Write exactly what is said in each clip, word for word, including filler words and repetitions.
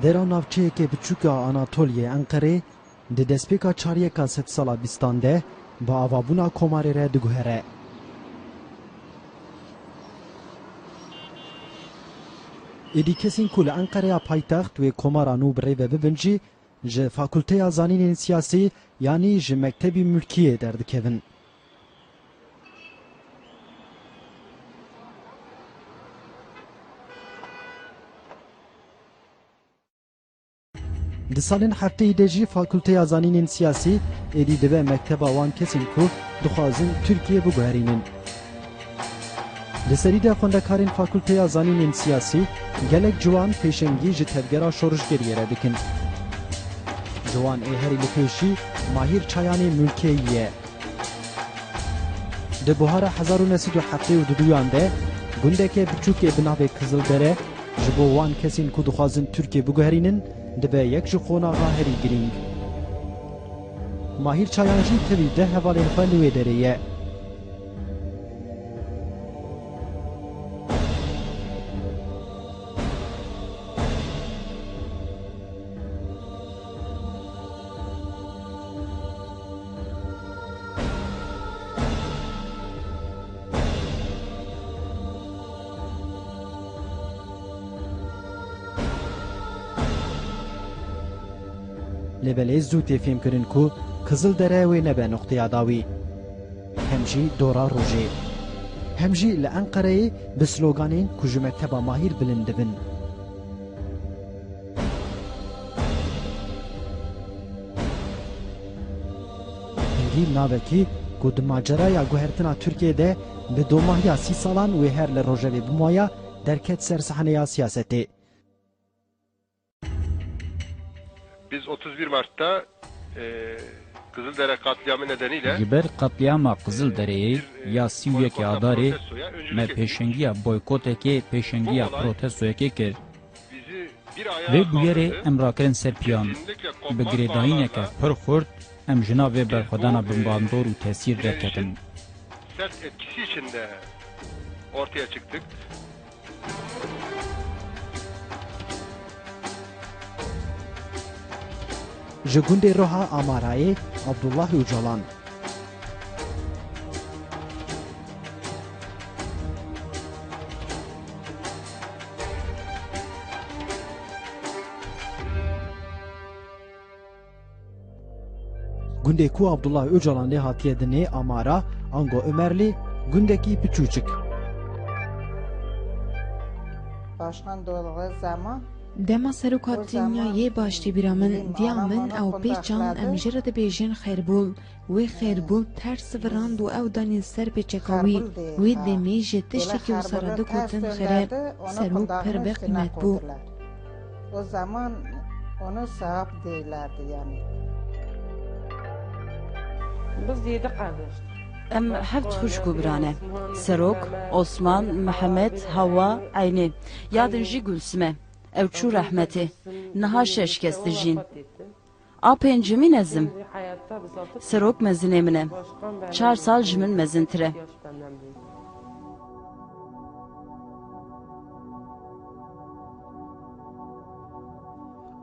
Dera navçeyeke biçûk a Anatoliyê Enqerê di destpêka çaryeka sedsala bîstan de bi avabûna komarê re diguhere. Êdî kesên ku li Enqereya paytext wê komara nû bi rê ve bibin jî ji Fakulteya Zanînên Siyasî yanî ji mektebî mulkiyê derdikevin. Di salên hefteyî de jî Fakulteya Zanînên Siyasî êdî dibe mekteba wan kesên ku dixwazin Tirkiyê biguherînin. Li serî de xwendekarên Fakulteya Zanînên Siyasî gelek ciwan pêşengî ji tevgera şorişgeriyê re dikin. Ji wan ê herî li pêşî Mahîr Çayanê Mulkeyî ye. Di buhara hezar û neh sed û heftê û duduyan de gundeke biçûkê bi navê Kizildere ji bo wan kesên ku dixwazin Tirkiyê biguherînin, dibe yek ji qonaxa herî girîng. Mahîr Çayan jî tevî deh hevalên xwe li wê derê ye. Lê belê zû tê fêmkirin ku Kizildere wê nebe noqteya dawî. Hem jî dora rojê. Hem jî li Enqereyê bi sloganên ku ji mekteba Mahîr bilind dibin. Hingî navekî ku di maceraya guhertina Tirkiyê de bi domahiya sî salan wê her li rojevê bimaya, derket ser sahneya siyasetê. Biz otuz bir Mart'ta, e, Kızıldere katliamı nedeniyle Ji ber qetlîama Qizildereyê ya sî û yekê Adarê me pêşengiya boykotekê, pêşengiya protestoyekê kir. Vê bûyerê em rakirin ser piyan. Bi girêdayîneke pir xurt em ji nav vê berxwedana bi bandor û tesîr derketin. Sert etkisi içinde ortaya çıktık. Ji gundê Roha Amarayê, Abdullah Ocalan. Gundê ku Abdullah Ocalan lê hatiye dinê Amara, ango Ömerli, gundekî piçûçik. Başkan doğru zaman Dema serok hatî dinya yê baş tê bîra min, diya min ew pêçan em jê re dibêjin xêrbûl. Wê xêrbûl ters virand û ew danî ser pêçeka wî. Wê demê ji tiştekî wisa re digotin xerer, serok pir bi qîmet bû. O zaman onu sahip değillerdi yani. Biz yedi kardeştik. Em heft xwişk û bira ne. Serok, Osman, Mihemed, Hawa, Eynê. Yadin jî Gulsime. Ew çû rehmetê. Niha şeş kes dijîn. A pêncemîn ez im. Serok mezinê min e. Çar sal ji min mezintir e.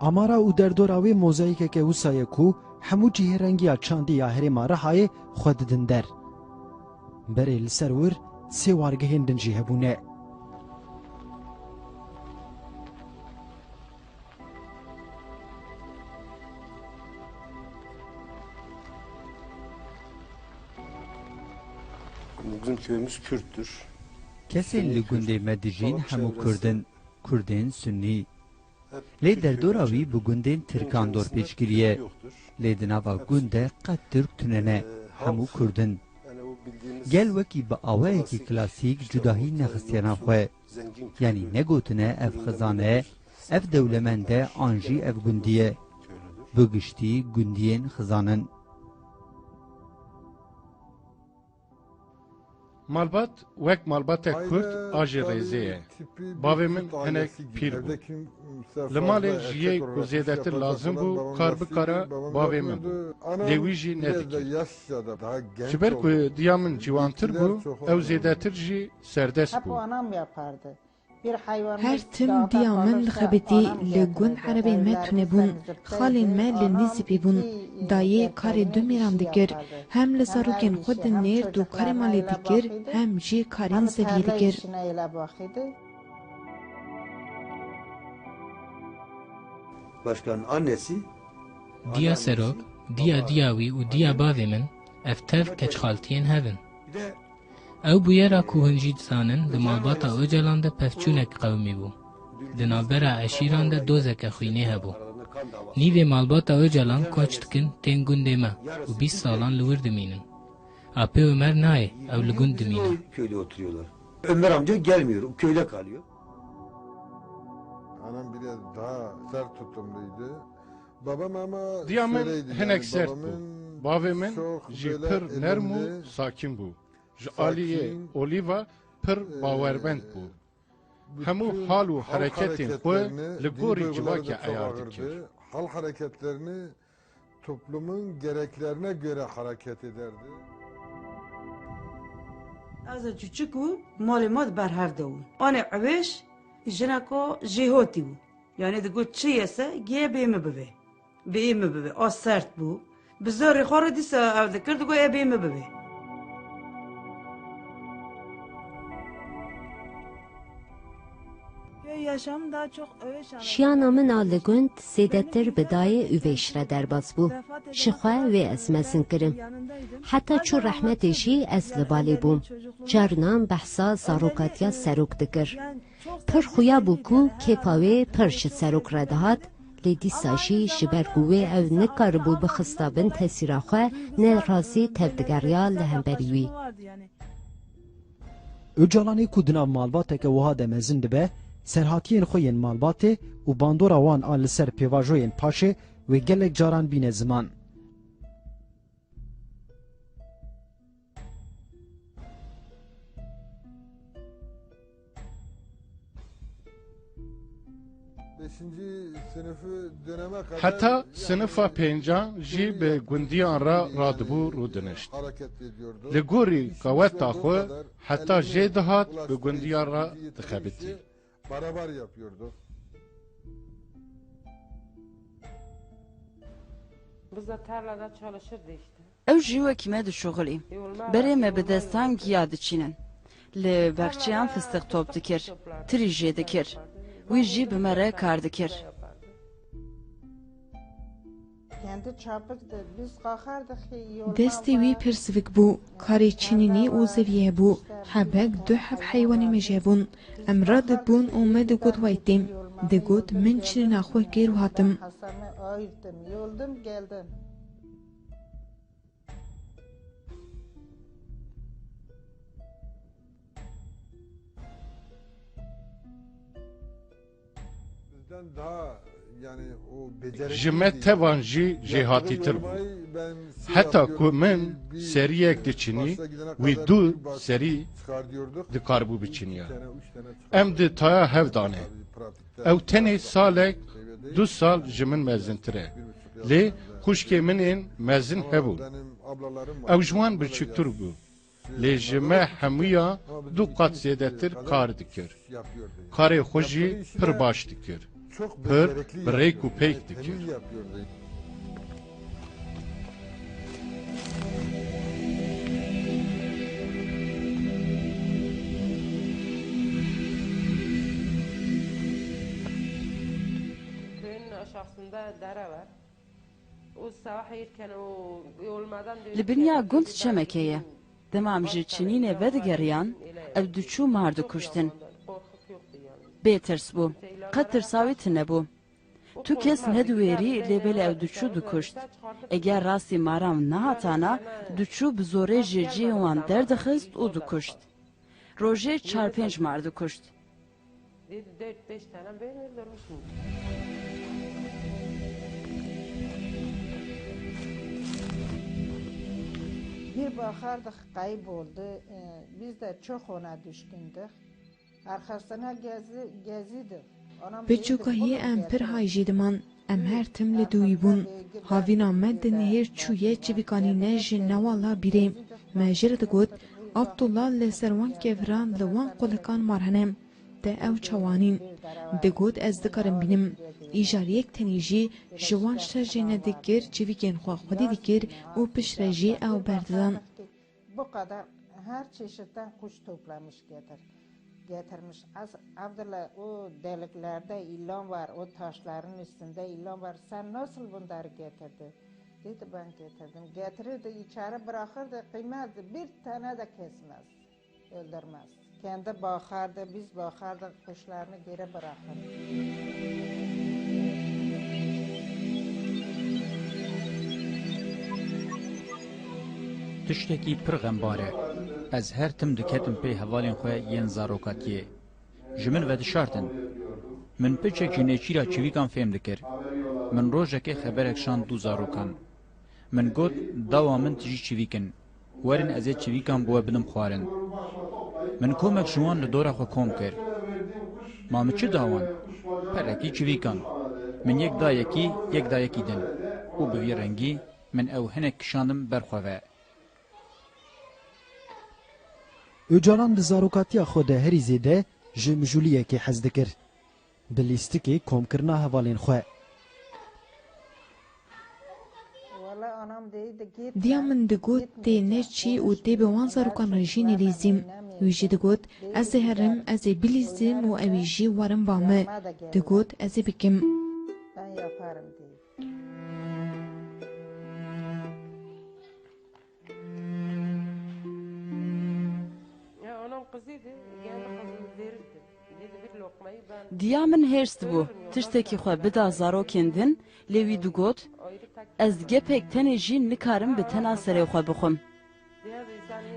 Amara û derdora wê mozayîkeke wisa ye ku hemû cihê rengiya çandî ya herêma Rihayê xwe didin der. Berê li ser wir sê wargehên din jî hebûne. Bizim köyümüz Kürttür. Kesên li gundê me dijîn hemû Kurd in, Kurdên Sunnî. Lê derdora wî bi gundên Tirkan dorpêç kiriye. Lê di nava gund de qet Tirk tune ne, hemû Kurd in. Gel wekî bi awayekî klasîk cudahî nexistiye nav xwe. Yanî negotine ev xizan e, ev dewlemend e an jî ev gundî ye. Bi giştî gundiyên xizan in. Malbat wek malbatek kurt a jê rêzê ye. Bavê min hinek pîr bû. Li malê ji yê ku zêdetir lazim bû kar bikara bavê min bû. Lê wî jî nedikir. Ji ber ku diya min ciwantir bû, ew zêdetir jî serdest bû. Hep o anam yapardı. Her tim diya min dixebitî, li gund erebên me tune bûn, xalên me li nêzî pê bûn. Dayê karê du mêran dikir, hem li zarokên xwe dinêrt û karê malê dikir, hem jî karên zeviyê dikir. Başkan annesi Diya serok, diya diya wî û diya bavê min, ev tev keçxaltiyên hev in. Ew bûyera ku hûn jî dizanin, di malbata Ocalan de pevçûnek qewimîbû. Di navbera eşîran de dozeke xwînê hebû. Nîvê malbata Ocalan koç dikin, tên gundê me û bîst salan li wir dimînin. Apê Omer nayê, ew li gund dimîne. Köyde oturuyorlar. Ömer amca gelmiyor, köyde kalıyor. Anam biraz daha sert tutumluydu. Babam ama Diya min şöyleydi, hinek yani sert bû. Babamın Bavê min çok jî böyle pir nerm û elimli, sakîn bû. Ji aliyê sakin, Olîva pir e, bawerbend bû. Hemû bütün hal û halk hereketên xwe hareketlerini li gorî dini duyguları civakê da çok eyar ağırdı. Dikir. Halk hareketlerini toplumun gereklerine göre hareket ederdi. Ez çûçik û malê ma di ber hev de û. Anê ewêş jineka jêhatî û. Yanî digot çi yese giye bê min bivê. Bê min bivê. A sert bû. Bi zorê xwe re dîsa ev dikir, digot ê bê min bivê. Şiyana min a li gund zêdetir bi dayê Üveyş re derbas bû. Ji xwe wê ez mezin kirim. Heta çû rehmetê jî ez li balê bûm. Carinan behsa zarokatiya serok dikir. Pir xuya bû ku kêfa wê pir ji serok re dihat, lê dîsa jî ji ber ku wê ew nikaribû bixista bin tesîra xwe, ne razî tevdigeriya li hemberî wî. Ocalanê ku di nav malbateke wiha de mezin dibe, serhatiyên xwe yên malbatê û bandora wan a li ser pêvajoyên paşê wê gelek caran bîne ziman. Beşinci sınıfı döneme kadar Heta sinifa pêncan jî bi gundiyan re radibû rûdinişt. Li gorî qeweta xwe heta jê dihat bi gundiyan re dixebitî. Barabar yapıyorduk. Biz de tarlada çalışırdı işte. Ew jî wekî me dişuxilî. Berê me bi destan giya diçînin. Li bexçeyan fistiq top dikir. Tirî jê dikir. Wî jî bi me re kar dikir. Kendi çapıktı. Biz kalkardık ki yolda Destê wî pir sivik bû. Karê çinînê û zeviyê hebû. Hebek du heb heywanê me jî hebûn. Em radibûn û me digot waytêm. Digot, min çinîna xwe kir û hatim. Hasamı ayırttım, yoldum, geldim. Bizden daha, yani, o becerikliydi. Ji me tevan jî jêhatîtir bû. Yaptığı yolmayı ben şey yapıyorum, bir, bir başta gidene kadar bir bastık çıkar diyorduk. Heta ku min seriyek diçinî, wî du serî dikaribû biçiniya. İki tane, üç tane çıkar. Em di taya hev danê. Tabii pratikte Ew tenê salek, du sal ji min mezintir e. Lê xwişkê min ên mezin hebû. Ew ji wan biçûktir bû. Lê ji me hemûya du qat zêdetir kar dikir. Karê xwe jî pir baş dikir. Pir bi rêk û pêk dikir. Köyün aşağısında dere var. Li biniya gund çemekê ye. Dema em ji çinînê vedigeriyan, ev diçû mar dikuştin. Bê tirs bû. Qet tirsa wî tune bû. Tu kes nediwêrî, lê belê ew diçû dikuşt. Eger rastî maran nehatana, diçû bi zorê ji cihê wan derdixist û dikuşt. Rojê çar pênc mar dikuşt. Dedi, dört beş tane böyle durmuş mu? Bir bakardık kayboldu. Ee, biz de çok ona düşkündük. Arkasına gezi, geziydi. Anam Bi çûkahiyê em pir hay jê diman. Em her tim li dûyî bûn. Havîna me dinihêr çûye çivikanîne ji newala bîrê. Me jê re digot, Abdullah li ser wan keviran li wan qulikan mar hene. te ew çawanîn. Digot, ez dikarim bînim. Îcar yek tenî jî ji wan şerjê nedikir, çivîkên xwe xwedî dikir û piştre jî ew berdidan. Bu kadar her çeşitten kuş toplamış getir, getirmiş. Az, Abdullah, o deliklerde ilan var, o taşların üstünde ilan var. Sen nasıl bunları getirdin? Dedi, ben getirdim. Getirirdi, içeri bırakırdı, kıymazdı. Bir tane de kesmez, öldürmez. Kendi bakardı, biz bakardık, kuşlarını geri bırakırdı. Tiştekî pir xembar e. Ez her tim diketim pê hevalên xwe yên zarokatiyê. Ji min vedişartin. Min piçek ji nêçîra çivîkan fêm dikir. Min rojekê xeberek şand du zarokan. Min got, dawa min tijî çivîk in. Werin ez ê çivîkan bi we bidim xwarin. Min komek ji wan li dora xwe kom kir. Ma min çi da wan? Perekî çivîkan. Min yek da yekî, yek da yekî din. Û bi vî rengî min ew hinek kişandim ber xwe ve. Ocalan di zarokatiya xwe de herî zêde ji mijûliyekê hez dikir. Bi lîstikê komkirina hevalên xwe. Diya min digot, tê neçî û tê bi wan zarokan re jî nelîzîm. Wî jî digot, ez ê herim, ez ê bilîzim û ewî jî werin ba min. Digot, ez ê bikim. Diya min hêrs dibû, tiştekî xwe bida zarokên din, lê wî digot, ez gepek tenê jî nikarim bi tena serê xwe bixwim.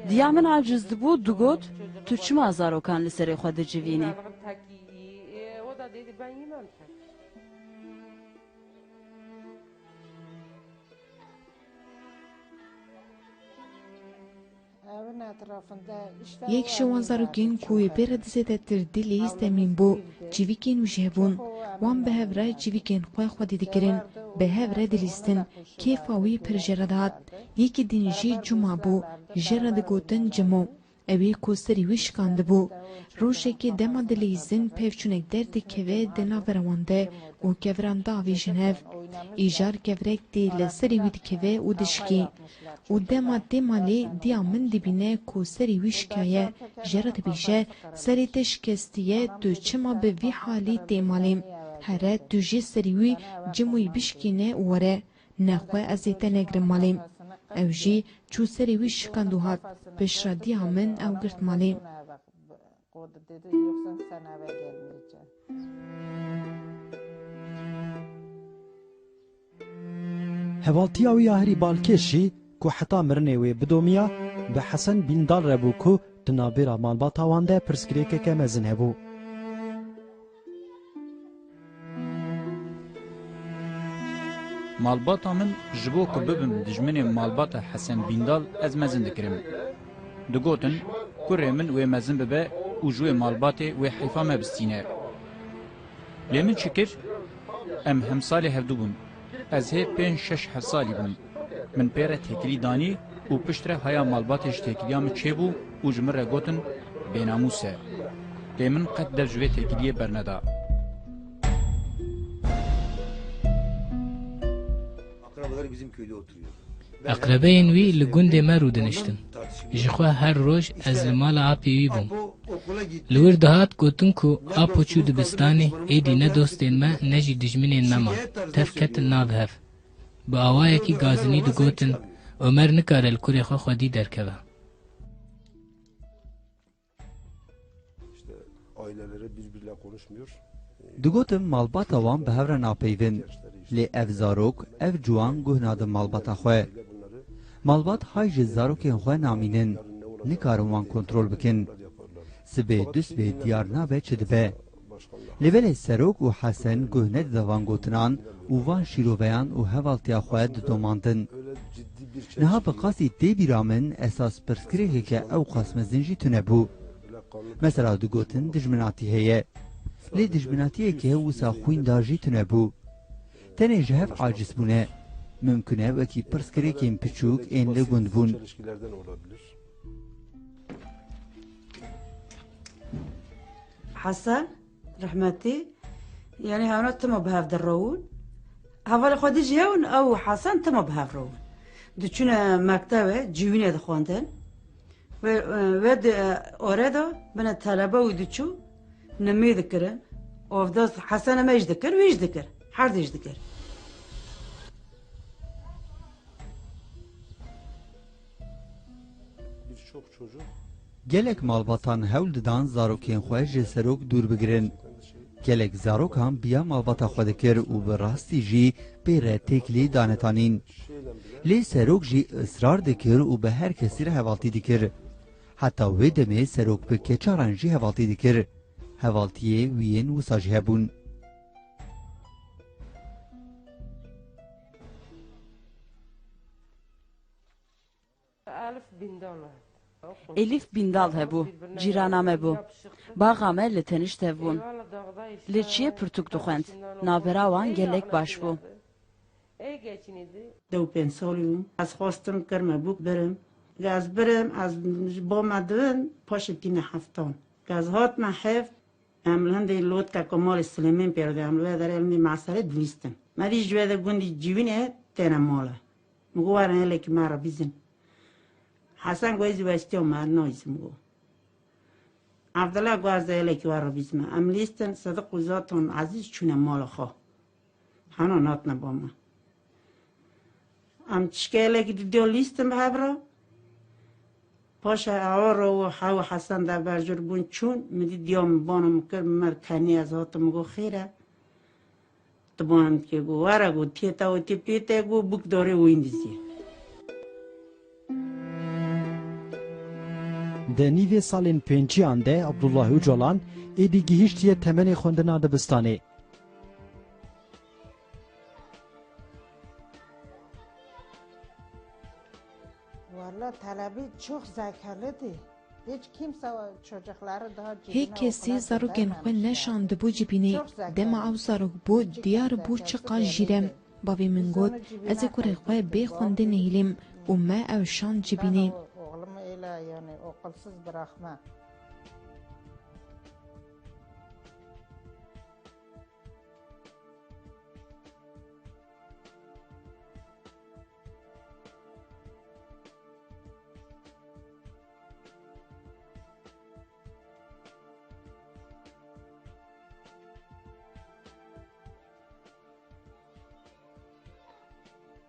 Diya min aciz dibû, digot, tu çima zarokan li serê xwe dicivînî? Yek ji wan zarokên ku wê pê re di zêdetir dilîst Emîn bû. Çivîkên wî jî hebûn. Wan bi hev re çivîkên xwe xwedî dikirin. Bi hev re dilîstin. Kêfa wî pir jê re dihat. Yekî din jî Cuma bû. Jê re digotin Cimo. Ew ê ku serî wî şikandibû. Rojekê dema dileyîzin pevçûnek derdikeve di navbera wan de û keviran diavêjin hev. Îcar kevirek tê li serê wî dikeve û dişikî. Û dema tê malê diya min dibîne ku serê wî şikaye, jê re dibêje, serê te şikestiye, tu çima bi vî halî tê malê? Here tu jê serê wî Cimoyî bişkîne û were. Nexwe ez ê te negirim malê. Ew jî çû serê wî şikand û hat. Piştre diya min ew girt malê. Hevaltiya wî ya herî balkêş jî ku heta mirinê wê bidomiya, bi Hesen Bîndal re bû ku di navbêra malbata wan de pirsgirêkeke mezin hebû. Malbata min ji bo ku bibim dijminê malbata Hesen Bîndal ez mezin dikirim. Digotin, kurê min wê mezin bibe û ji wê malbatê wê heyfa me bistîne. Lê min çi kir? Em hemsalê hevdu bûn. Ez hê pênc şeş heft salî bûm. Min pê re têkilî danî û piştre haya malbatê ji têkiliya min çêbû û ji min re gotin, bênamûs e. Lê min qet dev ji vê têkiliyê berneda. Akrabaları bizim köyde oturuyor. Eqrebeyên wî li gundê me rûdiniştin. Ji xwe her roj ez li mala apê wî bûm. Li wir dihat gotin ku apo çû dibistanê, êdî ne dostên me ne jî dijminên me man. Tev ketin nav hev. Bi awayekî gazinî digotin, Omer nikare li kurê xwe xwedî derkeve. İşte aileleri birbiriyle konuşmuyor. Digotin malbata wan bi hev re napeyvin. Lê ev zarok, ev ciwan guh nadin malbata xwe. Malbat hay ji zarokên xwe namînin. Nikarin wan kontrol bikin. Sibê du sibê diyar nabe çi dibe. Lê belê Serok û Hesen guh nedide van gotinan û van şîroveyan û hevaltiya xwe didomandin. Niha bi qasî tê bîra min esas pirsgirêkeke ew qas mezin jî tune bû. Mesela digotin dijminatî heye. Lê dijminatiyeke wisa xwîndar jî tune bû. Tenê ji hev aciz bûne. Mimkun e wekî pirsgirêkên piçûk ên li gund bûn. Hesen, rehmetî, yanî hewna tima bi hev de rewin. Hevalê xwe dî jî hewin, ew û Hesen tima bi hev rewin. Diçûne mektebe, cîwînê dixwendin. Wê, wê di, e, ore de bine telebe û diçû nimî dikirin. Ovda Hesen em jî dikir, wî jî dikir. Her dî jî dikir. Gelek malbatan hewl didan zarokên xwe ji serok dûr bigirin. Gelek zarokan biya malbata xwe dikir û bi rastî jî pê re têkilî danetanîn. Lê serok jî israr dikir û bi her kesî re hevaltî dikir. Heta wê demê serok bi keçaran jî hevaltî dikir. Hevaltiyê wî yên wisa jî hebûn. Elif Bindal hebû, cîrana me bû. Baxa me li tenişt hev bûn. Li çiyê pirtûk dixwend. Navbera wan gelek baş bû. Deh û pênc salî bûm. Ez xwestim kirme bûk birim. Ge ez birim, ez ji bo me dibin, paşê tîne heftan. Ge ez hatime heft, Em li hindê lotkeka malê Silêmên pêro de, em li vê derê li hindê meselê dilîstin. Me dî ji wê de gundî Civînê têne mala. Min got, werin hêlekî me re bîzin. Hesen got, ez ê westiya me nayîzim got. Evdila got, ez ê hêlekî we re bîzime. Em lîstin, Sidiq û Zaton Ezîz çûne mala xwe. Hana natine ba me. Em tişkê hêlekî didiyo lîstin bi hev re. Paşê awa re û hew Hesen de berjûr bûn çûn, min dî diya min bana min kir, min mer kenî ez hatim, min got, xêr e. Tu bana min dikê, got, were, got, tiyê te û tê piyê te, got, bûk darê wîn dizî. Di nîvê salên pênciyan de Abdullah Ocalan êdî gihîştiye temenê xwendina dibistanê. Valla talebî çok zekalidi. Hiç kimse o çocukları daha Hê kesî zarokên xwe neşandibû cibînê. Dema ew zarok bû, diyar bû çiqas jîr e. Bavê min got, ez ê kurê xwe bê xwendê nehîlîm û me ew şand cibînê. Oğlumu öyle yani okulsuz bırakma.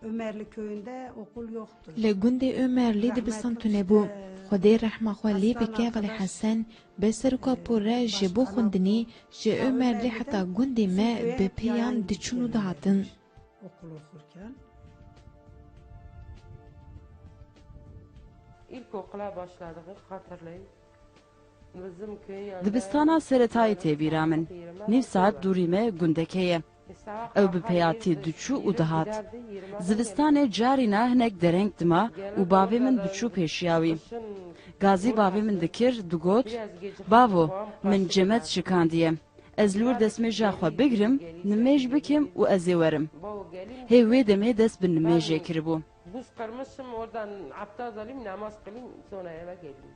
Ömerli köyünde okul yoktu. Li gundê Omerlî dibistan tune bû. Xwedê rehma xwe lê bike, Velê Hesen, be seroka pûre ji bo xwendinê ji Omerlî heta gundê me bi pêyan diçûn û dihatin. Okul okurken İlkokula başladığını hatırlayın. Bizim köyün yanında Dibistana seretayê tê bîra min. Nîv saet dûrî me gundeke ye. Ew bi peyatî diçû û dihat. Zivistanê carîna hinek dereng dima û bavê min diçû pêşiya wî. Gazî bavê min dikir, digot, bavo, min cemet şikandiye. Ez li wir destmêja xwe bigrim, nimêj bikim û ez ê werim. Hê wê demê dest bi nimêjê kiribû. Buz kırmışım, oradan abdest alayım, namaz kılayım, sonra eve geleyim.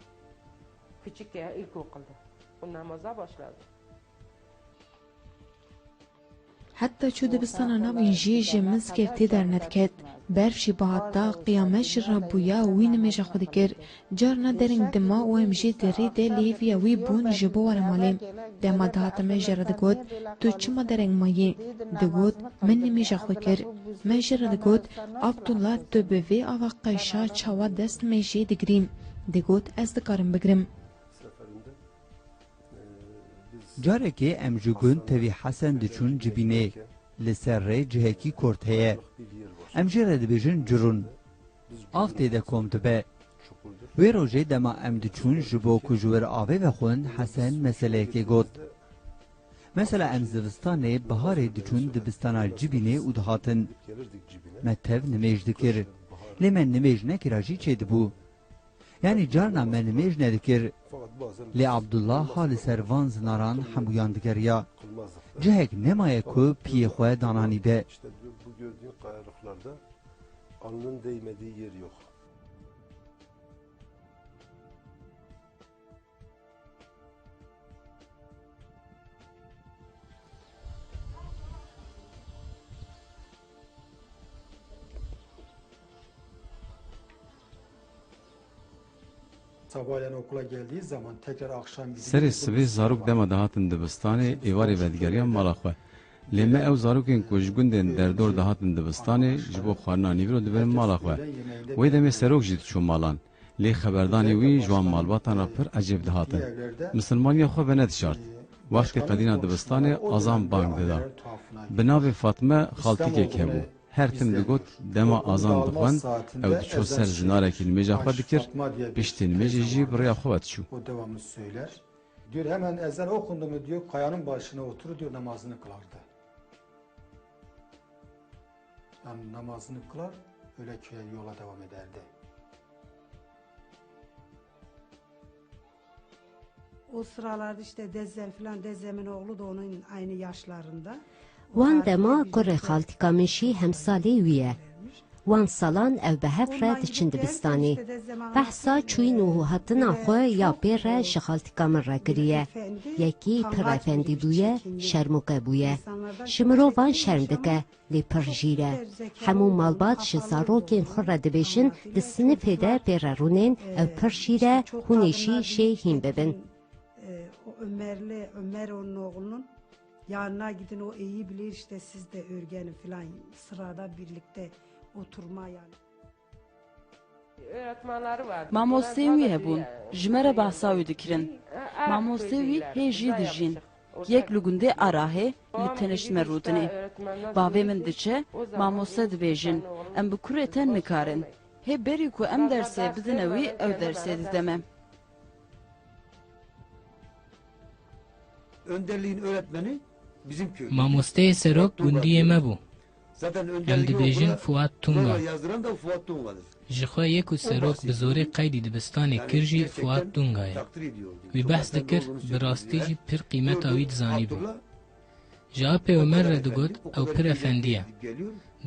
Küçük ya, ilkokulda. O namaza başladı. Heta çû dibistana navîn jî ji mizgeftê dernediket. Berf jî bihata, qiyamet jî rabûya, wî nimêja xwe dikir. Carna dereng dima û em jî di rê de li hêviya wî bûn ji bo were malê. Dema dihatime jê re digot, tu çima dereng mayî? Digot, min nimêja xwe kir. Me jê re digot, Abdullah, tu bi vê ava qeşa çawa dest nimêjê digirî? Digot, ez dikarim bigirim. Carekê em ji gund tevî Hesen diçûn cibînê. Li ser rê cihekî kort heye. Em jê re dibêjin Curûn. Av tê de kom dibe. Wê rojê dema em diçûn ji bo ku ji wir avê vexwin, Hesen meseleyekê got. Mesela em zivistanê, biharê diçûn dibistana cibînê û dihatin. Me tev nimêj dikir. Lê me nimêj nekira jî çêdibû. Yanî carna me nimêj nedikir. Lê Abdullah ha li ser van zinaran hemûyan digeriya. Cihek nemaye ku piyê xwe dananîbe. Alnın değmediği yer yok. Sabahleyin okula geldiği zaman tekrar akşam gidince Serê sibê zarok dema dihatin dibistanê, êvarê vedigeriyan mala xwe. Lê me ew zarokên ku ji gundên derdor dihatin dibistanê, ji bo xwarina nîvro dibirin mala xwe. Wê demê serok jî diçû malan. Lê xeberdanê wî ji wan malbatan re pir ecêb dihatin. Misilmaniya xwe venedişart. Wextê qedîna dibistanê azan bang dida. Bi navê Fatme xaltîkek hebû. Her tim digot, dema azan dixwend, ew diçû ser zinarekî nimêja xwe dikir, piştî nimêjê jî bi rêya xwe ve diçû. O devamlı söyler. Diyor, hemen ezan okundu mu diyor, kayanın başına oturur diyor, namazını kılardı. Yani namazını kılar, öyle köye yola devam ederdi. O sıralarda işte dezem filan, dezemin oğlu da onun aynı yaşlarında. Wan dema kurê xaltîka min jî hemsalê wî ye. Wan salan ew bi hev re diçin dibistanê. Behsa çûyîn û hatina xwe ya pê re ji xaltîka min re kiriye. Yekî pir efendî bûye, şermûke bûye. Ji mirovan şerm dike, lê pir jîr e. Hemû malbat ji zarokên xwe re dibêjin, di sinifê de pê re rûnên, ew pir jîr e, hûn ê jî şê hîn bibin. E, o Ömerli, Ömer onun oğlunun yanına gidin, o iyi bilir işte, siz de örgeni filan, sırada birlikte oturma yani. Mamosteyên wî hebûn, ji me re behsa wî dikirin. Mamosteyê wî hê jî dijîn. Yek li gundê Arahê, li tenişt me rûdinê. Bavê min diçe, mamoste dibêjin, em bi kurê te nikarin. Hê berî ku em dersê bidine wî, ew dersê dide me. Önderliğin öğretmeni bizim köyümüz. Mamosteyê serok gundiyê me bû. Em dibêjin Fuat Tunga. Ji xwe yek û serok bi zorê qeydî dibistanê kir jî Fuat Tunga ye. Wî behs dikir, bi rastî jî pir qîmeta wî dizanîbû. Ji apê Omer re digot, ew pir efendî ye.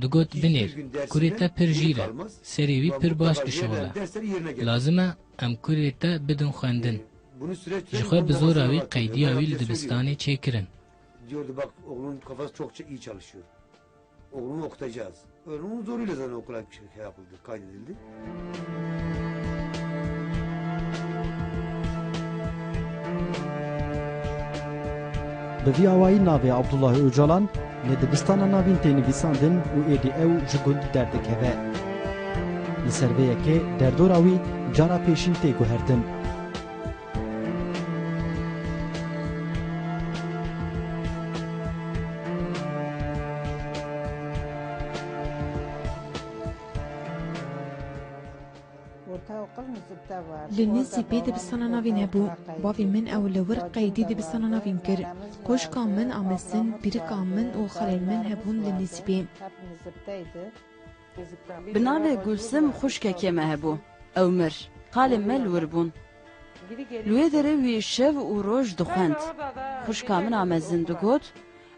Digot, binêr, kurê te pir jîr e, serê wî pir baş dişixule. Lazim e em kurê te bidin xwendin. Ji xwe bi zora wî qeydiya wî li dibistanê çêkirin. Diyordu, bak, oğlunun kafası çok iyi çalışıyor. Oğlunu okutacağız. Oğlunun zoruyla zaten okula şey yapıldı, kaydedildi. Bi vî awayî navê Abdullah Ocalan li dibistana navîn tê nivîsandin û êdî ew ji gund derdikeve. Li ser vê yekê derdora wî cara pêşîn tê guhertin. Li Nizîpê dibistana navîn hebû. Bavê min ew li wir qeydî dibistana navîn kir. Xwişka min a mezin, pîrika min û xalên min hebûn li Nizîpê. Bi navê Gulsim xwişkekê me hebû. Ew mir. Xalên me li wir bûn. Li wê derê wî şev û roj dixwend. Xwişka min a mezin digot,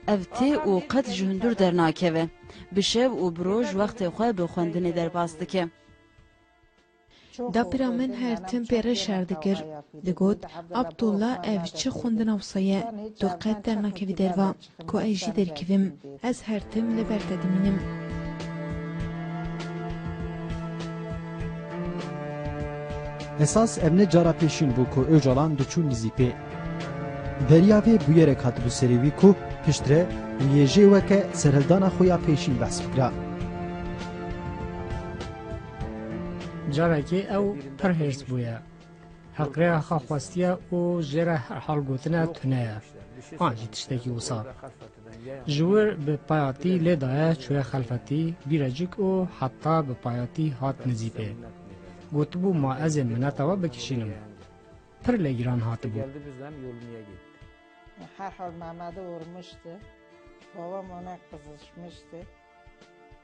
ev tê û qet ji hundir dernakeve. Bi şev û bi roj wextê xwe bi xwendinê derbas dike. Dapira min her tim pê re şer dikir. Digot, Abdullah, ev çi xwendina wisa ye? Tu qet dernakevî derva, ku ez jî derkevim. Ez her tim li ber te dimînim. Esas ev ne cara pêşîn bû ku Ocalan diçû Nizîpê. Beriya vê bûyerek hatibû serê wî ku piştre û yê jê weke serhildana xwe ya pêşîn behs bikira. Carekê ew pir hêrs bûye. Heqrêya xwe xwestiye û jê re her hal gotine tune ye. An jî tiştekî wisa. Ji wir bi payatî lê daye çûye xelfetî, bîrecik û heta bi payatî hat Nizîpê. Gotibû, ma ez ê mineta we bikişînim. Pir lêgiran hatibû. Herhal Mehmet'i vurmuştu. Babam ona kızışmıştı.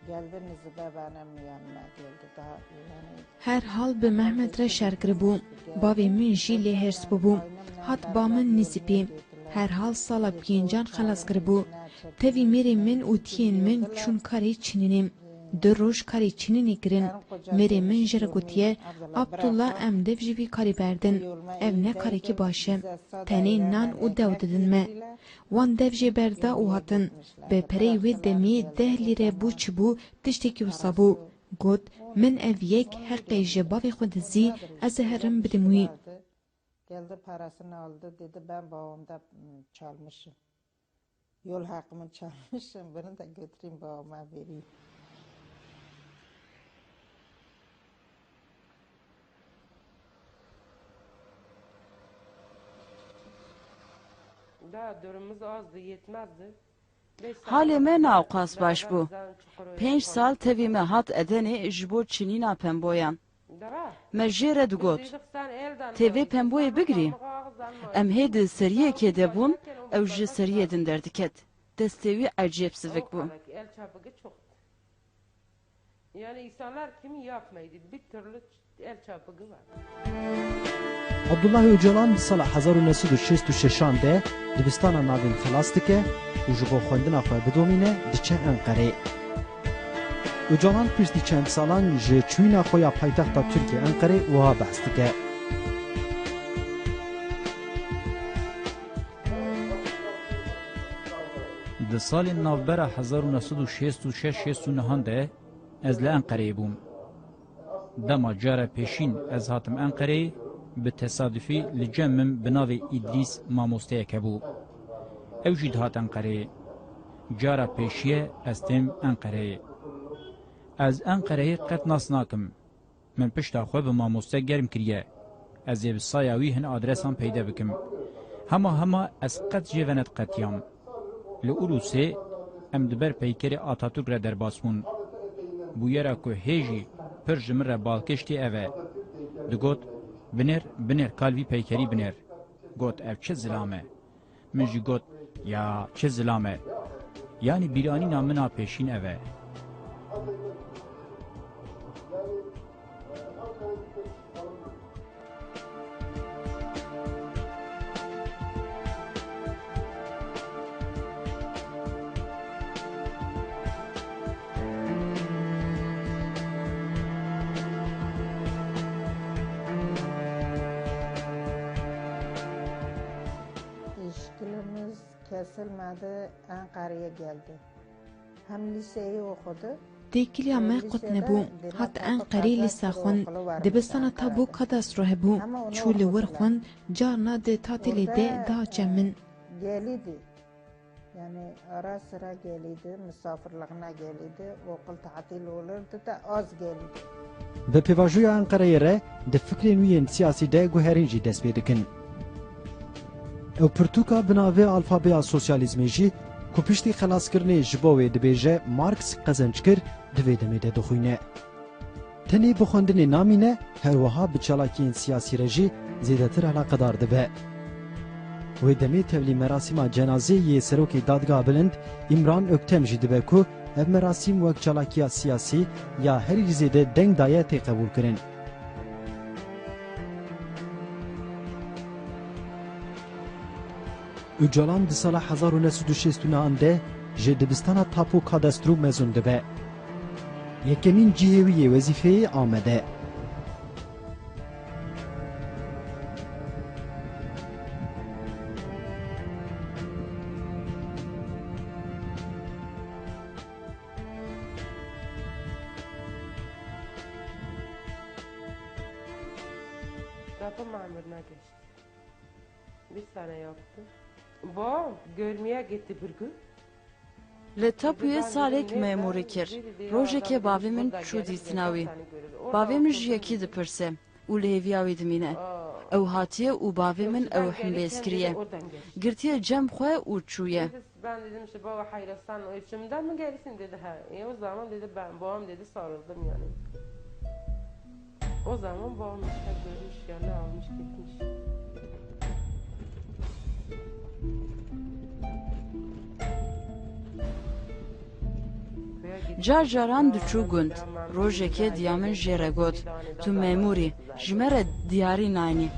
Geldi Nizip'e benim yanıma geldi. Daha yani Her hal bi Mehmet re şer kiribû. Bavê min jî lê hêrs bûbû. Hat ba min Nizipê. Her hal sala pêncan xelas kiribû. Tevî mêrê min û tiyên min çûn karê çinînê. Du roj karê çinînê kirin. Mêrê min jê re gotiye, Abdullah, em dev ji vî karê berdin. Ev ne karekî baş e. Tenê nan û dew didin me. Wan dev jê berda û hatin. Bi pereyê wê demê deh lîre bû çi bû, tiştekî wisa bû. Got, min ev yek heqê ji bavê xwe dizî, ez ê herim bidim wî. Geldi parasını aldı, dedi ben babamda, ıı, çalmışım. Yol hakkımı çalmışım, bunu da götüreyim babama vereyim. Daha durumumuz azdı, yetmezdi. Halê me ne ewqas baş bû. Pênc sal tevî me hat Edenê ji bo çinîna pemboyan. Me jê re digot, tê vê pemboyê bigirî? Em hê di seriyekê de bûn, ew ji seriyê din derdiket. Destê wî ecêb sivik bû. Yani insanlar kimi yapmaydı, bir türlü el çarpıcı var. Abdullah Ocalan di sala hezar û neh sed û şêst û şeşan de dibistana navîn xilas dike û ji bo xwendina xwe bidomîne diçe Enqerê. Ocalan piştî çend salan ji çûyîna xwe ya paytexta Tirkiyê Enqerê wiha behs dike. Di salên navbera hezar û neh sed û şêst û şeş şêst û nehan de ez li Enqereyê bûm. Dema cara pêşîn ez hatim Enqereyê, bi tesadufî li cem min bi navê Îdrîs mamosteyek hebû. Ew jî dihat Enqereyê. Cara pêşiye ez têm Enqereyê. Ez Enqereyê qet nas nakim. Min pişta xwe bi mamoste germ kiriye. Ez ê bi saya wî hin adresan peyde bikim. Hema hema ez qet jê venediqetiyam. Li Ulusê em di ber peykerê Atatürk re derbas bûn. Bûyera ku hê jî pir ji min re balkêş tê ev e. Digot, binêr, binêr, kal vî peykerî binêr. Got, ev çi zilam e? Min jî got, ya çi zilam e? Yanî bîranîna min a pêşîn ev e. Kesilmedi, Enqereye geldi. Hem liseyi okudu. Têkiliya me qut nebû. Hat Enqerê lîsa xwend. Dibistana Tabu Kadastro hebû. Çû li wir xwend, carna di tatilê de dihat cem min. Gelîdi. Yani ara sıra gelîdi, misafirliğine gelîdi. Okul tatil olurdu da az gelîdi. Bi pêvajoya Enqereyê re di fikrên wî yên siyasî de guherîn jî dest pê dikin. Ew pirtûka bi navê Alfabeya Sosyalîzmê jî ku piştî xelaskirinê ji bo wê dibêje Marx qezenc kir, di vê demê de dixwîne. Tenê bi xwendinê namîne, her wiha bi çalakiyên siyasî re jî zêdetir eleqedar dibe. Wê demê tevlî merasîma cenazê yê Serokê Dadgeha Bilind Îmran Öktem jî dibe ku ev merasîm wek çalakiya siyasî ya herî zêde deng daye tê qebûlkirin. Ocalan di sala hezar û neh sed û şêst û nehan de ji dibistana Tapu Kadastro mezûn dibe. Yekemîn cihê wî yê wezîfeyê Amed e. Kapı mamuruna geçti. Bir sene yaptı. Babam görmeye gitti bir gün. Li Tapuyê salek memûrî kir. Rojekê bavê min çû dîtina wî. Bavê min ji yekî dipirse û li hêviya wî dimîne. Ew hatiye û bavê min ew hembêz kiriye. Girtiye cem xwe û çûye. Ben dedim işte baba hayır sen o içimden mi gelirsin dedi ha. E, o zaman dedi ben babam dedi sarıldım yani. O zaman babam işte görmüş yani almış gitmiş. Car caran diçû gund. Rojekê diya min jê re got, tu memûr î, ji me re diyarî nayînî.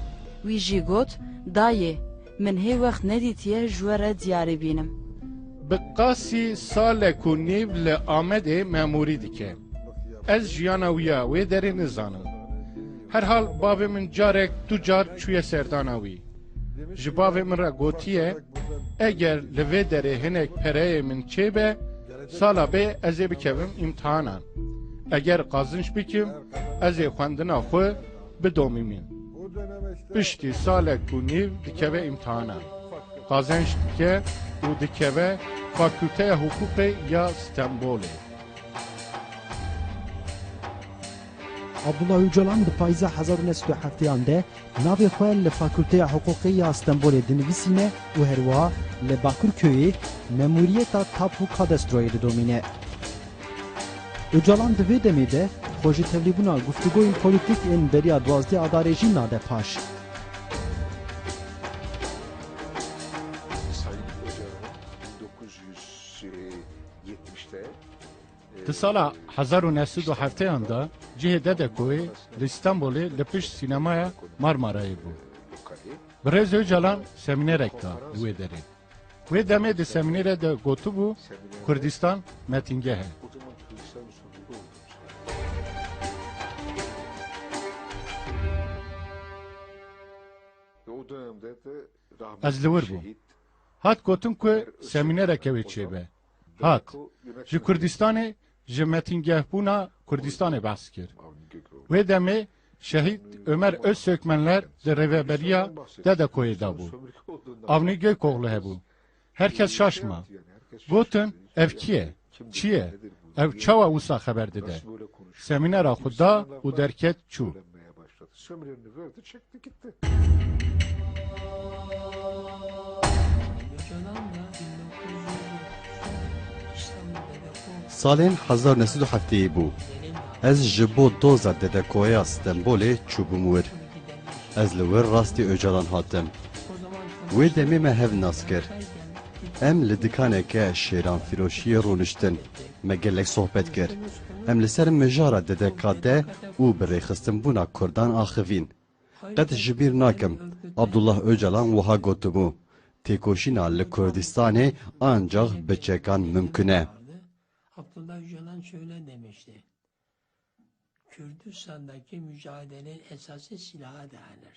Wî jî got, dayê, min hê wext nedîtiye ji we re diyarî bînim. Bi qasî salek û nîv li Amedê memûrî dike. Ez jiyana wî ya wê derê nizanim. Herhal bavê min carek du car çûye serdana wî. Ji bavê min re gotiye, eger li vê derê hinek pereyê min çêbe, sala bê ez ê bikevim îmtihanan. Eger qazinc bikim, ez ê xwendina xwe bidomînim. Piştî salek û nîv dikeve îmtihanan. Qazenc dike û dikeve Fakulteya Hiqûqê ya Stenbolê. Abdullah Ocalan di payîza hezar û neh sed û hefteyan de navê xwe li Fakulteya Hiqûqê ya Stenbolê dinivîsîne û herwiha li Bakirköyê memûriyeta tap û kadastroyê didomîne. Ocalan di vê demê de xwe ji tevlîbûna guftûgoyên polîtîk ên beriya duwazdeh Adarê jî nade paş. Di sala hezar û neh sed û hefteyan de cihê Dedekoyê li Stenbolê li pişt sînemaya Marmarayê bû. Birêz Ocalan semînerek da li wê derê. Wê demê di semînerê de gotibû, Kurdistan metingeh e. Ez li wir bûm. Hat gotin ku semînereke wê çêbe. Hat. Ji Kurdistanê, ji metingehbûna Kurdistanê behs kir. Wê demê şehîd Ömer Özsökmenler di rêveberiya Dedekoyê de bû. Avni Gökoğlu hebû. Her kes şaş ma. Gotin, ev kî ye? Çi ye? Ew çawa wisa xeber dide? Semînera xwe da û derket çû. Sömürünü verdi, çekti gitti. Salên hezar neh sed û heftê bû. Ez ji bo doza Dedekoya Stenbolê çûbûm wir. Ez li wir rastî Ocalan hatim. Wê demê me hev nas kir. Em li dikaneke şêranfiroşiyê rûniştin. Me gelek sohbet kir. Em li ser mijara D D K D û bi rêxistinbûna Kurdan axivîn. Qet ji bîr nakim, Abdullah Ocalan wiha gotibû, têkoşîna li Kurdistanê ancax bi çekan mimkun e. Abdullah Öcalan şöyle demişti: Kürdistan'daki mücadelenin esası silaha dayanır.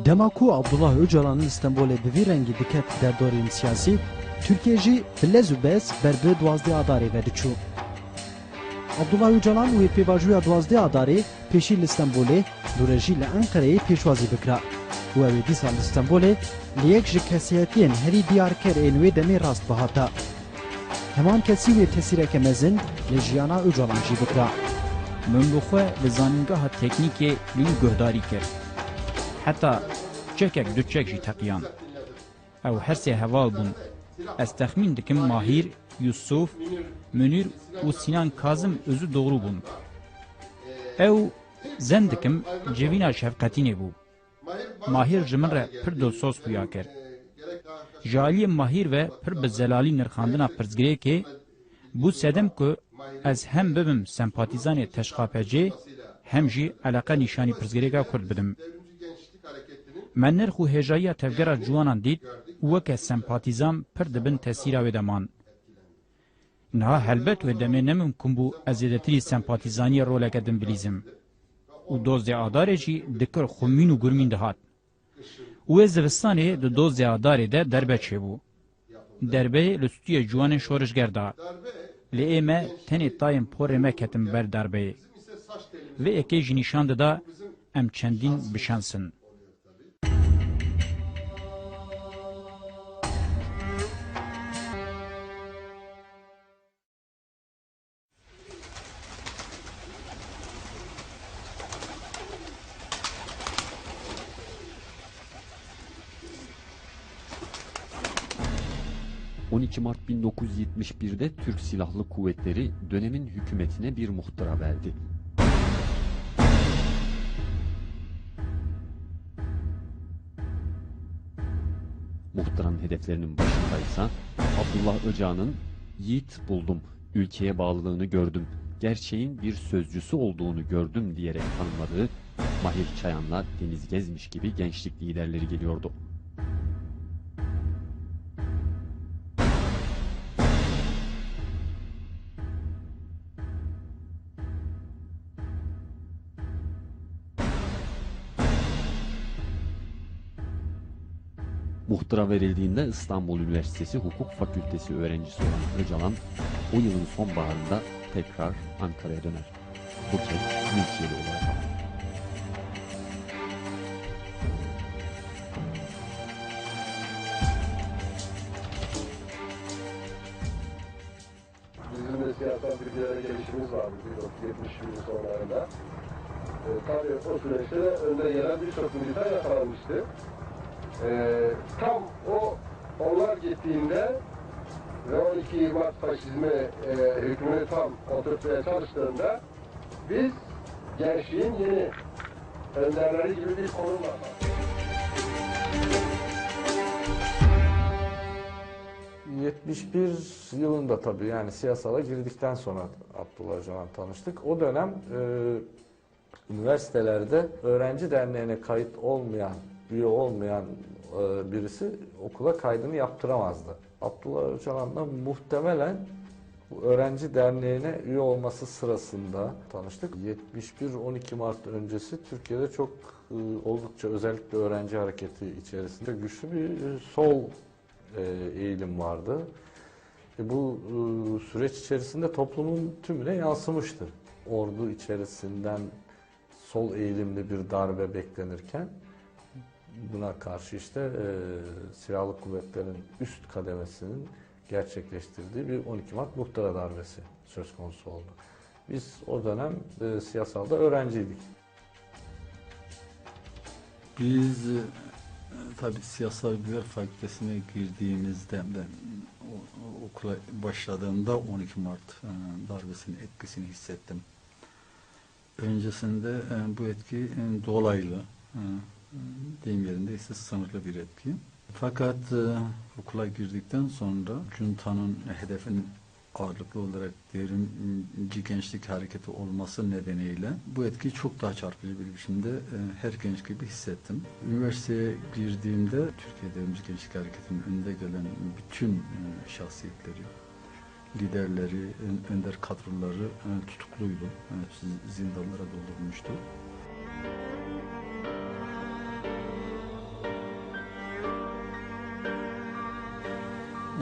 Dema ku Abdullah Ocalan li Stenbolê bi vî rengî diket derdorên siyasî, Tirkiye jî bi lez û bez ber bi duwazdeh Adarê ve diçû. Abdullah Ocalan wê pêvajoya duwazdeh Adarê pêşî li Stenbolê, dûre jî li Enqereyê pêşwazî bikira û ew ê dîsa li Stenbolê li yek ji kesiyetiyên herî diyarker ên wê demê rast bihata. Heman kesî wê tesîreke mezin li jiyana Ocalan jî bikira. Min bi xwe li Zanîngeha Teknîkê li wî guhdarî kir. Heta çekek du çek jî teqiyan. Ew her sê heval bûn. Ez texmîn dikim Mahîr, Yusuf, Munîr û Sinan Kazim özü doğru bûn. Ew, zen dikim, civîna Şefqetînê bû. Mahîr ji min re pir dilsoz xuya kir. Ji aliyê Mahîr ve pir bi zelalî nirxandina pirsgirêkê bû sedem ku ez hem bibim sempatîzanê T Ş K P C'ê, hem jî eleqe nîşanî pirsgirêka Kurd bidim. Me nirx û hêjayiya Tevgera Ciwanan dît û weke sempatîzan pir di bin tesîra wê de man. Niha helbet wê demê ne mimkun bû ez zêdetirî sempatîzaniyê roleke din bilîzim. Û dozdê Adarê jî dikir xumîn û gurmîn dihat. Û wê zivistanê di dozdê Adarê de derbe çêbû. Derbeyê li stûyê ciwanên şorişger da. Lê ê me tenê tayên porê me ketin ber darbeyê. Vê yekê jî nîşan dida em çendîn bi şens in. On iki Mart bin dokuz yüz yetmiş birde Türk Silahlı Kuvvetleri dönemin hükümetine bir muhtıra verdi. Muhtıranın hedeflerinin başında ise Abdullah Öcalan'ın "Yiğit buldum, ülkeye bağlılığını gördüm, gerçeğin bir sözcüsü olduğunu gördüm" diyerek tanımladığı Mahir Çayan'la Deniz Gezmiş gibi gençlik liderleri geliyordu. Muhtıra verildiğinde İstanbul Üniversitesi Hukuk Fakültesi öğrencisi olan Öcalan, o yılın sonbaharında tekrar Ankara'ya döner. Bu kez mülteci olarak. Bizim de siyasal bir araya gelişimiz vardı bin dokuz yüz yetmiş bir sonlarında. E, tabii o süreçte de önde gelen birçok militan yakalanmıştı. E, tam o, onlar gittiğinde ve on iki Mart faşizmi, e, hükmünü tam oturtmaya çalıştığında biz gençliğin yeni önderleri gibi bir konum var. Yetmiş bir yılında tabii, yani siyasala girdikten sonra Abdullah Öcalan tanıştık. O dönem, e, üniversitelerde öğrenci derneğine kayıt olmayan, üye olmayan, e, birisi okula kaydını yaptıramazdı. Abdullah Öcalan'la muhtemelen bu öğrenci derneğine üye olması sırasında tanıştık. Yetmiş bir on iki Mart öncesi Türkiye'de çok, e, oldukça, özellikle öğrenci hareketi içerisinde güçlü bir, e, sol, e, eğilim vardı. E, bu, e, süreç içerisinde toplumun tümüne yansımıştı. Ordu içerisinden sol eğilimli bir darbe beklenirken buna karşı işte, e, silahlı kuvvetlerin üst kademesinin gerçekleştirdiği bir on iki Mart muhtıra darbesi söz konusu oldu. Biz o dönem, e, siyasalda öğrenciydik. Biz, e, tabii siyasal bilgiler fakültesine girdiğimizde, ben o, o okula başladığımda on iki Mart, e, darbesinin etkisini hissettim. Öncesinde, e, bu etki, e, dolaylı, e, deyim yerinde ise sınırlı bir etki. Fakat, e, okula girdikten sonra Cunta'nın hedefin ağırlıklı olarak devrimci gençlik hareketi olması nedeniyle bu etkiyi çok daha çarpıcı bir biçimde, e, her genç gibi hissettim. Üniversiteye girdiğimde Türkiye Devrimci Gençlik Hareketi'nin önde gelen bütün, e, şahsiyetleri, liderleri, ön-, önder kadroları, e, tutukluydu. E, z-, zindanlara doldurulmuştu.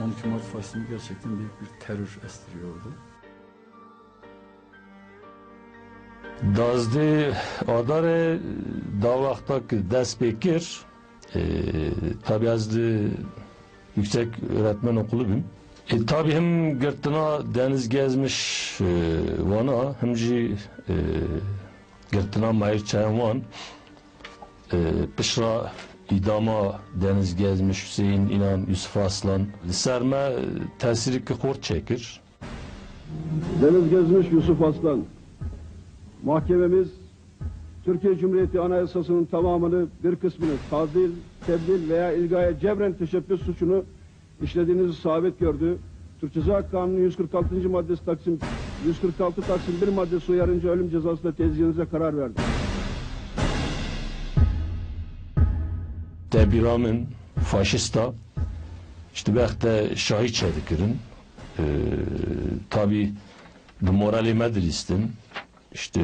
On iki Mart faşizmi gerçekten büyük bir terör estiriyordu. Dazdê Adarê da wexta ki dest pê kir, e, tabi ez di Yüksek Öğretmen Okulu bim. E, tabi him girtina Deniz Gezmiş, e, wana, him jî, e, girtina Mahir Çayan wan, e, pişra îdama Deniz Gezmiş, Hüseyin İnan, Yusuf Aslan, li ser me tesîreke xurt çêkir. Deniz Gezmiş, Yusuf Aslan. Mahkememiz Türkiye Cumhuriyeti Anayasası'nın tamamını, bir kısmını tadil, tebdil veya ilgaya cebren teşebbüs suçunu işlediğinizi sabit gördü. Türk Ceza Kanunu yüz kırk altıncı maddesi Taksim, yüz kırk altı Taksim bir maddesi uyarınca ölüm cezasına tezyiğinize karar verdi. Tebîra min faşista, işte, wexte şahî çêdikirin. Ee, tabi bi moralê me dilîstin. İşte,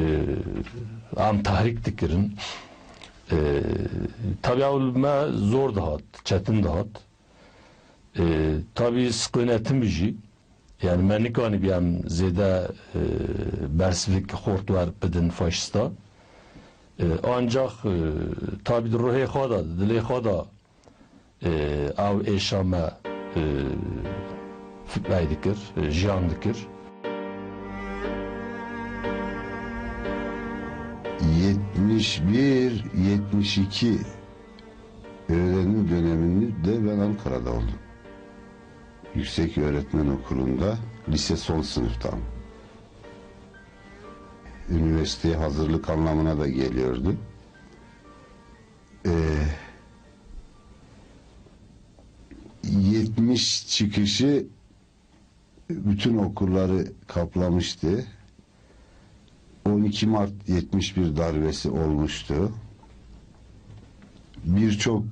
em tahrik dikirin. Ee, tabi ew li me zor dihat, çetin dihat. Ee, tabi siqûnetim jî. Yani me nikanî bî em zêde, e, bersivik xort wer bidin faşista. E, ancak, e, tabi di ruhê xwe de, di dilê xwe de, e, ew êşa me, e, f-, ey dikir, e, jiyan dikir. Yetmiş bir, yetmiş iki öğrenim döneminde ben Ankara'da oldum. Yüksek Öğretmen Okulu'nda lise son sınıftan. Üniversiteye hazırlık anlamına da geliyordu. Ee, yetmiş çıkışı bütün okulları kaplamıştı. On iki Mart yetmiş bir darbesi olmuştu. Birçok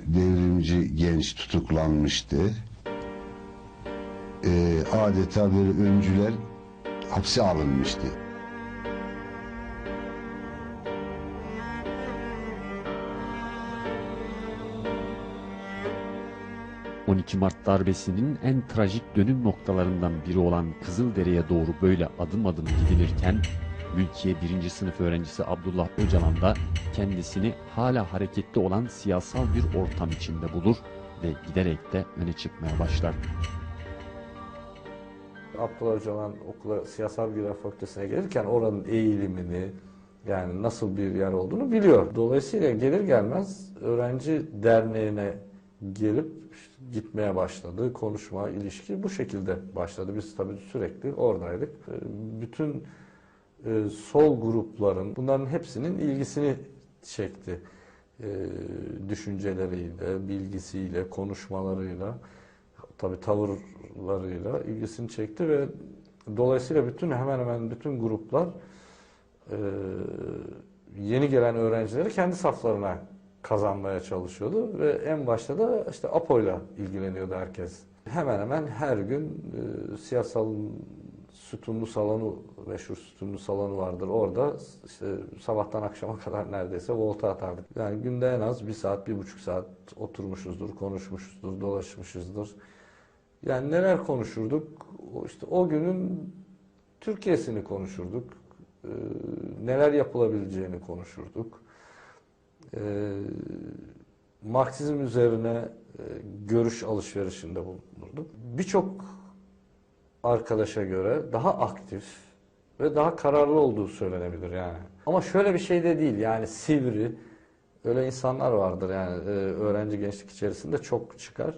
devrimci genç tutuklanmıştı. Ee, adeta böyle öncüler hapse alınmıştı. iki Mart darbesinin en trajik dönüm noktalarından biri olan Kızıldere'ye doğru böyle adım adım gidilirken, mülkiye birinci sınıf öğrencisi Abdullah Öcalan da kendisini hala hareketli olan siyasal bir ortam içinde bulur ve giderek de öne çıkmaya başlar. Abdullah Öcalan okula, siyasal bilgiler fakültesine gelirken oranın eğilimini, yani nasıl bir yer olduğunu biliyor. Dolayısıyla gelir gelmez öğrenci derneğine gelip işte gitmeye başladı. Konuşma, ilişki bu şekilde başladı. Biz tabii sürekli oradaydık. Ee, Bütün e, sol grupların, bunların hepsinin ilgisini çekti. Ee, düşünceleriyle, bilgisiyle, konuşmalarıyla, tabii tavırlarıyla ilgisini çekti ve dolayısıyla bütün, hemen hemen bütün gruplar e, yeni gelen öğrencileri kendi saflarına kazanmaya çalışıyordu ve en başta da işte APO'yla ilgileniyordu herkes. Hemen hemen her gün e, siyasal sütunlu salonu, meşhur sütunlu salonu vardır. Orada işte sabahtan akşama kadar neredeyse volta atardık. Yani günde en az bir saat, bir buçuk saat oturmuşuzdur, konuşmuşuzdur, dolaşmışızdır. Yani neler konuşurduk? O, işte o günün Türkiye'sini konuşurduk. Ee, neler yapılabileceğini konuşurduk. Ee, Marksizm üzerine e, görüş alışverişinde bulunurduk. Birçok arkadaşa göre daha aktif ve daha kararlı olduğu söylenebilir yani. Ama şöyle bir şey de değil yani sivri, öyle insanlar vardır yani e, öğrenci gençlik içerisinde çok çıkar.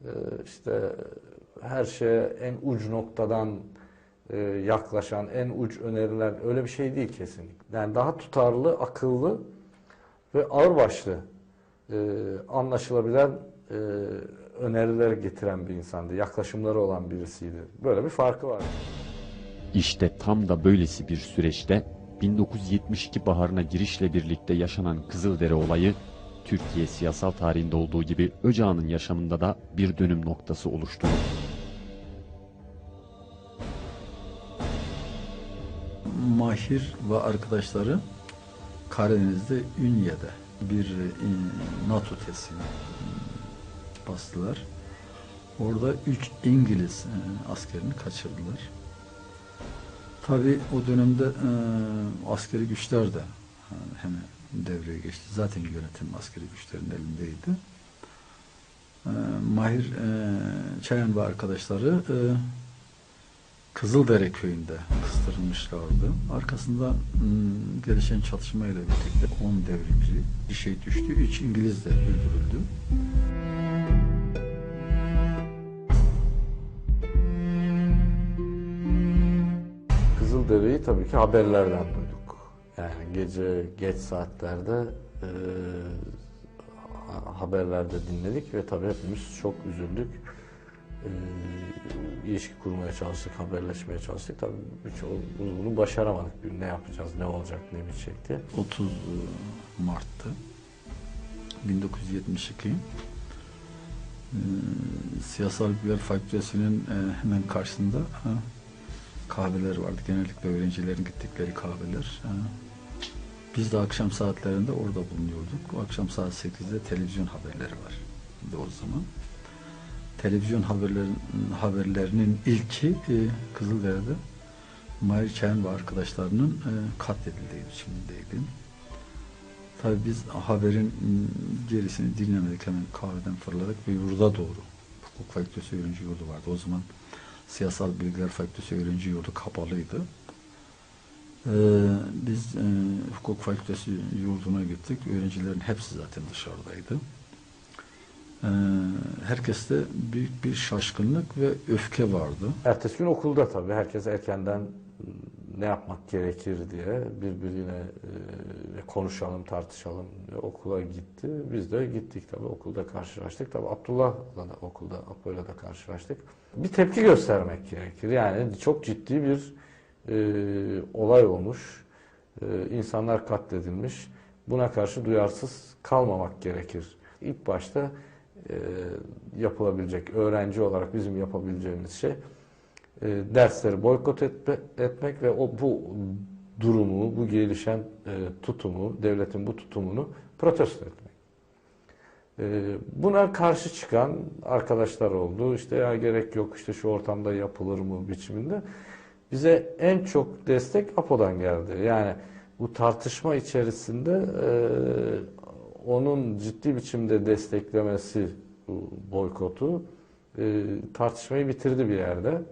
E, işte her şeye en uç noktadan e, yaklaşan, en uç öneriler, öyle bir şey değil kesinlikle. Yani daha tutarlı, akıllı ve ağırbaşlı e, anlaşılabilen e, öneriler getiren bir insandı, yaklaşımları olan birisiydi. Böyle bir farkı var. İşte tam da böylesi bir süreçte bin dokuz yüz yetmiş iki baharına girişle birlikte yaşanan Kızıldere olayı, Türkiye siyasal tarihinde olduğu gibi Öcalan'ın yaşamında da bir dönüm noktası oluşturur. Mahir ve arkadaşları Karadeniz'de Ünye'de bir e, NATO tesisine bastılar. Orada üç İngiliz e, askerini kaçırdılar. Tabi o dönemde e, askeri güçler de e, hemen devreye geçti. Zaten yönetim askeri güçlerin elindeydi. E, Mahir e, Çayan ve arkadaşları e, Kızıldere köyünde kıstırılmışlardı. Arkasında hmm, gelişen çatışmayla birlikte on devrimci, bir şey düştü, üç İngiliz de öldürüldü. Kızıldere'yi tabii ki haberlerden duyduk. Yani gece geç saatlerde e, haberlerde dinledik ve tabii hepimiz çok üzüldük. E, ilişki kurmaya çalıştık, haberleşmeye çalıştık. Tabii birçoğumuz bunu başaramadık. Ne yapacağız, ne olacak, ne bitecek diye. otuz Mart'tı. bin dokuz yüz yetmiş iki. E, Siyasal Bilgiler Fakültesi'nin e, hemen karşısında e, kahveler vardı. Genellikle öğrencilerin gittikleri kahveler. E, biz de akşam saatlerinde orada bulunuyorduk. O akşam saat sekizde televizyon haberleri var. O zaman. Televizyon haberlerin, haberlerinin ilki e, Kızıldere'de Mahir Çayan ve arkadaşlarının e, katledildiği biçimindeydi. Tabii biz haberin gerisini dinlemedik, hemen kahveden fırladık ve yurda doğru. Hukuk Fakültesi öğrenci yurdu vardı. O zaman Siyasal Bilgiler Fakültesi öğrenci yurdu kapalıydı. Ee, biz e, Hukuk Fakültesi yurduna gittik. Öğrencilerin hepsi zaten dışarıdaydı. Ee, herkeste büyük bir şaşkınlık ve öfke vardı. Ertesi gün okulda tabii herkes erkenden ne yapmak gerekir diye birbirine e, konuşalım, tartışalım diye okula gitti. Biz de gittik tabii, okulda karşılaştık. Tabii Abdullah'la da okulda, Apo'yla da karşılaştık. Bir tepki göstermek gerekir. Yani çok ciddi bir e, olay olmuş. E, insanlar katledilmiş. Buna karşı duyarsız kalmamak gerekir. İlk başta e, yapılabilecek, öğrenci olarak bizim yapabileceğimiz şey e, dersleri boykot etme- etmek ve o bu durumu, bu gelişen e, tutumu, devletin bu tutumunu protesto etmek. E, buna karşı çıkan arkadaşlar oldu. İşte ya gerek yok, işte şu ortamda yapılır mı biçiminde. Bize en çok destek APO'dan geldi. Yani bu tartışma içerisinde e, onun ciddi biçimde desteklemesi bu boykotu e, tartışmayı bitirdi bir yerde.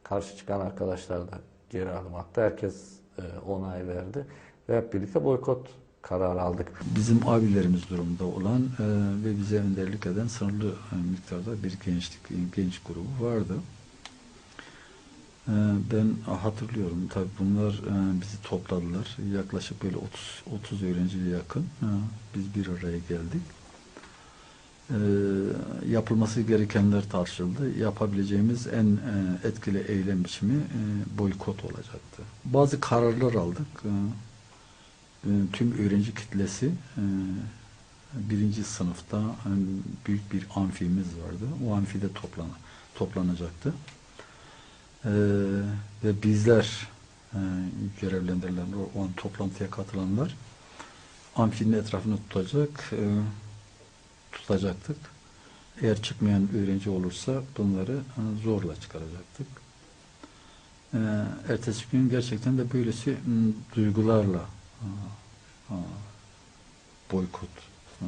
Karşı çıkan arkadaşlar da geri adım attı. Herkes e, onay verdi ve hep birlikte boykot kararı aldık. Bizim abilerimiz durumunda olan e, ve bize önderlik eden sınırlı e, miktarda bir gençlik, genç grubu vardı. E, ben hatırlıyorum, tabii bunlar e, bizi topladılar. Yaklaşık böyle otuz, otuz öğrenciye yakın e, biz bir araya geldik. E, yapılması gerekenler tartışıldı. Yapabileceğimiz en e, etkili eylem biçimi e, boykot olacaktı. Bazı kararlar aldık. E, e, tüm öğrenci kitlesi e, birinci sınıfta e, büyük bir amfimiz vardı. O amfide toplana, toplanacaktı. E, ve bizler e, görevlendirilen, o, o an toplantıya katılanlar amfinin etrafını tutacak, e, tutacaktık. Eğer çıkmayan öğrenci olursa bunları e, zorla çıkaracaktık. E, ertesi gün gerçekten de böylesi m, duygularla e, e, boykot e,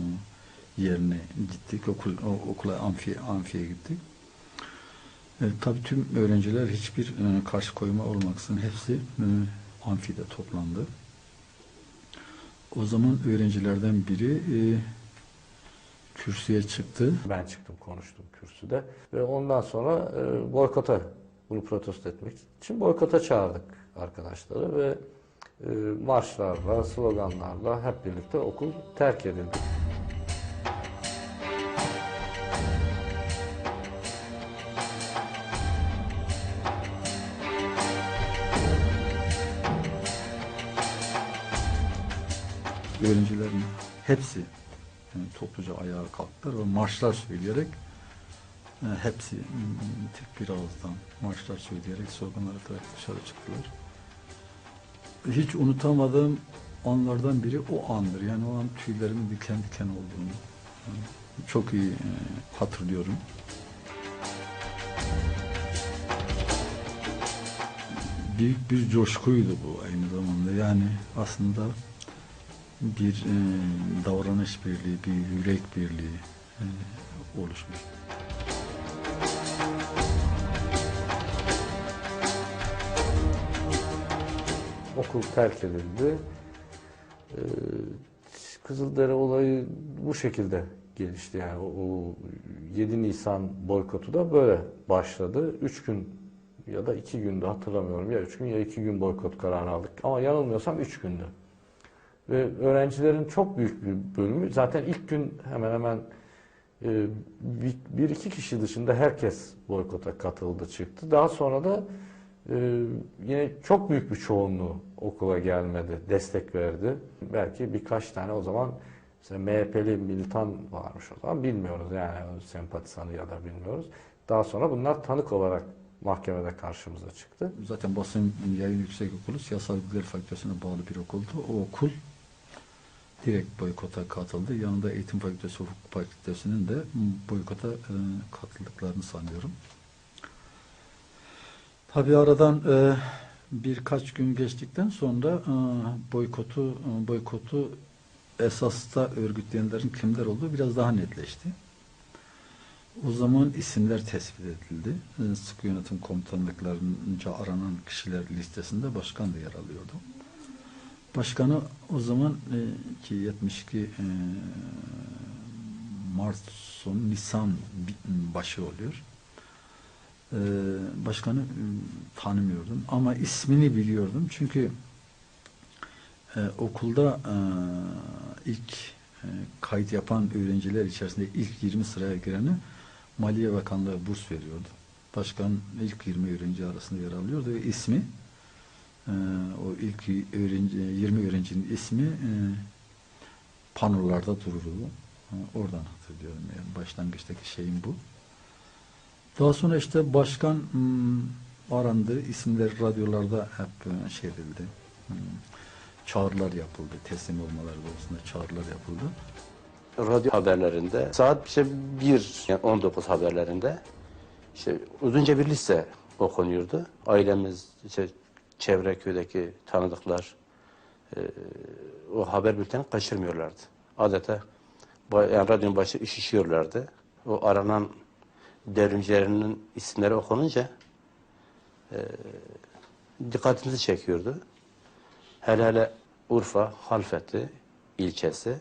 yerine gittik. Okul, o- okula amfi, amfiye gittik. E, tabii tüm öğrenciler hiçbir e, karşı koyma olmaksızın hepsi e, amfide toplandı. O zaman öğrencilerden biri e, kürsüye çıktı. Ben çıktım, konuştum kürsüde ve ondan sonra e, boykota, bunu protesto etmek için boykota çağırdık arkadaşları ve e, marşlarla, sloganlarla hep birlikte okul terk edildi. Öğrencilerin hepsi yani topluca ayağa kalktılar ve marşlar söyleyerek e, hepsi m, tek bir ağızdan marşlar söyleyerek sloganlar atarak dışarı çıktılar. Hiç unutamadığım anlardan biri o andır. Yani o an tüylerimin diken diken olduğunu e, çok iyi e, hatırlıyorum. Büyük bir coşkuydu bu aynı zamanda. Yani aslında bir e, davranış birliği, bir yürek birliği e, oluşmuştu. Okul terk edildi. E, Kızıldere olayı bu şekilde gelişti. Yani o, o yedi Nisan boykotu da böyle başladı. Üç gün ya da iki gündü, hatırlamıyorum. Ya üç gün ya iki gün boykot kararı aldık. Ama yanılmıyorsam üç gündü. Ve öğrencilerin çok büyük bir bölümü zaten ilk gün hemen hemen e, bir, bir iki kişi dışında herkes boykota katıldı çıktı. Daha sonra da e, yine çok büyük bir çoğunluğu okula gelmedi, destek verdi. Belki birkaç tane o zaman mesela M H P'li militan varmış o zaman, bilmiyoruz yani, sempatizanı ya da bilmiyoruz. Daha sonra bunlar tanık olarak mahkemede karşımıza çıktı. Zaten Basın Yayın Yüksekokulu Siyasal Bilgiler Fakültesine bağlı bir okuldu. O okul direkt boykota katıldı. Yanında Eğitim Fakültesi, Hukuk Fakültesi'nin de boykota e, katıldıklarını sanıyorum. Tabii aradan e, birkaç gün geçtikten sonra e, boykotu e, boykotu esasta örgütleyenlerin kimler olduğu biraz daha netleşti. O zaman isimler tespit edildi. E, Sıkı yönetim komutanlıklarınca aranan kişiler listesinde başkan da yer alıyordu. Başkanı o zaman e, ki yetmiş iki e, Mart sonu Nisan bi- başı oluyor. E, başkanı e, tanımıyordum ama ismini biliyordum. Çünkü e, okulda e, ilk e, kayıt yapan öğrenciler içerisinde ilk yirmi sıraya gireni Maliye Bakanlığı burs veriyordu. Başkan ilk yirmi öğrenci arasında yer alıyordu ve ismi e, o ilk öğrenci, yirmi öğrencinin ismi e, panolarda dururdu. E, Oradan hatırlıyorum yani başlangıçtaki şeyim bu. Daha sonra işte başkan hmm, arandı, isimler radyolarda hep e, şey edildi. Hmm, Çağrılar yapıldı, teslim olmaları doğrusunda çağrılar yapıldı. Radyo haberlerinde saat işte bir, yani on dokuz haberlerinde işte uzunca bir liste okunuyordu. Ailemiz, işte çevre köydeki tanıdıklar, e, o haber bülteni kaçırmıyorlardı. Adeta ba-, yani radyonun başında üşüşüyorlardı. O aranan devrimcilerinin isimleri okununca, e, dikkatimizi çekiyordu. Hele hele Urfa Halfeti ilçesi,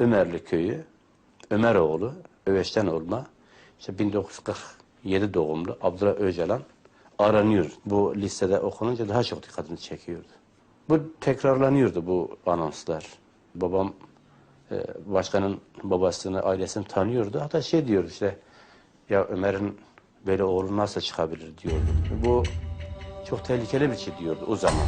Ömerli köyü, Ömeroğlu, Öveç'ten olma, işte bin dokuz yüz kırk yedi doğumlu Abdullah Öcalan aranıyor. Bu listede okununca daha çok dikkatimi çekiyordu. Bu tekrarlanıyordu, bu anonslar. Babam, e, başkanın babasını, ailesini tanıyordu. Hatta şey diyordu işte, "Ya Ömer'in böyle oğlu nasıl çıkabilir?" diyordu. Bu çok tehlikeli bir şey diyordu o zaman.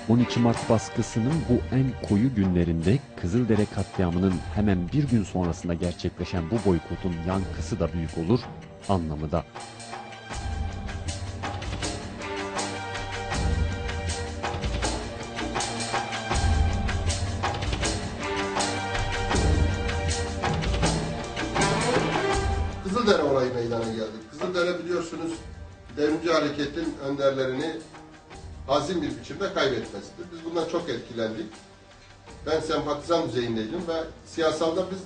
On iki Mart baskısının bu en koyu günlerinde Kızıldere katliamının hemen bir gün sonrasında gerçekleşen bu boykotun yankısı da büyük olur, anlamı da. Kızıldere olayı meydana geldi. Kızıldere biliyorsunuz devrimci hareketin önderlerini hazin bir biçimde kaybetmesidir. Biz bundan çok etkilendik. Ben sempatizan düzeyindeydim ve siyasalda biz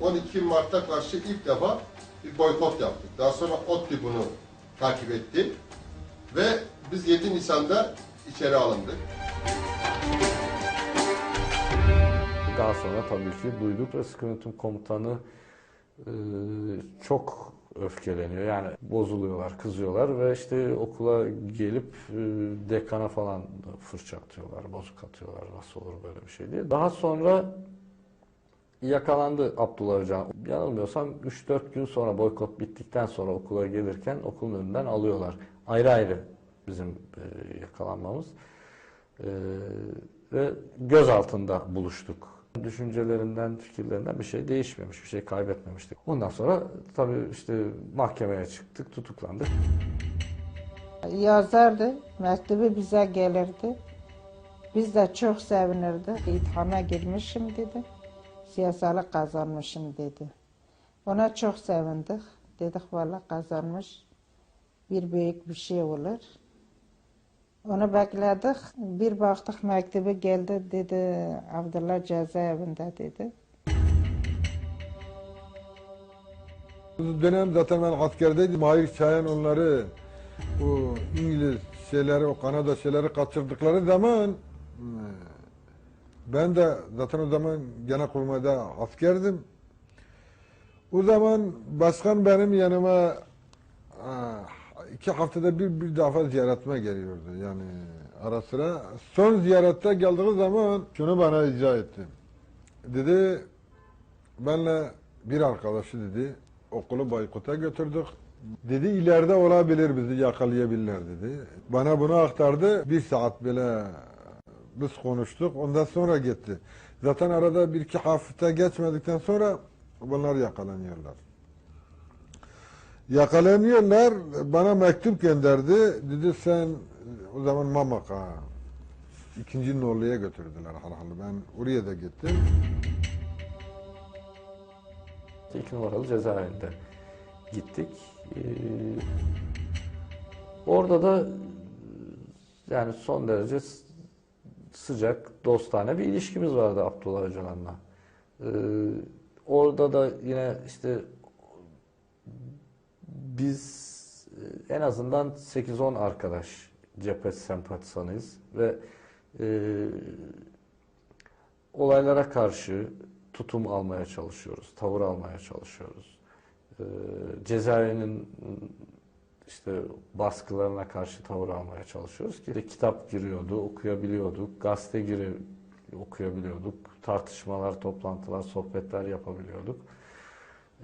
on iki Mart'a karşı ilk defa bir boykot yaptık. Daha sonra ODTÜ bunu takip etti ve biz yedi Nisan'da içeri alındık. Daha sonra tabii ki duyduk ve sıkı yönetim komutanı e, çok öfkeleniyor. Yani bozuluyorlar, kızıyorlar ve işte okula gelip e, dekana falan fırça atıyorlar, bozuk atıyorlar. Nasıl olur böyle bir şey diye. Daha sonra yakalandı Abdullah Öcalan. Yanılmıyorsam üç dört gün sonra, boykot bittikten sonra okula gelirken okulun önünden alıyorlar. Ayrı ayrı bizim e, yakalanmamız. E, ve göz altında buluştuk. Düşüncelerinden, fikirlerinden bir şey değişmemiş, bir şey kaybetmemiştik. Ondan sonra tabii işte mahkemeye çıktık, tutuklandık. Yazardı, mektubu bize gelirdi. Biz de çok sevinirdik. İthama girmişim dedi. Siyasalı kazanmışım dedi. Ona çok sevindik. Dedik valla kazanmış. Bir büyük bir şey olur. Onu bekledik. Bir baktık mektubu geldi dedi Abdullah cezaevinde dedi. Bu dönem zaten ben askerdeydim. Mahir Çayan onları, o İngiliz şeyleri, o Kanada şeyleri kaçırdıkları zaman, e, ben de zaten o zaman Genelkurmay'da askerdim. O zaman başkan benim yanıma, e, iki haftada bir, bir defa ziyaretime geliyordu yani ara sıra. Son ziyarette geldiği zaman şunu bana izah etti. Dedi, benle bir arkadaşı dedi, okulu boykota götürdük. Dedi, ileride olabilir bizi yakalayabilirler dedi. Bana bunu aktardı. Bir saat bile biz konuştuk. Ondan sonra gitti. Zaten arada bir iki hafta geçmedikten sonra bunlar yakalanıyorlar. Yakalanıyorlar. Bana mektup gönderdi. Dedi sen o zaman Mamaka ikinci Norlu'ya götürdüler herhalde. Ben oraya da gittim. İki numaralı cezaevinde gittik. Ee, orada da yani son derece s- sıcak, dostane bir ilişkimiz vardı Abdullah Öcalan'la. Ee, orada da yine işte biz e, en azından sekiz on arkadaş cephe sempatizanıyız ve e, olaylara karşı tutum almaya çalışıyoruz, tavır almaya çalışıyoruz. E, cezaevinin işte baskılarına karşı tavır almaya çalışıyoruz ki kitap giriyordu, okuyabiliyorduk, gazete gire okuyabiliyorduk, tartışmalar, toplantılar, sohbetler yapabiliyorduk.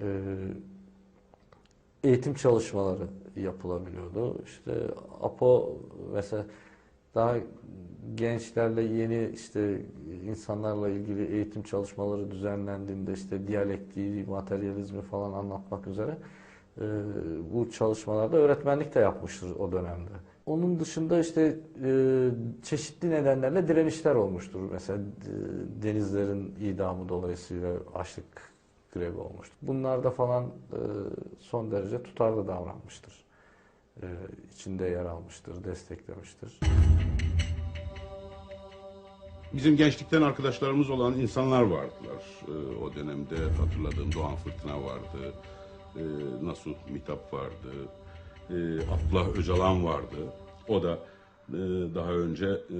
E, eğitim çalışmaları yapılabiliyordu. İşte Apo mesela daha gençlerle yeni işte insanlarla ilgili eğitim çalışmaları düzenlendiğinde işte diyalektiği, materyalizmi falan anlatmak üzere e, bu çalışmalarda öğretmenlik de yapmıştır o dönemde. Onun dışında işte e, çeşitli nedenlerle direnişler olmuştur. Mesela e, denizlerin idamı dolayısıyla açlık grevi olmuştur. Bunlarda falan e, son derece tutarlı davranmıştır. E, içinde yer almıştır, desteklemiştir. Bizim gençlikten arkadaşlarımız olan insanlar vardılar. Ee, o dönemde hatırladığım Doğan Fırtına vardı, e, Nasuh Mitap vardı, e, Abdullah Öcalan vardı. O da e, daha önce e,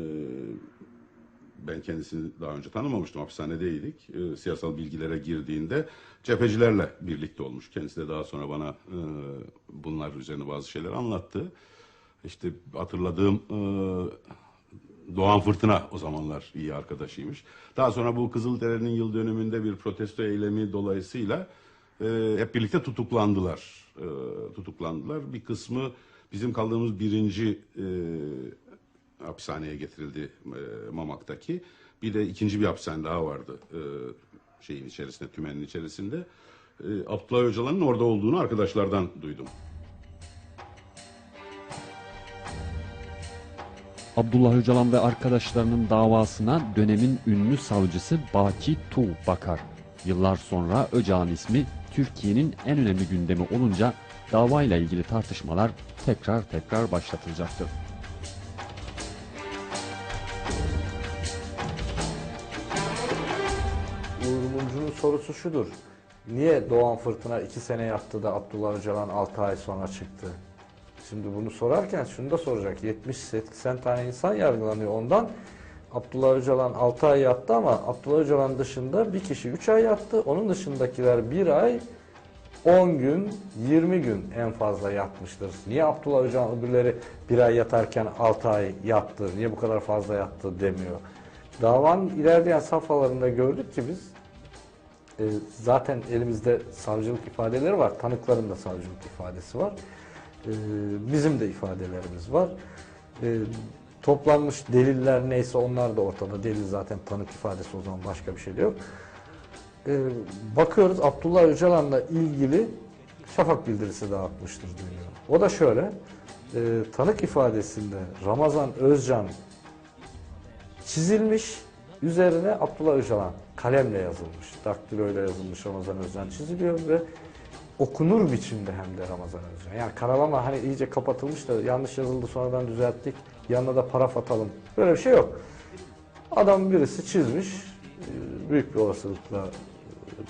ben kendisini daha önce tanımamıştım, hapishanedeydik. E, siyasal bilgilere girdiğinde cephecilerle birlikte olmuş. Kendisi de daha sonra bana e, bunlar üzerine bazı şeyler anlattı. İşte hatırladığım e, Doğan Fırtına o zamanlar iyi arkadaşıymış. Daha sonra bu Kızılderili'nin yıl dönümünde bir protesto eylemi dolayısıyla e, hep birlikte tutuklandılar. E, tutuklandılar. Bir kısmı bizim kaldığımız birinci e, hapishaneye getirildi e, Mamak'taki. Bir de ikinci bir hapishane daha vardı e, şeyin içerisinde, tümenin içerisinde. E, Abdullah Öcalan'ın orada olduğunu arkadaşlardan duydum. Abdullah Öcalan ve arkadaşlarının davasına dönemin ünlü savcısı Baki Tuğ bakar. Yıllar sonra Öcalan ismi Türkiye'nin en önemli gündemi olunca davayla ilgili tartışmalar tekrar tekrar başlatılacaktır. Uğur Mumcu'nun sorusu şudur. Niye Doğan Fırtına iki sene yattı da Abdullah Öcalan altı ay sonra çıktı? Şimdi bunu sorarken şunu da soracak. yetmiş seksen tane insan yargılanıyor ondan. Abdullah Öcalan altı ay yattı ama Abdullah Öcalan dışında bir kişi üç ay yattı. Onun dışındakiler bir ay, on gün, yirmi gün en fazla yatmıştır. Niye Abdullah Öcalan öbürleri bir ay yatarken altı ay yattı, niye bu kadar fazla yattı demiyor. Davanın ilerleyen safhalarında gördük ki biz, e, zaten elimizde savcılık ifadeleri var, tanıkların da savcılık ifadesi var. E, bizim de ifadelerimiz var. E, toplanmış deliller neyse onlar da ortada. Delil zaten tanık ifadesi, o zaman başka bir şey de yok. E, bakıyoruz Abdullah Öcalan'la ilgili şafak bildirisi dağıtmıştır deniyor. O da şöyle, e, tanık ifadesinde Ramazan Özcan çizilmiş, üzerine Abdullah Öcalan kalemle yazılmış, daktiloyla yazılmış Ramazan Özcan çiziliyor ve okunur biçimde hem de Ramazan Özcan. Yani karalama hani iyice kapatılmış da yanlış yazıldı sonradan düzelttik, yanına da paraf atalım. Böyle bir şey yok. Adam birisi çizmiş, e, büyük bir olasılıkla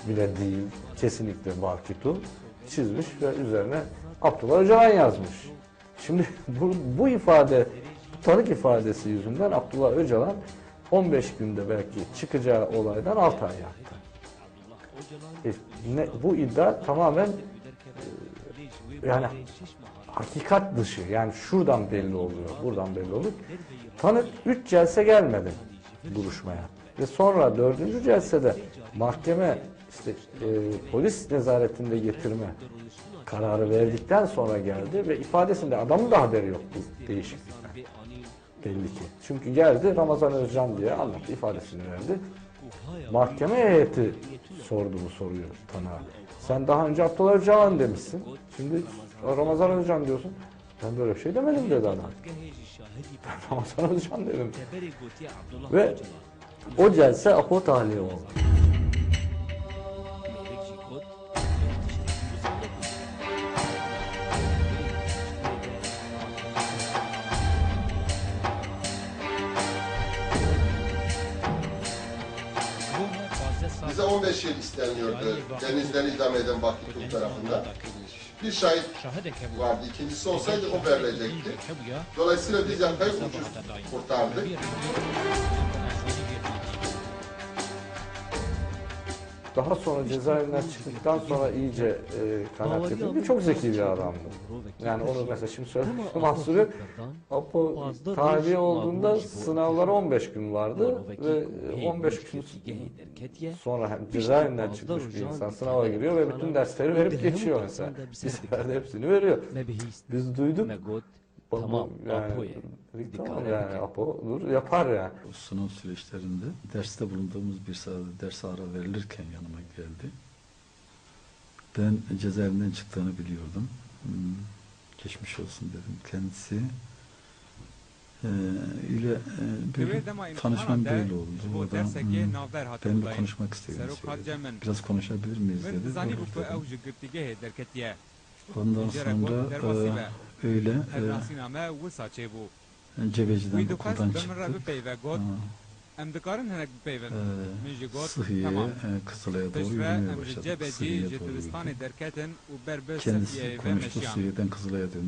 bile değil, kesinlikle Baki Tuğ çizmiş ve üzerine Abdullah Öcalan yazmış. Şimdi bu, bu ifade, bu tanık ifadesi yüzünden Abdullah Öcalan on beş günde belki çıkacağı olaydan altı ay yattı. E, ne, bu iddia tamamen e, yani hakikat dışı, yani şuradan belli oluyor, buradan belli oluyor. Tanık üç celse gelmedi duruşmaya. Ve sonra dördüncü celsede mahkeme işte e, polis nezaretinde getirme kararı verdikten sonra geldi ve ifadesinde adamın da haberi yok bu değişiklikten. Belli ki. Çünkü geldi Ramazan Özcan diye anlattı, ifadesini verdi. Mahkeme heyeti sordu bu soruyu tanığa. Sen daha önce Abdullah Öcalan demişsin. Şimdi Ramazan Özcan diyorsun. Ben böyle bir şey demedim dedi adam. Ben Ramazan Özcan dedim. Ve o celse Apo tahliye oldu. Bize on beş yıl isteniyordu. Denizden idam eden Baki Tuğ tarafından. Bir şahit vardı. İkincisi olsaydı o verilecekti. Dolayısıyla biz yakayı ucuz kurtardık. Daha sonra cezaevinden çıktıktan sonra iyice e, kanaat getirdi. Çok zeki bir adamdı. Yani onu mesela şimdi söylemek mahsur yok. Apo tahliye olduğunda sınavlara on beş gün vardı ve on beş gün sonra hem cezaevinden çıkmış bir insan sınava giriyor ve bütün dersleri verip geçiyor mesela. Bir seferde hepsini veriyor. Biz duyduk. Tamam, yani, Apo ye. Dedik, tamam yani, Apo dur, yapar yani. Sınav süreçlerinde derste bulunduğumuz bir sırada ders ara verilirken yanıma geldi. Ben cezaevinden çıktığını biliyordum. Hmm, geçmiş olsun dedim. Kendisi Ee, ile, e, Di wê böyle dema tanışmam imtihana de böyle oldu. Ji bo Orada, dersekê hmm, navber hate ben bir konuşmak istedim, söyledi. Biraz konuşabilir miyiz dedi. Min dizanîbû ku ew ji girtîgehê derketiye. Ondan sonra, e, öyle, e, Her nasîna me wisa çêbû. Cebeciden okuldan çıktık. Wî dixwest bi min re bipeyve, got, "Em dikarin hinek bipeyvin." Min jî got, "Temam." Piştre em ji Cebecî, ji dibistanê derketin û ber bi Sefiyeyê ve meşiyan.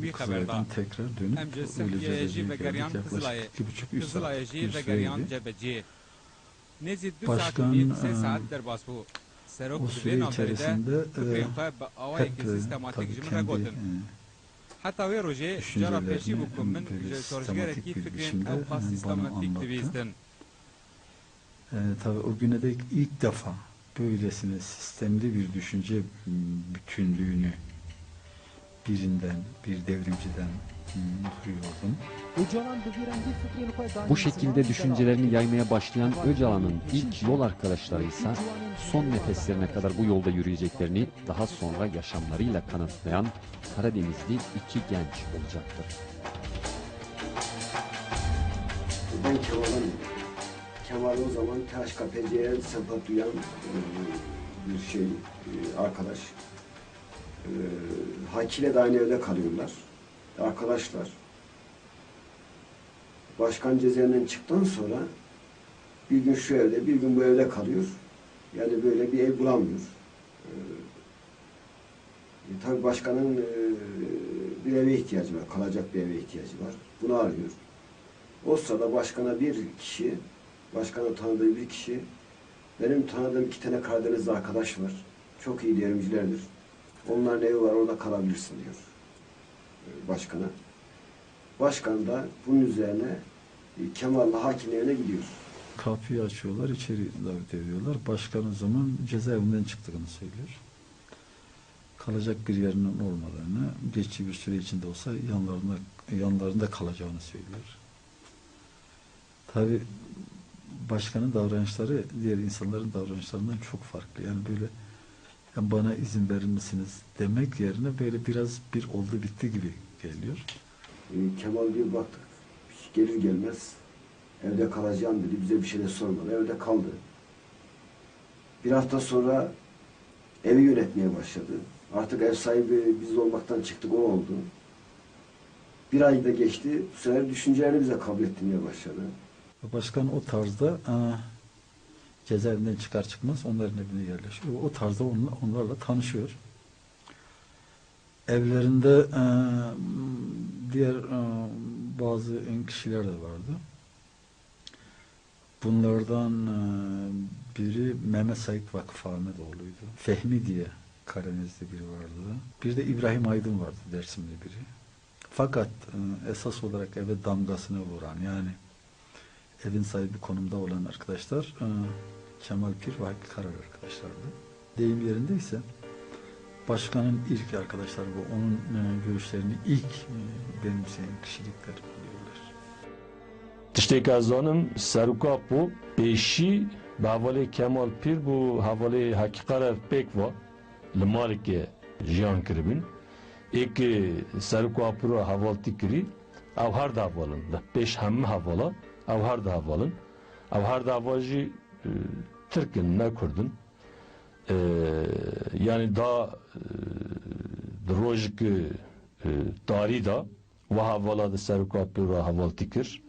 Wî xeber da. Em ji Sefiyeyê jî vegeriyan Qizilayê. Qizilayê jî vegeriyan Cebeciyê. Nêzî du saet û nîv, sê saet derbas bû. Serok di vê navberê de fikrên xwe bi awayekî sîstematîk ji min re gotin. Heta wê rojê cara pêşî bû ku min ji şoreşgerekî fikrên ew qas sîstematîk dibîstin. E, tabii o güne dek ilk defa böylesine sistemli bir düşünce bütünlüğünü birinden, bir devrimciden, hmm, duyuyordum. Bu şekilde düşüncelerini yaymaya başlayan Öcalan'ın ilk yol arkadaşları ise son nefeslerine kadar bu yolda yürüyeceklerini daha sonra yaşamlarıyla kanıtlayan Karadenizli iki genç olacaktır. Ben Kemal'ın, Kemal o zaman T H K P C'ye sempati duyan, e, bir şey, e, arkadaş. E, Haki ile de aynı evde kalıyorlar. Arkadaşlar. Başkan cezaevinden çıktıktan sonra bir gün şu evde, bir gün bu evde kalıyor. Yani böyle bir ev bulamıyor. E, e, tabii başkanın, e, bir eve ihtiyacı var, kalacak bir eve ihtiyacı var. Bunu arıyor. O sırada başkana bir kişi, başkanın tanıdığı bir kişi, "Benim tanıdığım iki tane Karadenizli arkadaş var. Çok iyi devrimcilerdir. Onların evi var, orada kalabilirsin," diyor, e, başkana. Başkan da bunun üzerine, e, Kemal'la Haki'nin evine gidiyor. Kapıyı açıyorlar, içeri davet ediyorlar. Başkan o zaman cezaevinden çıktığını söylüyor. Kalacak bir yerinin olmadığını, geçici bir süre içinde olsa yanlarında, yanlarında kalacağını söylüyor. Tabii başkanın davranışları diğer insanların davranışlarından çok farklı. Yani böyle, "Ya bana izin verir misiniz?" demek yerine böyle biraz bir oldu bitti gibi geliyor. E, Kemal diyor, "Baktık, gelir gelmez evde kalacağım," dedi. Bize bir şey de sormadı. Evde kaldı. Bir hafta sonra evi yönetmeye başladı. Artık ev sahibi biz olmaktan çıktık, o oldu. Bir ay da geçti. Bu sefer düşüncelerini bize kabul ettirmeye başladı. Başkan o tarzda, e, cezaevinden çıkar çıkmaz onların evine yerleşiyor. O tarzda onla-, onlarla tanışıyor. Evlerinde, e, diğer, e, bazı kişiler de vardı. Bunlardan, e, biri Mehmet Said Vakıf Ahmetoğlu'ydu. Fehmi diye Karadenizli biri vardı. Bir de İbrahim Aydın vardı, Dersimli biri. Fakat, e, esas olarak eve damgasını vuran, yani evin sahibi konumda olan arkadaşlar, e, Kemal Pir ve Hakkı Karar arkadaşlardı. Deyim yerindeyse, başkanın ilk arkadaşları ve onun, e, görüşlerini ilk, e, benimseyen kişilikler oluyorlar. Tiştê ku ez zanim, Serok Apo pêşî bi hevalê Kemal Pîr û hevalê Hekî Qerer pêk ve li malekê jiyan kiribûn. Ê ku Serok Apo re hevaltî kirî, ew her du heval in. Li pêş hemû hevala, ew her du heval in. Ew her du heval jî, e, Tirk in, ne Kurd in. E, yanî da, e, di rojek, e, tarî de, wa hevala di Serok Apo re hevaltî kir.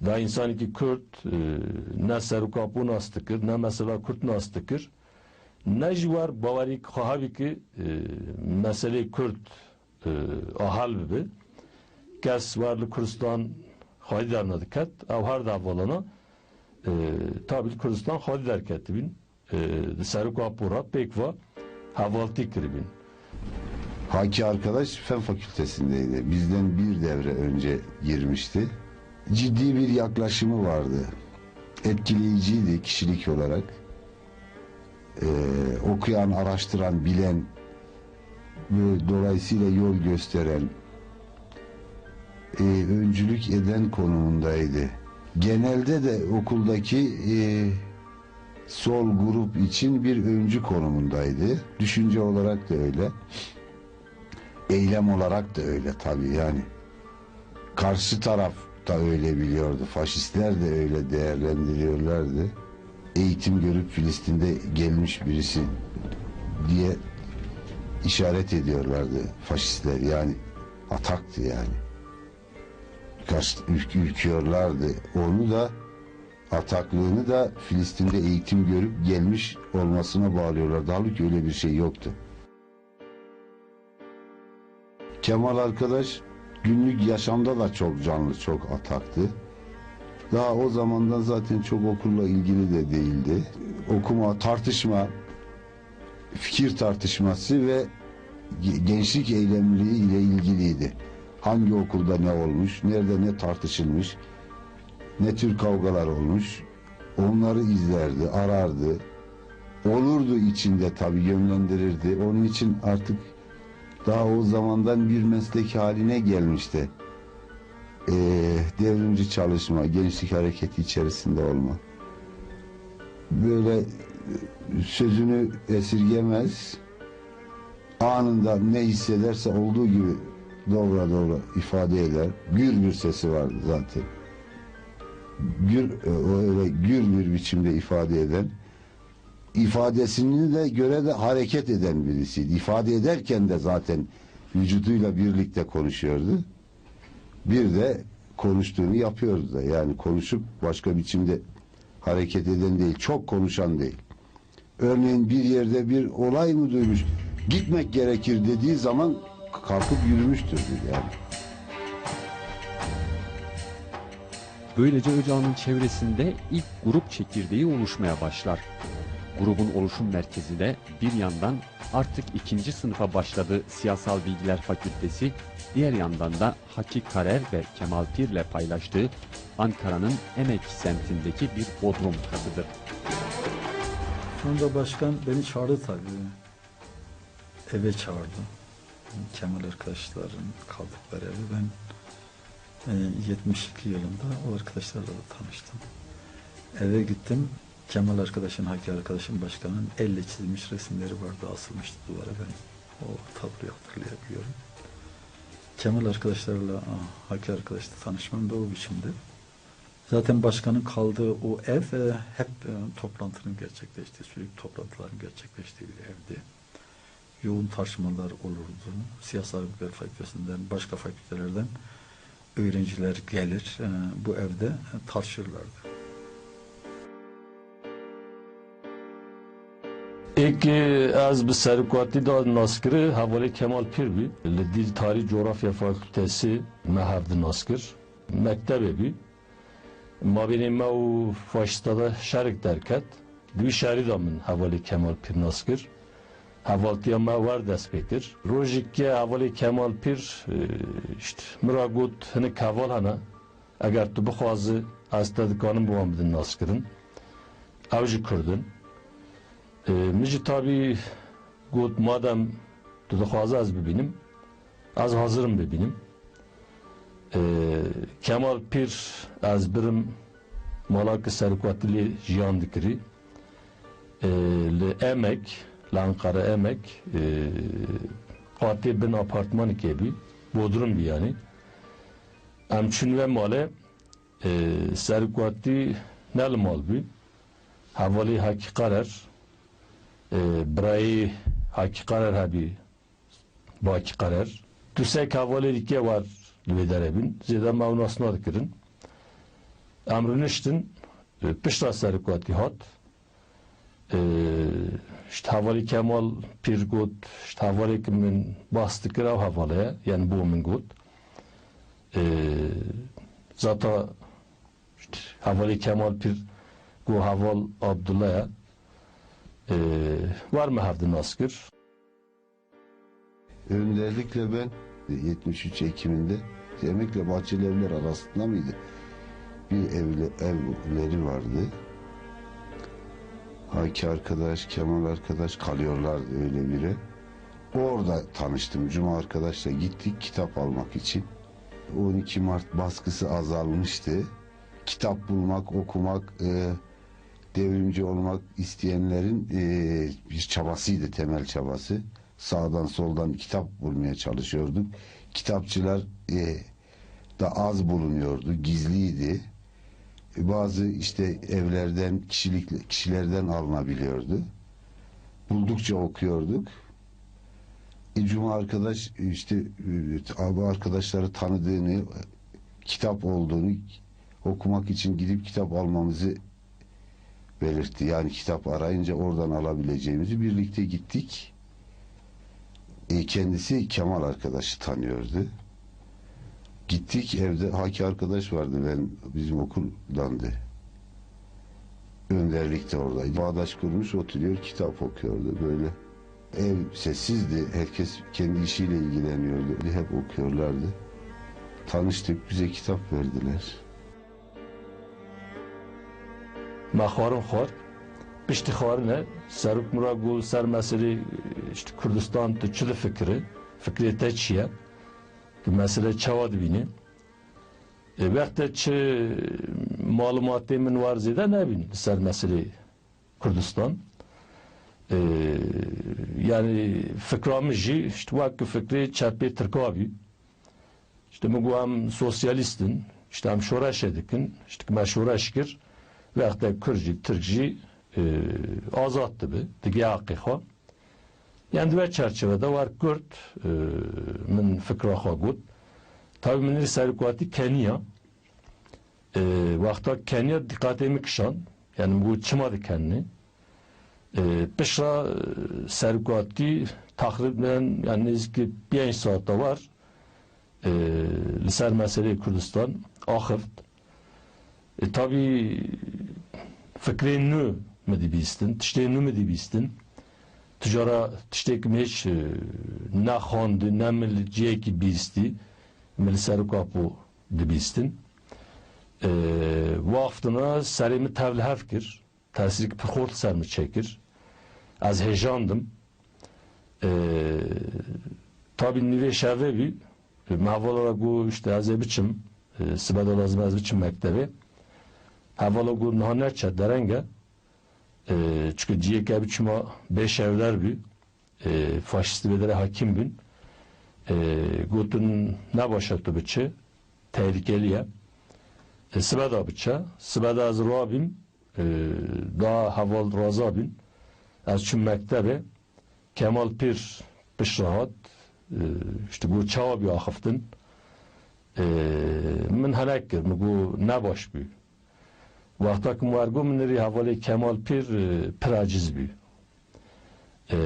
Da însanekî Kurd, e, ne Serok Apo nas dikir, ne mesela Kurd nas dikir, ne jî wer bawerî xwe hebî ki, e, meselê Kurd, e, a hel bibe. Kes wer li Kurdistan xwedî dernediket, ew her du hevalana, e, tabî li Kurdistan xwedî derketibîn. E, di Serok Apo re pêk ve hevaltî kiribîn. Haki arkadaş Fen Fakültesindeydi. Bizden bir devre önce girmişti. Ciddi bir yaklaşımı vardı. Etkileyiciydi kişilik olarak. E, okuyan, araştıran, bilen ve dolayısıyla yol gösteren, e, öncülük eden konumundaydı. Genelde de okuldaki, e, sol grup için bir öncü konumundaydı. Düşünce olarak da öyle. Eylem olarak da öyle tabii yani. Karşı taraf da öyle biliyordu. Faşistler de öyle değerlendiriyorlardı. Eğitim görüp Filistin'de gelmiş birisi diye işaret ediyorlardı faşistler. Yani ataktı yani. Kaç, ürk-, ürküyorlardı. Onu da, ataklığını da Filistin'de eğitim görüp gelmiş olmasına bağlıyorlardı. Halbuki öyle bir şey yoktu. Kemal arkadaş günlük yaşamda da çok canlı, çok ataktı. Daha o zamandan zaten çok okulla ilgili de değildi. Okuma, tartışma, fikir tartışması ve ge-, gençlik eylemliliği ile ilgiliydi. Hangi okulda ne olmuş, nerede ne tartışılmış, ne tür kavgalar olmuş, onları izlerdi, arardı. Olurdu içinde tabii, yönlendirirdi. Onun için artık daha o zamandan bir meslek haline gelmişti. Ee, devrimci çalışma, gençlik hareketi içerisinde olma. Böyle, e, sözünü esirgemez, anında ne hissederse olduğu gibi doğru doğru ifade eder. Gür bir sesi vardı zaten. Gür, e, o öyle gür bir biçimde ifade eden, ifadesini de göre de hareket eden birisiydi. İfade ederken de zaten vücuduyla birlikte konuşuyordu. Bir de konuştuğunu yapıyordu da. Yani konuşup başka biçimde hareket eden değil, çok konuşan değil. Örneğin bir yerde bir olay mı duymuş, gitmek gerekir dediği zaman kalkıp yürümüştür yani. Böylece Öcalan'ın çevresinde ilk grup çekirdeği oluşmaya başlar. Grubun oluşum merkezi de bir yandan artık ikinci sınıfa başladığı Siyasal Bilgiler Fakültesi, diğer yandan da Haki Karer ve Kemal Pir'le paylaştığı Ankara'nın Emek semtindeki bir bodrum katıdır. Sonunda başkan beni çağırdı tabii. Eve çağırdı. Kemal arkadaşların kaldıkları evi. Ben, e, yetmiş iki yılında o arkadaşlarla da tanıştım. Eve gittim. Kemal arkadaşın, Haki arkadaşın, başkanın elle çizilmiş resimleri vardı, asılmıştı duvara. Ben o tabloyu hatırlayabiliyorum. Kemal arkadaşlarla, a, Haki arkadaşla tanışmam da o biçimdi. Zaten başkanın kaldığı o ev, e, hep, e, toplantının gerçekleştiği, sürekli toplantıların gerçekleştiği bir evdi. Yoğun tartışmalar olurdu. Siyasal Bilgiler Fakültesinden, başka fakültelerden öğrenciler gelir, e, bu evde tartışırlardı. Êkê ez bi serokatî de naskirî hevalê Kemal Pîr bî. Li dîl Tarîh Coğrafya Fakültesi me hev di naskir. Mektebê bî. Mabênê me û faşîsta de şerik derket. Di wî şerî de min hevalê Kemal Pîr nas kir. Hevaltiya me wer dest pê kir. Rojî ke hevalê Kemal Pîr, e, îşte, min ra got, hinek heval hene. Eger tu bixwazi, ez te dikanim bi wan bidin naskirin. Ew jî Kurd in. E, min jî tabî got, madem tu dixwazi ez bibînim, ez hazir im bibînim. E, Kemal Pîr ez birim mala ku serokatî lê jiyan dikirî. E, li Emek, li Enqere Emek, e, qatê bin apartmanekê bî, bodrum bî yanî. Em çûn ve malê, e, serokatî ne li mal bî. Hevalê Hakî Qarer, e, birayê Hakî Qarer hebî, Baki Qarer. Du sê hevalê dîke wer li wê derê bîn. Zêde me ew nas nadikirin. Em rûniştin, e, pişta serokatî hat. E, îşte hevalê Kemal Pîr got, îşte hevalê ku min behs dikir, ew hevalê ye, yani bo min got. E, zata îşte hevalê Kemal Pîr got, heval Abdullah ye. E, wer me hev di nas kir. Önderlikle ben yetmiş üç Ekim'inde Emek'le Bahçeli Evler arasında mıydı? Bir evle, evleri vardı. Haki arkadaş, Kemal arkadaş kalıyorlardı öyle biri. Orada tanıştım. Cuma arkadaşla gittik kitap almak için. on iki Mart baskısı azalmıştı. Kitap bulmak, okumak, e, devrimci olmak isteyenlerin, e, bir çabasıydı, temel çabası. Sağdan soldan kitap bulmaya çalışıyorduk. Kitapçılar, e, da az bulunuyordu, gizliydi. E, bazı işte evlerden, kişilik, kişilerden alınabiliyordu. Buldukça okuyorduk. E, Cuma arkadaş işte, e, abi arkadaşları tanıdığını, kitap olduğunu, okumak için gidip kitap almamızı belirtti. Yani kitap arayınca oradan alabileceğimizi, birlikte gittik. E, kendisi Kemal arkadaşı tanıyordu. Gittik, evde Haki arkadaş vardı, ben, bizim okuldandı. Önderlikte oradaydı. Bağdaş kurmuş oturuyor, kitap okuyordu böyle. Ev sessizdi, herkes kendi işiyle ilgileniyordu. Hep okuyorlardı. Tanıştık, bize kitap verdiler. Me xwarin xwar. Piştî xwarine, Serok min re got ser meselê, işte, Kurdistan tu çi difikirî? Fikrê te çi ye? Tu mesele çawa dibînî? E, wexte çi malumatê min war zêde nebîn li ser meselê Kurdistan. E, yani fikra min jî, işte, wek fikrê çepê Tirka bî. İşte min got em sosyalîst in, işte em şoreşê dikin, işte me şoreş kir, wexte Kurd jî, Tirk jî, e, azad dibe, dige heqê xwe. Yani di wê çerçevede wer Kurd, e, min fikra xwe got. Tabii min li serokatî keniya. E, wexta keniya diqatê min kişand. Yani min got çima dikenî? E, pişra, e, serokatî taxrîben, yani nêzîkî pênc saeta war, e, li ser meseleyê Kurdistan axift. E, tabî fikrên nû min dibîstin, tiştên nû min dibîstin. Tu cara tiştêk min hiç, e, nexwandi, ne min li cihekî bîstî, min li ser kapo dibîstin. E, wextina serê min tev li hev kir. Tesîrek pir xurt li ser min çêkir. Ez hêjandim. E, tabî nîvê şevê bî. Me hevala re got, işte, ez ê biçim. E, sibe de lazim ez biçim mektebê. Hevala got, niha neçe, dereng e. E, çunke cihê ke biçima bê şevler bî. E, faşîstî vê derê hakîm bûn. E, gotin, ne baş e tu biçe, tehlikelî ye. E, sibe de biçe. Sibe de ez rabîm. E, da heval raza bîn. Ez çûm mektebê. Kemal Pîr piştre hat. E, işte got çawa bî axiftin. E, min henek kir. Min got ne baş bû. Wexta ku min wer got, min nirî hevalê Kemal Pîr, e, pir aciz bû. E,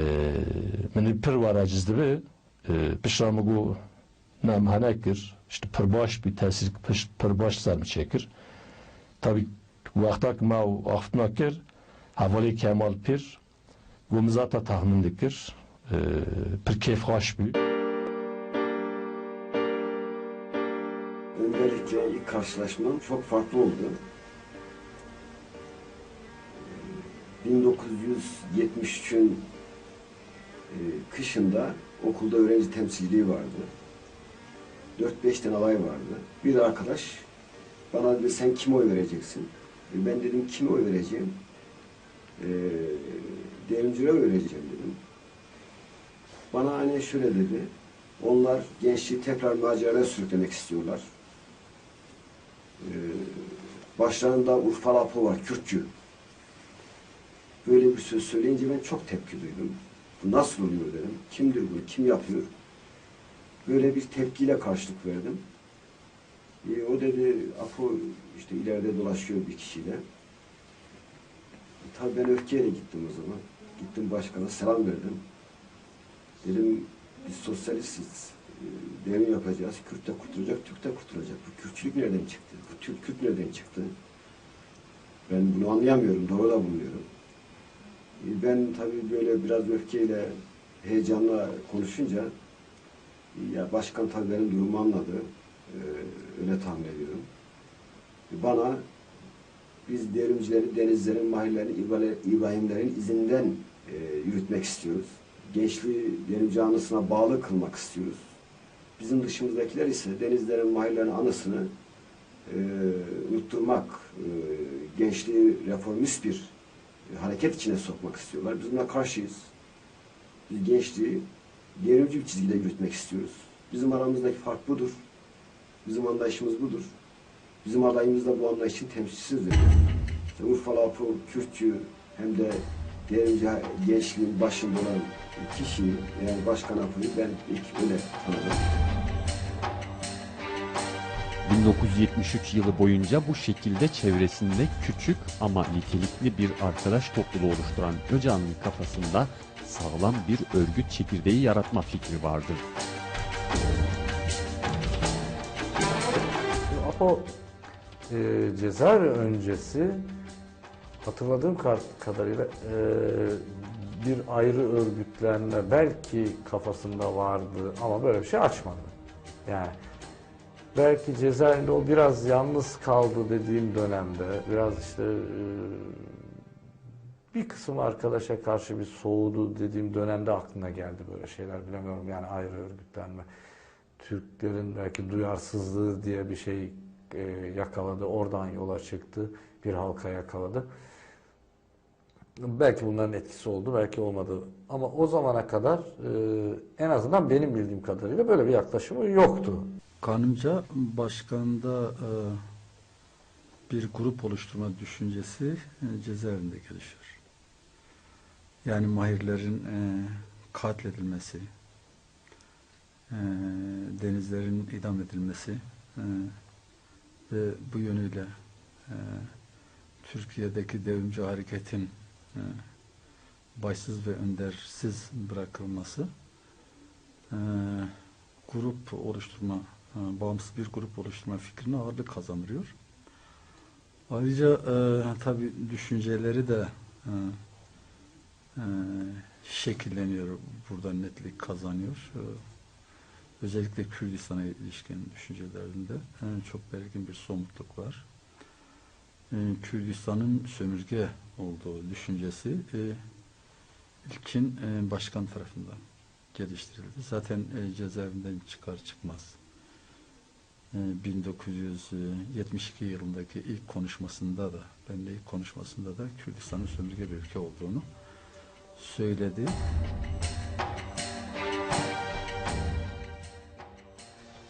min nirî pir wer aciz dibe. E, piştre min got, ne, min henek kir. İşte pir baş bû, tesîr pir, pir baş ser min çêkir. Tabî wexta ku me axiftina kir, hevalê Kemal Pîr, got, min zaten tahmin dikir, e, pir kêfxweş bû. Önderlikle ilk karşılaşmam çok farklı oldu. Bin dokuz yüz yetmiş üçün, e, kışında okulda öğrenci temsilciliği vardı. Dört beş tane alay vardı. Bir arkadaş bana dedi, "Sen kime oy vereceksin?" E, ben dedim, "Kime oy vereceğim?" E, "Devrimcilere oy vereceğim," dedim. Bana aynen şöyle dedi, "Onlar gençliği tekrar maceraya sürüklemek istiyorlar. Ee, başlarında Urfalı Apo var, Kürtçü." Böyle bir söz söyleyince ben çok tepki duydum. "Bu nasıl oluyor?" dedim. "Kimdir bu? Kim yapıyor?" Böyle bir tepkiyle karşılık verdim. E, o dedi, "Apo işte ileride dolaşıyor bir kişiyle." E, tabii ben öfkeyle gittim o zaman. Gittim başkana selam verdim. Dedim, "Biz sosyalistiz. E, devrim yapacağız. Kürt de kurtulacak, Türk de kurtulacak. Bu Kürtçülük nereden çıktı? Bu Türk, Kürt nereden çıktı? Ben bunu anlayamıyorum, doğru da bulmuyorum." E, ben tabii böyle biraz öfkeyle, heyecanla konuşunca, ya başkan tabii benim durumu anladı. Ee, öyle tahmin ediyorum. Bana, "Biz devrimcileri denizlerin, mahirlerin, İbale-, İbrahimlerin izinden, e, yürütmek istiyoruz. Gençliği devrimci anısına bağlı kılmak istiyoruz. Bizim dışımızdakiler ise denizlerin, mahirlerin anısını, e, unutturmak, e, gençliği reformist bir, e, hareket içine sokmak istiyorlar. Biz buna karşıyız. Biz gençliği devrimci bir çizgide yürütmek istiyoruz. Bizim aramızdaki fark budur." Bizim anlayışımız budur. Bizim adayımız da bu anlayışın temsilcisidir. İşte Urfalı Apo Kürtçü hem de Devrimci Gençliğin başında olan kişi, yani Başkan Apo'yu ben ilk öyle tanıdım. bin dokuz yüz yetmiş üç yılı boyunca bu şekilde çevresinde küçük ama nitelikli bir arkadaş topluluğu oluşturan Öcalan'ın kafasında sağlam bir örgüt çekirdeği yaratma fikri vardır. Apo e, cezaevi öncesi hatırladığım kar- kadarıyla e, bir ayrı örgütlenme belki kafasında vardı ama böyle bir şey açmadı. Yani belki cezaevinde o biraz yalnız kaldı dediğim dönemde biraz işte e, bir kısım arkadaşa karşı bir soğudu dediğim dönemde aklına geldi böyle şeyler, bilemiyorum yani, ayrı örgütlenme. Türklerin belki duyarsızlığı diye bir şey e, yakaladı, oradan yola çıktı, bir halka yakaladı. Belki bunların etkisi oldu, belki olmadı. Ama o zamana kadar e, en azından benim bildiğim kadarıyla böyle bir yaklaşımı yoktu. Kanımca başkanda e, bir grup oluşturma düşüncesi e, cezaevinde gelişiyor. Yani Mahirlerin e, katledilmesi, e, Denizlerin idam edilmesi e, ve bu yönüyle e, Türkiye'deki devrimci hareketin e, başsız ve öndersiz bırakılması e, grup oluşturma, e, bağımsız bir grup oluşturma fikrine ağırlık kazandırıyor. Ayrıca e, tabii düşünceleri de e, e, şekilleniyor, burada netlik kazanıyor. E, özellikle Kürdistan'a ilişkin düşüncelerinde e, çok belirgin bir somutluk var. E, Kürdistan'ın sömürge olduğu düşüncesi e, ilkin e, başkan tarafından geliştirildi. Zaten e, cezaevinden çıkar çıkmaz e, bin dokuz yüz yetmiş iki yılındaki ilk konuşmasında da, benimle ilk konuşmasında da Kürdistan'ın sömürge bir ülke olduğunu söyledi.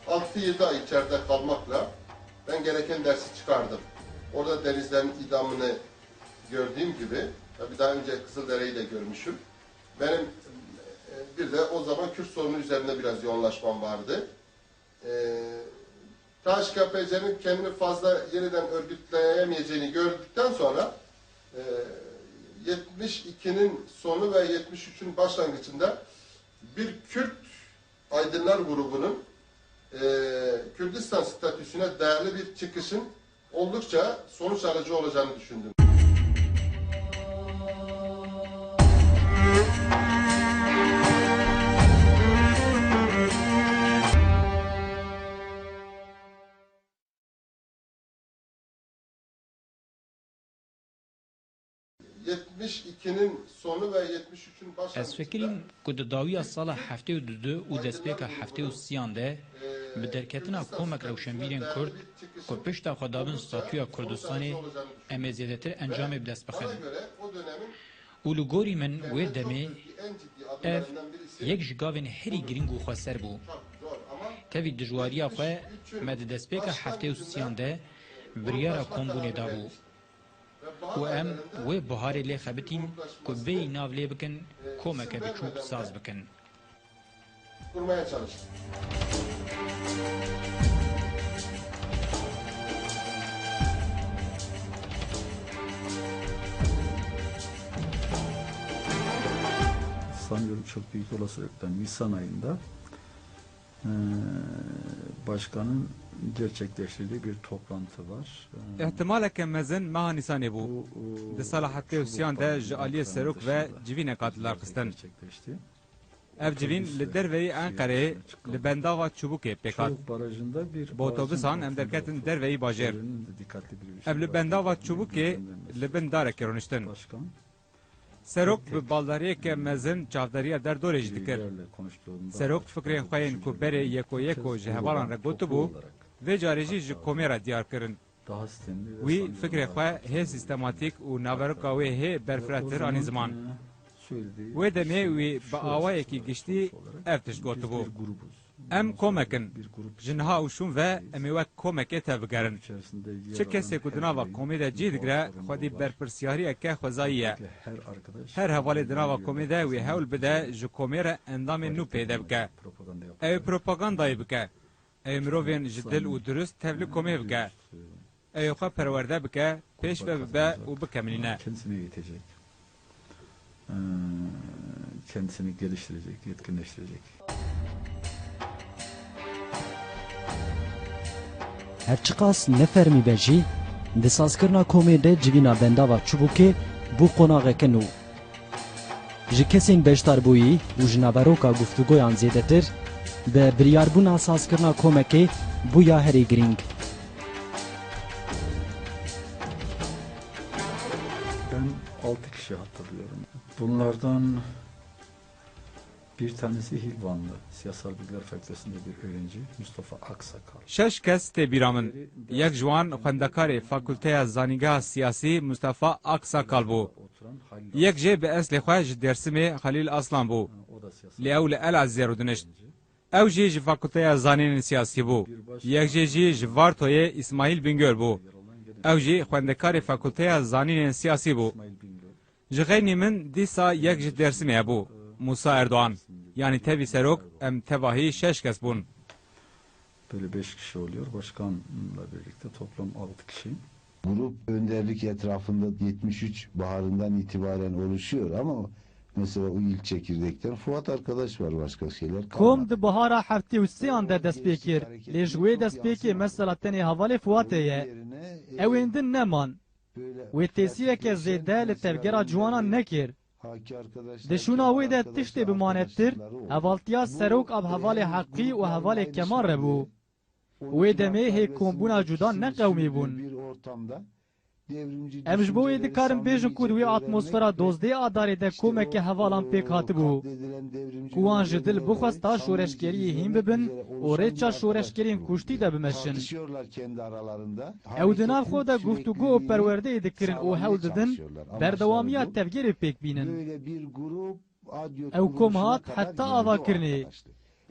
Altı yedi ay içeride kalmakla ben gereken dersi çıkardım. Orada Denizler'in idamını gördüğüm gibi, tabii daha önce Kızıldere'yi de görmüşüm. Benim e, bir de o zaman Kürt sorunu üzerinde biraz yoğunlaşmam vardı. E, T H K P C'nin kendini fazla yeniden örgütleyemeyeceğini gördükten sonra e, yetmiş ikinin sonu ve yetmiş üçün başlangıcında bir Kürt aydınlar grubunun e, Kürdistan statüsüne dayalı bir çıkışın oldukça sonuç alıcı olacağını düşündüm. yetmiş ikinin sonu ve yetmiş üçün başlangıcında Ez fikirîm ku di dawiya sala heftê û du û destpêka heftê û sîyan de bi derketina komek rewşenbîrên Kurd ku pişta xwe dabin statûya Kurdistanê, em ê zêdetir encamê bi dest bixin. Û li gorî min wê demê ev yek ji gavên herî girîng û xweser bû. Tevî dijwariya xwe me di destpêka heftê û sîyan de biryara kombûnê dabû. Û em wê buharê lê xebitîn ku bêyî nav lê bikin, komeke biçûk saz bikin. Kurmaya çalıştım. Sanıyorum çok büyük olasılıkla Nisan ayında e, başkanın gerçekleştirdiği bir toplantı var. E, Îhtimaleke mezin meha Nîsanê bû. Bu, e, Di sala heftê û siyan de ji aliyê serok ve civînek hat lidarxistin. Gerçekleşti. Ev civîn li derveyî Enqereyê li bendava Çubukê pêk hat. Bi otobusan em derketin derveyî bajêr. Ev li bendava Çubukê li bin darekê rûniştin. Serok bi baldariyeke mezin çavdariya derdorê jî dikir. Serok fikrên xwe yên ku berê yeko yeko ji hevalan re gotibû, vê carê jî ji komê re diyar kirin. Wî fikrê xwe hê sîstematîk û naveroka wê hê berfirehtir anî ziman. Wê demê wî bi awayekî giştî ev tişt gotibû. Em komek in. Ji niha û şûn ve em ê wek komekê tevbigerin. Çi kesê ku di nava komê de cî digire, xwedî berpirsiyariyeke xwezayî ye. Her hevalê di nava komê de wê hewl bide ji komê re endamên nû pêde bike. Ew ê propagandayê bike. Ew ê mirovên ji dil û durust tevlî komê bike. Ew ê xwe perwerde bike, pêşve bibe û bikemilîne. Kendisine yetecek. Ee, kendisini geliştirecek, yetkinleştirecek. Her çiqas ne fermî be jî, di sazkirina komê de civîna bendava çibûkê bû qonaxeke nû. Ji kesên beşdarbûyî û ji naveroka guftûgoyan zêdetir, bi biryarbûna sazkirina komekê bûya herî girîng. Ben altı kişi hatırlıyorum. Bunlardan bir tanesi Hilvanlı, Siyasal Bilgiler Fakültesi'nde bir öğrenci, Mustafa Aksakal. Şeş kes tê bîra min. Yek ji wan xwendekarê Fakulteya Zanîngeha Siyasî Mustafa Aksakal bû. Yek jê bi eslê xwe ji Dêrsimê Xelîl Aslan bû. Lê ew li Elazîzê rûdinişt. Ew jî ji Fakulteya Zanînên Siyasî bû. Yek jê jî ji Vartoyê Îsmaîl Bingöl bû. Ew jî xwendekarê Fakulteya Zanînên Siyasî bû. Ji xeynî min dîsa yek ji Dêrsimê hebû, Musa Erdoğan. Yanî tevî serok, em tevahî şeş kes bûn. Böyle beş kişi oluyor. Başkanla birlikte toplam altı kişi. Grup önderlik etrafında yetmiş üç baharından itibaren oluşuyor ama mesela o ilk çekirdekten Fuat arkadaş var, başka şeyler kalmadı. Kom di bihara heftê û sêyan de dest pê kir. Lê ji wê destpêkê mesela tenê hevalê Fuatê ye. Ewên din neman. Wê tesîreke zêde li tevgera ciwanan nekir. Di şûna wê de tiştê bimanetir, hevaltiya serok a bi hevalê Heqî û hevalê Kemal re bû. Wê demê hê kombûna cuda ne qewimî bûn. Em ji bo wê dikarin bêjin ku di wê atmosfera dozdê a darê de komeke hevalan pêk hatibû, ku wan ji dil bixwesta şoreşgeriyê hîn bibin û rêça şoreşgeriyên kuştî de bimeşin. Ew di nav xwe de guftûgo û perwerdeyê dikirin û hewl didin berdewamiya tevgerê pêk bînin. Ew kom hat heta avakirinê.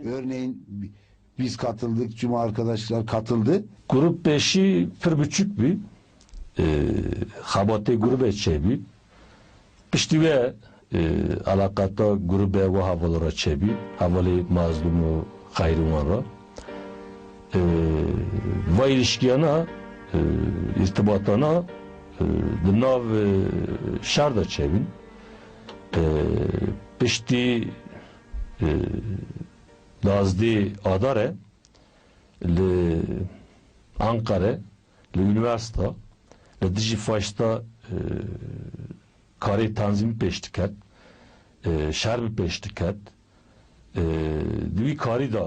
Örneğin bi-, biz katıldık, Cuma arkadaşlar katıldı. Grup beşi pir biçûk bî. Ee, xebatê grubê çêbî. Piştî wê, e, eleqeta grûbe û hevala re çêbî, hevalê Mazlûm û Xeyrî wan re. E, va îlişkiyana, e, îrtibatana, e, di nav, e, şer de çêbîn. E, piştî, e, duwazdeh Adarê li Ankara, li unîversîta, li dijî faşîsta, e, karê tanzîmî pêş diket, e, şer bi pêş diket. E, di wî karî de,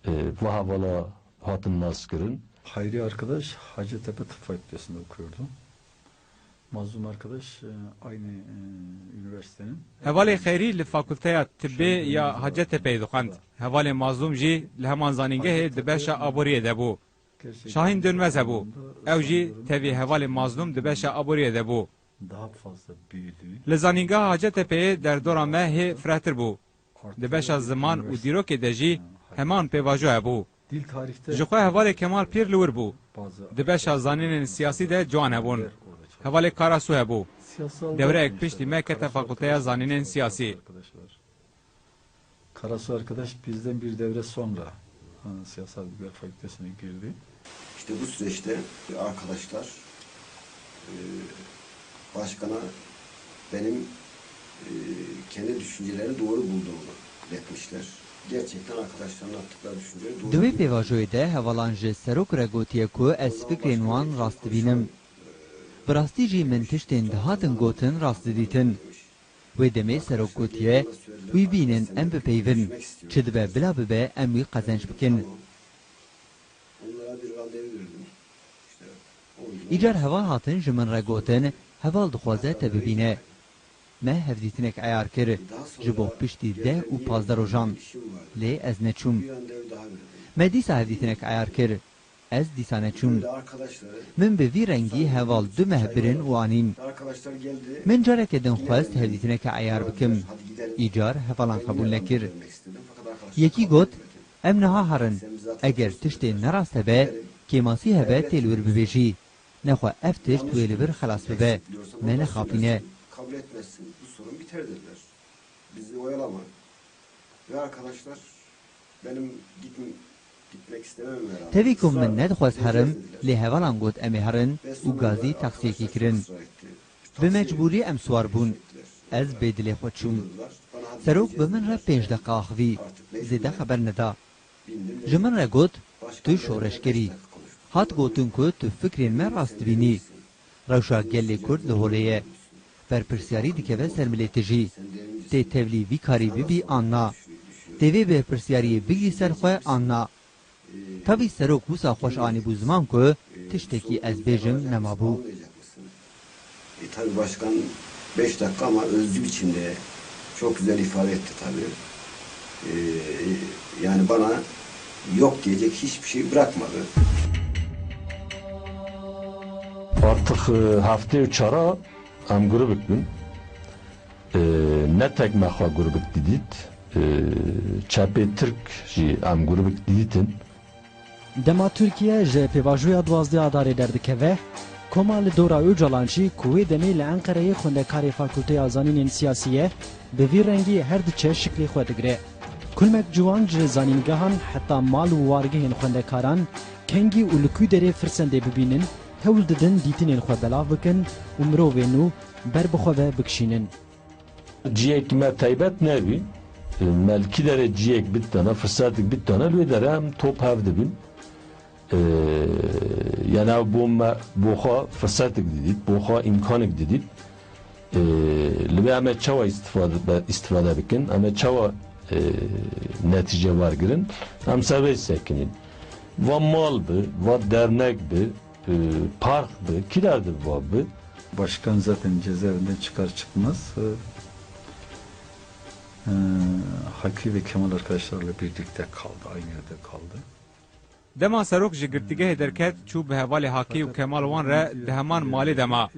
e, va hevala hatin naskirin. Hayri arkadaş Hacettepe Tıp Fakültesi'nde okuyordu. Mazlum arkadaş, e, aynı, e, üniversitenin. Hevalê Xeyrî li Fakulteya Tibbê ya Hacetepeyê dixwend. Hevalê Mazlûm jî li heman zanîngehê di beşa aboriyê de bû. Şahîn Dönmez hebû. Ew jî tevî hevalê Mazlûm di beşa aboriyê de bû. Daha fazla büyüdü. Li zanîngeha Hacetepeyê derdora me hê firehtir bû. Di beşa ziman û dîrokê de jî heman pêvajo hebû. Ji xwe hevalê Kemal pîr li wir bû. Di beşa zanînên siyasî de ciwan hebûn. Hevalê Karasu hebû. Devreyek piştî me kete Fakulteya Zanînên Siyasî. Karasu arkadaş bizden bir devre sonra, e, Siyasal Bilgiler Fakültesine girdi. İşte bu süreçte arkadaşlar, e, başkana benim, e, kendi düşüncelerini doğru bulduğumu iletmişler. Gerçekten arkadaşların attıkları düşünceleri doğru Di wê buluyorum. Pêvajoyê de hevalan ji serok re gotiye ku ez fikrên wan rast dibînim. Bi rastî jî min tiştên dihatin gotin rast didîtin. Wê demê serok gotiye, wî bînin em bipeyvin. Çi dibe bila bibe em wî qezenc bikin. Onlara bir randevu verdim. İşte on gün Îcar heval hatin ji min re gotin, heval dixwaze te bibîne. Me hevdîtinek eyar kir, ji bo piştî deh û pazdeh rojan. Lê ez neçûm. Bir randevu daha verdim. Me dîsa hevdîtinek eyar kir. Ez dîsa neçûm. Min bi vî rengî heval du meh birin û anîn. Min careke din xwest hevdîtineke eyar bikim. Îcar hevalan qebûl nekir. Yekî got, Em niha herin. Eger tiştê ne rast hebe, kêmasî hebe tê li wir bibêjî. Nexwe ev tişt wê li vir xelas bibe. Me nexapîne. Tevî ku min nedixwest herim, lê hevalan got em ê herin û gazî taksiyekê kirin. Bi mecbûrî em siwar bûn. Ez bê dilê xwe çûm. Serok bi min re pênc deqa axivî. Zêde xeber neda. Ji min re got, tu şoreşgerî. Hat gotin ku tu fikrên me rast dibînî. Rewşa gelê Kurd li holê ye. Berpirsyarî dikeve ser milê tijî. Tê tevlî vî karî bibî an na? Tê vê berpirsyariyê bigirî ser xwe an na? Tevî serok wisa xweş anîbû ziman ku tiştekî ez bêjim nemabû. E, tabii başkan beş dakika ama özlü biçimde çok güzel ifade etti tabii. E, yani bana yok diyecek hiçbir şey bırakmadı. Artık, e, heftê û çara em grûbik bûn. E, ne tek me xwe grûbik didît, e, çepê Tirk jî em grûbik didîtin. Dema Tirkiye ji pêvajoya duwazdeh Adarê derdikeve, koma li dora Ocalan jî ku wê demê li Enqereyê xwendekarê Fakulteya Zanînên Siyasî ye, bi vî rengî her diçe şiklê xwe digire. Kulmek ciwan ji zanîngehan heta mal û wargehên xwendekaran kengî û li kû derê firsendê bibînin, hewl didin dîtinên xwe belav bikin û mirovên nû ber bi xwe ve bikişînin. Ciyek me taybet nebî. Me li kî derê ciyek biditana, firsetik biditana, li wê derê em top hev dibin. Ee, yani ew bo me, bo xwe firsetik didît, bo xwe îmkanik didît. Ee, li wê em ê çawa îstifade, îstifade bikin, em ê çawa, ee, netîce wergirin, em ser vê sekinîn. Va mal bi, va dernek bi, ee, park bi, kî der dibi va bi. Başkan zaten cezaevinden çıkar çıkmaz, e, e, Haki ve Kemal arkadaşlarla birlikte kaldı, aynı yerde kaldı. Dema serok ji girtîgehê derket, çû bi hevalê Hakî û Kemal wan re di heman malê de ma.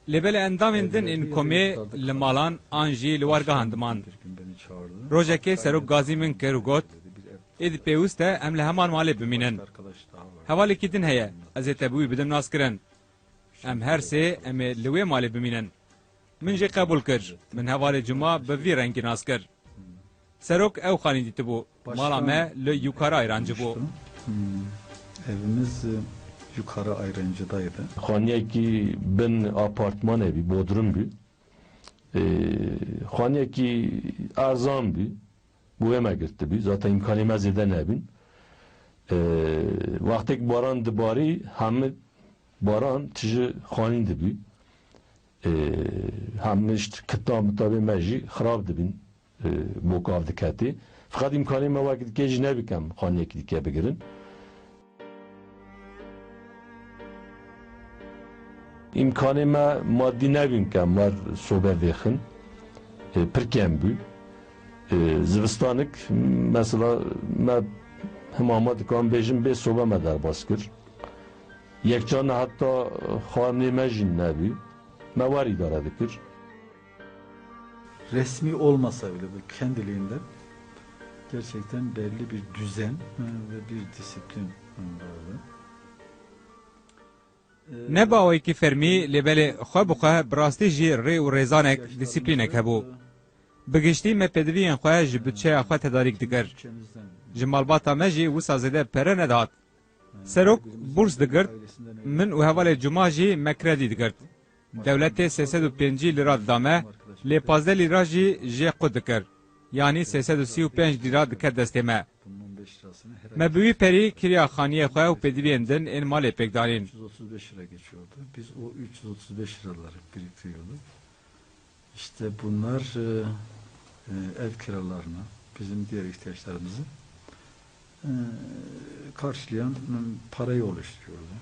Lê belê endamên din ên komê li malan an jî li wargehan diman. Rojekê serok gazî min kir û got, êdî pêwist e em li heman malê bimînin. Hevalekî din heye, ez ê te bi wî bidim naskirin. Em her sê em ê li wê malê bimînin. Min jê qebûl kir. Min hevalê Cuma bi vî rengî nas kir. Serok ew xanî dîtibû. Mala me li Yukara Ayrancı bû. Hmm. Evimiz, e, Yukarı Ayrancı'daydı. Xaniyekî bin apartmanê bî, bodrum bî. Ee, xaniyekî erzan bî. Bo wê me girtibî. Zaten îmkanê me zêde nebîn. Ee, wextêk baran dibarî, hemî baran tijî xanî dibî. Ee, hemî işte kitab mitabê me jî xirab dibîn, ee, bo ku av diketê. Feqet îmkanê me wek dikê jî nebî ku em xaniyekî dike bigirin. Îmkanê me madî nebîn ke me sobe vêxin, e, pir kêm bû. E, zivistanik, mesela, me himama dikan bêjin bê sobe me derbas kir. Yekcan heta xwarinê me jî nebû. Me wer îdare dikir. Resmi olmasa bile bu kendiliğinden gerçekten belli bir düzen, e, ve bir disiplin, e, vardı. E, Ne bi awayekî fermî, lê belê xwe bi xwe bi rastî jî rê û rêzanek, dîsîplînek hebû. Bi giştî me pêdiviyên xwe ji budçeya xwe tedarîk dikir. Ji malbata me jî wisa zêde pere nedihat. Serok bûrs digirt, min û hevalê Cuma jî me kredî digirt. Dewletê sê sed û pêncî lîra dida me, lê pazdeh lîra jî jê qut dikir. Yanî sê sed û sî û pênc lîra diket destê me. Me bi wî perî kiriya xaniyê xwe û pêdiviyên din ên malê pêk danîn. Üç yüz otuz beş lira geçiyordu. Biz o üç yüz otuz beş liraları biriktiriyorduk. İşte bunlar, e, e, ev kiralarını, bizim diğer ihtiyaçlarımızı, e, karşılayan, e, parayı oluşturuyordu.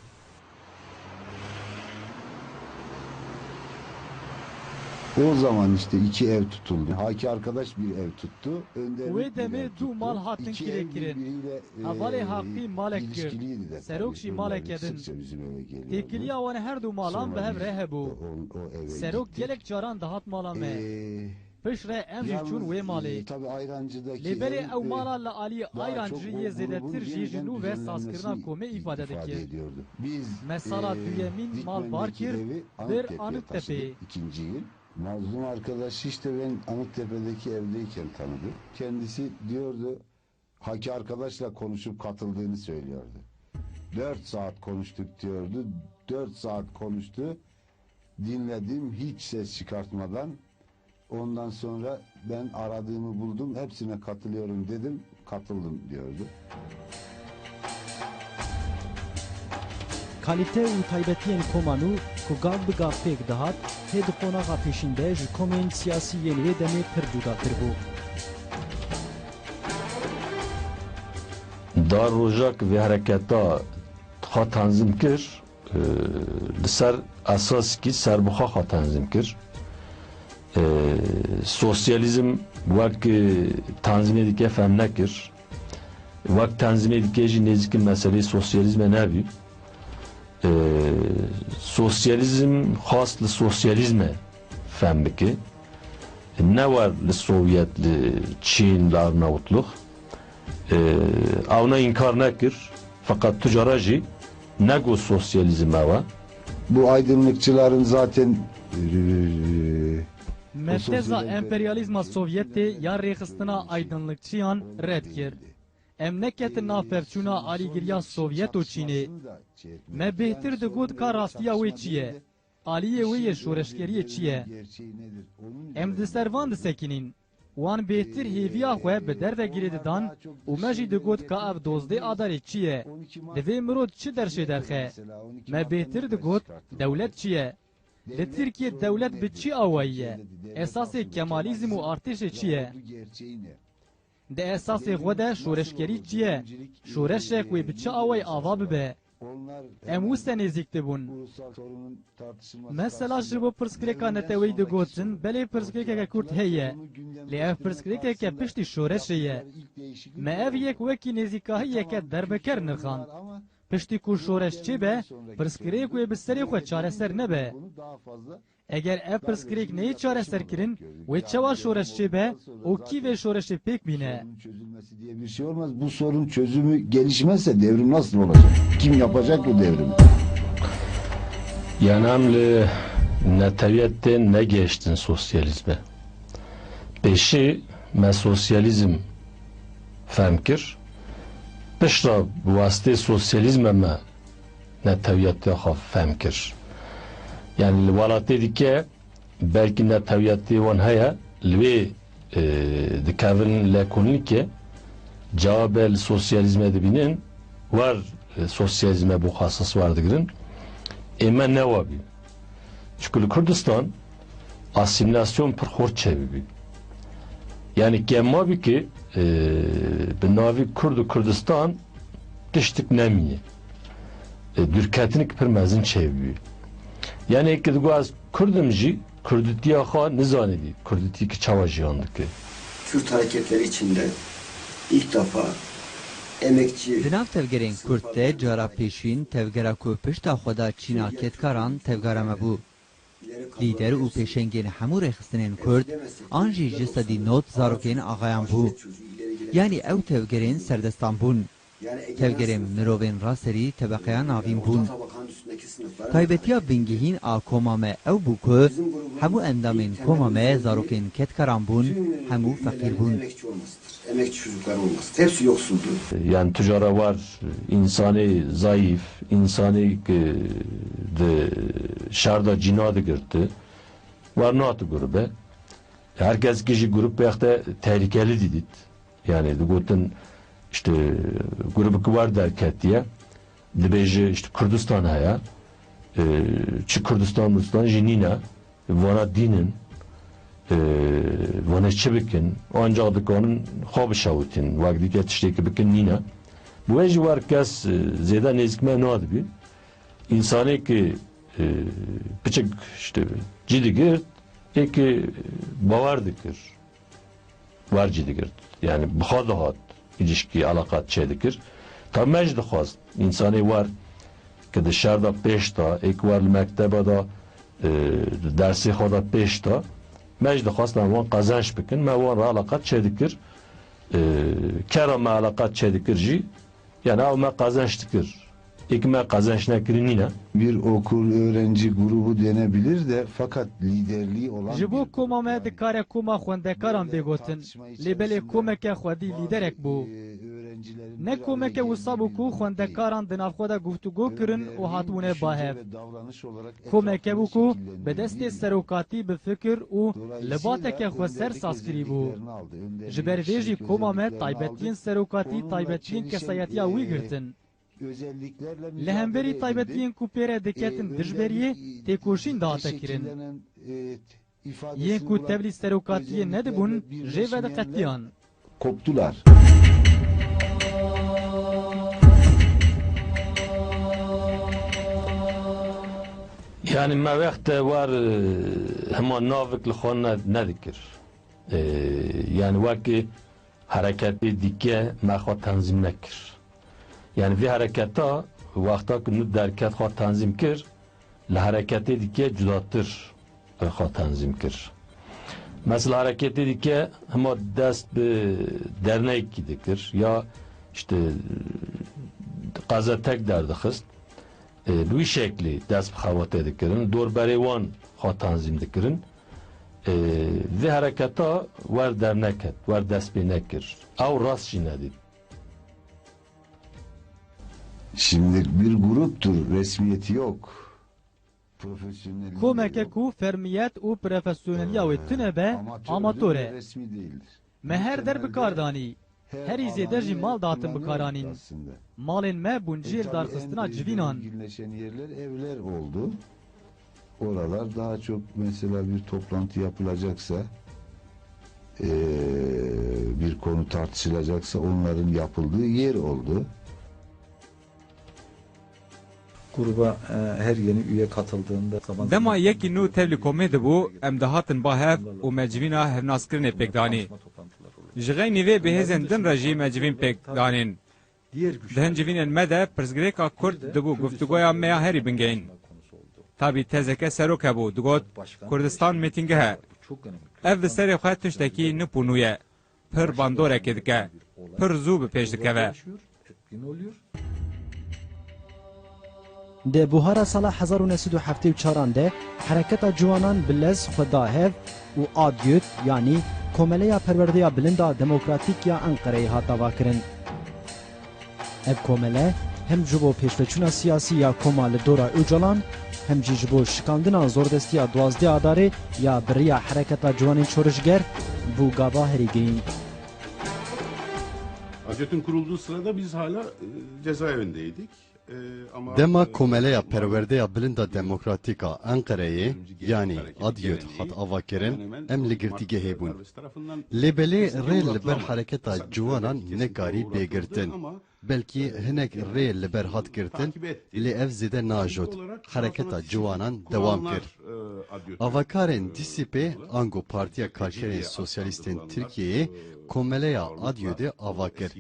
O zaman işte iki ev tutuldu. Haki arkadaş bir ev tuttu. Önder Wê bir demê ev du tuttu. Mal hatin kirêkirin. Hevalê Haqî malek girt. Serok jî maleke din. Têkiliya wan her du malan bi hev re hebû. Serok gelek caran dihat mala me. Piştre em jî çûn wê malê. Lê belê ew mala li alî Ayrancî yê zêdetir jî ji nû ve sazkirina komê îfade dikir. Me sala duyemîn mal bar kir, bir Anıttepe'yê. Mazlum arkadaşı işte ben Anıttepe'deki evdeyken tanıdım. Kendisi diyordu, Haki arkadaşla konuşup katıldığını söylüyordu. Dört saat konuştuk diyordu. Dört saat konuştu. Dinledim hiç ses çıkartmadan. Ondan sonra ben aradığımı buldum, hepsine katılıyorum dedim, katıldım diyordu. Kalîte û taybetiyên koma nû ku gav bi gav pêk dihat, hê di qonaxa pêşîn de ji komên siyasî yên wê demê pir cudatir bû. Dar rojak vê hereketa xwe tenzîm kir, e, li ser esaskî serbixwe xwe tenzîm kir. E, sosyalîzm wek, e, tenzîmê dike fehm nekir. Wek tenzîmê dike jî nêzîkî meseleyê sosyalîzmê nebî. E, sosyalîzm xwast li sosyalîzmê fehm bike. Ne wer li Sovyet, li Çîn, li Arnavutluk. E, ew ne înkar nekir. Feqet tu cara jî negot sosyalîzm ew e. Bu aydınlıkçıların zaten, e, Me teza emperyalîzma Sovyetê ya rêxistina aydinlikçiyan red kir. Em neketin nav pevçûna alîgiriya Sovyet û Çînê. Me bêhtir digot ka rastiya wê çi ye? Aliyê wê yê şoreşgeriyê çi ye? Em di ser van disekinîn. Wan bêhtir hêviya xwe bi derve girê didan û me jî digot ka ev dozdeh Adarê çi ye? Divê mirov çi derşê derxe? Me bêhtir digot, dewlet çi ye? Li Tirkiyê dewlet bi çi awayî ye? Esasê Kemalîzm û artêşê çi ye? Di esasê xwe de şoreşgerî çi ye? Şoreşek wê bi çi awayî ava bibe? Em wisa nêzîk dibûn. Mesela ji bo pirsgirêka neteweyî digotin, belê pirsgirêkeke kurt heye. Lê ev pirsgirêkeke piştî şoreşê ye. Me ev yek wekî nêzîkahiyeke derbikevn nirxand. Piştî ku şoreş çêbe, pirsgirêk wê bi serê xwe çareser nebe. Eger ev pirsgirêk neyê çareserkirin, wê çawa şoreş çêbe û kî vê şoreşê pêk bîne? Çözülmesi diye bir şey olmaz. Bu sorun çözümü gelişmezse devrim nasıl olacak? Kim yapacak bu devrimi? Yani em li netewiyetê negehiştin sosyalîzme. Pêşî me sosyalîzm fehm kir. Piştre bi wastê sosyalîzme me netewiyetiya xwe fehm kir. Yani li welatê dike belkî netewiyetê wan heye, li wê, e, dikevin lekolînîkê, cewabê li sosyalîzmê dibînin, wer, e, sosyalîzmê bo xwe esas wer digirin. Ê me ne wa bî. Çunku li Kurdistan asîmîlasyon pir xurt çêbibî. Yani kema bî ki, e, bi navî Kurd û Kurdistan tiştik nemîne. E, dûrketinik pir mezin çêbibî. Yani ki digo ez Kurd im jî, Kurditiya xwe nizanibî. Kurditî ki çawa jiyan dike. Kürt hareketleri içinde ilk defa emekçi Di nav tevgerên Kurd de cara pêşîn tevgera ku pişta xwe da çîna kedkaran tevgera me bû. Lîder û pêşengên hemû rêxistinên Kurd an jî ji sedî nod zarokên axayan bû. Yanî ew tevgerên serdestan bûn. Tevgerên mirovên raserî tebeqeya navîn bûn. Taybetiya bingehîn a koma me ew bû ku hemû endamên koma me zarokên kedkaran bûn, hemû feqîr bûn. Emekçi çocuklar olmasın. Hepsi yoksuldu. Yani tu cara war însanê zayîf, însanê ki di şer de cîna digirti, war nati grube. Her kes ki ji grûp wexte tehlikeli didît. Yani digotin işte grûp ki war derketiye, dibêje işte Kurdistan heye, e, çi Kurdistan, Kurdistan jî nîne. Vana dînin, e, vana çi bikin? Ancak dikanin xwe bişewitîn. Wek dîke tiştêkî bikin nîne. Bi wê jî wer kes, e, zêde nêzîk me nadibî. Însanê ki, e, piçik işte cî digirt, ê ki bawer dikir. Wer cî digirt. Yani bi xwe dihat ilişkî, eleqat çêdikir. Tabi me jî dixwest însanê wer ki di şer de pêş de, ê ki wer li mekteba de, e, di dersê xwe de pêş de, Me jî dixwast em wan qezenç bikin, me wan re eleqat çêdikir. E, kera me eleqat çêdikir jî, yani ew me qezenç dikir. Êk me qezenç nekirî nîne. Bir okul öğrenci grubu denebilir de fakat liderliği olan Ji bo bir koma me dikare koma xwendekaran bê gotin. Lê belê komeke xwedî lîderek bû. Ne komeke wisa bû ku xwendekaran di nav xwe de guftûgo kirin û hatibûne ba hev. Komeke bû ku bi destê serokatî, bi fikir û libateke xweser saz kirîbû. Ji ber vê jî koma me taybetiyên serokatî, taybetiyên kesayetiya wî girtin. Li hemberî taybetiyên ku pê re diketin dijberiyê têkoşîn dihate kirin. Yên ku tevlî serokatiyê nedibûn jê vediqetiyan. Koptular. Yani me wexte war, e, hema navik li xwe ne-, nedikir. E, yani wekî hereketê dike me xwe tenzîm nekir. Yani vê hereketa wexta ku nû derket xwe tenzîm kir, li hereketê dike cudatir xwe tenzîm kir. Mesela hereketê dike hema dest bi dernekî dikir ya işte qazetek derdixist. E, bi wî şeklî dest bi xebatê dikirin, dorberê wan xwe tenzîm dikirin. E, vê hereketa wer derneket, wer dest pê nekir. Ew rast jî nedît. Şimdi bir gruptur, resmiyeti yok. Profesyonelliği Komeke yok. Ku fermiyet û profesyoneliya wê tune be, Amatör amatör e. Resmi değildir. Me her der bi kar danî. Herî zêde jî mal dihatin bikaranîn. Malên me bûn cihê lidarxistina civînan. Yerler evler oldu. Oralar daha çok mesela bir toplantı yapılacaksa, eee, bir konu tartışılacaksa onların yapıldığı yer oldu. Gruba, e, her yeni üye katıldığında zaman Dema zaman yekî nû tevlî komê dibû, em dihatin ba hev û me civîna hevnaskirinê pêk danî. Ji xeynî vê bi hêzên din re jî me civîn pêk danîn. Di hin civînên me de pirsgirêka Kurd dibû guftûgoya me ya herî bingehîn. Tabî tezeke serok hebû, digot, Kurdistan mêtingeh e. Ev bi serê xwe tiştekî nip û nû ye. Pir bandorekê dike. Pir zû bi pêş dikeve. Di buhara sala hezar û neh sed û heftê û çaran de hereketa ciwanan bi lez xwe da hev û ADYÖD, yanî Komeleya Perwerdeya Bilind a Demokratîk ya Enqereyê hat avakirin. Ev komele hem ji bo pêşveçûna siyasî ya koma li dora Ocalan, hem jî ji bo şikandina zordestiya duwazdeh Adarê ya bi riya hereketa ciwanên şorişger bû gava herî girîng. ADYÖD'ün kurulduğu sırada biz hala, e, cezaevindeydik. E, ama, Dema e, Komeleya Perwerdeya Bilind a Demokratîk a Enqereyê, yanî ADYÖD hat avakirin, em li girtîgehê bûn. Lê belê rê li ber hereketa ciwanan nekarî bê girtin. Belkî hinek rê li ber hat girtin, lê ev zêde najot. Hereketa ciwanan dewam kir. Avakarên D C P ango Partiya Karkerên Sosyalîstên Tirkiyeyê Komeleya ADYÖD'ê ava kir.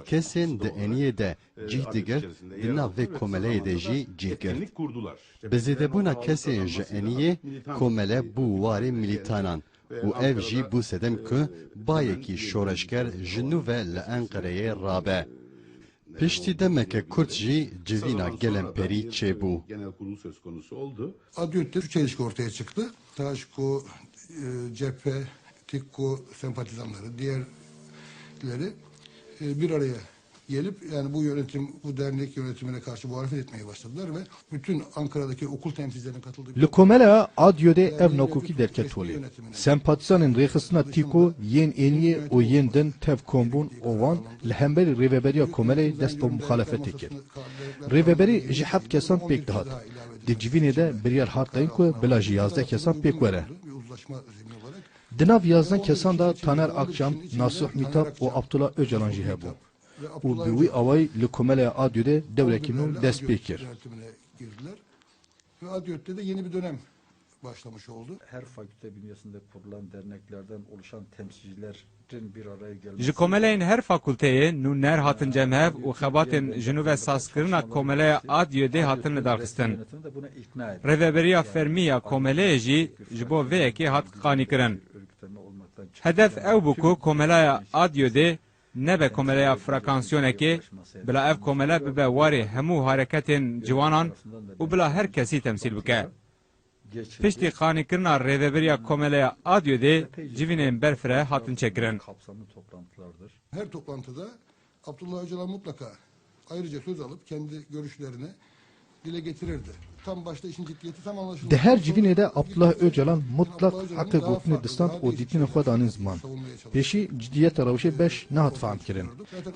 Kesên di eniyê de cih digirt, di nav vê komeleyê de jî cih girt. Bi zêdebûna kesên ji eniyê komele bû warê milîtanan. Û ev jî bû sedem ku bayekî şoreşger ji nû ve li Enqereyê rabe. Piştî demeke kurt jî civîna gelemperî çêbû. ADYÖD'de şu çelişki ortaya çıktı. Taşko, e, cephe, TİKKO sempatizanları, diğerleri, e, bir araya gelip, yani bu yönetim, bu dernek yönetimine karşı muhalefet etmeye başladılar ve bütün Ankara'daki okul temsilcilerinin katıldığı bir Li komeleya ADYÖD'ê ev nakokî derket holê. Sempatîzanên rêxistina TÎKO yên êniyê û yên din tev kom bûn û wan li hemberî rêveberiya komeleyê dest bi muxalefetê kir. Rêveberî ji heft kesan pêk dihat. Di civînê de biryar hat dayîn ku bila ji yazdeh kesan pêk were. Di nav yazdeh kesan de Taner Akçam, Nasuh Mîtap û Abdullah Ocalan jî hebûn. Û bi wî awayî li komeleya ADYÖD'ê dewrekî nû dest pê kir. Ve ADYÖD'de de yeni bir dönem başlamış oldu. Her fakülte bünyesinde kurulan derneklerden oluşan temsilcilerin bir araya gelmesi Ji komeleyên her fakulteyê nûner hatin cem hev û xebatên ji nû ve sazkirina komeleya ADYÖDê hatin lidarxistin. Rêveberiya fermî ya komeleyê jî ji bo vê yekê hat qanîkirin. Hedef ew bû ku komeleya ADYÖDê nebe komeleya frekansiyonekê, bila ev komele bibe warê hemû hareketên ciwanan û bila her kesî temsîl bike. Piştî qanîkirina rêveberiya komeleya ADYÖDê civînên berfireh hatin çêkirin. Her toplantıda Abdullah Öcalan mutlaka ayrıca söz alıp kendi görüşlerini dile getirirdi. Tam başta işin ciddiyeti tam anlaşıldı. Di her civînê de Abdullah Öcalan mutlaq heqê gotinê distand û dîtinên xwe danîn ziman. Pêşî cidiyeta rewşê beş nehat fehmkirin.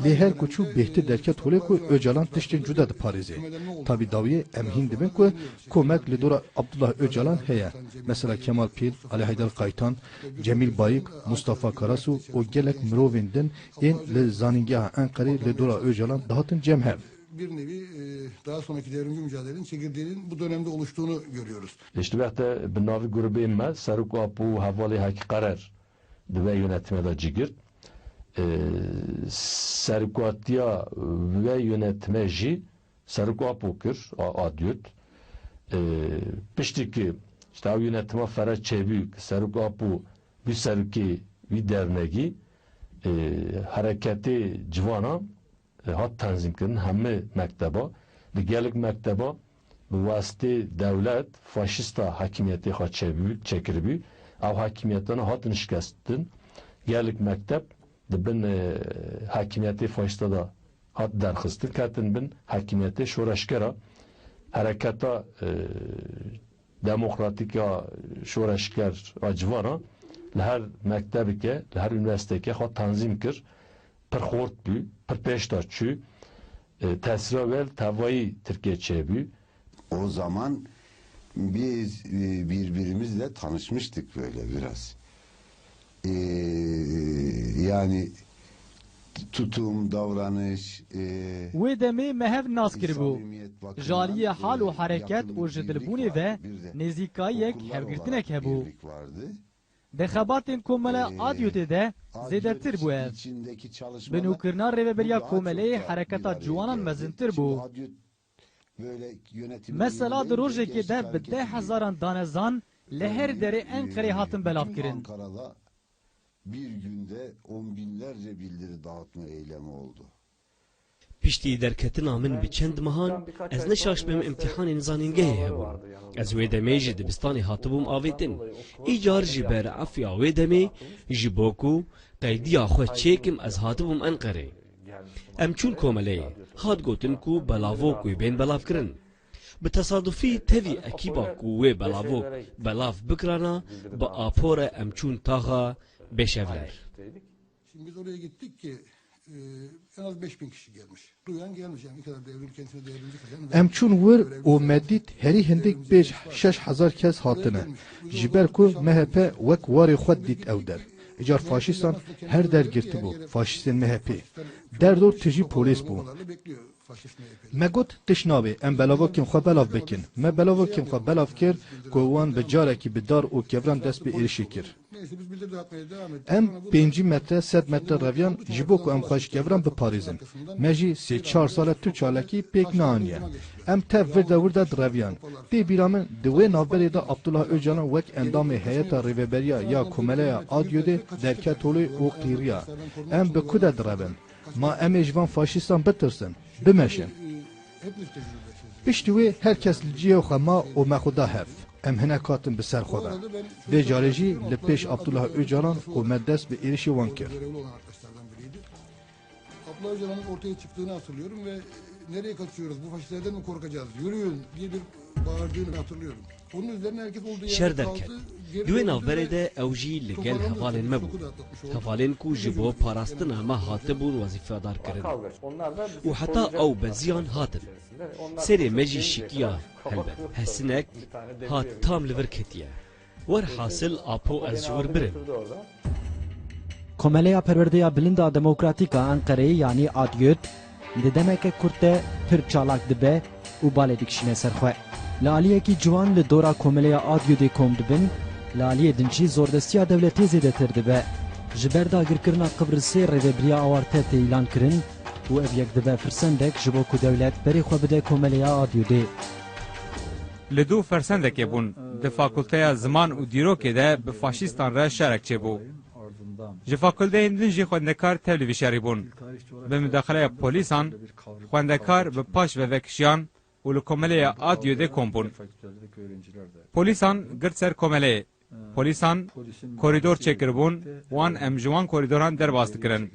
Lê her ku çû bêhtir derket holê ku Öcalan tiştên cuda diparêze. Tabî dawiyê em hîn dibin ku komek li dora Abdullah Öcalan heye. Mesela Kemal Pîr, Ali Haydar Kaytan, Cemîl Bayik, Mustafa Karasu û gelek mirovên din ên li Zanîngeha Enqerê li dora Öcalan dihatin cem hev. Bir nevi e, daha sonraki devrimci mücadelenin çekirdeğinin bu dönemde oluştuğunu görüyoruz. Li ji wexte bi navî grûbê me Serok Apo û hevalê Hekî Qerer di vê yönetimê de cî girt. E, serokatiya vê yönetimê jî Serok Apo kir, a, ADYÖD. E, piştî ki işte ew yönetima fere çêbû ki Serok Apo bû serokê wî dernegî, e, hereketê civanan e, hat tenzîmkirin, hemî mekteba, li gelek mekteba bi wastê dewlet faşîsta hakimiyetê xwe çêbû, çêkiribû, ew hakimiyetana hatin şikestin, gelek mekteb di bin e, hakimiyetê faşîsta de hat derxistin, ketin bin hakimiyetê şoreşgera, hereketa e, demokratîk ya şoreşger a civana li her mektebeke, li her unîversîteyeke xwe tenzîm kir. Pir xort bû, pir pêş de çû. E, tesîra wê li tevayî Tirkiyê çêbû. O zaman biz e, birbirimizle tanışmıştık böyle biraz. E, yani tutum, davranış, e, Wê demê me hev nas kiribû. Ji aliyê hal û hereket û ji dilbûnê ve nêzîkayiyek, hevgirtinek hebû. Di xebatên Komela Adyotê de zêdetir bû ev. Bi nûkirina rêveberiya Komeleyê hereketa ciwanan mezintir bû. Mesela di rojekê de bi deh hezaran danezan li her derê Enqerê hatin belavkirin. Bir günde on binlerce bildiri dağıtma eylemi oldu. Piştî derketina min bi çend mehan, ez ne şaş bim îmtîhanên zanîngehê hebûn. Ez wê demê ji dibistanê hatibûm avêtin. Îcar ji ber efya wê demê, ji bo ku qeydiya xwe çêkim ez hatibûm Enqerê. Em çûn komeleyê. Hat gotin ku belavok wê bên belavkirin. Bi tesadufî tevî ekîba ku wê belavok belav bikirana, bi Apo re em çûn taxa Beşevler. Şimdi biz oraya gittik ki e, en az beş bin kişi gelmiş. Duyan gelmiş yani ne kadar devrim kendisine devrimci falan. Em çûn wir û me dît herî hindik pênc şeş hezar kes hatine. Ji ber ku M H P wek warê xwe dît ew der. Îcar faşîstan her der girtibû, faşîstên M H P. Derdor tijî polês bû. Me got, tişt nabe, em belavokên xwe belav bikin. Me belavokên xwe belav kir ku wan bi carekî bi dar û kevran dest bi êrişê kir. Em pêncî metre, sed metre reviyan ji bo ku em xwe ji kevran biparêzin. Me jî sê çar sal e tu çalakî pêk neaniye. Em tev vir de wir de direviyan. Tê bîra min di wê navberê de Abdullah Ocalan wek endamê heyeta rêveberiya ya Komeleya Adyodê derket holê û qîriya. Em bi ku de direvin? Ma em ê ji van faşîstan bitirsin, bimeşin. Piştî wê her kes li cihê xwe ma û me xwe da hev. Em hinek hatin bi ser xwe ve. Vê carê jî li pêş Abdullah Ocalan û me dest bi êrişê wan kir. Abdullah Öcalan'ın ortaya çıktığını hatırlıyorum ve nereye kaçıyoruz, bu faşistlerden mi korkacağız, yürüyün diye bir bağırdığını hatırlıyorum. Şer derket. Di wê navberê de ew jî li gel hevalên me bû. Hevalên ku ji bo parastina me hatibûn wezîfedar kirin. Û heta ew beziyan hatin. Serê me jî şikiya helbet. Hesinek hat tam li vir ketiye. Werhasil Apo ez ji wir birim. Komeleya Perwerdeya Bilind a Demokratîk a Enqereyê yanî Adyöt di demeke kurt de pir çalak dibe û balê dikişîne ser xwe. Li aliyekî ciwan li dora Komeleya Adyodê kom dibin, li aliyê din jî zordestiya dewletê zêdetir dibe. Ji ber dagirkirina Qibrisê rêvebiriya awarte tê îlan kirin û ev yek dibe firsendek ji bo ku dewlet berê xwe bide Komeleya Adyodê. Li dû fersendekê bûn, di fakulteya ziman û dîrokê de bi faşîstan re şerek çêbû. Ji fakulteyên din jî xwendekar tevlî vî şerî bûn. Bi mudaxaleya polîsan, xwendekar bi paş ve vekişiyan û li Komeleya Adyodê kom bûn. Polîsan girt ser komeleyê. Polîsan korîdor çêkiribûn, wan em ji wan korîdoran derbas dikirin.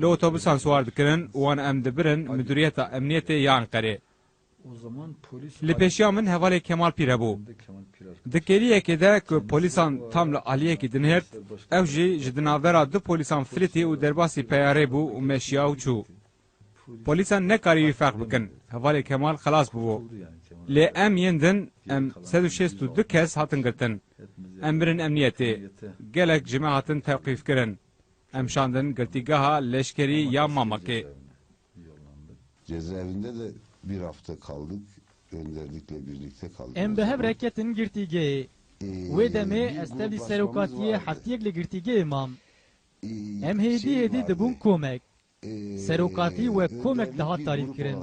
Li otobusan siwar dikirin û wan em dibirin Midûriyeta Emniyetê ya Enqerê. Li pêşiya min hevalê Kemal Pîr hebû. Di kêliyekê de ku polîsan tam li aliyekî dinihêrt, ew jî ji di navbera du polîsan filitî û derbasî peyarê bû û me şiya û çû. Polîsan nekarî wî ferq bikin. Hevalê Kemal xelas bûbû. Lê em yên din, em sed û şêst û du kes hatin girtin. Em mirin emniyetê. Gelek ji me hatin tewqîfkirin. Em şandin girtîgeha leşkerî ya Mamakê. Cezaevinde de bir hafta kaldık. Önderlikle birlikte kaldık. Em bi hev re ketin girtîgehê. Wê demê ez tevlî serokatiyê heftiyek li girtîgehê mam. Em hêdî hêdî dibûn komek. Serokatî wek komek dihat tarîfkirin.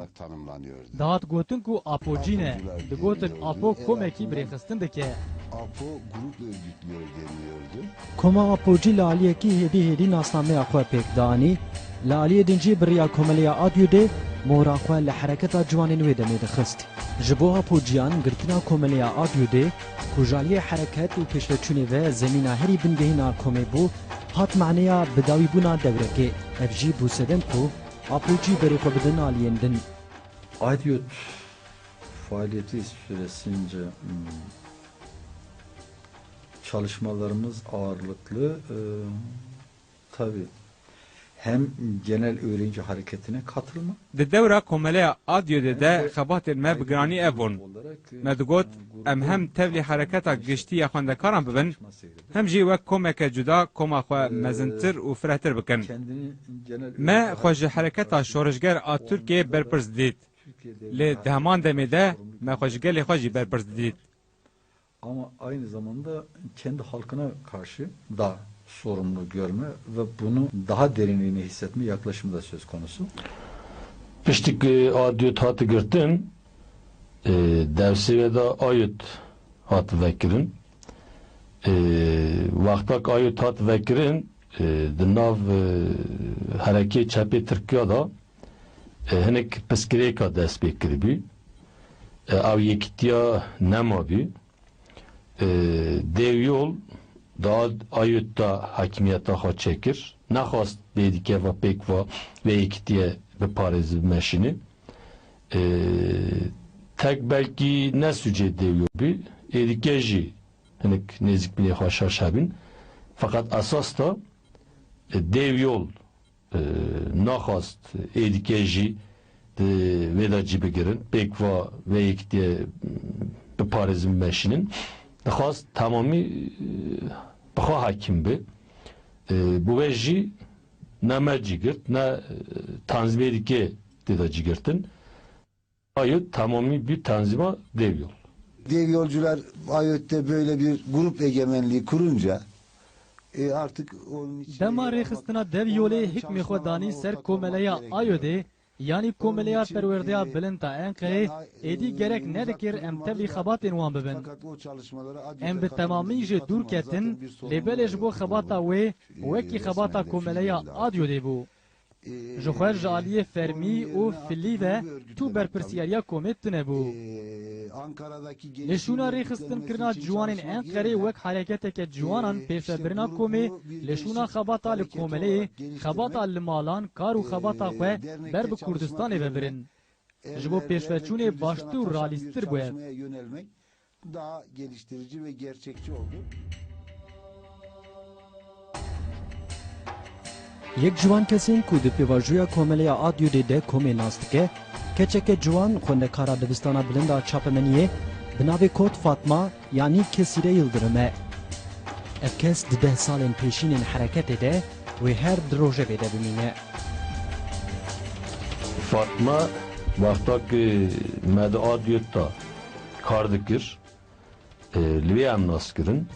Dihat gotin ku Apocî ne. Digotin Apo komekî birêxistin dike. Apo grup örgütlüyor deniliyordu. Koma Apocî li aliyekî hêdî hêdî nasnameya xwe pêk dianî, li aliyê din jî bi riya Komeleya Adyodê mohra xwe li hereketa ciwanên wê demê dixist. Ji bo Apociyan girtina Komeleya Adyodê, ku ji aliyê hereket û pêşveçûnê ve zemîna herî bingehîn a komê bû, hat maneya bidawîbûna dewrekê. Ev jî bû sedem ku Apocî berê xwe bidin aliyên din. Adyot faaliyeti süresince, hmm, çalışmalarımız ağırlıklı, e, tabii hem genel öğrenci hareketine katılma. Di dewra Komeleya Adyodê de xebatên me bi giranî ev bûn. Me digot, em hem tevlî hereketa giştî ya xwendekaran bibin, hem jî wek komeke cuda koma xwe mezintir û firehtir bikin. Me xwe ji hereketa şorişger a Tirkiyê berpirs didît. Lê di heman demê de me xwe ji gelê xwe jî berpirs didît. Ama aynı zamanda kendi halkına karşı da sorumlu görme ve bunu daha derinliğine hissetme yaklaşımı da söz konusu. Piştî ku Adyot hate girtin, e, dewsê ve de Ayot hat vekirin. E, wexta ku Ayot hat vekirin, e, di nav, e, herekê çepê Tirkiya de, e, hinek pirsgirêka dest pê kiribû. E, ew yekîtiya nemabû. E, Dêvyol da Ayot da hakimiyeta xwe çêkir. Nexwast bê dike va pêk va vê yekîtiye biparêzin, bimeşînin. E, tek belkî ne sûcê Dêvyol bû. Êdî ke jî hinek nêzîkbûnê xwe şaş hebin. Feqet esas da, e, Dêvyol, e, naxwast êdî ke jî di vê de cî bigirin. Pêk va vê yekîtiyê biparêzin, bimeşînin. Dixwast temamî, e, bi xwe hakim be. E, bi wê jî ne me cî girt, ne, e, tanzîmê dîkê tê de cî girtin. Ayot temamî bir tanzîma Dêvyol. Dêvyolcular Ayot'te böyle bir grup egemenliği kurunca, e, artık onun içine yer almak, onların çalışmalarını almak gerekiyor. Dema rêxistina Dêvyolê hikmê xwe danî ser komeleya Ayodê, yanî Komeleya Perwerdeya Bilind a Enqerê, êdî gerek nedikir em tevlî xebatên wan bibin. Em bi temamî jê dûr ketin, lê belê ji bo xebata wê wekî xebata Komeleya Adyodê bû. Ji xwe ji aliyê fermî û filî ve tu berpirsiyariya komê tune bû. Li şûna rêxistinkirina ciwanên Enqerê wek hereketeke ciwanan pêşvebirina komê, li şûna xebata li komeleyê, xebata li malan, kar û xebata xwe ber bi Kurdistanê ve birin. Ji bo pêşveçûnê baştir û realîstir bû ev. Daha geliştirici ve gerçekçi oldu. Yek ji wan kesên ku di pêvajoya Komeleya Adyodê de komê nas dike, keçeke ciwan, xwendekara Dibistana Bilind a Çapemeniyê, bi navê Kot Fatma, yanî Kesîre Yildirim e. Ev kes di deh salên pêşînên hereketê de wê her di rojevê de bimîne. Fatma, wexta ku me di Adyod de kar dikir. E, li wê em nas kirin.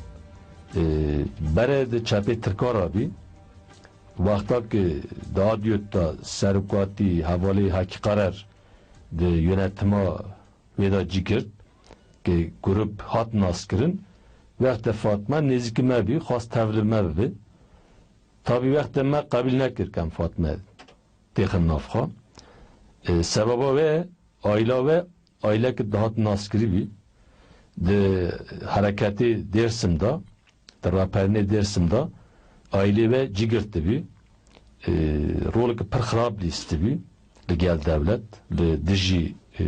E, bere di çepê Tirka re bî. Wexta ki di Adyot de serokatî hevalê Hakî Qarer di yönetima wê de cî girt, ki grup hat nas kirin, wexte Fatma nêzîkî me bî, xwest tev li me bibe. Tabî wexte me qebîl nekir kem Fatme têxin nav xwe. E, sebeba wê, aîla wê, aîleke dihat naskirî bî. Di hereketê Dêrsim de, di raperînê Dêrsim de aîlê wê cî girtibî. E, roleke pir xirab lîstibî li gel dewlet, li dijî, e,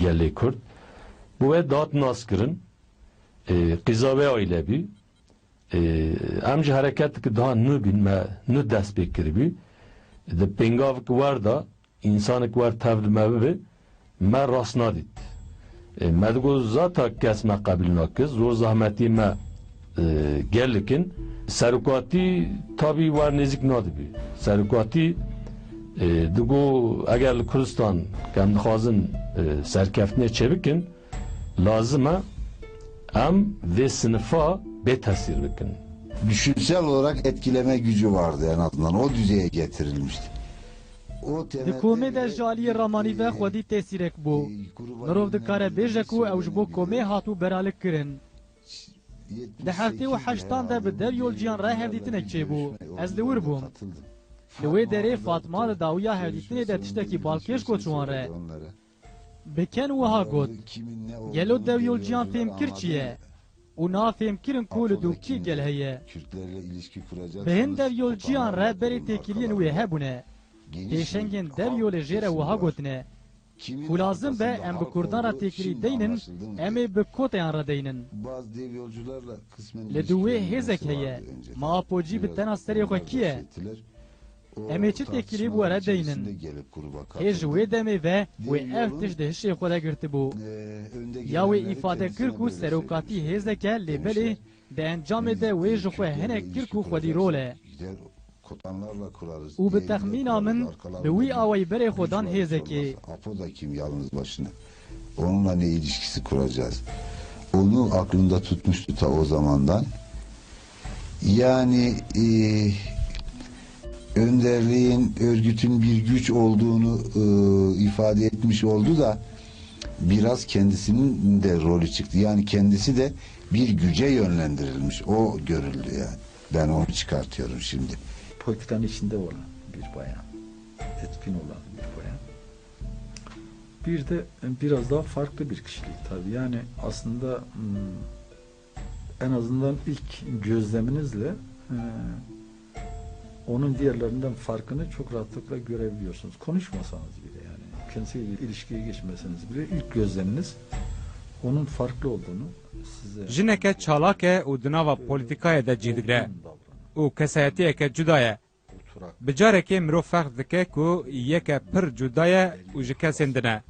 gelê Kurd. Bi wê dihat naskirin, e, qîza wê aîle bî. Ê, em ji hereketeke daha nû bîn, me nû dest pê kiribî. Di pêngaveke wer de, însaneke wer tev li me bibe, me rast nadît. Ê, me digot zata kes me qebîl nake, zor zehmetî me, e, gelek in. Serokatî tabî wer nêzîk nadibî. Serokatî, e, digot eger li Kurdistan ke em dixwazin, e, serkeftinê çêbikin, lazim e em vê sinifa bê tesîr bikin. Düşünsel olarak etkileme gücü vardı en azından. O düzeye getirilmişti. O Di temelde komê de bile ji aliyê ramanî ve xwedî tesîrek bû. Mirov dikare bêje ku ew ji bo komê hatibû beralik kirin. Di heftê û heştan de bi Dev Yolciyan re hevdîtinek çêbû. Ez li wir bûm. Li wê derê Fatma di dawiya hevdîtinê de tiştekî balkêş got ji wan re. Biken wiha got, gelo Dev Yolciyan fêhm kir çi ye? Û niha fêhm kirin ku li dû kî gel heye. Bi hin Dev Yolciyan re berê têkiliyên wê hebûne. Pêşengên Dev Yolê jê re wiha gotine, ku lazim be em bi Kurdan re têkilî deynin, em ê bi koteyan re deynin. Li dû wê hêzek heye. Ma Apocî bi tena serê xwe kî ye? Em ê çi têkilî bi we re deynin? Hê ji wê demê ve wê ev tişt di hişê xwe de girtibû. Ya wê îfade kir ku serokatî hêzek e, lê belê di encamê de wê ji xwe hinek kir ku xwedî rol e. Û bi texmîna min bi wî awayî berê xwe dan hêzekê. Apo da kim yalnız başına? Onunla ne ilişkisi kuracağız? Onu aklında tutmuştu ta o zamandan. Yani, e, önderliğin, örgütün bir güç olduğunu, e, ifade etmiş oldu da biraz kendisinin de rolü çıktı. Yani kendisi de bir güce yönlendirilmiş. O görüldü yani. Ben onu çıkartıyorum şimdi. Politikanın içinde olan bir bayan, etkin olan bir bayan. Bir de biraz daha farklı bir kişilik tabii. Yani aslında, hmm, en azından ilk gözleminizle, e, onun diğerlerinden farkını çok rahatlıkla görebiliyorsunuz. Konuşmasanız bile yani, kendisiyle ilişkiye geçmeseniz bile ilk gözleminiz onun farklı olduğunu size Jineke çalak e û di nava polîtîkayê de cî digre û kesayetiyeke cuda ye. Bi carekê mirov ferq dike ku yeke pir cuda ye û ji kesên din e.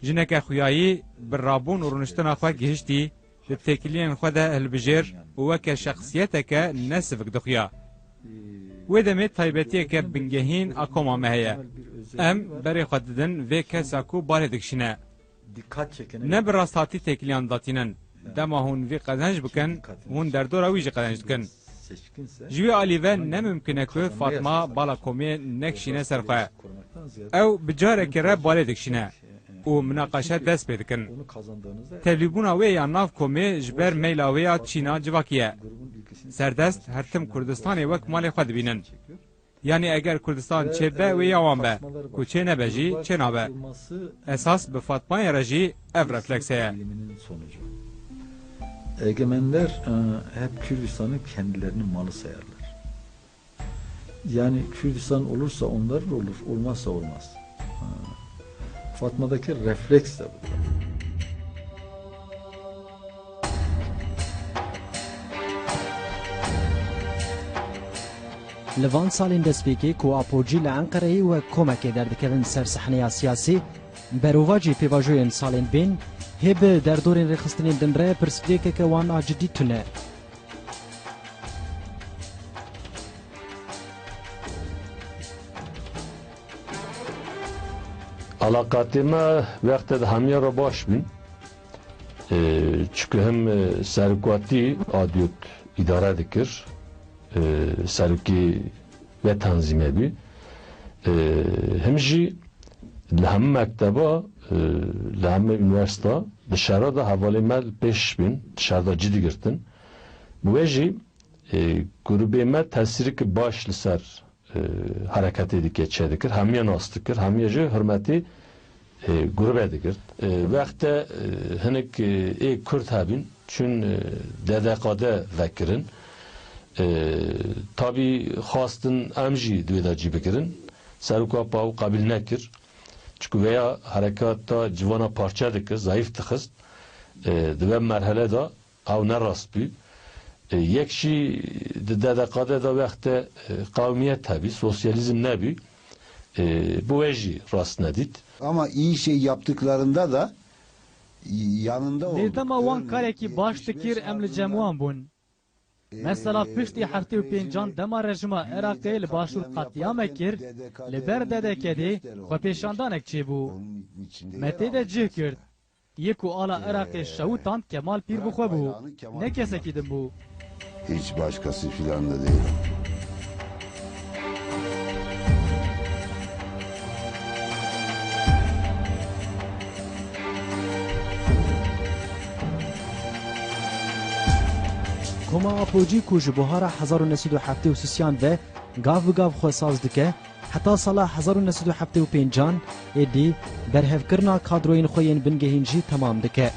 Jineke xuyayî bi rabûn û rûniştina xwe gihiştî, di têkiliyên xwe de hilbijêr û weke şexsiyeteke ne sivik dixuya. Wê demê taybetiyeke bingehîn a koma me heye. Em berê xwe didin vê kesa ku balê dikişîne. Ne bi rasthatî têkiliyan datînin. Dema hûn vî qezenc bikin, hûn derdora wî jî qezenc dikin. Ji wî alî ve ne mimkun e ku Fatma bala komê nekişîne ser xwe. Ew bi carekê re balê dikişîne û minaqeşe dest pê dikin. Tevlîbûna wê ya nav komê ji ber meyla wê ya çîna civakî ye. Serdest her tim Kurdistanê wek malê xwe dibînin. Yanî eger Kurdistan çêbe wê ya wan be, ku çê nebe jî çê nabe. Esas bi Fatmayê re jî ev refleks heye. Egemenler, e, hep Kürdistan'ı kendilerinin malı sayarlar. Yani Kürdistan olursa onların olur, olmazsa olmaz. Ha. Fatma'daki refleks de bu. Li van salên destpêkê ku Apocî li Enqereyê wek komekê derdikevin ser sehneya siyasî, berovajî pêvajoyên salên bên hê bi derdorên rêxistinên din re pirsgirêkeke wan a cidî tune. Alaqatê me wextê di hemiya re baş bîn. E, çunku him, e, serokatî ADYOD îdare dikir, e, serokê ve tenzîme bî. E, him jî li hemû mekteba, e, li hemû unîversîta di şehra de hevalê me li pêş bîn, di şehra de cî digirtin. Bi wê jî, e, grûbê me tesîreke baş li ser, e, hereketê dike, çêdikir. Hemiya nas dikir, hemiya jî hurmetê, e, grûbe digirt. E, wexte, e, hinek, e, ê Kurd hebîn, çûn, e, D D K D vekirin. E, tabî xwestin em jî di wê de cî bigirin. Seroka PAWO qebîl nekir. Çunku vêya hereketa civana parçe dikir, zayîf dixist. E, di vê merhele de ew ne rast bû. E, yek jî di D D K D de wexte, e, qewmiyet hebî, sosyalizm nebû. E, bi wê jî rast nedît. Ama iyi şey yaptıklarında da yanında olduk. Lê dema wan karekî baş dikir, em li cem wan bûn. Mesela piştî heftê û pêncan dema rejîma Iraqê li başûr qetlîame kir, li ber D D K D xwepêşandanek çêbû. Me tê de cih girt. Yê ku ala Iraqê şewitand Kemal Pîr bi xwe bû. Ne kesekî din bû. Hiç başkası filan da değil. Koma Apocî ku ji buhara hezar û neh sed û heftê û sisiyan ve gav bi gav xwe saz dike, heta sala hezar û neh sed û heftê û pêncan êdî berhevkirina kadroyên xwe yên bingehîn jî temam dike.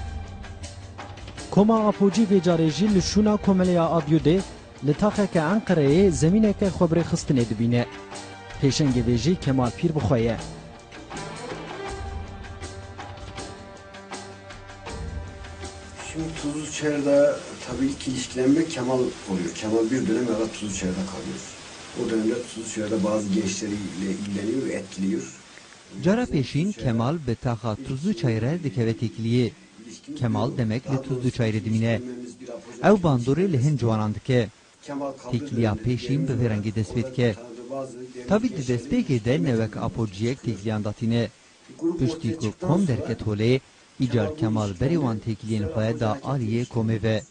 Koma Apocî vê carê jî li şûna Komeleya Adyûdê li taxeke Enqereyê zemîneke xwe bi rêxistinê dibîne. Pêşengê vê jî Kemal Pîr bi xwe ye. Şimdi Tuzluçayır'da tabii ilk ilişkilenme Kemal oluyor. Kemal bir dönem herhalde Tuzluçayır'da kalıyor. O dönemde Tuzluçayır'da bazı gençleriyle ilgileniyor ve etkiliyor. Cara pêşîn Kemal bi taxa Tuzluçayır'e dikeve têkiliyê. Kemal demek li Tuzluçayır'ê dimîne. Ew bandorê li hin ciwanan dike. Têkiliya pêşîn bi vê rengî dest pê dike. Tabî di destpêkê de ne wek Apociyek têkiliyan datîne. Piştî ku kom derket holê, îcar Kemal berê wan têkiliyên xwe da aliyê komê ve.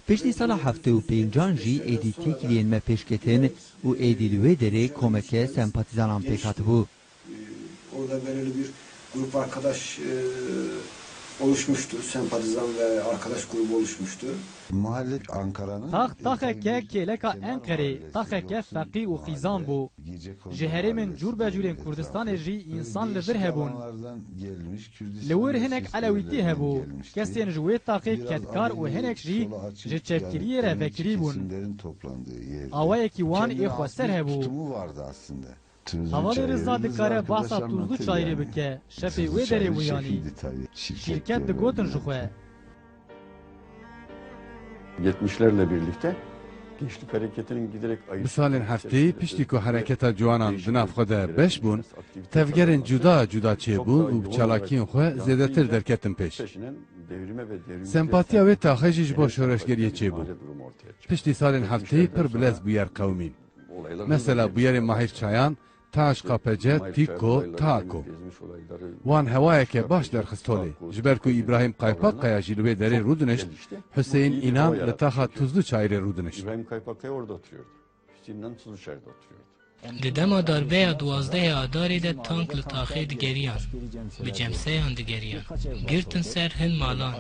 Piştî sala heftê û pêncan jî êdî têkiliyên me pêş ketin û êdî li wê derê komeke sempatîzanan pêk hatibû. Orada belirli bir grup arkadaş, e, oluşmuştu. Sempatizan ve arkadaş grubu oluşmuştu. Mahalle Ankara'nın Tax taxeke kêleka Enqerê, taxeke feqî û xîzan bû. Ji herêmên cûrbecûrên Kurdistanê jî însan li vir hebûn. Li wir hinek Elewîtî hebû, kesên ji wê taxê kedkar û hinek jî ji çepkiriyê re vekirî bûn. Awayekî wan ê xweser hebû. Hevalê Riza dikare bahsa Tuzlu Çayirê bike, şefê wê derê wiyanî. Şîrket digotin ji xwe. Yetmişlerle birlikte Gençlik Hareketi'nin giderek Bi salên hefteyî piştî ku hereketa ciwanan di nav xwe de beş bûn, tevgerên cuda cuda çêbûn û bi çalakiyên xwe zêdetir derketin pêş. Sempatiya wê taxê jî ji bo şoreşgeriyê çêbû. Piştî salên hefteyî pir bilez bûyer qewimîn. Mesela bûyerê Mahîr Çayan, Taş, K P C, TİKO, TAKO. Wan hewayeke baş derxist holê. Ji ber ku Îbrahîm Kaypakkaya jî li wê derê rûdinişt, Hüseyin İnan li taxa Tuzlu Çayirê rûdinişt. İbrahim Kaypakkaya orada oturuyordu. Hüseyin İnan Tuzluçayır'da oturuyordu. Di dema darbeya duwazdehê Adarê de tank li taxê digeriyan, bi cemseyan digeriyan. Girtin ser hin malan,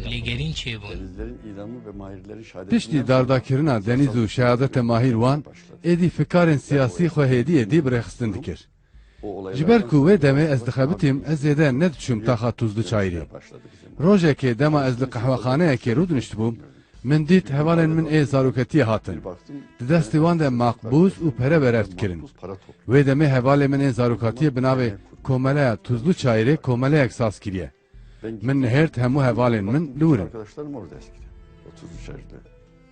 lêgerîn çêbûn. Piştî dardakirina Deniz û şehadeta Mahîr wan, êdî fikarên siyasî xwe hêdî hêdî bi rêxistin dikir. Ji ber ku wê demê ez dixebitîm, ez zêde nediçûm taxa Tuzlu Çayirê. Rojekê dema ez li qehwexaneyekê rûdiniştibûm, min dît hevalên min ê zaroketiyê hatin. Di destê wan de maqbûz û pere berev dikirin. Wê demê hevalê min ê zarokatiyê bi navê Komeleya Tuzlu Çayirê komeleyek saz kiriye. Min nihêrt hemû hevalên min li wir in. Arkadaşlarım orada eskiden. Otuz üç yaşında.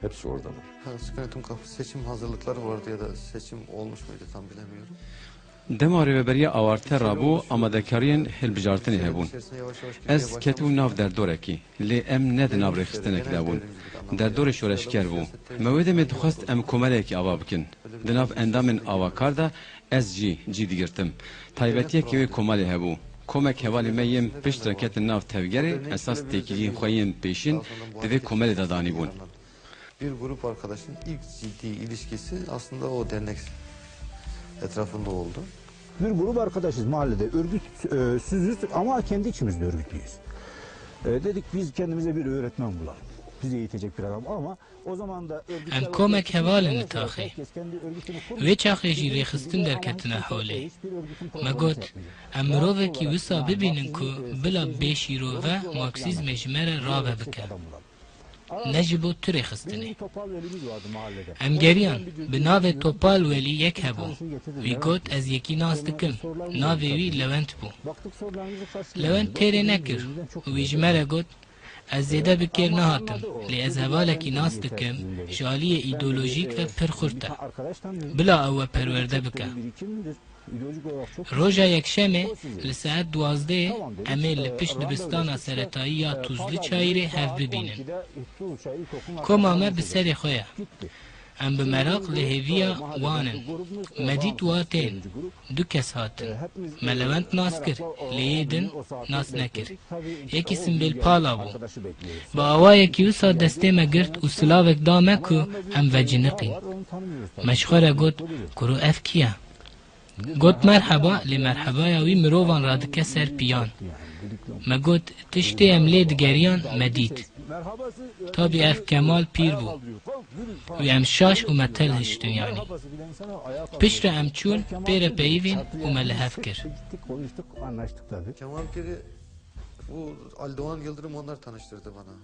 Hepsi oradalar. Ha, Sükunetin Kapısı seçim hazırlıkları vardı ya da seçim olmuş muydu tam bilemiyorum. Dema rêveberiya awarte rabû, amadekariyên hilbijartinê hebûn. Ez ketibûm nav derdorekî, lê em ne di nav rêxistinek de bûn. Derdorê şoreşger bû. Me wê demê dixwest em komeleyekî ava bikin. Di nav endamên avakar de ez jî cî digirtim. Taybetiyekî wê komelê hebû. Komek hevalê me yên piştre ketin nav tevgerê, esas têkiliyên xwe yên pêşîn di vê komelê de danîbûn. Bir grup arkadaşın ilk ciddi ilişkisi aslında o dernek etrafında oldu. Bir grup arkadaşız mahallede, örgütsüzüz ama kendi içimizde örgütlüyüz. E, dedik biz kendimize bir öğretmen bulalım. Bizi eğitecek bir adam ama o zaman da örgütsel... Em komek heval in li taxê. Wê çaxê jî rêxistin derketine holê. Me got, em mirovekî wisa bibînin ku bila bê şîrove Marksîzmê ji me re rave bike. Ne ji bo tu rêxistinê. Em geriyan, bi navê Topal Welî yek hebû. Wî got, ez yekî nas dikim. Navê wî Lewent bû. Lewent têrê nekir û wî ji me re got, ez zêde bi kêr nehatim, lê ez hevalekî nas dikim, ji aliyê îdeolojîk ve pir xurt e. Bila ew we perwerde bike. Roja Yekşemê li saet duwazdehê em ê li pişt dibistana seretayî ya Tuzlu Çayirê hev bibînin. Koma me bi serê xwe ye. Em bi meraq li hêviya wan in. Me dît wa tên. Du kes hatin. Me Lewent nas kir, lê yê din nas nekir. Yekî Simbêl Pala bû. Bi awayekî wisa destê me girt û silavek da me ku em veciniqîn. Me ji xwe re got, Kuro ev kî ye? Got merheba, lê merhebaya wî mirovan radike ser piyan. Me got, tiştê em lê digeriyan, me dît. Tabî ev Kemal Pîr bû. Wî em şaş û metel hiştin yanî. Piştre em çûn, pê re peyivîn û me li hev kir. Kemal Piri bu Ali Doğan Yıldırım onlar tanıştırdı bana.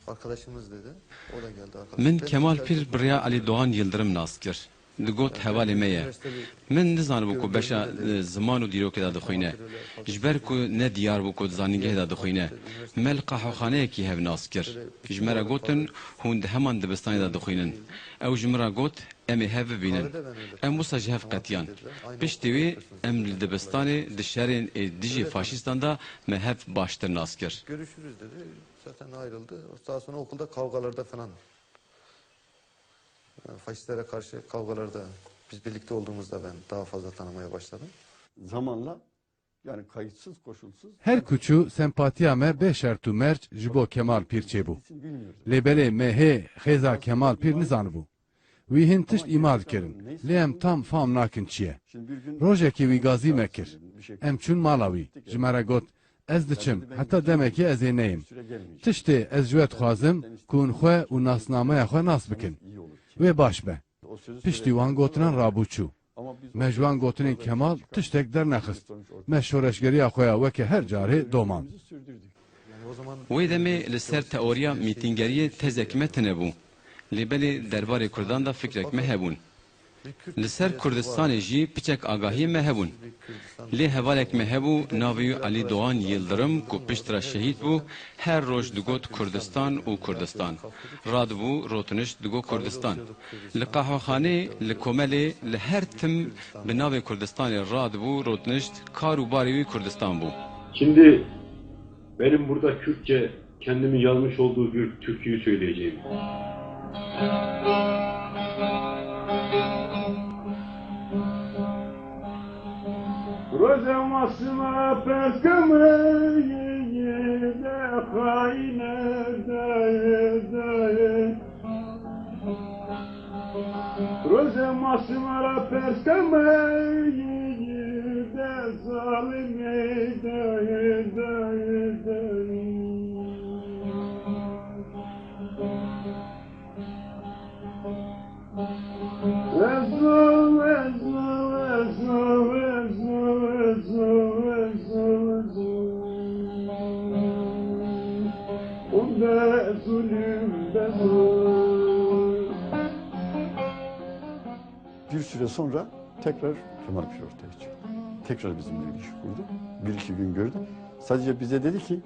Arkadaşımız dedi. O da geldi arkadaş. Min Kemal Pîr bi rêya Elî Doğan Yildirim nas kir. Digot hevalê me ye. Min nizanibû ku beşa e, ziman û dîrokê de dixwîne. Ji ber ku ne diyar bû ku di zanîngehê de dixwîne. Me li qehwexaneyekî hev nas kir. Ji me re gotin, hûn di heman dibistanê de dixwînin. Ew ji min re got, em ê hev bibînin. Em wisa ji hev qetiyan. Piştî wî em li dibistanê di şerên ê dijî faşîstan de me hev baştir nas kir. Görüşürüz dedi. Zaten ayrıldı. Daha sonra okulda kavgalarda falan. Yani faşistlere karşı kavgalarda biz birlikte olduğumuzda ben daha fazla tanımaya başladım. Zamanla yani kayıtsız koşulsuz... Her ku çû sempatiya me bê şert û merc ji bo Kemal Pîr çêbû. Lê belê me hê xêza Kemal Pîr nizanibû. Wî hin tişt îmal kirin, lê em tam fam nakin çi ye. Rojekê wî gazî me kir. Em çûn mala wî. Ji me re got, ez diçim, heta demekê ez ê neyim. Tiştê ez ji we dixwazim, ku hûn xwe û nasnameya xwe nas bikin. Wê baş be. Piştî wan gotinan rabû çû. Me ji wan gotinên Kemal tiştek dernexist. Me şoreşgeriya xwe ya weke her carê domand. Wê demê li ser teoriya mîtîngeriyê tezek me tune bû. Lê belê derbarê Kurdan de fikrek me hebûn. Li ser Kurdistanê jî piçek agahiyê me hebûn. Lê hevalek me hebû, navê wî Elî Doğan Yildirim, ku piştre şehîd bû, her roj digot Kurdistan û Kurdistan. Radibû, rotinişt digot Kurdistan. Li qehwexanê, li komelê, li her tim bi navê Kurdistanê radibû, rotinişt, kar û barê wî Kurdistan bû. Şimdi benim burada Kürtçe kendimi yazmış olduğu bir türküyü söyleyeceğim. Roze masima perskeme de xayne daye daye. Roze masima ra perskeme de zalime daye daye daye. Bir süre sonra tekrar Kemal Pir ortaya çıktı. Tekrar bizimle ilişki kurdu. Bir iki gün gördü. Sadece bize dedi ki,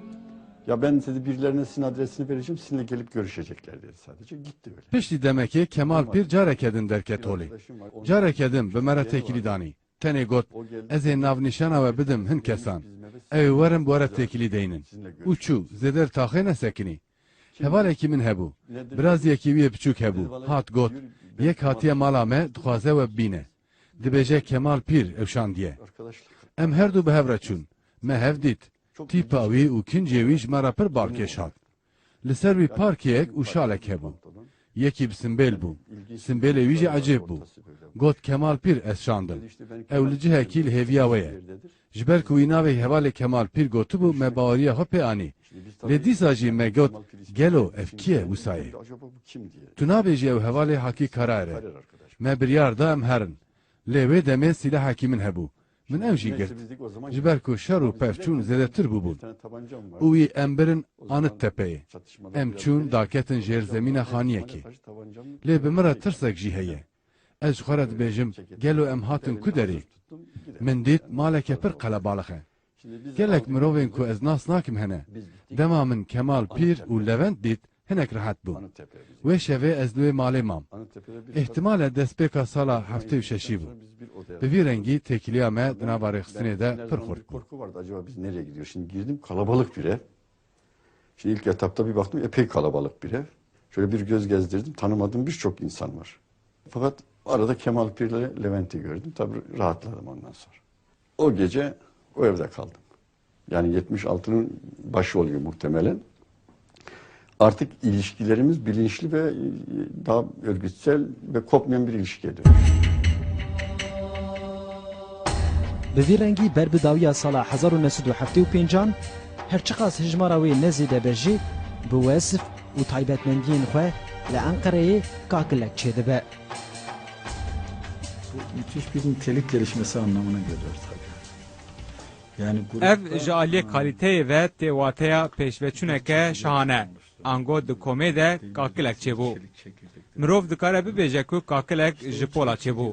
ya ben dedi birilerine sizin adresini vereceğim, sizinle gelip görüşecekler dedi sadece. Gitti öyle. Piştî demekê Kemal Pîr careke din derket holê. Careke din bi me re têkilî danî. Tenê got, ez ê navnîşana we bidim hin kesan. Ew ê werin bi we re têkilî deynin. Û çû, zêde li taxê nesekinî. Hevalekî min hebû. Biraziyekî wî yê biçûk hebû. Hat got, yek hatiye mala me, dixwaze we bibîne. Dibêje Kemal Pîr ew şandiye. Em her du bi hev re çûn. Me hev dît. Tîpa wî û kincê wî ji me re pir balkêş hat. Li ser wî parkeyek û şalek hebû. Yekî bi simbêl bû. Simbêlê wî jî ecêb bû. Got, Kemal Pîr ez şandim. Ew li cihekî li hêviya we ye. Ji ber ku wî navê hevalê Kemal Pîr gotibû, me baweriya xwe pê anî. Lê dîsa jî me got, gelo ev kî ye wisa yê? Tu nabêjî ew hevalê Hakî Karayer e. Me biryar da em herin. Lê wê demê sîlehekî min hebû. Min ew jî girt. Ji ber ku şer û pevçûn zêdetir bûbûn. Û wî em birin anit tepeyê. Em çûn daketin jêr zemîna xaniyekê. Lê bi min re tirsek jî heye. Ez ji xwe re dibêjim, gelo em hatin ku derê? Min dît maleke pir qelebalix e. Gelek mirovên ku ez nas nakim hene. Dema min Kemal Pîr û Levent dît, hinek rehet bûm. Wê şevê ez li wê malê mam. Îhtimal e destpêka sala heftê û şeşî bû. Bi vî rengî têkiliya me di nava rêxistinê de pir xurt bû. Korku vardı, acaba biz nereye gidiyoruz? Şimdi girdim, kalabalık bir ev. Şimdi ilk etapta bir baktım, epey kalabalık bir ev. Şöyle bir göz gezdirdim, tanımadığım birçok insan var. Fakat arada Kemal Pir ile Levent'i gördüm. Tabii rahatladım ondan sonra. O gece o evde kaldım. Yani yetmiş altının başı oluyor muhtemelen. Artık ilişkilerimiz bilinçli ve, e, daha örgütsel ve kopmayan bir ilişkiye dönüştü. Bi vî rengî ber bi dawiya sala hezar û neh sed û heftê û pêncan, her çiqas hijmara wê ne zêde be jî, bi wesf û taybetmendiyên xwe li Enqereyê kakilek çêdibe. Bu müthiş bir nitelik gelişmesi anlamına geliyor tabii. Yani grup Ev ji aliyê kalîteyê ve tê wateya pêşveçûneke şahane. Ango di komê de kakilek çêbû. Mirov dikare bibêje ku kakilek ji pola çêbû.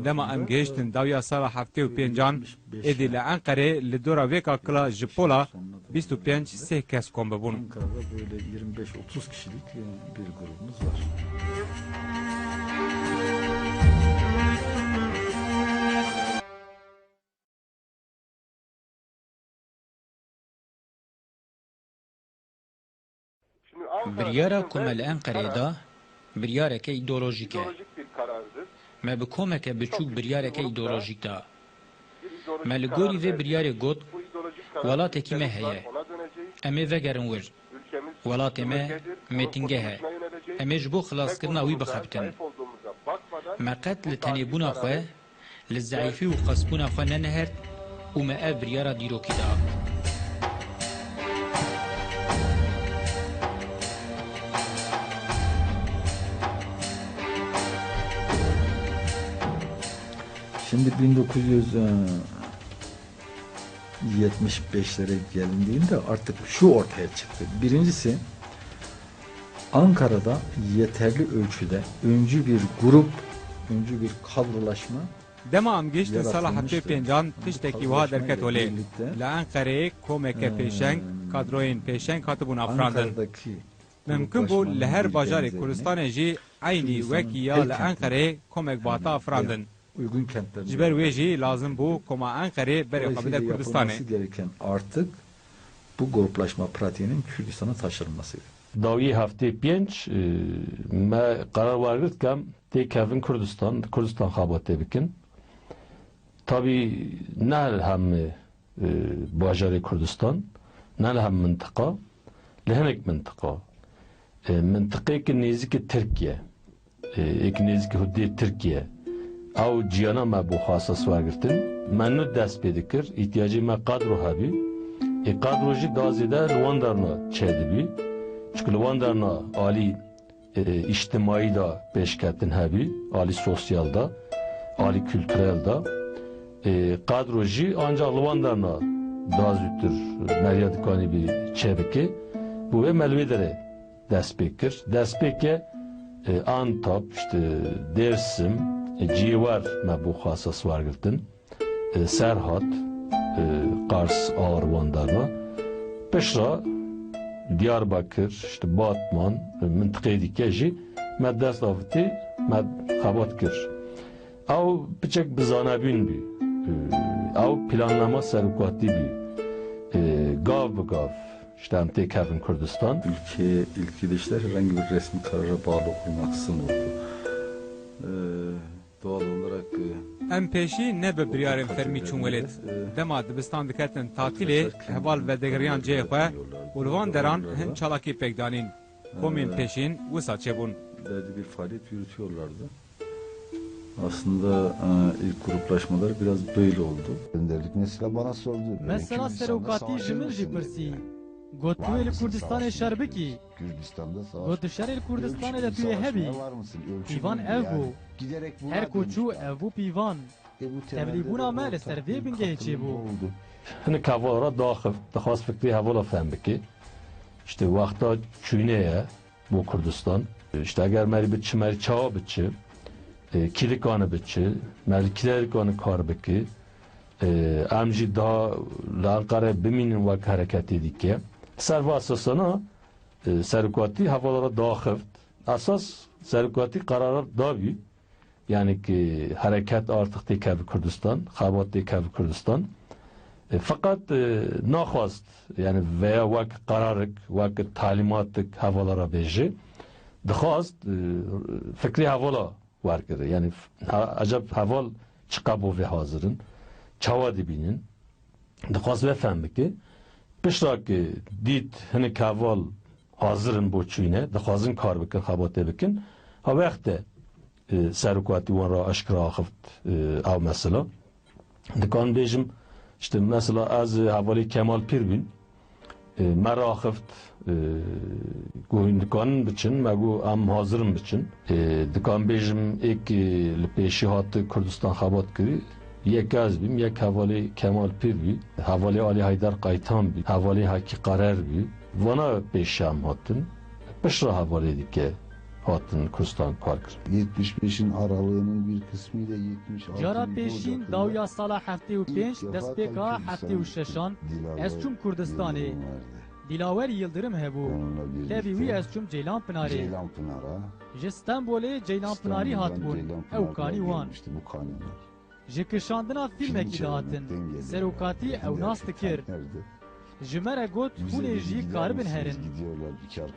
Dema em gihiştin dawiya sala heftê û pêncan, êdî li Enqerê li dora vê kakila ji pola bîst û pênc sê kes kom bibûn. Ankara'da böyle yirmi beş otuz kişilik, e, bir grubumuz var. Biryara ku me li Enqereyê da, biryareke îdeolojîk e. Me bi komeke biçûk biryareke îdeolojîk da. Me li gorî vê biryarê got, welatekî me heye. Em ê vegerin wir. Welatê me mêtingeh e. Em ê ji bo xilaskirina wî bixebitin. Me qet li tenêbûna xwe, li zeîfî û qesbûna xwe nenihert û me ev biryara dîrokî da. Şimdi bin dokuz yüz yetmiş beşlere gelindiğinde artık şu ortaya çıktı. Birincisi, Ankara'da yeterli ölçüde öncü bir grup, öncü bir kadrolaşma Dema em gihiştin sala heftê û pêncan, tiştekî wiha derket holê. Li Enqereyê komeke pêşeng, kadroyên pêşeng hatibûn afirandin. Mimkin bû li her bajarê Kurdistanê jî eynî wekî ya li Enqereyê komek bihata afirandin. Ji ber wê jî lazim bû koma Enqerê berê xwe bide Kurdistanê. Gereken artık bu gruplaşma pratiğinin Kürdistan'a taşınmasıydı. Dawiyê heftê pênc, e, me qerar wergirt ke em têkevin Kurdistan, di Kurdistan xebatê bikin. Tabî ne li hemî, e, bajarê Kurdistan, ne li hemî mintiqa, li hinek mintiqa. E, mintiqeyeke nêzîkî Tirkiye, e, êk nêzîkî hudê Tirkiye. Ew ciyana me bû xwasa siwar girtin. Me nû dest pê dikir, îhtiyacê me qadro hebî. Ê qadro jî da zêde li wan derna çêdibî. Çunku li wan derna alî e, îctimaî de pêşketin hebî, alî sosyal de, alî kulturel de. E, qadro jî ancak li wan derna da zûtir meriya dikanîbî çêbike. Bo vê me li wê derê dest pê kir. Destpêke, e, Antap, işte, Dêrsim, e, Cêwer me bû xwasa siwar girtin. e, Serhat, e, Qars, Arwan derna. Piştre Diyarbakir, işte Batman, e, mintiqeyê dîke jî me dest avitî, me xebat kir. Ew piçek bi zanebîn bî. E, ew planlama serokatî bî. E, gav bi gav, işte em têkevin Kurdistan. Ülkeye ilk gidişler herhangi bir resmi karara bağlı olmaksızın oldu. E, Doğal olarak, e, Em pêşî ne bi biryarên fermî çûn welêt. Dema dibistan diketin tatîlê, heval vedigeriyan cihê xwe û li van deran hin çalakî pêk danîn. Komên pêşîn wisa çêbûn. Belli bir faaliyet yürütüyorlardı. Aslında, e, ilk gruplaşmalar biraz böyle oldu. Önderlik mesela bana sordu. Mesela serokatî ji min jî pirsî. Got, tu yê li Kurdistanê şer bikî? Got, di şerê li Kurdistanê de tu yê hebî? Pîvan ev bû. Her ku çû ev bû pîvan. Tevlîbûna me li ser vê bingehê çêbû. Hinek hevala re daxift, dixwest fikrê hevala fehm bike. İşte wexta çûyînê ye bo Kurdistan. İşte eger merî biçi, merî çawa biçi, e, kî dikane biçi, merî kî derê dikane kar bike, e, em jî daha li Enqere bimînin wek hereketê dike. Ser va esasana, e, serokatî hevala re daxift. Esas serokatî qerar dabî. Yani ki hereket artık têkeve Kurdistan, xebat têkeve Kurdistan. E, feqet, e, naxwast, yani veya wek qerarik, wek talîmatik hevala re bêje, dixwast, e, fikrê hevala wergire. Yani f-, ha, eceb heval çiqa bo vê hazir in, çawa dibînin, dixwast vê fehm bike. Pişta ki dît hinek heval hazir in bo çûyîne, dixwazin kar bikin, xebatê bikin. Ha wextê, e, serokatî wan re aşkera axift, e, ew mesela. Dikan bêjim, işte mesela ez hevalê Kemal Pîr bûn, e, me re axift, e, got hûn dikanin biçin, me got em hazir in biçin. E, dikan bêjim êk, e, li pêşî hati Kurdistan xebat kirî, yek ez bîm, yek hevalê Kemal Pîr bî, hevalê Alî Heyder Qaytan bî, hevalê Hakî Qarer bî. Vana pêşî em hatin. Piştre hevalê dike hatin Kurdistan kar kirin. Yetmiş beşin aralığının bir kısmıyla yetmiş altı. Cara pêşîn dawiya sala heftê û pênc, destpêka heftê û şeşan, ez çûm Kurdistanê. Dilawer Yildirim hebû. Tevî wî ez çûm Ceylan Pinarê. Ceylan Pinara. Ji Stenbolê Ceylan Pinarî hatibûn. Ew kanî wan. Ji kişandina fîlmekî dihatin. Serokatî ew nas dikir. Ji me re got, hûn ê jî karibin herin.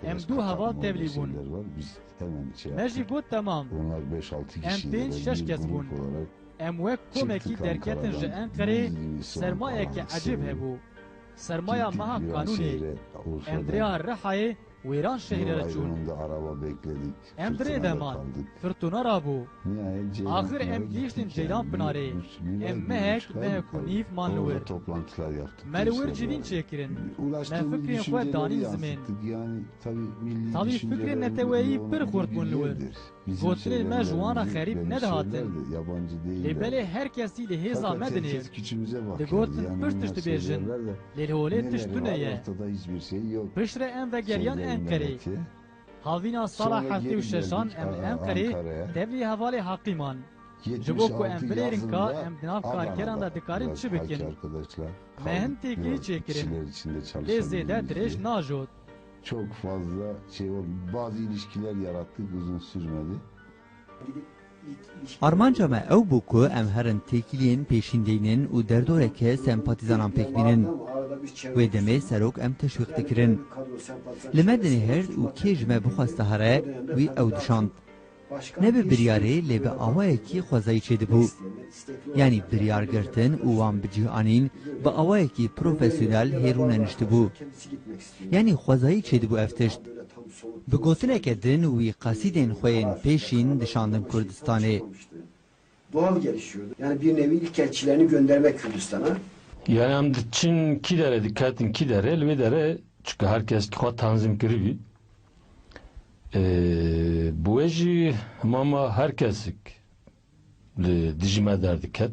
Em du heval tevlî bûn. Me jî got, temam. Em pênc şeş kes bûn. Em wek komekî derketin ji Enqerê, sermayeke ecêb hebû. Sermaya meha kanûnê. Em bi rêya Rihayê wêran şehrê re çûn. Em di rê de man. Firtûna rabû. Axir em gihîştin Ceylan Pinarê. Em mehek, mehek û nîv man li wir. Me li wir civîn çêkirin. Me fikrên xwe danîn zimên. Tabî fikrên neteweyî pir xurt bûn li wir. Gotinên me ji wan re xerîb nedihatin. Lê belê her kesî li hêza me dinêr. Digotin pir tişt dibêjin. Lê li holê tişt tune ye. Piştre em vegeriyan Enqerê. Havîna sala heftê û şeşan em li Enqerê tevlî hevalê Haqî man. Ji bo ku em binêrin ka em di nav karkeran de dikarin çi bikin. Me hin têkilî çêkirin. Lê zêde dirêj najot. Çok fazla şey oldu. Bazı ilişkiler yarattık, uzun sürmedi. Armanca me ew bû ku em herin têkiliyên pêşîn deynin û derdoreke sempatîzanan pêk bînin. Wê demê serok em teşwîq dikirin. Li me dinihêrt û kê ji me bixwesta here, wî ew dişand. Ne bi biryarê, lê bi awayekî xwezayî çêdibû. Yanî biryar girtin û wan bi cih anîn bi awayekî profesyonel hê rûneniştibû. Yanî xwezayî çêdibû ev tişt. Bi gotineke din wî qasîdên xwe yên pêşîn dişandin Kurdistanê. Doğal gelişiyordu. Yani bir nevi ilk elçilerini göndermek Kürdistan'a. Yani em diçin kî derê, diketin kî derê, li wê derê, çünkü her kes xwe tanzîm kiribî. Ee, bi wê jî mama her kesik li dijî me derdiket,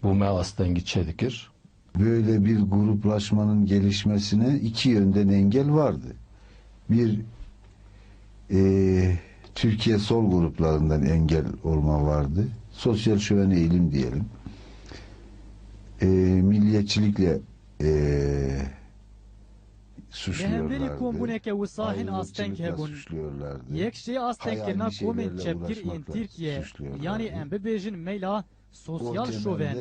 bo me astengî çêdikir. Böyle bir gruplaşmanın gelişmesine iki yönden engel vardı. Bir, e, Türkiye sol gruplarından engel olma vardı. Sosyal şöven eğilim diyelim. E, milliyetçilikle, e, Li hemberî kombûneke wisa hin asteng hebûn. Yek jê astengkirina komên çepgir ên Tirkiye, yanî em bibêjin meyla sosyal şoven.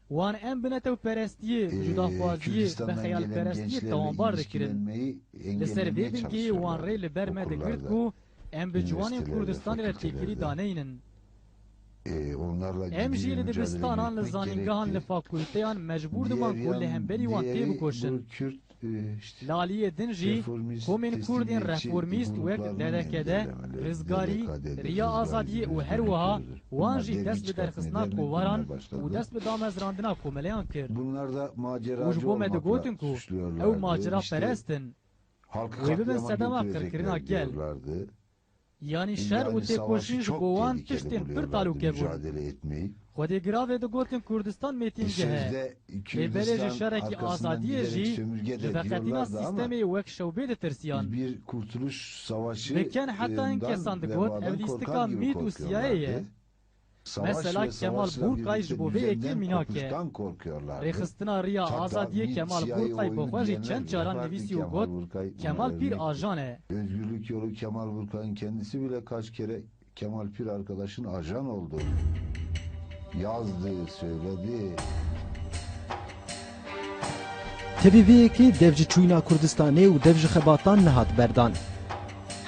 Wan em bi netewperestiyê, bi cudaxwaziyê, bi xeyalperestiyê tawanbar dikirin. Li ser vê bingehê wan rê li ber me digirt ku em bi ciwanên Kurdistanê re têkilî daneynin. Em jî li dibistanan, li zanîngehan, li fakulteyan mecbûr diman ku li hemberî wan têbikoşin. Li aliyê din jî komên Kurdên reformîst wek D D K D, Rizgarî, Riya Azadiyê û her wiha wan jî dest bi derxistina kovaran û dest bi damezrandina komeleyan kir. Û ji bo me digotin ku ew maceraperest in. Wê bibin sedema qirkirina gel. Yanî şer û têkoşîn ji bo wan tiştên pir talûke bûn. Xwedê giravê digotin Kurdistan mêtîngeh e. Lê belê ji şerekî azadiyê jî, ji veqetîna sîstemê wek şewbê ditirsiyan. Bi ken heta hin kesan digot ev lîstika mît û siyayê ye. Mesela Kemal Burkay ji bo vê yekê mînak e. Rêxistina Riya Azadiyê Kemal Burkay bi xwe jî çend caran nivîsî û got, Kemal Pîr ajan e. Özgürlük yolu Kemal Burkay'ın kendisi bile kaç kere Kemal Pir arkadaşın ajan oldu. Yazdı, söyledi. Tevî vê yekê dev ji çûyîna Kurdistanê û dev ji xebatan nehat berdan.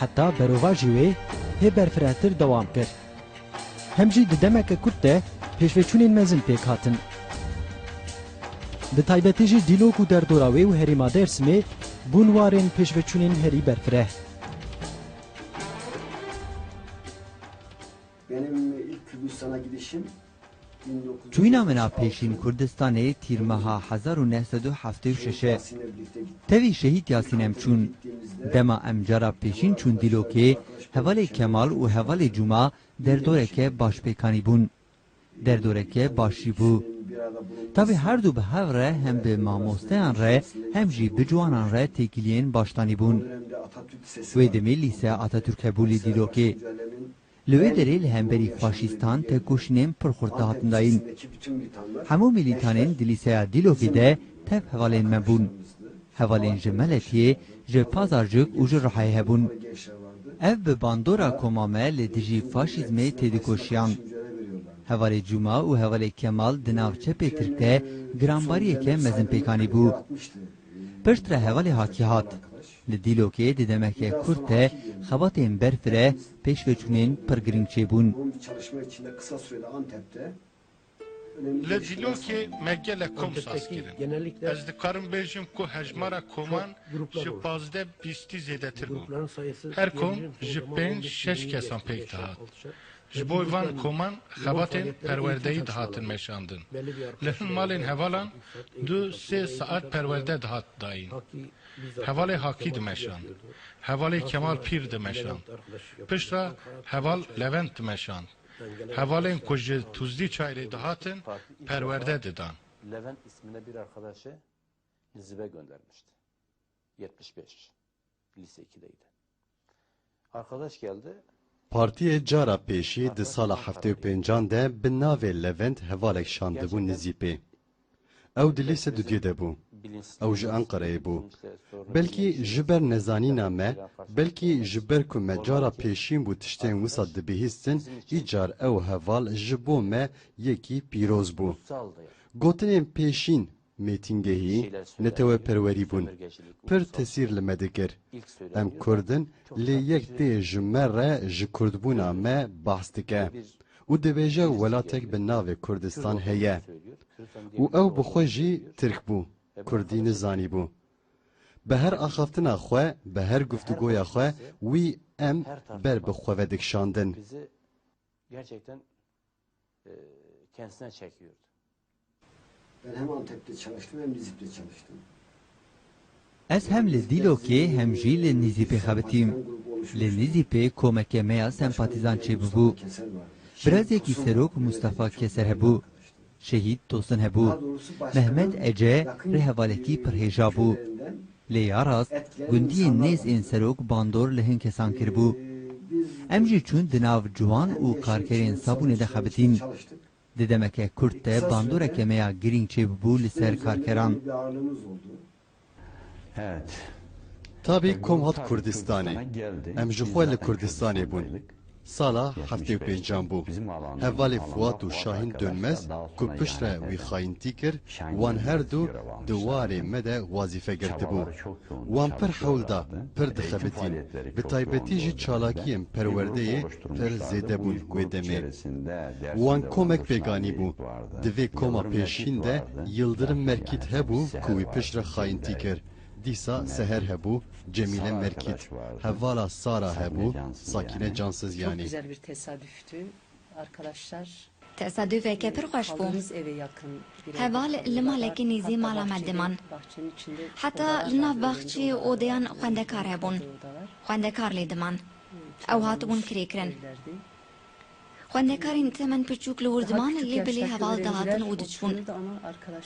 Heta berovajî wê hê berfirehtir dewam kir. Hem jî di demeke kurt de pêşveçûnên mezin pêk hatin. Bi taybetî jî Dîlok û derdora wê û herêma Dêrsimê bûn warên pêşveçûnên herî berfireh. Benim ilk Kürdistan'a gidişim bin dokuz yüz yetmiş altı. Çûyîna min a pêşîn Kurdistanê tîrmeha hezar û neh sed û heftê û şeş e. Tevî Şehîd Yasîn em çûn. Dema em cara pêşîn çûn Dîlokê, hevalê Kemal û hevalê Cuma derdoreke baş pêk anîbûn. Derdoreke baş jî bû. Tabî her du bi hev re hem bi mamosteyan re hem jî bi ciwanan re têkiliyên baş danîbûn. Wê demê Lîseya Atatürk hebû li Dîlokê. Li wê derê li hemberî faşîstan tekoşînên pir xurt dihatin dayîn. Hemû milîtanên di Lîseya Dîlokê de tev hevalên me bûn. Hevalên ji Meletiyê, ji Pazarcik û ji Rihayê hebûn. Ev bi bandora koma me li dijî faşîzmê têdikoşiyan. Hevalê Cuma û hevalê Kemal di nav çepê Tirk de giranbariyeke mezin pêk anîbû. Piştre hevalê Hakî hat. Li Dîlokê di demeke kurt de xebatên berfireh, pêşveçûnên pir girîng çêbûn. Li Dîlokê me gelek kom saz kirin. Ez dikarim bêjim ku hejmara koman ji pazdeh bîstî zêdetir bû. Her kom ji pênc şeş kesan pêk dihat. Ji bo van koman xebatên perwerdeyî dihatin meşandin. Li hin malên hevalan du sê saet perwerde dihat dayîn. Hevalê Hakî dimeşand. Hevalê Kemal Pîr dimeşand. Piştre heval Levent dimeşand. Hevalên ku ji Tuzlî Çayirê dihatin, perwerde didan. Levent isminde bir arkadaşı Nizip'e göndermişti. Yetmiş beş. Lise ikideydi. Arkadaş geldi. Partiyê cara pêşî di sala heftê û pêncan de bi navê Levent hevalek şandibû Nizîpê. Ew di lîse dudiyê de bû. Ew ji Enqereyê bû. Belkî ji ber nezanîna me, belkî ji ber ku me cara pêşîn bû tiştên wisa dibihîstin, îcar ew heval ji bo me yekî pîroz bû. Gotinên pêşîn, mêtingehî, neteweperwerî bûn. Pir tesîr li me dikir. Em Kurd in, lê yek tê ji me re ji Kurdbûna me behs dike û dibêje welatek bi navê Kurdistan heye. Û ew bi xwe jî Tirk bû, Kurdî nizanîbû. Bi her axaftina xwe, bi her guftûgoya xwe wî em ber bi xwe ve dikişandin. Bizi gerçekten, e, kendisine çekiyordu. Ben hem Antep'te çalıştım hem Nizip'te çalıştım. Ez hem li Dîlokê hem jî li Nîzîpê xebitîm. Li Nîzîpê komeke me ya sempatîzan çêbûbû. Birazekî serok Mustafa Keser hebû. Şehîd Tosin hebû. Mehmet Ece rêhevalekî pir hêja bû. Lê ya rast, gundiyên nêz ên serok bandor li hin kesan kiribû. Em jî çûn di nav ciwan û karkerên sabûnê de xebitîn. Di demeke kurt de bandoreke me ya girîng çêbûbû li ser karkeran. Tabî kom hat Kurdistanê. Em ji xwe li Kurdistanê bûn. Sala heftê û pêncan bû. Hevalê Fuat û Şahîn Dönmez ku piştre wî xayîntî kir, wan her du di warê me de wazîfe girtibû. Wan pir hewl da, pir dixebitîn. Bi taybetî jî çalakiyên perwerdeyê pir zêde bûn wê demê. Wan komek pêk anîbû. Di vê koma pêşîn de Yildirim Merkît hebû ku wî piştre xayîntî kir. Dîsa Seher hebû, Cemîle Merkît, hevala Sara hebû, Sakîne Cansizyanî. Çok güzel bir tesadüftü arkadaşlar. Tesadüfeke pir xweş bû. Kaldığımız eve yakın bir evde kalıyorlar. Heval li malekî nêzî mala me diman. Heta li nav baxçeyê odeyan xwendekar hebûn. Xwendekar lê diman. Ew hatibûn kirêkirin. Xwendekarên temen piçûk li wir diman, lê bilê heval dihatin û diçûn.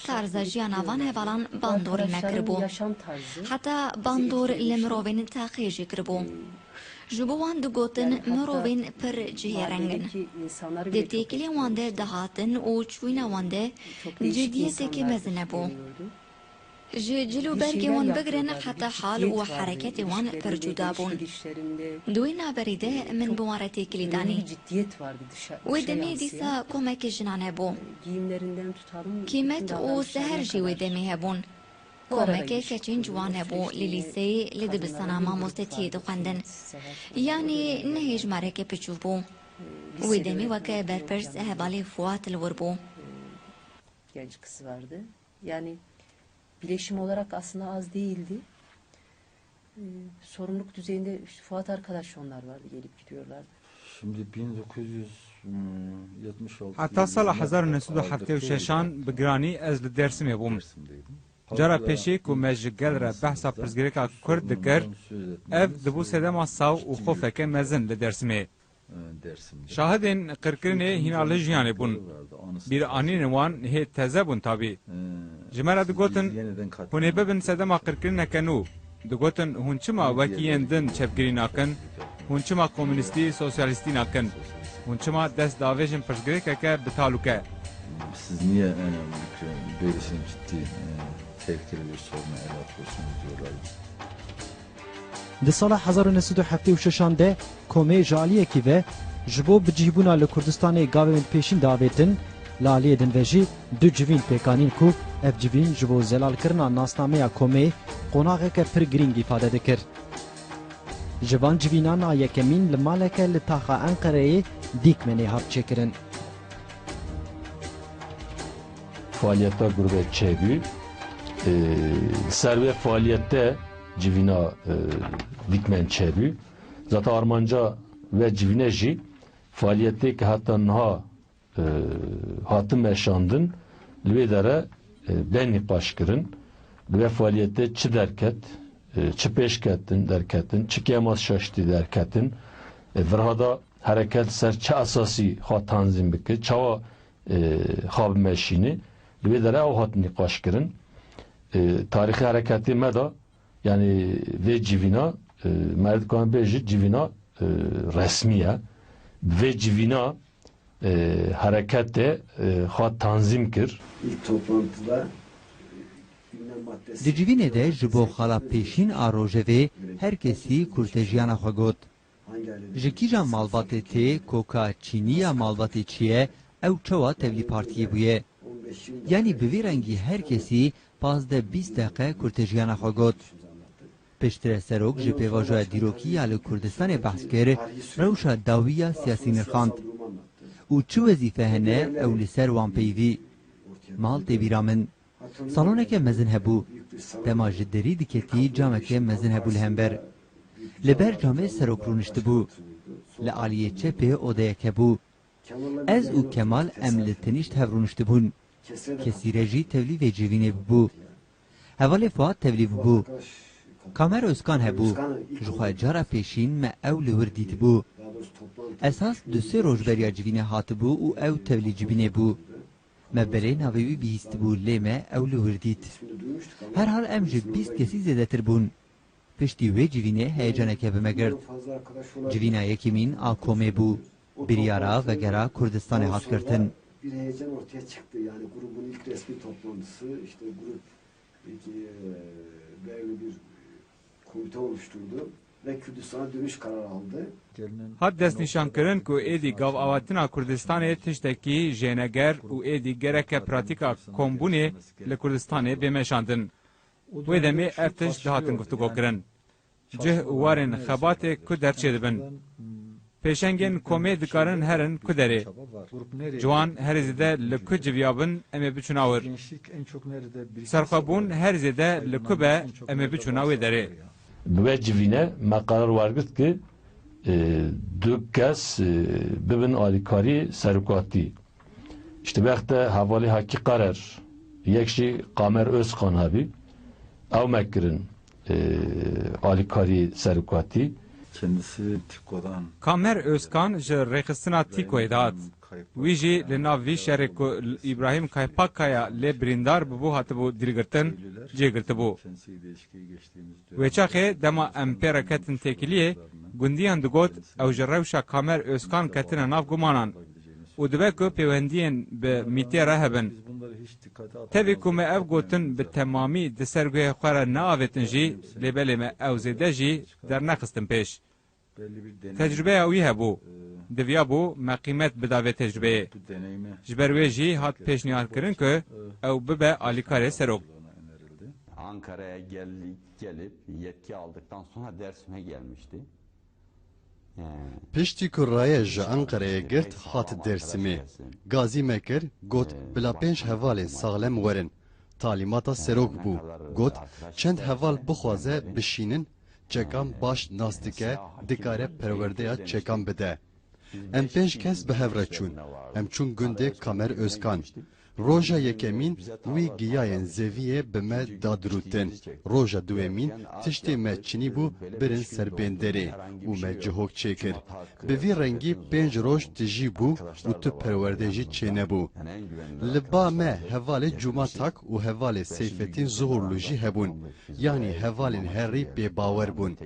Tarza jiyana van hevalan bandorî me kiribû. Heta bandor li mirovên teqê jî kiribû. Ji bo wan digotin mirovên pir cihêreng in. Di têkiliyên wan de dihatin û çûyîna wan de ciddiyeteke mezin hebû. Ji cil û bergê wan bigirin heta hal û hereketê wan pir cuda bûn. Di wê navberî de min bi wan re têkilî danî. Wê demê dîsa komeke jinan hebû. Kîmet û Seher jî wê demê hebûn. Komeke keçên ciwan hebû li lîseyê, li dibistana mamostetiyê dixwendin. Yanî ne hêjmareke piçûk bû. Wê demê weke berpirs hevalê Fuat li wir bû. Genç kız vardı. Yani bileşim olarak aslında az değildi. Ee, sorumluluk düzeyinde işte Fuat arkadaş onlar vardı, gelip gidiyorlardı. Şimdi bin dokuz yüz yetmiş altı Heta sala hezar û neh sed û heftê û şeşan bi giranî ez li Dêrsimê bûm. Cara pêşî ku me ji gel re behsa pirsgirêka Kurd dikir, ev dibû sedema saw û xofeke mezin li Dêrsimê. Şahidên qirkirinê hîna li jiyanê bûn. Bîranînên wan hê teze bûn tabî. Ji me re digotin, hûn ê bibin sedema qirkirineke nû. Digotin, hûn çima wekî yên din çepgirî nakin? Hûn çima komûnîstî, sosyalîstî nakin? Hûn çima dest davêjin pirsgirêkeke bi talûke? Siz niye önemli bir, böylesine ciddi, e, tehlikeli bir soruna el atıyorsunuz diyorlar. Di sala hezar û neh sed û heftê û şeşan de komê ji aliyekî ve ji bo bicihbûna li Kurdistanê gavên pêşîn diavêtin, li aliyê din ve jî du civîn pêk anîn ku ev civîn ji bo zelalkirina nasnameya komê qonaxeke pir girîng îfade dikir. Ji van civînan a yekemîn li maleke li taxa Enqereyê Dîkmenê hat çêkirin. Faaliyeta grûbê çêbû. Ee, ser wê faaliyete civîna, e, Dîkmen çêbû. Zaten armanca wê civîne jî faaliyetê ke heta niha, e, hatin meşandin, li wê dere, e, bê nîqaş kirin. Li wê faaliyetê çi derket, e, çi pêşketin derketin, çi kêmas şaştî derketin, e, virha da hereket ser çi esasî xwe tanzîm bike, çawa, e, xwe bimeşîne, li wê dere ew hat nîqaş kirin. E, tarîxê hereketê me de, yanî vê civîna, e, me dikare bêjî civîna, e, resmî ye. Bi vê civîna, e, hereketê, e, xwe tanzîm kir. İlk toplantıda gündem maddesi Di civînê de ji bo xala pêşîn a rojevê her kesî kurtejiyana xwe got. Ji kîjan malbatê tê, koka çînî ya malbatê çi ye, ew çawa tevlî partiyê bûye? Yanî bi vî rengî her kesî pazdeh bîst deqe kurtejiyana xwe got. Piştre serok ji pêvajoya dîrokî ya li Kurdistanê behs kir, rewşa dawî ya siyasî nirxand. Û çi wezîfe hene ew li ser wan peyivî? Mal tê bîra min. Saloneke mezin hebû. Dema ji derî diketî cameke mezin hebû li hember. Li ber camê serok rûniştibû. Li aliyê çepê odeyek hebû. Ez û Kemal em li tenîşt hev rûniştibûn. Kesî re jî tevlî vê civînê bibû. Hevalê Fuat tevlî bûbû. Kamer Özkan hebû. Ji xwe cara pêşîn me ew li wir dîtibû. Esas du sê roj beriya civînê hatibû û ew tevlî civînê bû. Me belê navê wî bihîstibû, lê me ew li wir dît. Herhal em ji bîst kesî zêdetir bûn. Piştî wê civînê heyecaneke bi me girt. Civîna yekemîn a komê bû. Biryara vegera Kurdistanê hat girtin. Bir heyecan ortaya çıktı. Yani grubun ilk resmi toplantısı, işte grup ilk, e, belirli bir komite oluşturdu. Ve Kürdistan'a dönüş kararı aldı. Hat destnîşankirin ku êdî gavavetina Kurdistanê tiştekî jêneger û êdî gereke pratîka kombûnê li Kurdistanê bê meşandin. Wê demê ev tişt dihatin guftûgokirin. Cih û warên xebatê ku der çêdibin? Pêşengên komê dikarin herin ku derê? Ciwan herî zêde li ku civiyabin em ê biçûna wir? Serxwebûn herî zêde li ku be em ê biçûna wê derê? Bi we civîne me qerar wergirt ki e, du kes e, bibin alîkarî serokatî. Îşte wexte hevalê Hakî Qarer, yek jî Kamer Özkan hebî, ew me kirin e, alîkarî serokatî. Kendisi Tiko'dan Kamer Özkan ji rêxistina Tîkoyê dihat. Wî jî li nav vî şerê ku Îbrahîm Kaypakkaya lê birîndar bûbû hatibû dîlgirtin, cê girtibû. Wê çaxê dema em pê re ketin têkiliyê, gundiyan digot ew ji rewşa Kamer Özkan ketine nav gumanan û dibe ku pêwendiyên bi mîtê re hebin. Tevî ku me ev gotin bi temamî di ser guhê xwe re neavêtin jî, lê belê me ew zêde jî dernexistin pêş. Tecrûbeya wî hebû. Diviyabû me qîmet bida vê tecrûbeyê. Ji ber wê jî hat pêşniyarkirin ku ew bibe alîkarê serok. Ankara'ya geldi, gelip yetki aldıktan sonra Dersim'e gelmişti. Piştî ku raye ji Enqereyê girt, hat Dêrsimê. Gazî me kir, got, bila pênc hevalên saxlem werin. Talîmata serok bû. Got, çend heval bixwaze bişînin, çekan baş nas dike, dikare perwerdeya çekan bide. Em pênc kes bi hev re çûn. Em çûn gundê Kamer Özkan. Roja yekemîn wî giyayên zeviyê bi me da dirûtin. Roja duwemîn tiştê me çinî bû birin ser bênderê û me cihok çêkir. Bi vî rengî pênc roj tijî bû û tu perwerde jî çênebû. Li ba me hevalê Cuma Tak û hevalê Seyfetîn Zuhurlu jî hebûn. Yanî hevalên herî bêbawer bûn.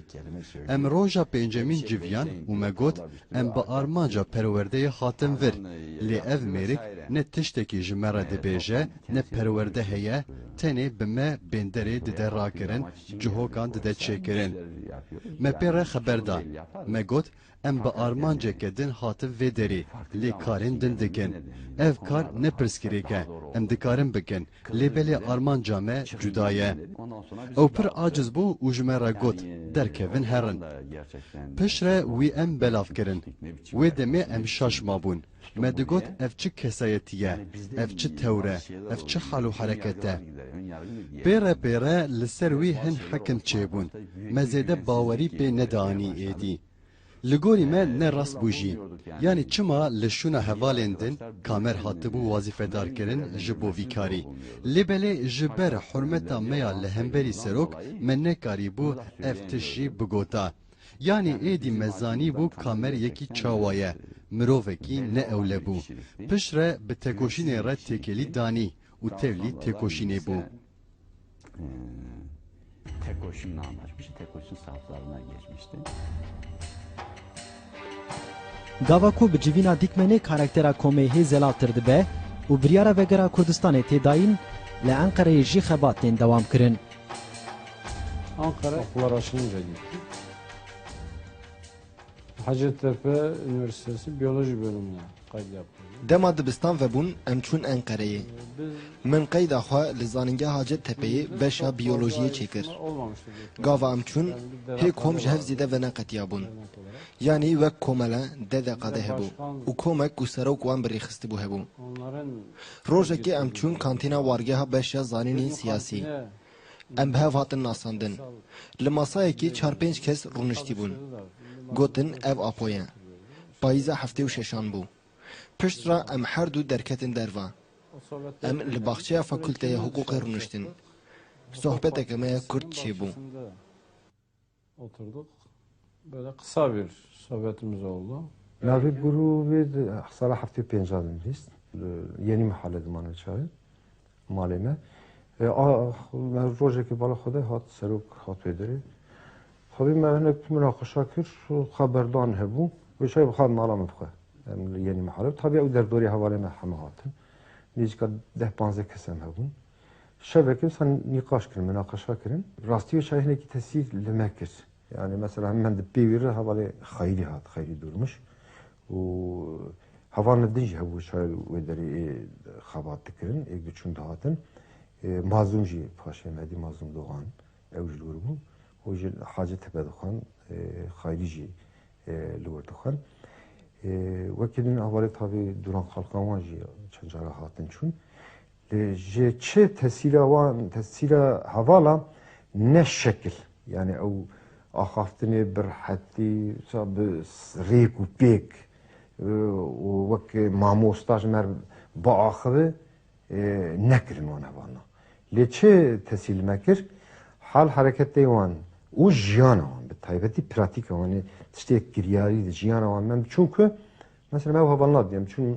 Em roja pêncemîn civiyan û me got, em bi armanca perwerdeyê hatin vir. Lê ev mêrik ne tiştekî ji me re dibêje, ne perwerde heye, tenê bi me bênderê dide rakirin, cihokan dide çêkirin. Me pê re xeber da. Me got, em bi armanceke din hatin vê derê, lê karên din dikin. Ev kar ne pirsgirêk e, em dikarin bikin. Lê belê armanca me cuda ye. Ew pir aciz bû û ji me re got, derkevin herin. Piştre wî em belav kirin. Wê demê em şaş mabûn. Me digot, ev çi kesayetî ye, ev çi tewr e, ev çi hal û hereket e. Pê re pê re li ser wî hin hekim çêbûn. Me zêde bawerî pê nedanî êdî. Li gorî me ne rast bû jî. Yanî çima li şûna hevalên din Kamer hatibû wazîfedarkirin ji bo vî karî? Lê belê ji ber hurmeta me ya li hemberî serok me nekarîbû ev tişt jî bigota. Yanî êdî me zanîbû Kamer yekî çawa ye, mirovekî ne ewle bû. Piştre bi tekoşînê re têkilî danî û tevlî têkoşînê bû. Tekoşimle anlaşmıştı. Tekoşim saflarına geçmişti. Gava ku bi civîna dîkmenê karaktera komê hê zelaltir dibe û biryara vegera Kurdistanê tê dayîn, li Enqereyê jî xebat tên dewam kirin. Ankara. Okullar açılınca gittik. Hacettepe Üniversitesi Biyoloji Bölümüne kaydettim. Dema dibistan vebûn, em çûn Enqereyê. Min qeyda xwe li Zanîngeha Hacettepe'yê beşa biyolojiyê çêkir. Gava em çûn, hê kom ji hev zêde veneqetiyabûn. Yanî wek komele deh deqa de hebû û komek ku serok wan birêxistibû hebû. Rojekê em çûn kantîna wargeha beşa zanînên siyasî. Em bi hev hatin nasandin. Li masayekê çar pênc kes rûniştîbûn. Gotin ev Apo ye. Payîza heftê û şeşan bû. Pişt re em her du derketin derva. Em li baxçeya Fakulteya Hiqûqê rûniştin. Sohbeteke me ya kurt çêbû. Oturduk. Böyle kısa bir sohbetimiz oldu. Navê grûvê di sala heftê û pêncan de nivîst. Yenî Mihale dimane çaye malê me. E, a, me rojekê bala xwe de hat serok hat wê derê. Tabî me hinek minaqeşa kir, xeberdan hebû. Wê çay bixwe mala min bixwe. Em li Yenî Mihale. Tabî ew derdorê hevalê me heme hatin. Nêzîka deh panzdeh kes em hebûn. Şevekê wisa nîqaş kirin, minaqeşa kirin. Rastî wê çayê hinekî tesîr li me kir. Yani mesela hemen de pê wî re hevalê Xeyrî hat, Xeyrî Durmuş. Û hevalên din jî hebû şayê wê derê ê xebat dikirin, êk diçûn dihatin. Ê, Mazlûm jî paşê me dî, Mazlûm Doğan, ew jî li wir bû. Û jî Hacî Tepe dixwend, ê, Xeyrî jî, ê, li wir dixwend. Ê, wekî din hevalê tabî Duran Kalkan wan jî çend cara hatin çûn. Lê ji çi tesîla wan, tesîla hevala ne şekil. Yani ew axaftinê bi rehetî, sa bi rêk û pêk, e, û wek mamosta ji me re biaxive, e, nekirin wan hevalna. Lê çi tesîl me kir? Hal hereketê wan û jiyana wan, bi taybetî pratîka wan, ê tiştê kiryarî di jiyana wan me, çunku mesela me ew hevalna dîtin, em çûn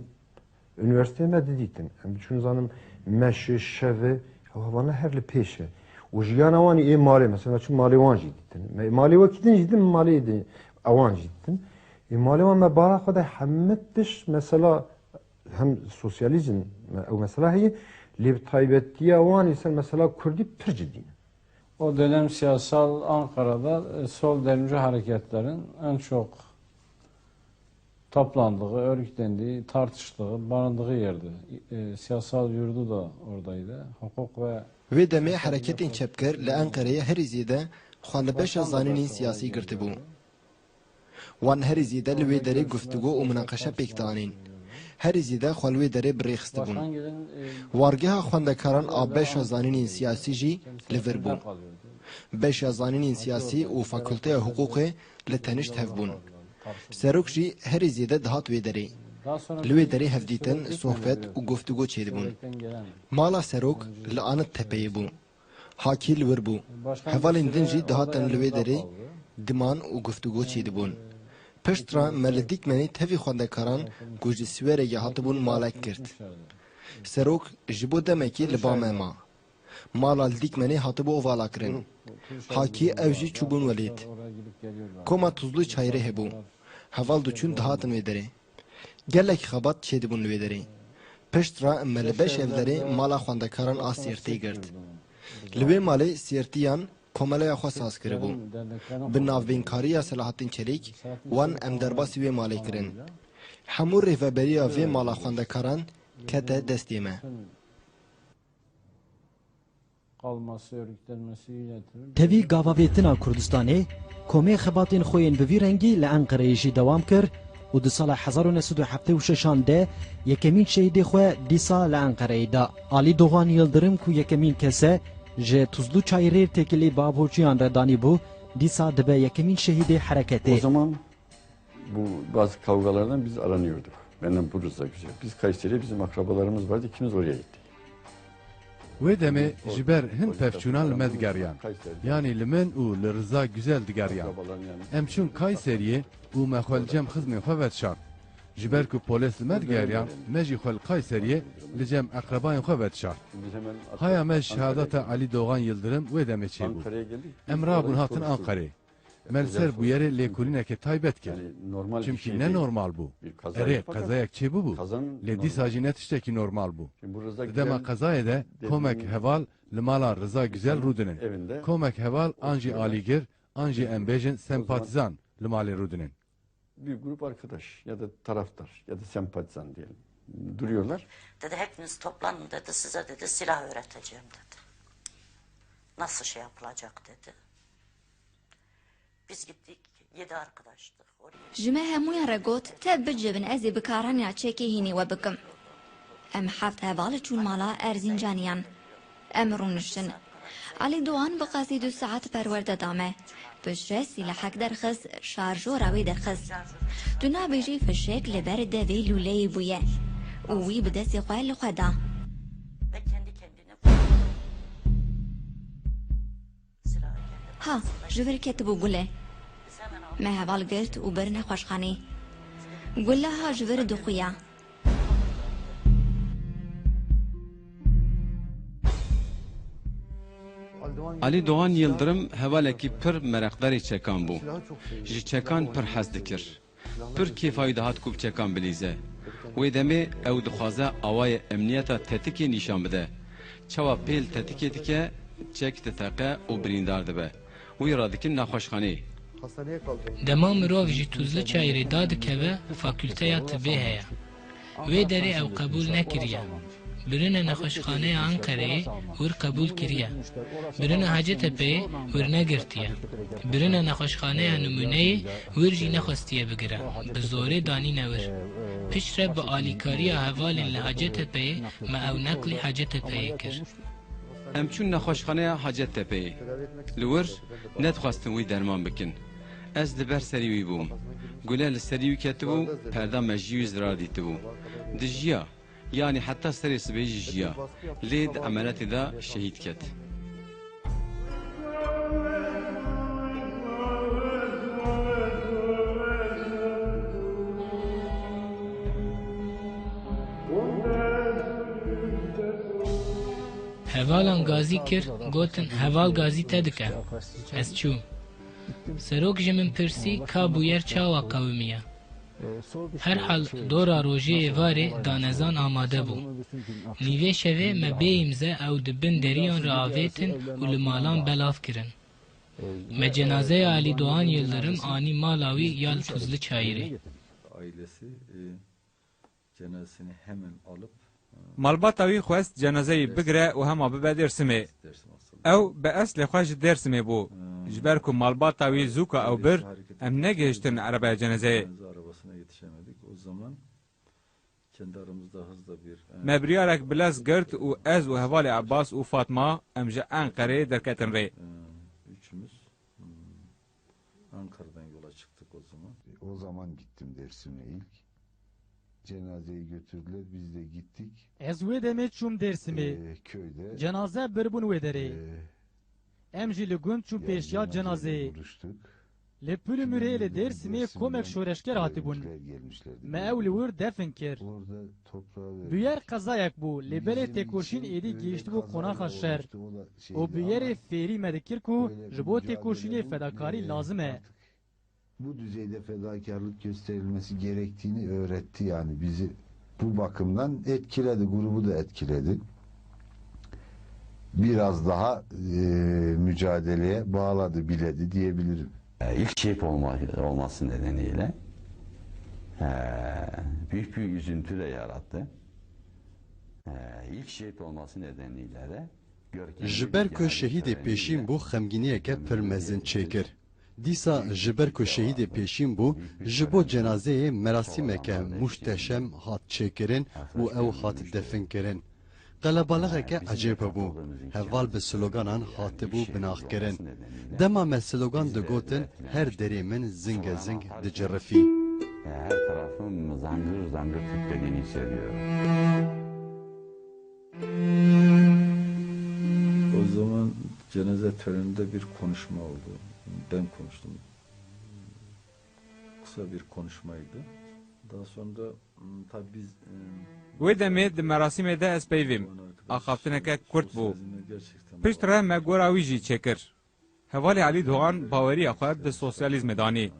Unîversîteyê me didîtin. Em diçûn zanim meşê, şevê, ew hevalna her li pêş e. Û jiyana wan ê malê, mesela çûn malê wan jî dîtin. Me malê wekî din jî dîtin, malê din ewan jî dîtin. Ê malê wan me bara xwe de hemî tişt mesela hem sosyalîzm me ew mesela heye, lê bi taybetiya wan ê ser mesela kurdî pir cidî ne. O dönem siyasal Ankara'da, e, sol devrimci hareketlerin en çok toplandığı, örgütlendiği, tartıştığı, barındığı yerdi. E, siyasal yurdu da oradaydı. Hukuk ve Wê demê hereketên çepgir li Enqereyê herî zêde xwe li beşa zanînên siyasî girtibû. Wan herî zêde li wê derê guftûgo û minaqeşe pêk dianîn. Herî zêde xwe li wê derê bi rê xistibûn. Wargeha xwendekaran a beşa zanînên siyasî jî li vir bû. Beşa zanînên siyasî û fakulteya hiqûqê li tenişt hev bûn. Serok jî herî zêde dihat wê derê. Li wê derê hevdîtin, sohbet û guftûgo çêdibûn. Mala Serok li Anıt Tepe'yê bû. Hakî li wir bû. Hevalên din jî dihatin li wê derê diman û guftûgo çêdibûn. Piştre me li dîkmenê tevî xwendekaran ku ji Siwerekê hatibûn malek girt. Serok ji bo demekê li ba me ma. Mala li dîkmenê hatibû vala kirin. Hakî ew jî çûbûn welêt. Koma Tuzlu Çayirê hebû. Heval diçûn dihatin wê derê. Gelek xebat çêdibûn li wê derê. Piştre me li beş ev derê mala xwendekaran a Sêrtê girt. Li wê malê Sêrtiyan komeleya xwe saz kiribû. Bi navbênkariya Selahattin Çelîk wan em derbasî wê malê kirin. Hemû rêveberiya vê mala xwendekaran kete destê me. Tevî gavavêtina Kurdistanê, komê xebatên xwe yên bi vî rengî li Enqereyê jî dewam kir û di sala hezar û neh sed û heftê û şeşan de yekemîn şehîdê xwe dîsa li Enqereyê da. Alî Doğan Yildirim ku yekemîn kes e, ji Tuzlu Çayirê têkilî bi avhoçiyan re danîbû, dîsa dibe yekemîn şehîdê hereketê. O zaman bu bazı kavgalardan biz aranıyorduk. Benden bu Rıza Güzel. Biz Kayseri'ye, bizim akrabalarımız vardı, ikimiz oraya gittik. Wê demê ji ber hin pevçûnan li me digeriyan. Yanî li min û li Riza Güzel digeriyan. Em çûn Kayseriyê û me xwe li cem xizmên xwe vedişart. Ji ber ku polês li me digeriyan, me jî xwe li Kayseriyê li cem eqrebayên xwe vedişart. Haya me ji şehadeta Alî Doğan Yildirim wê demê çêbû. Em rabûn hatin Anqerê. Me li ser bûyerê lêkolîneke taybet kir. Çimkî ne normal bû. Erê, qezayek çêbûbû. Lê dîsa jî ne tiştekî normal bû. Di dema qezayê de komek heval li mala Riza Güzel rûdinin. Komek heval an jî alîgir, an jî em bêjin sempatizan li malê rûdinin. Bir grup arkadaş ya da taraftar ya da sempatizan diyelim. Duruyorlar. Dedi, "Hepiniz toplanın," dedi, "size," dedi, "silah öğreteceğim," dedi. "Nasıl şey yapılacak," dedi. Biz gittik, yedi arkadaştık. Oraya Ji me hemûyan re got, "Tev bicivin, ez ê bi karaniya çekê hînê we bikim." Em heft heval çûn mala Erzîncaniyan. Em rûniştin. Alî Doğan bi qasî du saet perwerde da me. Piştre sîlehek derxist, şarjora wê derxist. Tu nabêjî fişek li ber devê lûleyê bûye û wî bi destê xwe li xwe da. Ha, ji vir ketibû gule. Me heval girt û bir nexweşxanê. Gule ha ji vir dixuya. Alî Doğan Yildirim hevalekî pir mereqdarê çekan bû. Ji çekan pir hez dikir. Pir kêfa wî dihat ku bi çekan bilîze. Wê demê ew dixwaze awayê emniyeta tetikê nîşan bide. Çawa pêl tetikê dike, çek diteqe û birîndar dibe. Wî radikin nexweşxaneyê. Dema mirov ji Tuzli Çayirê dadikeve, fakulteya tibê heye. Wê derê ew qebûl nekiriye. Birine nexweşxaneya Enqereyê, wir qebûl kiriye. Birine Hacetepeyê, wir negirtiye. Birine nexweşxaneya Nimûneyê, wir jî nexwestiye bigire. Bi zorê danîne wir. Piştre bi alîkariya hevalên li Hacetepeyê me ew neqlî Hacetepeyê kir. Em çûn nexweşxaneya Hacetepeyê. Li wir nedixwestin wî derman bikin. Ez li ber serî wî bûm. Gule li serî wî ketibû, perda mejiyê wî zirar dîtibû. Dijiya, yanî heta serê sibê jî jiya. Lê di emeliyatê de şehîd ket. Hevalan gazî kir, gotin, "Heval gazî te dike." Ez çûm. Serok ji min pirsî, ka bûyer çawa qewimiye? Herhal dora rojê êvarê danezan amade bû. Nîvê şevê me bê îmze ew di bin deriyan re avêtin û li malan belav kirin. Me cenazeya Elî Doğan Yildirim anî mala wî ya li Tuzli Çayirê. Ailesi, e, cenazesini hemen alıp, e, Malbata wî xwest cenazeyê bigire û hema bibe Dêrsimê. Ew bi eslê xwe ji Dêrsimê bû. Ji ber ku malbata wî zûka ew bir, em negihiştin erebaya cenazeyê. Cenaze arabasına yetişemedik. O zaman kendi aramızda hızla bir, e, Me biryarek bi lez girt û ez û hevalê Ebbas û Fatma em ji Enqereyê derketin rê. E, üçümüz, hmm, Ankara'dan yola çıktık o zaman. O zaman gittim Dersim'e ilk. Cenazeyi götürdüler, biz de gittik. Ez wê demê çûm Dêrsimê. Ee, köyde, Cenaze birbûn wê derê. Ee, Em jî li gund çûn pêşiya cenazeyê. Li Pulumurê li Dêrsimê komek şoreşger hatibûn. Me ew li wir defin kir. Bûyer qezayek bû, lê belê têkoşîn êdî gihiştibû qonaxa şer. Û bûyerê fêrî me dikir ku ji bo têkoşînê fedakarî lazim e. Bu düzeyde fedakarlık gösterilmesi gerektiğini öğretti, yani bizi bu bakımdan etkiledi, grubu da etkiledi. Biraz daha, e, mücadeleye bağladı, biledi diyebilirim. E, ilk şehit olma-, olması nedeniyle, e, büyük bir üzüntü de yarattı. E, ilk şehit olması nedeniyle de Ji ber ku şehîdê pêşîn bû, xemgîniyeke pir mezin çêkir. Dîsa ji ber ku şehîdê pêşîn bû, ji bo cenazeyê merasîmeke muhteşem hat çêkirin û ew hat definkirin. Qelebalixeke ecêb hebû. Heval bi sloganan hatibû binaxkirin. Dema me slogan digotin, her derê min zingezing dicirifî. Her tarafım zangır zangır titrediğini hissediyorum. O zaman cenaze töreninde bir konuşma oldu. Ben konuştum. Kısa bir konuşmaydı. Daha sonra, m, tabii biz, e, Wê demê di merasîmê de ez peyvîm. Axaftineke kurt bû. Piştre me gora wî jî çêkir. Hevalê Elî Doğan baweriya xwe bi sosyalîzmê danî.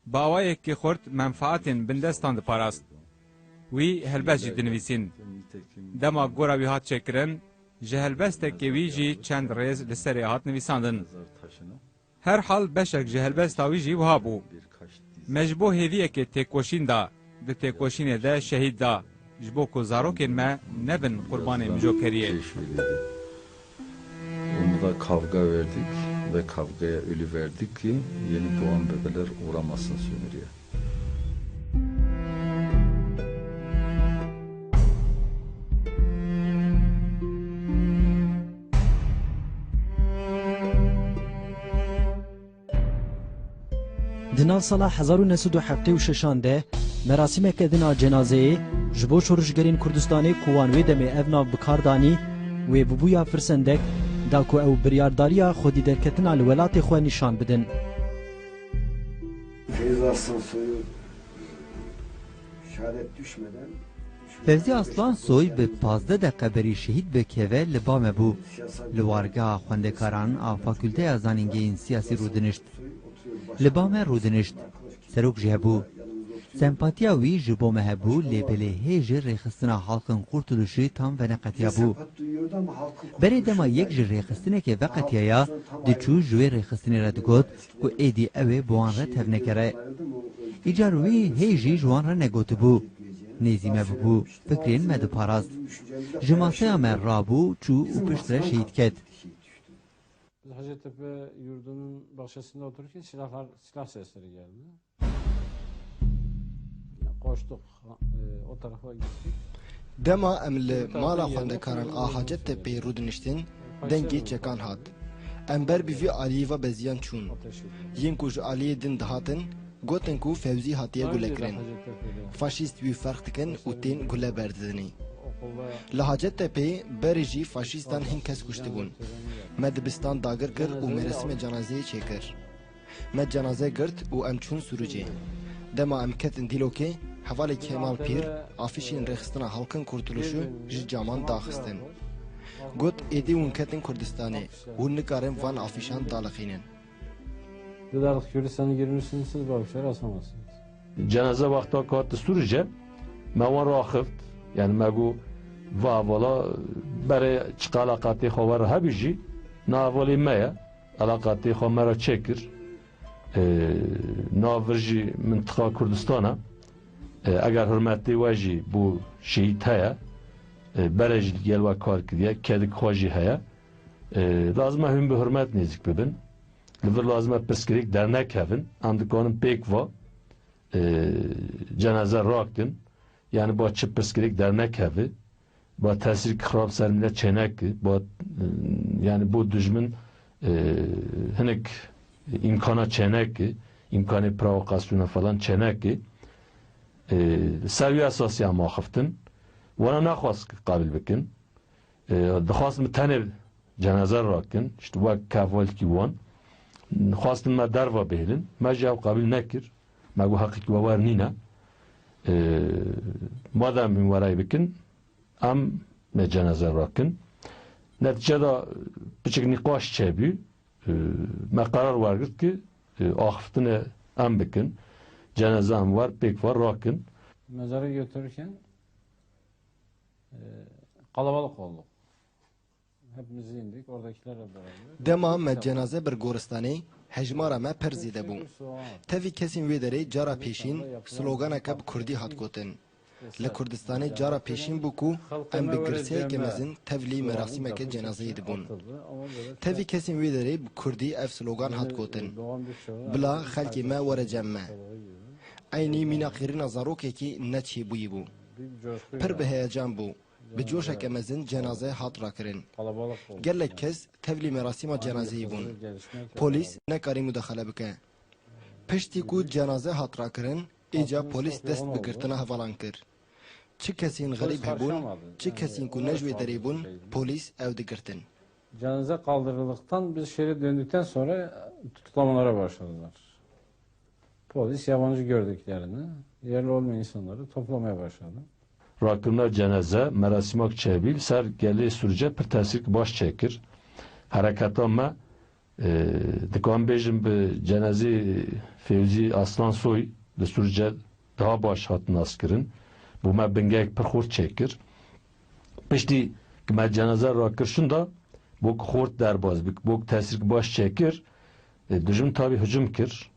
Bi awayekî xurt menfaetên bindestan diparast. Wî helbest jî dinivîsîn. Dema gora wî hat çêkirin, ji helbestekê wî jî çend rêz li serê hat nivîsandin. Herhal beşek ji helbesta wî jî wiha bû. Me ji bo hêviyekê têkoşîn da, di têkoşînê de şehîd da, ji bo ku zarokên me nebin qurbanê mijokeriyê. Onu da kavga verdik ve kavgaya ölü verdik ki yeni doğan bebeler uğramasın sömürüye. Di nav sala hezar û neh sed û heftê û şeşan de merasîmeke din a cenazeyê ji bo şorişgerên Kurdistanê ku wan wê demê ev nav bi kar danî, wê bibûya firsendek da ku ew biryardariya xwedî derketina li welatê xwe nîşan bidin. Fevzi Aslan Soy'u şehadet düşmeden Fevzi Aslan Soy bi pazdeh deqe berî şehîd bi keve li ba me bû. Li wargeha xwendekaran a Fakulteya Zanîngehên Siyasî rûdinişt. Li ba me rûdinişt. Serok jî hebû. Sempatiya wî ji bo me hebû, lê belê hê ji rêxistina Halkın Kurtuluşu tam veneqetiyabû. Berê dema yek ji rêxistinekê veqetiyaya, diçû ji wê rêxistinê re digot ku êdî ew ê bi wan re tevnegere. Îcar wî hê jî ji wan re negotibû. Nêzî me bibû, fikrên me diparast. Ji maseya me rabû, çû û piştre şehîd ket. Biz Hacettepe yurdunun bahçesinde otururken silahlar, silah sesleri geldi. Koştuk, e, o tarafa gittik. Dema em li mala xwendekaran a Hacettepe rûdiniştin, dengê çekan hat. Em ber bi vî aliyê ve beziyan çûn. Yên ku ji aliyê din dihatin, gotin ku Fewzî hatiye gulekirin. Faşîst wî ferq dikin û tên gule berdidinê. Li Hacettepe berê jî faşîstan hin kes kuştibûn. Me dibistan dagir kir û merasîmê cenazeyê çêkir. Me cenaze girt û em çûn Sûricê. Dema em ketin Dîlokê, hevalê Kemal Pîr afîşên Rêxistina Halkın Kurtuluşu ji caman daxistin. Got, êdî hûn ketin Kurdistanê, hûn nikarin van afîşan daliqînin. Dedik Kürdistan'a girmişsiniz, siz bu afişleri asamazsınız. Cenaze wexta kat Sûricê, me wan raxift, yani me got, va hevala, berê çiqa eleqatê xwe we re hebî jî, na hevalê me ye. Eleqatê xwe me re çêkir. E, na vir jî mintiqa Kurdistan e. E, eger hurmetê we jî bo şehîd heye, e, berê jî digel we kar kiriye, kedik xwe jî heye. E, lazim e hûn bi hurmet nêzîk bibin. Li vir lazim e pirsgirêk dernekevin. Em dikarin pêk va, e, cenaze rakin. Yani ba çi pirsgirêk dernekeve. Ba tesîrek xirab ser milet çêneke, ba, e, yani bo dijmin, e, hinek îmkana çêneke, îmkanê provokasyona falan çêneke. E, ser wî esasî em axiftin. Wana nexwest qabil bikin. E, dixwastin bi tenê cenaze rakin, işte wek kevalkî wan. Xwastin me derva bihêlin. Me jî ew qabil nekir. Me got heqekî we wer nîne. E, madem hûn werayî bikin, em me cenaze rakin. Netice de piçik nîqaş çêbû. E, me qerar wergirt ki, e, axiftinê em bikin. Cenaze em wer pêk ve rakin. Mezarı götürürken, e, kalabalık olduk. Hepimiz indik, oradakilerle beraber. Dema me cenaze bir goristanê, hejmara me pir zêde bû. Tevî kesên wê derê cara pêşîn sloganeke bi kurdî hat gotin. Li Kurdistanê cara pêşîn bû ku em bi girseyeke mezin tevlî merasîmeke cenazeyê dibûn. Tevî kesên wê derê bi kurdî ev slogan hat gotin, Bila xelkê me were cem me. Eynî mîna qîrîna zarokekî ne çêbûyî bû. Pir bi heyecan bû. Bi coşeke mezin cenaze hat rakirin. Gelek kes tevlî merasîma cenazeyê bûn. Polîs nekarî mudaxele bike. Piştî ku cenaze hat rakirin, îca polîs dest bi girtina hevalan kir. Çi kesên xerîb hebûn, çi kesên ku ne ji wê derê bûn, polîs ew digirtin. Cenaze kaldırıldıktan biz şehre döndükten sonra tutuklamalara başladılar. Polis yabancı gördüklerini, yerli olmayan insanları toplamaya başladı. Rakirina cenaze, merasîmak çêbî li ser gelê Sûricê pir tesîrek baş çêkir. Hereketa me, e, dikarim bêjim bi cenazê Fewzî Aslansoy li Sûricê daha baş hat naskirin. Bo me bingehek pir xurt çêkir. Piştî ku me cenaze rakir şûnda, bo ku xurt derbas bik, bo ku tesîrek baş çêkir, e, dijmin tabî hicûm kir.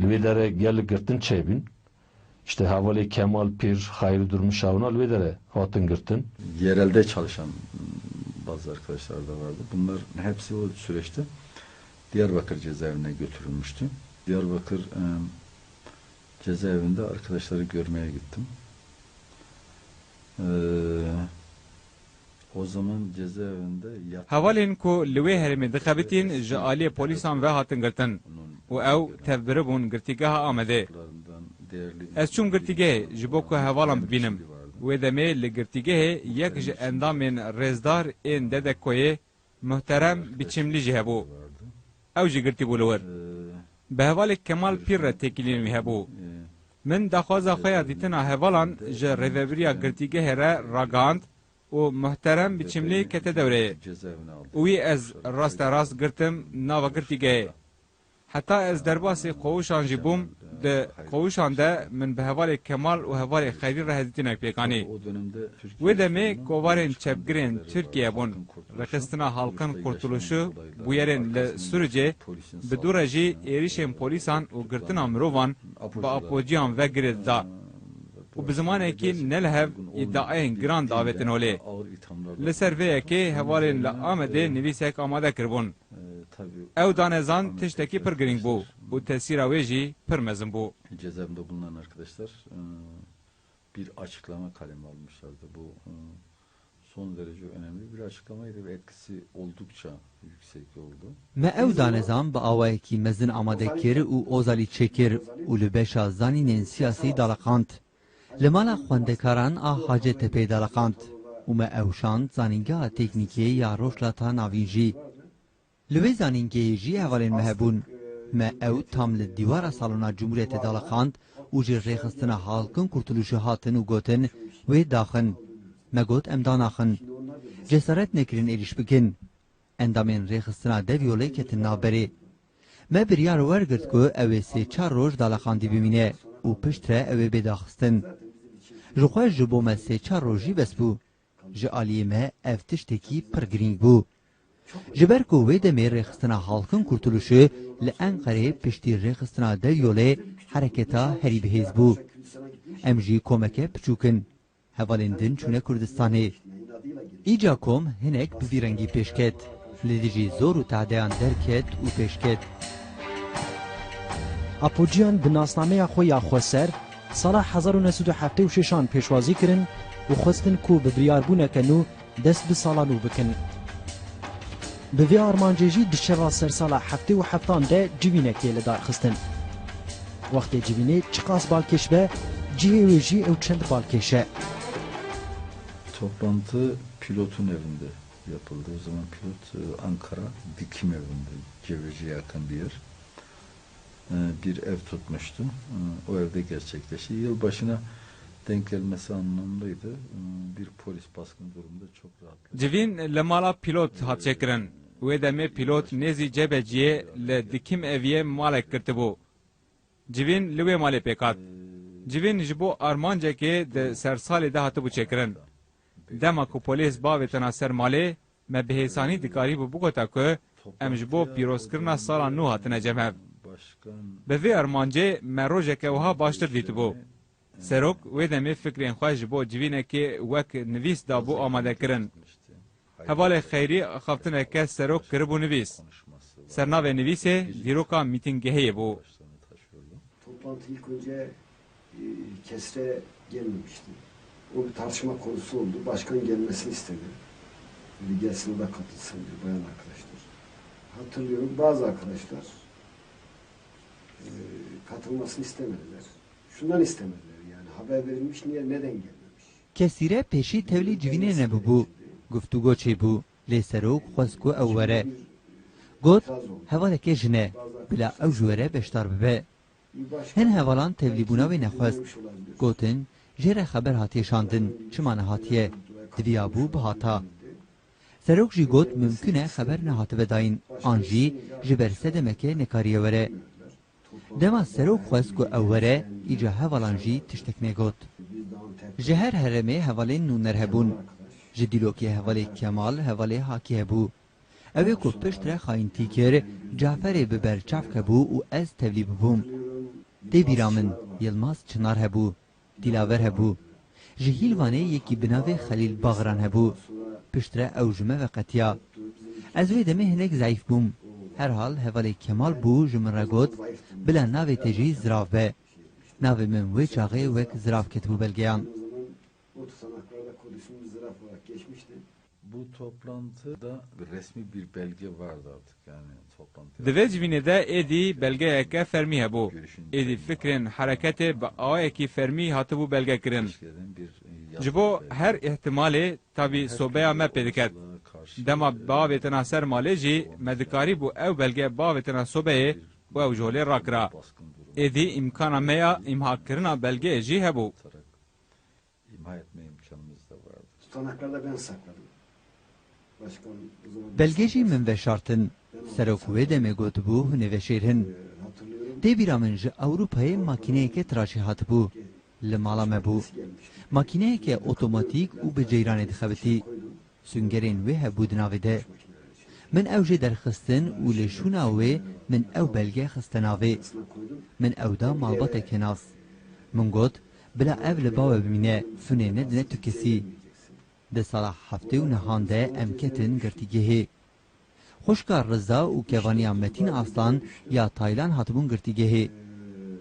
Li wê derê gelek girtin çêbîn. İşte hevalê Kemal Pîr, Xayrî Durmuş, ewna li wê derê hatin girtin. Yerelde çalışan bazı arkadaşlar da vardı. Bunlar hepsi o süreçte Diyarbakır cezaevine götürülmüştü. Diyarbakır, e, cezaevinde arkadaşları görmeye gittim. E, Hevalên ku li wê herêmê dixebitîn ji aliyê polîsan ve hatin girtin û ew tevbiribûn girtîgeha Amedê. Ez çûm girtîgehê ji bo ku hevalan bibînim. Wê demê li girtîgehê yek ji endamên rêzdar ên D D K'yê Muhterem Biçimlî jî hebû. Ew jî girtî bû li wir. Bi hevalê Kemal Pîr re têkiliyên wî hebû. Min daxwaza xwe ya dîtina hevalan ji rêvebiriya girtîgehê re ragihand û Muhterem Biçimlî kete dewreyê û wî ez rasterast girtim nava girtîgehê. Heta ez derbasî qowişan jî bûm, di qowişan de min bi hevalê Kemal û hevalê Xeyrî re hezîtinek pêk anî. Wê demê kovarên çepgirên Tirkiye bûn. Rêxistina Halkın Kurtuluşu bûyerên li Sirûcê bi dû re jî êrişên polîsan û girtina mirovan bi apociyan ve girê dida û bi zimanekî ne li hev îdiayên giran davêtin holê. Li ser vê yekê hevalên li Amedê nivîsek amade kiribûn. Ew danezan tiştekî pir girîng bû û tesîra wê jî pir mezin bû. Cezaevinde bulunan arkadaşlar, e, bir açıklama kaleme almışlardı. Bu, e, son derece önemli bir açıklamaydı ve etkisi oldukça yüksek oldu. Me ew danezan bi awayekî mezin amade kir û Ozalî çêkir û li beşa zanînên siyasî daliqand. Li mala xwendekaran a Hacetepeyê daliqand û me ew şand zanîngeha teknîkê ya Rojhilata Navîn jî. Li wê zanîngehê jî hevalên me hebûn. Me ew tam li dîwara salona Cumhuriyetê daliqand û ji Rêxistina Halkın Kurtuluşu hatin û gotin, wê daxin. Me got, em danaxin. Cesaret nekirin êrîş bikin. Endamên Rêxistina Devyolê ketin navberê. Me biryar wergirt ku ew ê sê çar roj daliqandî bimîne û piştre ew ê bê daxistin. Ji xwe ji bo me sê çar roj jî bes bû. Ji aliyê me ev tiştekî pir girîng bû. Ji ber ku wê demê Rêxistina Halkın Kurtuluşu li Enqerê piştî Rêxistina Devyolê hereketa herî bihêz bû. Em jî komeke piçûk in. Hevalên din çûne Kurdistanê. Îca kom hinek bi vî rengî pêş ket. Li dijî zor û tehdeyan derket û pêş ket. Apociyan bi nasnameya xwe ya xweser sala hezar û neh sed û heftê û şeşan pêşwazî kirin û xwestin ku bi biryarbûneke nû dest bi sala nû bikin. Bi vê armancê jî di şeva sersala heftê û heftan de civînek tê lidarxistin. Wextê civînê çiqas balkêş be, cihê wê jî ew çend balkêş e. Toplantı pilotun evinde yapıldı. O zaman pilot, e, Ankara Dikim Evi'nde, Ceveci'ye yakın bir yer. E, bir ev tutmuştu. E, o evde gerçekleşti. Yılbaşına denk gelmesi anlamlıydı. E, bir polis baskın durumunda çok rahatladı. Civîn li mala pîlot hat çêkirin. Wê demê pîlot nêzî Cebeciyê li Dikim Eviyê malek girtibû. Civîn li wê malê pêk hat. Civîn ji bo armancekê di sersalê de hatibû çêkirin. Dema ku polîs bavêtina ser malê, me bi hêsanî dikarîbû bigota ku em ji bo pîrozkirina sala nû hatine cem hev. Bi vê armancê me rojeke wiha baştir dîtibû. Serok wê demê fikrên xwe ji bo civînekê wek nivîs dabû amade kirin. Hevalê Xeyrî axaftineke Serok kiribû nivîs. Sernavê nivîsê dîroka mîtîngehiyê bû. Toplantı ilk önce, e, Kesre gelmemişti. O bir tartışma konusu oldu. Başkan gelmesini istedi. Dedi, "Gelsin, o da katılsın," diyor, bayan arkadaşlar. Hatırlıyorum, bazı arkadaşlar, e, katılmasını istemediler. Şundan istemediler yani, haber verilmiş, niye, neden gelmemiş? Kesîre pêşî tevlî civînê nebûbû. Guftûgo çêbû. Lê Serok xwest ku ew were. Got, hevaleke jin e, bila ew ji we re beşdar bibe. Hin hevalan tevlîbûna wê nexwest. Gotin, jê re xeber hatiye şandin, çima nehatiye? Diviyabû bihata. Serok jî got, mimkun e xeber nehatibe dayîn, an jî ji ber sedemeke nekariye were. Dema Serok xwest ku ew were, îca hevalan jî tiştek negot. Ji her herêmê hevalên nûner hebûn. Ji Dîlokê hevalê Kemal, hevalê Hakî hebû. Ew ê ku piştre xayîntî kir, Caferê bi ber çav kebû û ez tevlî bibûm. Tê bîra min, Yilmaz Çinar hebû. Dîlaver hebû. Ji Hîlvanê yekî bi navê Xelîl Baxiran hebû. Piştre ew ji me ve qetiya. Ez wê demê hinek zeîf bûm. Herhal hevalê Kemal bû, ji min re got, bila navê te jî Zirav be. Navê min wê çaxê wek Zirav ketibû belgeyan. Bu toplantıda resmi bir belge vardı artık, yani toplantı. Di vê civînê de êdî belgeyeke fermî hebû. Êdî fikrên hereketê bi awayekî fermî hatibû belgekirin. Ji bo her îhtimalê, tabî sobeya me pêdiket. Dema bavêtina ser malê jî me dikarîbû ew belge bavêtina sobeyê û ew ji holê rakira. Êdî îmkana me ya îmhakirina belgeyê jî hebû. İmha etme imkanımız da vardı. Tutanaklarda ben sakladım. Belgê jî min veşartin. Serok wê demê gotibû, hûn ê veşêrin. Tê bîra min ji Ewropayê makîneyeke tiraşê hatibû. Li mala me bû. Makîneyeke otomatîk û bi ceyranê dixebitî. Süngerên wê hebû di navê de. Min ew jê derxistin û li şûna wê min ew belge xiste navê. Min ew da malbateke nas. Min got, bila ev li ba we bimîne, hûn ê nedine tu kesî. Di sala heftê û nehan de em ketin girtîgehê. Xwişka Riza û kevaniya Metîn Aslan ya Taylan hatibûn girtîgehê.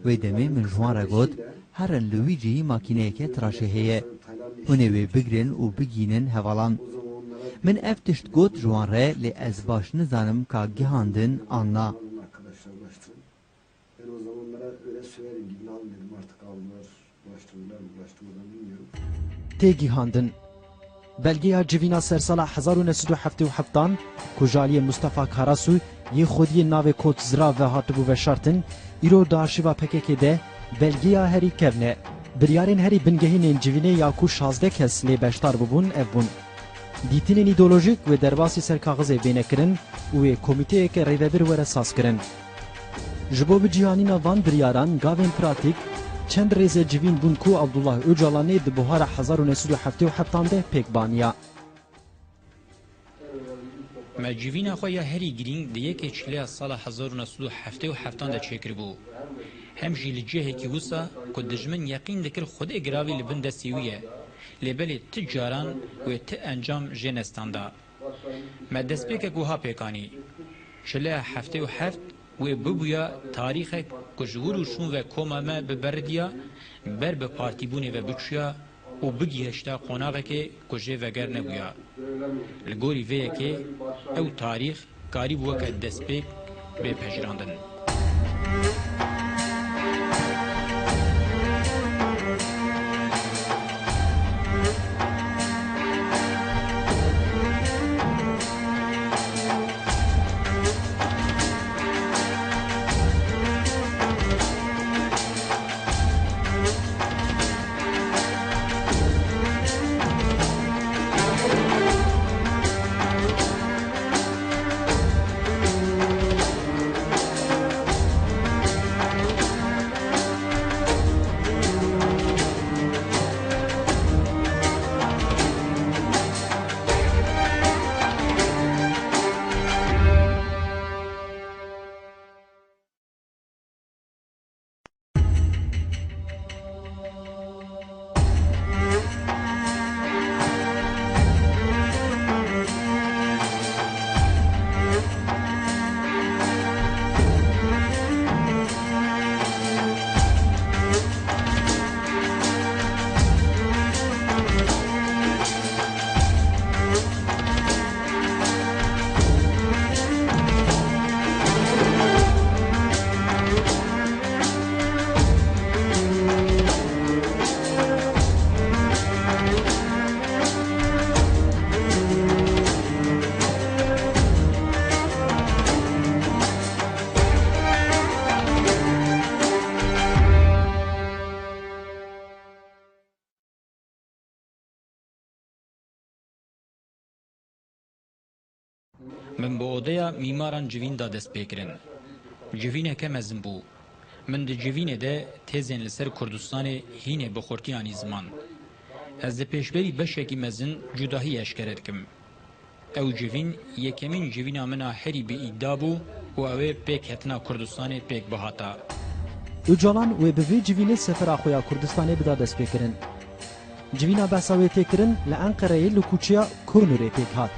Wê demê min ji wan re got, herin li wî cihî makîneyeke tiraşê heye. Hûn ê wê bigrin û bigihînin hevalan. Min ev tişt got ji wan re, lê ez baş nizanim ka gihandin an na. Ben o zamanlara öyle söylerim gibi alın dedim, artık aldılar, bulaştırdılar mı, bulaştırmadan bilmiyorum. Tê gihandin. Belgeya civîna sersala hezar û neh sed û heftê û heftan ku ji aliyê Mustafa Karasu yê xwediyê navê Kot Zira ve hatibû veşartin, îro di arşîva P K K de belgeya herî kevn e. Biryarên herî bingehîn ên civînê ya ku şazdeh kes lê beşdar bûbûn ev bûn. Dîtinên îdeolojîk wê derbasî ser kaxizê bêne kirin û wê komîteyeke rêvebir were sazkirin. Ji bo biciyanîna van biryaran gavên pratîk, çend rêze civîn bûn ku Abdullah Ocalan ê di buhara hezar û neh sed û heftê û heftan de pêk baniya. Me civîna xwe ya herî girîng di yekê çileya sala hezar û neh sed û heftê û heftan de çêkiribû. Hem jî li cihekî wisa ku dijmin yeqîn dikir Xwedê giravî li bin destê wî ye. Lê belê ti caran wê ti encam jê nestanda. Me destpêkek wiha pêk anî. Çileya heftê û heft wê bibûya tarîxek ku ji wir û şûn ve koma me biberidiya, ber bi partîbûnê ve biçûya û bigihişta qonaxekê ku jê veger nebûya. Li gorî vê yekê ew tarîx karîbû weke destpêk bê pejirandin. Min bi odeya mîmaran civîn da destpêkirin. Civîneke mezin bû. Min di civînê de têzên li ser Kurdistanê hînê bi xurtî anî ziman. Ez di pêşberî beşekî mezin cudahî eşkere dikim. Ew civîn yekemîn civîna min a herî bi îda bû û ew ê pêkhetina Kurdistanê pêk bihata. Ocalan wê bi vê civînê sefera xwe ya Kurdistanê bida destpêkirin. Civîna behsa wê tê kirin li Enqereyê li kuçeya Kurnurê pêk hat.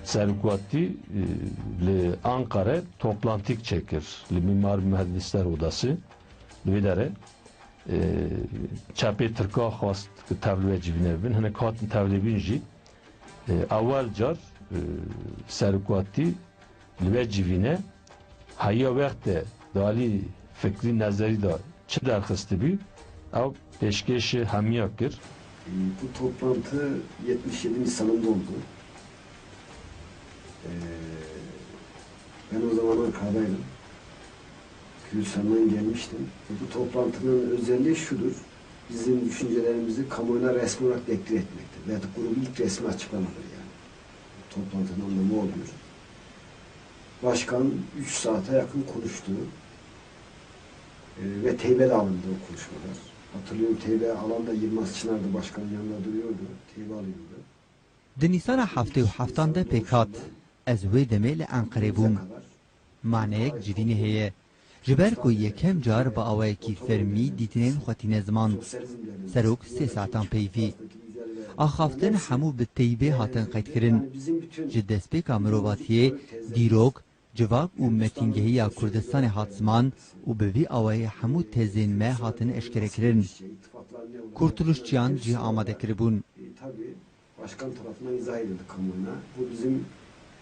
Serokatî, e, li Ankara toplantik çekir li Mimar Mühendisler Odası. Li wê derê, e, çepê Tirka xwest ku tevlê wê civînê bibin. Hinek hatin tevlê bîn jî. E, ewel car, e, serokatî li vê civînê heya wextê di alî fikrî nezerî de çi derxistibî, ew pêşkêşî hemiya kir. Bu toplantı yetmiş yedi Nisan'ında oldu. Ee, Ben o zaman Ankara'daydım. Kürdistan'dan gelmiştim. Bu toplantının özelliği şudur. Bizim düşüncelerimizi kamuoyuna resmi olarak deklar etmektir. Veyahut da grubun ilk resmi açıklamadır yani. Toplantının anlamı o gün. Başkan üç saate yakın konuştu. E, ve teybe de alındı o konuşmalar. Hatırlıyorum, teybe alan da Yılmaz Çınar'dı, başkanın yanında duruyordu. Teybe alıyordu. Di nîsana heftê û heftan de pêk hat. Ez wê demê li Enqerê bûm. Maneyek civînê heye. Ji ber ku yekem car bi awayekî fermî dîtinên xwe tîne ziman. Serok sê saetan peyvî. Axaftin hemû bi teybê hatin qeydkirin. Ji destpêka mirovatiyê, dîrok, civak û metîngehiya Kurdistanê hat ziman û bi vî awayî hemû tezên me hatin eşkerekirin. Kurtuluşçiyan cih amade kiribûn. Başkan tarafından izah edildi kamuoyuna. Bu bizim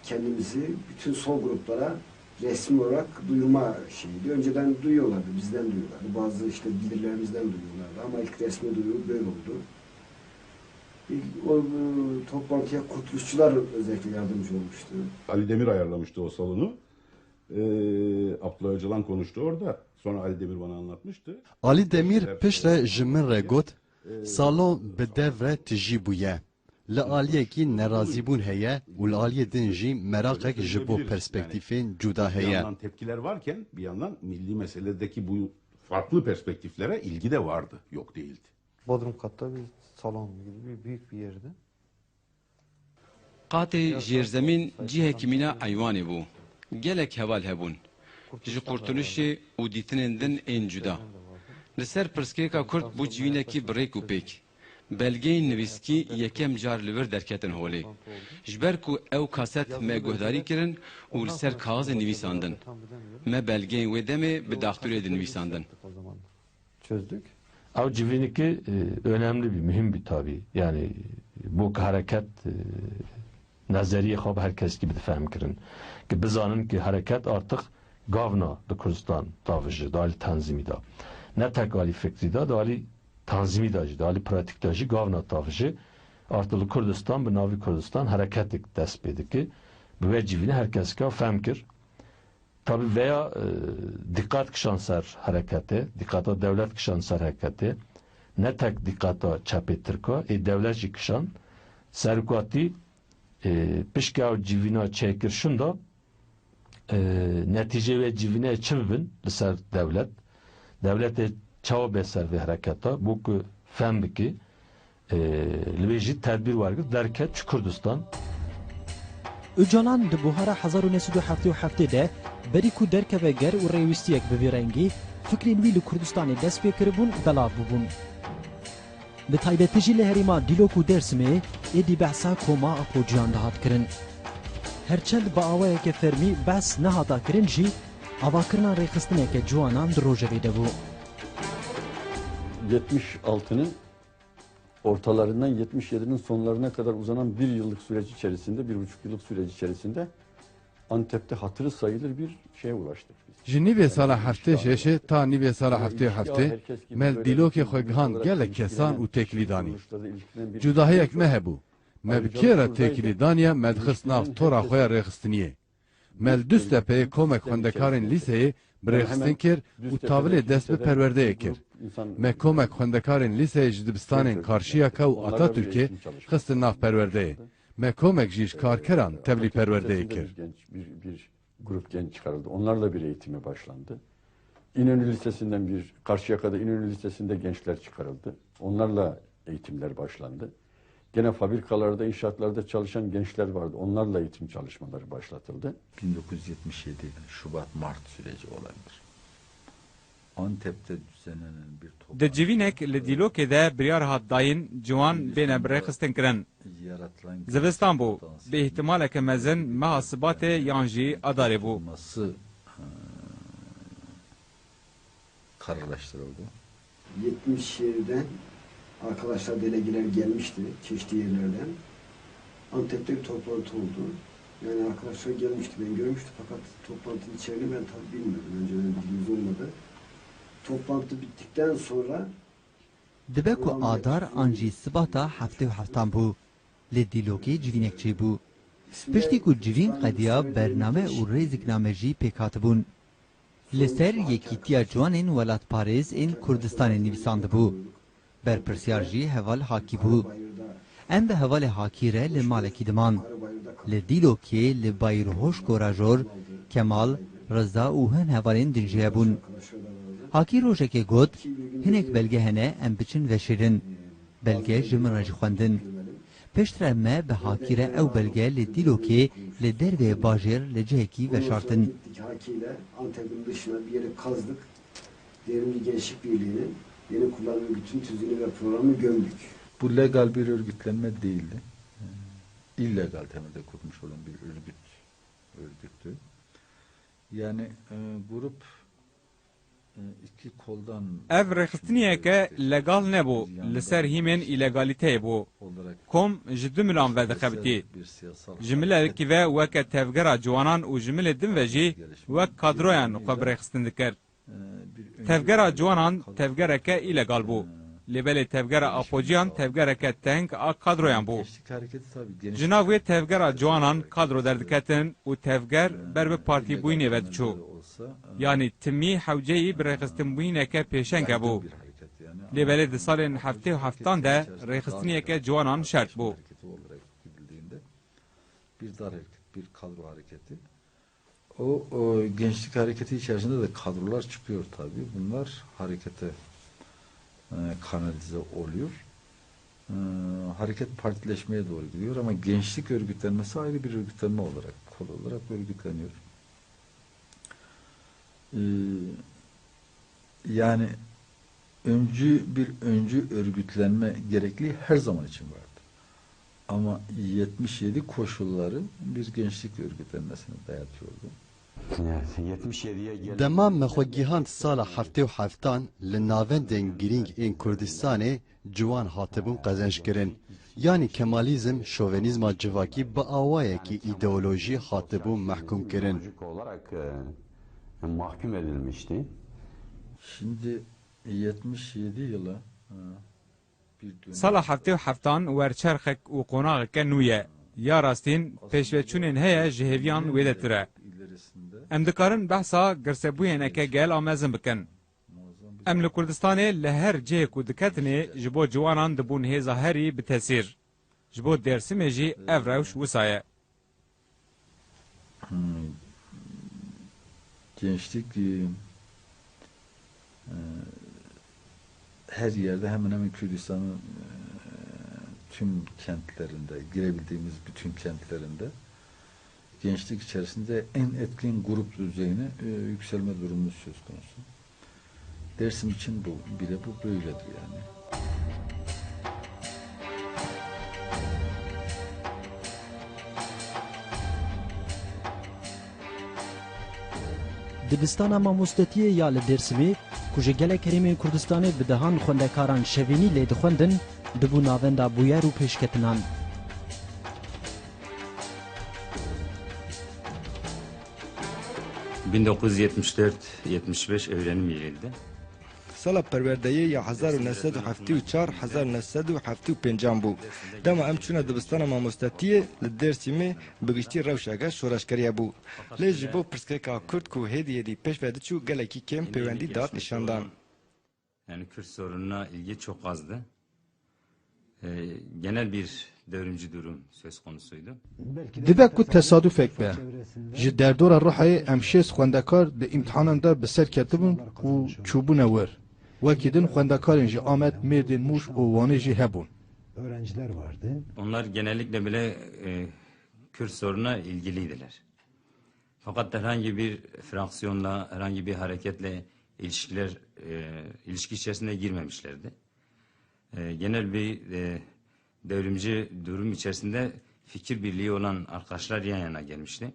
kendimizi bütün sol gruplara resmi olarak duyurma şeyiydi. Önceden duyuyorlardı, bizden duyuyorlardı. Bazı işte bildirilerimizden duyuyorlardı ama ilk resmi duyuru böyle oldu. İlk o, e, toplantıya kurtuluşçular özellikle yardımcı olmuştu. Ali Demir ayarlamıştı o salonu. Ee, Abdullah Öcalan konuştu orada. Sonra Ali Demir bana anlatmıştı. Alî Demîr piştre ji min re got, salon bi dev re tijî bûye. Li aliyekî nerazîbûn heye û li aliyê din jî meraqek ji bo perspektîfên cuda heye. Bir yandan tepkiler varken bir yandan milli meseledeki bu farklı perspektiflere ilgi de vardı, yok değildi. Bodrum katta bir salon gibi bir büyük bir yerdi. Qatê jêrzemîn cihekî mîna eywanê bû. Gelek heval hebûn. Ji Kurtulişê û dîtinên din ên cuda. Li ser pirsgirêka Kurd bû civînekî bi rêk û pêk. Belgeyên nivîskî yekem car li vir derketin holê. Ji ber ku ew kaset me guhdarî kirin û li ser kaxizê nivîsandin. Me belgeyên wê demê bi daxtûrê dinivîsandin. Çözdük. Ew civînekî, e, önemli bir, mühim bir tabi. Yani bu hareket, e, nazeriye xwe bi her kes kî bi difehm kirin. Ki bizanin ki hareket artık gavna di Kurdistan taviji, di alî tanzîmî de. Ne tek alî fikrî de, di alî tanzîmî de jî, di alî pratîk de jî gavna taviji. Artık li Kurdistan, bi navî Kurdistan hareketek dest pê dike. Bi vê civînê her kes ka fehm kir. Tabi veya, e, dîqat kişand ser hereketê, dîqata dewlet kişand ser hereketê, ne tek dîqata çepê Tirka, ê dewlet jî kişand. Serokatî, e, pişka ew civîna çêkir şinda, e, netîcê wê civînê çi bibin li ser dewlet? Dewletê çawa bê ser vê hereketa? Bo ku fehm bike, Ee, li wê jî tedbîr wergirt, derket ji Kurdistan. Ocalan di buhara hezar û neh sed û heftê û heftê de berî ku derkeve ger û rêwîstiyek bi vî rengî, fikrên wî li Kurdistanê dest pê kiribûn, belav bûbûn. Bi taybetî jî li herêma Dîlok û Dêrsimê êdî behsa koma Apo Cihan dihat kirin. Her çend bi awayeke fermî behs nehata kirin jî, avakirina rêxistineke ciwanan di rojevê de bû. Yetmiş altının ortalarından yetmiş yedinin sonlarına kadar uzanan bir yıllık süreç içerisinde, bir buçuk yıllık süreç içerisinde Antep'te hatırı sayılır bir şeye ulaştık biz. Ji nîvê sala heftê şeşê ta nîvê sala heftê û heftê me li Dîlokê xwe gihand gelek kesan û têkilî danî. Cudahiyek me hebû. Me bi kê re têkilî daniye, me dixist nav tora xwe ya rêxistiniyê. Me li Duztepeyê komek xwendekarên lîseyê bi rêxistin kir û tavilê dest bi perwerdeyê kir. Me komek xwendekarên lîseyê ji dibistanên Karşiyaka û Atatürkê xistin nav perwerdeyê. Me komek jî ji karkeran tevlî perwerdeyê kir. Bir, bir grup genç çıkarıldı. Onlarla bir eğitime başlandı. İnönü Lisesi'nden bir, Karşıyaka'da İnönü Lisesi'nde gençler çıkarıldı. Onlarla eğitimler başlandı. Gene fabrikalarda, inşaatlarda çalışan gençler vardı. Onlarla eğitim çalışmaları başlatıldı. Bin dokuz yüz yetmiş yedi Şubat, Mart süreci olabilir. Antep'te düzenlenen bir toplantı. Di civînek li Dîlokê de biryar hat dayîn ciwan bêne birêxistin kirin. Zivistan bû. Bi îhtimaleke mezin meha Sibatê yan jî Adarê bû. Kararlaştırıldı. Yetmiş yediden arkadaşlar, delegeler gelmişti çeşitli yerlerden. Antep'te bir toplantı oldu. Yani arkadaşlar gelmişti, ben görmüştüm fakat toplantının içeriğini ben tabii bilmiyordum. Önceden bilgimiz olmadı. Toplantı bittikten sonra Dibe ku Adar an jî Sibata heftê û heftan bû. Li Dîlokê civînek çêbû. Piştî ku civîn qediya, bername û rêzikname jî pêk hatibûn. Li ser yekîtiya ciwanên welatparêz ên Kurdistanê nivîsandibû. Berpirsiyar jî heval Hakî bû. Em bi hevalê Hakî re li malekî diman. Li Dîlokê li Bayîrhoş Korajor, Kemal, Riza û hin hevalên din jî hebûn. Hakî rojekê got, hinek belge hene em biçin veşêrin. Belge ji min re jî xwendin. Piştre me bi Hakî re ew belge li Dîlokê li derveyê bajêr li cihekî veşartin. Hakî ile Antep'in dışına bir yere kazdık. Derin bir gençlik birliğinin yeni kurulan örgütün tüzüğünü ve programını gömdük. Bu legal bir örgütlenme değildi. Ee, illegal temelde kurulmuş olan bir örgüt, örgüttü. Yani, e, grup, e, iki koldan Ev rêxistiniyeke legal nebû, li ser hîmên îlegalîteyê bû. Kom ji du milan ve dixebitî. Ji milekî ve weke tevgera ciwanan û ji milê din ve jî wek kadroyan xwe bi rêxistin dikir. Tevgera ciwanan tevgereke îlegal bû. Lê belê tevgera Apociyan tevgereke teng a kadroyan bû. Ji nav wê tevgera ciwanan kadro derdiketin û tevger ber bi partîbûyînê ve diçû. Yanî timî hewceyî bi rêxistinbûyîneke pêşeng hebû. Lê belê di salên heftê û heftan de rêxistiniyeke ciwanan şert bû. Bir dar hareket, bir kadro hareketi. O, o gençlik hareketi içerisinde de kadrolar çıkıyor tabii. Bunlar harekete, e, kanalize oluyor. E, hareket partileşmeye doğru gidiyor ama gençlik örgütlenmesi ayrı bir örgütlenme olarak, kol olarak örgütleniyor. E, Yani öncü, bir öncü örgütlenme gerekliği her zaman için vardı. Ama yetmiş yedi koşulları bir gençlik örgütlenmesine dayatıyordu. Dema me xwe gihand sala heftê û heftan, li navendên girîng ên Kurdistanê ciwan hatibûn qezenc kirin. Yanî Kemalîzm, şovenîzma civakî bi awayekî îdeolojî hatibû mehkûm kirin. Olarak, e, mahkum edilmişti. Şimdi yetmiş yedi yılı, e, bir dönem Sala heftê û heftan wer çerxek û qonaxeke nû ye. Ya rastîn, pêşveçûnên heye ji hêviyan wê de tune. Em dikarin behsa girsebûyeneke gel a mezin bikin. Em li Kurdistanê li her cihê ku diketinê ji bo ciwanan dibûn hêza herî bi tesîr. Ji bo Dêrsimê jî ev rewş wisa ye. Hmm. Gençlik, e, e, her yerde, hemen hemen Kürdistan'ın, e, tüm kentlerinde, girebildiğimiz bütün kentlerinde gençlik içerisinde en etkin grup düzeyine, e, yükselme durumu söz konusu. Dersim için bu, bile bu böyledir yani. Dibistana mamostetiyê ya li Dêrsimê, ku ji gelek herêmên Kurdistanê bi dehan xwendekaran şevînî lê dixwendin, dibû navenda bûyer û pêşketinan. Bin dokuz yüz yetmiş dört yetmiş beş öğrenim yılıydı. Sala perwerdeyê ya hezar û neh sed û heftê û çar, hezar û neh sed û heftê û pêncan bû. Dema em çûne dibistana mamostetiyê li Dêrsimê bi giştî rewşeke şoreşgerî hebû. Lê ji bo pirsgirêka Kurd ku hêdî hêdî pêş ve diçû gelekî kêm pêwendî dihat nîşandan. Yani Kürt sorununa ilgi çok azdı. E, genel bir devrimci durum söz konusuydu. Dibe ku tesadufek be. Ji derdora Rihayê em şêst xwendekar di îmtihanan de bi ser ketibûn û çûbûne wir. Wekî din xwendekarên ji Amed, Mêrdîn, Mûş û Wanê jî hebûn. Öğrenciler vardı. Onlar genellikle bile, e, Kürt sorununa ilgiliydiler. Fakat herhangi bir fraksiyonla, herhangi bir hareketle ilişkiler, e, ilişki içerisine girmemişlerdi. E, genel bir, e, devrimci durum içerisinde fikir birliği olan arkadaşlar yan yana gelmişti.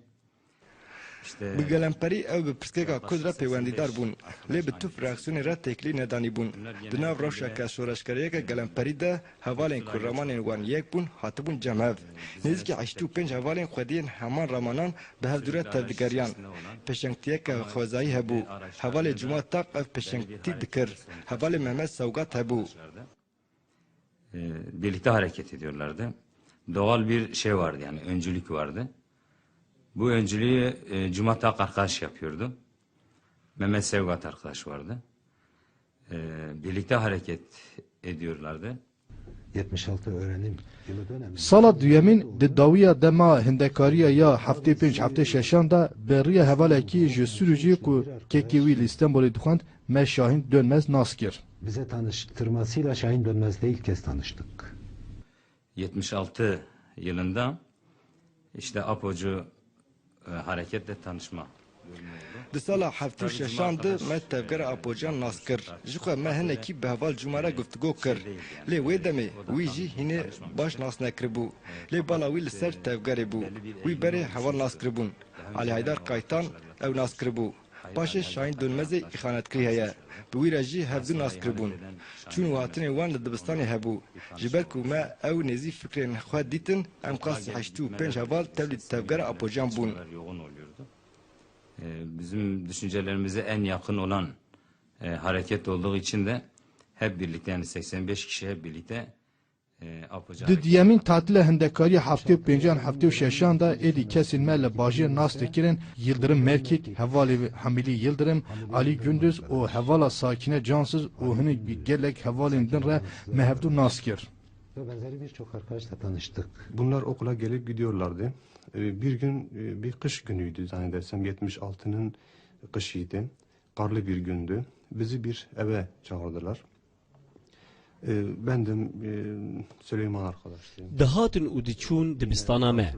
Bi gelemperî ew bi pirsgirêka Kurd re peywendîdar bûn, lê bi tu fraksiyonê re têkilî nedanîbûn. Di nav rewşeke şoreşgeriyeke gelemperî de hevalên ku ramanên wan yek bûn, hatibûn cem hev. Nêzîkî heştê û pênc hevalên xwediyên heman ramanan bi hevdû re tevdigeriyan. Pêşengtiyeke xwezayî hebû. Hevalê Cuma Taq ev pêşengtî dikir. Hevalê Mehmet Sewgat hebû. E, birlikte hareket ediyorlardı. Doğal bir şey vardı, yani öncülük vardı. Bu öncülüğü, e, Cuma Taq arkadaş yapıyordu. Mehmet Sewgat arkadaş vardı. E, birlikte hareket ediyorlardı. yetmiş altı öğrenim yılı döneminde Sala duyemîn di dawiya dema hindekariya ya heftê pênc heftê şeşan de bi riya hevalekî ji Sûrûcî ku kekê wî li Stenbolê dixwend me Şahîn Dönmez nas kir. Bize tanıştırmasıyla Şahin Dönmez'le ilk kez tanıştık. yetmiş altı yılında işte Apocu e, hareketle tanışma. Di sala heftê û şeşan de me tevgera Apocan nas kir. Jixwe me hinekî bi heval Cuma re guftûgo kir. Lê wê demê wî jî hînê baş nas nekiribû. Lê bala wî li ser tevgerê bû. Wî berê heval nas kiribûn. Alî Haydar Kaytan ew nas kiribû. Paşê Şahîn Dönmezê îxanetkirî heye. Bi wî re jî hevdu nas kiribûn. Çûn û hatinên wan li dibistanê hebû. Ji ber ku me ew nêzî fikrên xwe dîtin, em qasî heştê û pênc heval tevlî tevgera Apocan bûn. E, bizim düşüncelerimize en yakın olan e, hareket olduğu için de hep birlikte, yani seksen beş kişi hep birlikte e, Apocan. Di duyemîn tatila hindekariya heftê û pêncan heftê û şeşan de êdî kesên me li bajêr nas dikirin, Yildirim Merkîk, hevalê Hemîlî Yildirim, Alî Gunduz û hevala Sakîne Cansiz û hinek bi gelek hevalên din re me hevdu nas kir. Ve benzeri birçok arkadaşla tanıştık. Bunlar okula gelip gidiyorlardı. Ee, Bir gün e, bir kış günüydü zannedersem, yetmiş altının kışıydı. Karlı bir gündü. Bizi bir eve çağırdılar. Ee, Ben de e, Süleyman arkadaştı. Dihatin û diçûn dibistana me.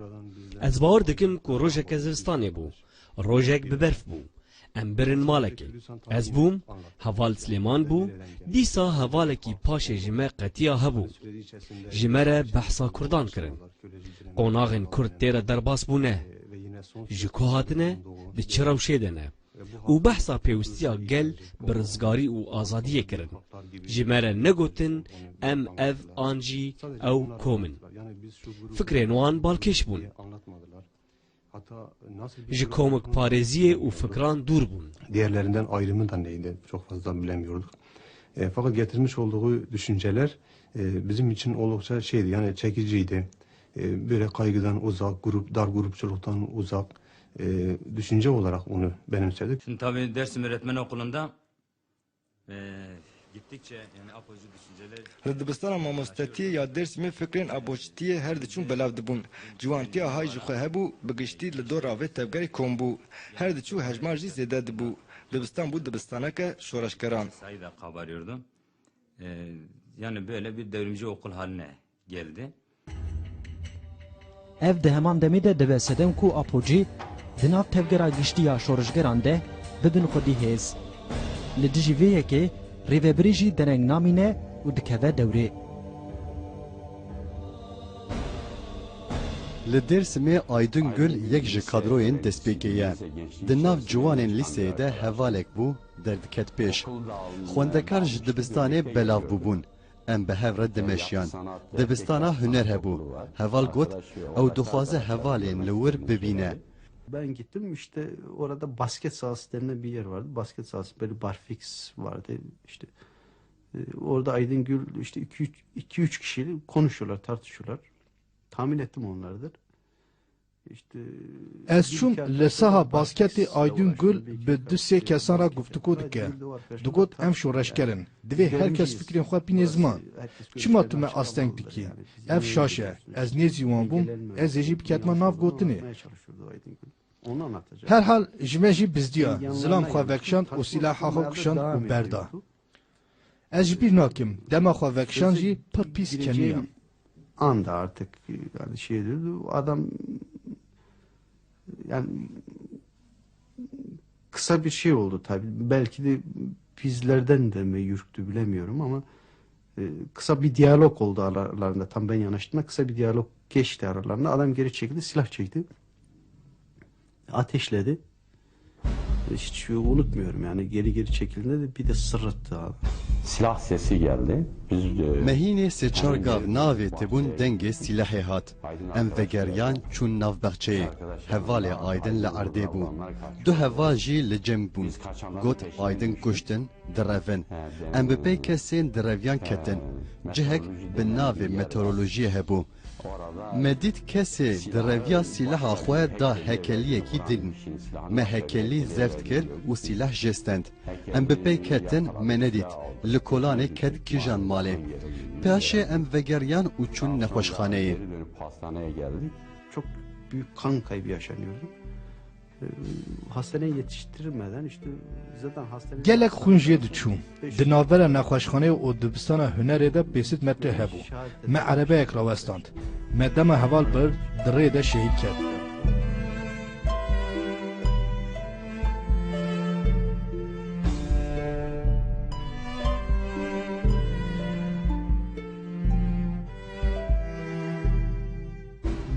Ez bawer dikim ku rojeke zivistanê bû. Rojek bi berf bû. Em birin malekê. Ez bûm, heval Silêman bû, dîsa hevalekî paşê ji me qetiya hebû. Ji me re behsa kurdan kirin. Qonaxên kurd tê re derbas bûne. Ji ku hatine, di çi rewşê de ne? Û behsa pêwistiya gel bi rizgarî û azadiyê kirin. Ji me re negotin em ev an jî ew kom in. Fikrên wan balkêş bûn. Ji komik parêziyê û fikran dûr bûn. Diğerlerinden ayrımı da neydi? Çok fazla bilemiyorduk. E, fakat getirmiş olduğu düşünceler e, bizim için oldukça şeydi, yani çekiciydi. E, böyle kaygıdan uzak, grup, dar grupçuluktan uzak e, düşünce olarak onu benimsedik. Şimdi tabii Dersim Öğretmen Okulu'nda e, gittikçe yani Apocu düşünceler Li dibistana mamostetiyê ya Dêrsimê fikrên Apoçitiyê her diçûn belav dibûn. Ciwantiya hay ji xwe hebû, bi giştî li dora vê tevgerê kom bû. Her diçû hejmar jî zêde dibû. Dibistan bû dibistaneke şoreşgeran. Sayı da kabarıyordu. E, yani böyle bir devrimci okul haline geldi. Ev di heman demê de dibe sedem ku Apocî di nav tevgera giştî ya şoreşgeran de bibin xwedî hêz. Li dijî vê yekê rêvebirî jî dereng namîne û dikeve dewrê. Li Dêrsimê Aydin Gul yek ji kadroyên destpêkê ye. Di nav ciwanên lîseyê de hevalek bû, derdiket pêş. Xwendekar ji dibistanê belav bûbûn. Em bi hev re dimeşiyan. Dibistana huner hebû. Heval got, ew dixwaze hevalên li wir bibîne. Ben gittim, işte orada basket sahası denilen bir yer vardı. Basket sahası, böyle barfiks vardı. İşte e, orada Aydın Gül işte iki üç, iki üç kişiyle konuşuyorlar, tartışıyorlar. Tahmin ettim onlardır. İşte Ez çûm li saha basketê Aydin Gul bi du sê kesan re guftûgo dike. Digot, em şoreşger in. Divê her kes fikrên xwe bîne ziman. Çima tu me asteng dikî? Ev şaş e. Ez nêzî wan bûm. Ez ê jî biketime nav gotinê. Herhal ji me jî bizdiya. Zilam xwe vekişand û sîlaha xwe kişand û berda. Ez ji bîr nakim, dema xwe vekişan jî pir pîs keniya. Anda artık yani şey dedi, adam yani kısa bir şey oldu tabii. Belki de bizlerden de mi ürktü bilemiyorum ama e, kısa bir diyalog oldu aralarında. Tam ben yanaştığımda kısa bir diyalog geçti aralarında. Adam geri çekildi, silah çekti. Ateşledi. Hiç unutmuyorum yani, geri geri çekildiğinde de bir de sırıttı abi. Silah sesi geldi. Biz e, Me hînê sê çar gav navêtibûn dengê sîlehê hat. Em vegeriyan çûn nav baxçeyê. Hevalê Aydin li erdê bû. Du heval jî li cem bûn. Got, Aydin kuştin, direvin. Em bi pey kesên direviyan ketin. Cihek bi navê meteorolojiyê hebû. Me dît kesê di reviya sîlaha xwe da hekeliyekî din. Me hekelî zeft kir û sîlah jê stend. Em bi pey ketin, me nedît. Li kolanê ket kîjan malê. Paşê em vegeriyan û çûn nexweşxaneyê. Çok büyük kan kaybı yaşanıyordu. Hastaneye yetiştirilmeden işte zaten hastanede... Gelek xwîn jê diçû. Di navbera nexweşxaneyê û dibistana hunerê de pênc sed metre hebû. Me erebeyek rawestand. Me dema heval bir di rê de şehîd ket.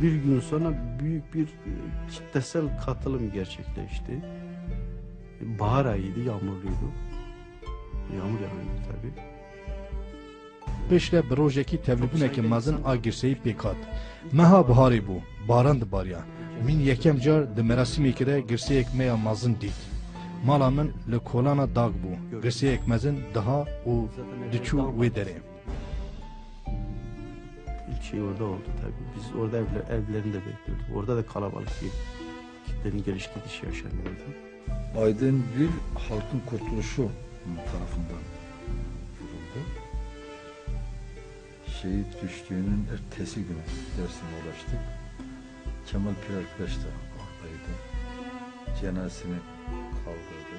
Bir gün sonra büyük bir e, kitlesel katılım gerçekleşti. Bahar ayıydı, yağmurluydu. Yağmur yağıyordu tabii. Piştre bi rojekî tevlîbûneke mezin a girseyî pêk hat. Meha biharê bû, baran dibariya. Min yekem car di merasîmekê de girseyek me ya mezin dît. Mala min li kolana dag bû. Girseyek mezin diha û diçû wê derê. İlk şey orada oldu tabii. Biz orada evle- evlerinde bekliyorduk. Orada da kalabalık bir kitlenin geliş gidişi yaşanıyordu. Aydın Gül Halkın Kurtuluşu tarafından vuruldu. Şehit düştüğünün ertesi günü Dersim'e ulaştık. Kemal Pir arkadaş da oradaydı. Cenazesini kaldırdı.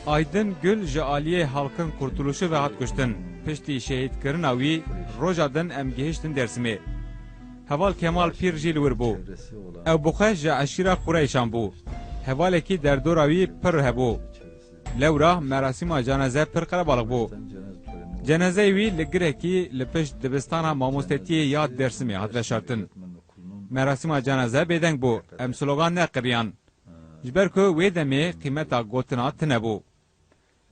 Aydin Gül ji aliyê Halkın Kurtuluşu ve hat kuştin. Piştî şehîdkirina wî, roja din em gihiştin Dersimê. Heval Kemal Pîr jî li wir bû. Ew bi xwe ji eşîra Qureyşan bû. Hevalekî derdora wî pir hebû. Lewra merasîma cenaze pir qerebalix bû. Cenazeyê wî li girekî li pişt dibistana mamostetiyê ya Dersimê hat veşartin. Merasîma cenaze bêdeng bû. Em slogan neqiriyan. Ji ber ku wê demê qîmeta gotina tune bû.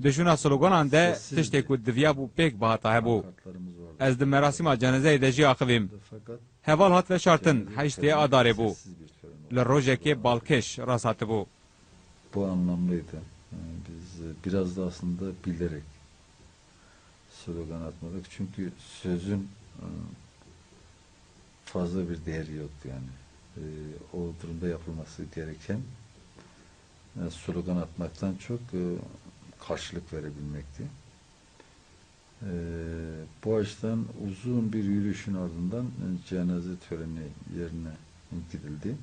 Di şûna sloganan de tiştê ku diviyabû pêk bihata hebû. Ez di merasîma cenazeyê de jî axivîm. Heval hat veşartin, heştê Adarê bû. Li rojekê balkêş rast hatibû. Bu anlamlıydı. Yani biz e, biraz da aslında bilerek slogan atmadık. Çünkü sözün e, fazla bir değeri yoktu yani. E, o durumda yapılması gereken e, slogan atmaktan çok e, karşılık verebilmekti. E, bu açıdan uzun bir yürüyüşün ardından e, cenaze töreni yerine gidildi.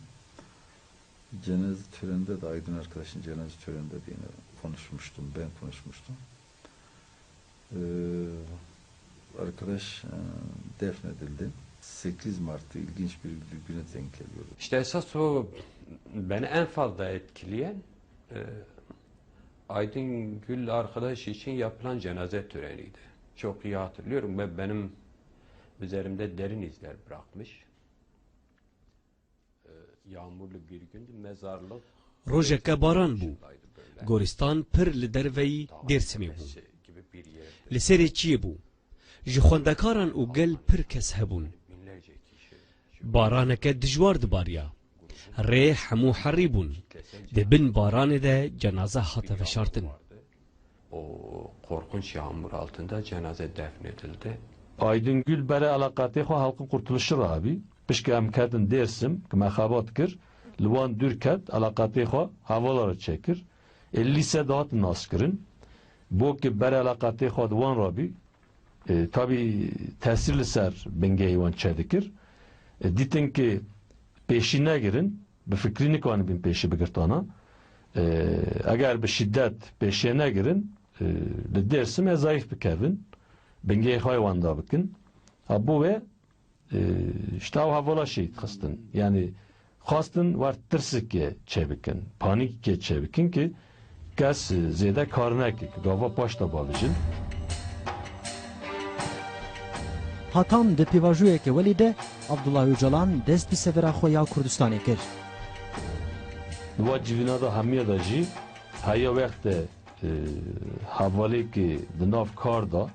Cenaze töreninde de Aydın arkadaşın cenaze töreninde de yine konuşmuştum, ben konuşmuştum. Ee, arkadaş e, defnedildi. sekiz Mart'ta ilginç bir güne denk geliyordu. İşte esas o beni en fazla etkileyen e, Aydın Gül arkadaş için yapılan cenaze töreniydi. Çok iyi hatırlıyorum ve benim üzerimde derin izler bırakmış. Rojeke baran bû. Goristan pir li derveyî Dêrsimê bû. Li serê çiyê bû. Ji xwendekaran û gel pir kes hebûn. Baraneke dijwar dibariya. Rê hemû herî bûn. Di bin baranê de cenaze hate veşartin. O korkunç yağmur altında cenaze defnedildi. Aydın Gül berê eleqetê xwe Halkın Kurtuluşu rabî. Piştî em ketin Dêrsim, ki me xebat kir, li wan dûr ket, eleqetê xwe hevala re çêkir. Ê lîse de hat naskirin. Bo ki berê eleqetê xwe di wan rabî, e, tabî tesîr li ser bingehê wan çêdikir. E, dîtin ki pêşî negirin, bi fikrî nikanibin pêşî bigirtana. E, eger bi şîdet pêşiye negirin, e, li Dêrsimê zayîf bikevin, bingehê xwe yê wenda bikin. Ha bo wê, e, işte ew hevala şehîd xistin. Yanî xwestin wer tirsikê çêbikin, panîkê çêbikin ki kes zêde kar neke, ki gava paş de bavêjin. Hatan di pêvajoyeke welê de Abdullah Ocalan dest bi severa xwe ya Kurdistanê kir. Di wa civîna de hemiya de jî heya wextê, e, hevalê ki di nav kar de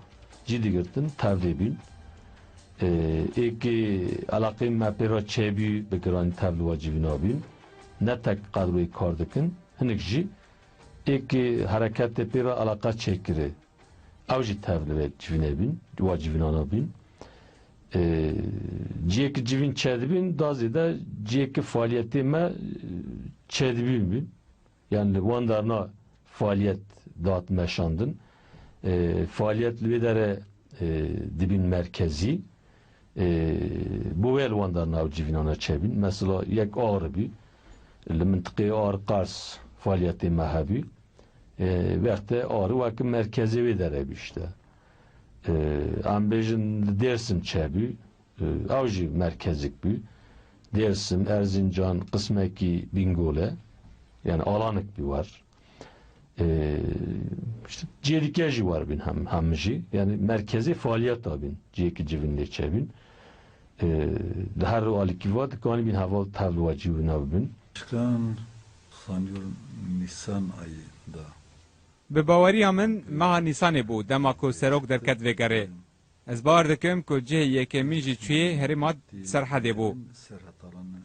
cî digirtin tevlê bîn. E, ê ki eleqeyên me pê re çêbî bi giranî tev li wa civîna bîn. Ne tek qedroyê kar dikin, hinek jî ê ki hereketê pê re eleqe çêkirê. Ew jî tev li vê civînê bîn, wa civînana bîn. E, cihê ki civîn çedibîn, da zêde cihê ki faaliyetê me, e, çedibîn bîn. Yani li wan derna faaliyet dihat meşandin. E, faaliyet li wê dere, e, dibîn merkezî. E, bo wê li wan derna ew civînana çebîn. Mesela yek ar bî. Li mintiqê ar Qers faaliyetê me hebî. E, wextê ar wek merkezê wê dere bî işte. E, em bêjin li Dêrsim çebî. E, ew jî merkezek bû. Dêrsim, Erzincan, qismekî Bîngol e. Yani alanek bî wer. E, işte cihê dike jî wer bîn hem, hem jî. Yani merkezê faaliyeta bîn. Cihê ki civîn lê çebîn. E, li her alîkî va dikanî bîn heval tevliwa cî wina bibin. Başkan sanıyorum Nisan ayında. Bi baweriya min meha Nîsanê bû dema ku serok derket vê gerê. Ez bawer dikim ku cihê yekemîn jî çûyê herêma Serhedê bû.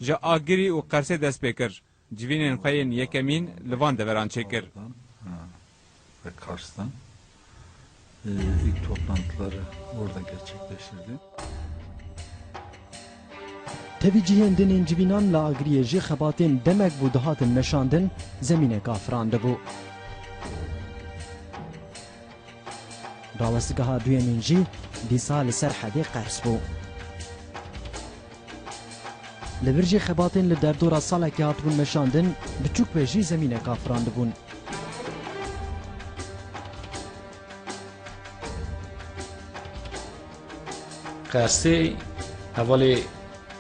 Ji Agirî û Qersê dest pê kir. Civînên xwe yên yekemîn li van deveran çêkir. Ha, ve Kars'tan, e, ilk toplantıları orada gerçekleştirdi. Tevî cihên din ên civînan li Agiriyê jî xebatên demek bû dihatin meşandin, zemînek afirandibû. Rawestgeha duyemîn jî dîsa li Serhedê Qers bû. Li vir jî xebatên li derdora salekê hatibûn meşandin, biçûk be jî zemînek afirandibûn. Qersê hevalê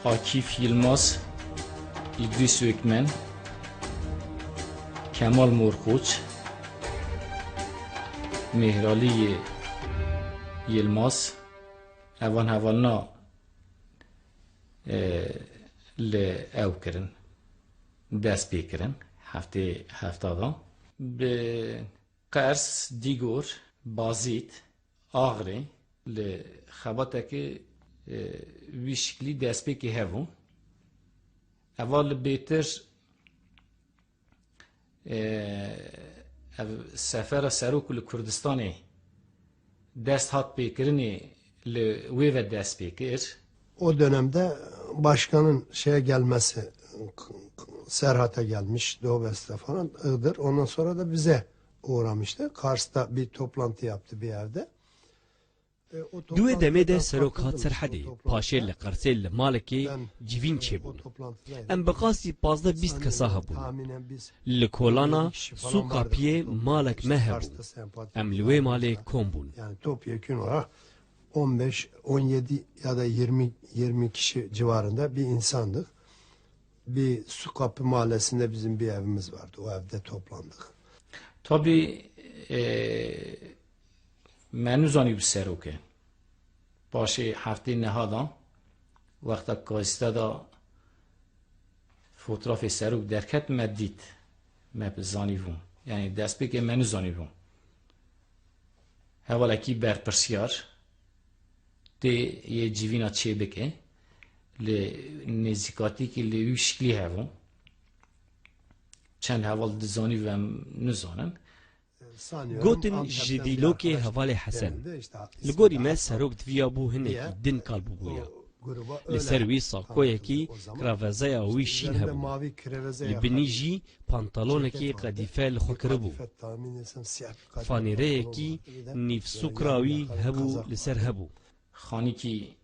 Akîf Yilmaz, Îdrîs Ökmen, Kemal Morkoç, Mêhralî Yilmaz, evan hevalna, e, li ew kirin, dest pê kirin, heftê hefta da. Bi Qers, Dîgor, Bazît, Axrê li xebatekî, e, wî şiklî destpêkê hebû. Eva li bêtir, e, ev sefera serok li Kurdistanê dest hat pêkirinê li wê ve dest pê kir. O dönemde başkanın şeye gelmesi, Serhat'a gelmiş, Doğu Beste falan, Iğdır. Ondan sonra da bize uğramıştı. Kars'ta bir toplantı yaptı bir yerde. E, o Di wê demê de serok hat Serhedê, paşê li Qersê li malekê civîn çêbûn. Em bi qasî pazdeh bîst kesa hebûn. Li kolana Sûqa Piyê malek me hebû. Em li wê malê kom bûn. Yani topyekün olarak on beş, on yedi ya da yirmi, yirmi kişi civarında bir insandık. Bir Sukapı mahallesinde bizim bir evimiz vardı. O evde toplandık. Tabii, e, me nizanî bi serok e. Paşê heftê neha da, wexta gazete da fotoğrafê serok derket, me dît. Me bi zanîbû. Yani destpêkê me nizanîbû. Hevalekî berpirsiyar tê yê civîna çêbike, li nêzîkatîkî li wî şiklî hebû. Çend heval dizanî ve em nizanin. Gotin ji dîlokê hevalê Hesen. Li gorî me serok diviyabû hinekî din kal bûbûya. Li ser wî sakoyekî kiravezeya wî şîn hebû. Li binî jî pantalonekî qedîfe li xwe kiribû. Fanêreyekî nîvsûkra wî hebû li ser hebû. Xanîkî,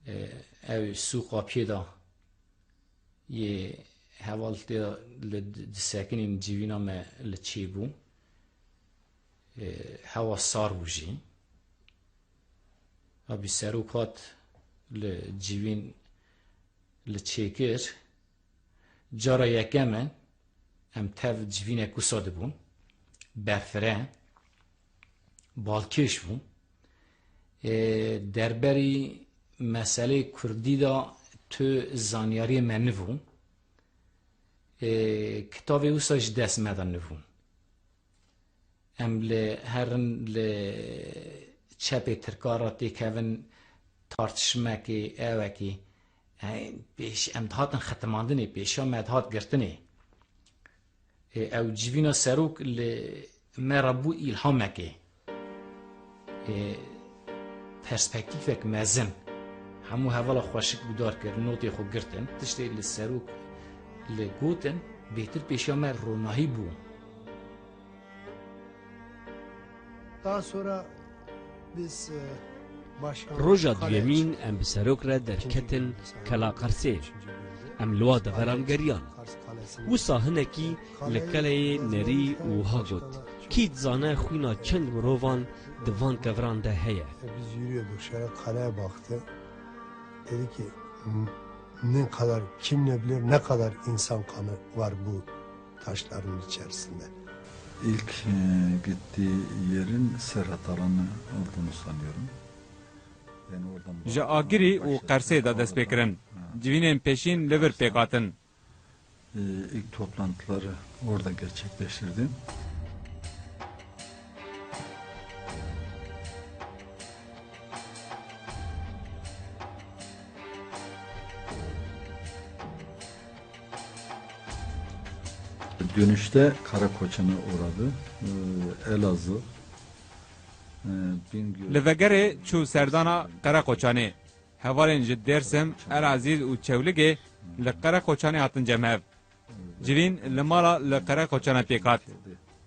e, ew sûqa piyê de yê heval tê li disekinên civîna me li çêbû. E, hewa sar bû jî. Abî serok hat li civîn li çêkir. Cara yekem e, em tev civînek wisa dibûn. Berfireh, balkêş bû. Ê, derberî meseleyê kurdî de tu zanyariyê me nibû. Ê, kitavê wisa ji dest me de nibû. Em li herin li çepê Tirka re têkevin tartişmekê, ewekê. Ey, pêş, em dihatin xitimandinê, pêşa me dihat girtinê. Ê, ew civîna serok li me re bû îlhamekê. Ê, Perspektîfek mezin. Hemû hevala xweşik guhdar kirin, notê xwe girtin. Tiştê li serok li gotin, bêtir pêşiya me ronahî bû. Daha sonra biz, e, başkan Roja Kale duyemîn em bi serok re derketin Kela Qersê. Em li wa deveran geriyan. Wisa hinekî li keleyê nerî û wiha got, kî dizane xwîna çend mirovan di van keviran de heye. E, biz yürüyorduk, şöyle kaleye baktı. Dedi ki, "Ne kadar, kim ne bilir ne kadar insan kanı var bu taşların içerisinde." İlk, e, gittiği yerin Serhat alanı olduğunu sanıyorum. Yani oradan Ji Agirî û Qersê de dest pê kirin. Civînên pêşîn li vir pêk hatin. E, ilk toplantıları orada gerçekleştirdi. Dönüşte Karakoçan'a uğradı. E, Elazığ, e, Bingöl. Li vegerê çû serdana Qereqoçanê. Hevalên ji Dêrsim, Elazîz û Çewligê li Qereqoçanê hatin cem hev. Civîn li mala li Qereqoçanê pêk hat.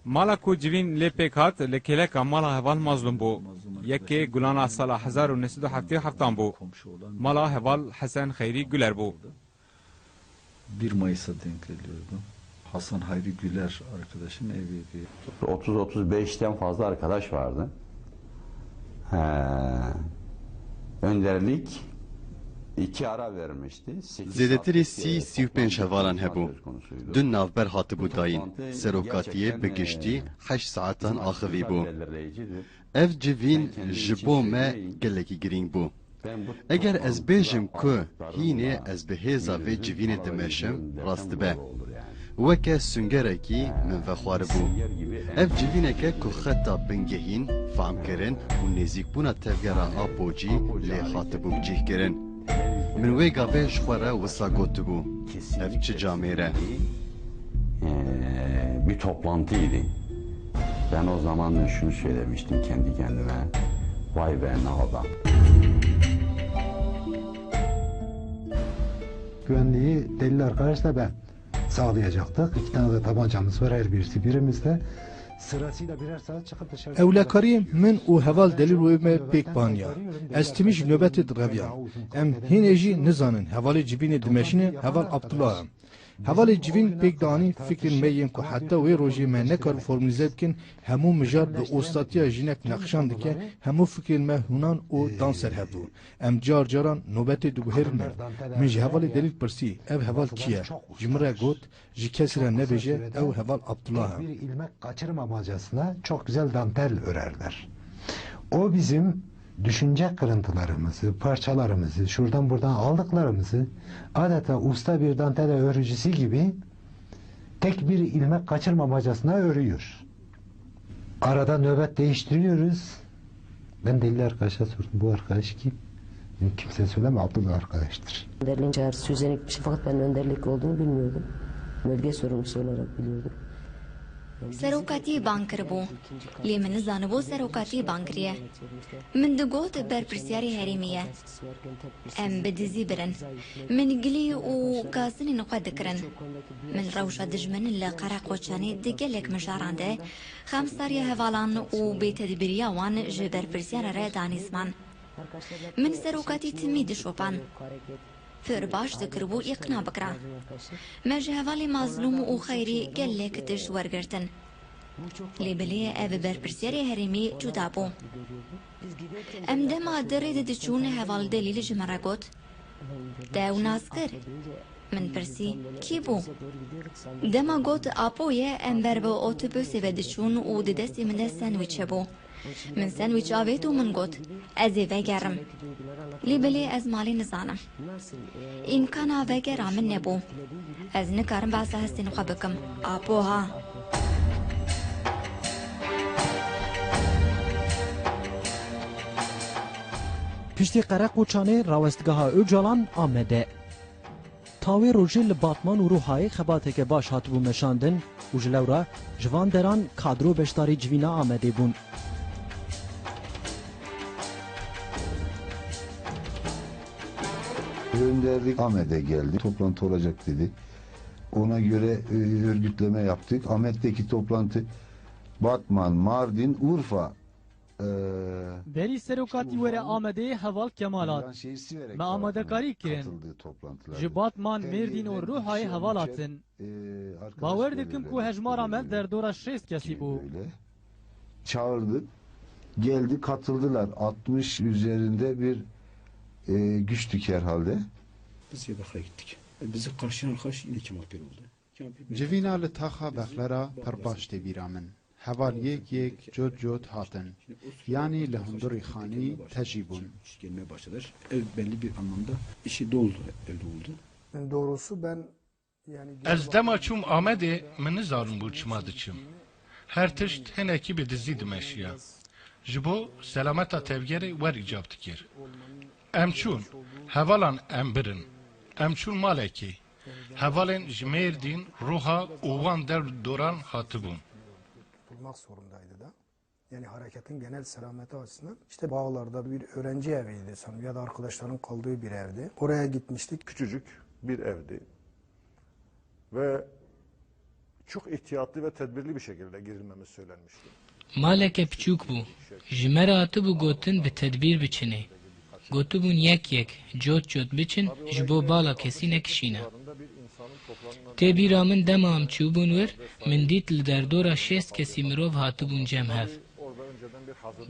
Mala ku civîn lê pêk hat, li kêleka mala heval Mazlûm bû. Yekê Gulana sala hezar û neh sed û heftê û heftan bû. Mala heval Hesen Xeyrî Güler bû. Bir Mayıs'a denk geliyordu. Hasan Hayri Güler arkadaşın eviydi. Otuz otuz beşten fazla arkadaş vardı. He. Önderlik iki ara vermişti. Zêdetirî sî, sî û pênc hevalan hebû. Du navber hatibû dayîn. Serokatiyê bi giştî heşt saetan axivî bû. Ev civîn ji bo me gelekî girîng bû. Eger ez bêjim ku hînê ez bi hêza vê civînê dimeşim, rast dibe. Weke sungerekî min vexwaribû. Ev civîneke ku xeta bingehîn, famkirin û nêzîkbûna tevgera Apocî lê hatibû bicihkirin. Min wê gavê ji xwe re wisa gotibû, ev çi camêr e? Ee, bir toplantıydı. Ben o zaman şunu söylemiştim kendi kendime, "Vay be, ne adam." Güvenliği delil arkadaşla ben sağlayacaktık. İki tane de tabancamız var her birisi birimizde. Sırasıyla birer saat çıkıp dışarı Ewlekariyê min û heval Delîl wê me pêk baniya. Ez timî ji nobetê direviyam. Em hînê jî nizanin, hevalê civînê dimeşîne, heval Abdullah e. Hevalê civîn pêk dianî fikrên me yên ku heta wê rojê me nekar formulîze bikin, hemû mijar bi ostatiya jinek nexşan dike, hemû fikrên me hûnan û dan ser hev bû. Em car caran nobetê diguherînin. Min ji hevalê Delîl pirsî, ev heval kî ye? Ji min re got, ji kesî re nebêje, ew heval Abdullah e. Bir ilmek kaçırmamacasına çok güzel dantel örerler. O bizim düşünce kırıntılarımızı, parçalarımızı, şuradan buradan aldıklarımızı adeta usta bir dantel örücüsü gibi tek bir ilmek kaçırmamacasına örüyor. Arada nöbet değiştiriyoruz. Ben delil arkadaşa sordum. Bu arkadaş kim? Dedim, kimseye söyleme, Abdullah arkadaştır. Önderliğin çağrısı üzerine gitmişti fakat ben önderlik olduğunu bilmiyordum. Bölge sorumlusu olarak biliyordum. Serokatî bang kiribû. Lê min nizanibû serokatî bang kiriye. Min digot berpirsiyarê herêmî ye. Em bi dizî birin. Min gilî û gazinên xwe dikirin. Min rewşa dijmin li Qereqoçanê di gelek mijaran de xemsariya hevalan û bêtedbiriya wan ji berpirsyara re danî ziman. Min serokatî timî dişopan. Pir baş dikiribû îqna bikira. Me ji hevalê Mazlûm û Xeyrî gelek tişt wergirtin. Lê bilê ev berpirsyarê herêmî cuda bû. Em dema di rê de diçûn, heval Delîl ji min re got, "Te ew nas kir?" Min pirsî, "Kî bû?" Dema got, "Apo ye", em ber bi otobusê ve diçûn û di destê min de sandwîç hebû. Min sandwîç avêt û min got, "Ez ê vegerim." Lê belê ez malê nizanim. Îmkana vegera min nebû. Ez nikarim behsa hestên xwe bikim. Apo ha. Piştî Qereqoçanê rawestgeha Ocalan Amedê. Tawê rojê li Batman û Rûhayê xebateke baş hatibû meşandin û ji lewra ji van deran kadro beşdarî civîna Amedê bûn. Önderlik Ahmet'e geldi. Toplantı olacak dedi. Ona göre e, örgütleme yaptık. Ahmet'teki toplantı Batman, Mardin, Urfa e, Berî serokatî were Amedê heval Kemal hat. Me amadekarî kirin. Ji Batman, Mêrdîn û Ruhayê heval hatin. Bawer dikim ku hejmara me derdora şêst kesî bû. Çağırdık. Geldi, katıldılar. Altmış üzerinde bir e, güçtük herhalde. Biz Yabex'e gittik. E, bizi karşılayan arkadaş yine Kemal Pir oldu. Kemal Pir Civîna li taxa Bexlera pir baş tê bîra min. Heval yek yek, cot cot hatin. Yanî li hundurî xanî tejî bûn. Gelmeye başladılar. Ev belli bir anlamda işi doldu, ev doldu. Doğrusu ben Ez dema çûm Amedê, min nizanin bû çima diçim. Her tişt hinekî bi dizî dimeşiya. Ji bo selameta tevgerê wer îcab dikir. Em çûn, hevalan em birin. Em çûn malekê. Hevalên ji Mêrdîn, Ruha û wan der doran hatibûn. Tutulmak zorundaydı da. Yani hareketin genel selameti açısından işte Bağlar'da bir öğrenci eviydi sanırım ya da arkadaşların kaldığı bir evdi. Oraya gitmiştik. Küçücük bir evdi ve çok ihtiyatlı ve tedbirli bir şekilde girilmemiz söylenmişti. Maleke piçûk bû. Ji me re hatibû gotin bi tedbîr biçinê. Gotibûn yek yek, cot cot biçin, ji bo bala kesî nekişîne. Tê bîra min dema em çûbûn wir, min dît li derdora şêst kesî mirov hatibûn cem hev.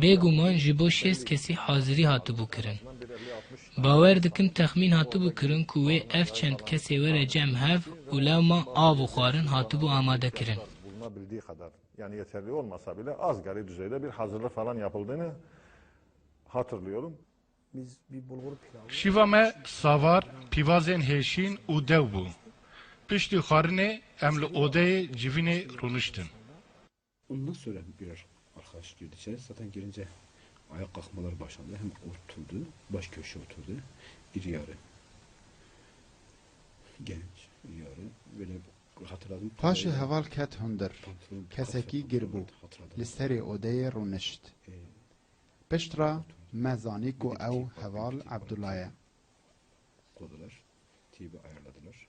Bêguman ji bo şêst kesî hazirî hatibû kirin. Bawer dikim texmîn hatibû kirin ku wê ev çend kesê were cem hev û lewma av û xwarin hatibû amade kirin. Bulunabildiği kadar, yani yeterli olmasa bile asgari düzeyde bir hazırlık falan yapıldığını hatırlıyorum. Biz bir bulgur pilavı Şîva me savar, pîvazên hêşîn û dew bû. Piştî xwarinê em li odeyê civînê rûniştin. Ondan sonra birer arkadaş girdi içeri. Zaten girince ayağa kalkmalar başladı. Hem oturdu, baş köşe oturdu. İri yarı genç, iri yarı. Böyle hatırladım. Paşê heval ket hundir. Kesekî gir bû. Li serê odeyê rûnişt. Piştre me zanî ku ew heval Ebdullah e. Kodular, T V ayarladılar.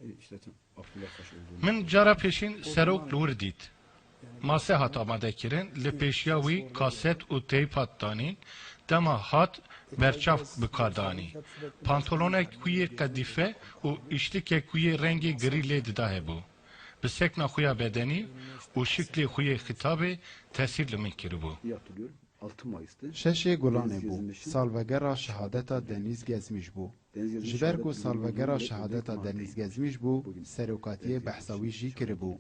E, işte tam Abdullah Taş olduğunu Min cara pêşîn serok li wir dît. Mase hat amadekirin, li pêşiya wî kaset û teyp hat danîn, dema hat berçav bi kar danî. Pantolonek ku yê qedîfe û îştikek ku yê rengê girî lê dida hebû. Bi sekna xwe ya bedenî û şiklê xwe yê xitabê tesîr li min kiribû. Şeşê Gulanê bû. Salvegera şehadeta Denîz Gezmîş bû. Ji ber ku salvegera şehadeta Denîz Gezmîş bû, serokatiyê behsa wî jî kiribû.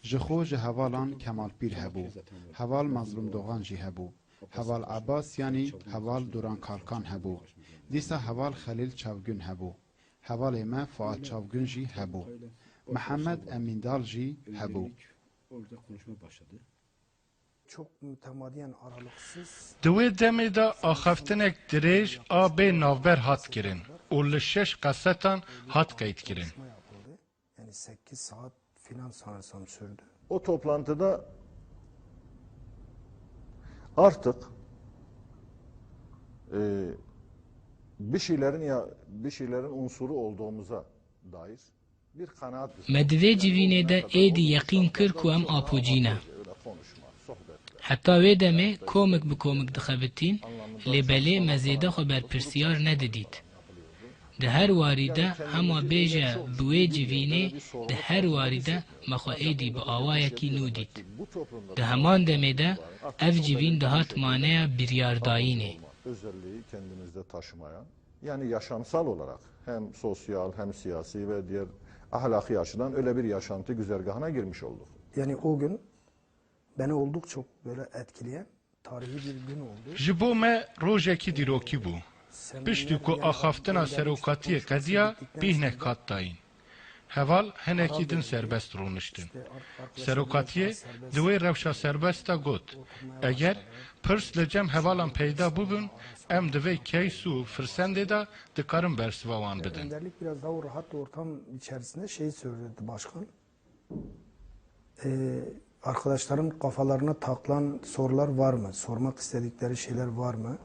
Ji xwe ji hevalan Kemal Pîr hebû. Heval Mazlûm Dogan jî hebû. Heval Abbas yanî heval Duran Kalkan hebû. Dîsa heval Xelîl Çavgûn hebû. Hevalê me Fuat Çavgûn jî hebû. Mihemed Emîndal jî hebû. Çok mütemadiyen aralıksız Di wê demê de axaftinek dirêj a bê navber hat kirin û li şeş kasetan hat qeydkirin. Yani sekiz saat filan sanırsam sürdü. O toplantıda artık e, bir şeylerin ya bir şeylerin unsuru olduğumuza dair bir kanaat Me di vê civînê de êdî yeqîn kir ku em apocî ne. Heta wê demê komik bi komik dixebitîn, lê belê me zêde xwe berpirsiyar nedidît. Di her warî de, hema bêje bi wê civînê, di her warî de me xwe êdî bi awayekî nû dît. Di heman demê de ev civîn dihat maneya biryardayînê. Özelliği kendimizde taşımayan, yani yaşamsal olarak hem sosyal hem siyasi ve diğer ahlaki açıdan öyle bir yaşantı güzergahına girmiş olduk. Yani o gün beni oldukça böyle etkileyen tarihi bir gün oldu. Ji bo me rojekî dîrokî bû. Piştî ku axaftina serokatiyê qediya, bîhnek hat dayîn. Heval hinekî din serbest rûniştin. Serokatiyê di wê rewşa serbest de got, eger pirs li cem hevalan peyda bûbin, em di vê keys û firsendê de dikarin bersiva wan bidin. Önderlik biraz daha o rahat ortam içerisinde şey söyledi başkan. Ee, arkadaşların kafalarına takılan sorular var mı? Sormak istedikleri şeyler var mı?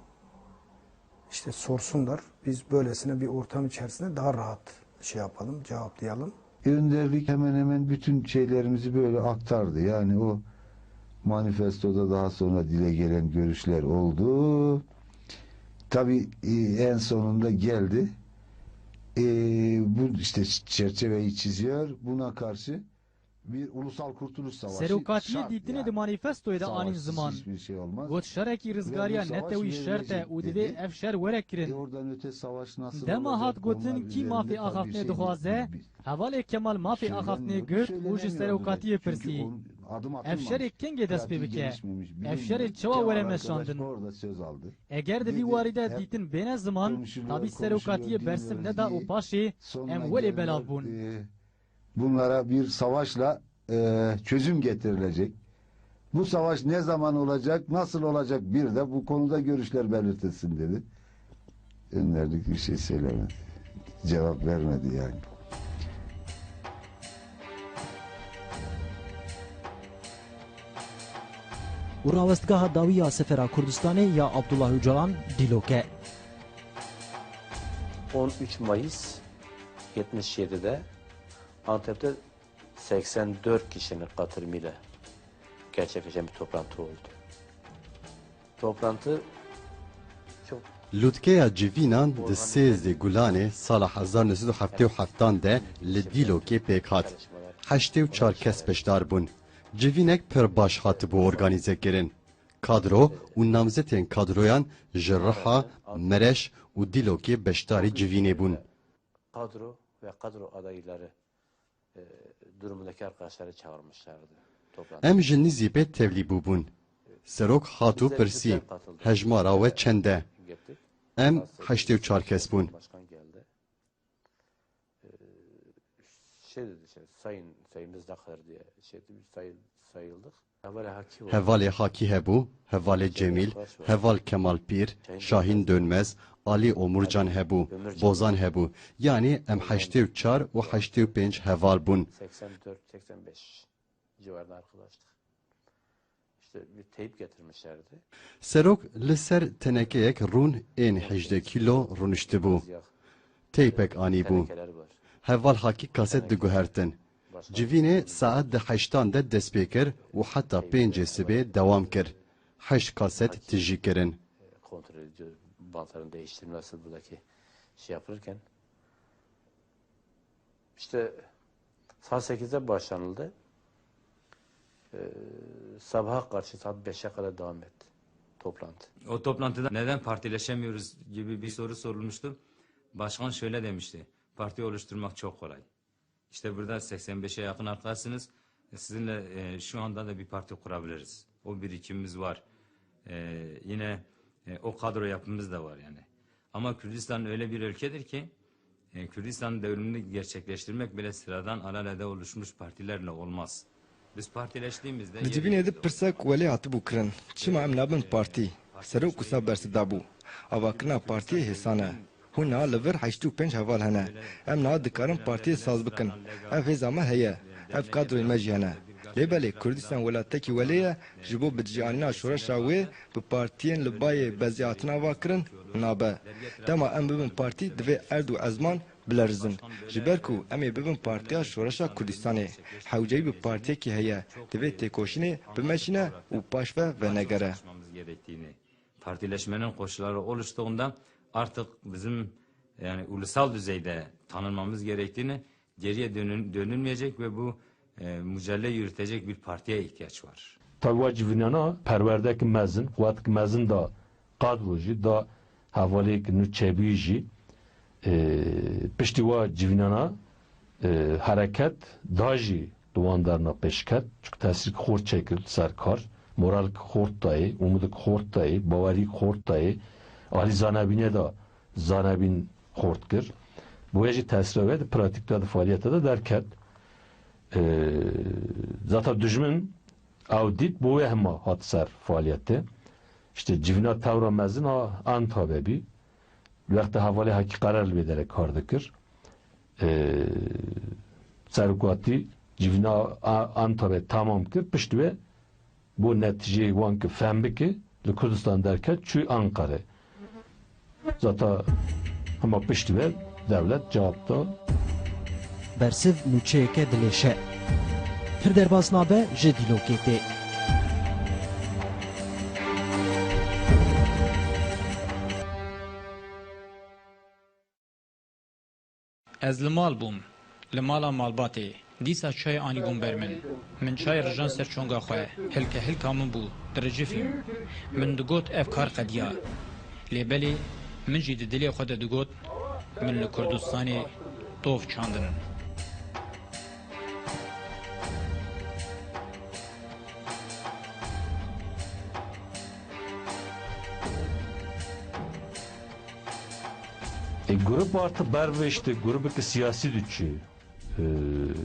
İşte sorsunlar, biz böylesine bir ortam içerisinde daha rahat şey yapalım, cevaplayalım. Önderlik hemen hemen bütün şeylerimizi böyle aktardı. Yani o manifestoda daha sonra dile gelen görüşler oldu. Tabii, e, en sonunda geldi. E, bu işte çerçeveyi çiziyor. Buna karşı bir ulusal kurtuluş savaşı Serokatiyê şart dîtinê yani. Di manîfestoyê de anîn Savaşsız ziman. Hiçbir şey olmaz. Got, şerekî rizgariya netewî şert e û divê ev şer were kirin. Dema hat gotin kî mafê axaftinê dixwaze, hevalê Kemal mafê axaftinê girt û ji serokatiyê pirsî. Ev şerê kengê dest pê bike? Ev şerê çawa were meşandin? Eger di vî warî de dîtin bêne ziman, tabî serokatiyê bersiv neda û paşê em welê belav bûn. Bunlara bir savaşla, e, çözüm getirilecek. Bu savaş ne zaman olacak, nasıl olacak, bir de bu konuda görüşler belirtilsin dedi. Önderlik bir şey söylemedi. Cevap vermedi yani. Û rawestgeha dawî ya Sefera Kurdistanê ya Abdullah Ocalan, Dîlok e. On üç Mayıs yetmiş yedide Antep'te seksen dört kişinin katılımıyla gerçekleşen bir toplantı oldu. Toplantı çok Lûtkeya civînan di sêzdeh Gulanê sala hezar neh sed û heftê û heftan de li Dîlokê pêk hat. Heştê û çar kes beşdar bûn. Civînek pir baş hatibû organîzekirin. Kadro û namzetên kadroyan ji Riha, Mereş û Dîlokê beşdarî civînê bûn. Kadro ve kadro adayları, e, durumundaki arkadaşları çağırmışlardı toplantıya. Em ji nîzî pê tevlî bûbûn. Serok hat û pirsî, hejmara we çend e? Em heştê û çar kes bûn. Başkan geldi. E, şey dedi, şey, sayın, sayımız ne kadar diye şey etti, biz sayıl-, sayıldık. Hevalê Hakî hebû, Hevalê Cemîl, Heval Kemal Pîr, Şahîn Dönmez, Alî Omurcan hebû, Bozan hebû. Yanî em heştê û çar û heştê û pênc heval bûn. Seksen dört, seksen beş civarında arkadaştık. İşte bir teyp getirmişlerdi. Serok li ser tenekeyek rûn ên hejdeh kîlo rûniştibû. Teypek anîbû. Heval Hakî kaset diguhertin. Civînê saet di heştan de dest pê kir û heta pêncê sibê dewam kir. Heşt kaset tijî kirin. Kontrol ediyor, bantların değiştirilmesi buradaki şey yapılırken. İşte saat sekizde başlanıldı. Ee, sabaha karşı saat beşe kadar devam etti toplantı. O toplantıda neden partileşemiyoruz gibi bir soru sorulmuştu. Başkan şöyle demişti: "Parti oluşturmak çok kolay." İşte burada seksen beşe yakın arkadaşsınız. E, sizinle, e, şu anda da bir parti kurabiliriz. O birikimimiz var. E, yine, e, o kadro yapımız da var yani. Ama Kürdistan öyle bir ülkedir ki, e, Kürdistan devrimini gerçekleştirmek bile sıradan alalede oluşmuş partilerle olmaz. Biz partileştiğimizde Di civînê de pirsek welê hatibû kirin, çima em nabin partî? Serok wisa bersiv dabû. Avakirina partiyê hêsan e. Hûn niha li vir heştê û pênc heval hene. Em niha dikarin partiyê saz bikin. Ev hêza me heye. Ev kadroyên me jî hene. Lê belê Kurdistan welatekî welê ye, ji bo bi dijî anîna şoreşa wê bi partiyên li bayê bezê hatin avakirin nabe. Dema em bibin partî divê erd û ezman bilerizin. Ji ber ku em ê bibin partiya şoreşa Kurdistanê. Hewceyî bi partiyekî heye. Divê têkoşînê bimeşîne û paş ve venegere. Partileşmenin koşulları oluştuğunda artık bizim, yani, ulusal düzeyde tanınmamız gerektiğini, geriye dönün-, dönülmeyecek ve bu, e, mücadele yürütecek bir partiye ihtiyaç var. Tabi wa civînana perwerdek mezin, quwetek mezin da kadro jî, da hevalêk nû çebî jî, e, piştî wa civînana, e, hereket da jî di wan derna pêş ket. Çunku tesîrek xort çêkir li ser kar, moralek xort dayê, umidek xort dayê, bawerî xort dayê, alî zanebînê de zanebîn xort kir. Bi wê jî tesîra wê di pratîk de, di faaliyete de derket. E, zaten dijmin ew dît, bo wê hema hat ser faaliyetê. İşte civîna tewra mezin a Antabe bî. Wexta hevalê Hakî Qerer li wê derê kar dikir. Ee, serokatî civîna a-, Antabe tamam kir. Pişt wê bo netîceyê wan ki fehm bike, li Kurdistan derket, çû Anqere. Zata hema piştî ve dewlet cewab da. Bersiv nûçeyeke dilêşe. Pir derbas nabe ji dîlokê tê. Ez li mal bûm, li mala malbatê. Dîsa çayê anîbûm ber min. Min çayê rijan ser çonga xwe. Hilke hilka min bû, diricifîm. Min digot ev kar qediya. Lê belê min jî di dilê xwe de digot, min li Kurdistanê tov çandin. E, grup artık ber ve işte grubeke siyasî diçû. E,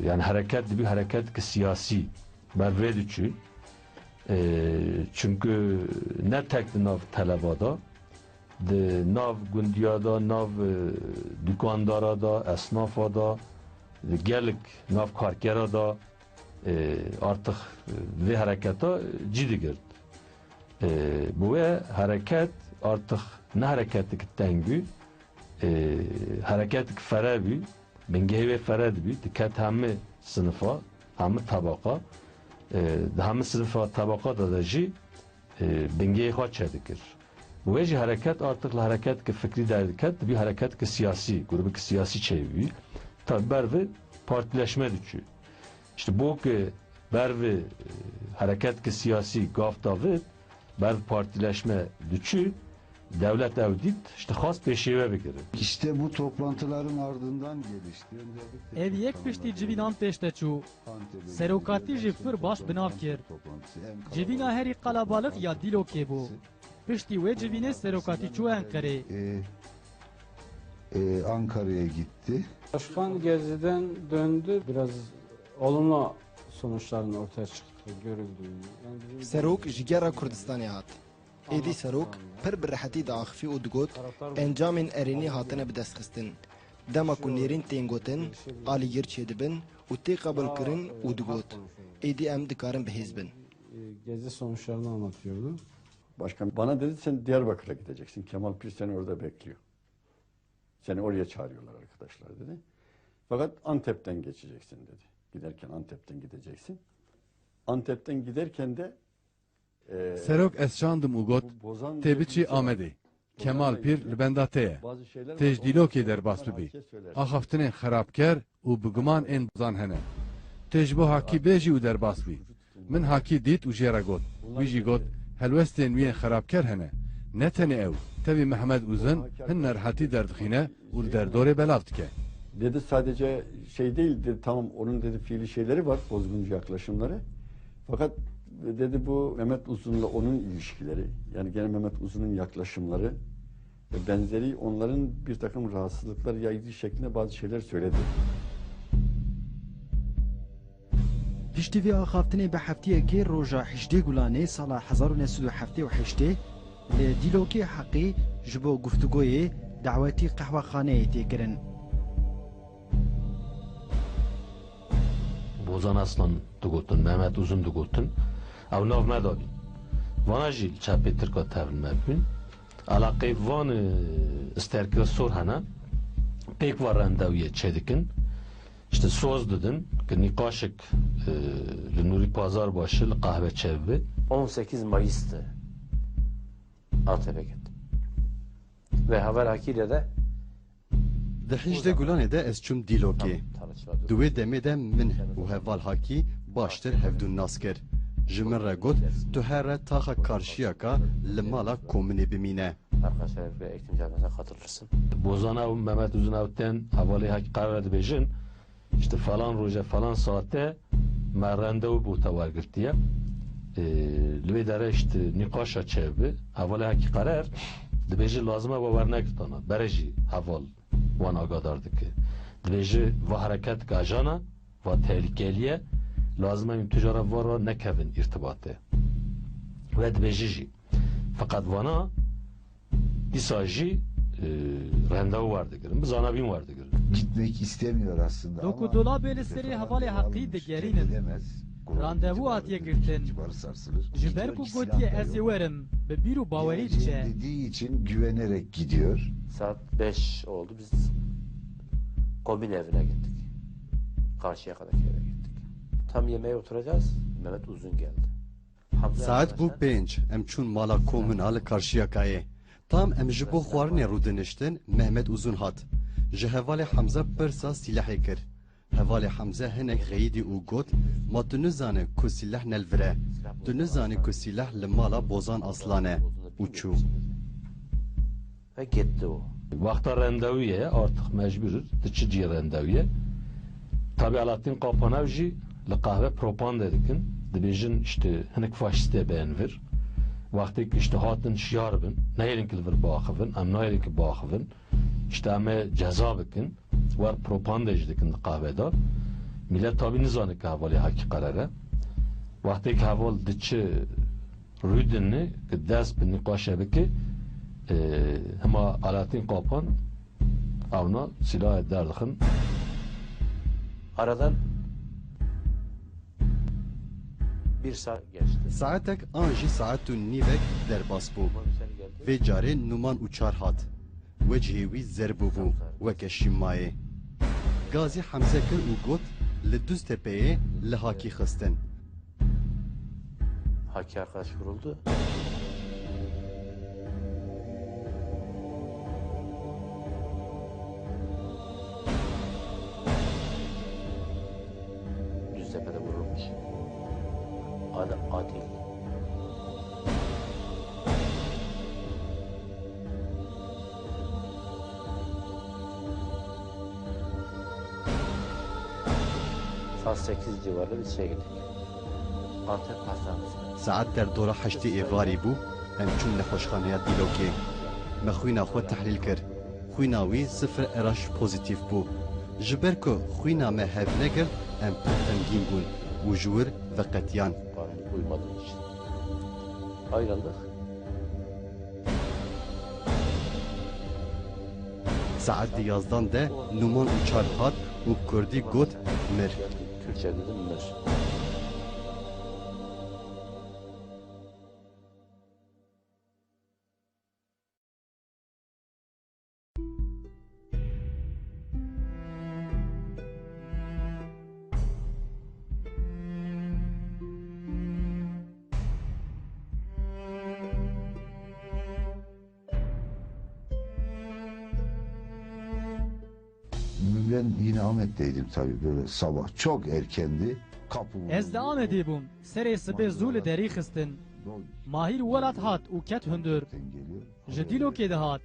yani hereket dibî hereketeke siyasî ber vê diçû. E, çünkü ne tek di nav teleba da, di nav gundiya da, nav, e, dukandara da, esnafa da, di gelek nav karkera da, e, artık, e, vê hereketa cî digirt. E, bi wê hereket artık ne hereketek teng bû, e, hereketek fere bû, bingehê wê fere dibû, diket hemî sinifa, hemî tebaqa, e, di hemî sinifa tebaqa de, de jî, e, bingehê xwe çêdikir. Bi wê jî hereket artık li hereketeke fikrî derdiket, dibî hereketeke siyasî, grubeke siyasî çêbû. Tabi ber vê partîleşme diçû. İşte bo ku ber vê, e, hereketeke siyasî gav davêt, ber vê partîleşme diçû, dewlet ew dît, işte xwest pêşêwe bigire. İşte bu toplantıların ardından gelişti. Ev yek piştî civînan pêş de çû. Serokatî jî pir baş bi nav kir. Civîna herî qelebalix ya Dîlokê bû. Piştî wê civînê serokatî çû Enqerê. E, e, Ankara'ya gitti. Başkan Gezi'den döndü. Biraz olumlu sonuçların ortaya çıktığı görüldüğünü. Yani bizim Serok ji gera Kurdistanê hat. Êdî serok pir bi rehetî diaxifî û digot, encamên erênî hatine bidestxistin. Dema ku nêrîn tên gotin, alîgir çêdibin û tê qebûlkirin û digot, êdî em dikarin bihêz bin. Gezi sonuçlarını anlatıyordu. Başkan bana dedi, "Sen Diyarbakır'a gideceksin. Kemal Pir seni orada bekliyor. Seni oraya çağırıyorlar arkadaşlar," dedi. "Fakat Antep'ten geçeceksin," dedi. "Giderken Antep'ten gideceksin." Antep'ten giderken de, e, Serok ez şandim û got, "Tê biçî Amedê. Kemal Pîr li benda te ye. Tê ji Dîlokê derbas bibî. Axaftinên xerabker û bi guman ên Bozan hene. Tê ji bo Hakî bêjî û derbas bî." Min Hakî dît û jê re got. Wî jî got, "Helwestên wî yên xerabker hene. Ne tenê ew, tevî Mehmet Uzun hin nerehetî derdixîne û li derdorê belav dike." Dedi, "Sadece şey değil," dedi, "tamam, onun," dedi, "fiili şeyleri var, bozguncu yaklaşımları. Fakat," dedi, "bu Mehmet Uzun'la onun ilişkileri, yani gene Mehmet Uzun'un yaklaşımları ve benzeri onların bir takım rahatsızlıklar yaydığı şeklinde bazı şeyler söyledi." Piştî vê axaftinê bi heftiyekê roja hejdê Gulanê sala hezar û neh sed û heftê û heştê li Dîlokê Heqî ji bo guftûgoyê dawetî qehwexaneyê tê kirin. Bozan Aslan digotin, Mehmet Uzun digotin, ew nav me dabîn. Vana jî li çepê Tirka tevlî me bûn. Eleqeyê van, e, sterkira sor hene. Pêk va rendewiyê çêdikin. İşte soz didin ki nîqaşek, e, li Nûrî Pazarbaşê li qehwe çêbibe. On sekiz Mayıs'tı Antep'e gittim. Ve Haber Haki'yle de Di hejdê Gulanê de ez çûm Dîlokê. Di wê demê de min û heval Hakî baştir hevdûn nas kir. Ji min re got, "Tu here taxa karşiyaka li mala kominê bimîne." Arkadaşlar ve ektim camiasına katılırsın. Bozan ew Mehmet Uzun ew tên hevalê Hakî Karer dibêjin. İşte falan roje, falan saate me rendewu bo te wergirtiye. Ee, li wê dere işte nîqaşa çêbi. Hevalê Hakî Karer dibêje lazim e we wernegirtana. Berê jî heval wan agadar dike. Dibêje va hereketek ajan e, va tehlikeliye. Lazim e em tujara va re nekevin îrtibate. We dibêje jî. Feqet vana dîsa jî, e, rendewu werdigirin, bi zanebîn werdigirin. Gitmek istemiyor aslında. Doku ama dolabê li serê hevalê Heqî digerînin. Edemez. Randevu hatiye girtin. Ji ber ku gotiye ez ê werim, bi bîr û bawerî diçe. Geleceğim dediği için güvenerek gidiyor. Saat beş oldu. Biz kombine evine gittik. Karşıyaka'daki eve gittik. Tam yemeğe oturacağız. Mehmet Uzun geldi. Hamza Saet bû arkadaşlar pênc, em çûn mala komuna li Karşıyakayê. Tam em ji bo xwarinê rûdiniştin, Mehmet Uzun hat. Ji hevalê Hamza pirsa sîlehê kir. Hevalê Hamza hinek xeyidî û got, "Ma tu nizane ku sîleh ne li vir e. Tu nizanî ku sîleh li mala Bozan Aslan e." Û çû. Ve gitti o. Wexta rendewiyê ye, artık mecbur diçi cihê rendewiyê. Tabi Alaaddin Kapan ew jî li qehve propagande dikin. Dibêjin işte hinek faşîstê bên vir. Wextê ki işte hatin şiyar bin, nehêlin ki li vir biaxivin, em nahêlin ki biaxivin. İşte em ê ceza bikin. Wer propagande jî dikin di qehve de. Millet tabi nizane ki hevalê Hakî Qerer e. Wextê ki heval diçi Rûdinê ki dest bi nîqaşê bike, e, hima Alaaddin Kapan ewna sîlahê derdixin. Aradan bir saat geçti. Saetek an jî saet û nîvek derbas bû. Komiser geldi. Vê carê Numan Uçar hat. Wecihê wî zer bûbû, weke şîmayê. Gazî Hemze kir û got, "Li Duztepeyê li Hakî xistin." Hakî arkadaş vuruldu. Düztepe'de vurulmuş. Adı Adil. Saat sekiz civarında biz şeye gittik. Antep Hastanesi'ne. Saet derdora heştê êvarî bû, em çûn nexweşxaneya Dîlokê. Me xwîna xwe tehlîl kir. Xwîna wî sifir R H pozîtîf bû. Ji ber ku xwîna me hev negirt, em pir xemgîn bûn û ji wir veqetiyan. Uymadığı için. Ayrıldık. Saet di yazdan de Numan Uçar hat û bi kurdî got, "Mir." Kürtçe dedim, "Mir." Ben yine Ahmet'teydim tabii, böyle sabah çok erkendi. Kapı Ez di Amedê bûm. Serê sibê zû li derî xistin. Mahîr welat hat û ket hundir. Ji Dîlokê dihat.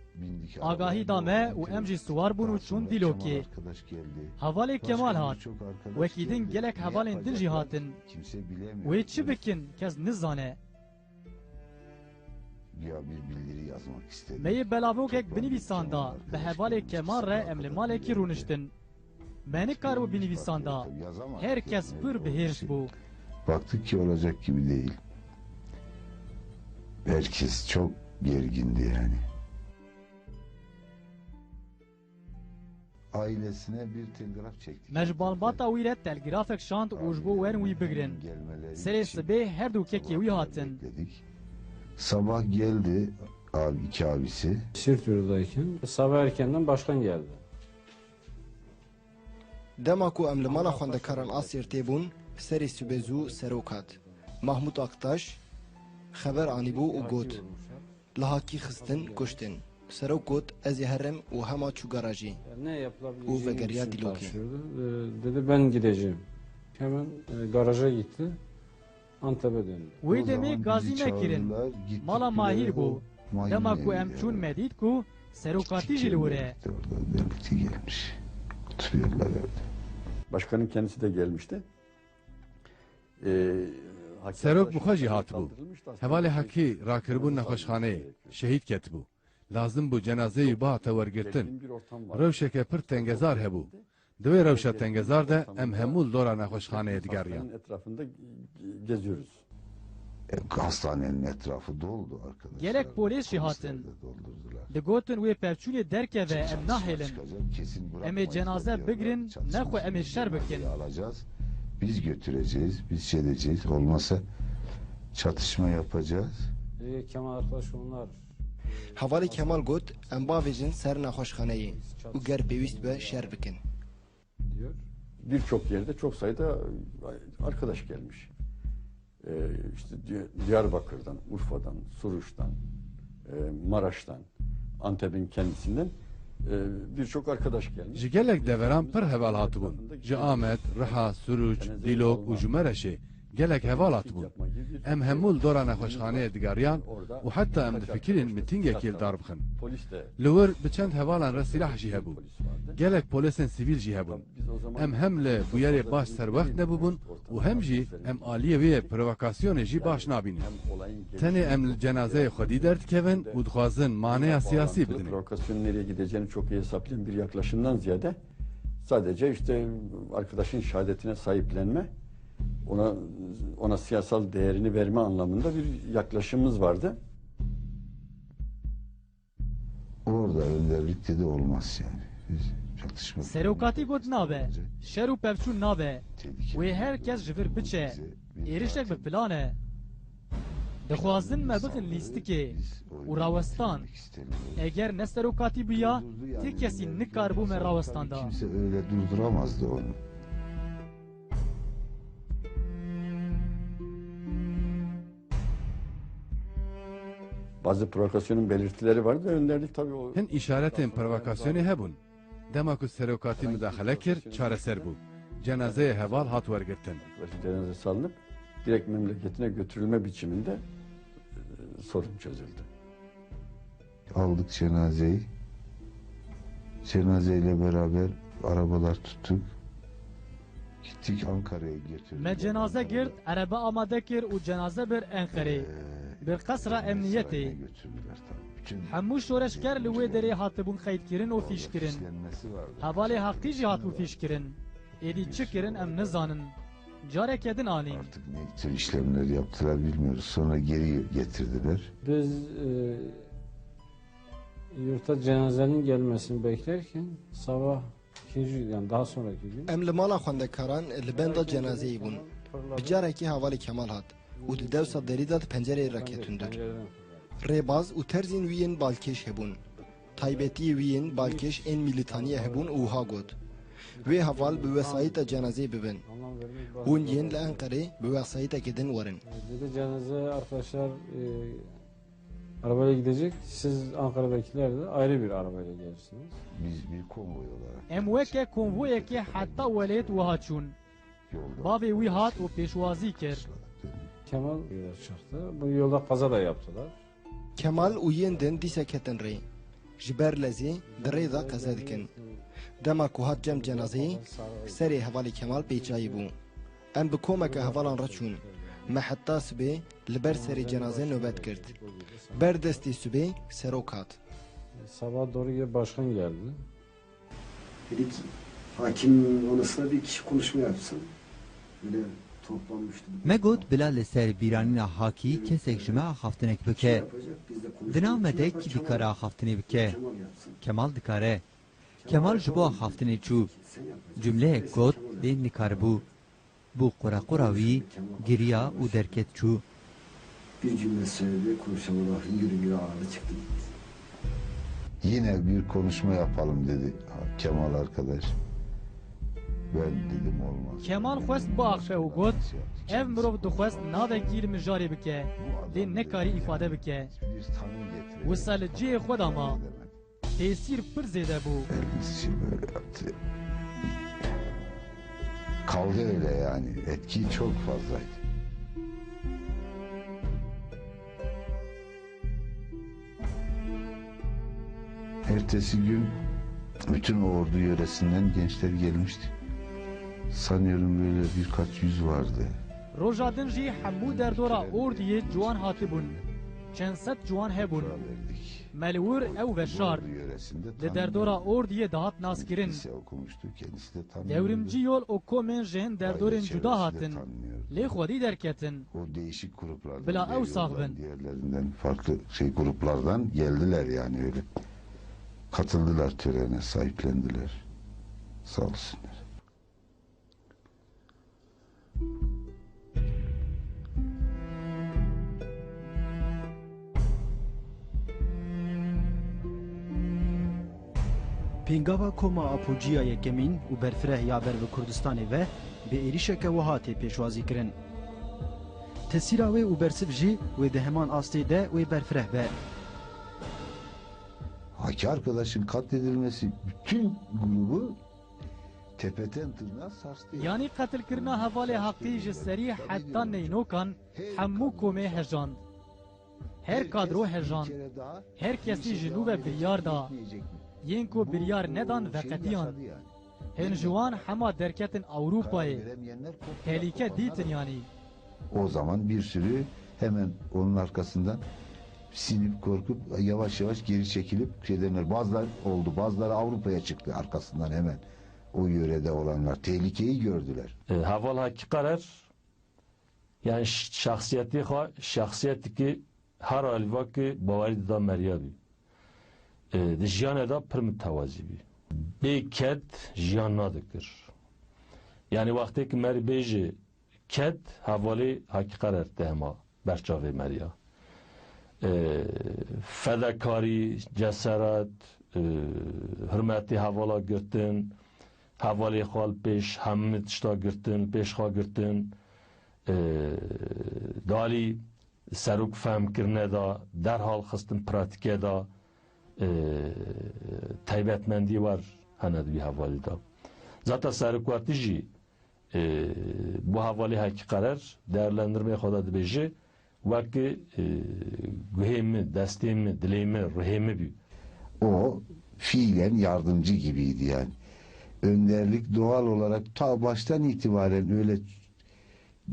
Agahî da me û em jî siwar bûn û çûn Dîlokê. Hevalê Kemal hat. Wekî din gelek hevalên din jî hatin. Wê çi bikin, kes nizane. Güya bir bildiri yazmak istedi. Me yê belavokek binivîsan da, bi hevalê Kemal re em li malekî rûniştin. Me nikaribû binivîsan da. Her kes pir bi hêrs bû. Baktık ki olacak gibi değil. Herkes çok gergindi yani. Ailesine bir telgraf çektik. Me ji malbata wî re telgrafek şand û ji bo werin wî bigirin. Serê sibê her du kekê wî hatin. Sabah geldi abi, iki abisi. Sirtürü'deyken sabah erkenden başkan geldi. Dema ku em li mala xwendekaran a Sêrtê bûn, serê sibê zû serok hat. Mahmûd Aktaş xeber anîbû û got, "Li Hakî xistin, kuştin." Serok got, "Ez ê herim" û hema çû garajê û vegeriya Dîlokê. Dedi, "Ben gideceğim." Hemen, e, garaja gitti. Antep'e döndü. Wê demê gazî me kirin. Mala Mahîr bû. Dema ku em çûn me dît ku serokatî jî li wir e. Başkanın kendisi de gelmişti. Serok bi xwe jî hatibû. Hevalê Hakî rakiribûn nexweşxaneyê, şehîd ketibû. Lazim bû cenazeyê wî bihate wergirtin. Rewşeke pir tengezar hebû. Di wê rewşa tengezar de em hemû li dora nexweşxaneyê digeriyan. Hastanenin etrafında geziyoruz. E, hastanenin etrafı doldu arkadaşlar. Gelek polês jî hatin. Polisler de doldurdular. Digotin wê pevçûnê derkeve, em nahêlin. Em ê cenaze bigirin, nexwe em ê şer bikin. Alacağız. Biz götüreceğiz, biz şey edeceğiz. Olmasa çatışma yapacağız. Ê Kemal arkadaş, onlar Hevalê Kemal got, em bavêjin ser nexweşxaneyê û ger pêwîst be şer bikin. diyor. Birçok yerde çok sayıda arkadaş gelmiş. Ee, işte Di- Diyarbakır'dan, Urfa'dan, Suruç'tan, e, Maraş'tan, Antep'in kendisinden e, birçok arkadaş gelmiş. Ji gelek deveran pir heval hatibûn. Ji Amed, Riha, Suruç, Dîlok û ji Mereşê gelek heval hatibûn. Em hemû li dora nexweşxaneyê digeriyan û heta em difikirîn mitingekî li dar bixin. Li wir bi çend hevalan re sîlah jî hebû. Gelek polêsên sivîl jî hebûn. Em hem li bûyerê baş serwext nebûbûn û hem jî em aliyê wê provokasyonê jî baş nabînin. Tenê em li cenazeyê xwedî derdikevin û dixwazin maneya siyasî bidin. Provokasyonun nereye gideceğini çok iyi hesaplayan bir yaklaşımdan ziyade sadece işte arkadaşın şehadetine sahiplenme, ona ona siyasal değerini verme anlamında bir yaklaşımımız vardı. Orada önderlik dedi olmaz yani. Biz çatışma Serokatî got nabe, şer û pevçûn nabe. Wê her kes ji vir biçe. Êrişek bi plan e. Dixwazin me bixin lîstikê û rawestan. Eger ne serokatî bûya, ti kesî nikaribû me rawestanda. Kimse öyle durduramazdı onu. Bazı provokasyonun belirtileri vardı. Önderlik tabii o Hin îşaretên provokasyonê hebûn. Dema ku serokatî mudaxele kir, çareser bû. Cenazeyê heval hat wergirtin. Cenaze salınıp direkt memleketine götürülme biçiminde e, sorun çözüldü. Aldık cenazeyi. Cenazeyle beraber arabalar tuttuk. Gittik Ankara'ya götürdük. Me cenaze girt, erebe amade kir û cenaze bir Enqerê. Bir qesra emniyetê. Hemû şoreşger li wê derê hatibûn qeydkirin û fîşkirin. Hevalê Heqî jî hatibû fîşkirin. Êdî çi kirin em nizanin. Careke din anîn. Artık ne tür işlemler yaptılar bilmiyoruz. Sonra geri getirdiler. Biz e, yurtta cenazenin gelmesini beklerken sabah ikinci gün, yani daha sonraki gün Em li mala xwendekaran li benda cenazeyê bûn. Bi carekê hevalê Kemal hat û di dewsa derî de di pencereyê re ketin dûr. Rêbaz û terzên wî yên balkêş hebûn. Taybetiyê wî yên balkêş ên Mîlîtaniyê hebûn û wiha got, Wê heval bi wesayîta cenazeyê bibin. Hûn yên li Enqerê bi wesayîtekê din werin. Dedi cenaze arkadaşlar e, arabayla gidecek. Siz Ankara'dakiler de ayrı bir arabayla gelirsiniz. Biz bir konvoy olarak Em weke konvoyekê heta welêt wiha çûn. yolda Bavê wî hat û pêşwazî kir. Kemal çıktı. Bu yolda kaza da yaptılar. Kemal û yên din dîsa ketin rê. Ji ber lezê di rê de qeze dikin. Dema ku hat cem cenazeyê, serê hevalê Kemal pêçayî bû. Em bi komeke hevalan re çûn. Me heta sibê li ber serê cenazê nobet girt. Ber destê sibê serok hat. Sabah doğru bir başkan geldi. Dedik hakimin odasında bir kişi konuşma yapsın. Böyle toplanmıştı. Me got bila li ser bîranîna Hakî kesek ji me axaftinek bike. Di nav me de kî dikare axaftinê bike? Kemal dikare. Kemal ji bo axaftinê çû. Cumleyek got lê nikaribû. Bû qurequra wî, giriya û derket çû. Bir cümle söyledi, konuşamadı, hüngür hüngür ağladı, çıktı gitti. Yine bir konuşma yapalım dedi Kemal arkadaş. Ben dedim olmaz. Kemal xwest biaxe û got, ev mirov dixwest navekî li mijarê bike, lê nekarî îfade bike. Wisa li cihê xwe de ma. Tesîr pir zêde bû. Elbisçi böyle yaptı. Kaldı öyle yani. Etki çok fazlaydı. Ertesi gün bütün o Ordu yöresinden gençler gelmişti. Sanıyorum böyle birkaç yüz vardı. Roja din jî hemû derdora Ordiyê ciwan hatibûn. Çend sed ciwan hebûn. Me li wir ew veşart. Li derdora Ordiyê dihat naskirin. Dewrimcî yol û komên ji hin derdorên cuda hatin, lê xwedî derketin. Bila ew sax bin. Diğerlerinden farklı şey gruplardan geldiler yani öyle. Katıldılar törene, sahiplendiler. Sağ olsunlar. Pêngava koma Apocuya yekemîn û berfireh ya ber bi Kurdistanê ve bi êrîşeke wiha tê pêşwazîkirin. Tesîra wê û bersiv jî wê di heman astê de wê berfireh be. Haki Arkadaş'ın katledilmesi bütün grubu tepeden tırnağa sarstı. Yanî qetilkirina hevalê Heqî ji serî heta neynokan hemû komê hejand. Her kadro hejand. Her kesî ji nû ve biryar da. Yên ku biryar nedan veqetiyan. Hên ji wan hema derketin Ewropayê. Tehlîke dîtin yanî. O zaman bir sürü hemen onun arkasından sinip korkup yavaş yavaş geri çekilip şey derler. Bazıları oldu, bazıları Avrupa'ya çıktı arkasından hemen. O yörede olanlar tehlikeyi gördüler. E, Heval Hakî Qerer, yani ş-, şexsiyetê xwe, şexsiyetekî her alîva ki bawerî dida meriya bî. E, di jiyanê de pir mitewazî bî. Bê ked jiyan nadikir. Yani wextê ki merî bêjê ked, hevalê Hakî Qerer tê hema berçavê meriya. E, fedekarî, cesaret, e, hurmetê hevala girtin, hevalê xwe li pêş hemî tişta girtin, li pêş xwe girtin, e, dalî serok fehmkirine de, derhal xistin pratîke de, e, taybetmendî wer hene di wî hevalî de. Zaten serokatî jî, e, bo hevalê Hakî Qerer, değerlendirmeyê xwe de dibêje, wek, e, guhê min, destê min, dilê min, ruhê min bî. O fiilen yardımcı gibiydi yani. Önderlik doğal olarak ta baştan itibaren öyle,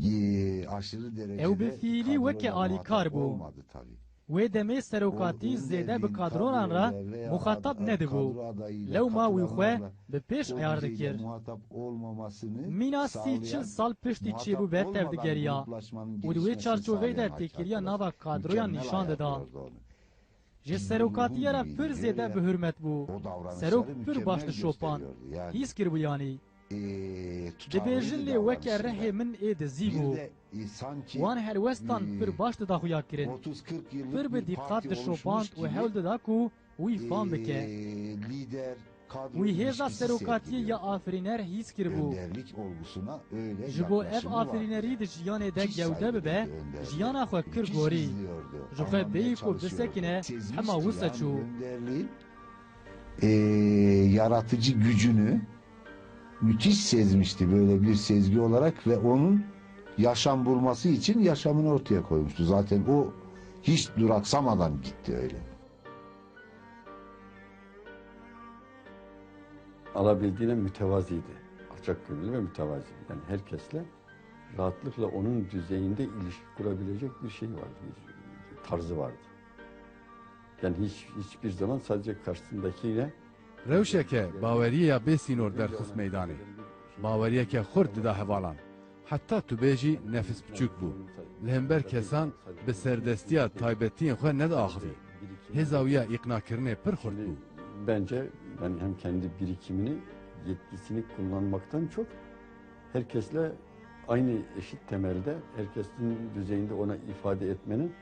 e, aşırı derecede Ew bi fiilî weke kadroyla alîkar muhatap bû. Olmadı tabii. Wê demê serokatî zêde bi kadronan re muxatab nedibû. Lewma wî xwe bi pêş eyar dikir. Mîna sî çil sal piştî çêbûbe tevdigeriya û di wê çarçoveyê de têkiliya nava kadroyan nîşan dida. Ji serokatiyê re pir zêde bi hurmet bû. Serok pir baş dişopand. Hîs kiribû yanî. Dibêjin lê weke rihê min ê dizî bû. Wan helwestan pir baş dida xuya kirin. Pir bi dîqat dişopand û hewl dida ku wî fam bike. Wî hêza serokatiyê ya afirîner hîs kiribû. Ji bo ev afirînerî di jiyanê de gewde bibe, jiyana xwe kir gorî. Ji xwe bêyî ku bisekine hema wisa çû. E, yaratıcı gücünü müthiş sezmişti böyle bir sezgi olarak ve onun yaşam bulması için yaşamını ortaya koymuştu. Zaten o hiç duraksamadan gitti öyle. Alabildiğine mütevaziydi. Alçak gönüllü ve mütevazi. Yani herkesle rahatlıkla onun düzeyinde ilişki kurabilecek bir şey vardı, bir tarzı vardı. Yani hiç, hiçbir zaman sadece karşısındakiyle Rewşeke baweriyê ya bê sînor derxist meydanê. Baweriyeke xurt dida hevalan. Heta tu bêjî nefis biçûk bû. Li hember kesan bi serdestiya taybetiyên xwe nediaxivî. Hêza wî ya îqnakirinê pir xurt bû. Bence yani hem kendi birikimini, yetkisini kullanmaktan çok herkesle aynı eşit temelde, herkesin düzeyinde ona ifade etmenin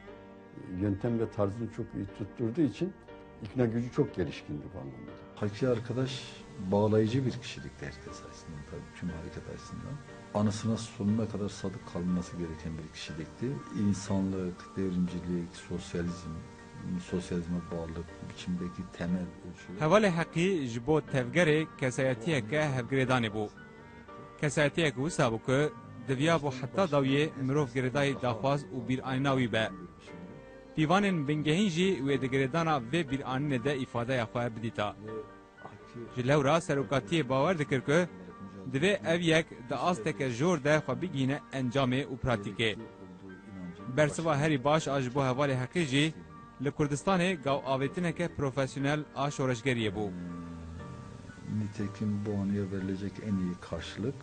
yöntem ve tarzını çok iyi tutturduğu için ikna gücü çok gelişkindi bu anlamda. Haki Arkadaş bağlayıcı bir kişilikti herkes açısından, tabii tüm hareket açısından. Anısına sonuna kadar sadık kalınması gereken bir kişilikti. İnsanlık, devrimcilik, sosyalizm, sosyalizme bağlılık biçimdeki temel ölçüler. Hevalê Heqî ji bo tevgerê kesayetiyeke hevgirêdanê bû. Kesayetiyek wisa bû ku diviyabû heta dawiyê mirov girêdayî daxwaz û bîranîna wî be. Pîvanên bingehîn jî wê di girêdana vê bîranînê de îfadeya xwe bidîta. Ji lewra serokatiyê bawer dikir ku divê ev yek di asteke jor de xwe bigihîne encamê û pratîkê. Bersiva herî baş a ji bo hevalê Heqî jî li Kurdistanê gav avêtineke profesyonel a şoreşgeriyê bû. Nitekim bu anıya verilecek en iyi karşılık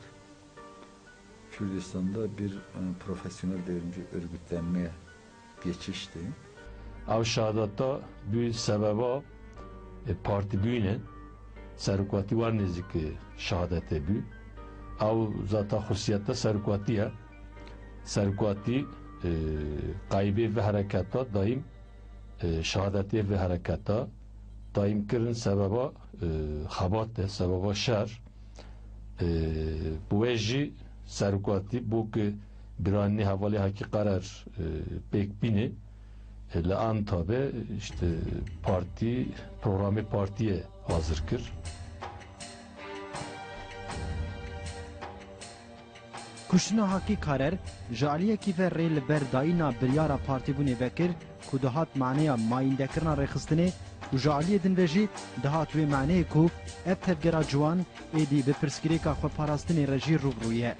Kürdistan'da bir, e, profesyonel devrimci örgütlenmeye geçişti. Ew şehadeta bû sebeba, e, partîbûyînê, serokatî wer nêzîk, e, şehadetê bû. Ew zata xusiyeta serokatî ye. Serokatî, e, qeybê vê hereketa dayîm, e, şehadetê vê hereketa Dayîm kirin sebeba, e, xebat e, sebeba şer. E, bi wê jî serokatî bo ku biranî hevalê Hakî Qerer, e, pêk bîne, e, li Antabe, işte, partî, programê partiyê hazir kir. Kuştina Hakî Karer ji aliyekî ve rê li ber dayîna biryara partîbûnê vekir ku dihat maneya mayîndekirina rêxistinê û ji aliyê din ve jî dihat wê maneyê ku ev tevgera ciwan êdî bi pirsgirêka xweparastinê re jî rû bi rû ye.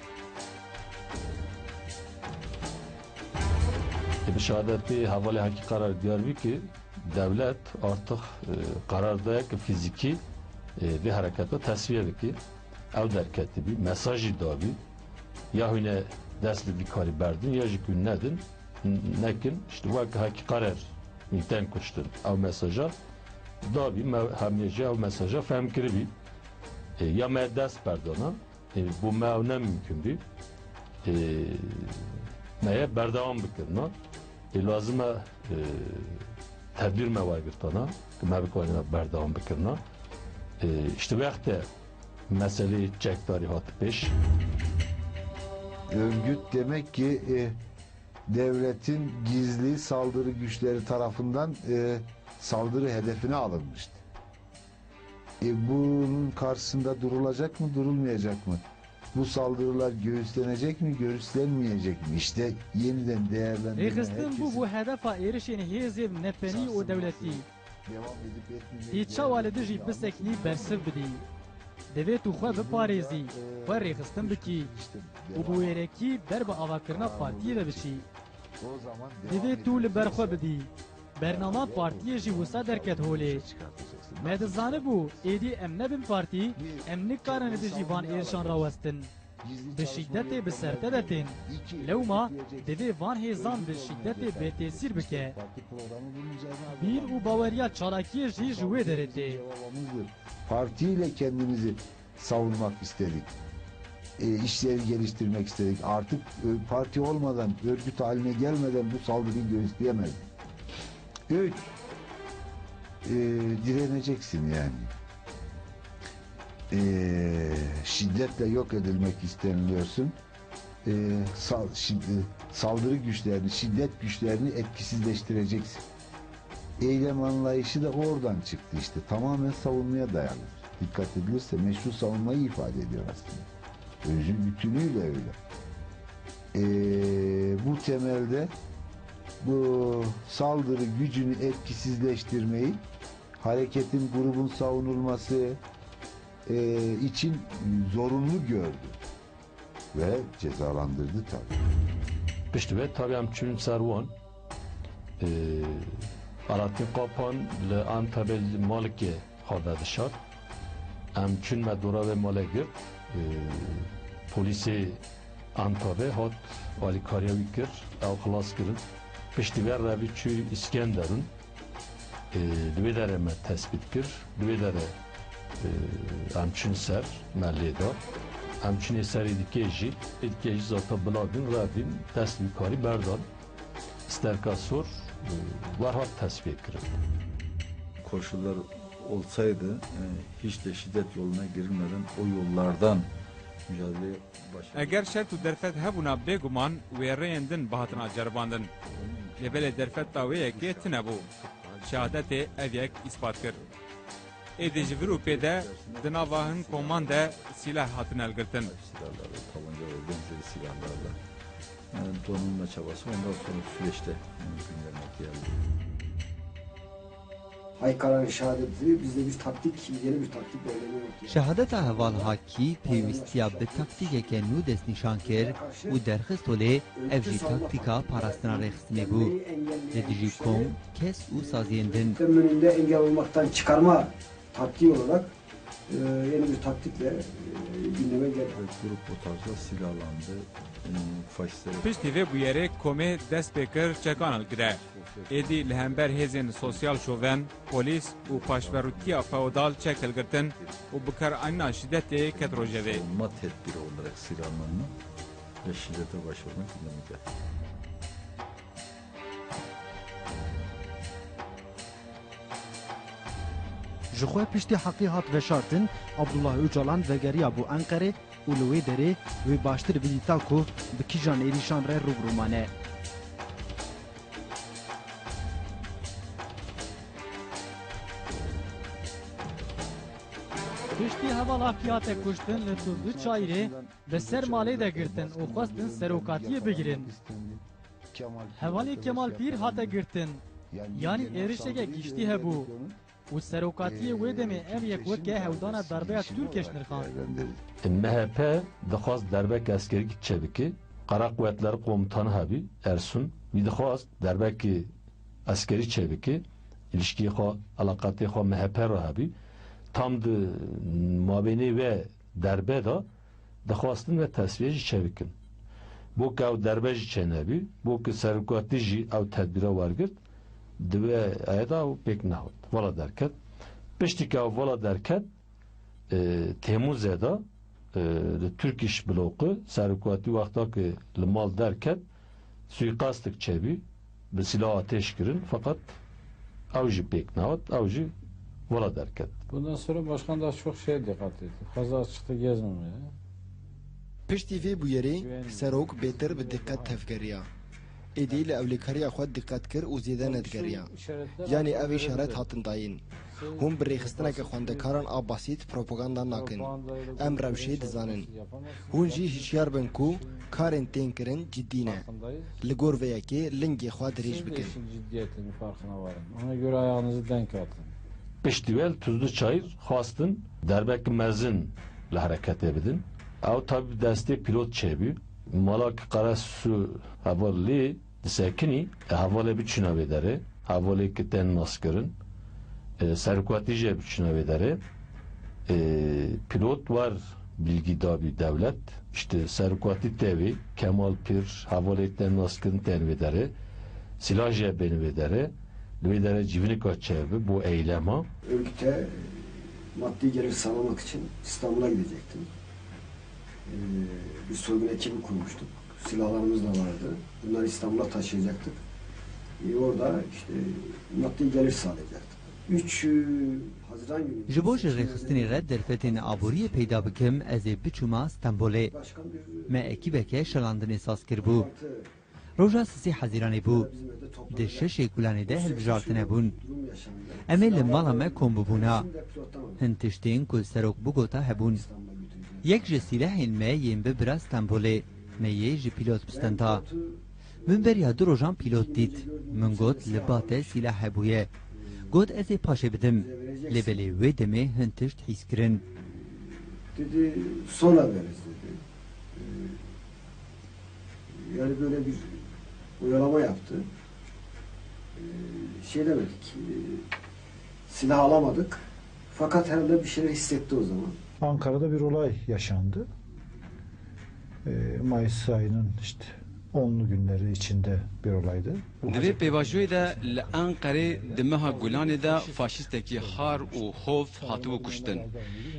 Bi şehadetê hevalê Hakî Karer diyar bî ki dewlet artık, e, karar daye ki fizîkî, e, vê hereketa tesfiye bike. Ew derketibî, mesajî dabî. Ya hûn ê dest li vî karî berdin, ya jî ku nedin, n-, nekin, işte wek Hakî Karer hûn tên kuştin. Ew mesaja dabî, me hemî jî ew mesaja fehm kiribî. E, ya me dest berdana, e, bo me ew ne mimkun bî. E, me ye berdewam bikirina. E, lazim e, e, tedbîr me wergirtana, ku me bikarin berdewam bikirina. E, işte wexte meseleyê çekdarî hate pêş. Örgüt demek ki, e, devletin gizli saldırı güçleri tarafından, e, saldırı hedefine alınmıştı. E, bunun karşısında durulacak mı, durulmayacak mı? Bu saldırılar göğüslenecek mi, göğüslenmeyecek mi? İşte yeniden değerlendirme. Rêxistin bû herkesin bû hedefa êrişên hêzên nepenî û dewletî. Tê çawa li dijî biseknî bersiv bidî? Divê tu xwe biparêzî, xwe rêxistin bikî û bi wêrekî ber bi avakirina partiyê ve biçî. Divê tu li ber xwe bidî. Bernama partiyê jî wisa derket holê. Me dizanibû, êdî em nebin partî, em nikarin li dijî van êrişan rawestin. Bi şîdetê bi ser te de tên. Lewma divê van hêzan bi şîdetê bêtesîr bike. Bîr û baweriya çalakiyê jî ji wê derê tê. Partiyle kendimizi savunmak istedik. E, işleri geliştirmek istedik. Artık, e, parti olmadan, örgüt haline gelmeden bu saldırıyı göğüsleyemezdik. Üç, e, direneceksin yani. E, şiddetle yok edilmek isteniliyorsun. E, sal-, şid-, e, saldırı güçlerini, şiddet güçlerini etkisizleştireceksin. Eylem anlayışı da oradan çıktı işte. Tamamen savunmaya dayalı. Dikkat edilirse meşru savunmayı ifade ediyor aslında. Özü bütünüyle öyle. Ee, bu temelde bu saldırı gücünü etkisizleştirmeyi, hareketin, grubun savunulması, e, için zorunlu gördü. Ve cezalandırdı tabii. Piştî wê tabii em çûn ser wan. Ee, Alaaddin Kapan li Antabe li malikê xwe vedişart. Em çûn me dora wê malê girt. Ee, polîsê Antabe hat alîkariya wî kir. Ew xilas kirin. Piştî wê revî çû Îskenderun. Ê, di wê derê me tespît kir. Di wê derê, ê, em çûn ser, me lê da. Em çûnê serê dikê jî. Ê dikê jî zata bila din, revîn, dest bi karî berdan. Sterka sor, ê, werhat tesfiye kirin. Koşullar olsaydı, e, hiç de şiddet yoluna girilmeden o yollardan mücadele Eger şert û derfet hebûna, bêguman wê rêyên din bihatina ceribandin. Lê belê derfeta wê yekê tune bû. Şehadetê ev yek îspat kir. Êdî ji vir û pê de di nava hin koman de sîleh hatine hilgirtin. Silahlarla, tabanca ve benzeri silahlarla, e, donanma çabası ondan sonraki süreçte, e, gündeme geldi. Haykar'ın şehadeti bizde bir taktik, yeni bir taktik belirleme ortaya. Şehadeta heval Hakî pêwîstiya bi taktîkeke nû destnîşan kir û derxist holê, ev jî taktîka parastina rêxistinê bû. Li dijî kom, kes û saziyên din. Önünde engel olmaktan çıkarma taktiği olarak, e, yeni bir taktikle, e, gündeme geldi. Grup o tarzda silahlandı. E, faşistlere Piştî vê bûyerê komê dest pê kir çekan hilgire. Êdî li hember hêzên sosyal şoven, polîs û paşverûtiya feodal çek hilgirtin û bikaranîna şîdetê ket rojevê. Savunma tedbiri olarak silahlanma ve şiddete başvurmak gündeme geldi. Ji xwe piştî heqî hat veşartin, Abdullah Ocalan vegeriya bû Enqerê û li wê derê wê baştir bidîta ku bi kîjan êrîşan re rû bi rû mane. Piştî hevala Fiyate kuştin li Tuzlu Çayirê bi ser malê de girtin û xwestin serokatiyê bigirin. Hevalê Kemal Pîr hate girtin, yanî êrişeke giştî hebû û serokatiyê wê demê ev yek weke hewdana darbeya Tirkiyê ji nirxand. M H P dixwast derbek eskerî çêbike. Qara Quwetler Komutanı hebî, Ersun, wî dixwast derbekî eskerî çêbike, îlişkiyê xwe, elaqatê xwe M H P re hebî. Tam di mabênê wê derbe de dixwastin wê tesfiyê jî çêbikin. Bo ku ew derbe jî çênebî, bo ku serokatî jî ew tedbîra wergirt, di wê aya de ew pêk nehot. Vala derket. Piştî ku ew vala derket, e, Temmuzê de, e, li Turkish bloku serokatî wexta ku li mal derket, suîqastik çêbî, bi silah ateş kirin, feqet ew jî pêk nehot, ew jî vala derket. Bundan sonra başkan daha çok şeye dikkat etti. Fazla açıkta gezmemeye. Piştî vê bûyerê, serok bêtir bi diqet tevgeriya. Êdî li ewlekariya xwe diqet kir û zêde nedigeriya. Yanî ev îşaret hatin dayîn. Hûn bi rêxistineke xwendekaran a basît propaganda nakin. Em rewşê dizanin. Hûn jî hişyar bin ku karên tên kirin cidî ne. Li gor vê yekê lingê xwe dirêj bikin. Ona göre ayağınızı denk atın. Piştî wê li Tuzlu Çayir xwestin derbek mezin li hereketê bidin. Ew tabî bi destê pîlot çêbû. Mala ki Qarasu heval lê disekinî, e, hevalê biçûna vê derê, hevalê ki tên naskirin, e, serokatî jê biçûna vê derê. E, pîlot war bilgî dabî dewlet, işte serokatî tevî, Kemal Pîr, hevalê tên naskirin tên vê derê, silah jê bên vê derê, li vê derê civînika çêbi bo eylema. Örgüte maddi gelir sağlamak için İstanbul'a gidecektim. Ee, bir soygun ekibi kurmuştuk. Silahlarımız da vardı. Bunları İstanbul'a taşıyacaktık. Ee, orada işte maddi gelir sağlayacaktık. Üç Haziran günü Ji bo ji rêxistinê re derfetên aboriyê peyda bikim, ez ê biçûma Stenbolê. Me ekîbeke şelandinê saz kiribû. Roja sisê Hezîranê bû. Di şeşê Gulanê de hilbijartine bûn. Em ê li mala me kom bibûna. Hin tiştên ku serok bigota hebûn. Yek ji sîlehên me yên bibira Stenbolê. Me yê ji pîlot bistenda. Min beriya du rojan pîlot dît. Min got, li ba te sîlah hebûye. Got, ez ê paşê bidim. Lê belê wê demê hin tişt hîs kirin. Dedi, sonra veririz dedi. Ee, Yani böyle bir oyalama yaptı. Ee, şey demedik, e, silah alamadık. Fakat herhalde bir şeyler hissetti o zaman. Ankara'da bir olay yaşandı. Ee, Mayıs ayının işte onlu günleri içinde bir olaydı. Di vê pêvajoyê de li Enqerê di meha Gulanê de faşîstekî har û hov hatibû kuştin.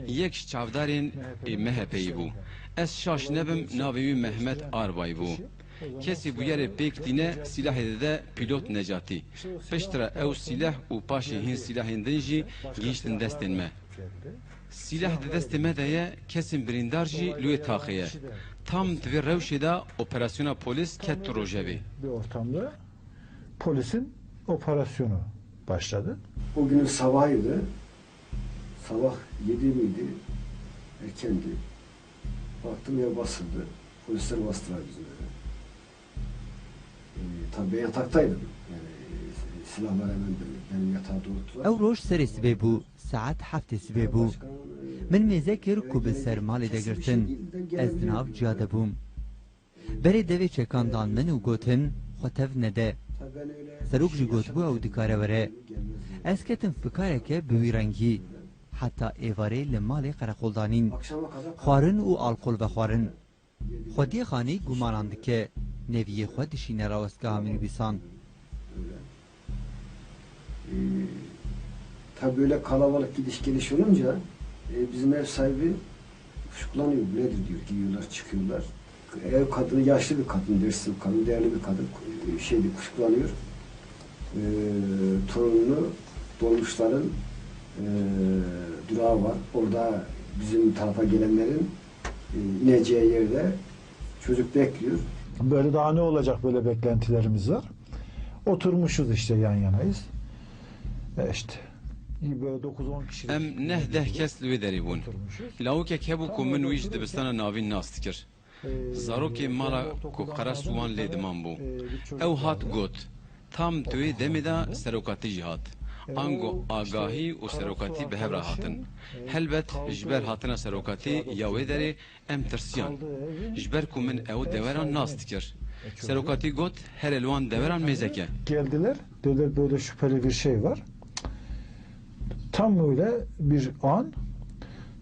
Yek ji çavdarên M H P'yê bû. Ez şaş nebim, navê wî Mehmet Arbay bû. Kesê bûyerê pêk tîne, sîlahê dide pîlot Necatî. Piştre ew sîleh û paşê hîn sîlahên din jî gihîştin destên me. Sîleh di destê me de ye, kesên birîndar jî li wê taxê ye. Tam di vê rewşê de operasyona polîs ket rojevê. Bir ortamda polisin operasyonu başladı. O günün sabahıydı. Sabah yedi miydi? Erkendi. Baktım ev basıldı. Polisler bastılar bizim eve. Ee, tabii ben yataktaydım. Yani, e, silahlar hemen benim yatağa doğrulttular. Ew roj serê sibê bû, saet heftê sibê bû. Min mêze kir ku bi ser malê de girtin. Ez di nav ciya de bûm. Berê devê çekan dan min û gotin, xwe tev nede. Serok jî gotibû ew dikare were. Ez ketim fikareke bi wî rengî. Heta êvarê li malê qereqol danîn. Xwarin û alkol vexwarin. Xwediyê xanî gumanan dike. Neviyê xwe dişîne rawestgeha minîbûsan. Ee, tabii böyle kalabalık gidiş geliş olunca, e, bizim ev sahibi kuşkulanıyor. Bu nedir diyor. Giriyorlar, çıkıyorlar. Ev kadını, yaşlı bir kadın, Dersim kadın, değerli bir kadın, e, şeydi, kuşkulanıyor. Ee, torununu dolmuşların e, durağı var. Orada bizim tarafa gelenlerin, e, ineceği yerde çocuk bekliyor. Böyle daha ne olacak, böyle beklentilerimiz var. Oturmuşuz işte, yan yanayız. E işte böyle dokuz on kişilik Em bir neh deh kes li wê derê bûn. Oturmuşuz. Lawikek hebû ku min wî ji dibistana navîn nas dikir. Zarokê mala ku qeras wan lê diman bû. Ew hat got, tam di wê demê de serokatî jî hat. Ango agahî û serokatî bi hev re hatin. Helbet ji ber hatina serokatî ya wê derê em tirsiyan. Ji ber ku min ew deveran nas dikir. Serokatî got, here li wan deveran mêze ke. Geldiler, dediler böyle şüpheli bir şey var. Tam öyle bir an,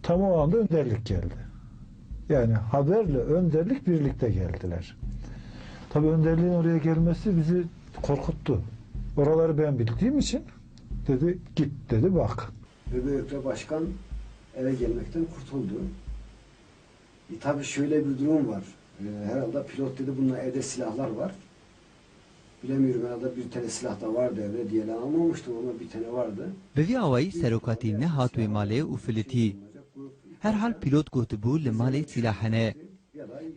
tam o anda önderlik geldi. Yani haberle önderlik birlikte geldiler. Tabii önderliğin oraya gelmesi bizi korkuttu. Oraları ben bildiğim için dedi, "Git," dedi, "bak." Ve böylelikle başkan eve gelmekten kurtuldu. E, tabii şöyle bir durum var. E, herhalde pilot dedi, "Bununla evde silahlar var." Bilemiyorum, herhalde bir tane silah da vardı evde diye, lan almamıştım ama bir tane vardı. Bi vî awayî serokatî nehat wê malê û filitî. Herhal pîlot gotibû li malê sîlah hene.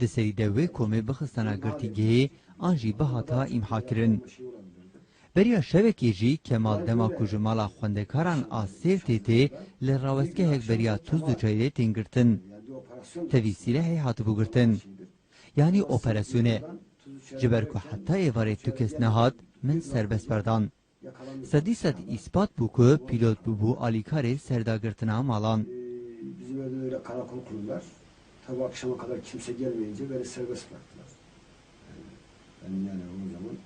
Di serî de wê komê bixistana girtîgehê an jî bihata îmhakirin. Beriya şevekê jî Kemal dema ku ji mala xwendekaran a Sêrtê tê, li rawestgehek beriya Tuzluçayê tên girtin. Tevî sîlehê hatibû girtin. Yanî operasyone. Ji ber ku heta êvarê tu kes nehat, min serbest berdan. Sedî sed îspat bû ku pîlot bûbû alîkarê serdagirtina malan. Bizim evde öyle karakol kurdular. Tabii akşama kadar kimse gelmeyince beni serbest bıraktılar. Yani ben yani o zaman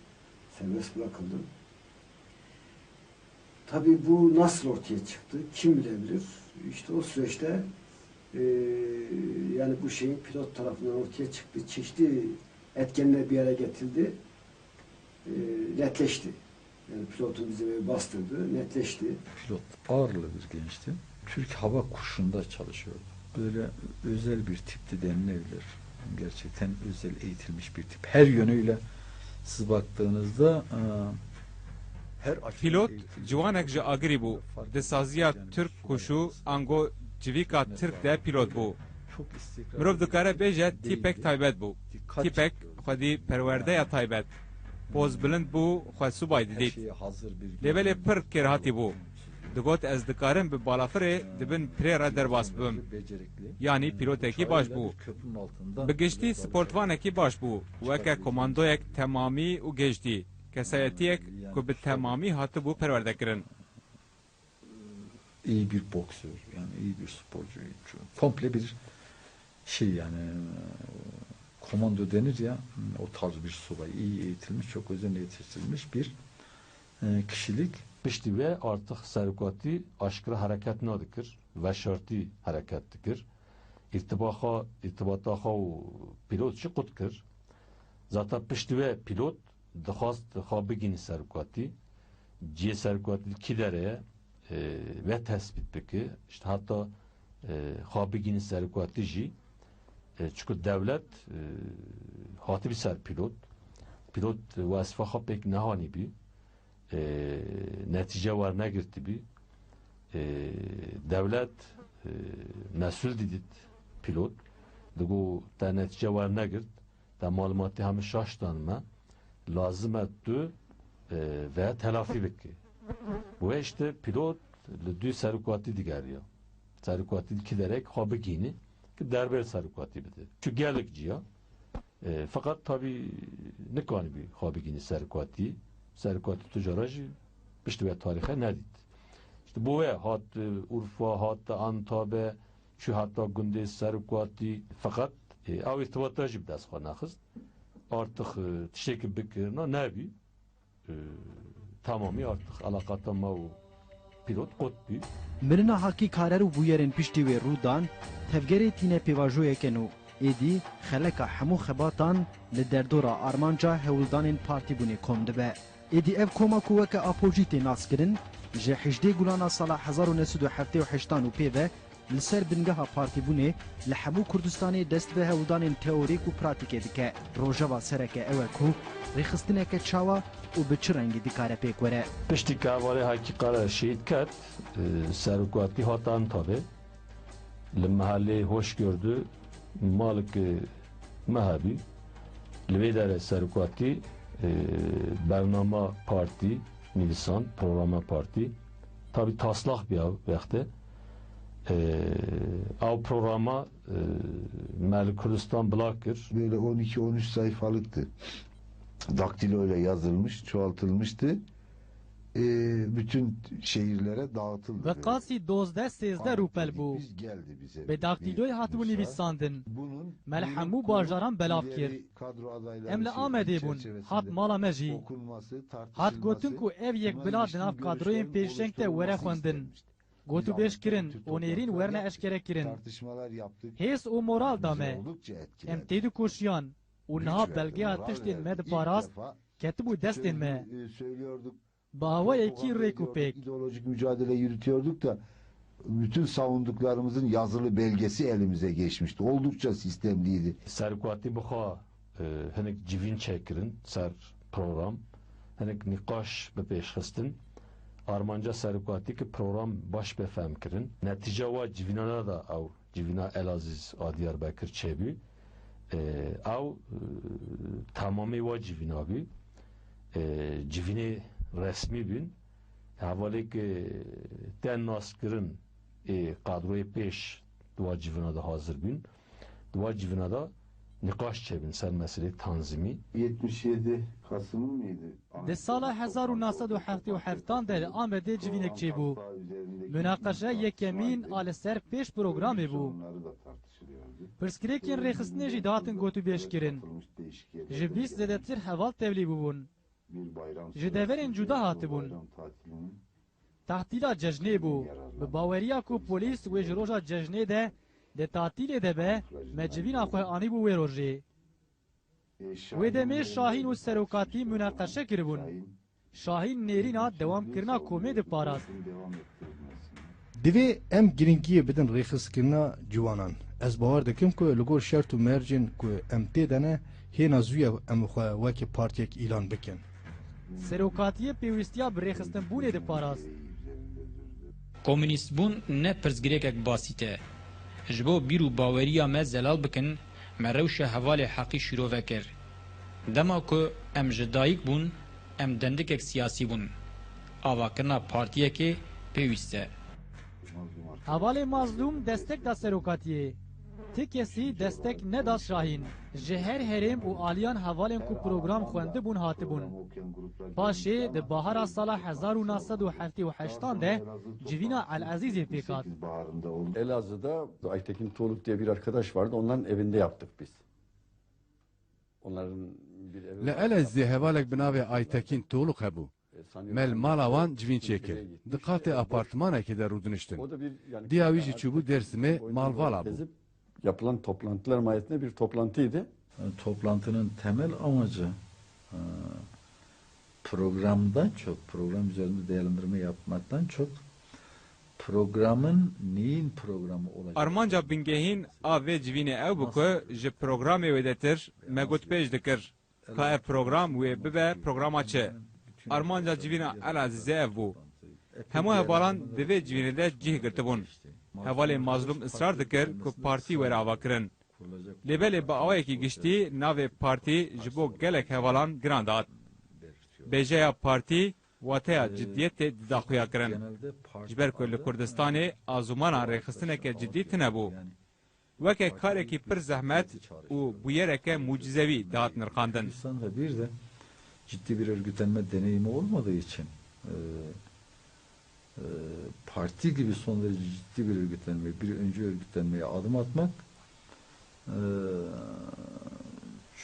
serbest bırakıldım. Tabii bu nasıl ortaya çıktı, kim bilebilir? İşte o süreçte, e, yani bu şeyin pilot tarafından ortaya çıktı, çeşitli etkenler bir araya getirildi, e, netleşti. Yani pilotun bizim evi bastırdığı netleşti. Pilot ağırlı bir gençti. Türk Hava Kurşu'nda çalışıyordu. Böyle özel bir tipti denilebilir. Gerçekten özel eğitilmiş bir tip. Her yönüyle siz baktığınızda, e, her açıdan Pîlot eğitilmiş. Ciwanek ji Agirî bû. Di saziya Türk Kuşu ango civîka Tirk de pîlot bû. Mirov dikare bêje tîpek taybet bû. Tîpek xwedî perwerdeya taybet. Poz bilind bû, xwe subay didît. Lê belê pir kêrhatî bû. Digot, ez dikarim bi balafirê di bin pirê re derbas bibim. Yanî pîlotekî baş bû. Bi giştî sportvanekî baş bû. Weke komandoyek temamî û gêştî. Kesayetiyek ku bi temamî hatibû perwerdekirin. İyi bir boksör, yani iyi bir sporcu, komple bir şey yani, e, komando denir ya, o tarz bir subay, iyi eğitilmiş, çok özenle yetiştirilmiş bir, e, kişilik. Piştî wê artık serokatî aşkira hereket nadikir, veşartî hereket dikir. İrtibaxa, irtibata xwe û pîlot jî qut kir. Zaten piştî wê pîlot dixwast xwe bigihîne serokatî. Cihê serokatî li kî derê ye, e, ve tespît bike. İşte heta, e, xwe bigihîne serokatî jî, e, çiku dewlet, e, hatibî ser pîlot. Pîlot wezîfa xwe pêk nehanîbî. E, netîce wernegirtibî. E, dewlet, e, mesul didît pîlot. Digo te netîce wernegirt. Te malumatê hemî şaş dan me. Lazim e tu, e, vê telafî bikî. Wê işte pîlot li dû serokatî digeriya. Serokatî li kî derek xwe bigihînî, ki derbê serokatî bide. Çu gelek ciya. E, feqet tabî nikanîbî xwe bigihînî serokatî. Serokatî tu cara jî piştî wê tarîxê nedît. İşte bo wê hat, e, Urfa, hat Antabe, çû heta gundê serokatî, feqet, e, ew îrtibata jî bi dest xwe nexist. Artık, e, tiştekî bikirina nebî, e, temamî artık elaqata me û pîlot qut bî. Mirina Hakî Karer û bûyerên piştî wê rû dan, tevgerê tîne pêvajoyeke nû. Êdî xeleka hemû xebatan li derdora armanca hewldanên partîbûnê kom dibe. Êdî ev koma ku weke apojî tê naskirin, ji hejdê Gulana sala hezar û neh sed û heftê û heştan û pê ve Li ser bingeha partîbûnê li hemû Kurdistanê dest bi hewldanên teorîk û pratîkê dike. Rojeva sereke ew e ku rêxistineke çawa û bi çi rengî dikare pêk were. Piştî ku hevalê Hakî Kara şehîd ket, e, serokatî hat Antabê. Li mehelê Hoşgördü malik, e, me hebî. Li vê derê serokatî, e, bernama partî nivîsan, programa partî. Tabî taslak bî ew wextê. E, ew programa, e, me li Kurdistan bila kir. Böyle on iki on üç sayfalıktı. Daktiloyla yazılmış, çoğaltılmıştı. E, bütün şehirlere dağıtıldı. Bi qasî dozdeh sêzdeh rûpel bû. Bi daktîloyê hatibû nivîsandin. Me li hemû bajaran belav kir. Em li Amedê bûn, hat mala me jî. Hat gotin ku ev yek bila di nav kadroyên pêşeng de were xwendin. Gotûbêj kirin û nêrîn werne eşkere kirin. Hêz û moral da me. Em têdikoşiyan û niha belgeya tiştên me diparast, ketibû destên me. Bi awayekî rêk û pêk. İdeolojik mücadele yürütüyorduk da bütün savunduklarımızın yazılı belgesi elimize geçmişti. Oldukça sistemliydi. Serokatî bi xwe, e, hinek civîn çêkirin ser program, hinek nîqaş bi pêş xistin. Armanca serokatî ki program baş be fehm kirin. Netîca wa civînana da ew civîna Elazîz a Diyarbekir çêbû. E, ew, e, temamê wa civîna bû. E, civînê resmî bûn. Hevalê ke tên naskirin ê kadroyê pêş di wa civîna de hazir bûn. Di wa civîna de nîqaş çêbûn ser meselê tanzîmî. Yetmiş yedi Kasım'ın mıydı? Di sala hezar û neh sed û heftê û heftan de li Amedê civînek çêbû. Münaqeşe yekemîn a li ser pêş programê bû. Pirsgirêkên rêxistinê jî dihatin gotûbêjkirin. Ji bîst zêdetir heval tevlî bûbûn. Ji deverên cuda hatibûn. Tahtîla cejnê bû. Bi baweriya ku polîs wê ji roja cejnê de di tatîlê de be, me civîna xwe anîbû wê rojê. Wê demê Şahîn û serokatî mûneqeşe kiribûn. Şahîn nêrîna dewamkirina komê diparast. Divê em girîngiyê bidin rêxistkirina ciwanan. Ez bawer dikim ku li gor şert û mercên ku em tê de ne, hêna zû ye em xwe weke partiyek îlan bikin. Serokatiyê pêwîstiya bi rêxistinbûnê diparast. Komûnîstbûn ne pirsgirêkek basît e. Ji bo bîr û baweriya me zelal bikin, me rewşa hevalê heqî şîrove kir. Dema ku em ji dayik bûn, em dendikek siyasî bûn. Avakirina partiyekê pêwîst e. Hevalê Mazlûm destek da serokatiyê. Ti kesî destek neda Şahîn. Ji her herêm û aliyan hevalên ku program xwendibûn hatibûn. Paşê di bahara sala hezar û neh sed û heftê û heştan de civîna El Ezîzê pêk hat. Elazığ'da Aytekin Tuğluk diye bir arkadaş vardı. Onların evinde yaptık biz. Onların bir evi Li var. Elezîzê hevalek bi navê Aytekîn Tuğluk hebû. Me li mala wan civîn çêkir. Di qatê apartmanekê de rûdiniştin. Diya wî jî çûbû Dêrsimê, malvala bû. Yapılan toplantılar mahiyetinde bir toplantıydı. Yani toplantının temel amacı, e, programdan çok, program üzerinde değerlendirme yapmaktan çok programın neyin programı olacak? Armanca bingehîn a vê civînê ew bû ku ji programê wêdetir me gotpêj dikir. Ka ev program wê bibe programa çi? Armanca civîna El Ezîzê ev bû. Hemû hevalan di vê civînê de cih girtibûn. Hevalê Mazlûm israr dikir ku partî were avakirin. Lê belê bi awayekî giştî navê partî ji bo gelek hevalan giran dihat. Bêjeya partî wateya ciddiyetê dida xuya kirin. Ji ber ku li Kurdistanê azûmana rêxistineke ciddî tine bû. Weke karekî pir zehmet û bûyereke mucizewî dihat nirxandin. Kurdistan'da bir de ciddi bir örgütlenme deneyimi olmadığı için, e, e, parti gibi son derece ciddi bir örgütlenme, bir öncü örgütlenmeye adım atmak, e,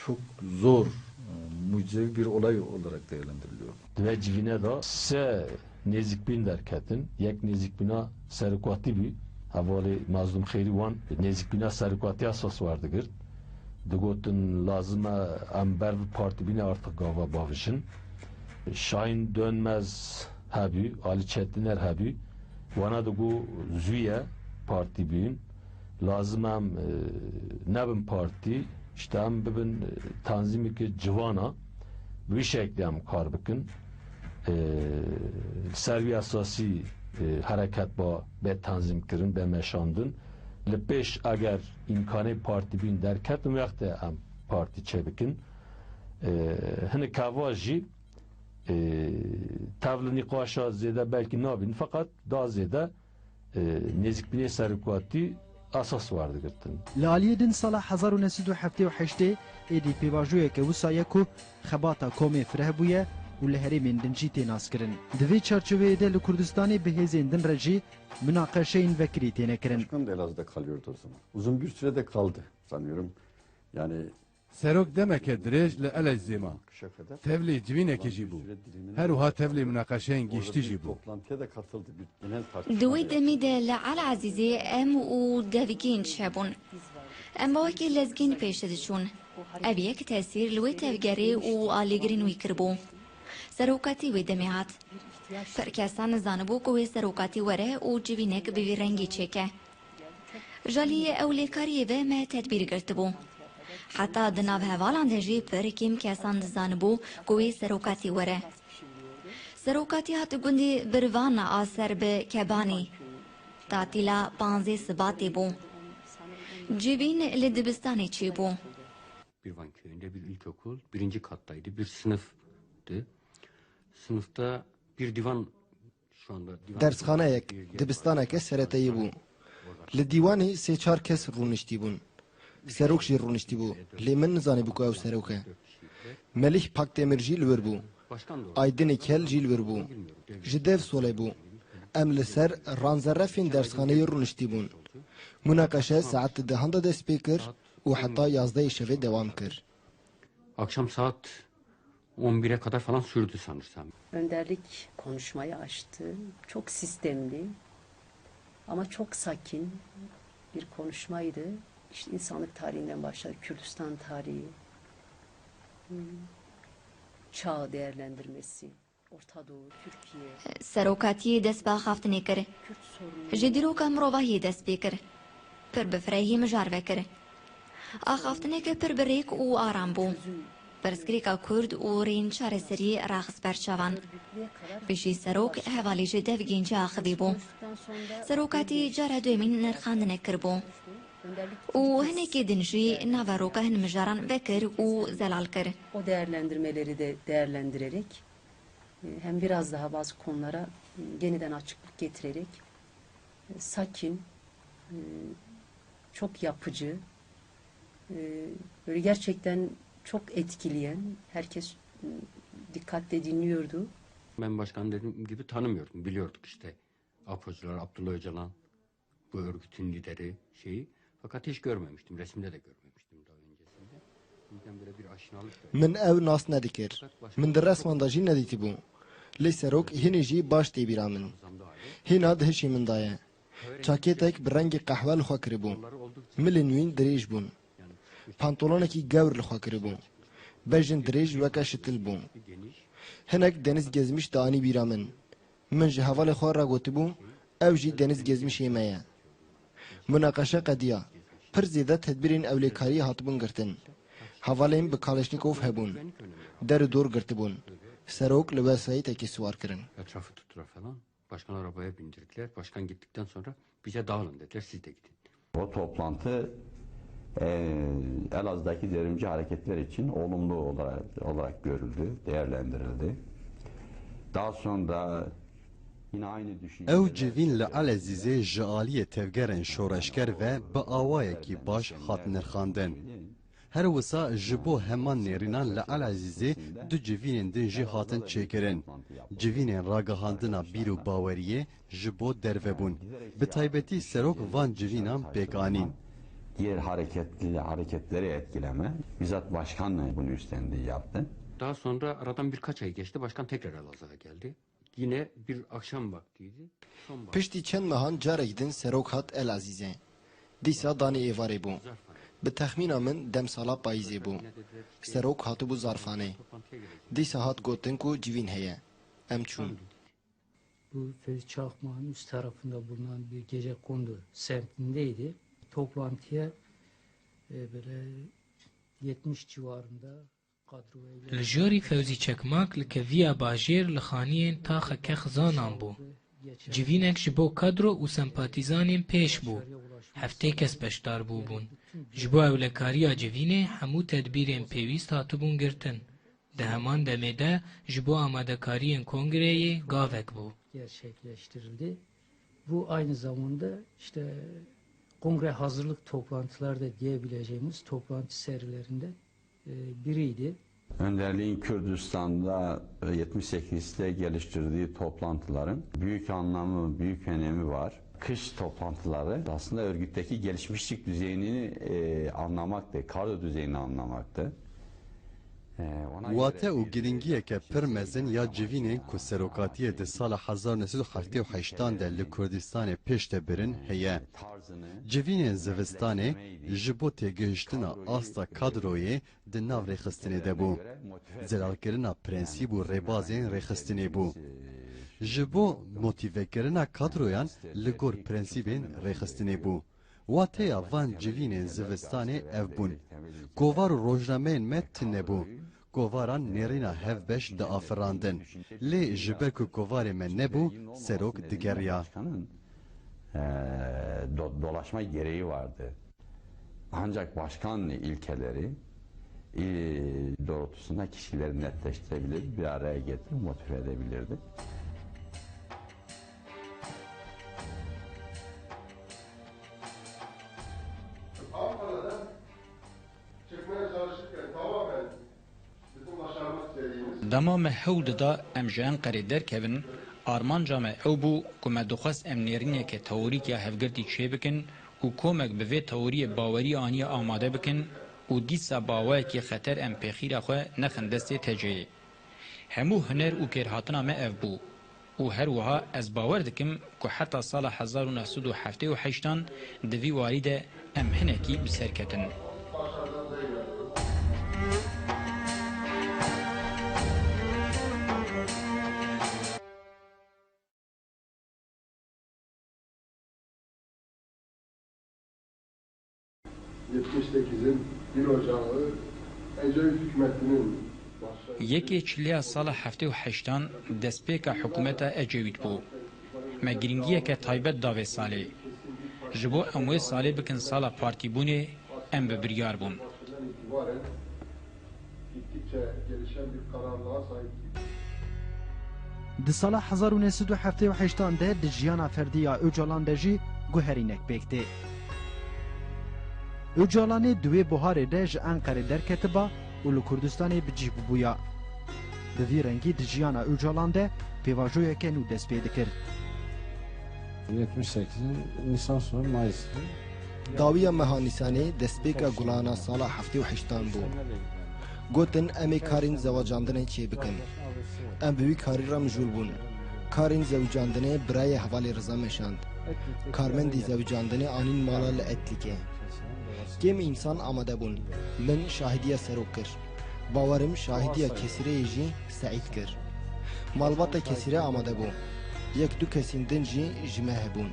çok zor, e, mucizevi bir olay olarak değerlendiriliyor. Di vê civîne de se nêzîkbîn derketin. Yek nêzîkbîna serokatî bû. Hevalê Mazlûm Xêrî wan nêzîkbîna serokatiya esas werdigirt. Digotin, lazim e em ber bi partîbînê artık gava bavêjin. Şahin Dönmez hebû, Ali Çetiner hebû. Wana digo zû ye, partî bîn. Lazim em, e, nebin partî, işte em bibin, e, tanzîmeke civana, bi wî şeklî em kar bikin. E, li ser wî esasî, e, hereket ba bê tanzîmkirin, bê meşandin. Li pêş eger îmkanê partî bîn derketin, wextê em partî çêbikin. E, hinek heva jî, e, tev li nîqaşa zêde belkî nabîn, feqet da zêde, e, nêzîkbûnê serokatî esas werdigirtin. Li aliyê din sala hezar û neh sed û heftê û heştê êdî pêvajoyeke wisa ye ku xebata komê fireh bûye û li herêmên din jî tê naskirin. Di vê çarçoveyê de li Kurdistanê bi hêzên din re jî munaqeşeyên vekirî têne kirin. Başkan da Elazığ'da kalıyordu o zaman. Uzun bir sürede kaldı sanıyorum. Yani Serok demeke dirêj li Elezîzê ma. Tevlî civînekê jî bû. Her wiha tevlî munaqeşeyên giştî jî bû. Di wê demî de li El Ezîzê em û devgênc hebûn. Em bi wekî lezgîn pêş diçûn. Ev yek tesîr li wê tevgerê û alîgirên wî kiribû. Serokatî wê demê hat. Pir kesan nizanibû ku wê serokatî were û civînek bi vî rengî çêke. Ji aliyê ewlêkariyê ve me tedbîr girtibû. Heta di nav hevalan de jî pir kêm kesan dizanibû ku wê serokatî were. Serokatî hat gundî Birvan a ser bi Kebanî. Tatîla panzdeh Sibatê bû. Civîn li dibistanê çêbû. Bir Van köyünde bir ilkokul, birinci kattaydı, bir sınıftı. Sınıfta bir divan Dersxaneyek, dibistaneke sereteyî bû. Li dîwanê sê çar kes rûniştî bûn. Serok jî rûniştî bû, lê min nizanîbû ku ew serok e. Melîh Pakdemir jî li wir bû. Aydinê Kel jî li wir bû. Ji dev solê bû. Em li ser ranzerefên dersxaneyê rûniştî bûn. Munaqeşe saet dehan de dest pê kir û heta yazdehê şevê dewam kir. Akşam saat on bire kadar falan sürdü sanırsam. Önderlik konuşmayı açtı. Çok sistemli ama çok sakin bir konuşmaydı. İşte insanlık tarihinden başladı. Kürdistan tarihi, hmm, çağ değerlendirmesi, Orta Doğu, Türkiye. Serokatiyê dest bi axaftinê kir. Kürt sorunu. Ji dîroka mirovahiyê dest pê kir. Pir bi firehî mijar vekir. Axaftineke pir bi rêk û aram bû. Pirsgirêka Kurd û rêyên çareseriyê raxist ber çavan. Piştî serok hevalî ji dev gêncî axivî bû. Serokatî cara duyemîn nirxandinek kiribû. Û hinekê din jî naveroka hin mijaran vekir û zelal kir. O değerlendirmeleri de değerlendirerek, e, hem biraz daha bazı konulara, e, yeniden açıklık getirerek, e, sakin, e, çok yapıcı, e, böyle gerçekten çok etkileyen, herkes, e, dikkatle dinliyordu. Ben başkanı dediğim gibi tanımıyordum, biliyorduk işte. Apocular, Abdullah Öcalan, bu örgütün lideri şeyi. Fakat hiç görmemiştim, resimde de görmemiştim daha öncesinde. Bizden böyle bir aşinalık da Min ew nas nedikir. Min di resman de jî nedîtibû. Lê serok hinî jî baş tê bîra min. Hêna di hişê min de ye. Çakêtek bi rengê qehwe li xwe kiribû. Milên wîn dirêj bûn. Pantolonekî gewr li xwe kiribû. Bejin dirêj weke şitil bû. Hinek Deniz Gezmiş dianî bîra min. Min ji hevalê xwe re gotibû, ew jî Deniz Gezmişê me ye. Munaqeşe qediya. Pir zêde tedbîrên ewlêkariyê hatibûn girtin. Hevalên bi Kaleşnîkov hebûn. Der û dor girtibûn. Serok li wesayîtekê siwar kirin. Etrafı tuttular falan. Başkan arabaya bindirdiler. Başkan gittikten sonra bize dağılın dediler. Siz de gidin. O toplantı, e, Elazığ'daki devrimci hareketler için olumlu olarak, olarak görüldü, değerlendirildi. Daha sonra yine aynı düşünceler Ew civîn li Elezîzê ji aliyê tevgerên şoreşger ve bi awayekî baş hat nirxandin. Her wisa ji bo heman nêrînan li Elezîzê du civînên din jî hatin çêkirin. Civînên ragihandina bîr û baweriyê ji bo derve bûn. Bi taybetî serok van civînan pêk anîn. Diğer hareketli, hareketleri etkileme. Bizzat başkan bunu üstlendi, yaptı. Daha sonra aradan birkaç ay geçti. Başkan tekrar Elazığ'a geldi. Yine bir akşam vaktiydi. Sonbahar. Piştî çend mehan carek din serok hat Elazîzê. Dîsa danê êvarê bû. Bi texmîna min demsala payîzê bû. Serok hatibû Zarfanê. Dîsa hat gotin ku civîn heye. Em çûn. Bu Fevzi Çakmak'ın üst tarafında bulunan bir gecekondu semtindeydi. Toplantıya, e, böyle yetmiş civarında kadro ve Li jorî Fewzî Çekmak li keviya bajêr li xaniyên taxeke xizanan bû. Civînek ji bo kadro û sempatîzanên pêş bû. Heftê kes beşdar bûbûn. Ji bo ewlekariya civînê hemû tedbîrên pêwîst hatibûn girtin. Di heman demê de ji bo amadekariyên kongreyê gavek bû. Gerçekleştirildi. Bu aynı zamanda işte kongre hazırlık toplantıları da diyebileceğimiz toplantı serilerinde, e, biriydi. Önderliğin Kürdistan'da, e, yetmiş sekizde geliştirdiği toplantıların büyük anlamı, büyük önemi var. Kış toplantıları aslında örgütteki gelişmişlik düzeyini, e, anlamaktı, kadro düzeyini anlamaktı. E, ona göre Wate û giringiyeke pir mezin ya civînên ku serokatiyê di sala hezar neh sed û heftê û heştan de li Kurdistanê pêş de birin heye. Civînên zivistanê ji bo têgihiştina asta kadroyê di nav rêxistinê de bû. Zelalkirina prensîb û rêbazên rêxistinê bû. Ji bo motîvekirina kadroyan li gor prensîbên rêxistinê bû. Wateya van civînên zivistanê ev bûn. Kovar û rojnameyên me tune bû. Kovaran nêrîna hevbeş diafirandin. Lê ji ber ku kovarê me nebû, serok digeriya. Başkanın, e, do-, dolaşma gereği vardı. Ancak başkan ilkeleri, e, doğrultusunda kişileri netleştirebilir, bir araya getirip motive edebilirdi. Ankara'dan çıkmaya çalışırken tamamen bizim başarmak istediğimiz Dema me hewl dida em ji Enqerê derkevin, armanca me ew bû ku me dixwest em nêrîneke teorîk ya hevgirtî çêbikin û komek bi vê teoriyê bawerî aniye amade bikin û dîsa bi awayekî xeter em pêxîra xwe nexin destê teceyê. Hemû huner û kêrhatina me ev bû û her wiha ez bawer dikim ku heta sala hezar û neh sed û heftê û heştan di vî warî de em hinekî bi ser ketin. Yetmiş sekizin bir Ocağı Ecevit hükümetinin başlayışı. Yekê çiliya sala heftê û heştan destpêka hikûmeta Ecevît bû. Me giringiyeke taybet da vê salê. Ji bo em wê salê bikin sala partîbûnê, em bi biryar bûn. Gittikçe gelişen bir kararlılığa sahip. Di sala hezar û neh sed û heftê û heştan de di jiyana ferdî ya Ocalan de jî guherînek pêk tê. Ocalanê di wê buharê de ji Enqerê derketiba û li Kurdistanê bi cih bûbûya. Bi vî rengî di jiyana Ocalan de pêvajoyeke nû dest pê dikir. Yetmiş sekizin Nisan sonu Mayıs'tı. Dawiya meha Nîsanê destpêka gulana sala heftê û heştan bû. Gotin, em ê karên zewicandinê çêbikin. Em bi wî karî re mijûl bûn. Karên zewicandinê birayê hevalê Riza meşand. Karmendî zewicandinê anîn mala li Etlîkê. Kêm însan amade bûn. Min şahidiya serok kir. Bawerim şahidiya kesîreyê jî Seîd kir. Malbata kesîre amade bû. Yek du kesên din jî ji me hebûn.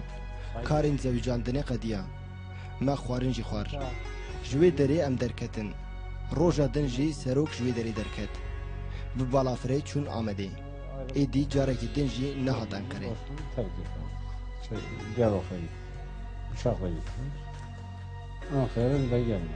Karên zewicandinê qediya. Me xwarin jî xwar. Ji wê derê em derketin. Roja din jî serok ji wê derê derket. Bi balafirê çûn Amedê. Êdî carekî din jî nehat Enqerê. Terk ettim. Şey, Diyarbakır'a gittim. Uçakla gittim. Ankara'ya bir daha gelmedim.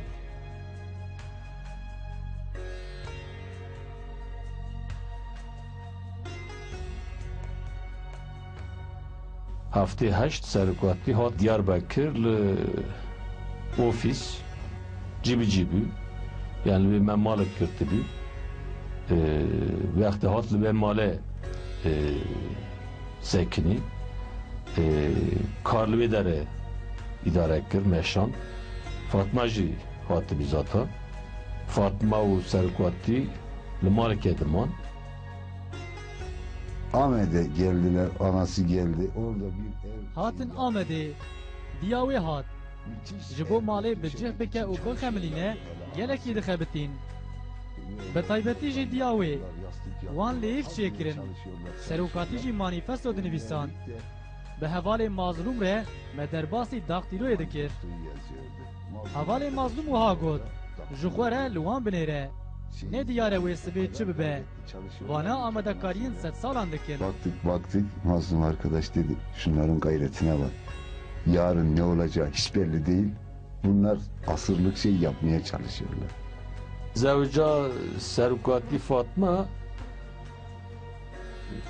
Heftê heşt serokatî hat Diyarbekir li ofîs cîbicî bû. Yani li wê me malek girtibû. Ee, wextê hat li wê malê, ee, sekinî. Ee, kar li wê derê îdare kir, meşand. Fatma jî hatibî zata. Fatma û serokatî li malekê diman. Ahmet'e geldiler, anası geldi. Orada bir ev Hatin Amedê, diya wê hat. Ji bo malê bi cih bike û bixemilîne, gelekî dixebitîn. Bi taybetî jî diya wê wan li yek çêkirin. Serokatî jî manîfesto dinivîsand. Bi hevalê Mazlûm re me derbasî daktîloyê dikir. Hevalê Mazlûm wiha got, ji xwe re li wan binêre. Ne diyar e wê sibê çi bibe. Vana amadekariyên sedsalan dikin. Baktık baktık, Mazlum arkadaş dedi, şunların gayretine bak. Yarın ne olacağı hiç belli değil. Bunlar asırlık şey yapmaya çalışıyorlar. Zewica Serokatî Fatma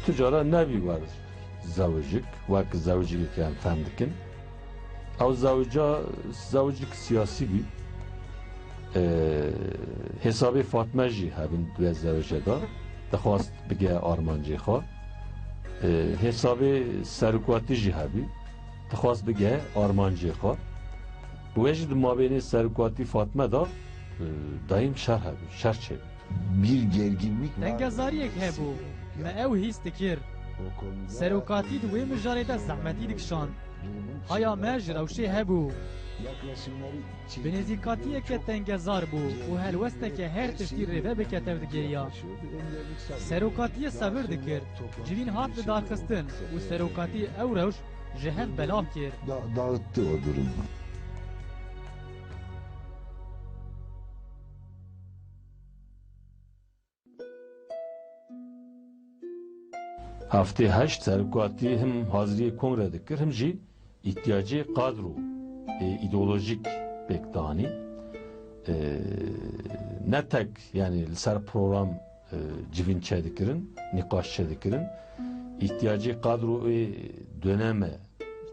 tu cara nebî wer zewicik, wek zewicikê em fehm dikin. Ew zewica, zewicik siyasî bî. Ee, hesabê Fatme jî hebin di wê zewicê de. Dixwast bige armancê xwe. Ee, hesabê Serokatî jî hebî. Dixwast bige armancê xwe. Wê jî di mabênê Serokatî Fatme de, e, dayîm şer hebû, şer çêbû. Bir gerginlik var. Tengezariyek hebû, me ew hîs dikir. Serokatî di wê mijarê de zehmetî dikişand. Haya me ji rewşê hebû. Bi nêzîkatiyeke tengezar bû û helwesteke her tiştî rêve bike tevdigeriya. Serokatiyê sebir dikir, civîn hat lidarxistin û serokatî ew rewş ji hev belav kir. Da-, dağıttı o durumu. Heftê heşt Serokatî him haziriyê kongre dikir, him jî îhtiyacê kadro ê îdeolojîk pêk danî. E, ne tek, yani, li ser program, e, civîn çêdikirin, nîqaş çêdikirin. Îhtiyacê kadro ê döneme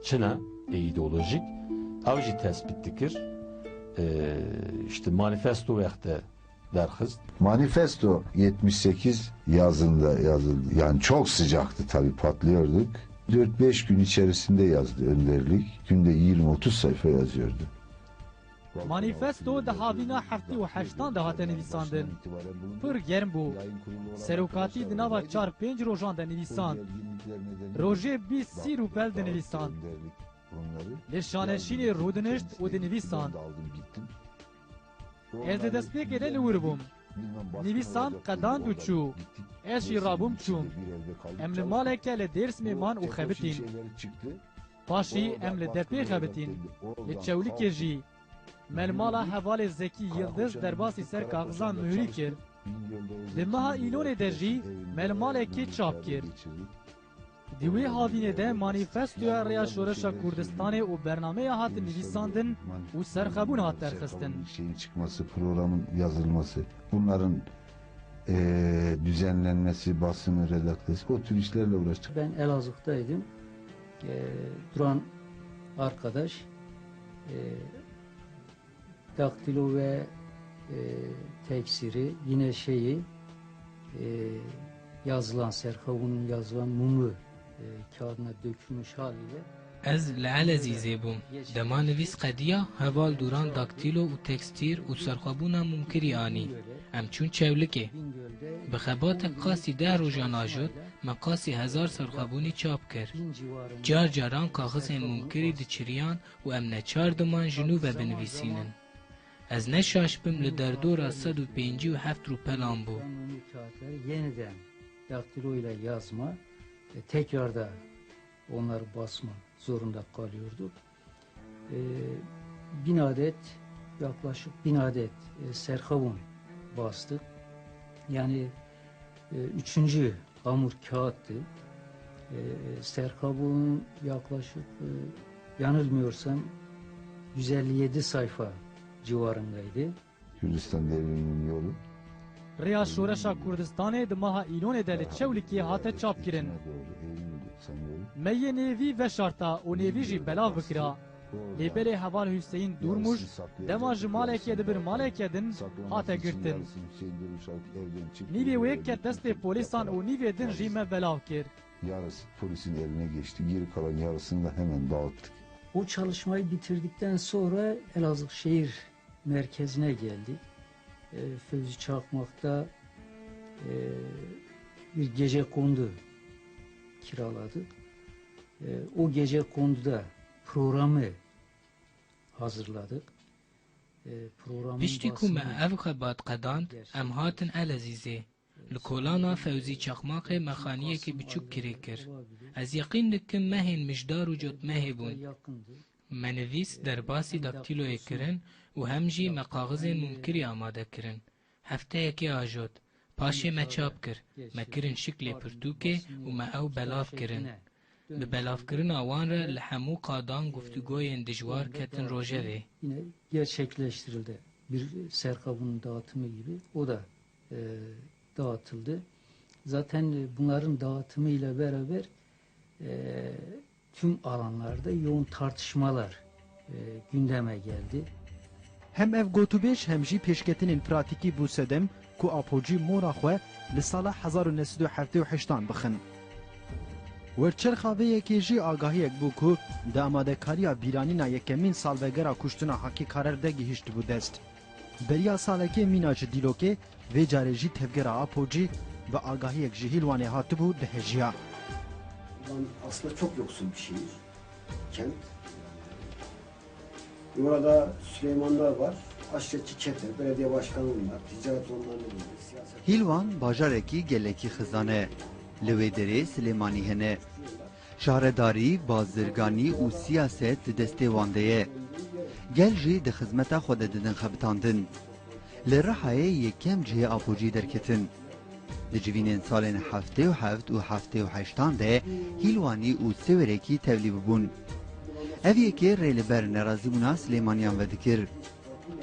çi ne, ê îdeolojîk, ew jî tespît dikir. E, işte manifesto wexte derxist. Manifesto yetmiş sekiz yazında yazıldı. Yani çok sıcaktı tabii, patlıyorduk. Dört beş gün içerisinde yazdı önderlik. Günde yirmi otuz sayfa yazıyordu. Manîfesto di havîna heftê û heştan de hate nivîsandin. Pir germ bû. Serokatî di nava çar pênc rojan de nivîsand. Rojê bîst sî rûpel dinivîsand. Li şaneşînê rûdinişt û dinivîsand. Ez di destpêkê de li wir bûm. Nivîsand qedand û çû. Ez jî rabûm çûm. Em li maleke li Dêrsimê man û xebitîn. Paşî em li Depê xebitîn. Li Çewlikê jî. Me li mala hevalê Zekî Yildiz derbasî ser kaxizan muhrî kir. Di meha Îlonê de jî me li malekê çap kir. Di wê havînê de manîfestoya Rêya Şoreşa Kurdistanê û bernameya hat nivîsandin û serxebûn hat derxistin. Şeyin çıkması, programın yazılması, bunların, eee, düzenlenmesi, basımı, redaktesi, o tür işlerle uğraştık. Ben Elazığ'daydım. Ee, duran arkadaş, e, daktilo ve, e, teksiri, yine şeyi, e, yazılan, Serxavun'un yazılan mumu, e, kağıdına dökülmüş haliyle. Ez li Elezîzê bûm. Dema nivîs qediya, heval Duran daktîlo û tekstîr û serxwebûna mumkirî anî. Em çûn Çewlikê. Bi xebatek qasî deh rojan ajot, me qasî hezar serxwebûnî çap kir. Car caran kaxizên mumkirî diçiriyan û em neçar diman ji nû ve binivîsînin. Ez ne şaş bim, li derdora sed û pêncî û heft rûpelan bû. Yeniden daktiloyla yazma, e, tekrar da onları basma zorunda kalıyorduk. E, bin adet, yaklaşık bin adet, e, serxavun bastık. Yani, e, üçüncü hamur kağıttı. E, serxavun yaklaşık, e, yanılmıyorsam yüz elli yedi sayfa civarındaydı. Kürdistan Devriminin Yolu. Rêya Şoreşa Kurdistanê di meha Îlonê de li Çewlikê hate çapkirin. Me yê nêvî veşarta û nêvî jî belav bikira. Lê belê heval Hüseyin Durmuş dema ji malekê dibir maleke din hate girtin. Nîvê wê ket destê polîsan û nîvê din jî me belav kir. Yarısı polisin eline geçti. Geri kalan yarısını da hemen dağıttık. O çalışmayı bitirdikten sonra Elazığ şehir merkezine geldik. E, Fevzi Çakmak'ta, e, bir gecekondu kiraladık. E, o gecekonduda programı hazırladık. Piştî ku me ev xebat qedand, em hatin Elezîzê. Li kolana Fewzî Çakmakê me xaniyekî biçûk kirê kir. Ez yeqîn dikim mehên mijdar û cotmehê bûn. Me nivîs derbasî daktîloyê kirin û hem jî me kaxizên mûmkirî amade kirin. Hefteyekê ajot. Paşê me çap kir. Me kirin şiklê pirtûkê û me ew belav kirin. Bi belavkirina wan re li hemû qadan guftûgoyên dijwar ketin rojevê. Yine gerçekleştirildi. Bir serkabının dağıtımı gibi o da, e, dağıtıldı. Zaten bunların dağıtımı ile beraber, e, tüm alanlarda yoğun tartışmalar, e, gündeme geldi. Hem ev gotûbêj hem jî pêşketinên pratîkî bû sedem ku Apocî mora xwe li sala hezar û neh sed û heftê û heştan bixin. Werçerxa vê yekê jî agahiyek bû ku di amadekariya bîranîna yekemîn salvegera kuştina Hakî Karer de gihîştibû dest. Beriya salekê mîna ji Dîlokê, vê carê jî tevgera Apocî bi agahiyek ji Hîlwanê hatibû dihejiya. Van aslında çok yoksul bir şehir, kent. Orada Süleymanlar var, aşiretçi çete, belediye başkanı onlar, ticaret onların elinde, siyaset. Hîlwan bajarekî gelekî xizan e. Li wê derê Silêmanî hene. Şaredarî, bazirganî û siyaset di destê wan de ye. Gel jî di xizmeta xwe de didin xebitandin. Li Rihayê yekem cihê Apocî derketin. Di civînên salên heftê û heft û heftê û heştan de Hîlwanî û Sêwerekî tevlî bibûn. Ev yekê rê li ber nerazîbûna Silêmaniyan vedikir.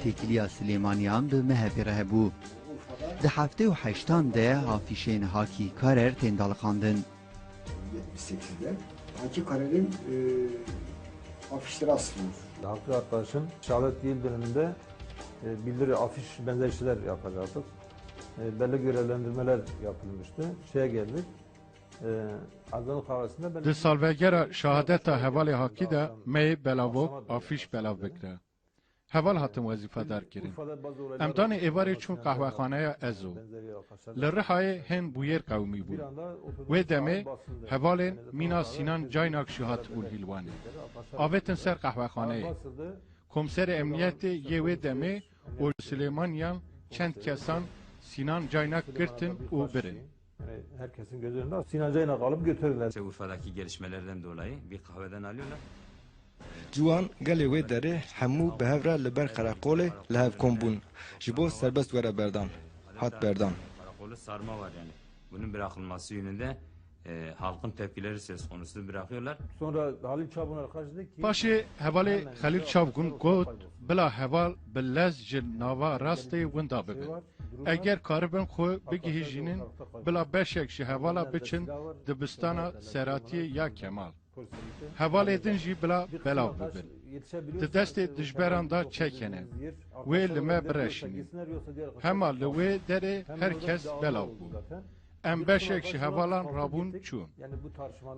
Têkiliya Silêmaniyan bi M H P'ê re hebû. Di heftê û heştan de afîşên Hakî Karer tên daliqandin. Yetmiş sekizde Haki Karar'ın, e, afişleri asılıyor. Hakkı Kartaş'ın şehadet yıl dönümünde, e, bildiri, afiş benzer şeyler yapacaktık. E, belli görevlendirmeler yapılmıştı. Şeye geldik. E, Adnan kahvesinde ben... Di salvegera şehadeta hevalê Hakî de me yê belavok afîş belav bikire. Heval hatin wezîfedar kirin. Em danê êvarê çûn qehwexaneya Ezo. Li Rihayê hin bûyer qewimî bûn. Wê demê hevalên mîna Sînan Caynak jî hatibûn Hîlwanê. Avêtin ser qehwexaneyê. Komserê emniyetê yê wê demê û Silêmaniyan çend kesan Sînan Caynak girtin û birin. Yani herkesin gözü önünde Sinan Caynak alıp götürdüler. İşte Urfa'daki gelişmelerden dolayı bir kahveden alıyorlar. Ciwan gelê wê derê hemû bi hev re li ber qereqolê li hev kom bûn. Ji bo serbest were berdan. Hat berdan. Karakolu sarma var yani. Bunun bırakılması yönünde, e, halkın tepkileri söz konusu, bırakıyorlar. Sonra Halil Çavgun arkadaş dedi ki, Paşê hevalê Xelîl Çavgun got, bila heval bi lez ji nava rastê winda bibin. Eger karibin xwe bigihîjînin, bila beşek ji hevala biçin dibistana Seratiyê ya Kemal. Hevalê din jî bila belav bibin. Di destê dijberan de çek hene. Wê li me bireşînin. Hema li wê derê her kes belav bû. Em beşek ji hevalan rabûn çûn.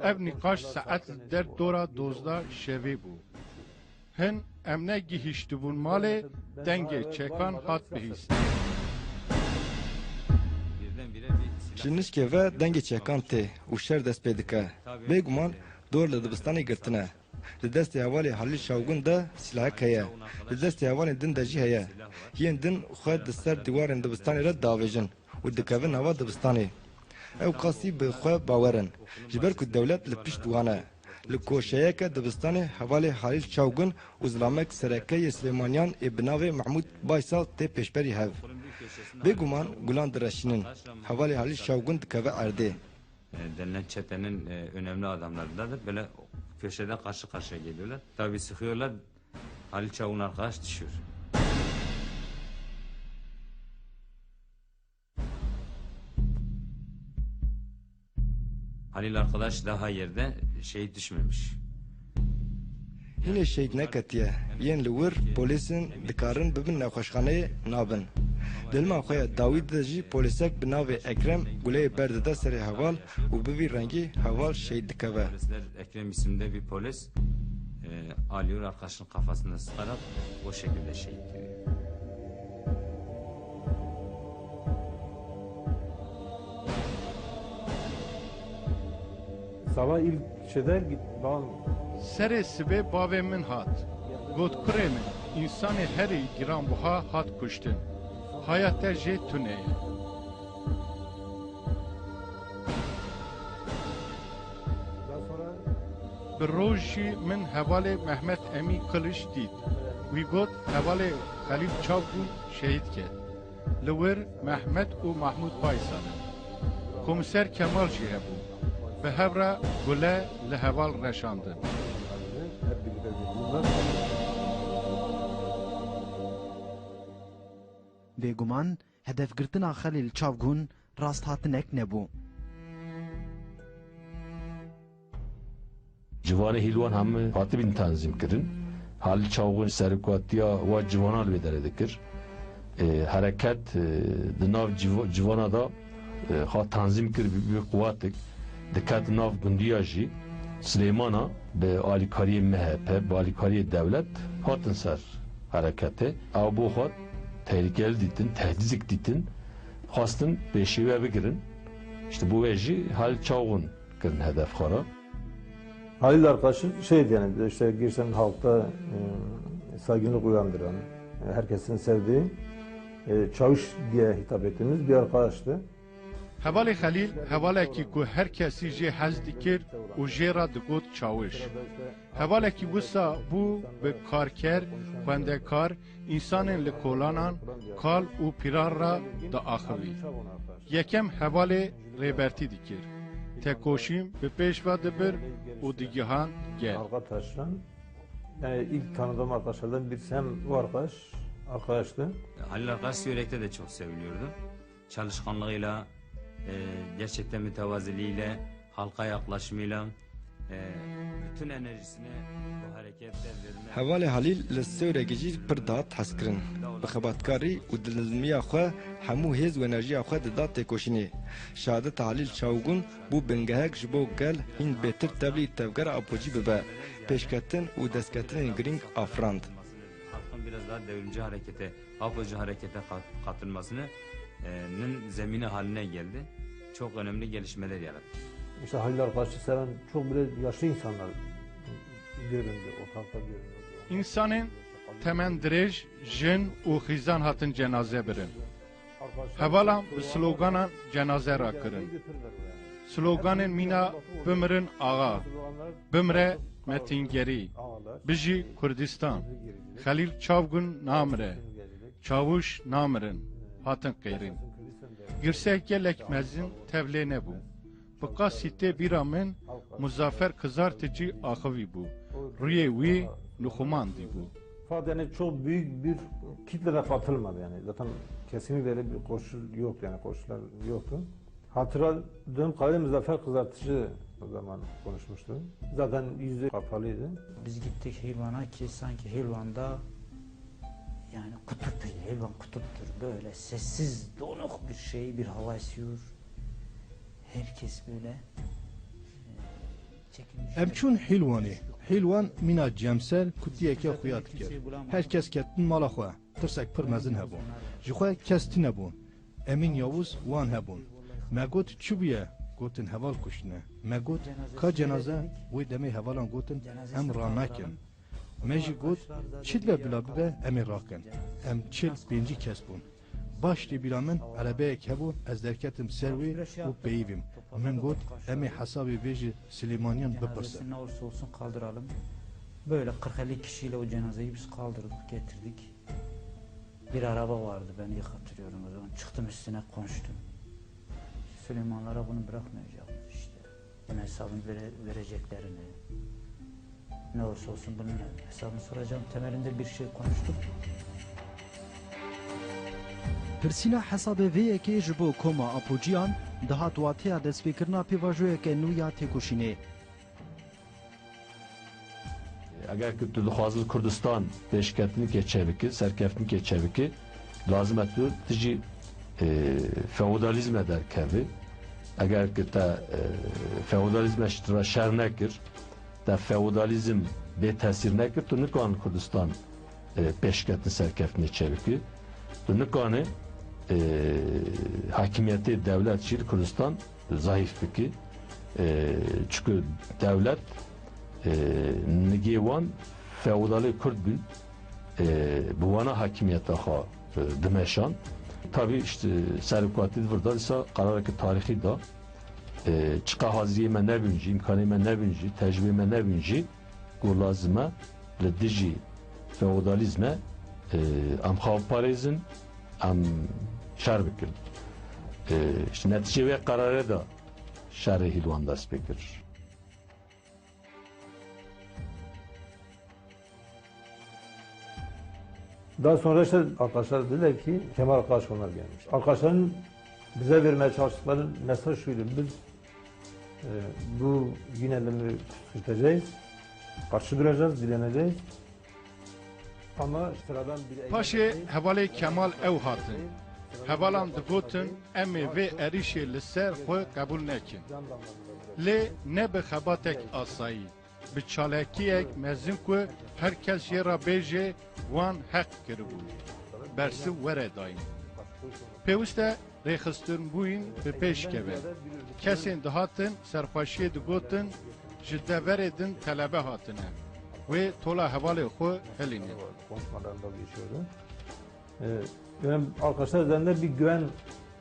Ev nîqaş saet li der dora dozdeh şevê bû. Hin em negihîştibûn malê, dengê çekan hat bihîstin. Ji nişkê ve dengê çekan tê û şer dest pê dike. Bêguman dor li dibistanê girtine. Li destê hevalê Halîl Şawgun de silahek heye. Li destê hevalên din de jî heye. Yên din xwe di ser dîwarên dibistanê re diavêjin û dikevin nava dibistanê. Ew qasî bi xwe bawer in, ji ber ku dewlet li pişt wan e. Li koşeyeke dibistanê hevalê Halîl Çawgun û zilamek sereke yê Silêmaniyan ê bi navê Mehmûd Baysal tê pêşberî hev. Bêguman gulan direşînin. Hevalê Halîl Çawgun dikeve erdê. E, denilen çetenin, e, önemli adamlarındandır. Böyle köşede karşı karşıya geliyorlar. Tabii sıkıyorlar. Halil Çavun arkadaş düşüyor. Halil arkadaş daha yerde, şehit düşmemiş. Hînê şehîd neketiye. Yên li wir polîs in, dikarin bibin nexweşxaneyê, nabin. Di hilma xwe ya dawî de jî polîsek bi navê Ekrem guleyê berdide serê heval û bi vî rengî heval şehîd dikeve. Polisler Ekrem isimli bir polis, e, alıyor, arkadaşın kafasına sıkarak o şekilde şehit ediyor. Sabah ilk şeyde git-, babam... Serê sibê bavê min hat. Got, "Kurê min, Însanê herî giranbuha hat kuştin. Haya te jê tune ye. Bi rojî min hevalê Mehmet Emîn Kiliç dît. Wî got, hevalê Xelîl Çavgûn şehîd ket. Li wir Mehmet û Mahmûd Baysan in. Komîser Kemal jî hebû. Bi hev re gule li heval reşandin. Bêguman, hedefgirtina Xelîl Çavgûn rasthatinek nebû. Ciwanê Hîlwan hemû hatibîn tenzîm kirin. Halîl Çavgûn serokatiya wa ciwanan li vê derê dikir. E, hereket, e, di nav civ-, civana da, e, xwe tenzîm kir, bi, bi quwetek diket nav gundiya jî. Silêmana bi alîkariyê M H P, bi alîkariyê dewlet hatin ser hereketê. Ew bo xwe tehlikeli dîtin, tehdîdek dîtin. Xwestin pêşî we bigirin. İşte bo wê jî Halîl Çavgûn kirin hedef xwe re. Halil arkadaşım şeydi yani, işte gerçekten halkta, e, saygınlık uyandıran, e, herkesin sevdiği, e, çavuş diye hitap ettiğimiz bir arkadaştı. Hevalê Xelîl, hevalekî ku her kesî jê hez dikir û jê re digot çawiş. Hevalekî wisa bû bi karker, xwendekar, însanên li kolanan, kal û pîran re diaxivî. Yekem hevalê Rêbertî dikir. Tekoşîn bi pêş ve dibir û digihan gel. Arkadaşlar, yani ilk tanıdığım arkadaşlardan birisi hem bu arkadaş, arkadaştı. Halil Arkadaş Siverek'te de çok seviliyordu. Çalışkanlığıyla, e, gerçekten mütevaziliğiyle, halka yaklaşımıyla, e, bütün enerjisini bu harekette verme. Hevalê Halîl li Sêwregê jî pir dihat hezkirin. Bi xebatkarî û dilnizmiya xwe hemû hêz û enerjiya xwe dida têkoşînê. Şehadeta Halîl Çavgûn bû bingehek ji bo gel hîn bêtir tevlî tevgera Apocî bibe. Pêşketin û destketinên girîng afirand. Halkın biraz daha devrimci harekete, Apocu harekete kat-, katılmasını, e, nin zemini haline geldi. Çok önemli gelişmeler yarattı. İşte Halil Arkadaş'ı seven çok bile yaşlı insanlar göründü, ortalıkta göründü. Însanên temendirêj, jin û xîzan hatin cenaze birin. Hevalan bi sloganan cenaze rakirin. Sloganên mîna bimirin axa, bimre Metingerî, bijî Kurdistan, Xelîl Çavgûn namire, çawiş namirin hatin qêrîn. Girsek gelek mezin tevlê nebû. Bi qasî tê bîra min Muzaffer Kızartıcı axivî bû. Rûyê wî nixumandî bû. Fakat yani çok büyük bir kitle de katılmadı yani. Zaten kesinlikle öyle bir koşul yoktu yani, koşullar yoktu. Hatırladığım kadarıyla Muzaffer Kızartıcı o zaman konuşmuştu. Zaten yüzü kapalıydı. Biz gittik Hilvan'a ki sanki Hilvan'da yani kutuptur, Hilvan kutuptur. Böyle sessiz, donuk bir şey, bir hava esiyor. Herkes böyle, e, çekilmiş. Em çûn Hîlwanê. Hîlwan mîna cemser kutiyeke xuya dikir. Her kes ketin mala xwe. Tirsek pir mezin hebûn. Ji xwe kes tune bûn. Emîn Yavuz wan hebûn. Me got, "Çi bûye?" Gotin, "Heval kuştine." Me got, "Ka cenaze?" Wê demê hevalan gotin, "Em ranakin." Me jî got, "Çi dibe bila bibe, em ê rakin." Em çil pêncî kes bûn. Baş tê bîra min, erebeyek hebû, ez derketim ser wê û peyivîm. Min got, "Em ê hesabê vê ji Silêmaniyan bipirsin." Cenazesini ne olursa olsun kaldıralım. Böyle kırk elli kişiyle o cenazeyi biz kaldırdık, getirdik. Bir araba vardı, ben iyi hatırlıyorum o zaman. Çıktım üstüne, konuştum. Süleymanlara bunu bırakmayacağız işte. Bunun hesabını vere-, vereceklerini, ne olursa olsun bunun hesabını soracağım temelinde bir şey konuştuk. Pirsîna hesabê vê yekê ji bo koma Apociyan dihat wateya destpêkirina pêvajoyeke nû ya têkoşînê. Eger ku tu dixwazî li Kurdistan pêşketinîkê çêbikî, serkeftinîkê çêbikî, lazim e tu tijî, e, feodalîzme derkevî. Eger ku te, e, feodalîzme ji te re şer nekir, te feodalîzm bê tesîr nekir, tu nikan Kurdistan, e, pêşketin serkeftinê çêbikî. Tu nikanî, e, hakimiyetê dewlet jî li Kurdistan zayîf bikî. E, çunku dewlet, e, nigê wan feodalê Kurd bûn. e, bi wana hakimiyeta xwe, e, dimeşan. Tabî, işte, serokatî di vir de dîsa qerareke tarîxî da. E, çiqa haziriyê me nebûn jî, îmkanê me nebûn jî, tecrûbê me nebûn jî, ku lazim e li dijî feodalîzme, e, em xwe biparêzin, em şer bikin. E, işte, netîcê wê qerarê de şerê Hîlwan dest pê kir. Daha sonra işte arkadaşlar dediler ki Kemal Kılıçkaya gelmiş. Arkadaşların bize vermeye çalıştıkları mesaj şuydu. Biz, e, bu yinelimi püskürteceğiz, karşı duracağız, direneceğiz. Ama sıradan bir eylem Paşê değil, hevalê Kemal ew hatin. Hevalan digotin, em ê vê êrîşê li ser xwe qebûl nekin. Lê ne bi xebatek asayî. Bi çalakiyek mezin ku her kes jê re bêje wan heq kiribû, bersiv were dayîn. Pêwist e rêxistinbûyîn bi pêş keve. Kesên dihatin serxweşiyê digotin, ji deverê din telebe hatine. Wê tola hevalê xwe hilînin. Konuşmalarında geçiyordu. Ee, yani arkadaşlar üzerinde bir güven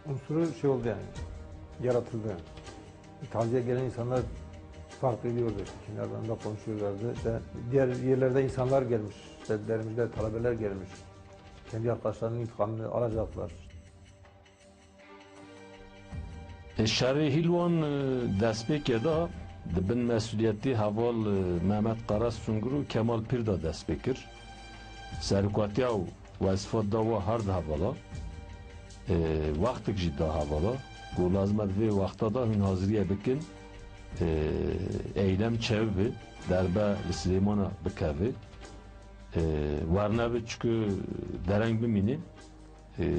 unsuru şey oldu yani, yaratıldı. Taziye gelen insanlar fark ediyordu. Kenarlarında konuşuyorlardı. İşte diğer yerlerde insanlar gelmiş, işte dermişler, talebeler gelmiş. Kendi arkadaşlarının intikamını alacaklar. Şerê Hîlwan, e, destpêkê de di bin mesûliyetê heval, e, Mehmet Karasungur û Kemal Pîr de dest pê kir. Serokatiya û wezîfa da wa her di hevala. E, wextek jî da hevala. Ku lazim e di vê wexta de hûn haziriye bikin. E, eylem çevibe, derbe li Silêmana bikeve. E, wernebe çiku dereng bimîne. E,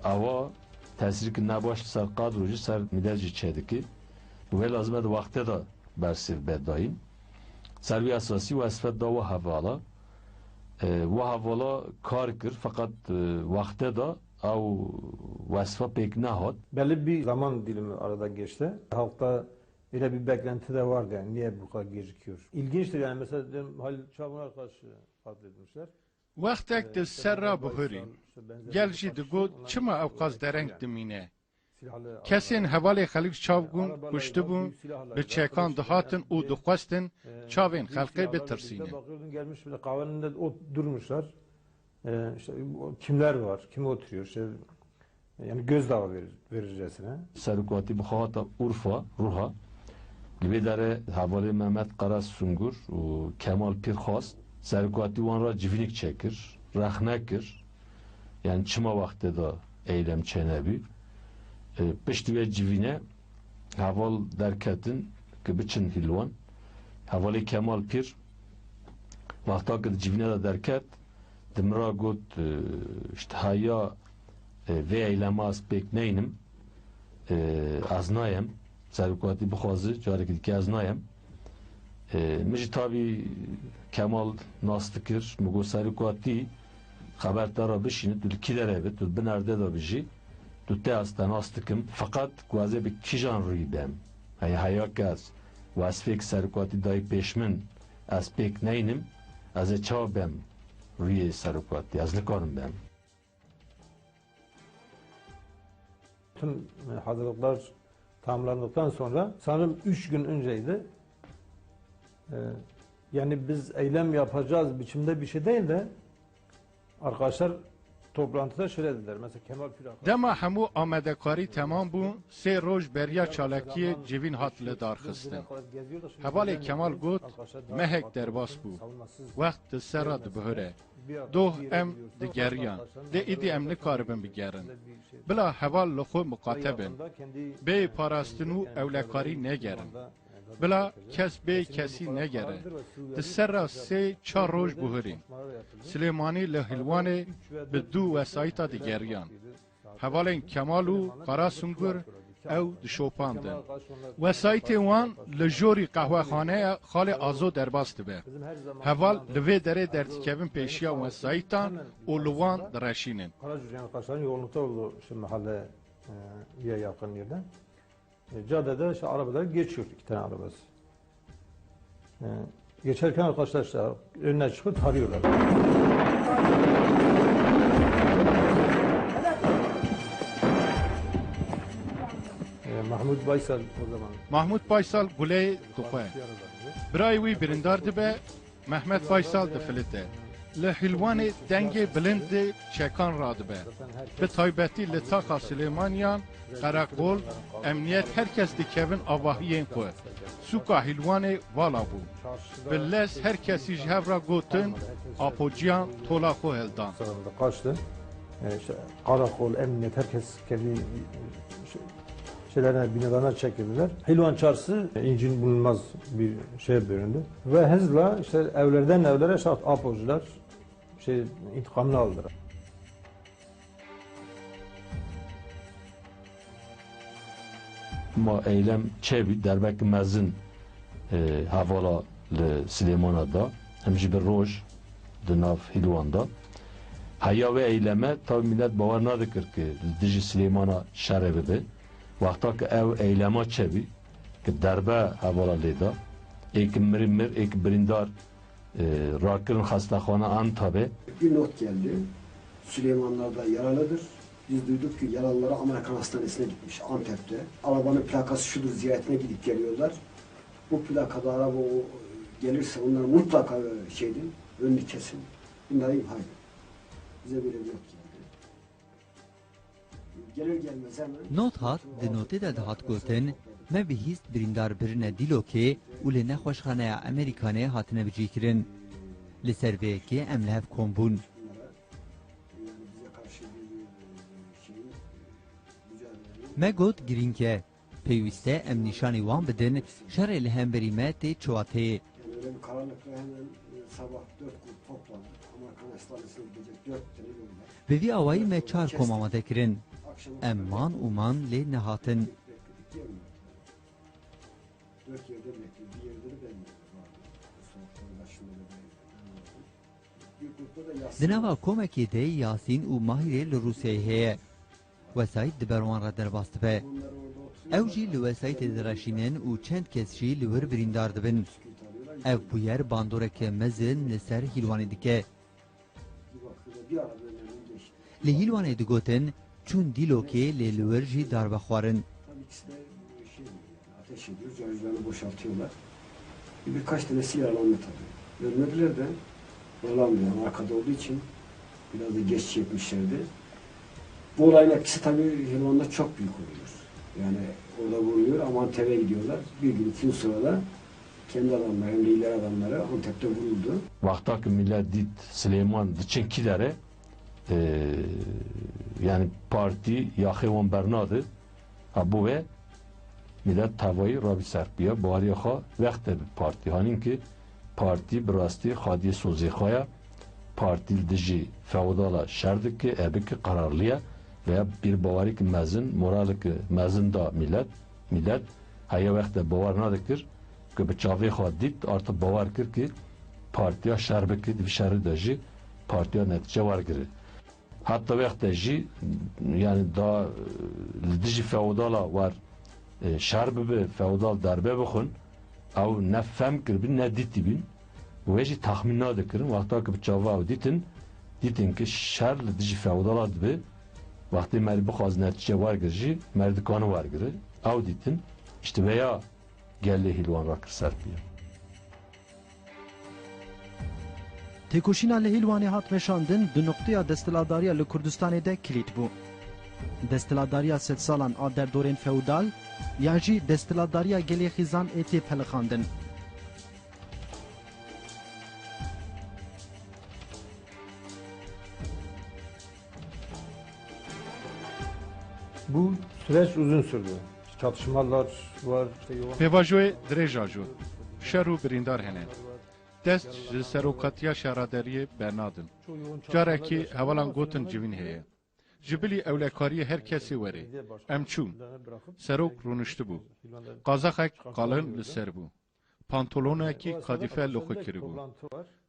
ava tesîrek nebaş li ser kadro jî, ser milet jî çêdike. Wê lazim e di wextê de bersiv be dayîn. Ser wî esasî wezîfe da wa hevala. E, wa hevala kar kir, feqet, e, wextê de ew wezîfe pêk nehat. Belli bir zaman dilimi arada geçti. Halkta öyle bir beklenti de vardı yani, niye bu kadar gecikiyor? İlginçtir yani, mesela diyorum, Halil Çavun arkadaş katletmişler. Wextek di ser re bihurîn. Gel jî digot, çima ew qas dereng dimîne? Kesên hevalê Xelîl Çavgûn kuştibûn, bi çekan dihatin û dixwestin çavên xelkê bitirsînin. Gelmiş bile kahvenin önünde ot-, durmuşlar. Ee, işte o kimler var, kim oturuyor, işte Yani gözdağı verir, verircesine. Serokatî bi xwe hate Urfa, Ruha. Li vê derê hevalê Mehmet Karasungur û Kemal Pîrxas serokatî wan re civînik çêkir, rexne kir. Yani çima wextê de eylem çênebî. E, piştî wê civîne heval derketin ki biçin Hîlwan. Hevalê Kemal Pîr wexta ki di civîne de derket, di min re got, e, işte heya, e, vê eylema ez pêk neynim, e, ez nayem. Serokatî bixwaze, carekî dike ez nayem. E, min jî tabî Kemal nas dikir. Min got, serokatî xeber te re bişîne, tu li kî derê be, tu li bin erdê de bijî, tu tê ez te nas dikim. Feqet ku ez ê bi kîjan rûyî bêm? Heya, heya ke ez wezîfeyek serokatî dayî pêş min, ez pêk neynim, ez ê çawa bêm rûyê serokatî? Ez nikarim bêm. Tüm, e, hazırlıklar tamamlandıktan sonra, sanırım üç gün önceydi. E, yani biz eylem yapacağız biçimde bir şey değil de, arkadaşlar toplantıda şöyle dediler. Mesela Kemal Pir arkadaş. Dema hemû amadekarî temam bû, sê roj beriya çalakiyê civîn hat lidarxistin. Hevalê Kemal got, mehek derbas bû. Wext di ser re dibihire. Doh em digeriyan. Dê îdî em nikaribin bigerin. Bila heval li xwe miqate bin. Bê parastin û ewlekarî negerin. Bila kes bê kesî negere. Di ser re sê çar roj bihurîn. Silêmanî li Hilwanê bi du wesayîta digeriyan. Hevalên Kemal û Karasungur ew dişopandin. Wesayîtê wan li jorî qehwexaneya Xalê Azo derbas dibe. Heval li vê derê derdikevin pêşiya wesayîtan û li wan direşînin. Karaca Ceyhan Kaşar'ın yoğunlukta olduğu işte mahalle, e, ya yakın yerde. E, caddede işte arabalar geçiyor, iki tane arabası. E, Geçerken arkadaşlar işte önüne çıkıp tarıyorlar. E, Mahmut Baysal o zaman. Mahmut Baysal guleyê dixwe. Birayê wî birîndar dibe, Mehmet Baysal difilite. Li Hîlwanê dengê bilind de çekan radibe. Bi taybetî li taxa Silêmaniyan, qereqol, emniyet, her kes dikevin avahiyên xwe. Sûka Hîlwanê vala bû. Bi lez her kesî ji hev re gotin, Apo Ciyan tola xwe hildan. Kaçtı. E, işte, karakol, emniyet, herkes kendi şey- şeylerine, binalarına çekildiler. Hilvan Çarşısı incin bulunmaz bir şeye büründü. Ve hızla işte evlerden evlere işte Apocular şey intikamını aldılar. Ma eylem çêbî, derbek mezin, e, hevala li Silêmana da. Em jî bi roj di nav Hîlwan da. Heya wê eyleme tabi millet bawer nadikir ki li dijî Silêmana şerê bibe. Wexta ki ew eylema çêbî, ki derbe hevala lê da, ê ki mirî mir, ê ki birîndar, e, rakirin xestexana Antabê. Bir not geldi. Süleymanlar da yaralıdır. Biz duyduk ki yaralıları Amerikan Hastanesi'ne gitmiş, Antep'te. Arabanın plakası şudur, ziyaretine gidip geliyorlar. Bu plakada araba o, gelirse onları mutlaka, e, şey edin, önünü kesin. Bunları imha edin. Bize böyle bir not geldi. Gelir gelmez hemen. Not hat, di notê de dihat gotin, me bihîst birîndar birine Dîlokê û li nexweşxaneya Amerîkanê hatine bicihkirin. Li ser vê yekê em li hev kom bûn. Me got, girîng e. Pêwîst e em nîşanî wan bidin, şerê li hemberî me tê çi wateyê. Yani öyle bir karanlıkta hemen, e, sabah dört grup toplandık. Amerikan Hastanesi'ne gidecek dört tane yol var. Bi vî awayî me çar kom amade kirin. Em man û man lê nehatin. Bekledik, gelmediler. Dört yerde bekledik. Bir yerde de ben vardım. Sokakların başında da ben, ben vardım. Di nava komekê de Yasîn û Mahîrê li Rûsyayê heye. Wesayît di ber wan re derbas dibe. Ew jî li wesayîtê direşînin û çend kes jî li wir birîndar dibin. Ev bûyer bandoreke mezin li ser Hîlwanê dike. Li Hîlwanê digotin, çûn Dîlokê lê li wir jî darbe xwarin. Ateş ediyor, carjlarını boşaltıyorlar. Birkaç tanesi yaralandı tabii. Ölmediler de yaralandı yani arkada olduğu için biraz da geç çekmişlerdi. Bu olayın etkisi tabii Helvan'da çok büyük oluyor. Yani orada vuruluyor ama Antep'e gidiyorlar. Bir gün, iki gün sonra da kendi adamları hem de ileri adamları Antep'te vuruldu. Wexta ki millet dît Silêman diçin kî derê, e, yani partî yaxê wan bernade. Ha, bo wê millet tevayî rabî serpiya, baweriya xwe wexte bi partî. Hanîn ki partî bi rastî xwediyê sozê xwe ye. Partî li dijî feodala şer dike, e bike, qerarlî ye. Veya bir bawerî ki mezin, moralê ki mezin da millet, millet heya wexte bawer nadikir, ki bi çavê xwe dît, artık bawer kir ki partiya şer bike, di vî şerî de jî partiya netîce wergire. Heta wexte jî, yani da, e, li dijî feodala wer, e, şer bibe, feodal derbe bixwin, ew ne fem kiribin, ne dîtîbin. Wê jî texmîn nadikirin. Wexta ki bi çava ew dîtin, dîtin ki şer li dijî feodala dibe. Wextê merî bixwaz netîce wergir jî, merî dikane wergire. Ew dîtin. Îşte veya gelê Hîlwan rakir serpiya. Têkoşîna li Hîlwanê hat meşandin, di nuqteya desthilatdariya li Kurdistanê de kilît bû. Desthilatdariya sedsalan a derdorên feodal, yan jî desthilatdariya gelê xîzan ê tê pelixandin. Bu süreç uzun sürdü. Çatışmalar var, işte yoğun. Pêvajoyê dirêj ajo. Şer û birîndar hene. Dest ji serokatiya şaraderiyê bernadin. Carekî hevalan gotin civîn heye. Ji bilî ewlekariyê her kesê werê. Em çûn. Serok rûniştibû. Qazaxek qalin li ser bû. Pantolonekî kadîfe li xwe kiribû.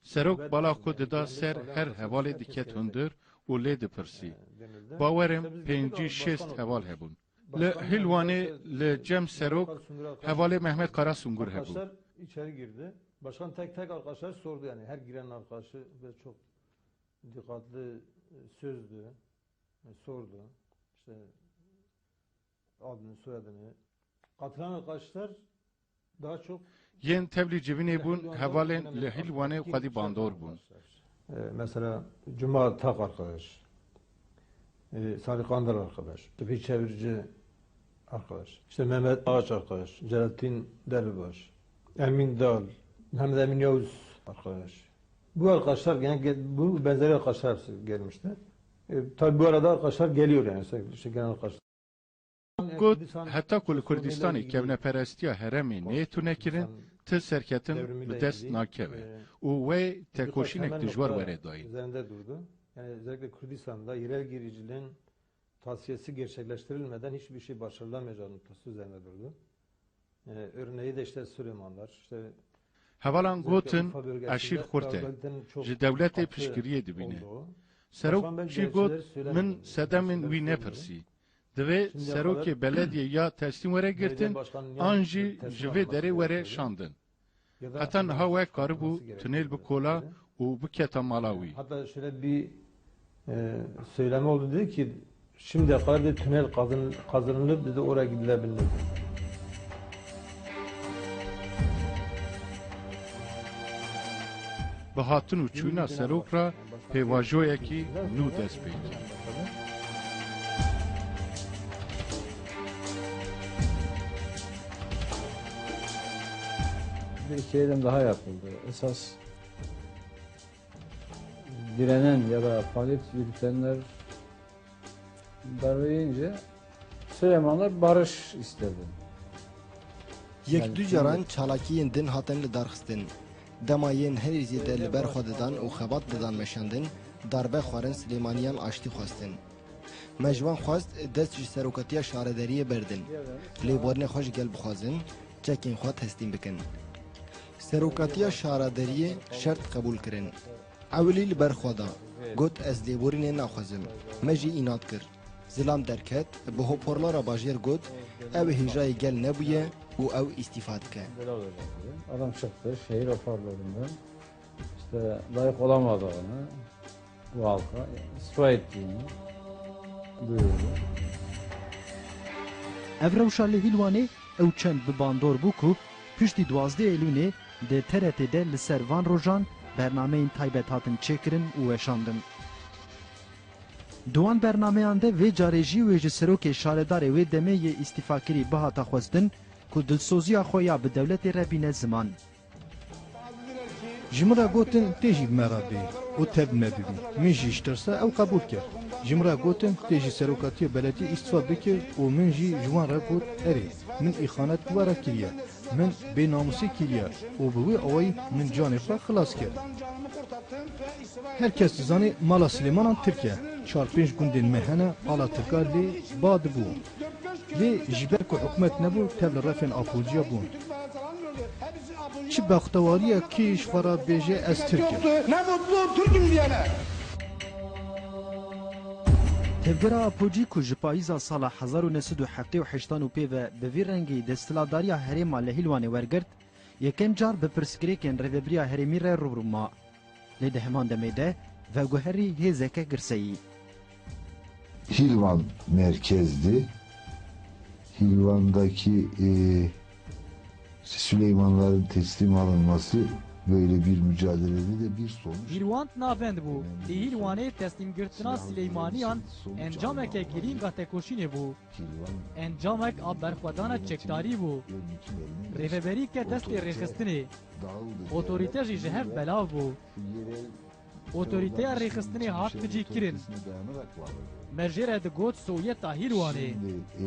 Serok bala xwe dida ser her hevalê diket hundir û lê dipirsî. Bawerim pêncî şêst heval hebûn. Li Hîlwanê li cem Serok hevalê Mehmet Karasungur hebû. Başkan tek tek arkadaşlar sordu, yani her giren arkadaşı ve çok dikkatli, e, sözdü, e, sordu. İşte adını, soyadını. Katılan arkadaşlar daha çok Yên tevlî civînê bûn, hevalên li Hîlwanê xwedî bandor bûn. E, mesela Cuma Tak arkadaş, e, Salih Kandar arkadaş, Tevfik Çevirci arkadaş, işte Mehmet Ağaç arkadaş, Celalettin Dervibaş, Emin Dal, Mehmet Emin Yavuz arkadaş. Bu arkadaşlar, yani ge-, bu benzeri arkadaşlar hepsi gelmişti. E, tabii bu arada arkadaşlar geliyor yani, işte gelen arkadaşlar. Got, heta ku li Kurdistanê kevneperestiya herêmê neyê tunekirin, ti serketin bi dest nakeve û wê tekoşînek dijwar were dayîn. Üzerinde durdu. Yani özellikle Kürdistan'da yerel girişimlerin tasfiyesi gerçekleştirilmeden hiçbir şey başarılamayacağını noktası üzerinde durdu. E, örneği de işte Süleymanlar, işte Hevalan gotin, Eşîr Xurt e, ji dewletê piştgiriyê dibîne. Serokçî got, min sedemên wî nepirsî. Divê serokê belediyê ya teslîm were girtin, an jî ji vê derê were şandin. Heta niha we karibû tunêl bikola û biketa mala wî. Hatta şöyle bir, e, söylemi oldu, dedi ki, şimdiye kadar bir tünel kazın-, kazınılıp dedi oraya gidilebilmedi. Bi hatin û çûna serok re pêvajoyekî nû dest pê kir. Bir iki eylem daha yapıldı. Esas direnen ya da faaliyet yürütenler darbe yiyince Süleymanlar barış istedi. Yek du caran çalakiyên din hatin lidarxistin. Dema yên herî zêde li ber xwe didan û xebat didan meşandin, darbe xwarin Silêmaniyan aştî xwestin. Me ji wan xwest dest ji serokatiya şaredariyê berdin. Lêborînê xwe ji gel bixwazin, çekên xwe teslîm bikin. Serokatiya şaredariyê şert qebûl kirin. Ewilî li ber xwe da. Got, ez lêborînê naxwazim. Me jî înat kir. Zilam derket, bi hoparlora bajêr got, ew ê hêjayê gel nebûye û ew îstîfa dike. Adam çıktı şehir hoparlöründen. İşte layık olamadığını bu halka ispat ettiğini duyurdu. Ev rewşa li Hîlwanê ew çend bi bandor bû ku piştî duwazdeh Eylûnê di T R T de li ser van rojan bernameyên taybet hatin çêkirin û weşandin. Di wan bernameyan de vê carê jî wê ji serokê şaredarê wê demê yê îstîfakirî bihata xwestin ku dilsoziya xwe ya bi dewletê re bîne ziman. Ji min re gotin, tê jî bi me re bê û tev me bibî. Min jî ji tirsa ew qebûl kir. Ji min re gotin, tê ji serokatiya belediyê îstifa bike û min jî ji wan re got, erê, min îxanet bi we re kiriye. Min bênamûsî kiriye û bi wê awayî min canê xwe xilas kir. Her kes dizane mala Silêmanan Tirk e. Çar pênc gundên me hene, ala Tirka lê ba dibû. Lê ji ber ku hikûmet nebû, tev li refên Apociya bûn. Çi bextewariye kî ji xwe re bêje ez Tirk im. Ne mutlu Türk'üm diyene. Tevgera Apocî ku ji payîza sala hezar û neh sed û heftê û heştan û pê ve bi vî rengî desthilatdariya herêma li Hîlwanê wergirt, yekem car bi pirsgirêkên rêvebiriya herêmî re rû bi rû ma. Lê di heman demê de veguherî hêzeke girseyî. Hilvan merkezdi. Hilvan'daki, e, Süleymanların teslim alınması böyle bir mücadelede de bir sonuç. Hîlwan navend bû. Di Hîlwanê teslîmgirtina Sileymaniyan encameke girîng a tekoşînê bû. Encamek a berxwedana çekdarî bû. Rêveberî ke destê rêxistinê. Otorîte jî ji hev belav bû. Otorîteya rêxistinê hat ficîkirin. Me jê re digot Sovyeta Hîlwanê. Şimdi, e,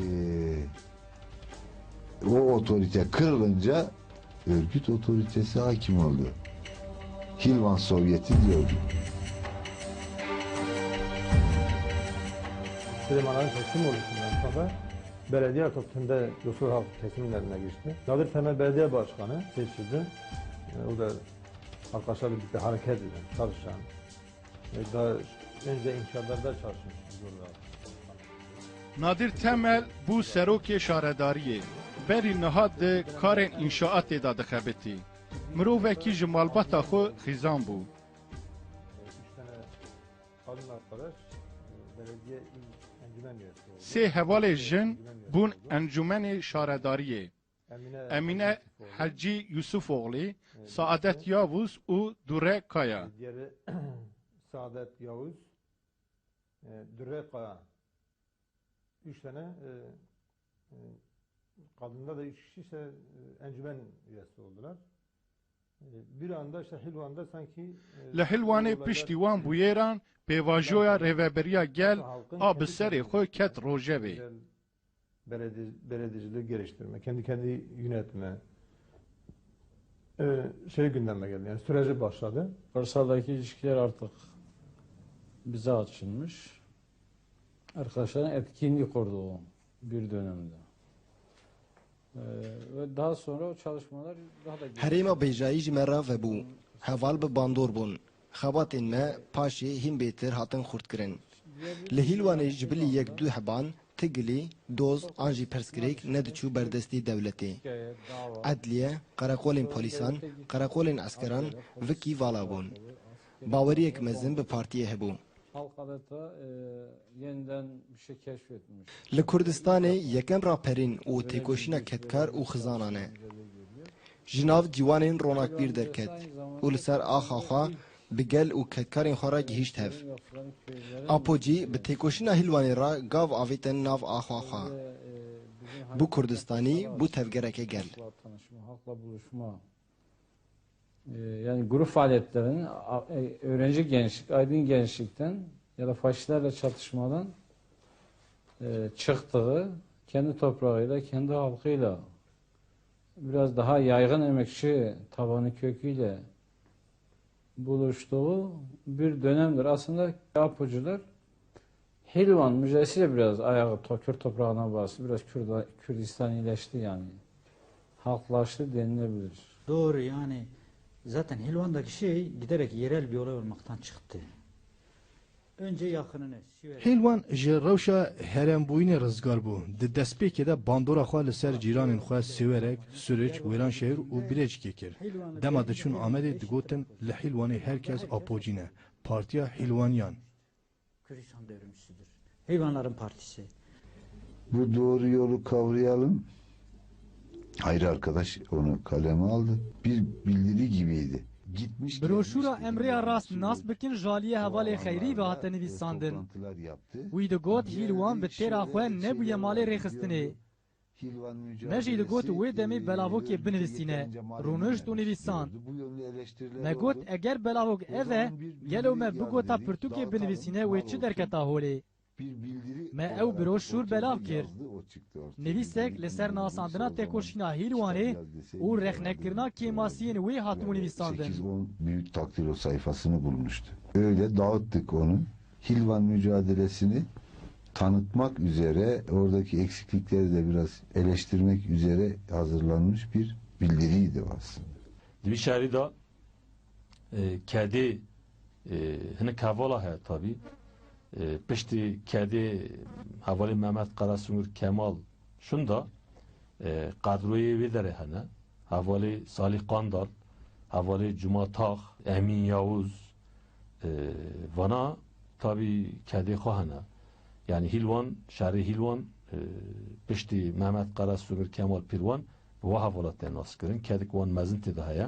o otorite kırılınca örgüt otoritesi hakim oluyor. Hilvan Sovyeti diyor. Süleyman Ağa'nın teslim oluşundan sonra belediye artık tümde Yusuf Halk kesimlerine geçti. Nadir Temel belediye başkanı seçildi. E, o da arkadaşlarla birlikte hareket eden, çalışan, e, daha önce inşaatlarda çalışmış bir yolda. Nadir Temel bû serokê şaredariyê. Berî niha di karên înşaatê de dixebitî. Mirovekî ji malbata xwe xizan bû. Sê hevalê jin bûn encûmenê şaredariyê. Emîne Hecî Yûsifoglî, Saadet Yavuz û Dure Kaya. Saadet Yavuz, e, Dure Kaya. Üç tane, e, e, kadında da üç kişi ise, e, encümen üyesi oldular. E, bir anda işte Hilvan'da sanki, e, Li Hilwanê piştî wan bûyêran pêvajoya Rêveberiya Gel a bi serê xwe ket rojevê. Belediye, belediyeciliği geliştirme, kendi kendi yönetme, e, şey gündeme geldi. Yani süreci başladı. Kırsal'daki ilişkiler artık bize açılmış. Arkadaşların etkinlik kurdu o bir dönemde. Ee, ve daha sonra o çalışmalar daha da Herêma bêjayî ji me re vebû. Heval bi bandor bûn. Xebatên me paşê hîn bêtir hatin xurtkirin. Li Hîlwanê ji bilî yek du heban, tigilî, doz an jî pirsgirêk nediçû ber destê dewletê. Edliye, qereqolên polîsan, qereqolên eskeran vikî vala bûn. Baweriyek mezin bi partiyê hebû. Halk adeta, e, yeniden bir şey keşfetmiş. Li Kurdistanê yekem raperên û têkoşîna kedkar û xizanan e. Ji nav dîwanên ronakbîr derket û li ser axa xwe bi gel û kedkarên xwe re gihîşt hev. Apocî bi têkoşîna Hîlwanê re gav avêtin nav axa xwe. Bû Kurdistanî, bû tevgereke gel. Halkla tanışma, halkla buluşma. E, yani grup faaliyetlerinin, a, e, öğrenci gençlik, aydın gençlikten ya da faşistlerle çatışmadan, e, çıktığı, kendi toprağıyla, kendi halkıyla biraz daha yaygın emekçi tabanı köküyle buluştuğu bir dönemdir. Aslında Apocular Hilvan müjdesiyle biraz ayağı to-, Kürt toprağına bastı, biraz Kürda-, Kürdistanileşti yani. Halklaştı denilebilir. Doğru, yani zaten Hilvan'daki şey giderek yerel bir olay olmaktan çıktı. Önce yakınını, Hêlwan ji rewşa herêmbûyînê rizgar bû. Di destpêkê de bandora xwe li ser cîranên xwe Sêwerek, Suriç, Wêranşehir û Birecikê kir. Dema diçûn Amedê digotin, li Hîlwanê her kes Apocî ne. Partiya Hîlwaniyan. Kürdistan devrimcisidir. Heyvanların Partisi. Bu doğru yolu kavrayalım. Ayrı arkadaş onu kaleme aldı. Bir bildiri gibiydi. Gitmiş Broşûra gelmiş Em Rêya Rast nas bikin ji aliyê hevalê Xeyrî ve hate nivîsandin. Wî digot, Hîlwan bi têra xwe nebûye malê rêxistinê. Me jî digot wê demê belavokê binivîsîne. Rûnişt û nivîsand. Me got, eger belavok ev e, gelo me bigota pirtûkê binivîsîne wê çi derketa holê? Me ew broşûr belav kir. Nivîsek li ser nasandina têkoşîna Hîlwanê û rexnekirina kêmasiyên wê hatibû nivîsandin. Sekiz on büyük takdiro sayfasını bulmuştu. Öyle dağıttık onu. Hilvan mücadelesini tanıtmak üzere, oradaki eksiklikleri de biraz eleştirmek üzere hazırlanmış bir bildiriydi o aslında. Di vî şerî de, e, kedê, e, hinek hevala heye tabî. E, piştî kedê hevalê Mehmet Karasungur Kemal şunda, e, kadroyê wê derê hene. Hevalê Salih Qandal, hevalê Cuma Tax, Emîn Yavuz, e, vana tabî kedê xwe hene. Yani Hîlwan, şerê Hîlwan, e, piştî Mehmet Karasungur Kemal Pîrwan bi wa hevala tê naskirin. Kedek wan mezin tê de heye.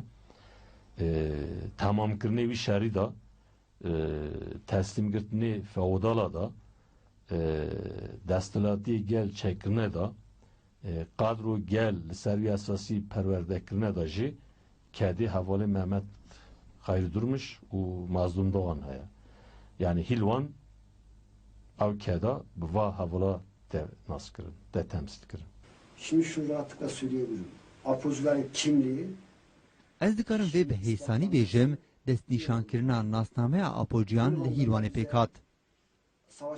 E, temamkirinê wî şerî de, e, teslîmgirtinê feodala de, e, desthilatiyê gel çêkirine de, e, kadro gel li ser wî esasî perwerdekirine de jî kedê hevalê Mehmet Xeyrî Durmuş û Mazlûm Doğan heye. Yani Hîlwan ew keda bi va hevala te naskirin, te temsîl kirin. Şimdi şunu rahatlıkla söyleyebilirim. Apocuların kimliği Ez dikarim vê bi hêsanî bêjim, destnîşankirina nasnameya Apociyan li Hîlwanê pêk hat.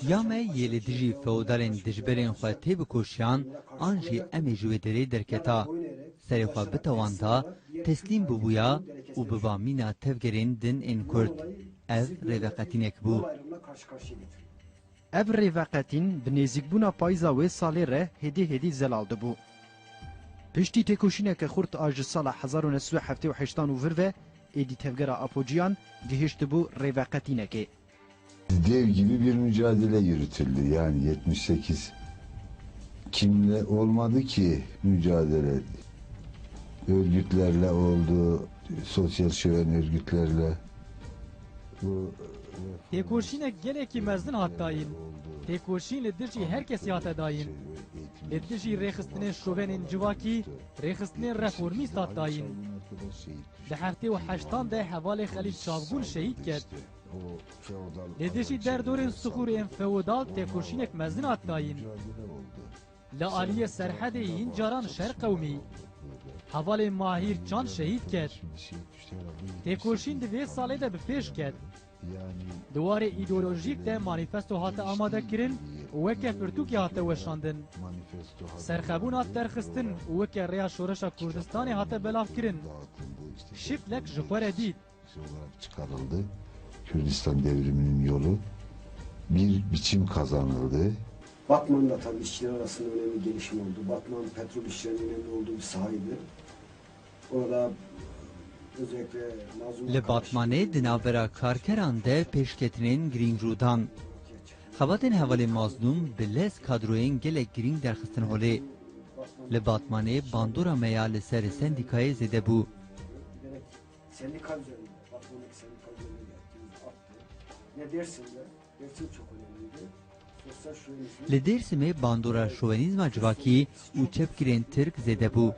Ya me yê li dijî feodalên dijberên xwe têbikoşiyan an jî em ê ji wê derê derketa, serê xwe bitewanda, teslîm bibûya û biba mîna tevgerên din ên Kurd. Ev rêveqetînek bû. Ev rêveqetîn bi nêzîkbûna payîza wê salê re hêdî hêdî zelal dibû. Piştî têkoşîneke xurt a ji sala hezar û neh sed û heftê û heştan û vir ve, êdî tevgera Apociyan gihiştibû rêveqetînekê. Dev gibi bir mücadele yürütüldü. Yani yetmiş sekiz kimle olmadı ki mücadele? Örgütlerle oldu, sosyal şöven örgütlerle. Bu Têkoşînek gelekî mezin hat dayîn. Têkoşîn li dijî her kesî hate dayîn. Li dijî rêxistinên şovenên civakî, rêxistinên reformîst hat dayîn. Di heftê û heştan de hevalê Xelîl Çavgûn şehîd ket. Li dijî derdorên sixûr ên feodal têkoşînek mezin hat dayîn. Li aliyê Serhedê hîn caran şer qewimî. Hevalê Mahîr Çand şehîd ket. Têkoşîn di vê salê de bi pêş ket. Di warê îdeolojîk de manîfesto hate amade kirin û weke pirtûkê hate weşandin. Serxebûn hat derxistin û weke rêya Şoreşa Kurdistanê hate belavkirin. Şiklek ji xwe re dît. olarak çıkarıldı. Kürdistan devriminin yolu bir biçim kazanıldı. Batman'da tabii işçiler arasında önemli gelişim oldu. Batman petrol işçilerinin önemli olduğu bir sahaydı. Orada özellikle Mazlum Li Batmanê di navbera karkeran de pêşketinên girîng rû dan. Xebatên hevalê Mazlûm bi lez kadroyên gelek girîng derxistin holê. Li Batmanê bandora me ya li ser sendîkayê zêde bû. Sendika üzerinde, Batman'daki sendika üzerinde yaptığımız arttı. Yine Dersim'de, Dersim çok önemliydi. Sosyal şövenizm Li Dêrsimê bandora şovenîzma civakî û çepgirên Tirk zêde bû.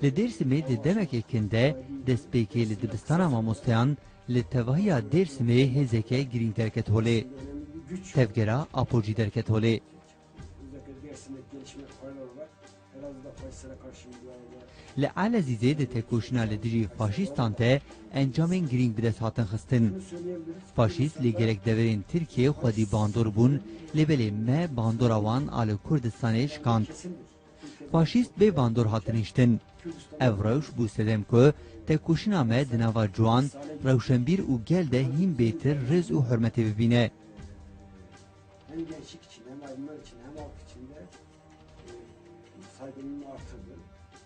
Li Dêrsimê di demeke kin de destpêkê li dibistana mamosteyan li tevahiya Dêrsimê hêzeke girîng derket holê. Tevgera Apocî derket holê. Özellikle Dersim'deki gelişmeler paralel olarak Elazığ'da faşistlere karşı mücadelede Li Elezîzê di têkoşîna li dijî faşîstan de encamên girîng bi dest hatin xistin. Faşîst li gelek deverên Tirkiyê xwedî bandor bûn, lê belê me bandora wan a li Kurdistanê şikand. Faşîst bê bandor hatin hiştin. Ev rewş bû sedem ku têkoşîna me di nava ciwan, rewşenbîr û gel de hîn bêtir rêz û hurmetê bibîne. hem gençlik için hem aydınlar için hem halk için de e, saygınlığını artırdı.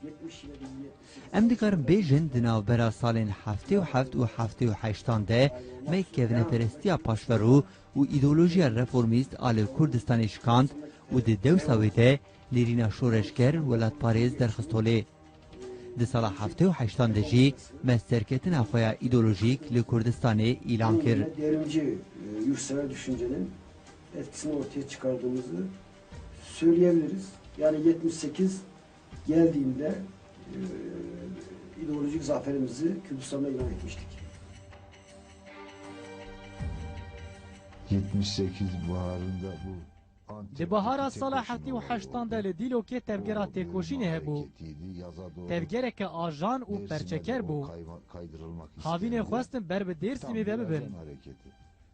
yetmiş ile bin yetmiş sekiz Em dikarin bêjin di navbera salên heftê û heft û heftê û heştan de me kevneperestiya paşverû û îdeolojiya reformîst a li Kurdistanê şikand û di dewsa wê de nêrîna şoreşger welatparêz derxist holê. Di sala heftê û heştan de jî me serketina xwe ya îdeolojîk li Kurdistanê îlan kir. Devrimci e, yurtsever düşüncenin etkisini ortaya çıkardığımızı söyleyebiliriz. Yani yetmiş sekiz geldiğinde e, ideolojik zaferimizi Kürdistan'da ilan etmiştik. yetmiş sekiz baharında bu Di bihara sala heftê û heştan de li Dîlokê tevgera têkoşînê hebû. Tevgereke ajan û perçeker bû. Havînê xwestin ber bi Dêrsimê ve bibin.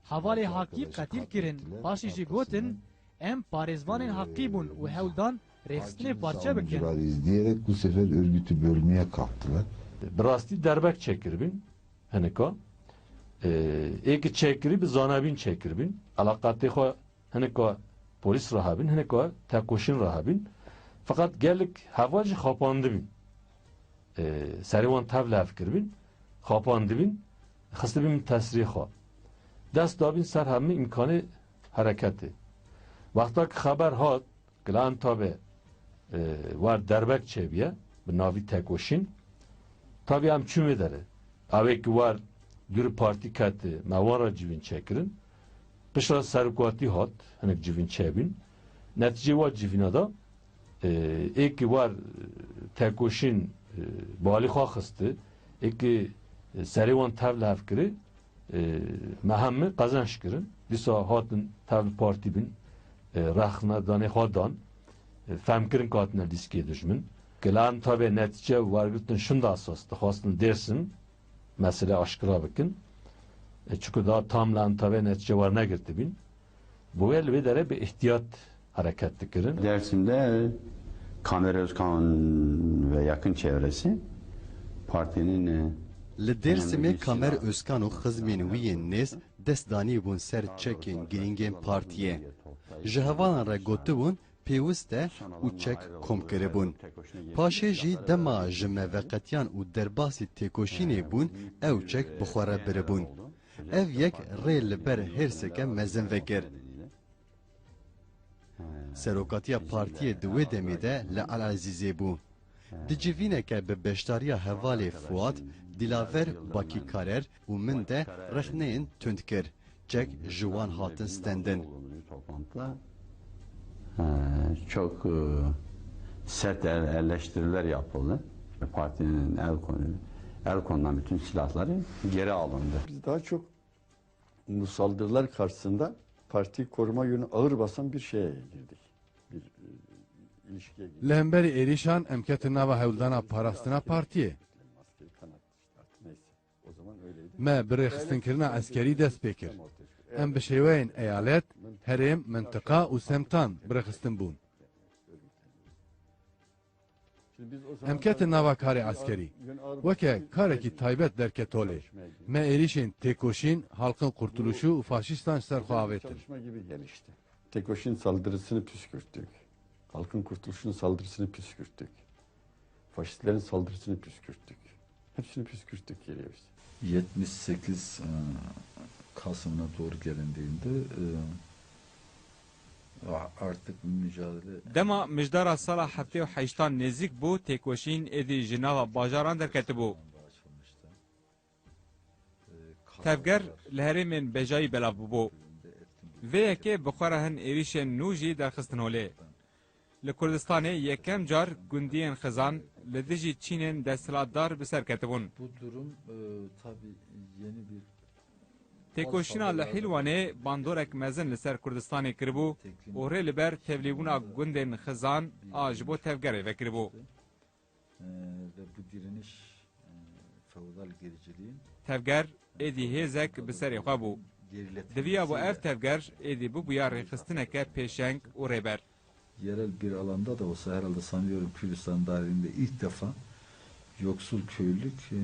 Hevalê Haqî qetîl kirin, paşê jî gotin, em parêzvanên Haqî bûn û hewl dan rêxistinê parçe bikin. Diyerek bu sefer örgütü bölmeye kalktılar. Bi rastî derbek çêkiribîn hinika. Ê ki çêkirî bi zanabîn çêkiribîn. Elaqatê xwe hinika polîs re hebin, hinika tekoşîn re hebin. Feqet gelek heval jî xapandibîn. Ê, serê wan tev lev kiribîn, xapandibîn, xistibîn tesrî xwe. Dest dabîn ser hemî îmkanê hereketê. Wexta ki xeber hat, Gila Antabê, e, war derbek çêbiye, bi navî tekoşîn. Tabî em çûn wê derê. Ewê ki war dûrî partî keti, me wan re civîn çêkirin. Piştre serokatî hat, hinek civîn çêbîn. Netîcê wa civîna da, e, ê ki war, e, tekoşîn, e, balî xwe xisti, ê ki, e, serê wan tev lev kiri, e, me hemî qezenç kirin. Dîsa hatin tev li partî bin, e, rexnedanê xwe dan, e, fehmkirin ku hatine lîstikê dijmin. Ki li Antabê netîce wergirtin şunda esas dixwastin Dêrsim mesele aşkira bikin. E, çiku da tam li Antabê netîce wernegirtibîn. Bo wê li wê derê bi îhtiyat hereket dikirin. Dersim'de Kamer Özkan ve yakın çevresi partinin e, Li Dêrsimê Kamer Özkan û xizmên wî yên nêz dest danîbûn ser çekên girîngên partiyê. Ji hevalan re gotibûn, pêwist e û çek kom kiribûn. Paşê jî dema ji me veqetiyan û derbasî têkoşînê bûn, ew çek bi xwe re biribûn. Ev yek rê li ber hêrseke mezin vekir. Serokatiya partiyê di wê demê de li Elezîzê bû. Di civîneke bi beşdariya hevalê Fuat, Dilaver Bakîkarer û min de rexneyên tund kir. Çek ji wan hatin stendin. Çok e, sert el- eleştiriler yapıldı. Partinin el, konu, el konulan bütün silahları geri alındı. Biz daha çok bu saldırılar karşısında partiyi koruma yönü ağır basan bir şeye girdik. Bir e, ilişkiye girdik. Li hemberî êrîşan em ketin nava hewldana parastina partiyê. Askeri kanat işte artık neyse. O zaman öyleydi. Me bi rêxistinkirina eskerî dest pê kir. Em bi şêweyên eyalet, herêm, mintiqa û semtan bi rêxistin bûn. Em ketin nava karê eskerî. Weke karekî taybet derket holê. Me êrîşên têkoşîn, Halkın Kurtuluşu û faşîstan ji ser xwe avêtin. Çalışma gibi gelişti. Tekoşin saldırısını püskürttük. Halkın Kurtuluşu'nun saldırısını püskürttük. Faşistlerin saldırısını püskürttük. Hepsini püskürttük geriye biz. Yetmiş sekiz e, Kasım'ına doğru gelindiğinde e, artık mücadele Dema mijdara sala heftê û heştan nêzîk bû, têkoşîn êdî ji nava bajaran derketibû. Tevger li herêmên bejayî belav bûbû. Vê yekê bi xwe re hin êrîşên nû jî derxistin holê. Li Kurdistanê yekem car gundiyên xizan li dijî çînên desthilatdar bi ser ketibûn. Bu durum e, tabii yeni bir Têkoşîna li Hîlwanê bandorek mezin li ser Kurdistanê kiribû û rê li ber tevlîbûna gundên xizan a ji bo tevgerê vekiribû. E, ve bu direniş e, feodal gericiliğin Tevger êdî hêzek bi serê xwe bû. Diviya bo ev tevger êdî bibûya rêxistineke pêşeng û rêber. Yerel bir alanda da olsa herhalde sanıyorum Kürdistan tarihinde ilk defa yoksul köylülük e,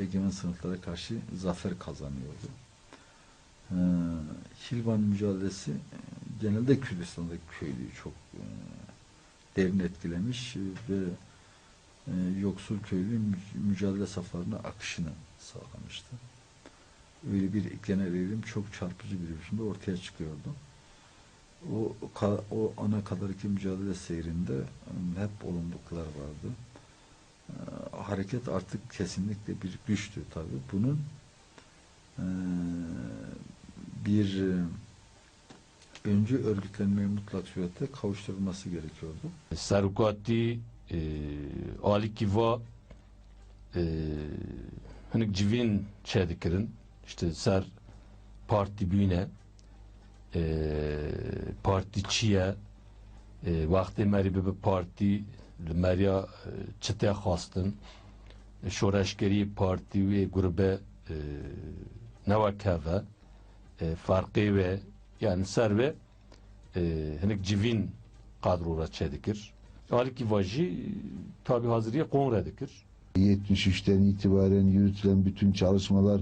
egemen sınıflara karşı zafer kazanıyordu. E, Hilvan mücadelesi e, genelde Kürdistan'da köylüyü çok e, derin etkilemiş ve e, yoksul köylünün müc- mücadele saflarına akışını sağlamıştı. Öyle bir genel eğilim çok çarpıcı bir biçimde ortaya çıkıyordu. O, ka- o ana kadarki mücadele seyrinde e, hep olumluluklar vardı. E, Hareket artık kesinlikle bir güçtü tabii. Bunun e, bir e, öncü örgütlenmeye mutlak surette kavuşturulması gerekiyordu. Serokatî e, alîkî va e, hinek civîn çêdikirin. İşte ser partî bûne, e, partî çi ye, e, wextê merî bibe partî li meriya e, çi tê xwestin, e, şoreşgerî partî wê grube e, ne wek hev e. e, ferqê wê, yani ser wê e, hinek civîn kadro re çêdikir. Alîkî va jî tabî haziriyê kongre dikir. Yetmiş üçten itibaren yürütülen bütün çalışmalar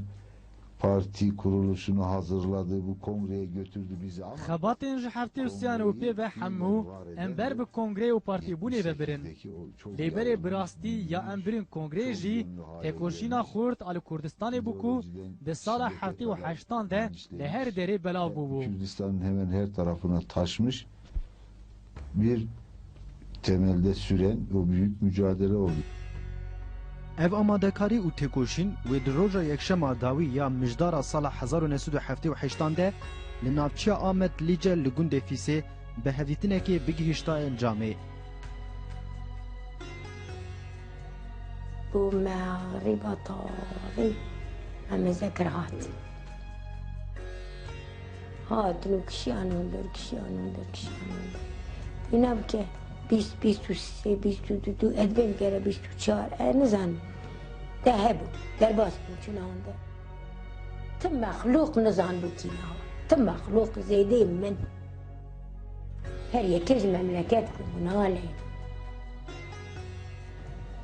parti kuruluşunu hazırladı, bu kongreye götürdü bizi ama Xebatên ji heftê û siyan û pê ve hemû em ber bi kongrê û partîbûnê ve birin. Lê berê bi rastî ya em birin kongrê jî têkoşîna xurt a li Kurdistanê bû ku di sala heftê û heştan de li her derê belav bûbû. Kürdistan'ın hemen her tarafına taşmış bir temelde süren o büyük mücadele oldu. Ev amadekarî û têkoşîn wê di roja yekşema dawî ya mijdara sala hezar û neh sed û heftê û heştan de li navçeya Amed Lîce li gundê Fîsê bi hevdîtinekê bigihîşta encamê. Û mexrîba tarî hemêzek re hat. Hatin û kişiyan hundir, kişiyan hundir, kişiyan hundir. Îna bike bîst, bîst û sê, bîst û du, du, ez bên kere bîst û çar, e, nizanim. De hebû, derbas bû, çûna hundir. Ti mexlûq nizanbû kî ne. Ti mexlûq zêdê min. Her yekê ji memleket bû, nalê.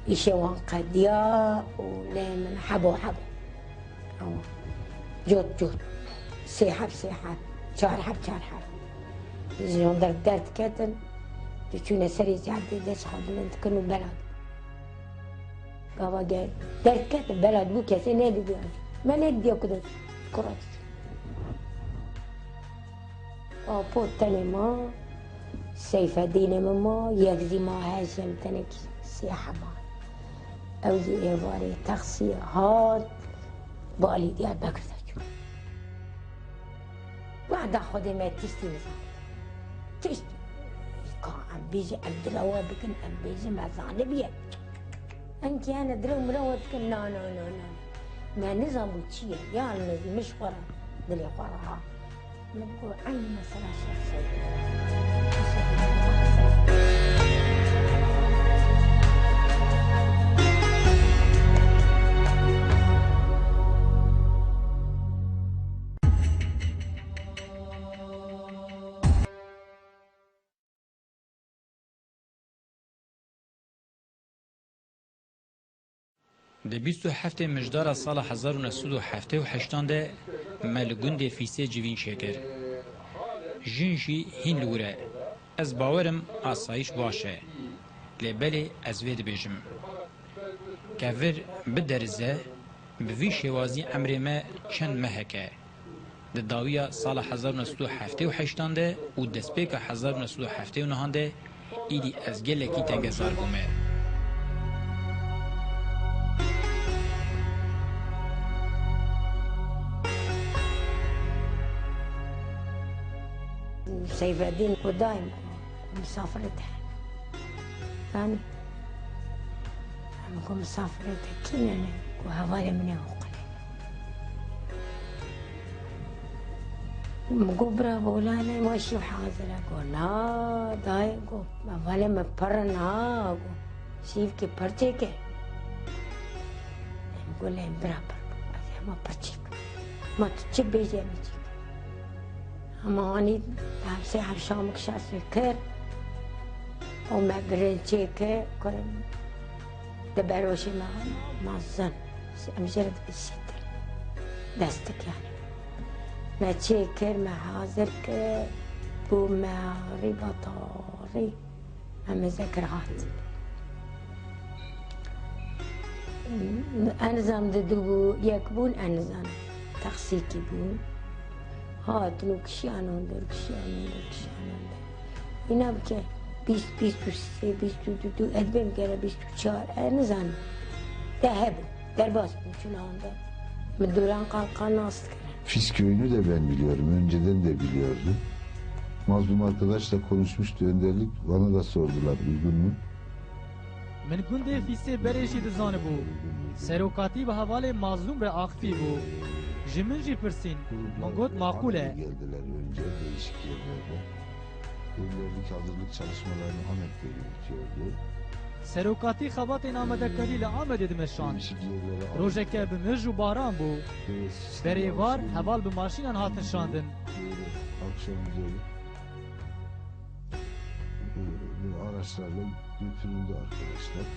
Îşê wan qediya û lê min hebo hebo. Ew cot cot. Sê heb sê heb. Çar heb çar heb. Ji wan der, derdiketin. Diçûne serê cerdê dest xwe bilind dikin û bela dibû. Gava ge-, derdikete bela dibû, kesê nedidiya. Me nedidiya ku de kura diçû. Apo tenê ma, Seyfedînê min ma, yek zî ma, her jê min tenekî sê hema. Ew jî êvarê texsî hat, balî Diyarbekir de çû. Wehda Xwedê me tiştî nizanî. Tişt, ka em bêjin, em direwa bikin, em bêjin me zanibiye. Em kiyane direw mirewa dikin, na, na, na, na. Me nizanbû çi ye, yalniz min ji xwe re, dilê xwe re ha. Min got, eynî mesela Şêx Seyfedîn. Di bîst û heftê Mijdara sala hezar û neh sed û heftê û heştan de me li gundê Fîsê civîn çêkir. Jin jî hîn li wir e. Ez bawer im asayîş baş e. Lê belê ez vê dibêjim. Kevir biderize, bi vî şêwazî emrê me çend mehek e. Di dawiya sala hezar û neh sed û heftê û heştan de û destpêka hezar û neh sed û heftê û nehan de îdî ez gelekî tengezar bûme. Seyfedîn ku dayim ku misafirê te. Yanî, em ku misafirê te kî ne ne, ku hevalê min ê oqilê. Min got, "Bira, bolanê ma şîv hazir e." Got, "Na, dayê," got, "hevalê min pir in ha," got, "şîvkî pir çêke." Em got, "Lê bira pir bû, ez ê hema pir çêkim. Ma tu çi bêjî em ê çêkin." Hema anî hevsê hevşamik şasê kir û me birin çêkir, kurin di beroşê me mezin. Em jê re dibin şîtir. Destik yanî. Me çêkir, me hazir kir, bû me rî batarî. Em ê zekir hat. Enizan di du bû, yek bûn enizan. Texsîkî bûn. Hatin û kişiyan hundir, kişiyan hundir, kişiyan hundir. Îna bike bîst, bîst û sê, bîst û du, du, ez bêm gere bîst û çar, enizan. De hebû, derbas bûn, çûna hundir. Min duran qalqan nas dikirin. Fis köyünü de ben biliyorum, önceden de biliyordum. Mazlum arkadaşla konuşmuştu, önderlik bana da sordular, uygun mu? Min gundê Fîsê berê jî dizanibû. Serokatî bi hevalê Mazlûm re aqifî bû. Ji min jî pirsîn. Min got, "Maqûl e." Geldiler önce değişik yerlerde. Önderlik hazırlık çalışmalarını Ahmet'te yürütüyordu. Serokatî xebatên amadekarî li Amedê dimeşand. Değişik yerlere Rojeke bi mij û baran bû. Berêvar heval bi maşînan hatin şandin. Böyle akşam üzeri, e, araçlarla götürüldü arkadaşlar.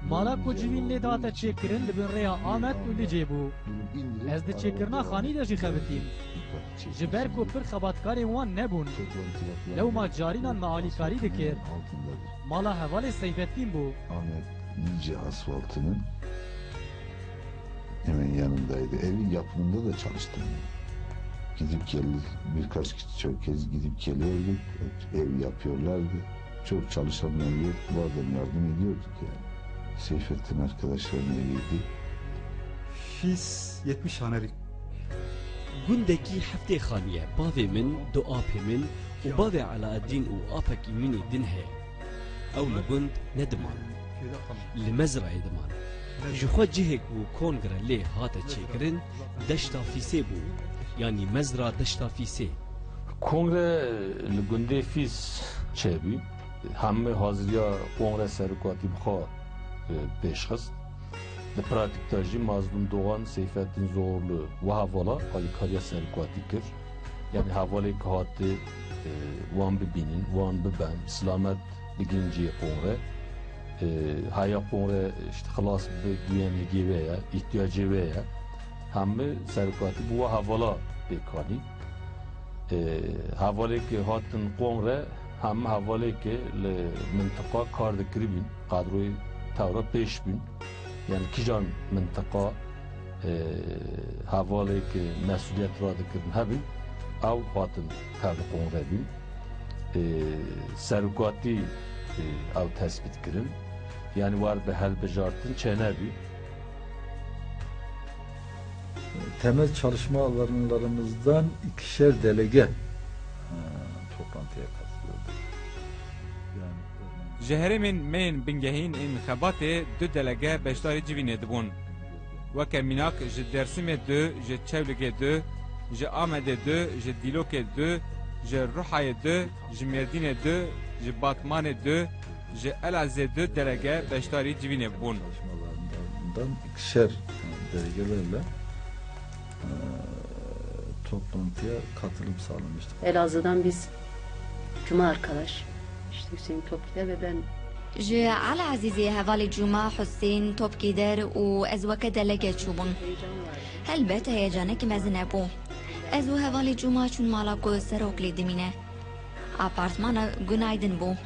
Mala ku civîn lê dihate çêkirin li bin rêya Amed û Licê bû. Ez di çêkirina xanî de jî xebitîm. Ji ber ku pir xebatkarên wan nebûn. Lewma carînan me alîkarî dikir. Mala hevalê Seyfeddîn bû. Ahmet Lice asfaltının hemen yanındaydı. Evin yapımında da çalıştım. Gidip geldik, birkaç kez gidip geliyorduk. Ev yapıyorlardı. Çok çalışanlar yoktu, bazen yardım ediyorduk yani. Seyfettin arkadaşların eviydi. Fîs yetmiş hanelik. Gundekî heftê xaniye, bavê min, du apê min û bavê Elaeddîn û apekî min ê din heye. Ew li gund nediman. Li Mezrayê diman. Ji xwe cihê ku kongre lê hate çêkirin, Deşta Fîsê bû, yanî Mezra Deşta Fîsê. Kongre li gundê Fîs çêbû. Hemî haziriya kongre serokatî bi xwe, e, pêş xist. Di pratîk de jî Mazlûm Dogan, Seyfettin Zorlu û hevala alîkariya serokatî kir. Yanî hevalê ku hate, e, wan bibînin, wan biben, silamet bigihîn cihê kongre. E, heya kongre, işte, xilas bi güvenligê wê ye, îhtiyacê wê ye. Hemî serokatî bi we hevala pêk anî. E, hevalê ku hatin kongre, Hemû hevalê ku li mintiqa kar dikiribîn, qadroyê tewra pêş bûn. Yani kîjan mintiqa, e, hevalê ku mesûliyet radikirin hebûn, ew hatin tevli kongrê bûn. E, serokatî, e, ew tespît kirin. Yani wer bi hilbijartin çênebî. Temel çalışma alanlarımızdan ikişer delege, e, toplantıya katılıyordu. Yani örneğin Ji herêmên me yên bingehîn ên xebatê du delege beşdarî civînê dibûn. Weke mînak ji Dêrsimê du, ji Çewligê du, ji Amedê du, ji Dîlokê du, ji Ruhayê du, ji Mêrdînê du, ji Batmanê du, ji Elazê du delege beşdarî civînê bûn. Çalışmalarından ikişer delegelerle, e, toplantıya katılım sağlamıştık. Elazığ'dan biz Cuma arkadaş, işte Hüseyin Topkider ve ben. Ji Elazîzê hevalê Cuma, Husên Topkîder û ez weke delege çûbûn. Helbet heyecanek mezin hebû. Ez û hevalê Cuma çûn mala ku serok lê dimîne. Apartmana Günaydın bû.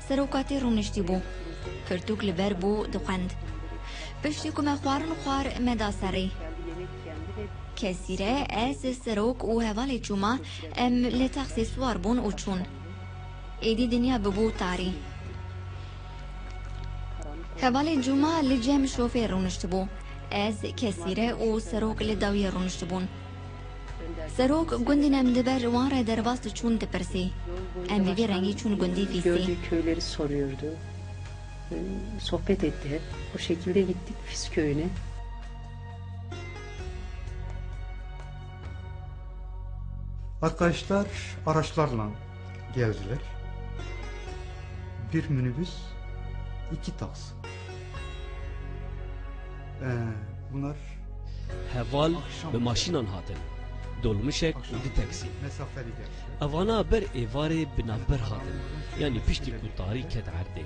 Serokatî rûniştî bû. Pirtûk li ber bû, dixwend. Piştî ku me xwarin xwar, me da serê. Kesîre, ez, serok û hevalê Cuma, em li taksê siwar bûn û çûn. Êdî dinya bibû tarî. Hevalê Cuma li cem şofêr rûniştibû. Ez, Kesîre û serok li dawiyê rûniştibûn. Serok gundî nem di ber wan re derbas diçûn dipirsî. Em bi vî rengî çûn gundî Fîsî. Gördüğü köyleri soruyordu. Sohbet etti hep. O şekilde gittik Fis köyüne. Arkadaşlar araçlarla geldiler. Bir minibüs, iki taksi. Ee, bunlar Heval bi maşînan hatin. Dolmişek û du taksî. Evana ber êvarê bi navber hatin. Yanî piştî ku tarî ket erdê.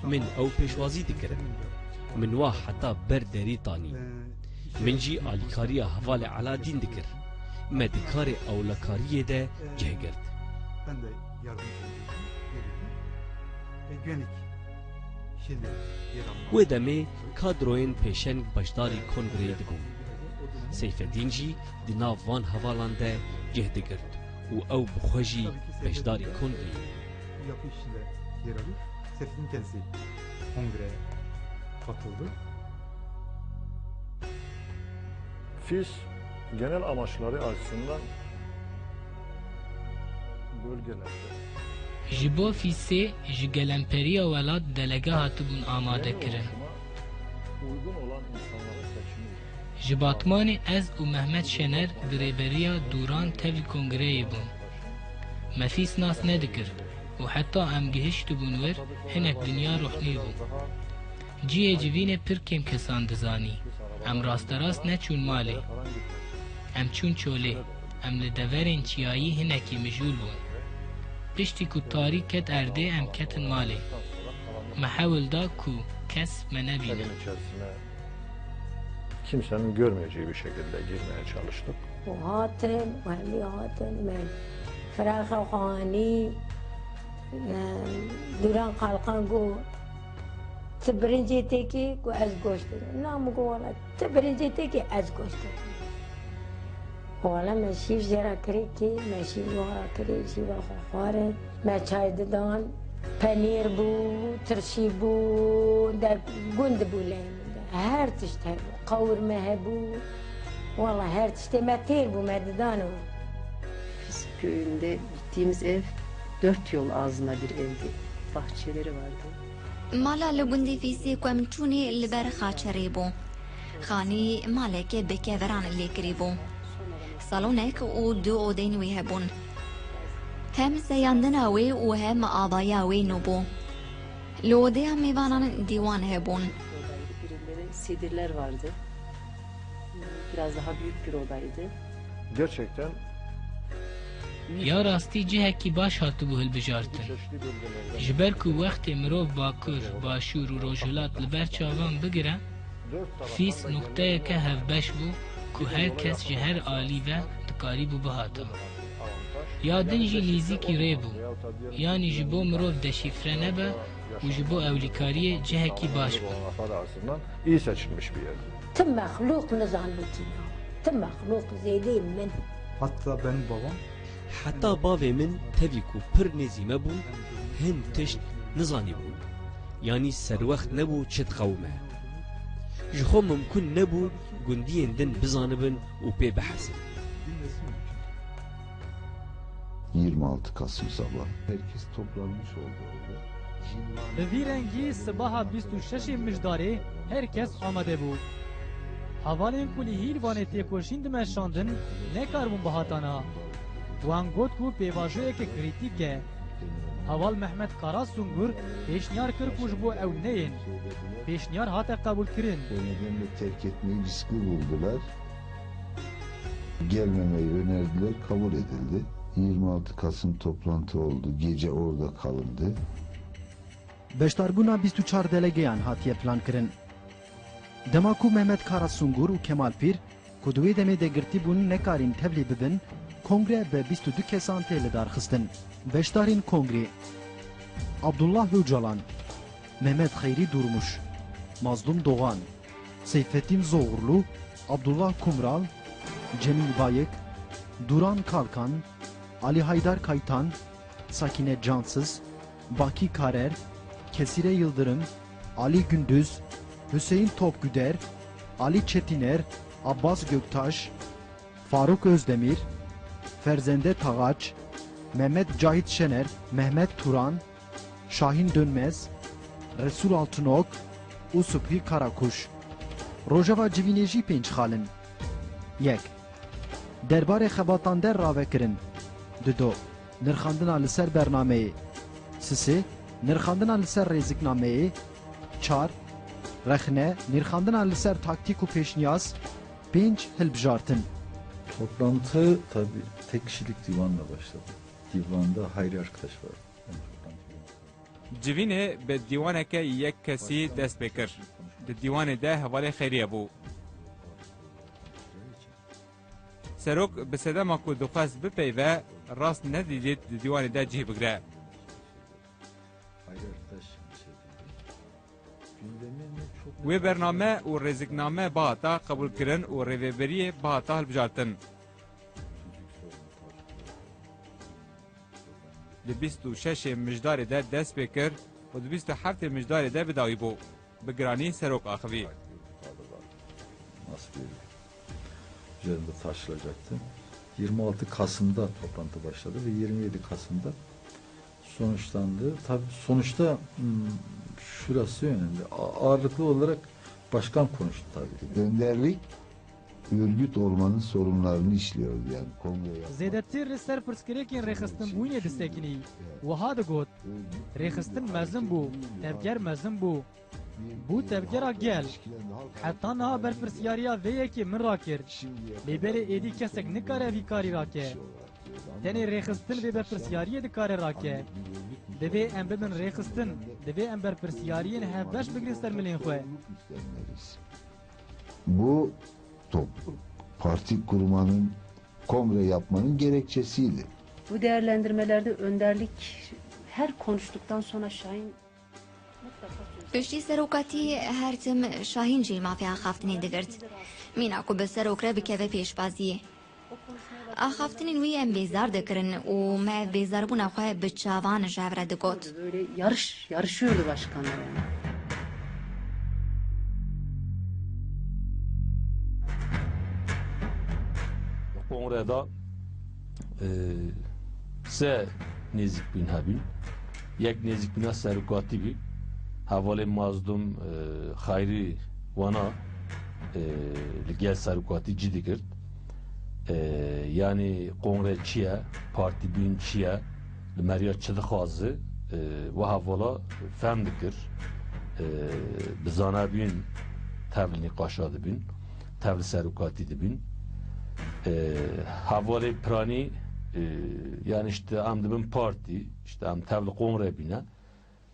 Min ew pêşwazî dikirin. Min wa heta ber derî tanî. Min jî alîkariya hevalê Eladîn dikir. Me di karê ewlekariyê de cih girt. Wê demê kadroyên pêşeng beşdarî kongreyê dibûn. Seyfedîn jî di nav van hevalan de cih digirt û ew bi xwe jî beşdarî kongreyê bû. Yapı işinde yer alıyor. Seyfedin kendisi kongreye katıldı. Fis genel amaçları açısından bölgelerde Ji bo Fîsê ji gelemperiya welat delege hatibûn amade kirin. Uygun olan insanların seçimi Ji Batmanê ez û Mehmet Şener bi rêberiya Dûran tevî kongreyê bûn. Me Fîs nas nedikir û heta em gihiştibûn wir, hinek dinya ruhnî bû. Cihê civînê pir kêm kesan dizanî. Em rasterast neçûn malê. Em çûn çolê. Em li deverên çiyayî hinekî mijûl bûn. Piştî ku tarî ket erdê, em ketin malê. Me hewl da ku kes me nebîne. Evin içerisine kimsenin görmeyeceği bir şekilde girmeye çalıştık. Û hatin, û hemî hatin, me firaxa xwe anî, e, Dûran Qalqan got, "Tu birincê têkî?" Got, "Ez goşt dikim." Na, min got, "Wala tu birincê têkî, ez goşt dikim." Wala me şîv jê re kirê kê, me şîv wan re kirê, şîva xwe xwarin. Me çay didan, penîr bû, tirşî bû, der gund bû lê min de. Her tişt hebû, qewirme hebû. Wala her tiştê me têr bû, me didan û. Fis köyünde gittiğimiz ev dört yol ağzında bir evdi. Bahçeleri vardı. Mala li gundê Fîsê ku em çûnê li ber xaçerê bû. Xanî maleke bi keviran lê kirî bû. Salonek û du odeyên wê hebûn. Hem seyandina wê û hem avaya wê nû bû. Li odeya mêvanan dîwan hebûn. Birinde de sedirler vardı. Biraz daha büyük bir odaydı. Gerçekten Ya rastî cihekî baş hatibû hilbijartin. Ji ber ku wextê mirov Bakur, Başûr û Rojhilat li ber çavan bigire, Fîs nuqteyeke hevbeş bû ku her kes ji her alî ve di karîbû bihata. Ya din jî nêzîkî rê bû, yanî ji bo mirov deşîfre nebe û ji bo ewlîkariyê cihekî baş be. İyi seçilmiş bir yer. Ti mexlûq nizanibû kî ne. Ti mexlûq zêdeyê min. Hatta benim babam Heta bavê min tevî ku pir nêzî me bû, hin tişt nizanîbû. Yanî serwext nebû çi diqewime. Ji xwe mimkun nebû gundiyên din bizanibin û pê bihesin. Yirmi altı Kasım sabahı herkes toplanmış oldu orada. Bi vî rengî sibaha bîst û şeşê Mijdarê her kes amade bû. Hevalên ku li Hîlvanê têkoşîn dimeşandin nekaribûn bihatana. Wan got ku pêvajoyeke krîtîk e. Heval Mehmet Karasungur pêşniyar kir ku ji bo ew neyên. Pêşniyar hate qebûlkirin. O nedenle terk etmeyi riskli buldular. Gelmemeyi önerdiler, kabul edildi. Yirmi altı Kasım toplantı oldu, gece orada kalındı. Beşdarbûna bîst û çar delegeyan hatiye plankirin. Dema ku Mehmet Karasungur û Kemal Pîr, ku di wê demê de girtî bûn, nekarîn tevlî bibin, kongre bi bîst û du kesan tê lidarxistin. Beşdarên kongrê: Abdullah Ocalan, Mehmet Xeyrî Durmuş, Mazlûm Dogan, Seyfettin Zoğurlu, Abdullah Kumral, Cemîl Bayik, Duran Kalkan, Ali Haydar Kaytan, Sakine Cansız, Baki Karer, Kesire Yıldırım, Ali Gündüz, Hüseyin Topgüder, Ali Çetiner, Abbas Göktaş, Faruk Özdemir, Ferzende Tağaç, Mehmet Cahit Şener, Mehmet Turan, Şahin Dönmez, Resul Altınok û Subhi Karakuş. Rojeva civînê jî pênc xal in. Yek. Derbarê xebatan de ravekirin. Dido. Nirxandina li ser bernameyê. Sisê. Nirxandina li ser rêziknameyê. Çar. Rexne. Nirxandina li ser taktîk û pêşniyaz. Pênc. Hilbijartin. Toplantı tabii tek kişilik divanla başladı. Divanda Hayri Arkadaş var. Ön toplantı yönetmeni. Civînê bi dîwaneke yek kesî dest pê kir. Di dîwanê de hevalê Xeyriye bû. Serok bi sedema ku dixwest bipeyve, rast nedîdît di dîwanê de cih bigire. Wê bername û rêzikname bihata qebûlkirin û rêveberiyê bihata hilbijartin. Di bîst û şeşê Mijdarê de dest pê kir û di bîst û heftê Mijdarê de bi dawî bû. Bi giranî serok axivî. Nasıl bir üzerinde tartışılacaktı. Yirmi altı Kasım'da toplantı başladı ve yirmi yedi Kasım'da sonuçlandı. Tabii sonuçta hmm, şurası önemli. A- Ağırlıklı olarak başkan konuştu tabii. Önderlik örgüt olmanın sorunlarını işliyordu yani kongre yapmak. Zêdetir li ser pirsgirêkên rêxistinbûyînê disekinî. Wiha digot, rêxistin mezin bû, tevger mezin bû. Bû tevgera gel. Heta niha berpirsyariya vê yekê min rakir. Lê belê êdî kesek nikare vî karî rake. Tenê rêxistin vê berpirsyariyê dikare rake. Divê em bibin rêxistin, divê em berpirsyariyên hevbeş bigrin ser milên xwe. Bu top, parti kurmanın, kongre yapmanın gerekçesiydi. Bu değerlendirmelerde önderlik her konuştuktan sonra Şahin mutlaka söz Piştî serokatî her tim Şahîn jî mafê axaftinê digirt. Mîna ku bi serok re bikeve pêşbaziyê. Axaftinên wî em bêzar dikirin û me bêzarbûna xwe bi çavan ji hev re digot. Böyle yarış, yarışıyordu başkanlar yani. Kongreda e, se nêzîkbûn hebûn. Yek nêzîkbûna serokatî bû. Hevalê Mazlûm e, Xayrî wana e, li gel serokatî cî digirt. E, yanî kongre çi ye, partîbûn çi ye, li me riya çi dixwaze, e, wiha vala fehm dikir. E, bi zanabûn tev li nîqaşa dibûn, tev li serokatî dibûn. E, hevalê piranî, e, yanî işte em dibin partî, işte em tev li kongre bîne.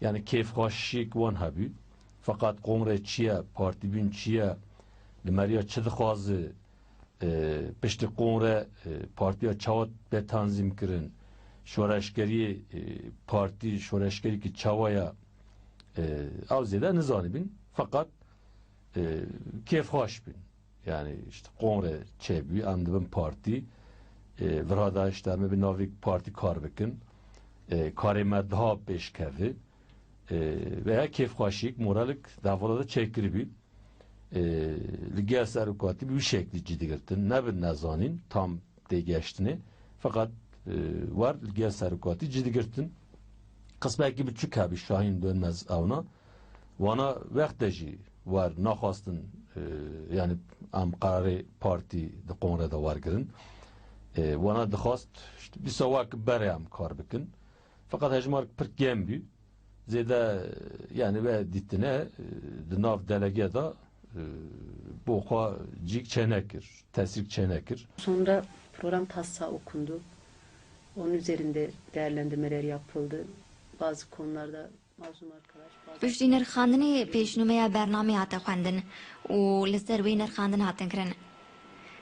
Yanî kêfxweşiyek wan hebû. Feqet kongre çi ye, partîbûn çi ye, li me riya çi dixwaze, E, piştî konre, e, partiya çawa be tanzîm kirin, şoreşgeriyê, e, partî şoreşgerî ki çawa ya, e, ew zêde nizanîbin. Feqet, e, kêfxweş bin. Yani işte konre çêbû, em dibin partî, e, virada işte em ê bi navê partî kar bikin. E, karê me daha pêşkeve, e, veya kêfxweşîk, moralik di hevala de çêkiribî. E, li gel serokatî bi wî şeklî cî digirtin. Ne bi nezanîn, tam têgeştinê. Feqet, e, wer li gel serokatî cî digirtin. Qismekî biçûk hebî Şahîn Dönmez ewna. Wana wexte jî wer naxwastin, e, yani em qerarê partî di konre de wergirin. E, wana dixwast, işte, dîsa wek berê em kar bikin. Feqet hejmarek pir kêm bû. Zêde, yani, we dîtine, e, di nav delege de, e, bo xwe cîk çênekir, tesîrk çênekir. Sonra program taslağı okundu. Onun üzerinde değerlendirmeler yapıldı. Bazı konularda mazlum arkadaş, bazı Piştî nirxandinê pêşnûmeya bernameyê hate xwendin û li ser wê nirxandin hatin kirin.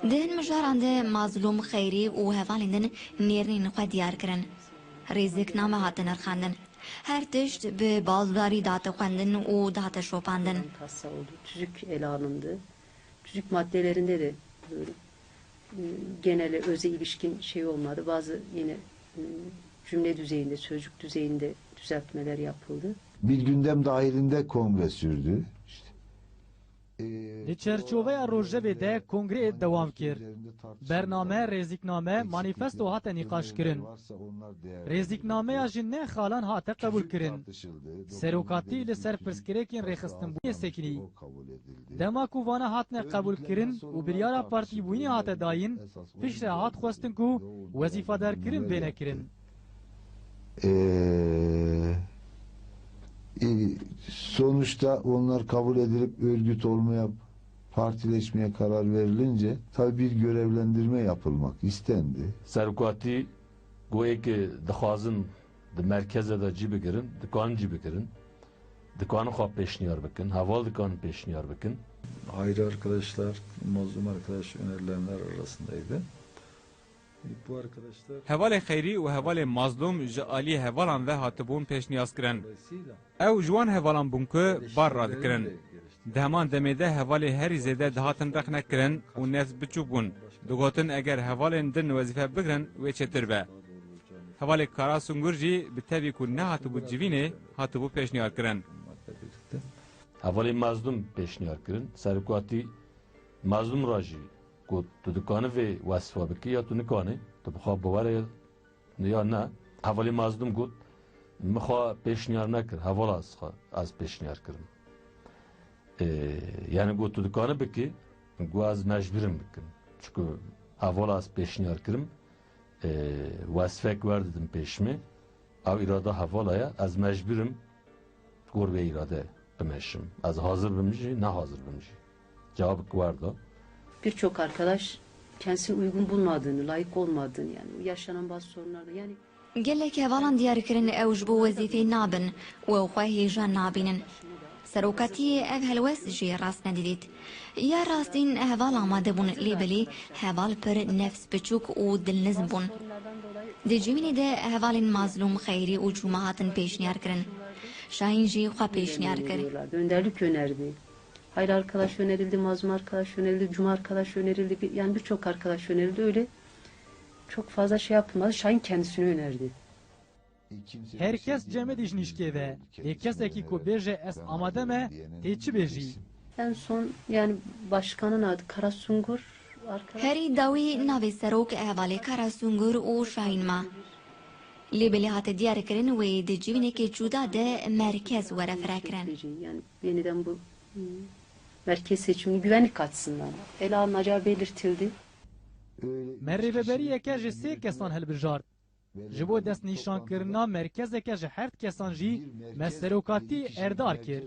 Di hin mijaran de Mazlûm Xeyrî û hevalên din nêrînên xwe diyar kirin. Rêzikname hate nirxandin. Her tişt bi baldarî dihate xwendin û dihate şopandin. Tasa oldu. Tüzük ele alındı. Tüzük maddelerinde de böyle, e, genele, öze ilişkin şey olmadı. Bazı yine, e, cümle düzeyinde, sözcük düzeyinde düzeltmeler yapıldı. Bir gündem dahilinde kongre sürdü. İşte, e, Di çerçoveya rojevê de kongreyê dewam kir. Bername, rêzîkname, manîfesto hate nîqaşkirin. Rêzîknameya ji neh xalan hate qebûlkirin. Serokatî li ser pirsgirêkên rêxistinbûnê sekinî. Dema ku vana hatine qebûlkirin û biryara partîbûnê hate dayîn, piştre hat xwestin ku wezîfedarkirin bêne kirin. Ee, e, sonuçta onlar kabul edilip örgüt olmaya, partileşmeye karar verilince tabii bir görevlendirme yapılmak istendi. Serokatî got ê ki dixwazin di merkeze de cî bigirin, dikanin cî bigirin. Dikanin xwe pêşniyar bikin, heval dikanin pêşniyar bikin. Ayrı arkadaşlar, mazlum arkadaş önerilenler arasındaydı. Bu arkadaşlar Hevalê Xeyrî û hevalê Mazlûm ji aliyê hevalan ve hatibûn pêşniyazkirin. Ew ji wan hevalan bûn ku bar radikirin. Di heman demê de hevalê herî zêde dihatin rexnekirin û nefs biçûk bûn. Digotin eger hevalên din wezîfe bigrin wê çêtir be. Hevalê Kara Sungur jî bi tevî ku nehatibû civînê, hatibû pêşniyarkirin. Hevalê Mazlûm pêşniyar kirin. Serokatî Mazlûm re jî got, tu dikanî vê wesfa bikî ya tu nikanî, tu bi xwe biwere ya ne. Hevalê Mazlûm got, min xwe pêşniyar nekir, hevala ez xwe, ez pêşniyar kirim. Ê, yani got, tu dikanî bikî, got, ez mecbûr im bikim. Çunku hevala ez pêşniyar kirim, ê, wesfek werdidim pêş min. Ew îrada hevala ye, ez mecbûr im gor vê îrade bimeşim. Ez hazir bim jî, ne hazir bim jî. Cewabek werda. Birçok arkadaş kendisini uygun bulmadığını, layık olmadığını, yani yaşanan bazı sorunlarda, yani Gelek hevalan diyar kirin ew ji bo wezîfeyê nabin û ew xwe hêja nabînin. Serokatiyê ev helwest jî rast nedîdît. Ya rastîn heval amade bûn, lê belê heval pir nefs biçûk û dilnizm bûn. Di civînê de hevalên Mazlûm, Xeyrî û Cuma hatin pêşniyar kirin. Şahîn jî xwe pêşniyar kir. Önderlik önerdi. Hayri arkadaş önerildi, Mazlum arkadaş önerildi, Cuma arkadaş önerildi. Bir, yani birçok arkadaş önerildi. Öyle çok fazla şey yapılmadı. Şahin kendisini önerdi. Her kes cemidî ji nîşkê ve. Lê kesekî ku bêje ez amade me, tê çi bêjî? En son yani başkanın adı Karasungur arkadaş. Herî dawî navê serok hevalê Kara Sungur û Şahîn ma. Lê belê hate diyarkirin wê di civînekê cuda de merkez were firekirin. Yani yeniden bu, hmm, merkez seçimini güvenlik açısından ele alınacağı belirtildi. Me rêveberiyeke ji sê kesan hilbijart. Ji bo destnîşankirina merkezeke ji heft kesan jî me serokatî erdar kir.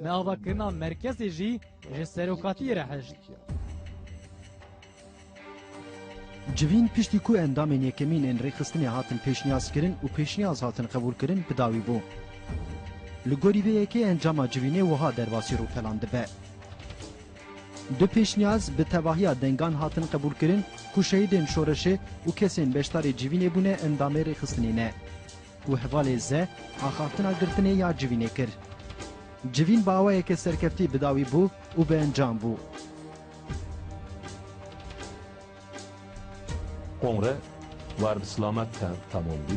Me avakirina merkezê jî ji serokatiyê re hişt. Civîn piştî ku endamên yekemîn ên rêxistinê hatin pêşniyazkirin û pêşniyaz hatin qebûlkirin bi dawî bû. Li gorî vê yekê encama civînê wiha derbasî rûpelan dibe. Du pêşniyaz bi tevahiya dengan hatin qebûlkirin ku şehîdên şoreşê û kesên beşdarê civînê bûne endamê rêxistinê ne û hevalê ze axaftina girtinê ya civînê kir. Civîn bi awayeke serkeftî bi dawî bû û bi encam bû. Kongre war bi silamet te-, tamam bî.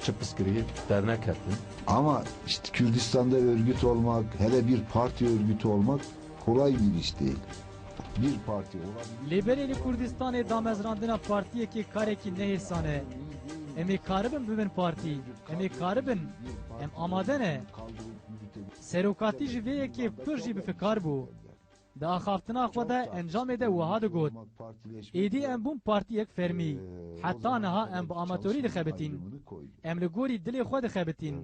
Çi piskirî derneketin. Ama işte Kürdistan'da örgüt olmak, hele bir parti örgütü olmak kolay bir iş değil. Bir parti olabilir. Lê belê li Kurdistanê damezrandina partiyekê karekî nehêsan e. Em ê karibin bibin partî. Em ê karibin. Em amade ne. Serokatî ji vê yekê pir jî bi fikar bû. Di axaftina xwe de encamê de wiha digot, Êdî em bûn partiyek fermî. Heta niha em bi amatorî dixebitîn. Em li gorî dilê xwe dixebitîn.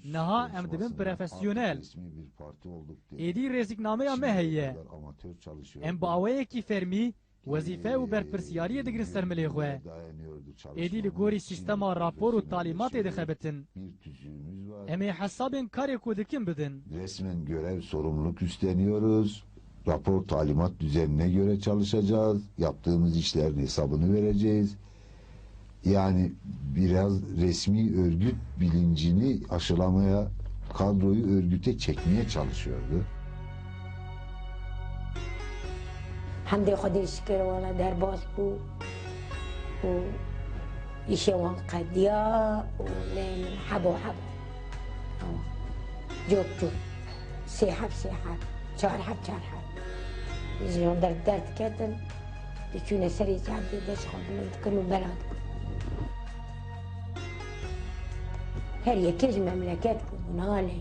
Niha em dibin profesyonel. Êdî rêziknameya me heye. Em bi awayekî fermî wezîfe û berpirsiyariyê digirin ser milê xwe. Êdî li gorî sîstema rapor û talîmatê dixebitin. Em ê hesabên karê ku dikin bidin. Resmen görev, sorumluluk üstleniyoruz. Rapor, talimat düzenine göre çalışacağız. Yaptığımız işlerin hesabını vereceğiz. Yani biraz resmi örgüt bilincini aşılamaya, kadroyu örgüte çekmeye çalışıyordu. Hemdê Xwedê şikir wala derbas bû û îşê wan qediya û lê min hebo hebo. Cok cok. Sê heb sê heb. Çar heb çar heb. Ji wan der derdiketin. Diçûne serê cadê dest xwe bilind dikin û bela dikin. Her yekê ji memleket bû, nalê.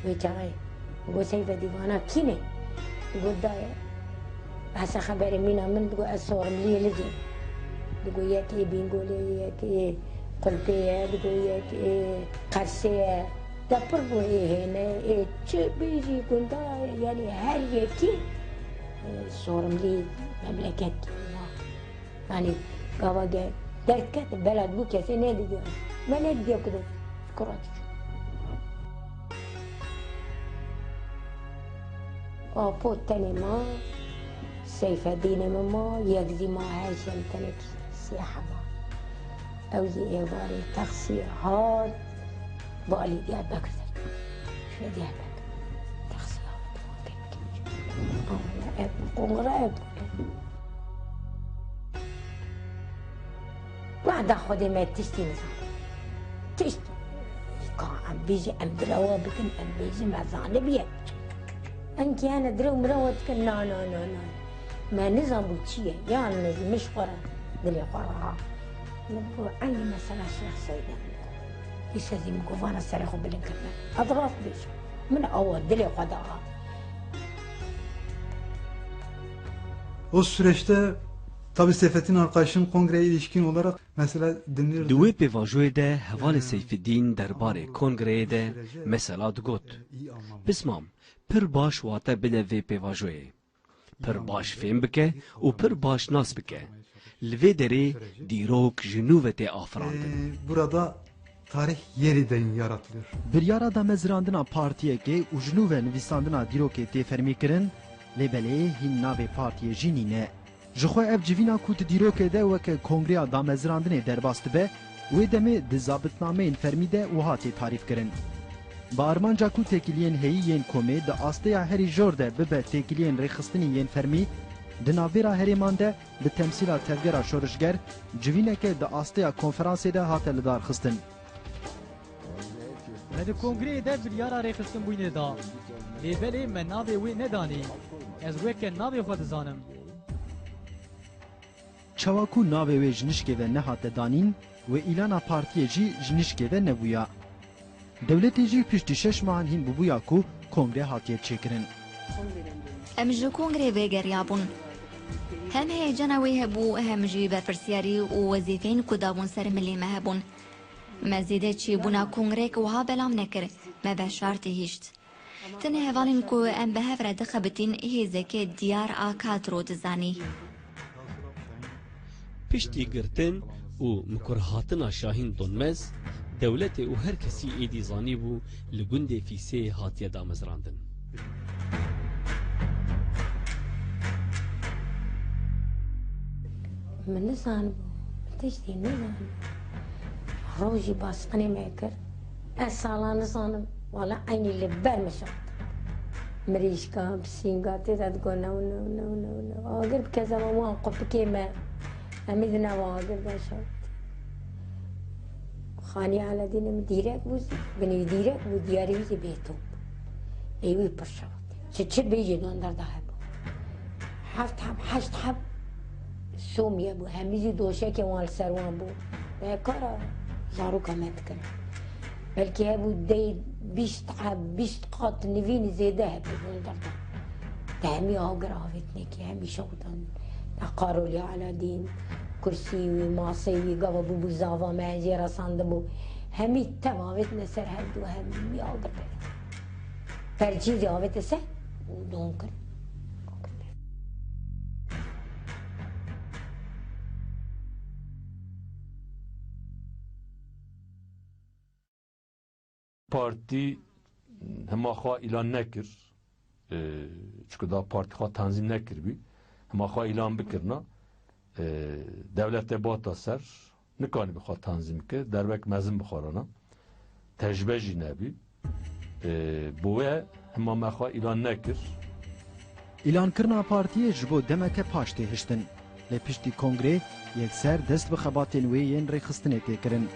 Wê çaxê got Seyfedî vana kî ne? Got dayê. Behsa xeberê mîna min digot ez Sorumliyê Lidê. Digot yekê Bîngolê ye, yekê Qulpê ye, digot yekê Qersê ye. De pir bû ê hêne, ê çi bêjî gunda, yanî her yekî, e, Sorumlî memleket bû. Yanî gava ge derdket bela dibû kesê nedidiya. Me nedidiya ku de kura diçû. Apo tenê ma, Seyfedînê min ma, yek zî ma her jî em tenekî sê heba. Ew zî êvarê texsiyê hat, balî Diyarbekir de. Şûye Diyarbekir. Texsiyê hat. Ev kongre ev. Wehda Xwedê me tiştî nizan. Tişt. Ka em bêjî em direwa bikin, em bêjî me zanibiye. Enkî hene direw mirewa dikin, na, na, na, na. Me nizan bû çi ye, yalnız min ji xwe re, dilê xwe re ha. Min got, eynî mesela Şêx Seyda min got. Îşe zî min got, vana serê xwe bilind kirine. Ez rast bêjim. Min awa dilê xwe de ha. O süreçte tabi Seyfettin Arkayş'ın kongreye ilişkin olarak mesela dinliyordu. Di wê pêvajoyê de hevalê Seyfeddîn derbarê kongreyê de mesela digot. Pismam, pir baş wate bide vê pêvajoyê. Pir baş fêm bike û pir baş nas bike. Li vê derê dîrok ji nû ve tê afirandin. Ee, burada tarih yeniden yaratılıyor. Biryara damezirandina partiyekê û ji nû ve nivîsandina dîrokê tê fermîkirin, lê belê hîn navê partiyê jî nîne. Ji xwe ev civîna ku di dîrokê de weke Kongreya Damezirandinê derbas dibe, wê demê di zabitnameyên fermî de wiha tê tarîfkirin. Bi armanca ku têkiliyên heyî yên komê di asteya herî jor de bibe têkiliyên rêxistinî yên fermî, di navbera herêman de bi temsîla tevgera şorişger, civîneke di asteya konferansê de hate lidarxistin. Me di kongreyê de biryara rêxistinbûnê da. Lê belê me navê wê nedanî. Ez weke navê xwe dizanim. Çawa ku navê wê ji nişkê ve nehate danîn, wê îlana partiyê jî ji nişkê ve nebûya. Dewletê jî piştî şeş mehan hîn bûbûya ku kongre hatiye çêkirin. Em ji kongrê vegeriyabûn. Hem heyecana wê hebû, hem jî berpirsyarî û wezîfeyên ku dabûn ser milê me hebûn. Me zêde çêbûna kongreyek wiha belam nekir, me veşartî hişt. Tenê hevalên ku em bi hev re dixebitîn hêzeke diyar a kadro dizanî. Piştî girtin û mikurhatina Şahîn Donmez, dewletê û her kesî êdî zanîbû li gundê Fîsê hatiye damezrandin. Min nizanibû, min tiştî nizanibû. Rojî basqinê me kir. Ez sala nizanim, wala eynî li ber min şewt. Mirîşka, pisînga tê de digot, new, new, new, new, new. Agir bi kezeba wan qupikê me. Em ê di nava agir de şewt. Xanî Eladînê min dîrek bû, binî dîrek bû, diyarê wî jî bêtûn bû. Ê wî pir şewt. Çi, çi bêjî li hundir de hebû. Heft heb, heşt heb somî hebû. Hemî jî doşekê wan li ser wan bû. Vekara zaroka me dikin. Belkî hebû deh, bîst heb, bîst qat nivîn zêde hebû li hundir de. Te hemî agir avêtinekî, hemî şewtan. Te qarolî Eladîn, kursî wî, masê wî, gava bûbû zava me, jê resandibû. Hemî tev avêtine ser her du, hemî agir pê. Perçî zî avête ser û don kir. Partî hema xwe îlan nekir. E, çunku da partî xwe tanzîm nekiribî. Hema xwe îlan bikirina, e, dewletê bata ser, nikanî bi xwe tanzîm bike, derbek mezin bixwarana. Tecrube jî nebî. E, bo wê hema me xwe îlan nekir. Îlankirina partiyê ji bo demeke paş tê hiştin. Lê piştî kongrê yekser dest bi xebatên wê yên rêxistinê tê kirin.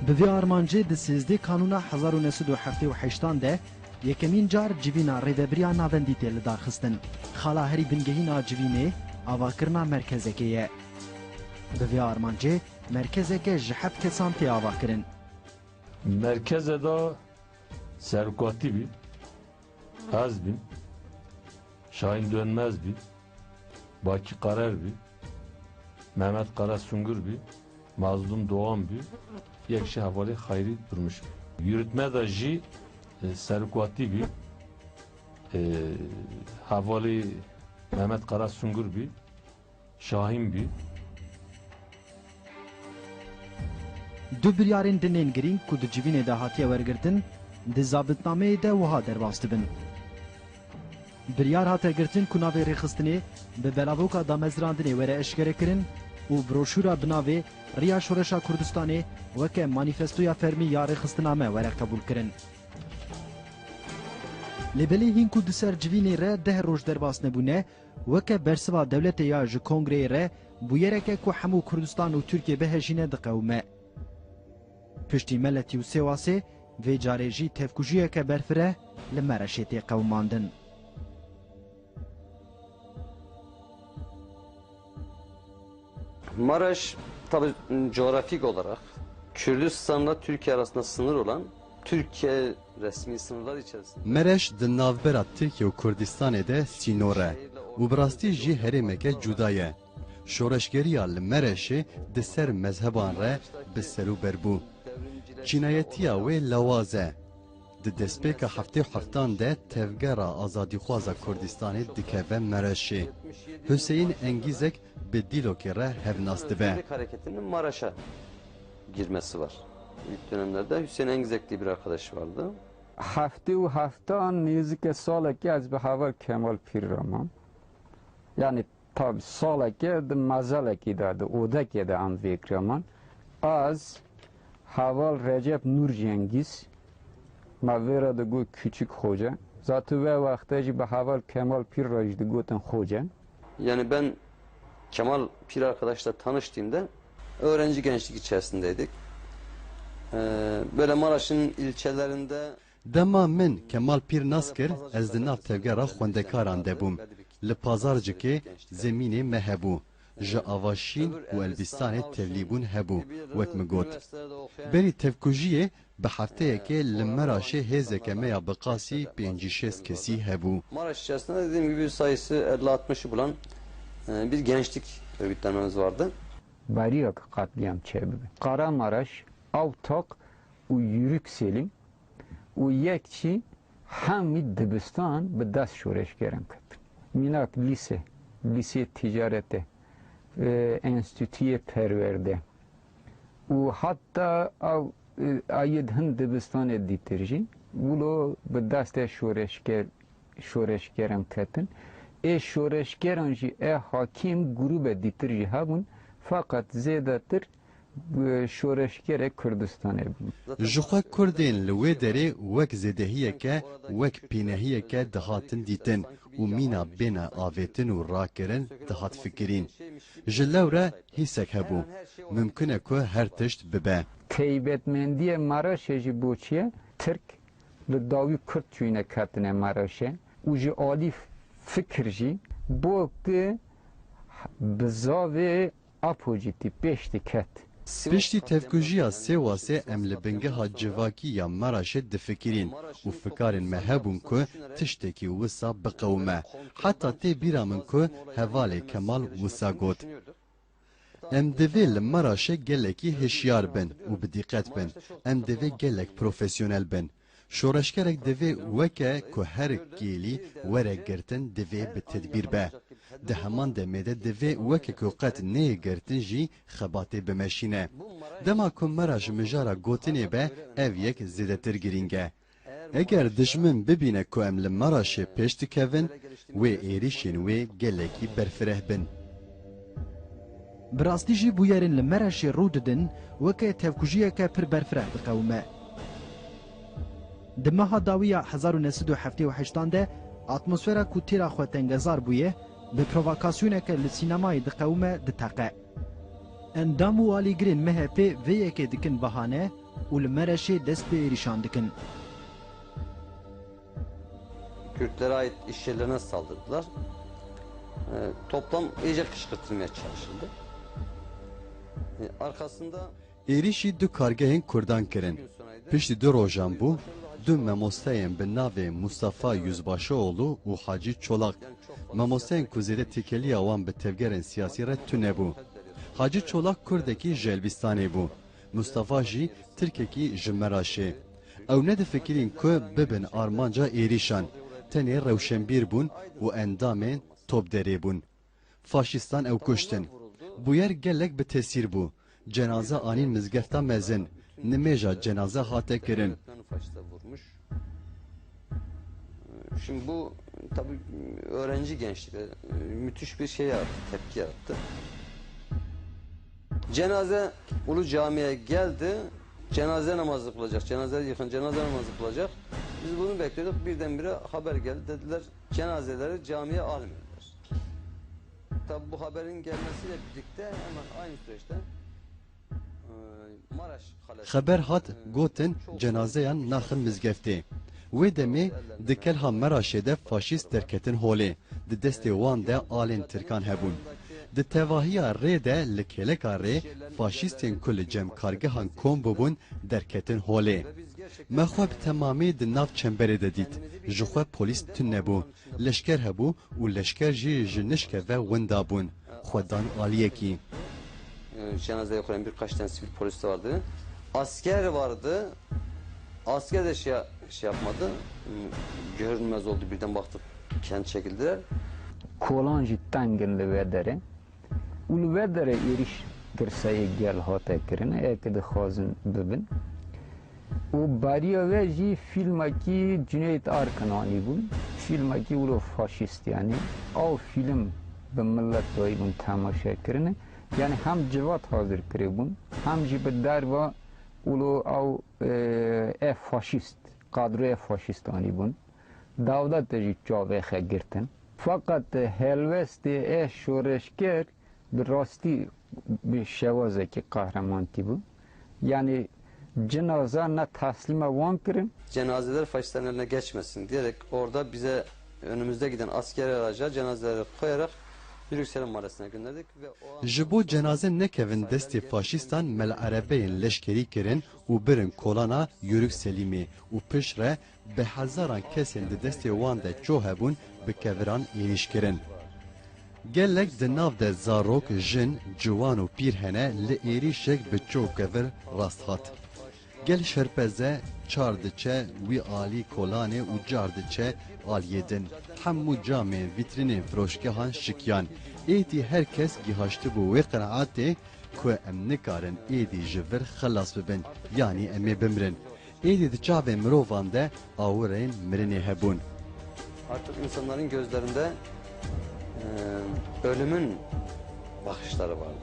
Bi vê armancê di sêzdeh Kanûna hezar û neh sed û heftê û heştan de yekemîn car civîna rêvebiriya navendî tê lidarxistin. Xala herî bingehîn a civînê avakirina merkezekê ye. Bi vê armancê merkezeke ji heft kesan tê avakirin. Merkeze de serokatî bî. Ez bîm. Şahin Dönmez bî. Baki Karer bî. Mehmet Karasungur bî. Mazlum Doğan bî. Yek jî hevalê Xayrî Durmuş bî. Yürütme de jî, e, serokatî bî. E, hevalê Mehmet Karasungur bî. Şahîn bî. Du biryarên din ên girîng ku di civînê de hatiye wergirtin, di zabitnameyê de wiha derbas dibin. Biryar hate girtin ku navê rêxistinê bi belavoka damezrandinê were eşkerekirin û broşûra bi navê Riya Şoreşa Kurdistanê weke manîfestoya fermî ya rêxistina me were qebûlkirin. Lê belê hîn ku di ser civînê re deh roj derbas nebûne, weke bersiva dewletê ya ji kongreyê re bûyereke ku hemû Kurdistan û Tirkiye bihejîne diqewime. Piştî Meletî û Sêwasê, vê carê jî tevkujiyeke berfireh li Mereşê tê qewimandin. Maraş, tabii, coğrafik olarak Kürdistan'la Türkiye arasında sınır olan, Türkiye resmi sınırlar içerisinde. Mereş di navbera Tirkiye û Kurdistanê de sînor e û bi rastî jî herêmeke cuda ye. Şoreşgeriya li Mereşê di ser mezheban re bi serûber bû. Çînayetiya wê lawaz e. Di destpêka heftê û heftan de tevgera azadîxwaza Kurdistanê dikeve Mereşê. Hüseyin Engizek bi Dîlokê re hevnas dibe. Özgürlük hareketinin Maraş'a girmesi var. İlk dönemlerde Hüseyin Engizek diye bir arkadaş vardı. Heftê û heftan nêzîke salekê ez bi heval Kemal Pîr re mam. Yani Tabi saleke di mezelekî de, di odekê de em vêkiraman. Ez heval Recep Nur Cengiz, me vê re digot Küçük Hoca. Zatî ve wexte jî bi heval Kemal Pîr re jî digotin Hoca. Yani ben Kemal Pir arkadaşla tanıştığımda öğrenci gençlik içerisindeydik. Ee, böyle Maraş'ın ilçelerinde Dema min Kemal Pîr nas kir, ez di nav tevgera xwendekaran de bûm. Li Pazarcikê zemînê me hebû. Ji Avaşîn û Elbîstanê tevlîbûn hebû, wek min got. Berî tevkujiyê bi hefteyekê li Meraşê hêzeke me ya bi qasî pêncî şêst kesî hebû. Maraş içerisinde dediğim gibi sayısı elli altmışı bulan, e, bir gençlik örgütlenmemiz vardı. Beriya ku qetlîam çêbibe. Karamaraş, Avtak û Yürükselim û yek çî hemî dibistan bi dest şoreşgeran ketin. Mînak lîse, lîseyê ticaretê, e, enstîtuyê perwerde û heta ew, e, ayê di hin dibistanê dîtir jî wilo bi destê şoreşger, şoreşgeran ketin. Ê şoreşgeran jî ê hakîm grûbe dîtir jî hebûn. Fakat zêdetir, e, şoreşgerê Kurdistanê bûn. Ji xwe Kurdên li wê derê wek zêdehiyeke, wek pînehiyeke dihatin dîtin û mîna bêne avêtin û rakirin dihat fikirîn. Ji lewre hîsek hebû. Mimkun e ku her tişt bibe. Taybetmendiyê Maraşê jî bo çi ye? Tirk li dawî Kurd çûyîne ketine Maraşê û ji alî fikir jî bo ki bizavê Apo jî tî pêş diket. Piştî tevkujiya Sêwasê em li bingeha civakî ya Maraşê difikirîn û fikarên me hebûn ku tiştekî wisa biqewime. Heta tê bîra min ku hevalê Kemal wisa got. Em divê li Maraşê gelekî hişyar bin û bi dîqet bin. Em divê gelek profesyonel bin. Şoreşgerek divê weke ku her kêlî were girtin divê bi tedbîr be. Di heman demê de divê weke ku qet neyê girtin jî xebatê bimeşîne. Dema ku Maraş mijara gotinê be, ev yek zêdetir girîng e. Eger dijmin bibîne ku em li Maraşê pêş dikevin, wê êrîşên wê gelekî berfireh bin. Bi rastî jî bûyerên li Maraşê rû didin, weke tevkujiyeke pir berfireh diqewime. Di meha dawî ya hezar û neh sed û heftê û heştan de atmosfera ku têra xwe tengezar bûye, bi provokasyoneke li sînemayê diqewime diteqe. Endam û alîgirên M H P vê yekê dikin bahane û li Mereşê dest bi êrîşan dikin. Kürtlere ait iş yerlerine saldırdılar. E, toplum iyice kışkırtılmaya çalışıldı. E, arkasında Êrîşî du kargehên Kurdan kirin. Piştî du rojan bû, du memosteyên bi navê Mustafa Yüzbaşıoğlu û Hacî Çolak, memosteyên ku zêde têkiliya wan bi tevgerên siyasî re tune bû. Hacî Çolak Kurdekî ji Elbîstanê bû. Mustafa jî Tirkekî ji Meraşê. Ew nedifikirîn ku bibin armanca êrîşan. Tenê rewşenbîr bûn û endamên topderê bûn. Faşîstan ew kuştin. Bûyer gelek bi tesîr bû. Cenaze anîn mizgefta mezin. Nimêja cenaze hate kirin. Şimdi bu tabii öğrenci gençlikte, e, müthiş bir şey yarattı, tepki yarattı. Cenaze Ulu Cami'ye geldi. Cenaze namazı kılacak. Cenaze yıkan cenaze namazı kılacak. Biz bunu bekliyorduk. Birdenbire haber geldi. Dediler, cenazeleri camiye almıyorlar. Tabi bu haberin gelmesiyle birlikte hemen aynı süreçte, e, Maraş Kalesi, Xeber hat, e, gotin, cenazeyan naxin mizgeftê. Wê demê di kelha Meraşê de faşîst derketin holê. Di destê wan de alên Tirkan hebûn. Di tevahiya rê de li kêleka rê faşîstên ku li cem kargehan kom bûbûn derketin holê. Me xwe bi temamî di nav çemberê de dît. Ji xwe polîs tune bû. Leşker hebû û leşker jî ji nişke ve winda bûn. Xwe dan aliyekî. E, cenazeye koyan birkaç tane sivil polis de vardı. Asker vardı. Asker de şey, şey yapmadı. Görünmez oldu. Birden baktık, kendi çekildiler. Kolan jî teng in li vê derê. Û li vê derê êrîş girseyê gel hate kirin, eke dixwazin bibin. Û beriya wê jî fîlmekî Cüneyt Arkın anîbûn. Fîlmekî wilo faşîst, yanî ew fîlm bi milet dayîbûn temaşe kirine. Yanî hem civat hazir kiribûn, hem jî bi derva wilo ew, e, e faşîst, kadroya faşîst anîbûn. Dewlete jî çavê xwe girtin. Fakat helwestê e şoreşger bi rastî bi şewazekî qehreman tîbû. Yanî cenaze ne teslîma wan kirin. Cenazeler faşistlerin eline geçmesin diyerek orada bize önümüzde giden askeri araca cenazeleri koyarak Yörük Selim Mahallesi'ne gönderdik ve o an Ji bo cenaze nekevin destê faşîstan me li erebeyên leşkerî kirin û birin kolana Yörük Selîmê û piştre bi hezaran kesên di destê wan de ço hebûn bi keviran êrîş kirin. Gelek di nav de zarok, jin, ciwan û pîr hene li êrîşek bi ço kevir rast hat. Gel şerpeze, çar diçe wî alî kolanê û car diçe aliyê din. Hemû camên vîtrînên firoşgehan şikiyan. Êdî her kes gihaştibû wê qenaetê ku em nikarin êdî ji vir xelas bibin, yanî em ê bimrin. Êdî di çavên mirovan de awirên mirinê hebûn. Artık insanların gözlerinde, e, ölümün bakışları vardı.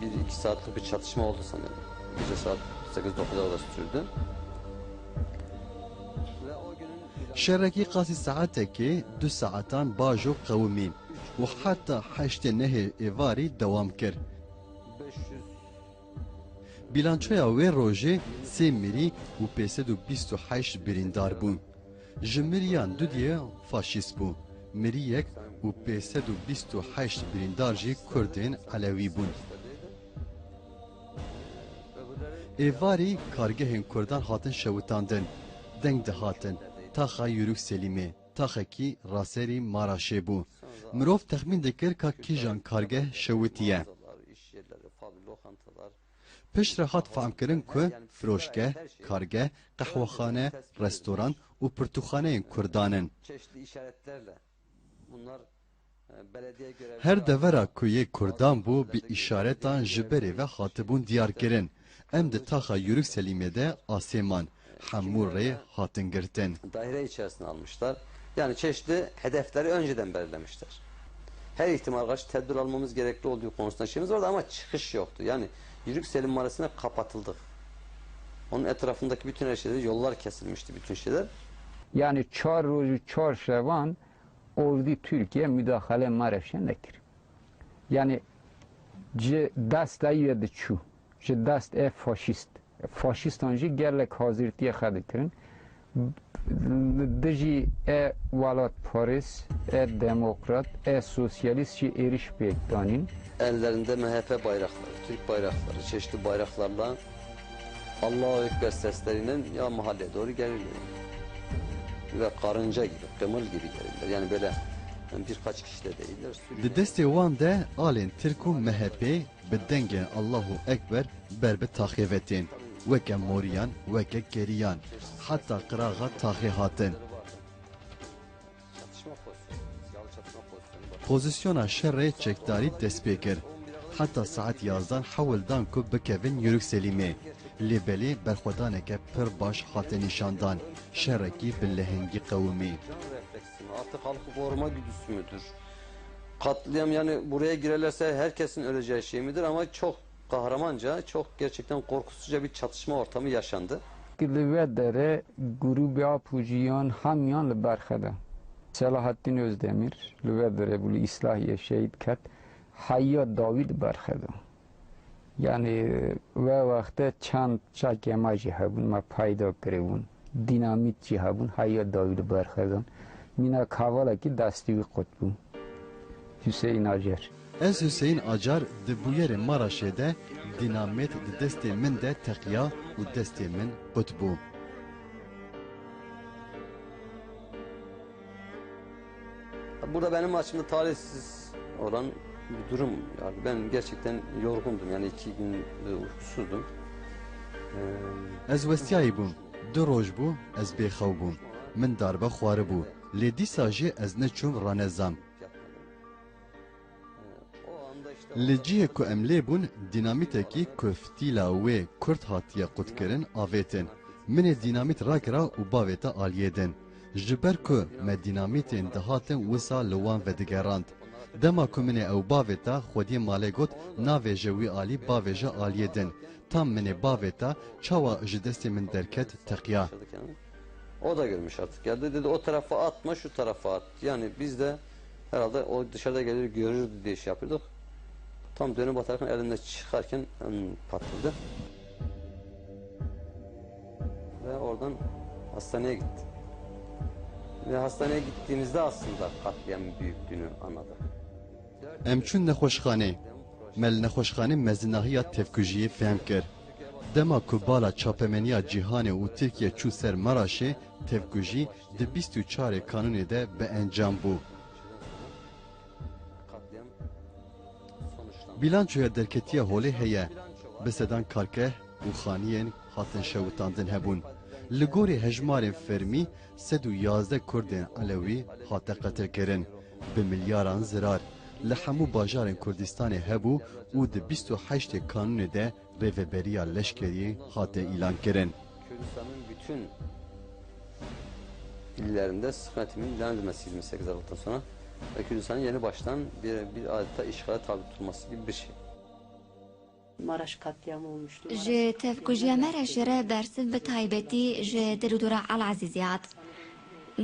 Bir iki saatlik bir çatışma oldu sanırım. Gece saat sekiz dokuz'a kadar sürdü. Şerekî qasî saetekê du saetan bajo qewimî û heta heştê nehê êvarî dewam kir. Bîlançoya wê rojê sê mirî û pênc sed û bîst û heşt birîndar bûn. Ji miriyan dudiyê faşîst bû, miriyek û pênc sed û bîst û heşt birîndar jî Kurdên Elewî bûn. Êvarî kargehên Kurdan hatin şewitandin, deng dihatin, taxa Yûrûk Selîmê, taxekî raserî Maraşê bû. Mirov texmîn dikir ka kîjan kargeh şewitiye. Piştre hat fehmkirin ku firoşgeh, kargeh, qehwexane, restoran û pirtûkxaneyên Kurdan in. Her devera ku yê Kurdan bû, bi îşaretan ji berê ve hatibûn diyarkirin. Em di taxa Yûrûk Selîmê de asê man. Hemû rê hatin girtin. Daire içerisine almışlar. Yani çeşitli hedefleri önceden belirlemişler. Her ihtimala karşı tedbir almamız gerekli olduğu konusunda şeyimiz vardı ama çıkış yoktu. Yani Yürük Selim Mahallesi'ne kapatıldık. Onun etrafındaki bütün her şeyde yollar kesilmişti, bütün şeyler. Yani çar roj û çar şevan ordî Tirkiye mudaxale Maraşê nekir. Yani ji dest e ye diçû. Ji dest e faşîst. Faşîstan jî gelek hazirtiyê xwe dikirin. Dijî e welatparêz, e demokrat, e sosyalîst jî êrîş pêk danîn. Ellerinde M H P bayrakları, Türk bayrakları, çeşitli bayraklarla Allahu Ekber sesleriyle ya mahalleye doğru gelirler. Ve karınca gibi, kımıl gibi gelirler. Yani böyle birkaç kişi de değiller. Di destê wan de alên Tirk û M H P bi dengên Allahu Ekber ber bi taxê ve tên. Weke moriyan, weke keriyan, heta qiraxa taxê hatin. Pozisyona şerê çekdarî dest pê kir. Heta saet yazdan hewl dan ku bikevin Yûrûk Selîmê. Lê belê berxwedaneke pir baş hate nîşandan. Şerekî bi lehengî qewimî. Artık halkı koruma güdüsü müdür? Katliam, yani buraya girerlerse herkesin öleceği şey midir? Ama çok kahramanca, çok gerçekten korkusuzca bir çatışma ortamı yaşandı. Li vê derê grûbê Apojiyan hemiyan li berxe de. Selahattin Özdemir li vê derê bû, li Îslahiyê şehîd ket. Heya dawî li berxe de. Yani ve wexte çand çakê me jî hebûn, me payda kiribûn. Dînamît jî hebûn, heya dawî li berxe de. Mîna kavalekî destî wî qut bû. Hüseyin Acar. Ez Hüseyin Acar di bûyerê Maraşê de dînamît di destê min de teqiya û destê min qut bû. Burada benim açımdan talihsiz olan bir durum vardı. Ben gerçekten yorgundum. Yani iki gün, e, uykusuzdum. Ee, Ez westiyayî bûm. Du roj bû, ez bêxew bûm. Min darbe xwaribû. Lê dîsa jî ez neçûm ranezam. Li cihê ku em lê bûn, dînamîtekî ku fitîla wê kurt hatiye qutkirin, avêtin. Min ê dînamît rakira û bavêta aliyê din. Ji ber ku me dînamîtên dihatin wisa li wan vedigerand. Dema ku min ê ew bavêta, xwediyê malê got, "Navêje wî alî, bavêje aliyê din." Tam min ê bavêta, çawa ji destê min derket, teqiya. O da görmüş artık geldi. Dedi, "O tarafa atma, şu tarafa at." Yani biz de herhalde o dışarıda gelir görürdü diye şey yapıyorduk. Tam dönüp atarken elimde çıkarken, hmm, patladı. Ve oradan hastaneye gitti. Ve hastaneye gittiğimizde aslında katliamın büyüklüğünü anladık. Em çûn nexweşxanê. Me li nexweşxanê mezinahiya tevkujiyê fehm kir. Dema ku bala çapemeniya cîhanê û Tirkiye çû ser Maraşê, tevkujî di bîst û çarê Kanûnê de bi encam bû. Bîlançoya derketiya holê heye. Bi sedan kargeh û xaniyên hatin şewitandin hebûn. Li gorî hejmarên fermî, sed û yazdeh Kurdên Elewî hate qetilkirin, bi milyaran zirar. Li hemû bajarên Kurdistanê hebû û di bîst û heştê kanûnê de rêveberiya leşkerî hate îlankirin. Kürdistan'ın bütün illerinde sıkı yönetimin ilan edilmesi yirmi sekiz Aralık'tan sonra ve Kürdistan'ın yeni baştan bir, bir adeta işgale tabi tutulması gibi bir şey. Maraş katliamı olmuştu. Ji tevkujiya Mereşê re bersiv bi taybetî ji derdora Elezîzê hat.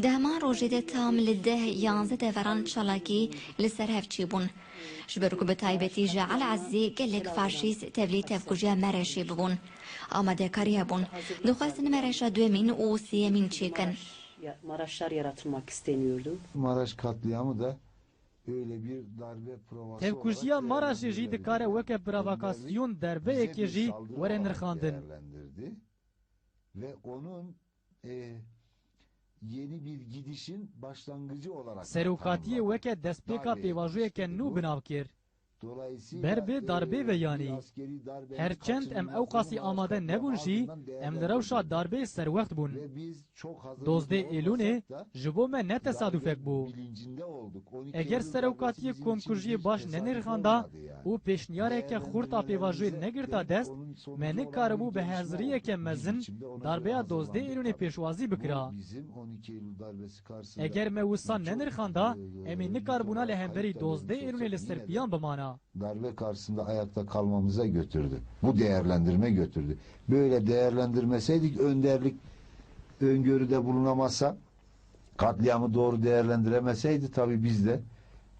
Di heman rojê de tam li deh yanzdeh deveran çalakî li ser hev çêbûn. Ji ber ku bi taybetî ji Elezîzê gelek faşîst tevlî tevkujiya Mereşê bibûn. Amadekarî hebûn. Dixwestin Mereşa duyemîn û sêyemîn çêkin. Maraşlar yaratılmak isteniyordu. Maraş katliamı da öyle bir darbe provası Tevkujiya Maraşê jî dikare weke provokasyon derbeyekê jî were nirxandin. Ve onun e, yeni bir gidişin başlangıcı olarak Serokatiyê weke destpêka pêvajoyeke nû bi nav kir. Ber bi darbê ve yanî. Her çend em ewqasî amade nebûn jî, em li rewşa darbê serwext bûn. Dozdeh Êlûnê ji bo me ne tesadufek bû. Eger serokatiyê komkujiyê baş nenirxanda û pêşniyareke xurt a pêvajoyê negirta dest, me nikaribû bi heziriyeke mezin darbeya dozdeh Êlûnê pêşwazî bikira. Eger me wisa nenirxanda, em ê nikaribûna li hemberî dozdeh Êlûnê li ser piyan bimana. Darbe karşısında ayakta kalmamıza götürdü. Bu değerlendirme götürdü. Böyle değerlendirmeseydik, önderlik öngörüde bulunamazsa, katliamı doğru değerlendiremeseydi tabii biz de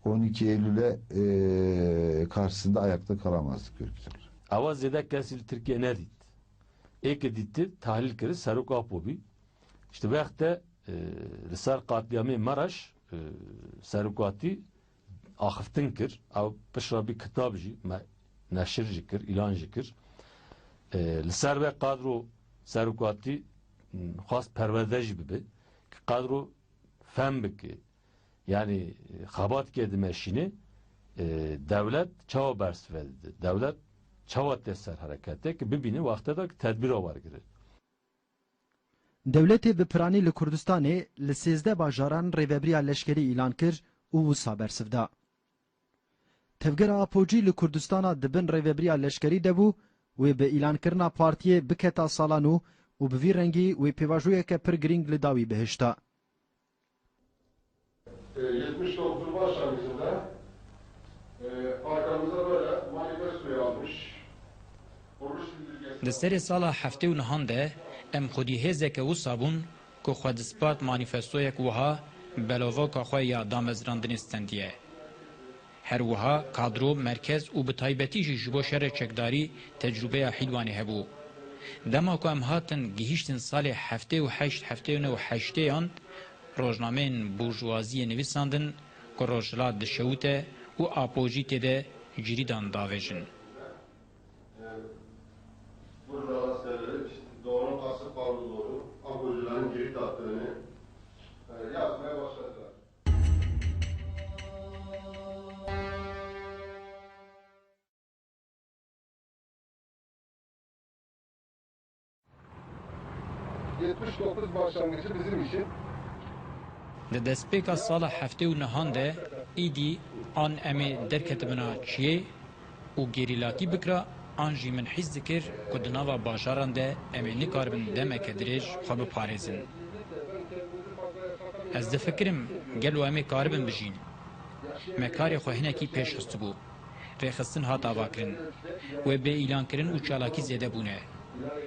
on iki Eylül'e e, karşısında ayakta kalamazdık örgütün. Ewa zêde kesî li Tirkiye nedît. Ê ke dîti tahlîl kiri serok Apo bî. Îşte wexte e, li ser qatliyamê Meraş e, serokatî axiftin kir. Ew pişra bî kitab jî me neşir jî kir, îlan jî kir. E, li ser ve qadro serokatî xwast perwerde jî bibe. Ki qadro fem bike. Yanî xebatke dimeşîne e, dewlet çawa bersive dide? Dewlet çawa tê ser herekete ki bibîne wexte de ki tedbîra wergire. Dewletê bi piranî li Kurdistanê li sêzdeh bajaran rêvebiriya leşkerî îlan kir û wisa bersiv da. Tevgera Apocî li Kurdistana di bin rêvebiriya leşkerî de bû, wê bi îlankirina partiyê biketa sala nû û bi vî rengî wê pêvajoyeke pir girîng li dawî bihişta. E, yetmiş dokuz başlangıcında e, arkamızda böyle manifestoyu almış. Di serê sala heftê û nehan de em xwedî hêzeke wisa bûn ku xwe dispart manîfestoyek wiha belovoka xwe ya damezrandinê stendiye. Her wiha kadro, merkez û bi taybetî jî ji bo şerê çekdarî tecrûbeya Hîlwanê hebû. Dema ku em hatin gihîştin salê heftê û heşt heftê û neh û heştêyan, rojnameyên burjuvaziyê nivîsandin ku Rojhilat dişewite û Apo jî tê de cirîdan davêjin. Burada da sebebi işte doğru asıl pardon doğru Apocuların cirit attığını e, yazmaya başladılar. Yetmiş dokuz başlangıcı bizim için. Di destpêka sala heftê û nehan de êdî an em ê derketibina çiyê û gerîlatî bikira an jî min hîs dikir ku di nava bajaran de em ê nikaribin demeke dirêj xwe biparêzin. Ez difikirim gelo em ê karibin bijîn? Me karê xwe hinekî pêş xistibû. Rêxistin hat avakirin. Wê bê îlankirin û çalakî zêde bûne.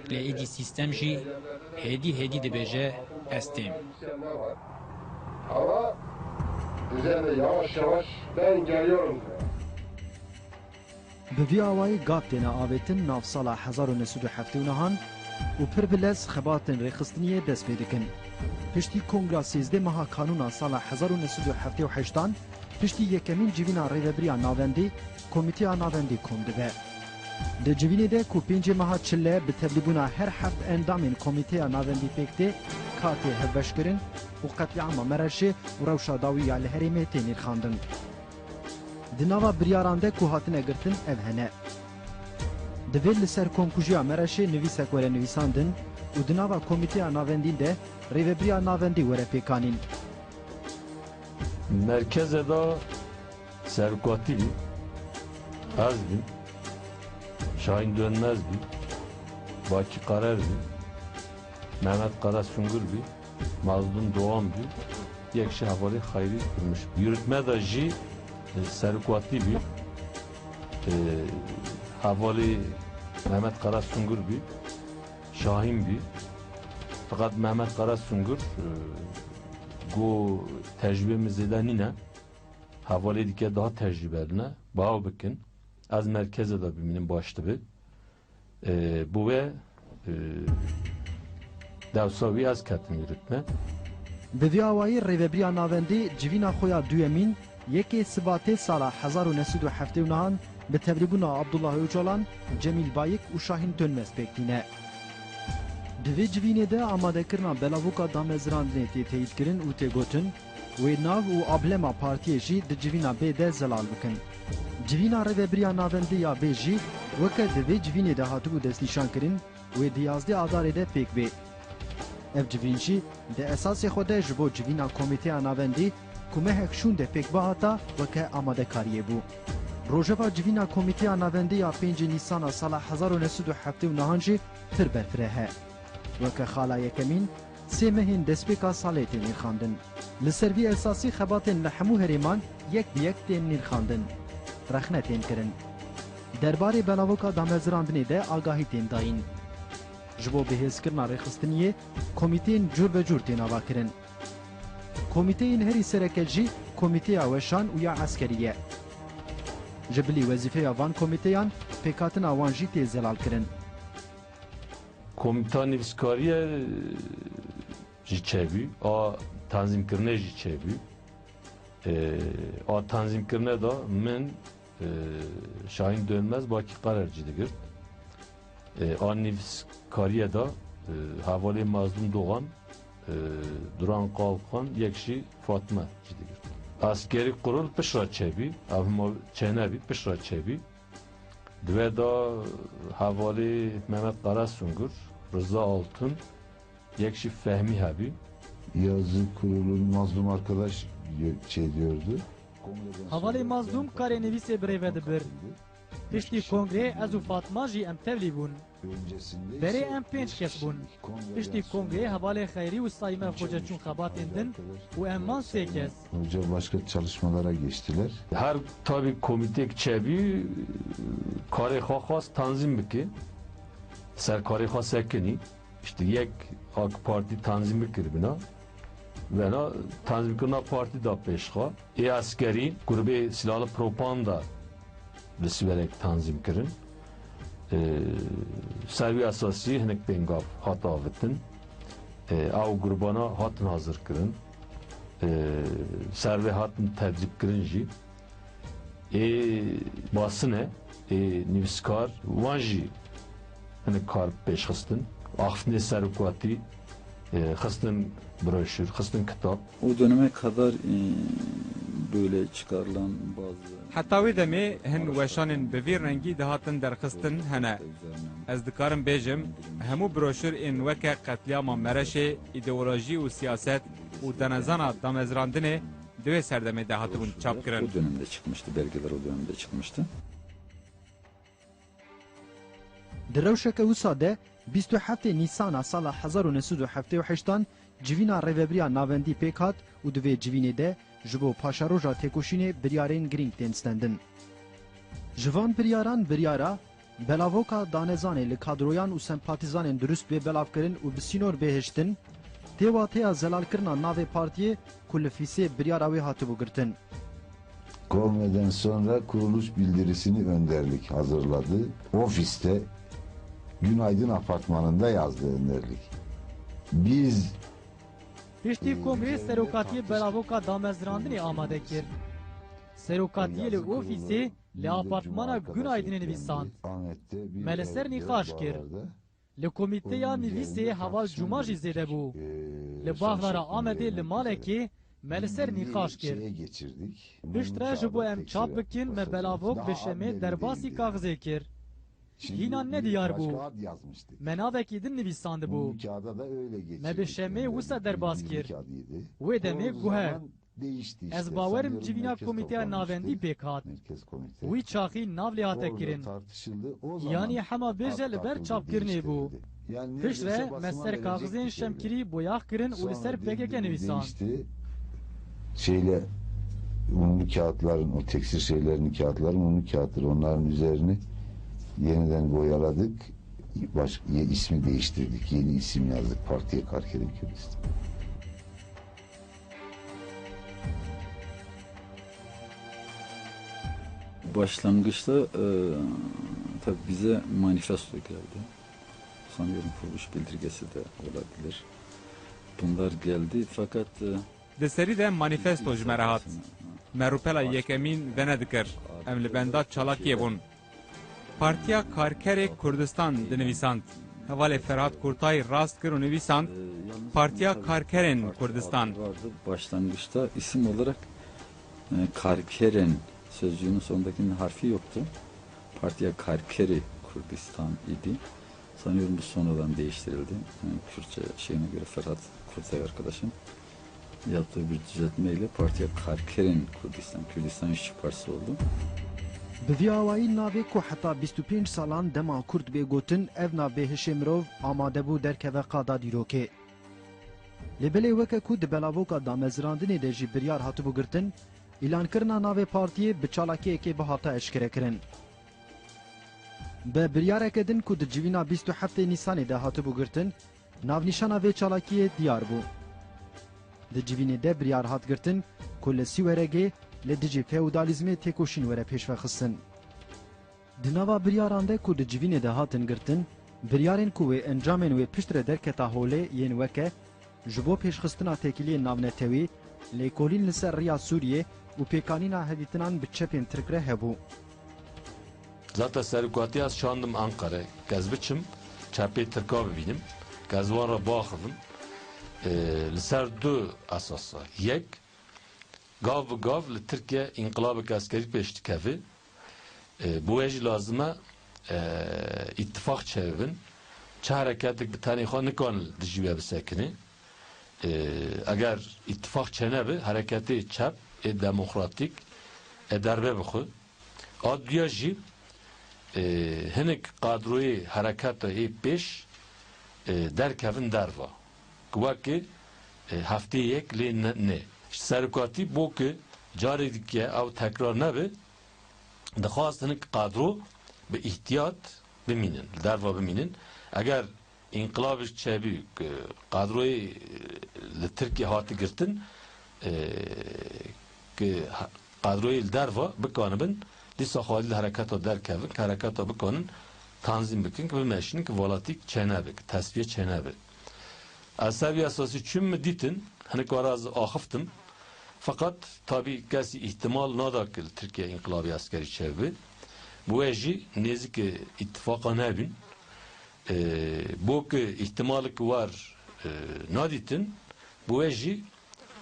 Lê êdî sîstem jî hêdî hêdî dibêje ez têm. Ama üzerinde yavaş yavaş ben geliyorum. Bi vî awayî gav têne avêtin nav sala hezar û neh sed û heftê û nehan û pir bi lez xebatên rêxistiniyê dest pê dikin. Piştî Kongra sêzdeh meha Kanûna sala hezar û neh sed û heftê û heştan, piştî yekemîn civîna Rêvebiriya Navendî, Komîteya Navendî kom dibe. Di civînê de ku pêncê meha Çile bi tevlîbûna her heft endamên Komîteya Navendî pêk tê, kar tê hevbeşkirin û qetlîama Mereşê û rewşa dawî ya li herêmê tê nirxandin. Di nava biryaran de ku hatine girtin ev hene. Divê li ser komkujiya Mereşê nivîsek were nivîsandin û di nava Komîteya Navendîn de rêvebiriya navendî were pêkanîn. Merkeze de Serokatî bî, ez bîm, Şahîn Dönmez bî, Bakî Karer bî, Mehmet Karasungur bî, Mazlûm Doğan bî, yek jî hevalê Xeyrî Kurmuş bî. Yürütme de jî, e, serokatî bî, e, hevalê Mehmet Karasungur bî, Şahîn bî. Feqet Mehmet Karasungur, e, got tecrûbê min zêde nîne. Hevalê dike daha tecrûbeli ne. Bawer bikin. Ez merkeze de bimînim baş dibe. E, bo wê, e, dewsa wî ez ketim yürütme. Bi vî awayî rêvebiriya navendî civîna xwe ya duyemîn yekê Sibatê sala hezar û neh sed û heftê û nehan bi tevlîbûna Abdullah Ocalan, Cemîl Bayik û Şahîn Dönmez pêk tîne. Di vê civînê de amadekirina belavoka damezrandinê tê teyîdkirin û tê gotin, wê nav û ablema partiyê jî di civîna bê de zelal bikin. Civîna rêvebiriya navendê ya bê jî weke di vê civînê de hatibû destnîşankirin, wê di yazdeh Adarê de pêk bê. Ev civîn jî di esasê xwe de ji bo civîna Komîteya Navendî ku mehek şûnde pêk bihata weke amadekariyê bû. Rojeva civîna Komîteya Navendî ya pêncê Nîsana sala hezar û neh sed û heftê û nehan jî pir berfireh e. Weke xala yekemîn, sê mehên destpêka salê tê nirxandin. Li ser vî esasî xebatên li hemû herêman yek bi yek tên nirxandin. Rexne tên kirin. Derbarê belavoka damezrandinê de agahî tên dayîn. Ji bo bihêzkirina rêxistiniyê, komîteyên cûr be cûr tên avakirin. Komîteyên herî sereke jî Komîteya Weşan û ya Eskerî ye. Ji bilî wezîfeya van komîteyan pêkhatina wan jî tê zelalkirin. Komîta nivîskariyê jî çêbû, a tanzîmkirinê jî çêbû. E, a tanzîmkirine de min, e, Şahîn Dönmez, Bakî Karer cî digirt. E, a nivîskariyê de, e, hevalê Mazlûm Doğan, e, Duran Kalkan, yek jî Fatma cî digirt. Eskerî kurul piştre çêbû, ev hema çênebî, piştre çêbû. Di wê de hevalê Mehmet Karasungur, Rıza Altun, yek jî Fehmî hebî. Yazı kurulun Mazlum arkadaş diyor, şey diyordu. Hevalê Mazlum karê nivîsê bi rê ve dibir. Piştî kongrê ez û Fatma jî em tevlî bûn. Berê em pênc kes bûn. Piştî kongrê hevalê Xeyrî û Sayme Xoce çûn xebatên din û em man sê kes. Hoca başka çalışmalara geçtiler. Her tabî komîteyek çêbû karê xwe xwest tanzîm bike. Ser karê xwe sekinî. Îşte yek AK Partî tanzîm bikiribina. Wena tanzîmkirina partî da pêşxa. Ê eskerî, grubê silahlı propaganda bi siberek tanzîm kirin. Ee, ser wî esasî hinek pêngav hat avitin. Ee, ew grubana hatin hazir kirin. Ee, ser vê hatin tedrîb kirin jî. Ê basine, ê nivîskar, wan jî hinek kar pêş xistin. Axiftinê serokatî, e, xistin broşür, xistin kitap. O döneme kadar, e, böyle çıkarılan bazı Heta wê demê hin weşanên bi vî rengî dihatin derxistin hene. Ez dikarim bêjim, hemû broşür ên weke Qetlîama Mereşê, îdeolojî û siyaset û denezana damezrandinê di wê serdemê de hatibûn çap kirin. O dönemde çıkmıştı, belgeler o dönemde çıkmıştı. Di rewşeke wisa de, bîst û heftê Nîsana sala hezar û neh sed û heftê û heştan civîna rêvebiriya navendî pêk hat û di vê civînê de ji bo paşeroja têkoşînê biryarên girîng tên stendin. Ji van biryaran biryara belavoka danezanê li kadroyan û sempatîzanên dirust bê belavkirin û bi sînor bê hiştin, tê wateya zelalkirina navê partiyê ku li fîsê biryara wê hatibû girtin. Kongreden sonra kuruluş bildirisini önderlik hazırladı. Ofiste Günaydın Apartmanı'nda yazdı önderlik. Biz Piştî kongrê serokatiyê belavoka damezrandinê amade kir. Serokatiyê li ofîsê li apartmana Günaydinê nivîsand. Me li ser nîqaş kir. Li komîteya nivîsê heval Cuma jî zêde bû. Li Bavlara Amedê li malekê me li ser nîqaş kir. Piştre ji bo em çap bikin, me belavok bi şemê derbasî kaxizê kir. Hîna nediyar bû. Me navekî din nivîsandibû. Me bi şemê wisa derbas kir. Wê demê guher. Ez bawerim civîna komîteya navendî pêk hat. Wî çaxî nav lê hate kirin. Yanî hema bêje li ber çapkirinê bû. Piştre me ser kaxizên şemkirî boyax kirin û li ser P K K nivîsand. Şeyle, unlu kağıtların, o tekstil şeylerini, kağıtların unlu kağıtları, onların üzerini yeniden boyaladık. Baş, ye- ismi değiştirdik. Yeni isim yazdık. Partiye Karkerê Kürdistan. Başlangıçta, e, tabii bize manifesto geldi. Sanıyorum kuruluş bildirgesi de olabilir. Bunlar geldi fakat, e, Di serî de manîfesto ji me re hat. Me rûpela yekemîn venedikir. Em li benda çalakiyê bûn. Partiya Karkerê Kurdistan dinivîsand. Hevalê Ferhat Kurtay rast kir û nivîsand, Partiya Karkerên Kurdistan. Başlangıçta isim olarak, e, Karkeren sözcüğünün sonundakinin harfi yoktu. Partiya Karkerê Kurdistan idi. Sanıyorum bu sonradan değiştirildi. Yani Kürtçe şeyine göre Ferhat Kurtay arkadaşım yaptığı bir düzeltmeyle Partiya Karkerên Kurdistan, Kürdistan İşçi Partisi oldu. Bi vî awayî navê ku heta bîst û pênc salan dema Kurd bê gotin, ev nav bê hişê mirov amade bû derkeve qada dîrokê. Lê belê weke ku di belavoka damezirandinê de jî biryar hatibû girtin, îlankirina navê partiyê bi çalakiyekê bihata eşkerekirin. Bi biryareke din ku di civîna bîst û heftê Nîsanê de hatibû girtin, navnîşana vê çalakiyê diyar bû. Di civînê de biryar hat girtin ku li Sîweregê li dijî feodalîzmê têkoşîn were pêşvexistin. Di nava biryaran de ku di civînê de hatin girtin, biryarên ku wê encamên wê piştre derketa holê yên weke ji bo pêşxistina têkiliyên navnetewî, lêkolîn li ser riya Sûriyê û pêkanîna hevdîtinan bi çepên Tirk re hebû. Zaten serokatiya ez şandim Ankara. Ke ez biçim, çepê Tirka bibînim. Ke ez wan re biaxivim. E, li ser du esasa. Yek, gav bi gav li Tirkiye înqilabek eskerî pêş dikeve. E, bi wê jî lazim e, e, îtifaq çêbibin. Çi hereketek bi tenê xwe nikane li dijî we bisekine. E, eger îtifaq çênebe, hereketê çep ê demokratîk ê derbe bixwe. A duya jî, e, hinek qadroyê hereketa ê pêş, e, derkevin derva. Ku weke, e, heftê yek lê ne, ne. Ji serokatî bo ku carê dike ew tekrar nebe, dixwast hinek qadro bi îhtiyat bimînin, li derva bimînin. Eger înqilabek çêbû ku qadroyê, e, li Tirkiye hate girtin, e, ku ha-, qadroyê li derva bikanibin, dîsa xwedî li hereketa derkevin, ku hereketa bikanin tanzîm bikin, ku bimeşînin, ku valatîk çênebe, ku tesfiye çênebe. Ez ser vî esasî çûm, min dîtin, hinek were ez axiftim. Feqet tabî kesî îhtimal nada ku li Tirkiye înqilabê eskerî çêbibe. Bi wê jî nêzîkî îtifaqa nebîn. E, bo ku îhtimalek wer, e, nadîtin, bi wê jî,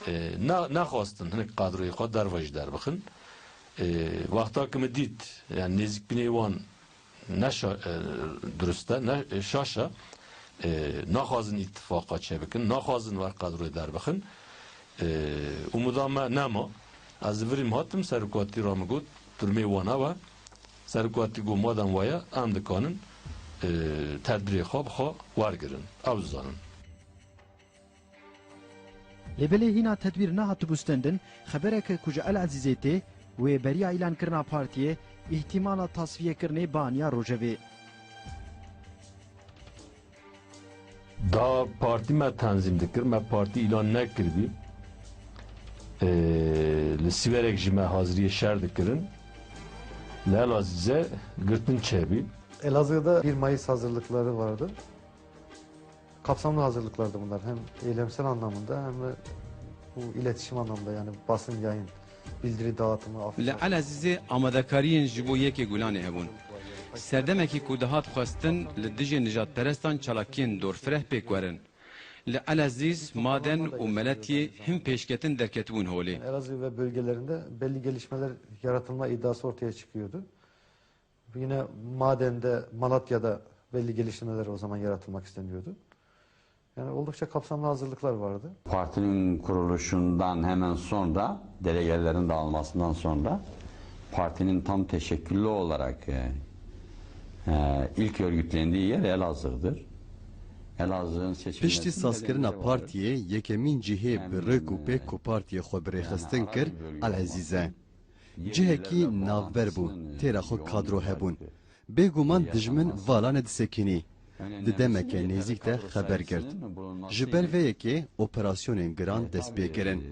e, ne-, nexwestin hinek qadroyê xwe derva jî derbixin. E, wexta ku min dît, yani nêzîkbûnê wan ne şa-, e, durust e, ne, e, şaş e, e, naxwazin îtifaqa çêbikin, naxwazin wer qadroyê derbixin. E, umuda me nema. Ez li virî min hatim, serokatî re min got, durumê wan ew e. Serokatî got, madem waya, em dikanin, e, tedbirê xwe bi xwe wergirin. Ew dizanin. Lê belê hîna tedbîr nehatibû stendin, xebereke ku ji El Ezîzê tê, wê beriya îlankirina partiyê, îhtîmala tasfiyekirinê bi aniya rojevê. Da partî me tenzîm dikir, me partî îlan nekiribî. Ee, li Sîwerek jî me haziriyê şer dikirin. Li El Ezîzê girtin çêbî. Elazığ'da bir Mayıs hazırlıkları vardı. Kapsamlı hazırlıklardı bunlar. Hem eylemsel anlamında hem de bu iletişim anlamında, yani basın yayın, bildiri dağıtımı, afişa. Li El Ezîzê amadekariyên ji bo yekê Gulanê hebûn. Serdemekî ku dihat xwestin li dijî nijadperestan çalakiyên dorfireh pêk werin. Li El Ezîz, Maden û Meletiyê hin pêşketin derketibûn holê. Elazığ ve bölgelerinde belli gelişmeler yaratılma iddiası ortaya çıkıyordu. Yine Maden'de, Malatya'da belli gelişmeler o zaman yaratılmak isteniyordu. Yani oldukça kapsamlı hazırlıklar vardı. Partinin kuruluşundan hemen sonra, delegelerin dağılmasından sonra partinin tam teşekküllü olarak e, e, ilk örgütlendiği yer Elazığ'dır. Elazığ'ın seçilmesinde de Piştî sazkirina partiyê, yekemîn cihê bi rêk û pêk ku partiyê xwe bi rêxistin kir, Elezîz e. Cihekî navber bû, têra xwe kadro hebûn. Bêguman dijmin vala nedisekinî. Di demeke nêzîk de xeber girt. Ji ber vê yekê operasyonên giran dest pê kirin.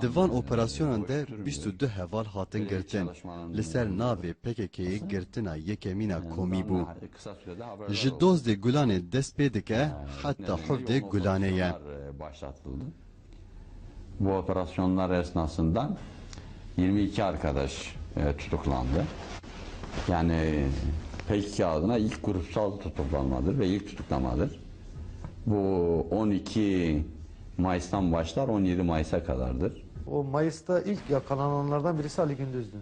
Di van operasyonan de bîst û du heval hatin girtin. Li ser navê P K K'yê girtina yekemîn a komî bû. Ji dozdê Gulanê dest pê dike, heta hevdê Gulanê ye. Bu operasyonlar esnasında yirmi iki arkadaş e, tutuklandı. Yani P K K adına ilk grupsal tutuklanmadır ve ilk tutuklamadır. Bu on iki Mayıs'tan başlar, on yedi Mayıs'a kadardır. O Mayıs'ta ilk yakalananlardan birisi Ali Gündüz'dü.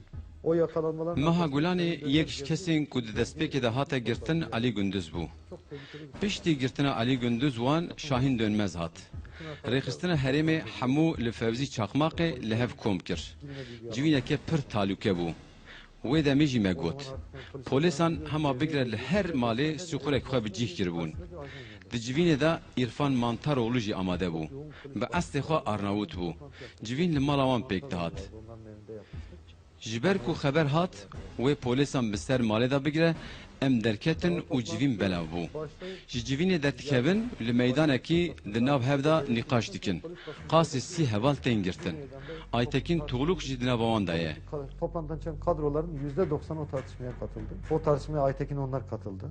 O yakalanmalar Meha Gulanê yek ji kesên ku di destpêkê de hate girtin Alî Gunduz bû. Piştî girtina Alî Gunduz wan Şahîn Dönmez hat. Rêxistina herêmê hemû li Fewzî Çakmaqê li hev kom kir. Civîneke pir talûke bû. Wê demê jî me got. Polêsan hema bigre li her malê sûxurek xwe bi cih kiribûn. Di civînê de Îrfan Mantaroğlu jî amade bû. Bi estê xwe Arnavut bû. Civîn li mala wan pêk dihat. Ji ber ku xeber hat, wê polêsan bi ser malê de bigire, em derketin û civîn belav bû. Ji civînê derdikevin, li meydanekî di nav hev de nîqaş dikin. Qasî sî heval tên girtin. Aytekin Tuğluk jî di nava wan de ye. Toplantıdan çıkan kadroların yüzde doksanı o tartışmaya katıldı. O tartışmaya Aytekin onlar katıldı.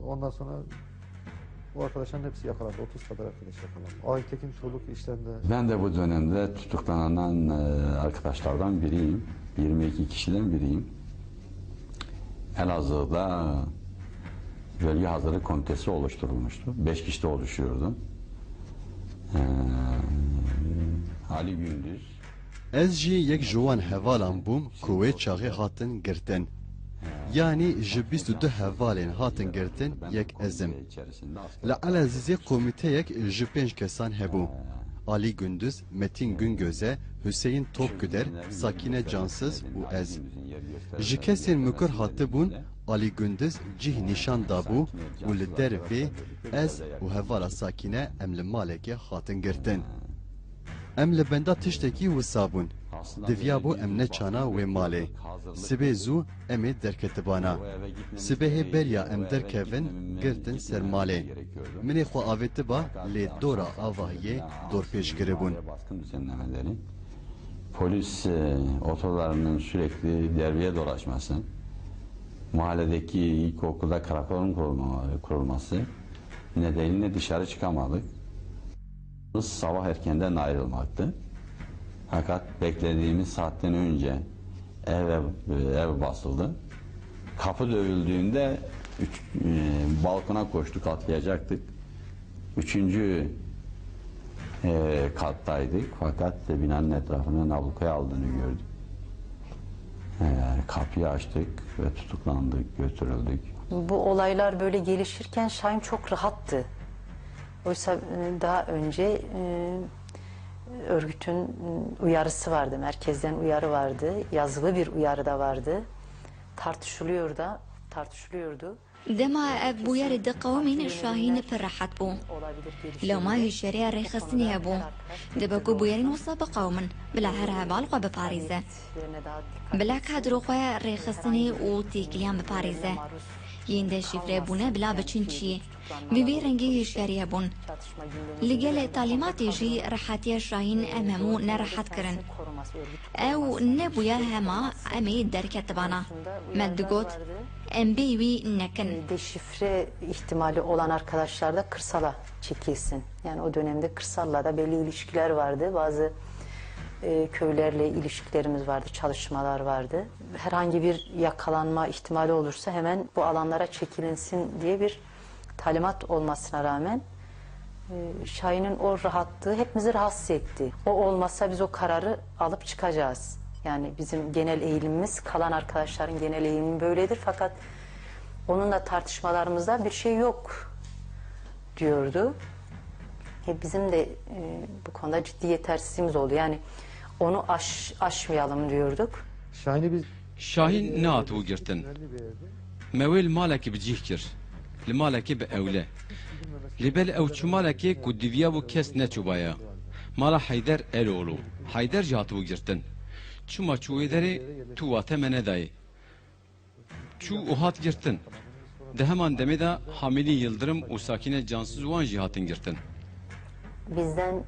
Ondan sonra bu arkadaşların hepsi yakalandı. Otuz kadar arkadaş yakalandı. Aytekin Tuğluk işlerinde Ben de bu dönemde tutuklanan e, arkadaşlardan biriyim. Yirmi iki kişiden biriyim. Elazığ'da bölge hazırlık komitesi oluşturulmuştu. Beş kişi de oluşuyordu. E, Ali Gündüz, Ez jî yek ji wan hevalan bûm ku wê çaxê hatin girtin. Yanî ji bîst û du hevalên hatin girtin yek ez im. Li Elezîzê komîteyek ji pênc kesan hebû. Alî Gunduz, Metîn Gungöze, Hüseyin Topgüder, Sakîne Cansız û ez. Ji kesên mikur hatibûn, Alî Gunduz cih nîşan dabû û li dervê ez û hevala Sakîne em li malekê hatin girtin. Em li benda tiştekî wisa bûn. Diviyabû em neçana wê malê. Sibê zû em ê derketibana. Sibehê beriya em derkevin, girtin ser malê. Min ê xwe avêtiba, lê dora avahiyê dorpêç kiribûn. Baskın düzenlemeleri, polis e, otolarının sürekli devreye dolaşması, mahalledeki ilkokulda karakolun kurulma- kurulması nedeniyle dışarı çıkamadık. Sabah erkenden ayrılmaktı. Fakat beklediğimiz saatten önce eve, ev basıldı. Kapı dövüldüğünde üç, e, balkona koştuk, atlayacaktık. Üçüncü e, kattaydık. Fakat binanın etrafının ablukaya aldığını gördük. E, kapıyı açtık ve tutuklandık, götürüldük. Bu olaylar böyle gelişirken Şahin çok rahattı. Oysa e, daha önce e, örgütün uyarısı vardı, merkezden uyarı vardı, yazılı bir uyarı da vardı. Tartışılıyor da, tartışılıyordu. Dema ev bûyerê diqewimîn, Şahîn pir rehet bû. Lewma hişyariya rêxistinê hebû. Dibe ku bûyerên wisa biqewimin, bila her heval xwe biparêze. Bila kadro xwe rêxistinê û têkiliyan biparêze. Yên deşîfre bûne bila biçin çiyê. Bi vî rengî hişyarî hebûn. Li gel talîmatê jî rehetiya Şahîn em hemû nerehet kirin. Ew nebûye hema em ê derketibana. Me digot, em bêyî wî nekin. Deşifre ihtimali olan arkadaşlar da kırsala çekilsin. Yani o dönemde kırsalla da belli ilişkiler vardı. Bazı e, köylerle ilişkilerimiz vardı, çalışmalar vardı. Herhangi bir yakalanma ihtimali olursa hemen bu alanlara çekilinsin diye bir talimat olmasına rağmen e, Şahin'in o rahatlığı hepimizi rahatsız etti. O olmasa biz o kararı alıp çıkacağız. Yani bizim genel eğilimimiz, kalan arkadaşların genel eğilimi böyledir. Fakat onunla tartışmalarımızda bir şey yok. diyordu. E, bizim de, e, bu konuda ciddi yetersizliğimiz oldu. Yani onu aş-, aşmayalım diyorduk. Şahin'i biz nehatibû girtin. Me wê li malekê bi cih kir. Li malekê bi ewle. Lê belê ew çû malekê ku diviyabû kes neçûbaya. Mala Heyder Eroğlu. Heyder jî hatibû girtin. Çima çû wê derê tu wate me nedayê. Çû û hat girtin. Di heman demê de Hamîdî Yildirim û Sakîne Cansizwan jî hatin girtin. Bizden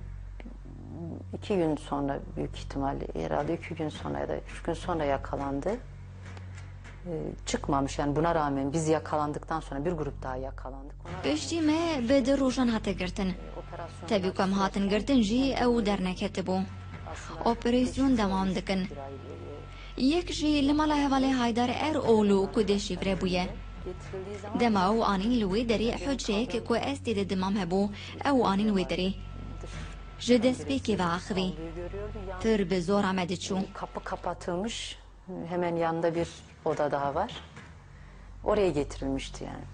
iki gün sonra, büyük ihtimal, herhalde iki gün sonra ya da üç gün sonra yakalandı. Ee, çıkmamış yani, buna rağmen biz yakalandıktan sonra bir grup daha yakalandık. Ona rağmen Piştî me bi du rojan hate girtin. Tevî ku em hatin girtin jî ew derneketibû. Operasyon devam dikin. Yek jî li mala hevalê Haydar Eroğlu ku deşîvre bûye. Dema ew anîn li wê derê hucreyek ku ez tê de dimam hebû, ew anîn wê derê. Ji destpêkê ve axivî. Pir bi zora me diçû. Kapı kapatılmış. Hemen yanında bir oda daha var. Oraya getirilmişti yani.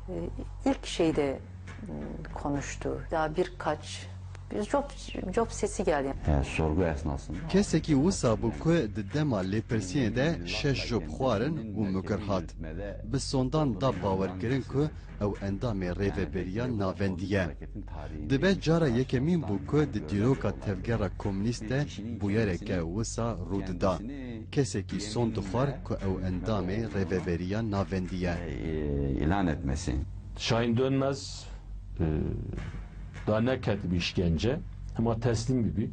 Ee, ilk şeyde, m, konuştu. Daha birkaç, bir cop, cop sesi geldi. E, sorgu esnasında Kesekî wisa bû ku di dema lêpirsînê de şeş cop xwarin û mukir hat. Bi sondan da bawerkirin ku ew endamê Rêveberiya Navendî ye. Dibe cara yekemîn bû ku di dîroka tevgera komûnîst de bûyereke wisa rû dida. Kesekî son dixwar ku ew endamê Rêveberiya Navendî ye. E, ilan etmesi. Şahin Dönmez, e, da neketibî îşkence, hema teslîm bibî.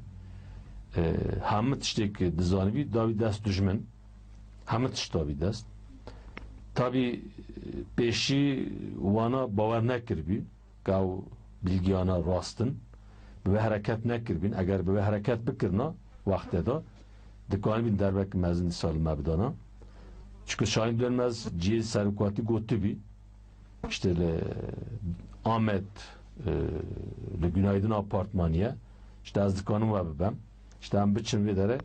E, hemû tiştê ku dizanibî, dabî dest dijmin. Hemû tişt dabî dest. Tabî, e, pêşî wana bawer nekiribî, ka ew bilgiyana rast in. Bi wê hereket nekiribîn. Eger bi wê hereket bikirina, wextê de, dikanibîn derbek mezin dîsa li me bidana. Çunku Şahin Dönmez cihê serokatî gotibî, işte li Amed, e, li Günaydın Apartmanı ye. İşte ez dikanim we bibem. İşte em biçin vê derê,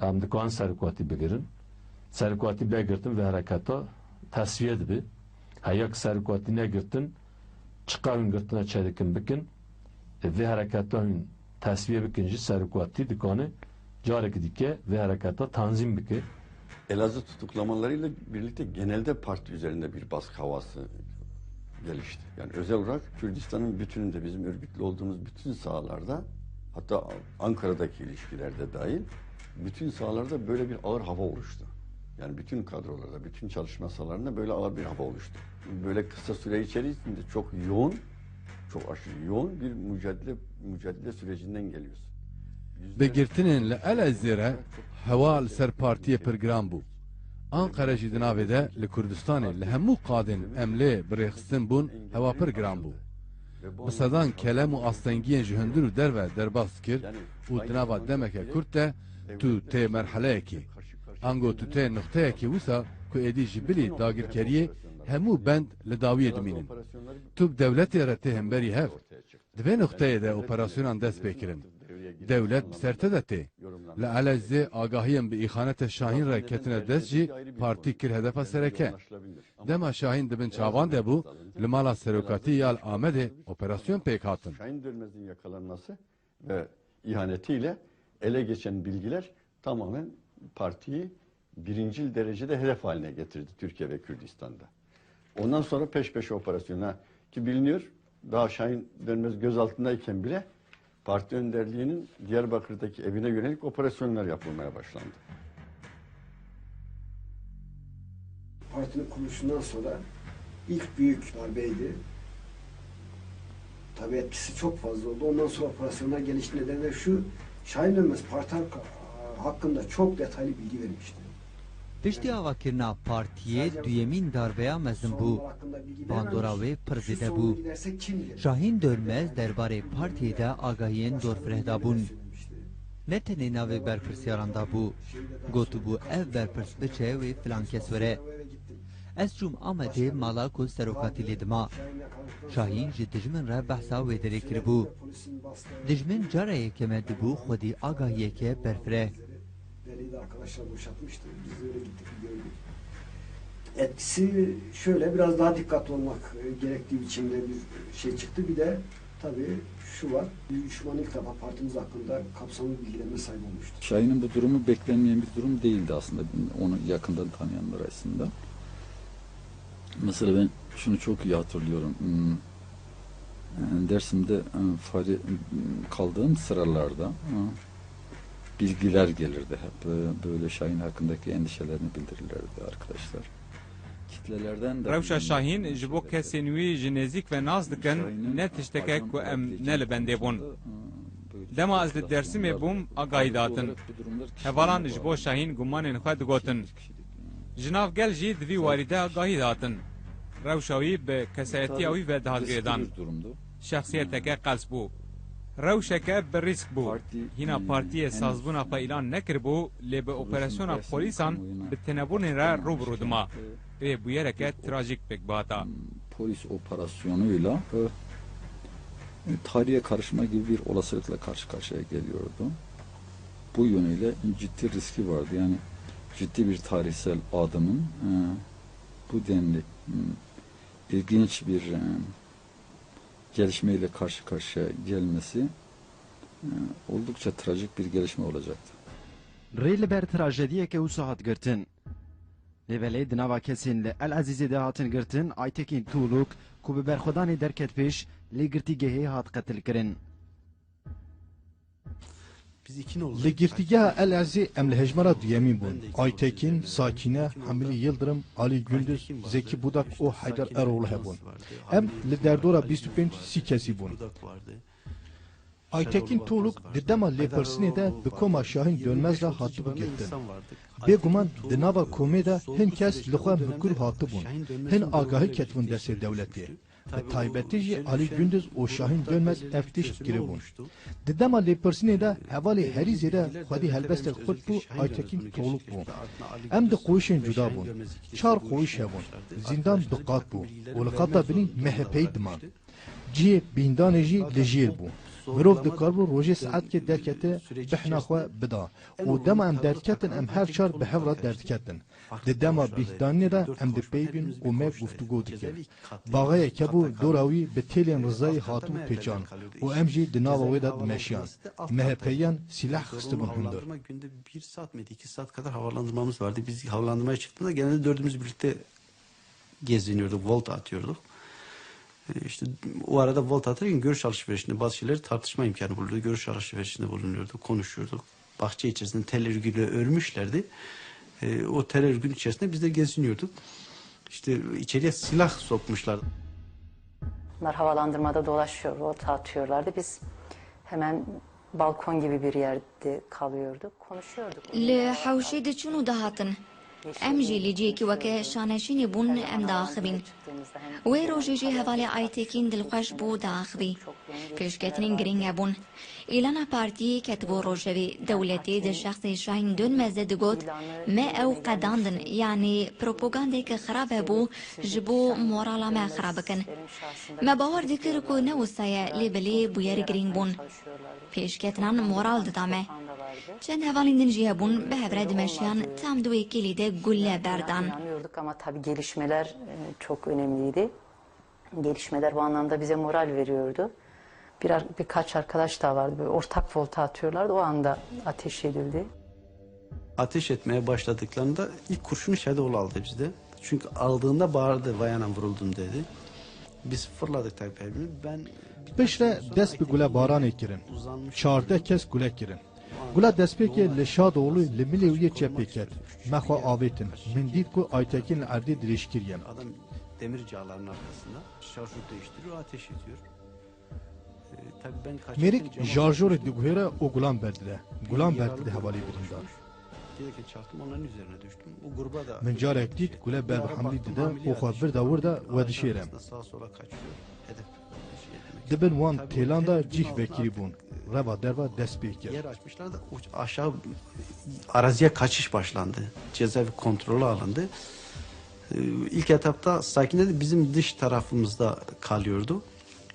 em dikanin serokatî bigirin. Serokatî vegirtin vê hereketa tesfiye dibe. Heya ki serokatî negirtin, çiqa hûn girtina çêdikin bikin, e, vê hereketa hûn tesfiye bikin jî serokatî dikane careke dike vê hereketa tanzîm bike. Elazığ tutuklamalarıyla birlikte genelde parti üzerinde bir baskı havası gelişti. Yani özel olarak Kürdistan'ın bütününde bizim örgütlü olduğumuz bütün sahalarda, hatta Ankara'daki ilişkilerde dahil, bütün sahalarda böyle bir ağır hava oluştu. Yani bütün kadrolarda, bütün çalışma sahalarında böyle ağır bir hava oluştu. Böyle kısa süre içerisinde çok yoğun, çok aşırı yoğun bir mücadele, mücadele sürecinden geliyoruz. Bi girtinên li Elezê re hewa li ser partiyê pir giran bû. Anqere jî di navê de li Kurdistanê li hemû qadên em lê bi rêxistin bûn, hewa pir giran bû. Bi sedan kelem û astengiyên ji hundir û derve derbas dikir û di nava demeke kurt de tu tê merheleyekê. Ango tu tê nuqteyekê wisa ku êdî ji bilî dagirkeriyê hemû bend li dawiyê dimînin. Tu bi dewletê re tê hemberî hev. Di vê nuqteyê de operasyonan dest pê kirin. Dewlet bi ser te de tê. Li Elezê agahiyên bi îxanete Şahîn re ketine dest jî partî kir hedefa sereke. Dema Şahîn di bin çavan de bû, li mala serokatî ya li Amedê operasyon pêk hatin. Şahin Dönmez'in yakalanması ve ihanetiyle ele geçen bilgiler tamamen partiyi birincil derecede hedef haline getirdi Türkiye ve Kürdistan'da. Ondan sonra peş peşe operasyona ki biliniyor, daha Şahin Dönmez gözaltındayken bile parti önderliğinin Diyarbakır'daki evine yönelik operasyonlar yapılmaya başlandı. Partinin kuruluşundan sonra ilk büyük darbeydi. Tabii etkisi çok fazla oldu. Ondan sonra operasyonlar gelişti. Nedeni de şu, Şahin Dönmez parti hak-, hakkında çok detaylı bilgi vermişti. Piştî avakirina partiyê duyemîn darbeya mezin bû. Bandora wê pir zêde bû. Şahîn Dönmez derbarê partiyê de agahiyên dorfireh dabûn. Ne tenê navê berpirsiyaranda bû. Gotibû ev berpirs biçe wê filan kes were. Ez çûm Amedê mala ku serokatî lê dima. Şahîn ji dijmin re behsa wê derê kiribû. Dijmin cara yekeme dibû xwedî agahiyeke berfireh. Belli de arkadaşlar boşaltmıştı. Biz de öyle gittik, bir gördük. Etkisi şöyle, biraz daha dikkatli olmak, e, gerektiği biçimde bir şey çıktı. Bir de tabii şu var, bir düşman ilk defa partimiz hakkında kapsamlı bilgilenme sahibi olmuştu. Şahin'in bu durumu beklenmeyen bir durum değildi aslında, onu yakından tanıyanlar açısından. Mesela ben şunu çok iyi hatırlıyorum. Hmm, Dersim'de, e, fare-, kaldığım sıralarda, e, bilgiler gelirdi hep. E, böyle Şahin hakkındaki endişelerini bildirirlerdi arkadaşlar. Kitlelerden de Rewşa Şahîn ji bo kesên wî ji nêzîk ve nas dikin, ne tişteke ku em ne li bendê bûn. Dema ez li Dêrsimê bûm, agahî datin. Hevalan ji bo Şahîn gumanên xwe digotin. Ji nav gel jî di vî warî de agahî dihatin. Rewşa wî bi kesayetiya wî ve dihat girêdan. Şexsiyeteke qels bû. Rewşeke bi rîsk bû. Hîna partiyê sazbûna xwe îlan nekiribû, lê bi operasyona polîsan bi tinebûnê re rû bi rû dima. Wê bûyereke trajîk pêk bihata. Polis operasyonuyla, e, tarihe karışma gibi bir olasılıkla karşı karşıya geliyordu. Bu yönüyle ciddi riski vardı. Yani ciddi bir tarihsel adımın, e, bu denli, m, ilginç bir, e, gelişmeyle karşı karşıya gelmesi, e, oldukça trajik bir gelişme olacaktı. Rê li ber trajediyeke wisa hat girtin. Lê belê di nava kesên li El Ezîzê de hatin girtin, Aytekîn Tuğluk, ku bi berxwedanê derket pêş, li girtîgehê hat qetilkirin. Li girtîgeha El Ezî em li hejmara duyemîn bûn. Aytekîn, Sakîne, Hemilî Yildirim, Alî Gunduz, Zekî Budak û Heyder Erol hebûn. Em li derdora bîst û pênc sî kesî bûn. Aytekîn Tuğluk di dema lêpirsînê de bi koma Şahîn Dönmez re hatibû girtin. Bêguman di nava komê de hin kes li xwe mikur hatibûn, hin agahî ketibûn destê dewletê. Bi taybetî jî Alî Gunduz û Şahîn Dönmez ev tişt kiribûn. Di dema lêpirsînê de hevalê herî zêde xwedî helbestê xurt bû, Aytekîn Tuğluk bû. Em di qoyişên cuda bûn. Çar qoyiş hebûn. Zîndan du qat bû û li qata binî M H P'yî diman. Cihê bîndanê jî li jêr bû. Mirov dikaribû rojê saetkê derkete bihna xwe bida û dema em derdiketin, em her çar bi hev re derdiketin. Di dema bîhdanê de em di pey bûn û me guftûgo dikir. Baxeyek hebû, dora wî bi têlên rizayî hatibû pêçan û em jî di nava wê de dimeşiyan. M H P'yiyan sîleh xistibûn hundir. Havalandırma günde bir saat miydi, iki saat kadar havalandırmamız vardı. Biz havalandırmaya çıktığımızda genelde dördümüz birlikte geziniyorduk, volta atıyorduk. E, işte o arada volta atarken görüş alışverişinde bazı şeyleri tartışma imkanı bulundu. Görüş alışverişinde bulunuyorduk, konuşuyorduk. Bahçe içerisinde tel örgüyle örmüşlerdi. E, o tel örgünün içerisinde biz de geziniyorduk. İşte içeriye silah sokmuşlar. Bunlar havalandırmada dolaşıyor, volta atıyorlardı. Biz hemen balkon gibi bir yerde kalıyorduk, konuşuyorduk. Li hewşê diçûn û dihatin. Em jî li cihekî weke şaneşînê bûn, em diaxivîn. Wê rojê jî hevalê Aytekîn dilxweş bû, diaxivî. Pêşketinên girîng hebûn. Îlana partiyê ketibû rojevê. Dewletê di şexsê Şahîn Dönmez de digot, me ew qedandin, yanî propagandeke xirab hebû ji bo morala me xirab bikin. Me bawer dikir ku ne wisa ye, lê belê bûyer girîng bûn. Pêşketinan moral dida me. Çend hevalên din jî hebûn, bi hev re dimeşiyan, tam di wê kêlî de gule berdan. İnanıyorduk ama tabii gelişmeler, e, çok önemliydi. Gelişmeler bu anlamda bize moral veriyordu. Bir ar-, birkaç arkadaş daha vardı, böyle ortak volta atıyorlardı, o anda ateş edildi. Ateş etmeye başladıklarında ilk kurşunu Şadoğlu aldı bizde. Çünkü aldığında bağırdı, "Vay anam, vuruldum," dedi. Biz fırladık tabii her birimiz. Ben Piştre dest bi gulebaranê kirin. Çardeh kes gule kirin. Gula destpêkê li Şadoğlu li milê wî yê çepê ket. Me xwe avêtin. Min dît ku Aytekîn li erdê dirêj kiriye. Adam demir cağların arkasında şarjör değiştiriyor, ateş ediyor. Mêrik jarjorê diguhêre û gulan berdide. Gulan berdide hevalê birîndar. Min carek dît gule ber bi hemlî dide û xwe vir de wir de we dişêre. Di bin wan têlan de cîh vekirî bûn. Reva derva dest pê kir. Aşağı araziye kaçış başlandı. Cezaevi kontrolü alındı. Ee, ilk etapta Sakine de bizim dış tarafımızda kalıyordu.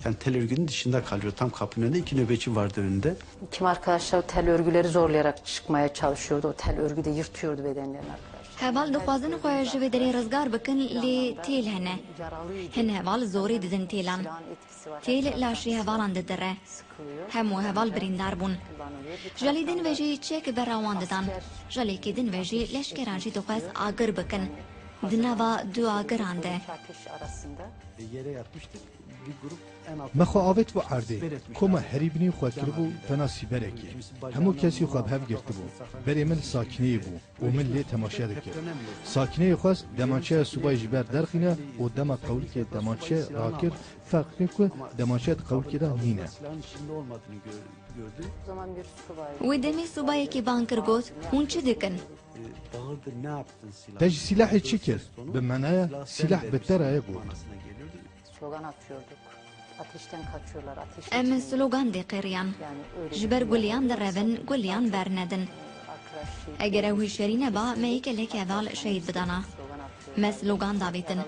Yani tel örgünün dışında kalıyor. Tam kapının önünde iki nöbetçi vardı önünde. Kim arkadaşlar o tel örgüleri zorlayarak çıkmaya çalışıyordu. O tel örgü de yırtıyordu bedenlerini arkadaşlar. Heval dixwazin xwe ji vê derê rizgar bikin, lê têl hene. Hin heval zorê didin têlan. Têl laşê hevalan didire. Hemû heval birîndar bûn. Ji alî din ve jî çek bera wan didan. Ji alîkê din ve jî leşkeran jî dixwest agir bikin. Di nava du agiran de. Me xwe avêt bo erdê. Koma herî binî xwe kiribû tena sîberekê. Hemû kesî xwe bi hev girtibû. Berê min sakîneyê bû û min lê temaşe dikir. Sakîneyê xwest demançeya subayê ji ber derxîne û dema qewlikê demançe rakir, ferq kir ku demançe di qewlikê de nîne. Wê demê subayekî bang kir got, hûn çi dikin? Te ji sîlehê çi kir? Bi mena ye, sîleh bi te re ye got. Em slogan dê qêriyan. Ji ber guliyan direvin, guliyan bernedin. Eger ew hişyarî neba, me yê gelek heval şehîd bidana. Me slogan davêtin.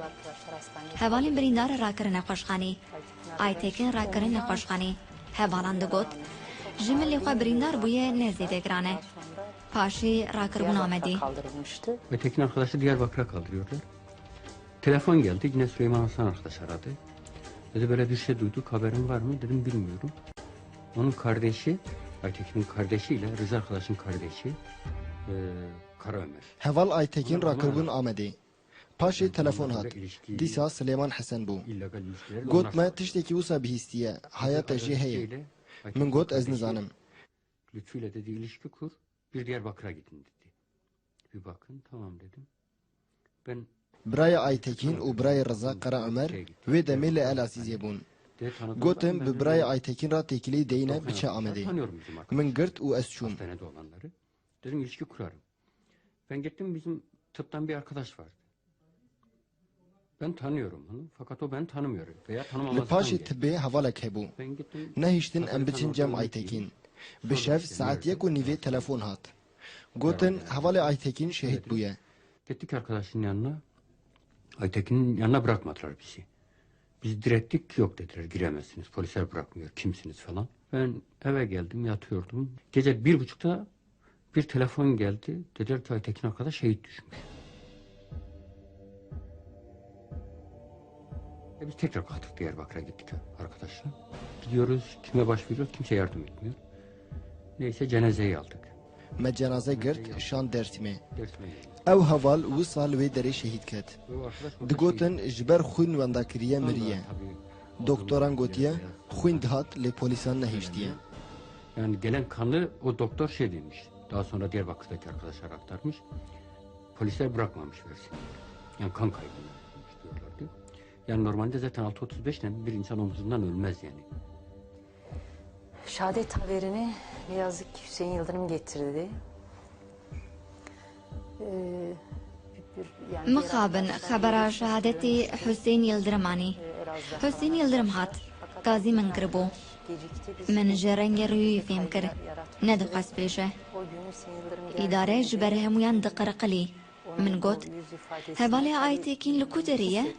Hevalên birîndar rakirine xweşxanî. Aytekin rakirine xweşxanî. Hevalan digot, ji milê xwe birîndar bûye ne zêde giran e. Paşê rakiribûn Amedê. Aytekin arkadaşı Diyarbakır'a kaldırıyorlar. Telefon geldi, yine Süleyman Hasan arkadaş aradı. Dedi böyle bir şey duyduk, haberin var mı? Dedim bilmiyorum. Onun kardeşi, Aytekin'in kardeşiyle Rıza arkadaşın kardeşi e, Kara Ömer. Heval Aytekin rakiribûn Amedê. Paşê telefon hat. Dîsa Silêman Hesen bû. Got me tiştekî wisa bihîstiye, haya te jê heye. Min got ez nizanim. Lütfü'yle dedi ilişki kur, bir Diyarbakır'a gidin dedi. Bir bakın, tamam dedim. Ben Birayê Aytekîn û birayê Riza Qera Omer wê demê li El Asîzê bûn. Gotin bi birayê Aytekîn re têkilî deyne biçe Amedê. Min girt û ez çûm. Dedim ilişki kurarım. Ben gittim bizim tıptan bir arkadaş vardı. Ben tanıyorum onu fakat o beni tanımıyor veya tanımamazlıktan geldi. Li paşê tibê hevalek hebû. Nehiştin em biçin cem Aytekîn. Bi şev saet yek û nîvê telefon hat. Gotin hevalê Aytekîn şehîd bûye. Gittik arkadaşın yanına. Aytekin'in yanına bırakmadılar bizi. Biz direttik, yok dediler, giremezsiniz, polisler bırakmıyor, kimsiniz falan. Ben eve geldim, yatıyordum. Gece bir buçukta bir telefon geldi. Dediler ki Aytekin arkadaş şehit düşmüş. E biz tekrar kalktık, Diyarbakır'a gittik arkadaşlar. Gidiyoruz, kime başvuruyoruz, kimse yardım etmiyor. Neyse cenazeyi aldık. Me cenaze girt şand Dêrsimê. Ew heval wisa li wê derê şehîd ket. Digotin ji ber xwîn wenda kiriye miriye. Doktoran gotiye xwîn dihat lê polîsan nehiştiye. Yani gelen kanı o doktor şey demiş. Daha sonra Diyarbakır'daki arkadaşlar aktarmış. Polisler bırakmamış versin. Yani kan kaybı diyorlardı. Yani normalde zaten altı otuz beş ile bir insan omzundan ölmez yani. Şehadet haberini ne yazık ki Hüseyin Yıldırım getirdi. Ee, bir, bir, yani Mixabin xebera şehadetê Husên Yildirim anî. Husên Yildirim hat, gazî min kiribû. Min ji rengê rûyî fêm kir. Nedixwest bêje. Îdare ji ber hemûyan diqiriqilî. Min got, hevalê Aytekîn li ku derê ye?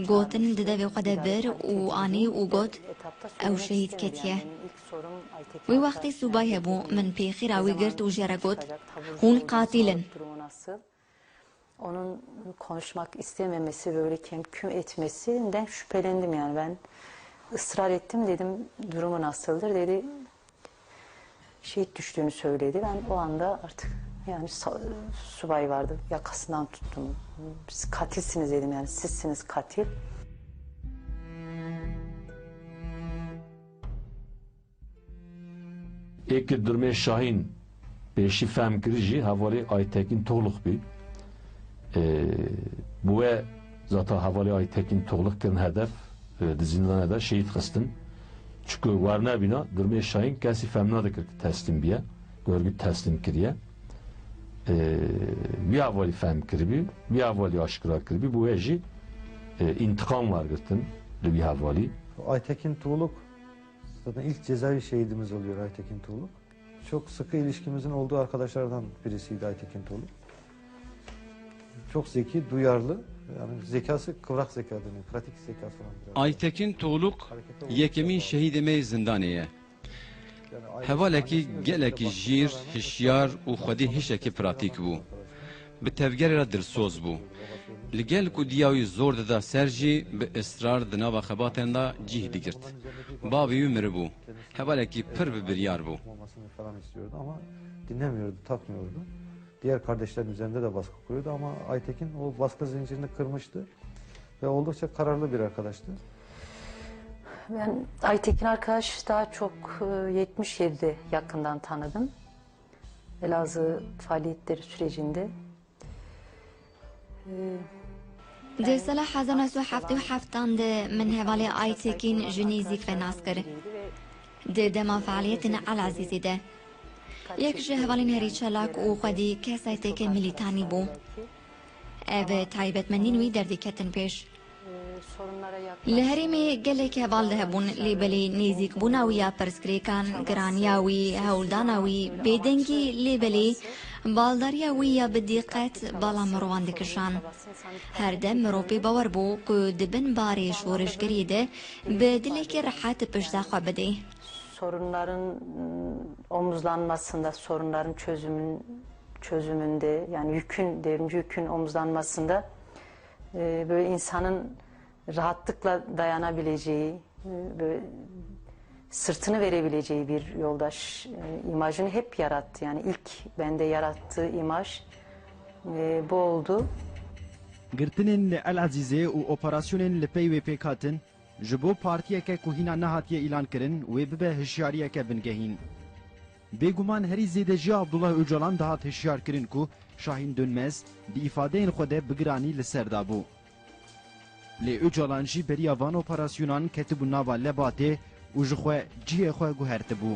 Gotin di devê xwe de bir û anî û got, ew şehîd ketiye. Wî wextê subay hebû, min pêxîra wî girt û jê re got, hûn qatîl in. Onun konuşmak istememesi, böyle kemküm etmesinden şüphelendim yani. Ben ısrar ettim, dedim durumu nasıldır, dedi şehit düştüğünü söyledi. Ben o anda artık yani sa- subay vardı, yakasından tuttum. Siz katilsiniz dedim yani, sizsiniz katil. Ê ki Durmê Şahîn pêşî fehm kirî jî hevalê Aytekîn Toxluk bî. Ee, bi we zata hevalê Aytekîn Toxluk kirin hedef, e, di zîndanê de şehîd xistin. Çiku wernebîna Durmê Şahîn kesî fehm nadikir ki teslîm biye, ku örgüt teslîm kiriye. Ee, wî hevalî fehm kiribî, wî hevalî aşkira kiribî, bi we jî, e, întiqam wergirtin li wî hevalî. Aytekin Tuğluk Zaten ilk cezaevi şehidimiz oluyor Aytekin Tuğluk. Çok sıkı ilişkimizin olduğu arkadaşlardan birisiydi Aytekin Tuğluk. Çok zeki, duyarlı, yani zekası kıvrak zeka deniyor, pratik zekası olan bir adam. Aytekin Tuğluk yekemîn şehîdê me yê zindanê ye. Hevalekî gelekî jîr, hişyar û xwedî hişekî pratîk bû. Bi tevgerê re dilsoz bû. Li gel ku diya wî zor dida ser jî, bi israr di nava xebatên de cîh digirt. Bavê wî miribû. Hevalekî pir bi biryar bû. Olmasını falan istiyordu ama dinlemiyordu, takmıyordu. Diğer kardeşlerin üzerinde de baskı kuruyordu ama Aytekin o baskı zincirini kırmıştı ve oldukça kararlı bir arkadaştı. Ben Aytekin Arkadaş daha çok e, yetmiş yedide yakından tanıdım. Elazığ faaliyetleri sürecinde. E, Di sala hezar neh sed û heftê û heftan de min hevalê Aytekîn ji nêzîk ve nas kir. Di dema fealiyetên Elezîzê de. Yek ji hevalên herî çalak û xwedî kesayeteke milîtanî bû. Ev taybetmendîn wî derdiketin pêş. Li herêmê gelek heval de hebûn, lê belê nêzîkbûna wî ya pirsgirêkan, giraniya wî, hewldana wî, bêdengî, lê belê baldariya wî ya bi dîqet bala mirovan dikişand. Her dem mirov pê bawer bû ku di bin barê şorişgeriyê de bi dilekî rehet pişta xwe bidê. Sorunların omuzlanmasında, sorunların çözümün, çözümünde, yani yükün, devrimci yükün omuzlanmasında e, böyle insanın rahatlıkla dayanabileceği, e, böyle sırtını verebileceği bir yoldaş e, imajını hep yarattı. Yani ilk bende yarattığı imaj e, bu oldu. Girtinên li El Ezîzê û operasyonên li pey wê pêk hatin, ji bo partiyeke ku hîna nehatiye îlankirin, wê bibe hişyariyeke bingehîn. Bêguman herî zêde jî Abdullah Ocalan dihat hişyarkirin ku Şahîn Dönmez di îfadeyên xwe de bi giranî li ser dabû. Lê Ocalan jî beriya van operasyonan ketibû nava lebatê û ji xwe cihê xwe guhertibû.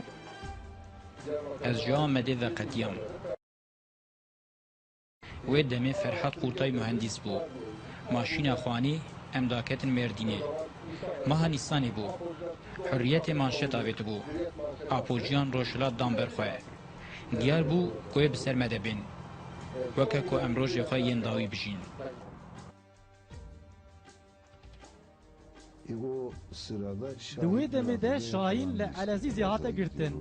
Ez ji Amedê veqetiyam. Wê demê Ferhat Qurtay muhendîs bû. Ma şîna xwanî, em daketin Mêrdînê. Meha Nîsanê bû. Hurriyetê manşet avêtibû. Apojiyan Rojhilat dan ber xwe. Diyar bû ku ê bi ser me de bên. Weke ku em rojê xwe yên dawî bijîn. Di wê demê de Şahîn li Elezîzê hate girtin.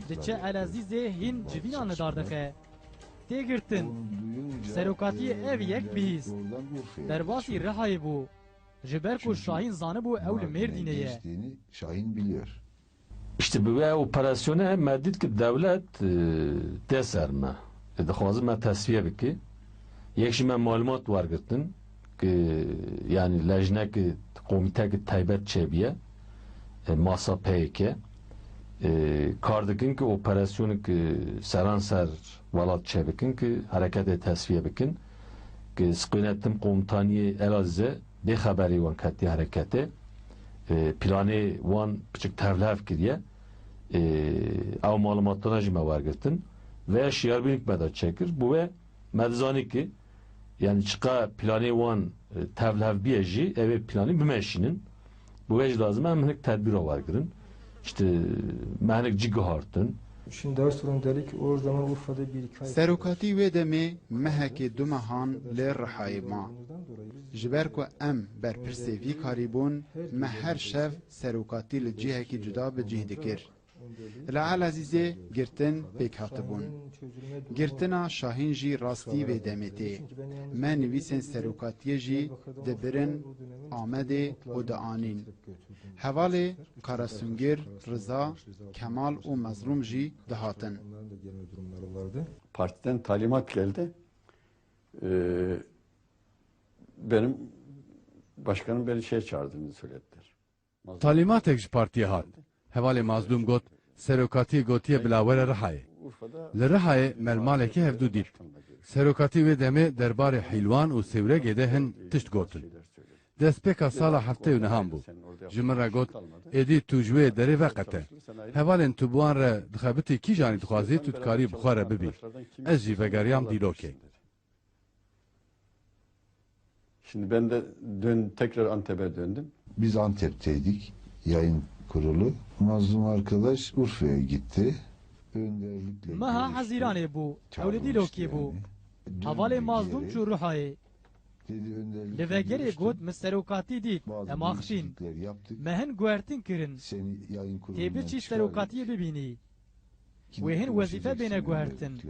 Diçe Elezîzê hîn civînan li dar dixe. Tê girtin. Serokatiyê ev yek bihîst. Derbasî Rihayê bû. Ji ber ku Şahîn zanibû ew li Mêrdînê ye. İşte bi wê operasyonê me dît ki dewlet e, tê ser me. E, dixwaze me tesfiye bike. Yek jî me malumat wergirtin ki yanî lejneke komîteke taybet çêbiye. E, masa P Y K. E, kar dikin ki operasyoneke seranser welat çêbikin ki hereketê tesfiye bikin. Ki siqûne tim komutaniyê Elazizê bêxeberî wan ketiye hereketê. E, planê wan piçik tevlihev kiriye. E, ew malumatana jî me wergirtin. Veya şiyarbînik me de çêkir. Bi wê me dizanî ki, yanî çiqa planê wan e, tevlihev biye jî, ew ê planî bimeşînin. Bi wê jî lazim e em hinek tedbîra wergirin. İşte me hinek cî guhartin. Şimdi Erzurum dedik, o zaman Urfa'da bir iki ay Serokatî wê demê mehekê du mehan li Rihayê ma. Ji ber ku em berpirsê vî karî bûn, me her şev serokatî li cihekî cuda bi cih dikir. Li Elezîzê girtin pêk hatibûn. Girtina Şahîn jî rastî vê demê tê. Me nivîsên serokatiyê jî dibirin Amedê û dianîn. Hevalê Karasungir, Riza, Kemal û Mezlûm jî dihatin. Partiden talimat geldi. Ee, benim başkanım beni şeye çağırdığını söylediler. Talîmatek ji partiyê hat. Hevalê Mazlûm got, serokatiyê gotiye bila were Rihayê. Li Rihayê me li malekî hevdû dît. Serokatî wê demê derbarê Hîlwan û Sêwregê de hin tişt gotin. Destpêka sala heftê û nehan bû. Ji min re got, êdî tu ji wê derê veqete. Hevalên tu bi wan re dixebitî kîjanî dixwazî tu dikarî bi xwe re bibî. Ez jî vegeriyam Dîlokê. Şimdi ben de dön, tekrar Antep'e döndüm. Biz Antep'teydik, yayın kurulu. Mazlum arkadaş Urfa'ya gitti. Önderlikle Meha Hezîranê bû, ew li Dîlokê bû. Hevalê Mazlum çû Ruhayê. Li vegerê got, min serokatî dît, em axifîn. Me hin guhertin kirin. Tê biçî serokatiyê bibînî. Wê hin wezîfe bêne guhertin.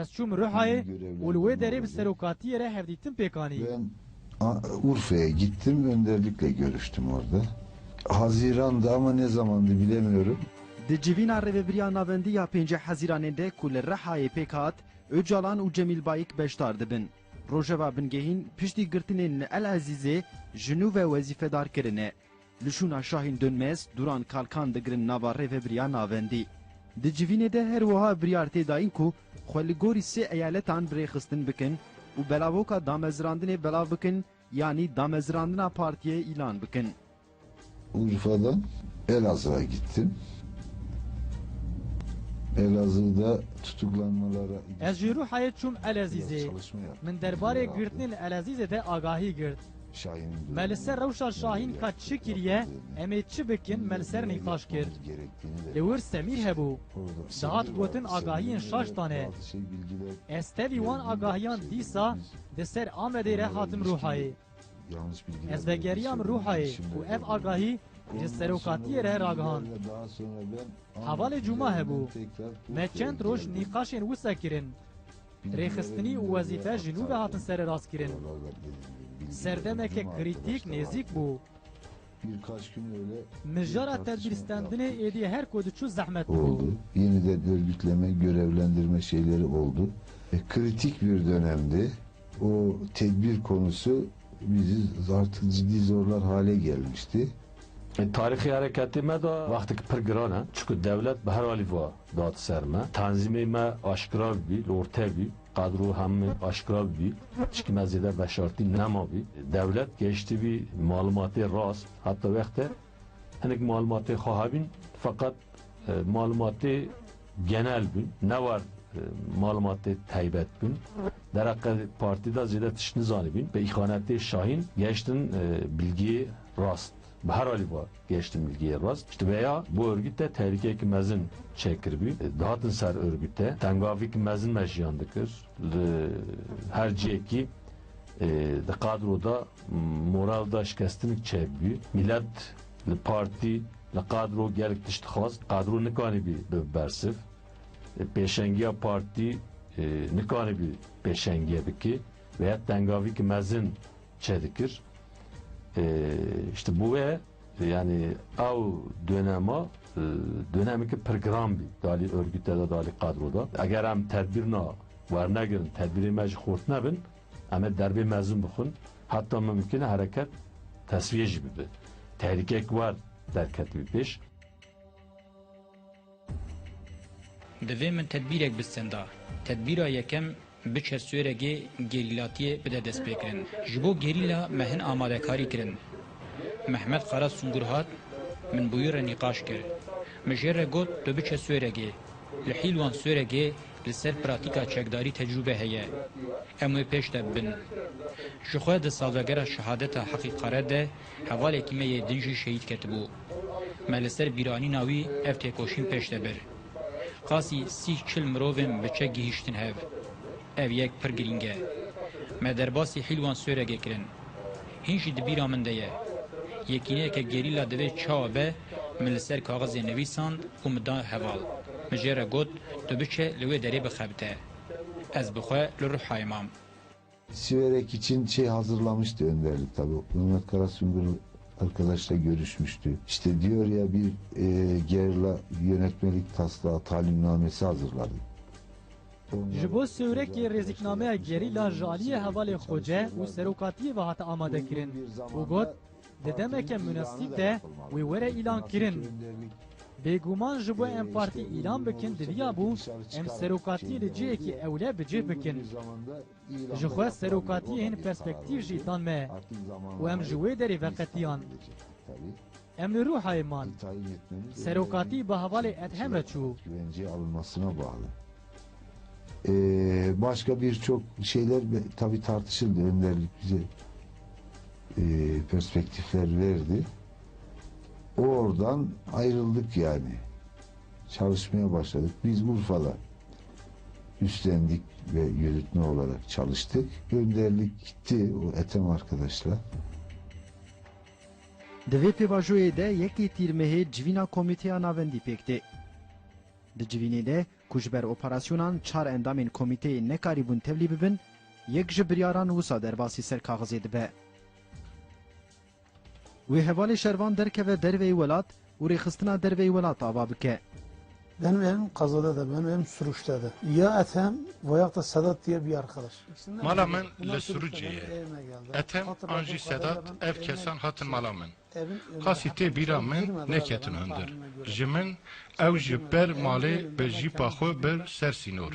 Ez çûm Ruhayê û li wê derê bi serokatiyê re hevdîtin pêk anî. Ben A- Urfa'ya gittim, önderlikle görüştüm orada. Haziran'dı ama ne zamandı bilemiyorum. Di civîna rêvebiriya navendî ya pêncî Hezîranê de ku li Rihayê pêk hat, Ocalan û Cemîl Bayik beşdar dibin. Rojeva bingehîn piştî girtinên li El Ezîzê ji nû ve wezîfedar kirine. Li şûna Şahîn Dönmez, Duran Kalkan digirin nava rêvebiriya navendî. Di civînê de her wiha biryar tê dayîn ku xwe li gorî sê eyaletan bi rêxistin bikin û belavoka damezirandinê belav bikin, yanî damezirandina partiyê îlan bikin. Urfa'dan Elazığ'a gittim. Elazığ'da tutuklanmalara Ez ji Ruhayê çûm El Ezîzê. Min derbarê girtinên li El Ezîzê de agahî girt. Me li ser rewşa Şahîn ka çi kiriye, em ê çi bikin, me li ser nîqaş kir. Li wir Semîr hebû. Dihat gotin agahiyên şaş tane. Ez tevî wan agahiyan dîsa di ser Amedê re hatim Ruhayê. Ez vegeriyam Ruhayê û ev agahî ji serokatiyê re ragihand. Hevalê cuma hebû. Me çend roj nîqaşên wisa kirin. Rêxistinî û wezîfe ji nû ve hatin sererastkirin. Serdemeke krîtîk nêzîk bû. Mijara tedbîrstendinê êdî her ku diçû zehmet dibû. Oldu. Yeniden örgütleme, görevlendirme şeyleri oldu. E, kritik bir dönemdi. O tedbir konusu bizi artık ciddi zorlar hale gelmişti. E, tarîxê hereketê me de wextek pir giran e. Çunku dewlet bi her alî ve dihat ser me. Tenzîmê me aşkira bibî, li orte bî. Qadro hemî aşkira bibî. Çikî me zêde veşartî nemabî. Dewlet gehiştibî malumatê rast. Heta wexte hinek malumatê xwe hebîn, feqet, e, malumatê genel bûn. Ne war, e, malumatê taybet bûn. Dereqe partî de zêde tişt nizanibîn. Bi îxanetê Şahîn gehiştin, e, bilgiyê rast. Bi her alî ve gehiştin bilgiyê rast. Îşte veya bu örgüt de tehlîkeyek mezin çêkiribî. Dihatin ser örgüt de. Tengavîk mezin me jiyan dikir. Li her cihekî, e, di kadro de moral de şikestinik çêbû. Milet li partî, li kadro gelek tişt dixwast. Kadro nikanîbî bi bersiv. E, pêşengiya partî, e, nikanîbî pêşengiyê bike veya tengavîk mezin çêdikir. E, işte bu ve, yani, ew dönema, e, dönemeke pir giran bî, dalî örgüte de, dalî kadro de. Eger em tedbîrna wernegirin, tedbîrê me ji xurt nebin, em ê derbê mezin bixwin, heta mimkun e hereket tesfiye jî bibe. Tehlîkeyek wer derketibî pêş. Divê min tedbîrek bisenda. Tedbîra yekem, biçe Sûregê gerîlatiyê bide destpêkirin. Ji bo gerîla me hin amadekarî kirin. Mehmet Kara Sungur hat, min bi wî re nîqaş kir. Min jê re got, tu biçe Sûregê. Li Hîlwan Sûregê li ser pratîka çekdarî tecrûbe heye. Em wê pêş de bibin. Jixwe di salvegera şehadeta Heqî Kare de hevalekî me yê din jî şehîd ketibû. Me li ser bîranîna wî ev têkoşîn pêş de bir. Qasî sî çil mirovên biçe gihîştin hev. Ev yek pir girîng e. Me derbasî Hîlwan Sûregê kirin. Hîn jî di bîra min de ye. Yekîneyeke gerîla divê çawa be, min li ser kaxizê nivîsand û min da heval. Min jê re got, tu biçe li wê derê bixebite. Ez bi xwe li Ruhayê mam. Siverek için şey hazırlamıştı önderlik tabii. Mehmet Karasungur arkadaşla görüşmüştü. İşte diyor ya bir e, gerilla yönetmelik taslağı talimnamesi hazırladı. Ji bo Sêwrekê rêziknameya gerîla ji aliyê hevalê Xoce û serokatiyê ve hate amade kirin û got, di demeke munasîb de wê were îlan kirin. Bêguman ji bo em partî îlan bikin, diviya bû em serokatiyê li cihekî ewle bi cih bikin. Ji xwe serokatiyê hin perspektîf jî dan me û em ji wê derê veqetiyan. Em li Rûhayê man. Serokatî bi hevalê Edhem re çû. Güvenceye alınmasına bağlı. Ee, başka birçok şeyler be- tabii tartışıldı. Önderlik bize e, perspektifler verdi. Oradan ayrıldık yani. Çalışmaya başladık. Biz Urfa'da üstlendik ve yürütme olarak çalıştık. Önderlik gitti o Ethem arkadaşla. Di vê pêvajoyê de yekê Tîrmehê civîna Komîteya Navendî pêk tê. Di civînê de ku ji ber operasyonan çar endamên komîteyê nekarîbûn tevlî bibin, yek ji biryaran wisa derbasî ser kaxizê dibe. Wê hevalê şervan derkeve derveyî welat û rêxistina derveyî welat ava bike. Benim evim kazada da, benim evim Suruç'ta da. Ya Ethem veya da Sedat diye bir arkadaş. Mala min li Surucê ye. Ethem an jî Sedat ev kesan hatin mala min. Qasî tê bîra min neketin hundir. Ji min ew ji ber malê bi jîpa xwe bir ser sînor.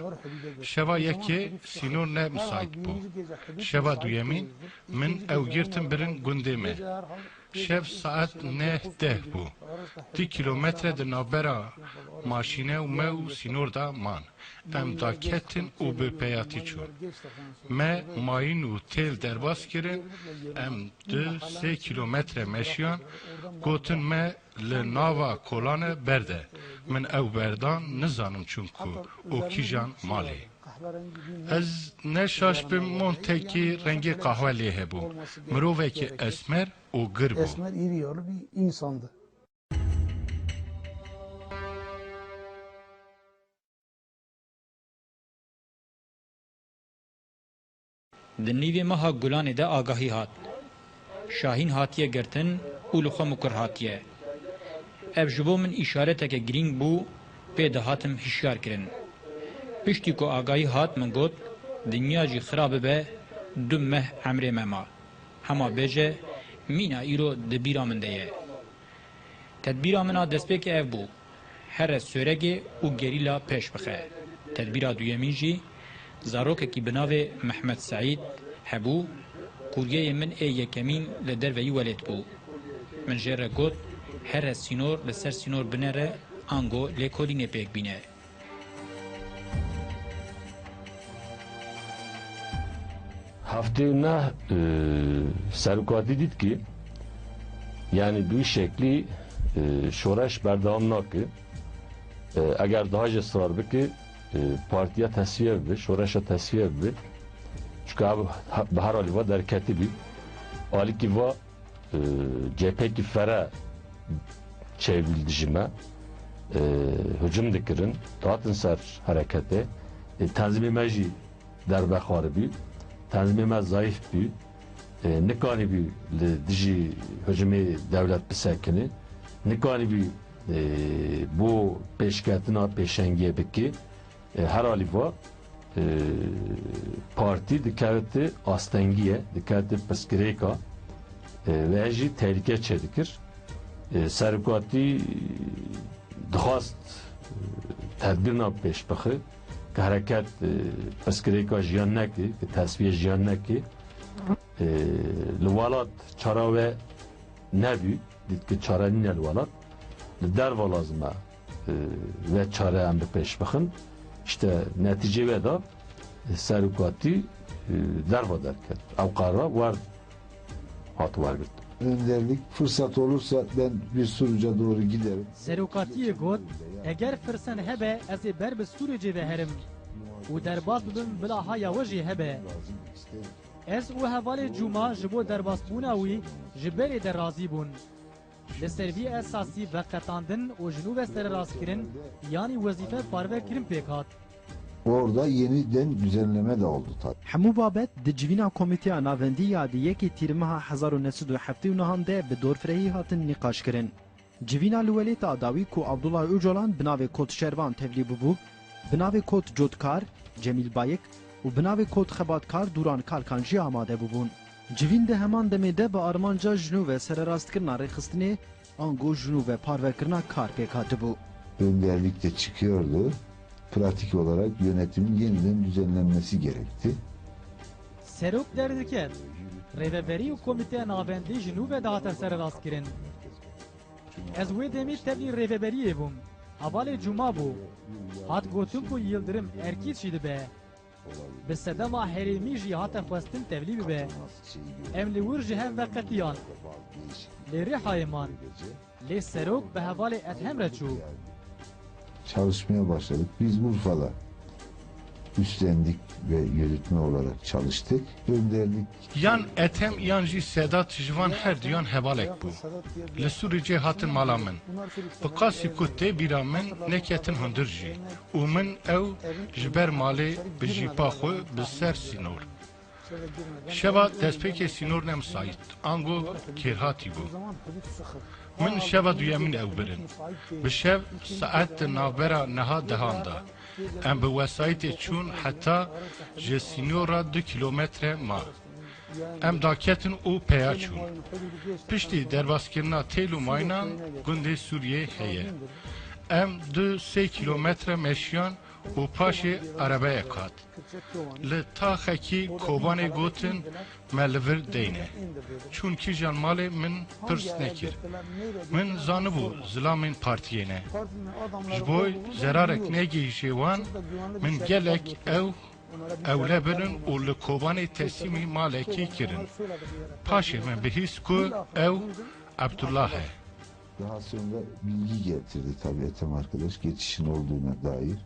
Şeva yekê sînor ne misayît bû. Şeva duyemîn min ew girtin birin gundê me. Şev saet neh deh bû. Du kîlometre di navbera maşîne û me û sînor de man. Em daketin û bi peyatî çûn. Me mayîn û têl derbas kirin, em du sê kîlometre meşiyan, gotin me li nava kolane berde. Min ew berdan nizanim çûn ku û kîjan malê. Ez ne şaş bim, montekî rengê qahwe lê hebû. Mirovekî esmer û gir bû. Esmer iri yarı bir insandı. Di nîvê meha Gulanê de agahî hat. Şahîn hatiye girtin û li xwe mikur hatiye. Ev ji bo min îşareteke girîng bû, pê dihatim hişyar kirin. Piştî ku agahî hat, min got, dinya jî xira bibe, du meh emrê me ma. Hema bêje, mîna îro di bîra min de ye. Tedbîra min a destpêkê ev bû, here Sêwregê û gerîla pêş bixe. Tedbîra duyemîn jî zarokekî bi navê Mehmet Seîd hebû, qûriyeyê min ê yekemîn li derveyî welêt bû. Min jê re got, here sînor li ser sînor binere ango lêkolînê pêk bîne. Heftê û neh, e, serokatî dît ki, yani bi şeklî, e, şoreş berdewam nake. E, eger daha jî israr bike, e, partiya tesfiye bibe, şoreşa tesfiye bibe. Çunka ev he-, bi her alî va derketî bî. Alîkî va e, cephekî fere çêbû li dijî me, e, hicûm dikirin, dihatin ser hereketê. E, tenzîmê me jî derbe xwaribû, tenzîmê me zayîf bû, e, nikanîbû li dijî hicûmê dewlet bisekine, nikanîbû, e, bo pêşketina pêşengiyê bike. E, her alî va, e, partî dikevite astengiyê, dikevite pirsgirêka, e, ve jî tehlike çêdikir. E, serokatî dixwast, e, tedbîrna pêş bixe, ki hereket, e, pirsgirêka jiyan neke, ki tesfiye jiyan neke. E, li welat çara we nebû, dît ki çare nîne li welat. Li derva lazim e, e, ve çare em bi pêş bixin. İşte netîcê ve da, e, serokatî, e, derva derket. Ew qara wer hat wergirt. Önderlik, fırsat olursa ben bir Suruç'a doğru giderim. Serokatiyê got, eger firsen hebe ez ê ber bi Sûrêcê ve herim û derbas bibim bila haya we jî hebe. Ez û hevalê Cûma ji bo derbasbûna wî ji berê de razî bûn. Li ser vî esasî veqetandin û ji nû ve sererastkirin yanî wezîfe parvekirin pêk hat. Orada yeniden düzenleme de oldu tabii. Hemû babet di civîna Komîteya Navendî ya di yekê Tîrmeha hezar û neh sed û heftê û neh de bi dorfirehî hatin nîqaşkirin. Civîna li welêta dawî ku Abdullah Ocalan bi navê Kot Şervan tevlî bûbû, bi navê Kot Cotkar, Cemîl Bayik û bi navê Kot Xebatkar Dûran Kalkan jî amade bûbûn. Civîn di heman demê de bi armanca ji nû ve sererastkirina rêxistinê ango ji nû ve parvekirina kar pêk hatibû. Önderlik de çıkıyordu. Pratik olarak yönetimin yeniden düzenlenmesi gerekti. Serok derdiket, rêveberî û komîteya navendî ji nû ve dihate sererastkirin. Ez wê demê tevlî rêveberiyê bûm. Hevalê Cuma bû. Hat gotin ku Yildirim Erkîz jî dibe. Bi sedema herêmî jî hate xwestin tevlî bibe. Em li wir ji hev veqetiyan. Lê Rihayê man. Lê serok bi hevalê Edhem re çû. Çalışmaya başladık. Biz Urfa'da Üstlendik ve yürütme olarak çalıştık. Önderlik Yan Ethem yan jî Sedat ji van her duyan hevalek bû. Li Sûricê hatin mala min. Bi qasî ku tê bîra min neketin hundir jî. Û min ew ji ber malê bi jîpa xwe bi ser sînor. Şeva destpêkê sînor ne misayît, ango kêrhatî bû. Min şeva duyemîn ew birin. Bi şev saet di navbera niha dehan de. Em bi wesayîtê çûn heta ji sînora du kîlometre ma. Em daketin û peya çûn. Piştî derbaskirina têl û maynan gundê Sûriyê heye. Em du sê kîlometre meşiyan û paşê erebeyek hat. Li taxekî Kobanê gotin, me li vir deyne. Çûn kîjan malê min pirs nekir. Min zanibû zilamên partiyê ne. Ji bo zerarek negihîşê wan, min gelek ew ewle birin û li Kobanê teslîmî malekî kirin. Paşê min bihîst ku ew Ebdullah e. Daha sonra bilgi getirdi tabii Ethem arkadaş geçişin olduğuna dair.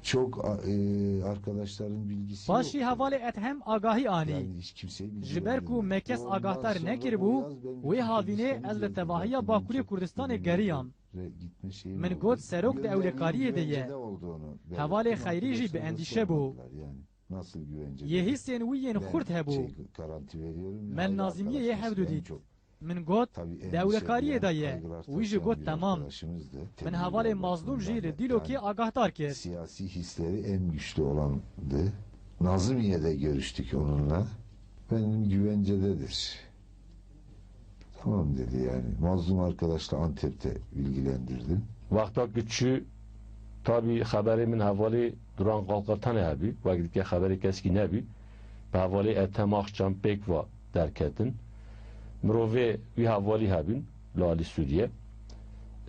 Çok, e, arkadaşların bilgisi Paşî yoktu. Hevalê Ethem agahî anî. Yani hiç kimseyi bilgi Ji ber ku vermedi. me kes Doğumdan agahdar sonra nekiribû, o yaz ben wê bütün havînê Kürdistan'ı ez li gezdim tevahiya zaten. Bakurê Çok Kurdistanê önemli geriyam. Ve gitme şeyim Min oldu. got, serok di ewlekariyê de ye. Güvencede olduğunu belirttim. Hevalê Xeyrî jî bi Arkadaşlarım da endîşe bû. sormadılar yani. Nasıl güvencede? Yê hîsên wî yên Ben xurt hebû. şey, garanti veriyorum. Me Hayatı nizanî yê arkadaşlarım hevdû en dît. çok Min got, Tabii di endişe ewlekariyê duyan, de ye. kaygılar Wî jî taşıyan got, bir temam. Arkadaşımızdı. Min hevalê Mazlûm jî li Dîlokê yani agahdar kir. Siyasi hisleri en güçlü olandı. Nazımiye'de görüştük onunla. Benim güvencededir. Tamam dedi yani. Mazlum arkadaşla Antep'te bilgilendirdim. Wexta ku çû, tabî xeberê min hevalê Duran Kalkar tenê hebî, wek dike xeberê keskî nebî. Bi hevalê Ethem Akçam pêk va derketin. Mirovê wî hevalî hebîn li alî Sûriye.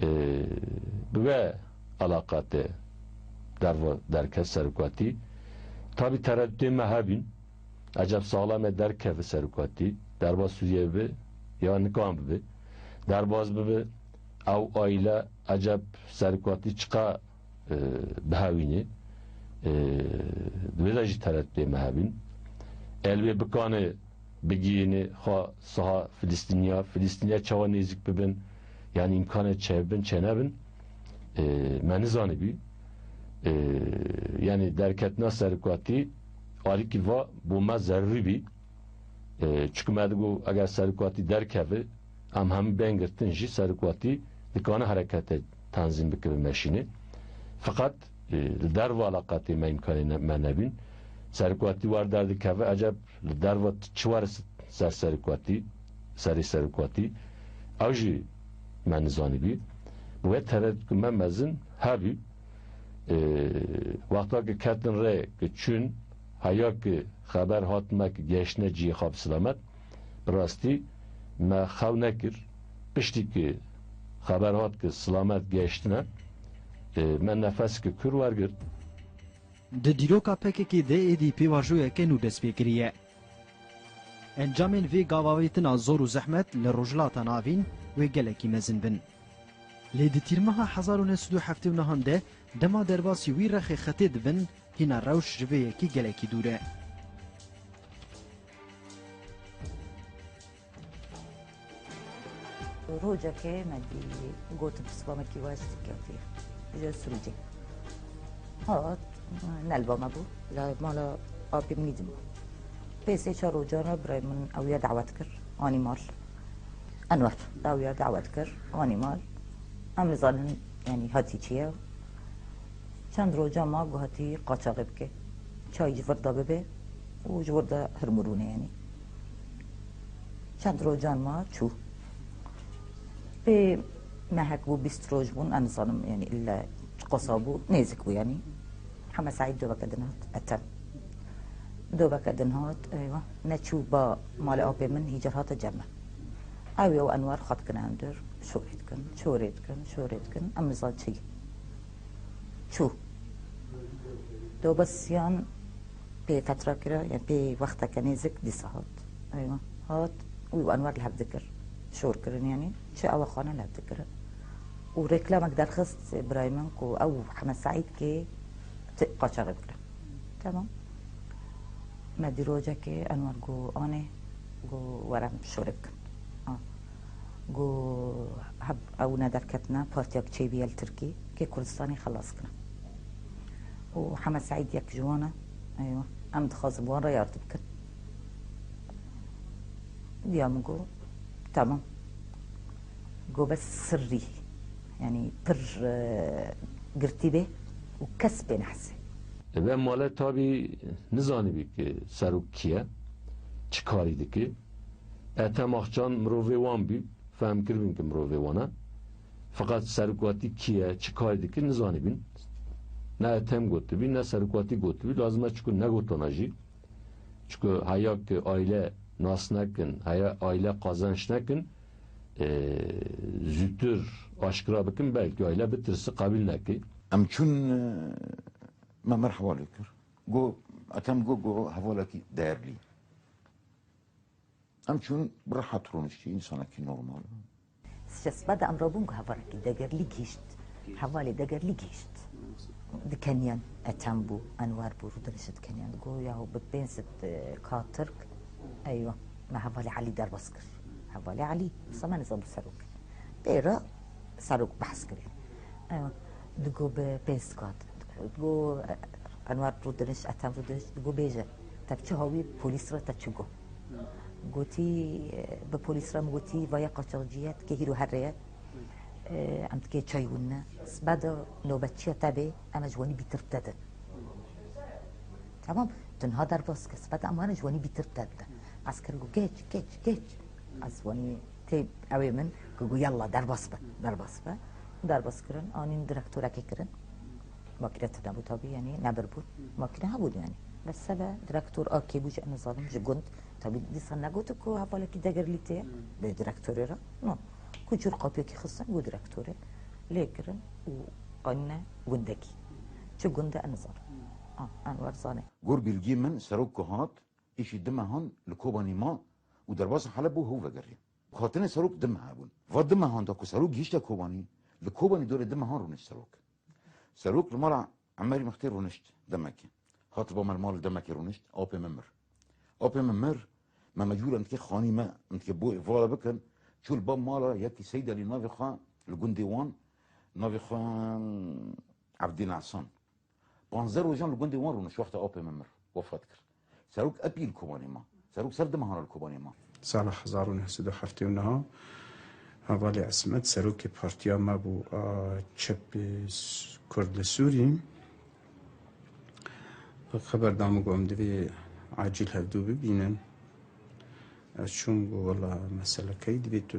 Ee, bi we eleqatê derva derket serokatî. Tabî tereddutê me hebîn. Eceb saxlem e derkeve serokatî, derbas Sûriye bibe ya nikan bibe. Derbas bibe, ew aîle eceb serokatî çiqa, e, bihewîne. E, di vê de jî tereddutê me hebîn. Elbê bikane bigihîne xwe saha Filistîniya, Filistîniya çawa nêzîk bibin, yanî îmkanê çêbin, çênebin, e, me nizanibî. E, yanî derketina serokatî alîkî va bo me zerurî bî. E, çunku me digot, eger serokatî derkeve, em hemî bên girtin jî serokatî dikane herekete tenzîm bike, bimeşîne. Feqet, e, li derva eleqatê me îmkanê ne-, me nebîn. Serokatî war derdikeve, eceb li derva çi were s-, ser serokatî, serê serokatî, ew jî me nizanîbî. Bi wê tereddutê me mezin hebî. Ee, wexta ku ketin rê, ku çûn, heya ku xeber hat me ku gehiştine cihê xwe bi silamet, bi rastî me xew nekir. Piştî ku xeber hat ku silamet gehiştine, ee, me nefeseke kûr wergirt. Di dîroka P K K de êdî pêvajoyeke nû dest pê kiriye. Encamên vê gavavêtina zor û zehmet li Rojhilata Navîn wê gelekî mezin bin. Lê di tîrmeha hezar û neh sed û heftê û neh de dema derbasî wî rexê xetê dibin, hîna rewş ji vê yekê gelekî dûr e. Rojekê me dî gotin, pispa me kî west ketiye. Ji Sûricê. Hat, ne li ba me bû. Li mala apê min dî bû. Pê sê çar rojan re birayê min ew ya dawet kir. Anî mal. Enwer. Ew ya dawet kir. Anî mal. Em nizanin, yanî hatî çi ye. Çend roja ma guhatî qaçaxê bike. Çay ji vir de bibe û ji vir de hirmûrûne, yanî. Çend rojan ma çû. Pê mehek bû, bîst roj bûn, ez nizanim, yanî, îlle çiqasa bû, nêzik bû, yanî. Heme Seîd doveke din hat, Ethem. Doveke din hat, eywa, neçû ba malê apê min, hîcar hate cem me. Ew û Enwer xwe dikin hundir, şorê dikin, şorê dikin, şorê dikin, em nizan çi ye. Çû. Dobesiyan pê fetra kira, yani pê wexteke nêzik dîsa hat. Eywa. Hat û Enwer li hev dikir. Şor kirin yani. Çi ewa xane li hev dikirin. Û reklamek derxist birayê min ku ew Heme Seîd kê Ti-, qaçaxê bikire. Tamam. Me dîrocekê Enwer got, "Anê," got, "Were em şorê bikin." A. Got, "Heb ew ne derketine, partiyek çêbîye li Tirkî, kê Kurdistanê xelas kine." Û Hemed Seîd yek ji wan e. Eywa. Em dixwazin wan re yardim bikin. Diya min got, "Tamam." Got, "Bes sirrî, yanî pir, e, girtî bê û kes pê nehese." Ve male tabî nizanîbî ki serok kî ye, çi karî dike. Ethem Akçan mirovê wan bî, fehm kiribîn ki mirovê wan e. Feqet serokatî kî ye, çi karî dike nizanîbîn. Ne Ethem gotibî, ne serokatî gotibî, lazim e çiku negotona jî. Çiku heya ki aile nas nekin, heya aile qazanç nekin, e, zûtir aşkira bikin, belkî aile bitirsi, qebîl neke. Em çûn, e, me mir hevalê kir. Got, Ethem got, got, hevalekî değerli. Em çûn bi rehet rûniştî, însanekî normal. Sesba de em rabûn ku hevalekî degerlî gihîşt. Hevalê degerlî gihîşt. Dikeniyan Ethem bû, Enwer bû, rûdinişt dikeniyan. Digo, "Yahu bi pênc sed, e, K Tirk, eywa, me hevalê Elî derbas kir." Hevalê Elî, wisa me nizam serok. Pê re serok behs kirê. Eywa, digo, "Bi pênc sed K." Digo, Enwer rûdinişt, Ethem rûdinişt, digo, "Bêje, te bi çi hawî polîs re te çi got?" Gotî, "Bi polîs re min gotî, vaya qaçaxcî ye, dikê hîro herê ye. Em dikê çay hûn ne. Sibe de nobetçiya te bê, em e ji wanî bîtir te din." Tamam, tu niha derbas kir, sibe de em wane ji wanî bîtir te didin. Ez kir got, "Geç, geç, geç." Ez wanî tê ewê min, ku got, "Yalla, derbas be, derbas be." Derbas kirin, anîn direktorekê kirin. Makîne tune bû tabî, yanî nebir bûn. Makîne hebûn yanî. Bes sebe direktor a kê bû jî ez nizanim, ji gund. Tabî dîsa negotin ku hevalekî degerlî tê, hmm, bê direktorê re. No. Ku cûr qapiyekî xistin, got direktorê. Lê kirin û anîne gundekî. Çi gund e ez nizanim. Hmm. A, Enwer zane. Gor bilgî min serok ku hat, îşî di mehan li Kobanî ma û derbasa Heleb bû hew vegerî. Hatinê serok di meha bûn. Va di mehan da ku serok gihişte Kobanî, li Kobanî dorê di mehan rûnişt serok. Serok li mala Emerî Mextê rûnişt demekê. Hat ba me li mal demekê rûnişt, apê min mir. Apê min mir, me mecbûr em dikê xanî me, em dikê bo vala bikin, çû li ba mala yekî Seyd Elî navê xwe li gundê wan, navê xwe, hmm, Evdîl Hasan. Panzdeh rojan li gundê wan rûnişt wexta apê min mir, wefat kir. Serok epî li Kobanê ma. Serok ser di mehana li Kobanê ma. Sala hezar û neh sed û heftê û neh, hevalê Esmet, serokê partiya me bû a çepê s-, Kurd li Sûrî. Xeber da min got, "Em divê acîl hevdû bibînin." Ez çûm, got, "Wela meselekeyî divê tu,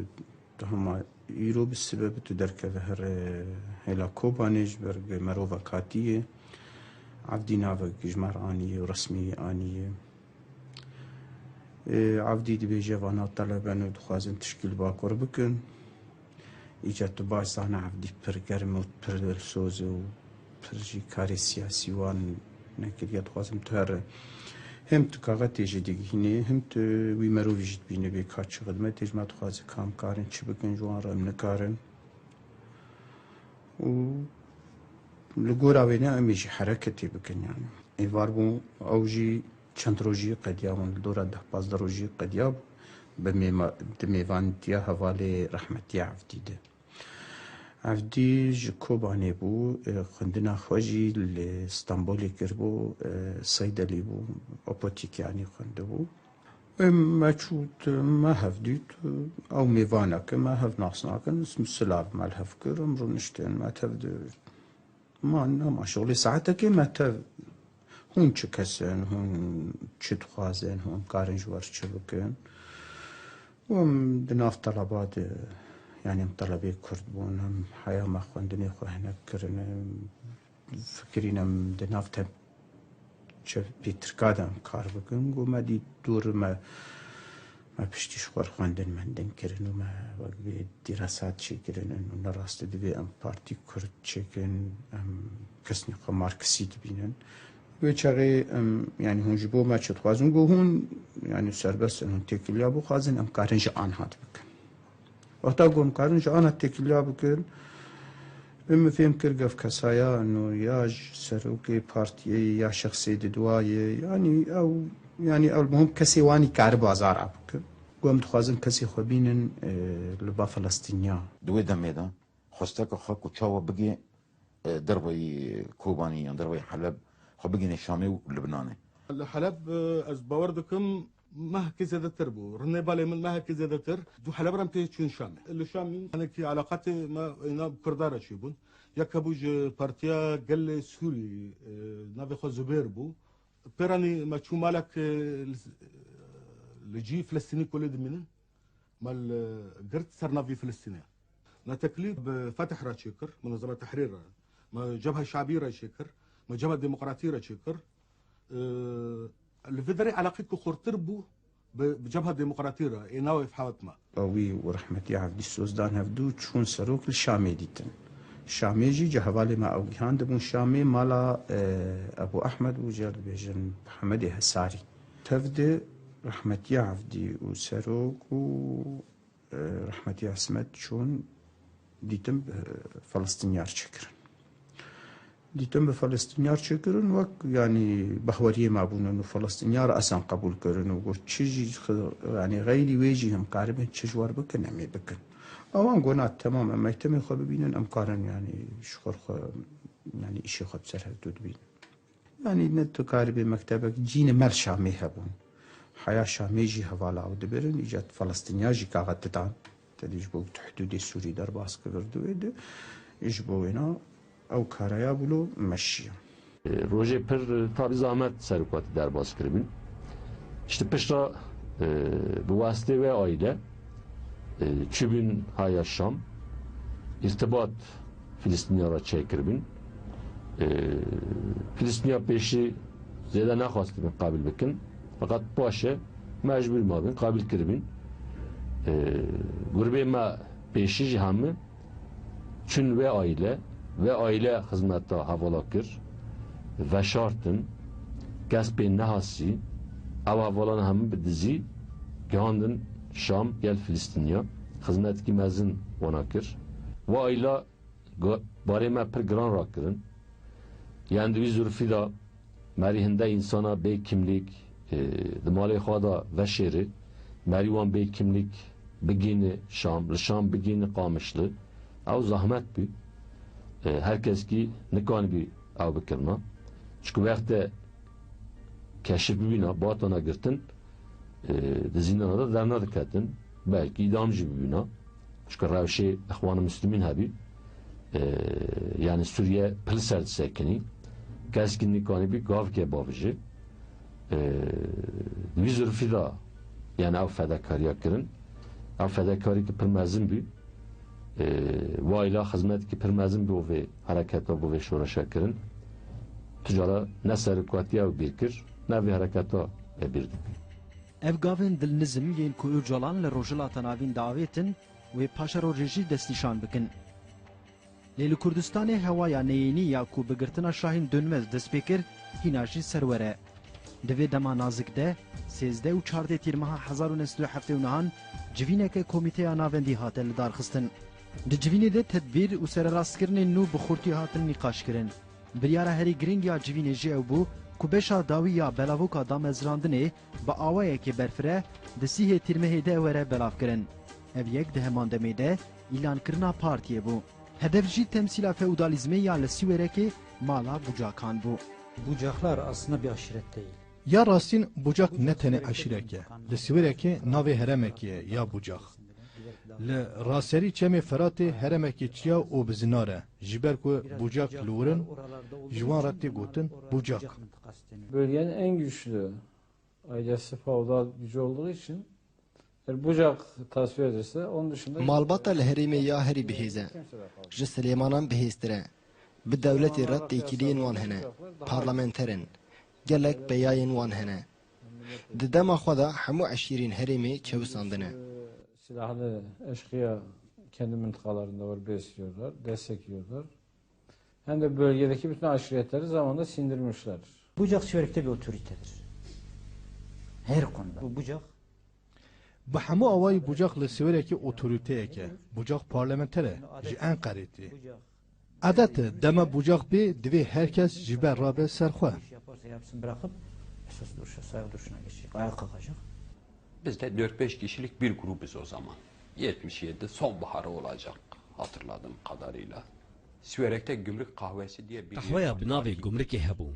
tu hema îro bi sibe bi tu derkeve here hêla Kobanê ji ber ku merovek hatiye." Evdî navek ji me re aniye û resmî aniye. Ê, Evdî dibêje, "Vana teleb in û dixwazin tişkî li Bakur bikin." Îca tu baş zane, Evdî pir germ û pir dilsoz û pir jî karê siyasî wan nekiriye. Dixwazim tu here hem tu kaxetê jî digihînê, hem tu wî merovî jî dibînê bê ka çi xidmetê ji me dixwaze, ka em karin çi bikin ji wan re, em nikarin. Û li gora wêne em ê jî hereketê bikin yani. Êvar bû, ew jî çend rojî qediyabûn, li dora deh pazdeh rojî qediyabû, bi mêma-, di mêvantiya hevalê rehmetiya Evdî de. Evdî ji Kobanê bû, e, xwendina xwe jî li Stenbolê kiribû, e, Seydelî bû, opotîk yanî xwendibû. Ê, me çût, me hev dît, ew mêvanek e, me hev nas nakin, silav me li hev kir, em rûniştin, me tev di-, ma nema şixulê saetekê me tev, hûn çi kes in, hûn çi dixwazin, hûn karin ji wer çi bikin. Û em di nav teleba de, yanî em telebê Kurd bûn, em heya me xwendinê xwe hinek kirine, fikirîn em di nav te çe pê Tirka de em kar bikin. Got me dî dûr me, me piştî ji xwe xwendin mendin kirin û me wek vê dîresat çêkirinin û ne rast e, divê em partî Kurd çêkin, em kesnî xwe Marksî dibînin. Wê çaxê em, yanî hûn ji bo me çi dixwazin? Got hûn, yanî serbest in, hûn têkiliya bixwazin, em karin ji anha bikin. Wexta ku em karin ji ana têkiliya bikin, Min fêm kir gevkesaya no ya ji serokê partiyê ya şexsê didwayê, yanî ew, yanî ew muhim kesê wanî kariba zara bikin. Ku em dixwazin kesê xwe bînin, e, li ba Filistîniya. Di wê demê de xwesteke xwe ku çawa bigê, e, derveyî Kobanî yan derveyî Heleb xwe bigihîne Şamê û Libnanê. Li Heleb, e, ez bawer dikim mehekî zêdetir bû. Rinê balê min mehekî zêdetir. Dû Heleb re em tê çûn Şamê. Li Şamî hinekî eleqatê me êna bi Kurda re çêbûn. Yek hebû ji Partiya Gelê Sûrî, e, navê xwe Zubêr bû. Pêranî me çû malek, e, li, li cî Filistînî ku lê dimînin. Me li girt ser navî Filistînê. Me teklîf bi Fetih re çêkir, Munezema Tehrîr re, me Cebha Şabî re çêkir, me Cebha Demokratî re çêkir. Ee, Li vê derê eleqî ku xurtir bû bi, bi Cebha Demokratî re, ê navê hewt me. Wî û rehmetî Evdî Sozdan hevdû çûn serok li Şamê dîtin. Şamê jî cehevalê me ew gihandibûn Şamê, mala, e, Ebû Ehmed û, jê dibêjin Mihemedê Hesarî. Tev de rehmetî Evdî û serok û, e, rehmetî Esmet çûn dîtin, e, Felistînyar çêkirin. Dîtin bi Felistînyar çêkirin wek, yanî, behweriyê me bûnin û Felistînyar esan qebûl kirin û got, çi jî xi-, yanî, xeyrî wê jî him karibin çi ji wer bikin, em ê bikin. Ewan got, na, temam, em meytemê xwe bibînin, em karin, yanî, ji xwe xwe, yanî, îşê xwe bi ser hevdû dibînin. Yanî ne tu karibê mektebek cînê me li Şamê hebûn. Heya Şamê jî hevala ew dibirin, îca Felistînya jî kaxet didan. Te dî ji bo tu hidûdê Sûrî derbas kir, vir di wê de. Ji bo wêna ew karaya bûlo meşiya. Rojê pir, tabî, zahmet serokatî derbas kiribin. Îşte pişta, e, bi wastê wê aîle, e, çûbin haya Şam, îrtibat Filistîniya re çêkiribin. E, Filistîniya pêşî zêde nexwestibin qabil bikin. Feqet paşê mecbûr mabin, qabil kiribin. E, Gurbê me pêşî jî hemî çûn wê aîle, wê aîle xizmeta hevala kir, veşartin, kes pê nehasî, ew hevalan hemî bi dizî gihandin Şam, gel Filistîniya, xizmetkî mezin wana kir. Wê aîla go-, barê me pir giran rakirin. Yan di wî zurfî de merî hinde însana bê kimlîk, e, di malê xwe de veşêri, merî wan bê kimlîk bigîni Şam, li Şam bigîni Qamişli. Ew zahmet bû. E, her keskî nikanibî ew bikirina. Çiku wextê keşif bibîna, batana girtin, e, di zîndana de dernediketin, belkî îdam jî bibîna. Çunke rewşê Îxwan-ı Muslimîn hebî, e, yanî Sûriye pil ser disekinî. Keskî nikanî bî gavkê bavijî. E, Di vî zurfî de, yanî ew fedakariya kirin. Ew fedakarî ki pir mezin bî. E, Wayla xizmetkî pir mezin bî bo vê hereketa, bo vê şoreşa kirin. Tu cara ne serokatiya ew bîr kir, ne vê hereketa e bîr dikir. Ev gavên dilnizm yên ku Ocalan li Rojhilata Navîn diavêtin, wê paşerojê jî destnîşan bikin. Lê li Kurdistanê hewaya neyênî ya ku bi girtina Şahîn Dönmez dest pê kir, hîna jî serwer e. Di vê dema nazik de, sêzdeh û çardeh Tîrmeha hezar û neh sed û heftê û nehan civîneke Komîteya Navendî hate lidarxistin. Di civînê de tedbîr û sererastkirinên nû bi xurtî hatin nîqaşkirin. Biryara herî girîng ya civînê jî ew bû ku beşa dawî ya belavoka damezrandinê bi awayekê berfireh di sîhê Tîrmehê de were belavkirin. Ev yek di heman demê de îlankirina partiyê bû. Hedef jî temsîla feodalîzmê ya li Sîwêrekê mala Bucakan bû. Bucaklar aslında bir aşiret değil. Ya rastîn, Bucak ne tenê eşîrek e. Li Sîwêrekê navê heremekê ye ya Bucak. Li raserî çemê Feratê heremekê çiya û bi zinar e. Ji ber ku Bucak li wir in, ji wan re tê gotin Bucak. Bölgenin en güçlü ailesi feodal gücü olduğu için, yani Bucak tasvir edilse, onun dışında Malbata li herêmê ya herî bihêz e. Ji Silêmanan bihêztir e. Bi dewletê re têkiliyên wan hene. Parlamenter in. Gelek peyayên wan hene. Di dema xwe de hemû eşîrên herêmê çewisandine. Silahlı eşkıya kendi mıntıkalarında var, besliyorlar, destekliyorlar. Hem de bölgedeki bütün aşiretleri zamanında sindirmişler. Bucak Siverek'te bir otoritedir. Her konuda. Bu Bucak Bi hemû awayî Bucak li Siwêrekê otoriteyek e. Bucak parlamenter e, ji Enqerê tê. Bucak Edet e, dema bucaq bê, divê her kes ji ber rabe ser xwe. İş yaparsa yapsın, bırakıp esas duruşa, saygı duruşuna geçecek. Ayağa kalkacak. Biz de dört beş kişilik bir grubuz o zaman. Yetmiş yedi sonbaharı olacak hatırladığım kadarıyla. Siverek'te Gümrük Kahvesi diye bir Qehweya bi navê Gumrikê hebû.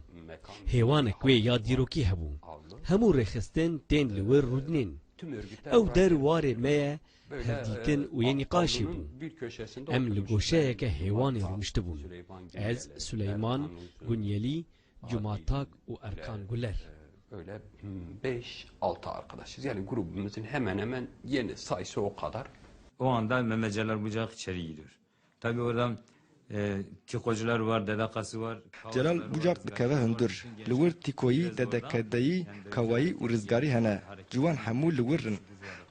Hêwanek wê ya dîrokî hebû. Hemû rêxistin tên li wir rûdinên. Ew der warê me ye, hevdîtin û yê nîqaşê bû. Em li goşeyeke hêwanê rûniştibûn. Ez, Suleyman, Gunyelî, Cuma Tak û Erkan Guler. Öyle, hmm, beş, altı arkadaşız. Yani grubumuzun hemen hemen yeni sayısı o kadar. O anda Mehmet Celal Bucak içeri giriyor. Tabii orada, e, Kikocular var, Dedekası var. Celal Bucak dikeve hundir. Li wir Tîkoyî, Dedekedeyî, Kawayî û Rizgarî hene. Ciwan hemû li wir in.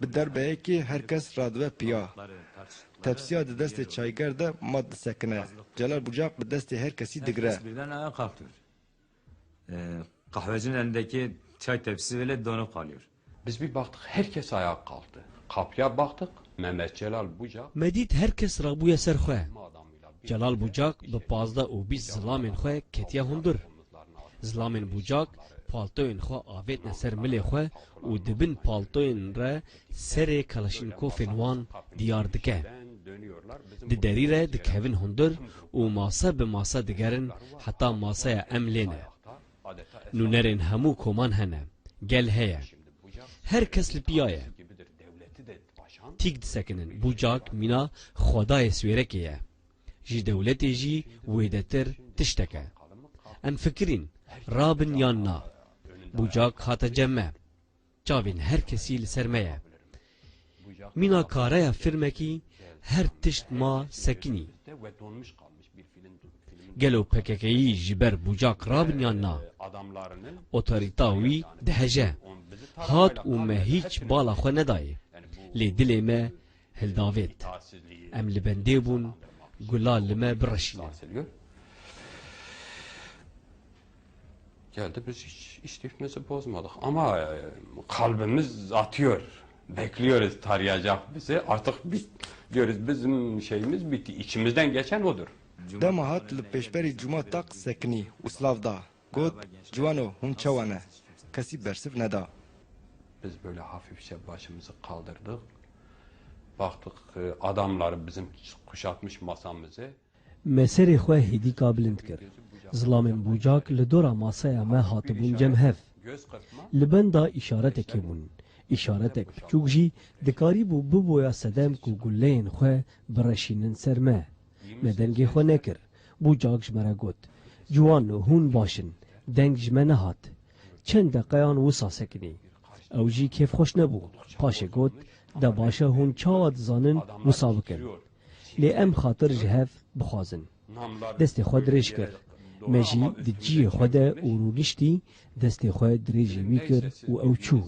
Bi derbeyekê her kes radibe piya. Tepsiya di destê çayger de ma disekine. Celal Bucak bi destê her kesî digire. Herkes birden ayağa kalkıyor. E, kahvecinin elindeki çay tepsisi bile donup kalıyor. Biz bir baktık, herkes ayağa kalktı. Kapıya baktık, Mehmet Celal Bucak. Me dît her kes rabûye ser xwe. Celal Bucak bi pazdeh û bîst zilamên xwe ketiye hundir. Zilamên Bucak paltoyên xwe avêtine ser milê xwe û di bin paltoyên re serê Kalaşnîkovên wan diyar dike. Di derî re dikevin hundir û masa bi masa digerin heta masaya em lê ne. Nûnerên hemû koman hene. Gel heye. Her kes li piya ye. Tîk disekinin. Bucak mîna xwedayê Swêrekê ye. Ji dewletê jî wêdetir tiştek e. Em fikirîn, rabin yan na. Bucak hate cem me. Çavên her kesî li ser me ye. Mîna kareya firmekî her tişt ma sekinî. Gelo P K K'yî ji ber Bucak rabin yan na? Otorîta wî diheje. Hat û me hîç bala xwe nedayê. Lê dilê me hildavêt. Em li bendê bûn, gula li me bireşînin. Geldi, biz hiç istifimizi bozmadık. Ama, e, kalbimiz atıyor. Bekliyoruz, tarayacak bizi. Artık biz diyoruz, bizim şeyimiz bitti. İçimizden geçen odur. Dema hat li pêşberî Cuma Tak sekinî û silav da. Got, Ciwano, hûn çawa ne? Kesî bersiv neda. Biz böyle hafifçe başımızı kaldırdık. Baktık, e, adamları bizim kuşatmış masamızı. Me serê xwe hêdîka bilind kir. Zilamên Bucak li dora masaya me hatibûn cem hev. Li benda îşaretekê bûn. Îşaretek piçûk jî dikarîbû biboya sedem ku guleyên xwe bireşînin ser me. Me dengê xwe nekir. Bucak ji me re got, Ciwano, hûn baş in. Deng ji me nehat. Çend deqeyan wisa sekinî. Ew jî kêfxweş nebû. Paşê got, De baş e, hûn çawa dizanin wisa bikin? Lê em xatir ji hev bixwazin. Destê xwe dirêj kir. Me jî di cihê xwe de û rûniştî destê xwe dirêjî wî kir û ew çû.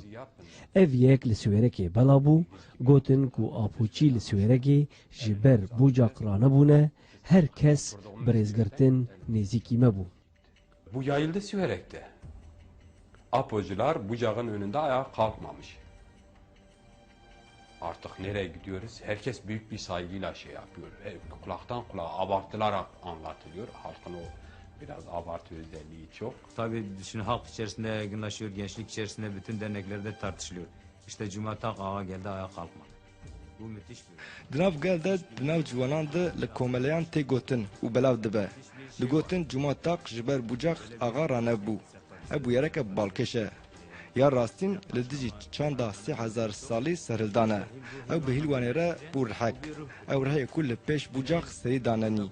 Ev yek li Siwêrekê bela bû, gotin ku Apoçî li Siwêrekê ji ber Bucak ranebûne, her kes bi rêzgirtin nêzîkî me bû. Bu yayıldı Siverek'te. Apocular Bucak'ın önünde ayağa kalkmamış. Artık nereye gidiyoruz? Herkes büyük bir saygıyla şey yapıyor. He, kulaktan kulağa abartılarak anlatılıyor. Halkın o biraz abartı özelliği çok. Tabii, şimdi halk içerisinde yaygınlaşıyor, gençlik içerisinde bütün derneklerde tartışılıyor. İşte Cuma Tak ağa geldi, ayağa kalkmadı. Bu müthiş bir Di nav gel de, di nav ciwanan de li komeleyan tê gotin û belav dibe. Digotin Cuma Tak ji ber Bucak axa ranebû. Ev bûyereke balkêş e. Ya rastîn li dijî çanda sê hezar salî serhildan e. Ew bi Hîlwanê re bû rihek. Ew rihê ku li pêş Bucak serî danenî.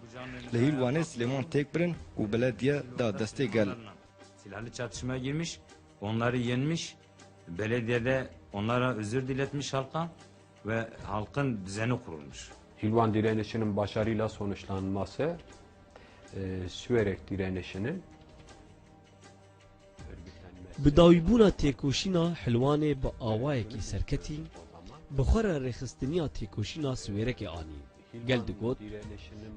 Li Hîlwanê Silêman têk birin û belediye da destê gel. Silahlı çatışmaya girmiş, onları yenmiş, belediyede onlara özür diletmiş halka ve halkın düzeni kurulmuş. Hilvan direnişinin başarıyla sonuçlanması, e, Süverek direnişinin Bi dawîbûna têkoşîna Hilwanê bi awayekî serketî, bi xwe re rêxistiniya têkoşîna Siwêrekê anî. Gel digot,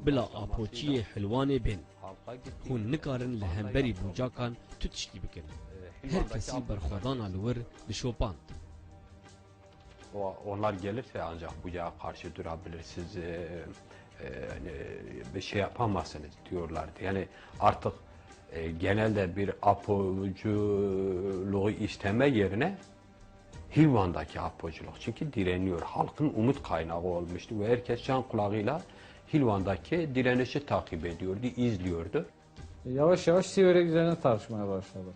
bila Apoçiyê Hilwanê bên. Hûn nikarin li hemberî Bucakan tu tiştî bikin. Her kesî berxwedana li wir dişopand. O-, onlar gelirse ancak Bucak'a karşı durabilirsiniz, e, e, yani bir şey yapamazsınız diyorlardı. Yani artık, e, genelde bir Apo'culuğu isteme yerine Hilvan'daki Apo'culuk. Çünkü direniyor. Halkın umut kaynağı olmuştu ve herkes can kulağıyla Hilvan'daki direnişi takip ediyordu, izliyordu. Yavaş yavaş Siverek üzerine tartışmaya başladık.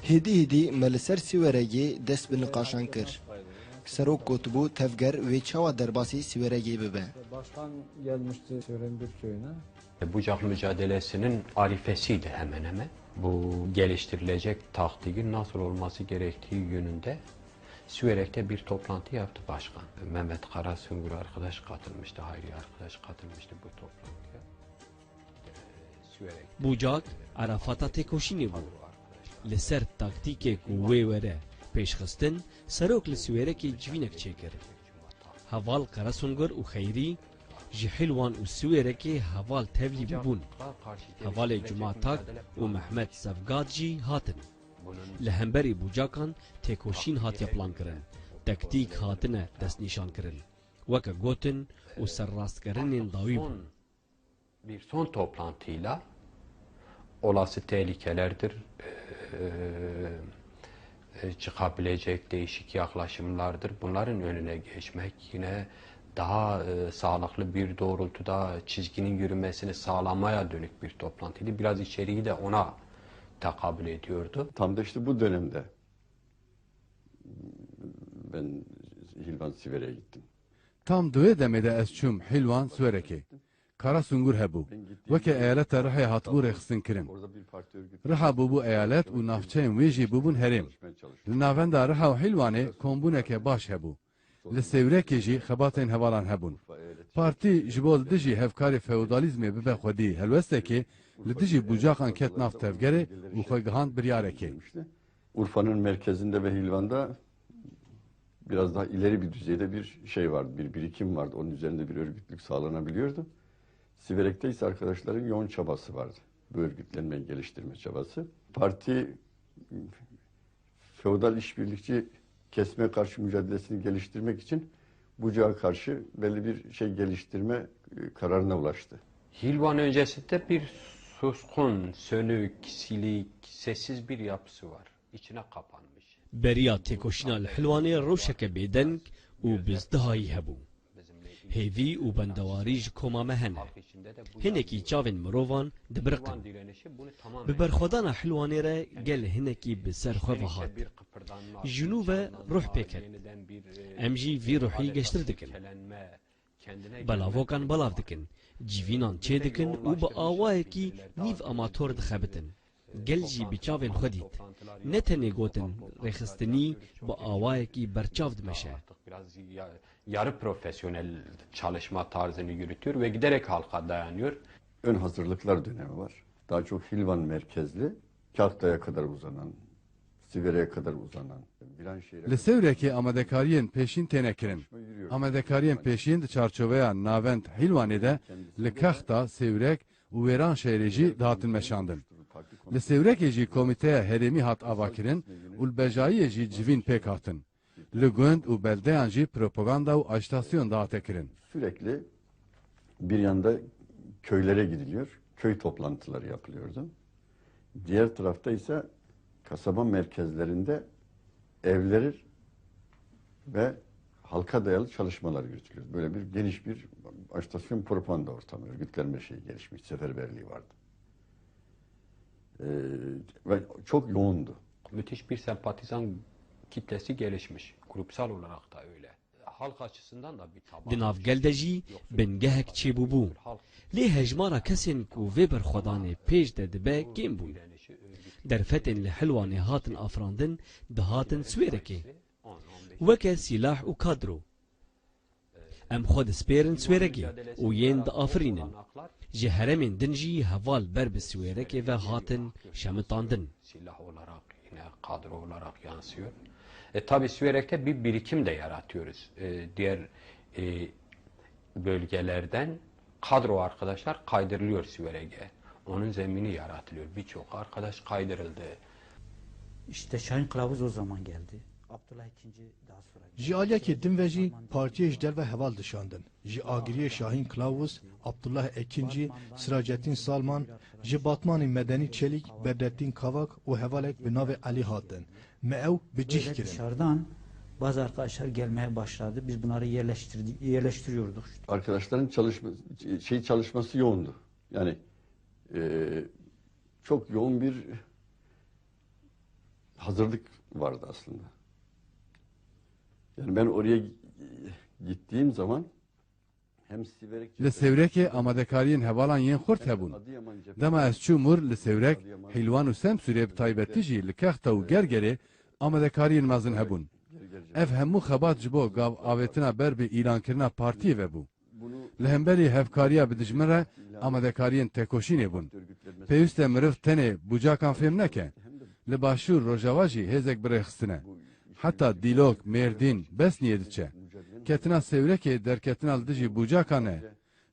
Hêdî hêdî me li ser Siweregê dest bi niqaşan kir. Serok gotibû, tevger wê çawa derbasî Siweregê bibe? Başkan gelmişti Siverek'in bir köyüne. Bucak mücadelesinin arifesiydi hemen hemen. Bu geliştirilecek taktiğin nasıl olması gerektiği yönünde Siverek'te bir toplantı yaptı başkan. Mehmet Karasungur arkadaş katılmıştı, Hayri arkadaş katılmıştı bu toplantıya. Bucak, erefata têkoşînê bû. Li ser taktîkê ku wê were pêşxistin, serok li Siwêrekê civînek çêkir. Heval Karasungur û Xeyrî ji Hilwan û Siwêrekê heval tevlî bûbûn. Hevalê Cuma Tak û Mehmet Sevgat jî hatin. Li hemberî Bucakan têkoşîn hatiye plankirin. Taktîk hatine destnîşankirin. Weke gotin û serrastkirinên dawî bûn. Bir son toplantıyla olası tehlikelerdir, e, e, çıkabilecek değişik yaklaşımlardır. Bunların önüne geçmek, yine daha, e, sağlıklı bir doğrultuda çizginin yürümesini sağlamaya dönük bir toplantıydı. Biraz içeriği de ona takabül ediyordu. Tam da işte bu dönemde ben Hilvan Siverek'e gittim. Tam di wê demê de ez çûm Hilwan Siwerekê. Kara Sungur hebû. Weke eyaleta Rihê hatibû rêxistinkirin. Riha bûbû eyalet û navçeyên wê jî bûbûn herêm. Li navenda Riha û Hilwanê kombûneke baş hebû. Li Sêwrekê jî xebatên hevalan hebûn. Partî ji bo li dijî hevkarê feodalîzmê bibe xwedî helwestekê, li dijî Bucaxan ket nav tevgerê û xwe gihand biryarekê. Urfa'nın merkezinde ve Hilvan'da biraz daha ileri bir düzeyde bir şey vardı, bir birikim vardı. Onun üzerinde bir örgütlük sağlanabiliyordu. Siverek'te ise arkadaşların yoğun çabası vardı. Bu örgütlenmeyi geliştirme çabası. Parti feodal işbirlikçi kesime karşı mücadelesini geliştirmek için Bucak'a karşı belli bir şey geliştirme, e, kararına ulaştı. Hilvan öncesinde bir suskun, sönük, silik, sessiz bir yapısı var. İçine kapanmış. Beriya têkoşîna li Hilwanê rewşeke bêdeng û bizdihayî hebû. Hêvî û bendewarî ji koma me hene. Hinekî çavên mirovan dibiriqin. Bi berxwedana Hilwanê re gel hinekî bi ser xwe ve hat. Ji nû ve ruh pê ket. Em jî vî ruhî geştir dikin. Belavokan belav dikin, civînan çêdikin û bi awayekî nîv amator dixebitin. Gel jî bi çavên xwe dît. Ne tenê gotin rêxistinî bi awayekî berçav dimeşe. Biraz ya-, yarı profesyonel çalışma tarzını yürütüyor ve giderek halka dayanıyor. Ön hazırlıklar dönemi var. Daha çok Hilvan merkezli, Kahta'ya kadar uzanan, Siverek'e kadar uzanan, Viranşehir'e Li kadar Sêwrekê amadekariyên pêşîn têne kirin. Amadekariyên pêşîn di çarçoveya navend Hîlwanê de li Kexta, Sêwrek û Wêranşehirê jî dihatin meşandin. Li Sêwrekê jî komîteya herêmî hat avakirin û li bejayiyê jî civîn pêk hatin. Li gund û beldeyan jî propaganda û ajitasyon dihate kirin. Sürekli bir yanda köylere gidiliyor, köy toplantıları yapılıyordu. Diğer tarafta ise kasaba merkezlerinde evler ve halka dayalı çalışmalar yürütülüyor. Böyle bir geniş bir ajitasyon, propaganda ortamı, örgütlenme şeyi gelişmiş, seferberliği vardı. Ee, ve çok yoğundu. Müthiş bir sempatizan kitlesi gelişmiş. Grupsal olarak da öyle. Halk açısından da bir taban. Di nav gel de jî bingehek çêbûbû. Lê hejmara kesên ku vê berxwedanê pêş de dibe kêm bûn. Derfetên li Hilwanê hatin afirandin, dihatin Swêrekê. Weke sîlah û kadro. Em xwe dispêrin Swêrekê û yên diafirînin. Ji herêmên din jî heval ber bi Swêrekê ve hatin şemitandin. Silah olarak, yine kadro olarak yansıyor. E, tabii Siverek'te bir birikim de yaratıyoruz. E, diğer, e, bölgelerden kadro arkadaşlar kaydırılıyor Siverek'e. Onun zemini yaratılıyor. Birçok arkadaş kaydırıldı. İşte Şahin Kılavuz o zaman geldi. Abdullah ikinci daha sonra. Ji aliyekê din ve jî partiyê ji derve heval dişandin. Ji agiriyê Şahîn Klavuz, Abdullah Ekinci, Siracettin Salman, ji Batmanê Medenî Çelîk, Bedrettin Kavak û hevalek bi navê Elî hatin. Me ew bi cih Böyle kirin. Dışarıdan bazı arkadaşlar gelmeye başladı. Biz bunları yerleştirdi-, yerleştiriyorduk. Arkadaşların çalışma, şey çalışması yoğundu. Yani, e, çok yoğun bir hazırlık vardı aslında. Yani ben oraya gi-, gittiğim zaman hem Siverek Li Sêwrekê amadekariyên hevalan yên xurt hebûn. Dema ez çûm wir li Sêwrek, Hîlwan û Semsûrê bi taybetî jî li Kexta û Gergerê amadekariyên mezin hebûn. Ev hemû xebat ji bo gav avêtina ber bi îlankirina partiyê ve bû. Li hemberî hevkariya bi dijmin re amadekariyên têkoşînê bûn. Pêwîst e miriv tenê bucakan fêm neke. Li Başûr Rojava jî hêzek bi rê xistine. Heta Dîlok, Mêrdîn, Besniyê diçe. Ketina Sêwrekê derketina li dijî bucakan e.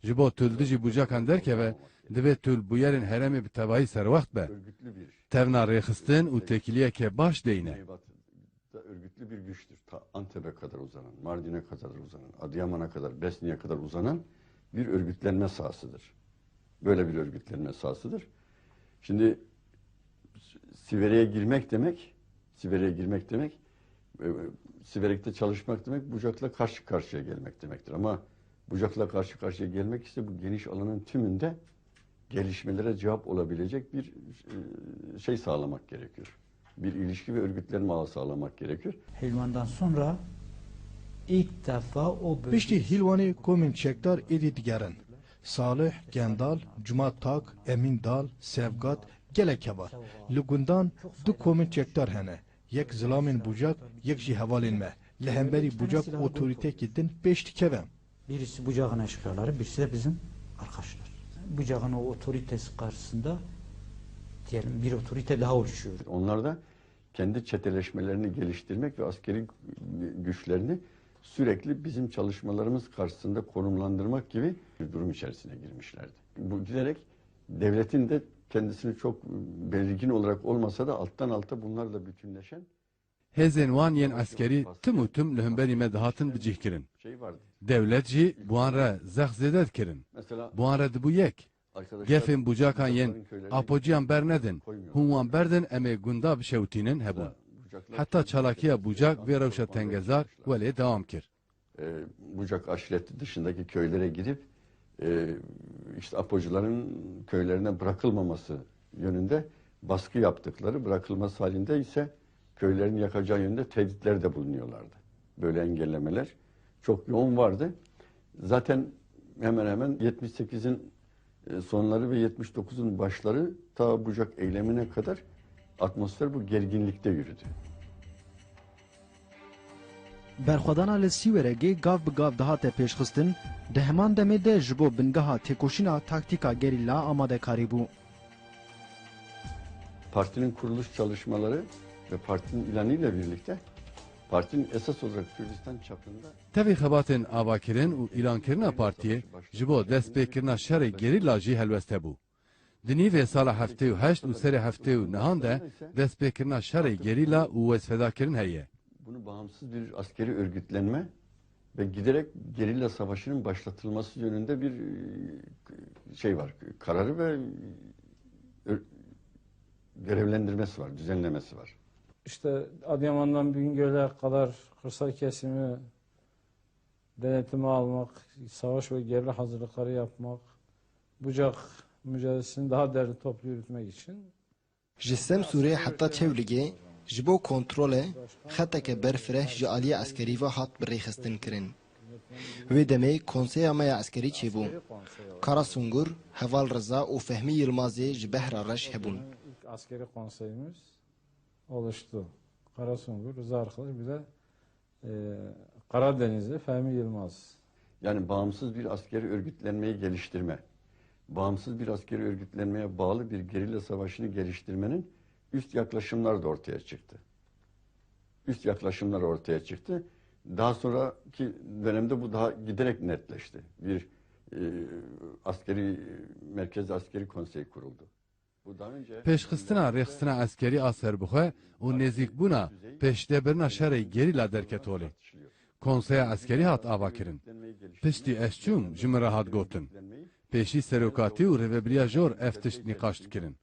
Ji bo tu li dijî bucakan derkeve, divê tu li bûyerên herêmê bi tevahî serwext be. Tevna rêxistin û têkiliyeke baş deyne. Da örgütlü bir güçtür. Ta Antep'e kadar uzanan, Mardin'e kadar uzanan, Adıyaman'a kadar, Besni'ye kadar uzanan bir örgütlenme sahasıdır. Böyle bir örgütlenme sahasıdır. Şimdi Siverek'e girmek demek, Siverek'e girmek demek, e, Siverek'te çalışmak demek, Bucak'la karşı karşıya gelmek demektir. Ama Bucak'la karşı karşıya gelmek ise bu geniş alanın tümünde gelişmelere cevap olabilecek bir, e, şey sağlamak gerekiyor. Bir ilişki ve örgütlenme ağı sağlamak gerekiyor. Hilvan'dan sonra ilk defa o bölge Piştî Hîlwanê komên çekdar êdî digerin. Salih, Kendal, Cuma Tak, Emîn Dal, Sevgat, gelek heval. Li gundan du komên çekdar hene. Yek zilamên Bucak, yek jî hevalên me. Li hemberî Bucak otorîtekî din pêş dikeve. Birisi Bucak'ın eşkıyaları, birisi de bizim arkadaşlar. Bucak'ın o otoritesi karşısında diyelim bir otorite daha oluşuyor. Onlar da kendi çeteleşmelerini geliştirmek ve askeri güçlerini sürekli bizim çalışmalarımız karşısında konumlandırmak gibi bir durum içerisine girmişlerdi. Bu giderek devletin de kendisini çok belirgin olarak olmasa da alttan alta bunlarla bütünleşen Hêzên wan yên eskerî tim û tim li hemberî me dihatin bicihkirin. Dewlet jî bi wan re zext zêde dikirin. Bi wan re dibû yek. Gefên bucakan yên Apociyan bernedin, hûn wan berdin, em ê gunda bişewitînin hebûn. Heta çalakiya bucak vê rewşa tengezar welê dewam kir. E, Bucak aşireti dışındaki köylere girip, e, işte Apocuların köylerine bırakılmaması yönünde baskı yaptıkları, bırakılması halinde ise köylerini yakacağı yönünde tehditlerde bulunuyorlardı. Böyle engellemeler çok yoğun vardı. Zaten hemen hemen yetmiş sekizin e, sonları ve yetmiş dokuzun başları ta Bucak eylemine kadar atmosfer bu gerginlikte yürüdü. Berxwedana li Sîweregê gav bi gav dihate pêşxistin, di heman demê de ji bo bingeha têkoşîna taktîka gerîla amadekarî bû. Partinin kuruluş çalışmaları ve partinin ilanıyla birlikte partinin esas olarak Kürdistan çapında Tevî xebatên avakirin û îlankirina partiyê ji bo destpêkirina şerê gerîla jî helwest hebû. Di nîvê sala heftê û heşt û serê heftê û nehan de destpêkirina şerê gerîla û wezfedakirin heye. Bunu bağımsız bir askeri örgütlenme ve giderek gerilla savaşının başlatılması yönünde bir, e, şey var, kararı ve, e, görevlendirmesi var, düzenlemesi var. İşte Adıyaman'dan Bingöl'e kadar kırsal kesimi denetime almak, savaş ve gerilla hazırlıkları yapmak, Bucak mücadelesini daha derli toplu yürütmek için Ji Semsûrê heta Çewligê ji bo kontrolê xeteke berfireh ji aliyê eskerî ve hat birêxistin kirin. Wê demê konseya me ya eskerî çêbû. Kara Sungur, Heval Riza û Fehmî Yilmazê ji Behra Reş hebûn. İlk askeri konseyimiz oluştu. Kara Sungur, Rıza Arkadaş, bir de e, Karadenizli Fehmi Yılmaz. Yani bağımsız bir askeri örgütlenmeyi geliştirme, bağımsız bir askeri örgütlenmeye bağlı bir gerilla savaşını geliştirmenin üst yaklaşımlar da ortaya çıktı. Üst yaklaşımlar ortaya çıktı. Daha sonraki dönemde bu daha giderek netleşti. Bir, e, askeri, merkez askeri konsey kuruldu. Pêşxistina rêxistina eskerî a serbixwe û nêzîkbûna pêşdebirina şerê gerîla derket holê. Konseya eskerî hat avakirin. Piştî ez çûm, ji min re hat gotin. Pêşî serokatî û rêvebiriya jor ev tişt nîqaş dikirin.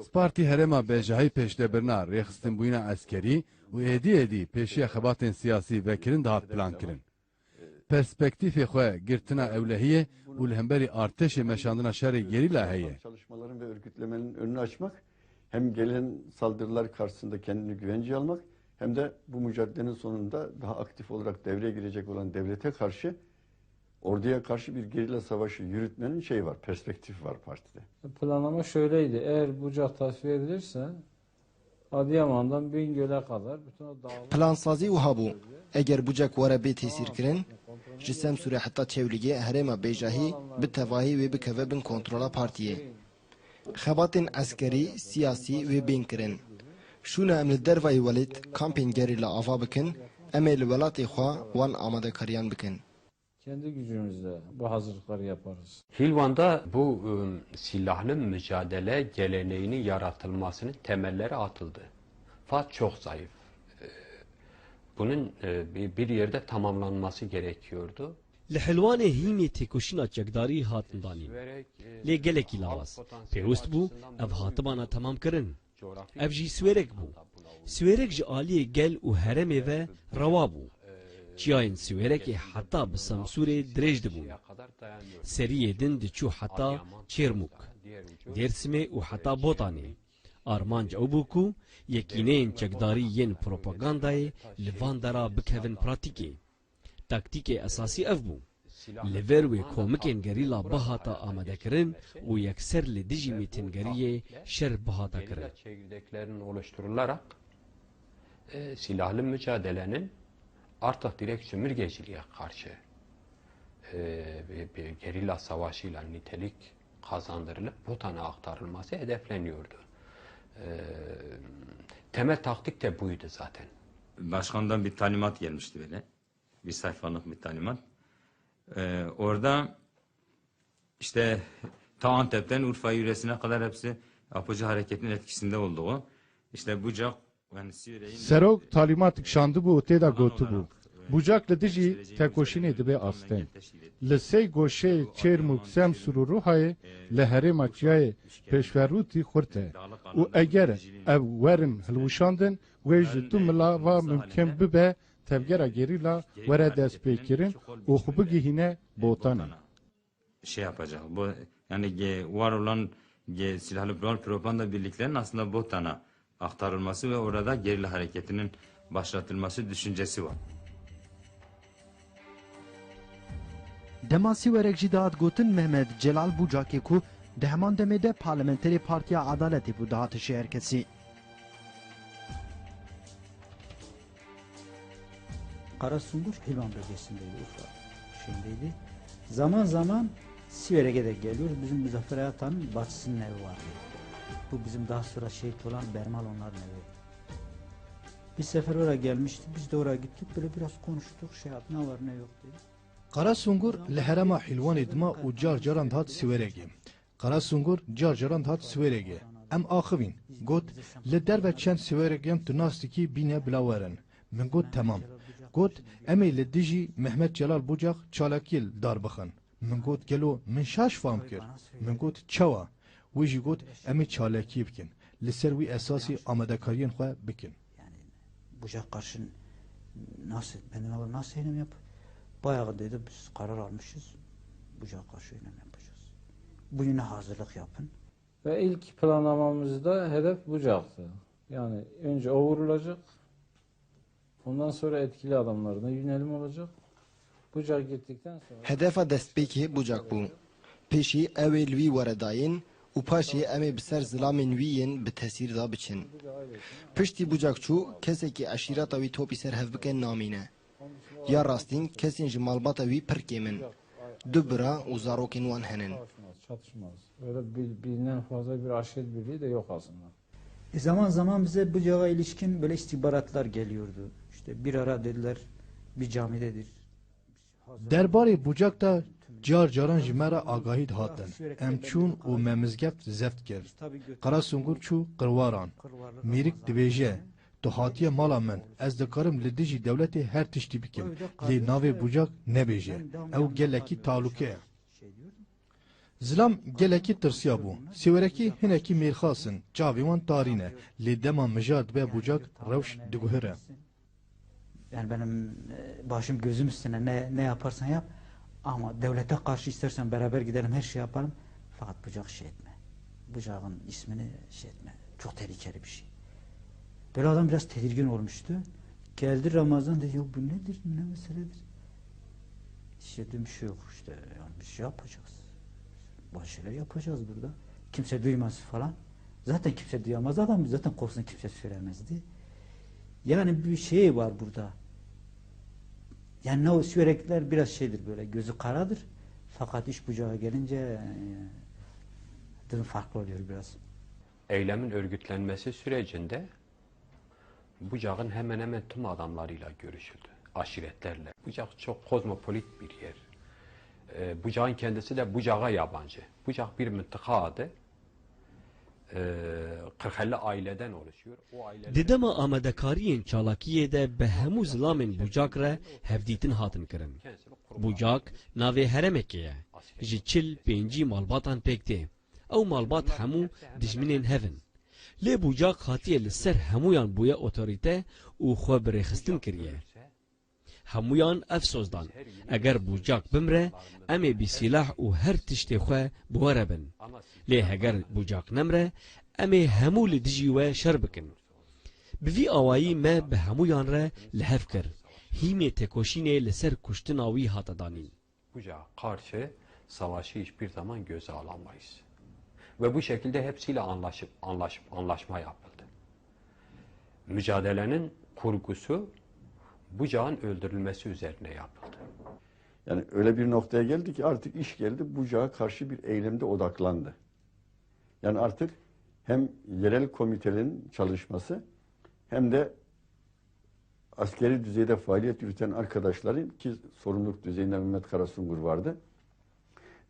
Spartî herêma bejahî pêşdebirina rêxistinbûyîna eskerî û êdî êdî pêşiya xebatên siyasî vekirin dihat plankirin. Perspektîfê xwe girtina ewlehiyê û li hemberî artêşê meşandina şerê gerîla heye. Çalışmaların ve örgütlemenin önünü açmak, hem gelen saldırılar karşısında kendini güvenceye almak, hem de bu mücadelenin sonunda daha aktif olarak devreye girecek olan devlete karşı, orduya karşı bir gerilla savaşı yürütmenin şeyi var, perspektifi var partide. Planlama şöyleydi. Eğer Bucak tasfiye edilirse Adıyaman'dan Bingöl'e kadar bütün o dağlık Plansazî wiha bû, eger Bucak were bê tesîrkirin, ji Semsûrê heta Çewlîgê herêma bêjahî bi tevahî wê bikeve bin kontrola partiyê. Xebatên eskerî, siyasî wê bên kirin. Şûna em li dervayî welêt kampên gerîla ava bikin, em ê li welatê xwe wan amadekariyan bikin. Kendi gücümüzle bu hazırlıkları yaparız. Hîlwanda bu, ıı, silahlı mücadele geleneğinin yaratılmasının temelleri atıldı. Fakat çok zayıf. E, Bunun, e, bir, bir yerde tamamlanması gerekiyordu. Li Hilwanê hînê têkoşîna çekdarî hatin danîn. Lê gelekî lawaz. Pêwist bû ev hatibana temamkirin. Ev jî Siwêrek bû. Siwêrek ji aliyê gel û herêmê ve rewa bû. Çiyayên Siwêrekê heta bi Semsûrê dirêj dibûn. Seriyê din diçû heta Çêrmûk, Dêrsimê û heta Botanê. Armanc ew bû ku yekîneyên çekdarî yên propagandayê li van dera bikevin pratîkê. Taktîkê esasî ev bû. Li vir wê komikên gerîla bihata amadekirin û yekser li dijî mîtingeriyê şer bihata kirin. Gerilla çekirdeklerinin oluşturularak, e, silahlı mücadelenin artık direkt sömürgeciliğe karşı, e, bir, bir gerilla savaşıyla nitelik kazandırılıp Botan'a aktarılması hedefleniyordu. E, Temel taktik de buydu zaten. Başkandan bir talimat gelmişti böyle. Bir sayfalık bir talimat. Ee, orada işte ta Antep'ten Urfa yöresine kadar hepsi Apocu hareketinin etkisinde olduğu, işte Bucak, yani Siverek'in Serok talîmatik şandibû û tê de gotibû, Bucak li dijî tekoşînê dibe asteng. Li sey goşeyê Çêrmûk, Semsûr û Ruhayê li herêma çiyayê Pêşverûtî xurt e û eger ev werin hilwişandin, wê ji du milava mimkin bibe tevgera gerîla were destpêkirin û xwe bigihîne Botanê. Şey yapacak. Bu, yani ge-, var olan ge-, silahlı pro-, propaganda birliklerinin aslında Botan'a aktarılması ve orada gerilla hareketinin başlatılması düşüncesi var. Dema Siwerek jî dihat gotin Mehmet Celal Bucakê ku di heman demê de parlamenterê Partiya Adaletê bû dihate şêrkesî. Karasungur Hilvan bölgesindeydi, Urfa şeyindeydi. Zaman zaman Siverek'e de geliyoruz. Bizim Muzaffer Ayata'nın bacısının evi vardı. Bu bizim daha sonra şehit olan Bermal onların evi. Bir sefer oraya gelmişti. Biz de oraya gittik. Böyle biraz konuştuk. Şey yaptık. Ne var ne yok dedi. Karasungur li herêma Hîlwanê dima û car caran dihat Siwerekê. Karasungur car caran dihat Siwerekê. Em axivîn. Got, li derve çend Siwerekiyan tu nas dikî bîne bila werin. Min got, temam. Got, em ê li dijî Mehmet Celal Bucak çalakiyê li dar bixin. Min got, gelo min şaş fam kir? Min got, çawa? Wê jî got, em ê çalakiyê bikin. Li ser wî esasî amadekariyên xwe bikin. Yani Bucak karşı nasıl, ben ona nasıl eylem yap? Bayağı dedi, biz karar almışız. Bucak karşı eylem yapacağız. Bugüne hazırlık yapın. Ve ilk planlamamızda hedef Bucak'tı. Yani önce o vurulacak. Ondan sonra etkili adamlarına yönelim olacak. Bucak gittikten sonra Hedefa destpêkê Bucak bû. Pêşî ew ê li wî were dayîn û paşê em ê bi ser zilamên wî yên bi tesîr de biçin. Piştî Bucak çû, kesekî eşîreta wî topî ser hev bike namîne. Ya rastîn, kesên ji malbata wî pir kêm in. Du bira û zarokên wan henin. Savaşmaz, çatışmaz. Öyle bil-, bilinen fazla bir aşiret birliği de yok aslında. E, zaman zaman bize Bucak'a ilişkin böyle istihbaratlar geliyordu. İşte bir ara dediler, bir camidedir. Derbarê Bucak de Car caran ji me re agahî dihatin. Em çûn û me mizgeft zeft kir. Qara Sungur çû Qirwaran. Mîrik dibêje, "Tu hatiye mala min. Ez dikarim li dijî dewletê her tiştî bikim. Lê navê Bucak nebêje. Ew gelekî talûke ye." Zilam gelekî tirsiyabû. Sêwerekî hinekî mêrxas in. Çavê wan tarî ne. Lê dema mija dibe Bucak rewş diguhire. Yani benim, e, başım gözüm üstüne, ne, ne yaparsan yap. Ama devlete karşı istersen beraber gidelim, her şey yapalım. Fakat Bucak şey etme. Bucak'ın ismini şey etme. Çok tehlikeli bir şey. Böyle adam biraz tedirgin olmuştu. Geldi Ramazan dedi, "Ya bu nedir, ne meseledir?" İşte dedim, "Bir şey yok işte, yani bir şey yapacağız. Bazı şeyler yapacağız burada. Kimse duymasın falan." Zaten kimse duyamaz, adam zaten korkusunu kimse söylemezdi. Yani bir şey var burada. Yani ne o sürekliler biraz şeydir, böyle gözü karadır. Fakat iş Bucak'a gelince, e, durum farklı oluyor biraz. Eylemin örgütlenmesi sürecinde Bucak'ın hemen hemen tüm adamlarıyla görüşüldü. Aşiretlerle. Bucak çok kozmopolit bir yer. Ee, Bucak'ın kendisi de Bucak'a yabancı. Bucak bir mıntıka adı. Ee, kırk elli aileden oluşuyor. O aileler... Di dema amadekariyên çalakiyê de bi hemû zilamên Bucak re hevdîtin hatin kirin. Bucak navê herêmekê ye. Ji çil pêncî malbatan pêk tê. Ew malbat hemû dijminên hev in. Lê Bucak hatiye li ser hemûyan bûye otorîte û xwe bi rêxistin kiriye. Hemûyan ev soz dan, eger Bucak bimre, em ê bi sîlah û her tiştê xwe bi we re bin. Lê heger Bucak nemre, em ê hemû li dijî we şer bikin. Bi vî awayî me bi hemûyan re li hev kir. Hîmê têkoşînê li ser kuştina wî hate danîn. Bucak'a karşı savaşı hiçbir zaman göze alamayız. Ve bu şekilde hepsiyle anlaşıp, anlaşıp, anlaşma yapıldı. Mücadelenin kurgusu Bucak'ın öldürülmesi üzerine yapıldı. Yani öyle bir noktaya geldi ki artık iş geldi, Bucak'a karşı bir eylemde odaklandı. Yani artık hem yerel komitelerin çalışması hem de askeri düzeyde faaliyet yürüten arkadaşların, ki sorumluluk düzeyinde Mehmet Karasungur vardı.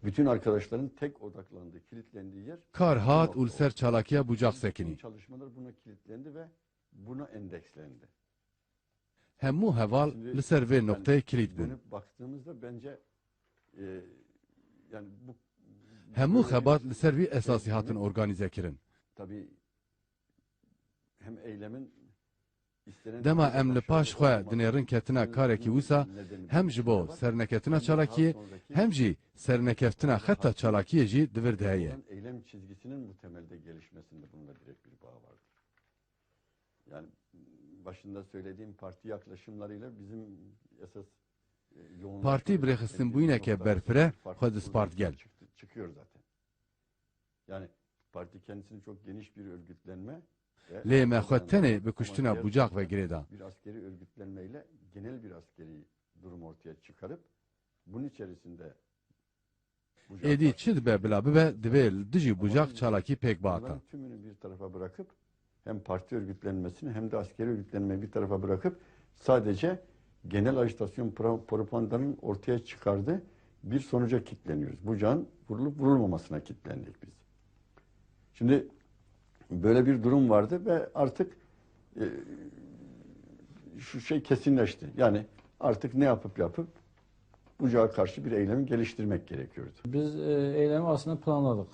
Bütün arkadaşların tek odaklandığı, kilitlendiği yer... Kar hat û li ser çalakiya Bucak sekinî. Çalışmalar buna kilitlendi ve buna endekslendi. Hemû heval li ser vê noqteyê kilît bûn. Dönüp baktığımızda bence, e, yani bu... Hemû xebat li ser vî esasî hatin organîze kirin. Tabii hem eylemin Dema em li paş xwe dinêrin ketina karekî wisa, hem ji bo serneketina çalakiyê, hem jî sernekeftina xeta çalakiyê jî di vir de heye. Eylem çizgisinin bu temelde gelişmesinde bununla direkt bir bağ vardır. Yani başında söylediğim parti yaklaşımlarıyla bizim esas, e, yoğunlaşma... Partî bi rêxistinbûyîneke berfireh xwe dispart gel. Çıkıyor zaten. Yani parti kendisini çok geniş bir örgütlenme ve... Lê me xwe tenê bi kuştina Bucak ve girê da. Bir askeri örgütlenmeyle genel bir askeri durum ortaya çıkarıp bunun içerisinde Êdî çi dibe bila bibe, divê li dijî Bucak çalakî pêk bihata. Bunların tümünü bir tarafa bırakıp hem parti örgütlenmesini hem de askeri örgütlenmeyi bir tarafa bırakıp sadece genel ajitasyon pro-, propagandanın ortaya çıkardığı bir sonuca kilitleniyoruz. Bucağın vurulup vurulmamasına kilitlendik biz. Şimdi böyle bir durum vardı ve artık, e, şu şey kesinleşti. Yani artık ne yapıp yapıp Bucak'a karşı bir eylemi geliştirmek gerekiyordu. Biz, e, eylemi aslında planladık.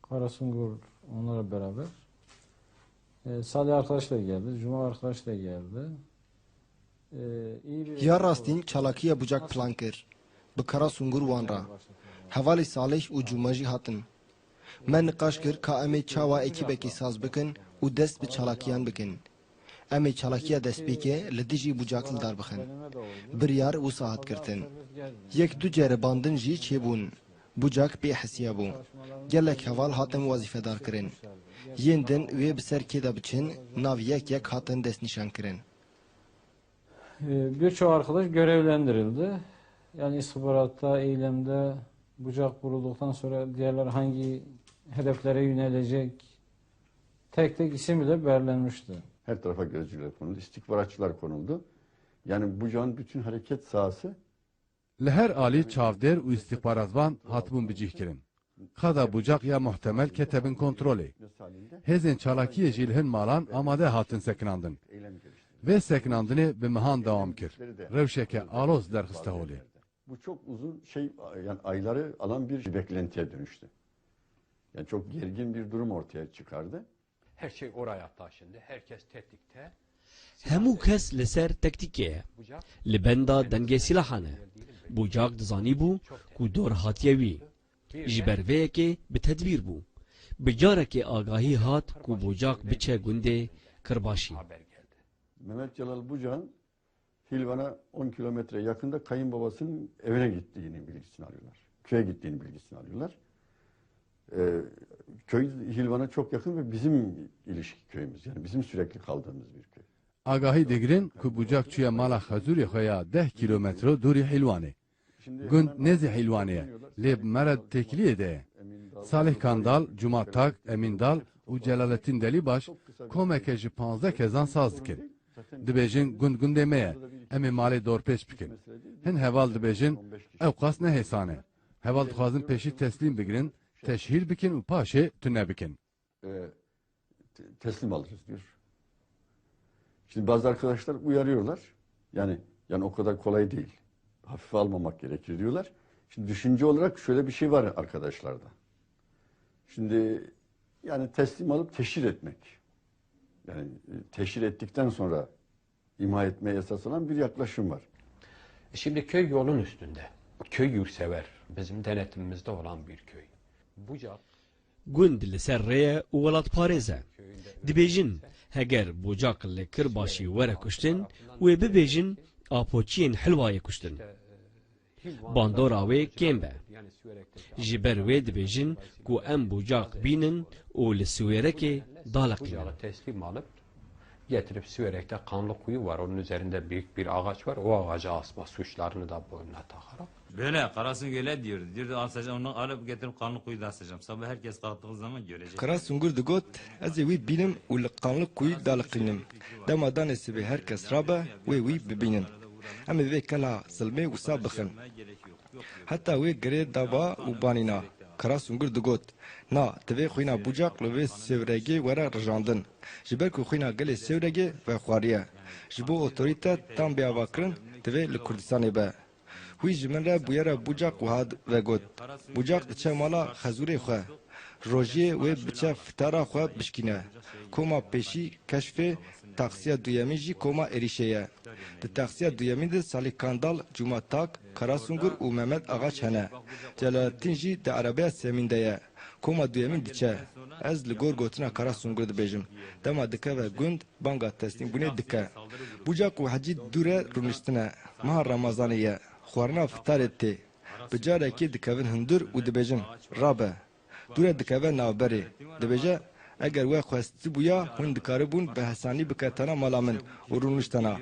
Karasungur onlarla beraber. E, Salih arkadaş da geldi, Cuma arkadaş da geldi. E, iyi bir... Ya rastîn çalakiya Bucak plan kir. Bi Karasungur wan re. Hevalê Salih û Cuma jî hatin. Me niqaş kir ka em ê çawa ekîbekî saz bikin û dest bi çalakiyan bikin. Em ê çalakiya destpêkê li dijî Bucak li dar bixin. Biryar wisa hat girtin. Yek du ceribandin jî çêbûn. Bucak bê hesiya bû. Gelek heval hatin wezîfedar kirin. Yên din wê bi ser kê de biçin, nav yek yek hatin destnîşan kirin. Ee, birçok arkadaş görevlendirildi. Yani istihbaratta, eylemde, Bucak vurulduktan sonra diğerler hangi hedeflere yönelecek, tek tek isim bile belirlenmişti. Her tarafa gözcüler konuldu, istihbaratçılar konuldu. Yani Bucak'ın bütün hareket sahası Li her alî çavdêr û îstîxbaratvan hatibûn bicîhkirin. Qada Bucak ya muhtemel kete bin kontrolê. Hêzên çalakiyê jî li hin malan amade hatin sekinandin. Vê sekinandinê bi mehan dewam kir. Rewşeke aloz derxiste holê. Bu çok uzun şey, yani ayları alan bir beklentiye dönüştü. Yani çok gergin bir durum ortaya çıkardı. Her şey oraya taşındı. Herkes tetikte. Hemû kes li ser tektîkê ye. Li benda dengê sîlahan e. Bucak dizanîbû ku dor hatiye wî. Ji ber vê yekê bi tedbîr bû. Bi carekê agahî hat ku Bucak biçe gundê Kirbaşî. Mehmet Celal Bucak'ın Hilvan'a on kilometre yakında kayınbabasının evine gittiğini bilgisini alıyorlar. Köye gittiğini bilgisini alıyorlar. Ee, köy Hilvan'a çok yakın ve bizim ilişki köyümüz. Yani bizim sürekli kaldığımız bir köy. Agahî digirin ku Bucak çûye mala xezûrê xwe ya deh kîlometro dûrî Hîlwanê. Gund nêzî Hîlwanê ye, lê bi me re di têkiliyê de ye. Salih Kandal, Cuma Tak, Emîn Dal û Celalettin Delîbaş komeke ji panzdeh kesan saz dikin. Dibêjin gund gundê me ye, em ê malê dorpêç bikin. Hin heval dibêjin ew qas ne hêsan e. Heval dixwazin pêşî teslîm bigirin, teşhîr bikin û paşê tune bikin. E, te- teslim alırız diyor. Şimdi bazı arkadaşlar uyarıyorlar. Yani yani o kadar kolay değil. Hafife almamak gerekir diyorlar. Şimdi düşünce olarak şöyle bir şey var arkadaşlarda. Şimdi yani teslim alıp teşhir etmek. Yani e, teşhir ettikten sonra imha etmeye esas alan bir yaklaşım var. Şimdi köy yolun üstünde. Köy yurtsever. Bizim denetimimizde olan bir köy. Bucak. Gund li ser rê ye û welatparêz e. Dibêjin, heger Bucak li Kirbaşî were kuştin, wê bibêjin, Apoçiyên Hilwayê kuştin. Bandora wê kêm be. Ji ber wê dibêjin ku em Bucak bînin û li Siwêrekê daliqînin. Bucağı teslim alıp getirip Siverek'te Kanlı Kuyu var. Onun üzerinde büyük bir ağaç var. O ağaca asma suçlarını da boynuna takarak. Böyle Karasun öyle diyordu. Diyordu asacağım onu alıp getirip Kanlı Kuyu'da asacağım. Sabah herkes kalktığı zaman görecek. Kara Sungur digot, ez ê wî bînim û li Kanlı Kuyu daliqînim. Dema danê sibê her kes rabe, wê wî bibînin. Em ê vê kela zilmê wisa bixin. Heta wê girê daba û banîna. Kara Sungur digot, na, divê xwîna Bucak li vê Sêwregê were rijandin. Ji ber ku xwîna gelê Sêwregê vexwariye. Ji bo otorîte tam bê avakirin, divê li Kurdistanê be. Wî ji min re bûyera Bucak wiha vegot, Bucak diçe mala xezûrê xwe. Rojiyê wê biçe fitara xwe bişkîne. Koma pêşî keşfê taksiya duyemîn jî koma êrîşê ye. Di taksiya duyemîn de Salih Kandal, Cuma Tak, Kara Sungur û Mehmet Ağaç hene. Celalettin jî di erebeya sêyemîn de ye. Koma duyemîn diçe. Ez li gor gotina Kara Sungur dibêjim. Dema dikeve gund, banga teslîmbûnê dike. Bucak û Hecî dû re rûniştine. Meha Remezanê ye. Xwarina fitarê tê. Bi carekê dikevin hundir û dibêjin, rabe. Dû re dikeve navberê. Dibêje, eger we xwestibûya, hûn dikaribûn bi hesanî biketana mala min û rûniştana.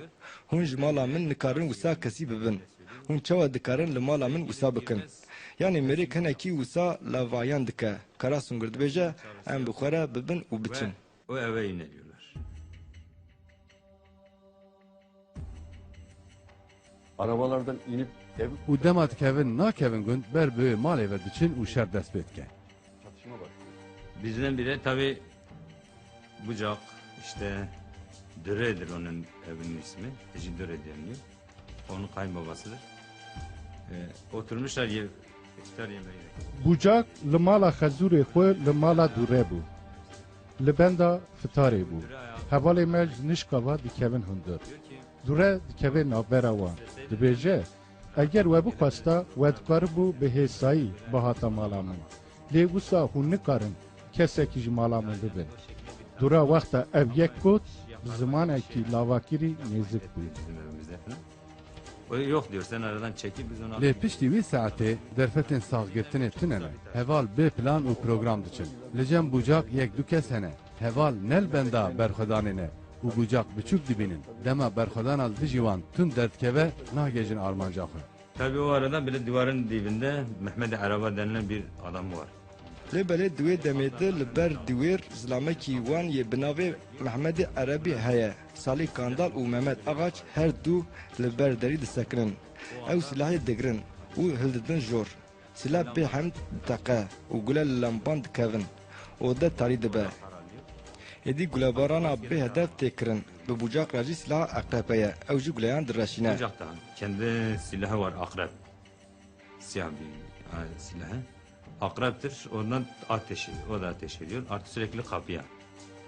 Hûn ji mala min nikarin wisa kesî bibin. Hûn çawa dikarin li mala min wisa bikin? Yanî mêrik hinekî wisa lavayan dike. Kara Sungur dibêje, em bi xwe re bibin û biçin. O eve ineriyorlar. Arabalardan inip ev Û dema dikevin nakevin gund, ber bi wê malê ve diçin û şer dest pê dike. Bizden biri tabi Bucak, işte Düre'dir onun evinin ismi. Hacı Düre deniliyor. Onun kayınbabasıdır. E, oturmuşlar ye, iftar yemeği. Bucak li mala xezûrê xwe li mala Dûre bû. Li benda fitarê bû. Hevalê me ji nişka ve dikevin hundir. Dûre dikeve navbera wan. Dibêje, eger we bixwesta, we dikaribû bi hêsayî bihata mala min. Lê wisa hûn nikarin kesekî ji mala min bibin. Dûre wexta ev yek got, bi zimanekî lavakirî nêzik bû. O yok diyor, sen aradan çekil, biz onu Lê piştî wî saetê derfetên saxgirtinê tune ne. Heval bê plan û program diçin. Li cem Bucak yek du kes hene. Heval ne li benda berxwedanê ne û Bucak biçûk dibînin. Dema berxwedana li dijî wan tund derdikeve, nagihêjin armanca xwe. Tabii o arada bile duvarın dibinde Mehmet Araba denilen bir adam var. Lê belê di wê demê de li ber dîwêr zilamekî wan yê bi navê Mehmedê Erebî heye. Salî Kandal û Mehmet Axaç her du li ber derî disekinin. Ew silahê digirin û hildidin jor. Sîla bê hem diteqe û gule li lemban dikevin. Ode tarî dibe. Êdî gulebarana bê hedef tê kirin. Bi bucaq re jî sîlaha eqrebe ye. Ew jî guleyan direşîne. Bucak da kendi silahı var, akrep. Siyah bir, e, silahı. Akreptir, ondan ateş ediyor. O da ateş ediyor. Artık sürekli kapıya.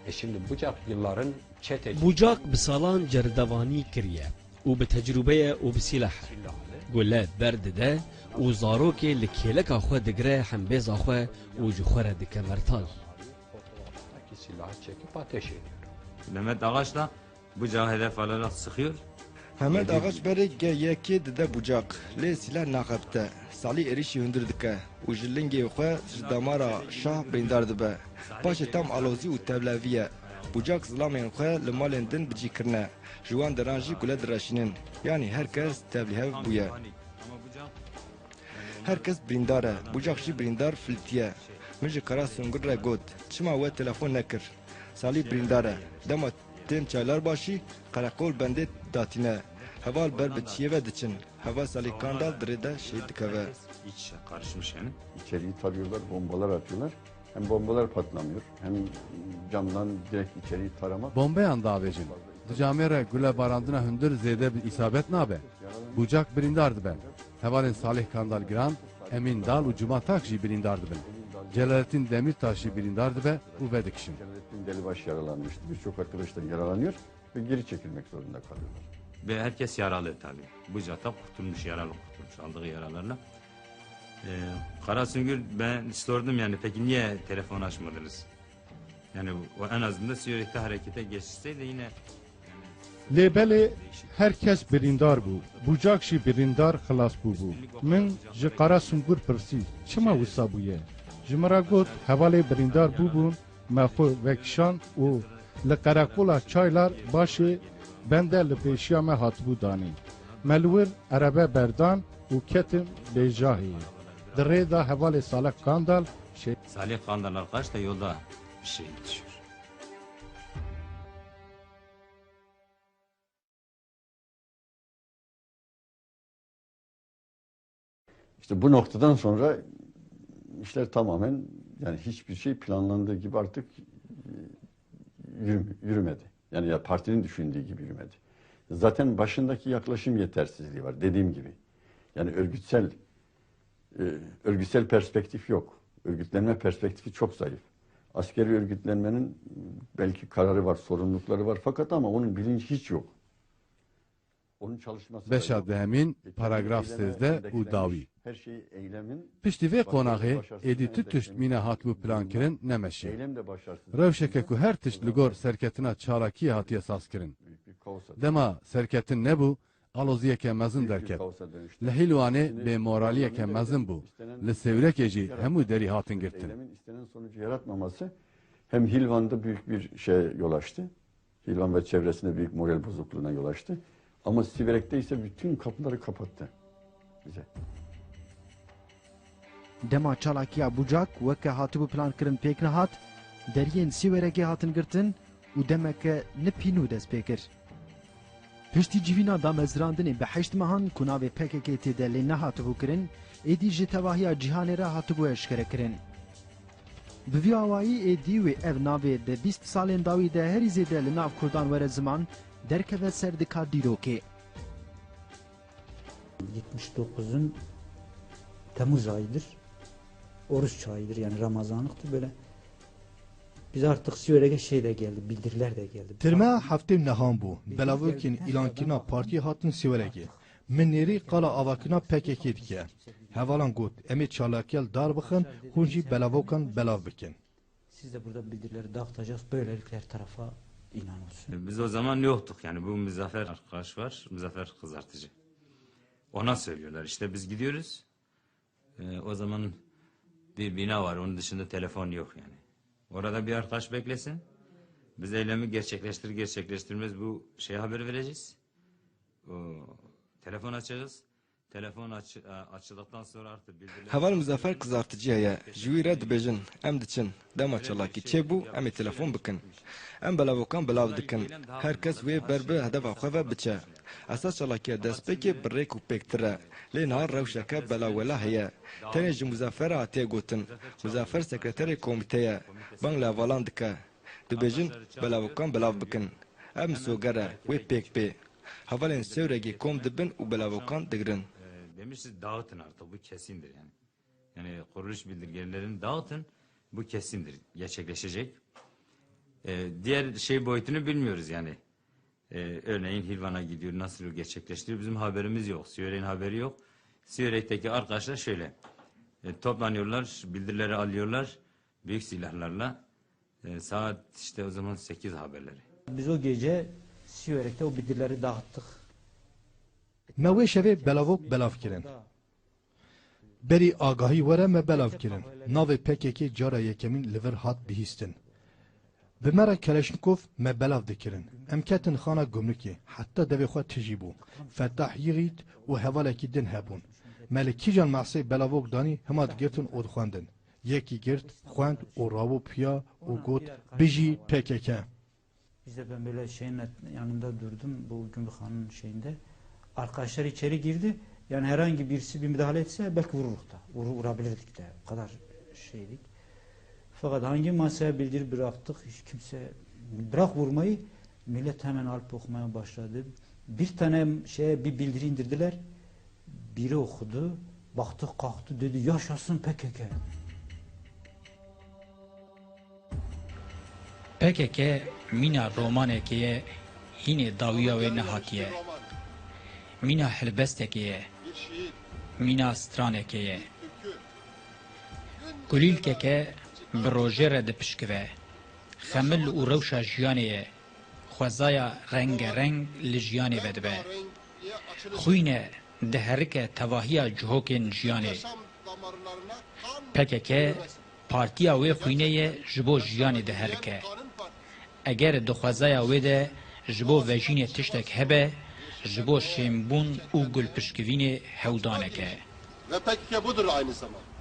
E şimdi Bucak yılların çeteci Bucak bi salan cerdevanî kiriye û bi tecrûbe ye û bi sîleh e. Gule berdide û zarokê li kêleka xwe digire hembêza xwe û ji xwe re dike mertal. Fotoğraftaki silahı çekip ateş ediyor. Mehmet Ağaç da Bucağı hedef alarak sıkıyor. Hemed Axaç berê ge yekê dide bucaq, lê sîleh naxebite. Salî êrîşî hundir dike û ji lingê xwe ji damara şah birîndar dibe. Paşê tam alozî û tevlevî ye. Bucaq zilamên xwe li malên din bi cî kirine. Ji wan deran jî gule direşînin. Yanî her kes tevlîhev bûye. Her kes birîndar e. Bucaq jî birîndar filtiye. Min ji Kara Sungul re got, çima we telefon nekir? Salî birîndar e. Dema tên Çaylarbaşî, qereqol bendê datîne. Heval ber bi çiyê ve diçin. Heval Salî Kandal di rê de şehîd dikeve. İç karışmış yani. İçeriği tarıyorlar, bombalar atıyorlar. Hem bombalar patlamıyor, hem camdan direkt içeriği taramak. Bombeyan davêjin. Di camê re gule barandina hundir zêde bi îsabet nabe. Bucak birîndar dibe. Hevalên Salih Kandal Giran, Emîn Dal û Cuma Tak jî birîndar dibin. Celalettin Demirtaş jî birîndar dibe û vedikişin. Celalettin Delibaş yaralanmıştı. Birçok arkadaş da yaralanıyor ve geri çekilmek zorunda kalıyorlar. Ve herkes yaralı tabii. Bucak'ta kurtulmuş, yaralı kurtulmuş aldığı yaralarla. Ee, Kara Süngür, ben sordum yani, peki niye telefon açmadınız? Yani o en azından Siverek'te harekete geçseydi yine. Lê belê her kes birîndar bû. Bucak jî birîndar xilas bûbû. Min ji Kara Sungur pirsî, çima wisa bûye? Ji min re got, hevalê birîndar bûbûn, me xwe vekişand û li qereqola Çaylar Başê bende li pêşiya me hatibû danîn. Me li wir erebe berdan û ketin bêjahê. Di rê de hevalê Salih Kandal şehîd. Salih Kandal arkadaş da yolda şehit düşüyor. İşte bu noktadan sonra işler tamamen, yani hiçbir şey planlandığı gibi artık, e, yürüme-, yürümedi. Yani ya partinin düşündüğü gibi yürümedi. Zaten başındaki yaklaşım yetersizliği var, dediğim gibi. Yani örgütsel, e, örgütsel perspektif yok. Örgütlenme perspektifi çok zayıf. Askeri örgütlenmenin belki kararı var, sorumlulukları var fakat ama onun bilinci hiç yok. Onun çalışması da Beşa yok. dehemîn, Ve kendi paragraf eylemi sêzdeh û endekslemiş. dawî. Her şey eylemin Piştî vê başarısı qonaxê, başarısını êdî tu tişt endekslemiş. mîna hatibû plankirin nemeşe. Eylem de başarısız. Rewşeke ku her tişt li gor serketina çalakiyê hatiye sazkirin. Büyük bir kaosa Dema serketin nebû, aloziyeke mezin Büyük bir derket. kaosa dönüştü. Li Hîlwanê Şimdi bêmoraliyeke Parlamento mezin bû. istenen Li Sêwrekê jî yaratmak hemû derî hatin girtin. Eylemin istenen sonucu yaratmaması hem Hilvan'da büyük bir şeye yol açtı. Hîlvan ve çevresinde büyük moral bozukluğuna yol açtı. Ama Siverek'te ise bütün kapıları kapattı bize. Dema çalakiya Bucak weke hatibû plankirin pêk nehat, deriyên Sîwerekê hatin girtin û demeke nipînû dest pê kir. Piştî civîna damezrandinê bi heşt mehan ku navê P K K tê de lê nehatibû kirin, êdî ji tevahiya cîhanê re hatibû eşkerekirin. Bi vî awayî êdî wê ev navê di bîst salên dawî de herî zêde li nav Kurdan were ziman, derkeve ser dika dîrokê. Yetmiş dokuzun Temmuz ayıdır. Oruç ayıdır, yani Ramazanlıktır böyle. Biz artık Siverek'e şey de geldi, bildiriler de geldi. Tirma heftê û nehan bû. Belavokên îlankirina partiyê hatin Siverekê. Min nêrî qala avakirina P K K dike. Hevalan got, em ê çalakiya li dar bixin, hûn jî belavokan belav bikin. Siz de burada bildirileri dağıtacağız. Böylelikle her tarafa ilan olsun. Biz o zaman yoktuk yani. Bu Muzaffer arkadaş var. Muzaffer Kızartıcı. Ona söylüyorlar. İşte biz gidiyoruz. Ee, o zaman bir bina var. Onun dışında telefon yok yani. Orada bir arkadaş beklesin. Biz eylemi gerçekleştir gerçekleştirmez bu şeye haber vereceğiz. O, telefon açacağız. Telefon aç, e, açıldıktan sonra artık bildiriler... Heval Muzaffer Kizartici heye. Ji wî re dibêjin, em diçin. Dema çalakî çêbû, em ê telefon bikin. Em belavokan belav dikin. Her kes wê ber bi hedefa xwe ve biçe. Esas çalakiya destpêkê bi rêk û pêktir e. Lê niha rewşeke belawela heye. Tenê ji Muzaffer re hatiye gotin. Muzaffer sekreterê komîte ye. Bang li hevalan dike. Dibêjin, belavokan belav bikin. Ev misoger e, wê pêk bê. Hevalên Sêwregê kom dibin û belavokan digirin. E, demiş, siz dağıtın artık, bu kesindir yani. Yani kuruluş bildirgelerini dağıtın, bu kesindir, gerçekleşecek. E, diğer şey boyutunu bilmiyoruz yani. E, örneğin Hilvan'a gidiyor, nasıl gerçekleştiriyor, bizim haberimiz yok. Siverek'in haberi yok. Siverek'teki arkadaşlar şöyle, e, toplanıyorlar, bildirileri alıyorlar, büyük silahlarla. E, saat işte o zaman sekiz haberleri. Biz o gece Siverek'te o bildirileri dağıttık. Me wê şevê belavok belav kirin. Berî agahî were me belav kirin. Navê P K K cara yekemîn li vir hat bihîstin. Bi me re Keleşnikov me belav dikirin. Em ketin xana gumrikê. Heta devê xwe tijî bû. Fetah Yîgît û hevalekî din hebûn. Me li kîjan mehsê belavok danî hima digirtin û dixwendin. Yekî girt, xwend û rawo piya û got, Bijî P K K. Biz de ben böyle şeyin yanında durdum, bu gümrükhanın şeyinde. Arkadaşlar içeri girdi. Yani herhangi birisi bir müdahale etse belki vururduk da. Vur-, vurabilirdik de. O kadar şeydik. Fakat hangi masaya bildiri bıraktık, hiç kimse, bırak vurmayı, millet hemen alıp okumaya başladı. Bir tane şeye bir bildiri indirdiler. Biri okudu. Baktı, kalktı, dedi, "Yaşasın P K K." P K K mîna romanekê ye, hînê dawiya wê nehatiye. Mîna helbestekê ye, mîna stranekê ye. Kulîlkeke bi rojê re dipişkive. Xemil û rewşa jiyanê ye. Xwezaya rengereng li jiyanê vedibe. Xwîne diherike tevahiya cihokên jiyanê. P K K partiya wê xwîne ye, ji bo jiyanê diherike. Eger di xwezaya wê de ji bo vejînê tiştek hebe, ji bo şênbûn û gulpişkivînê hewdanek e. Ve P K K budur aynı zamanda.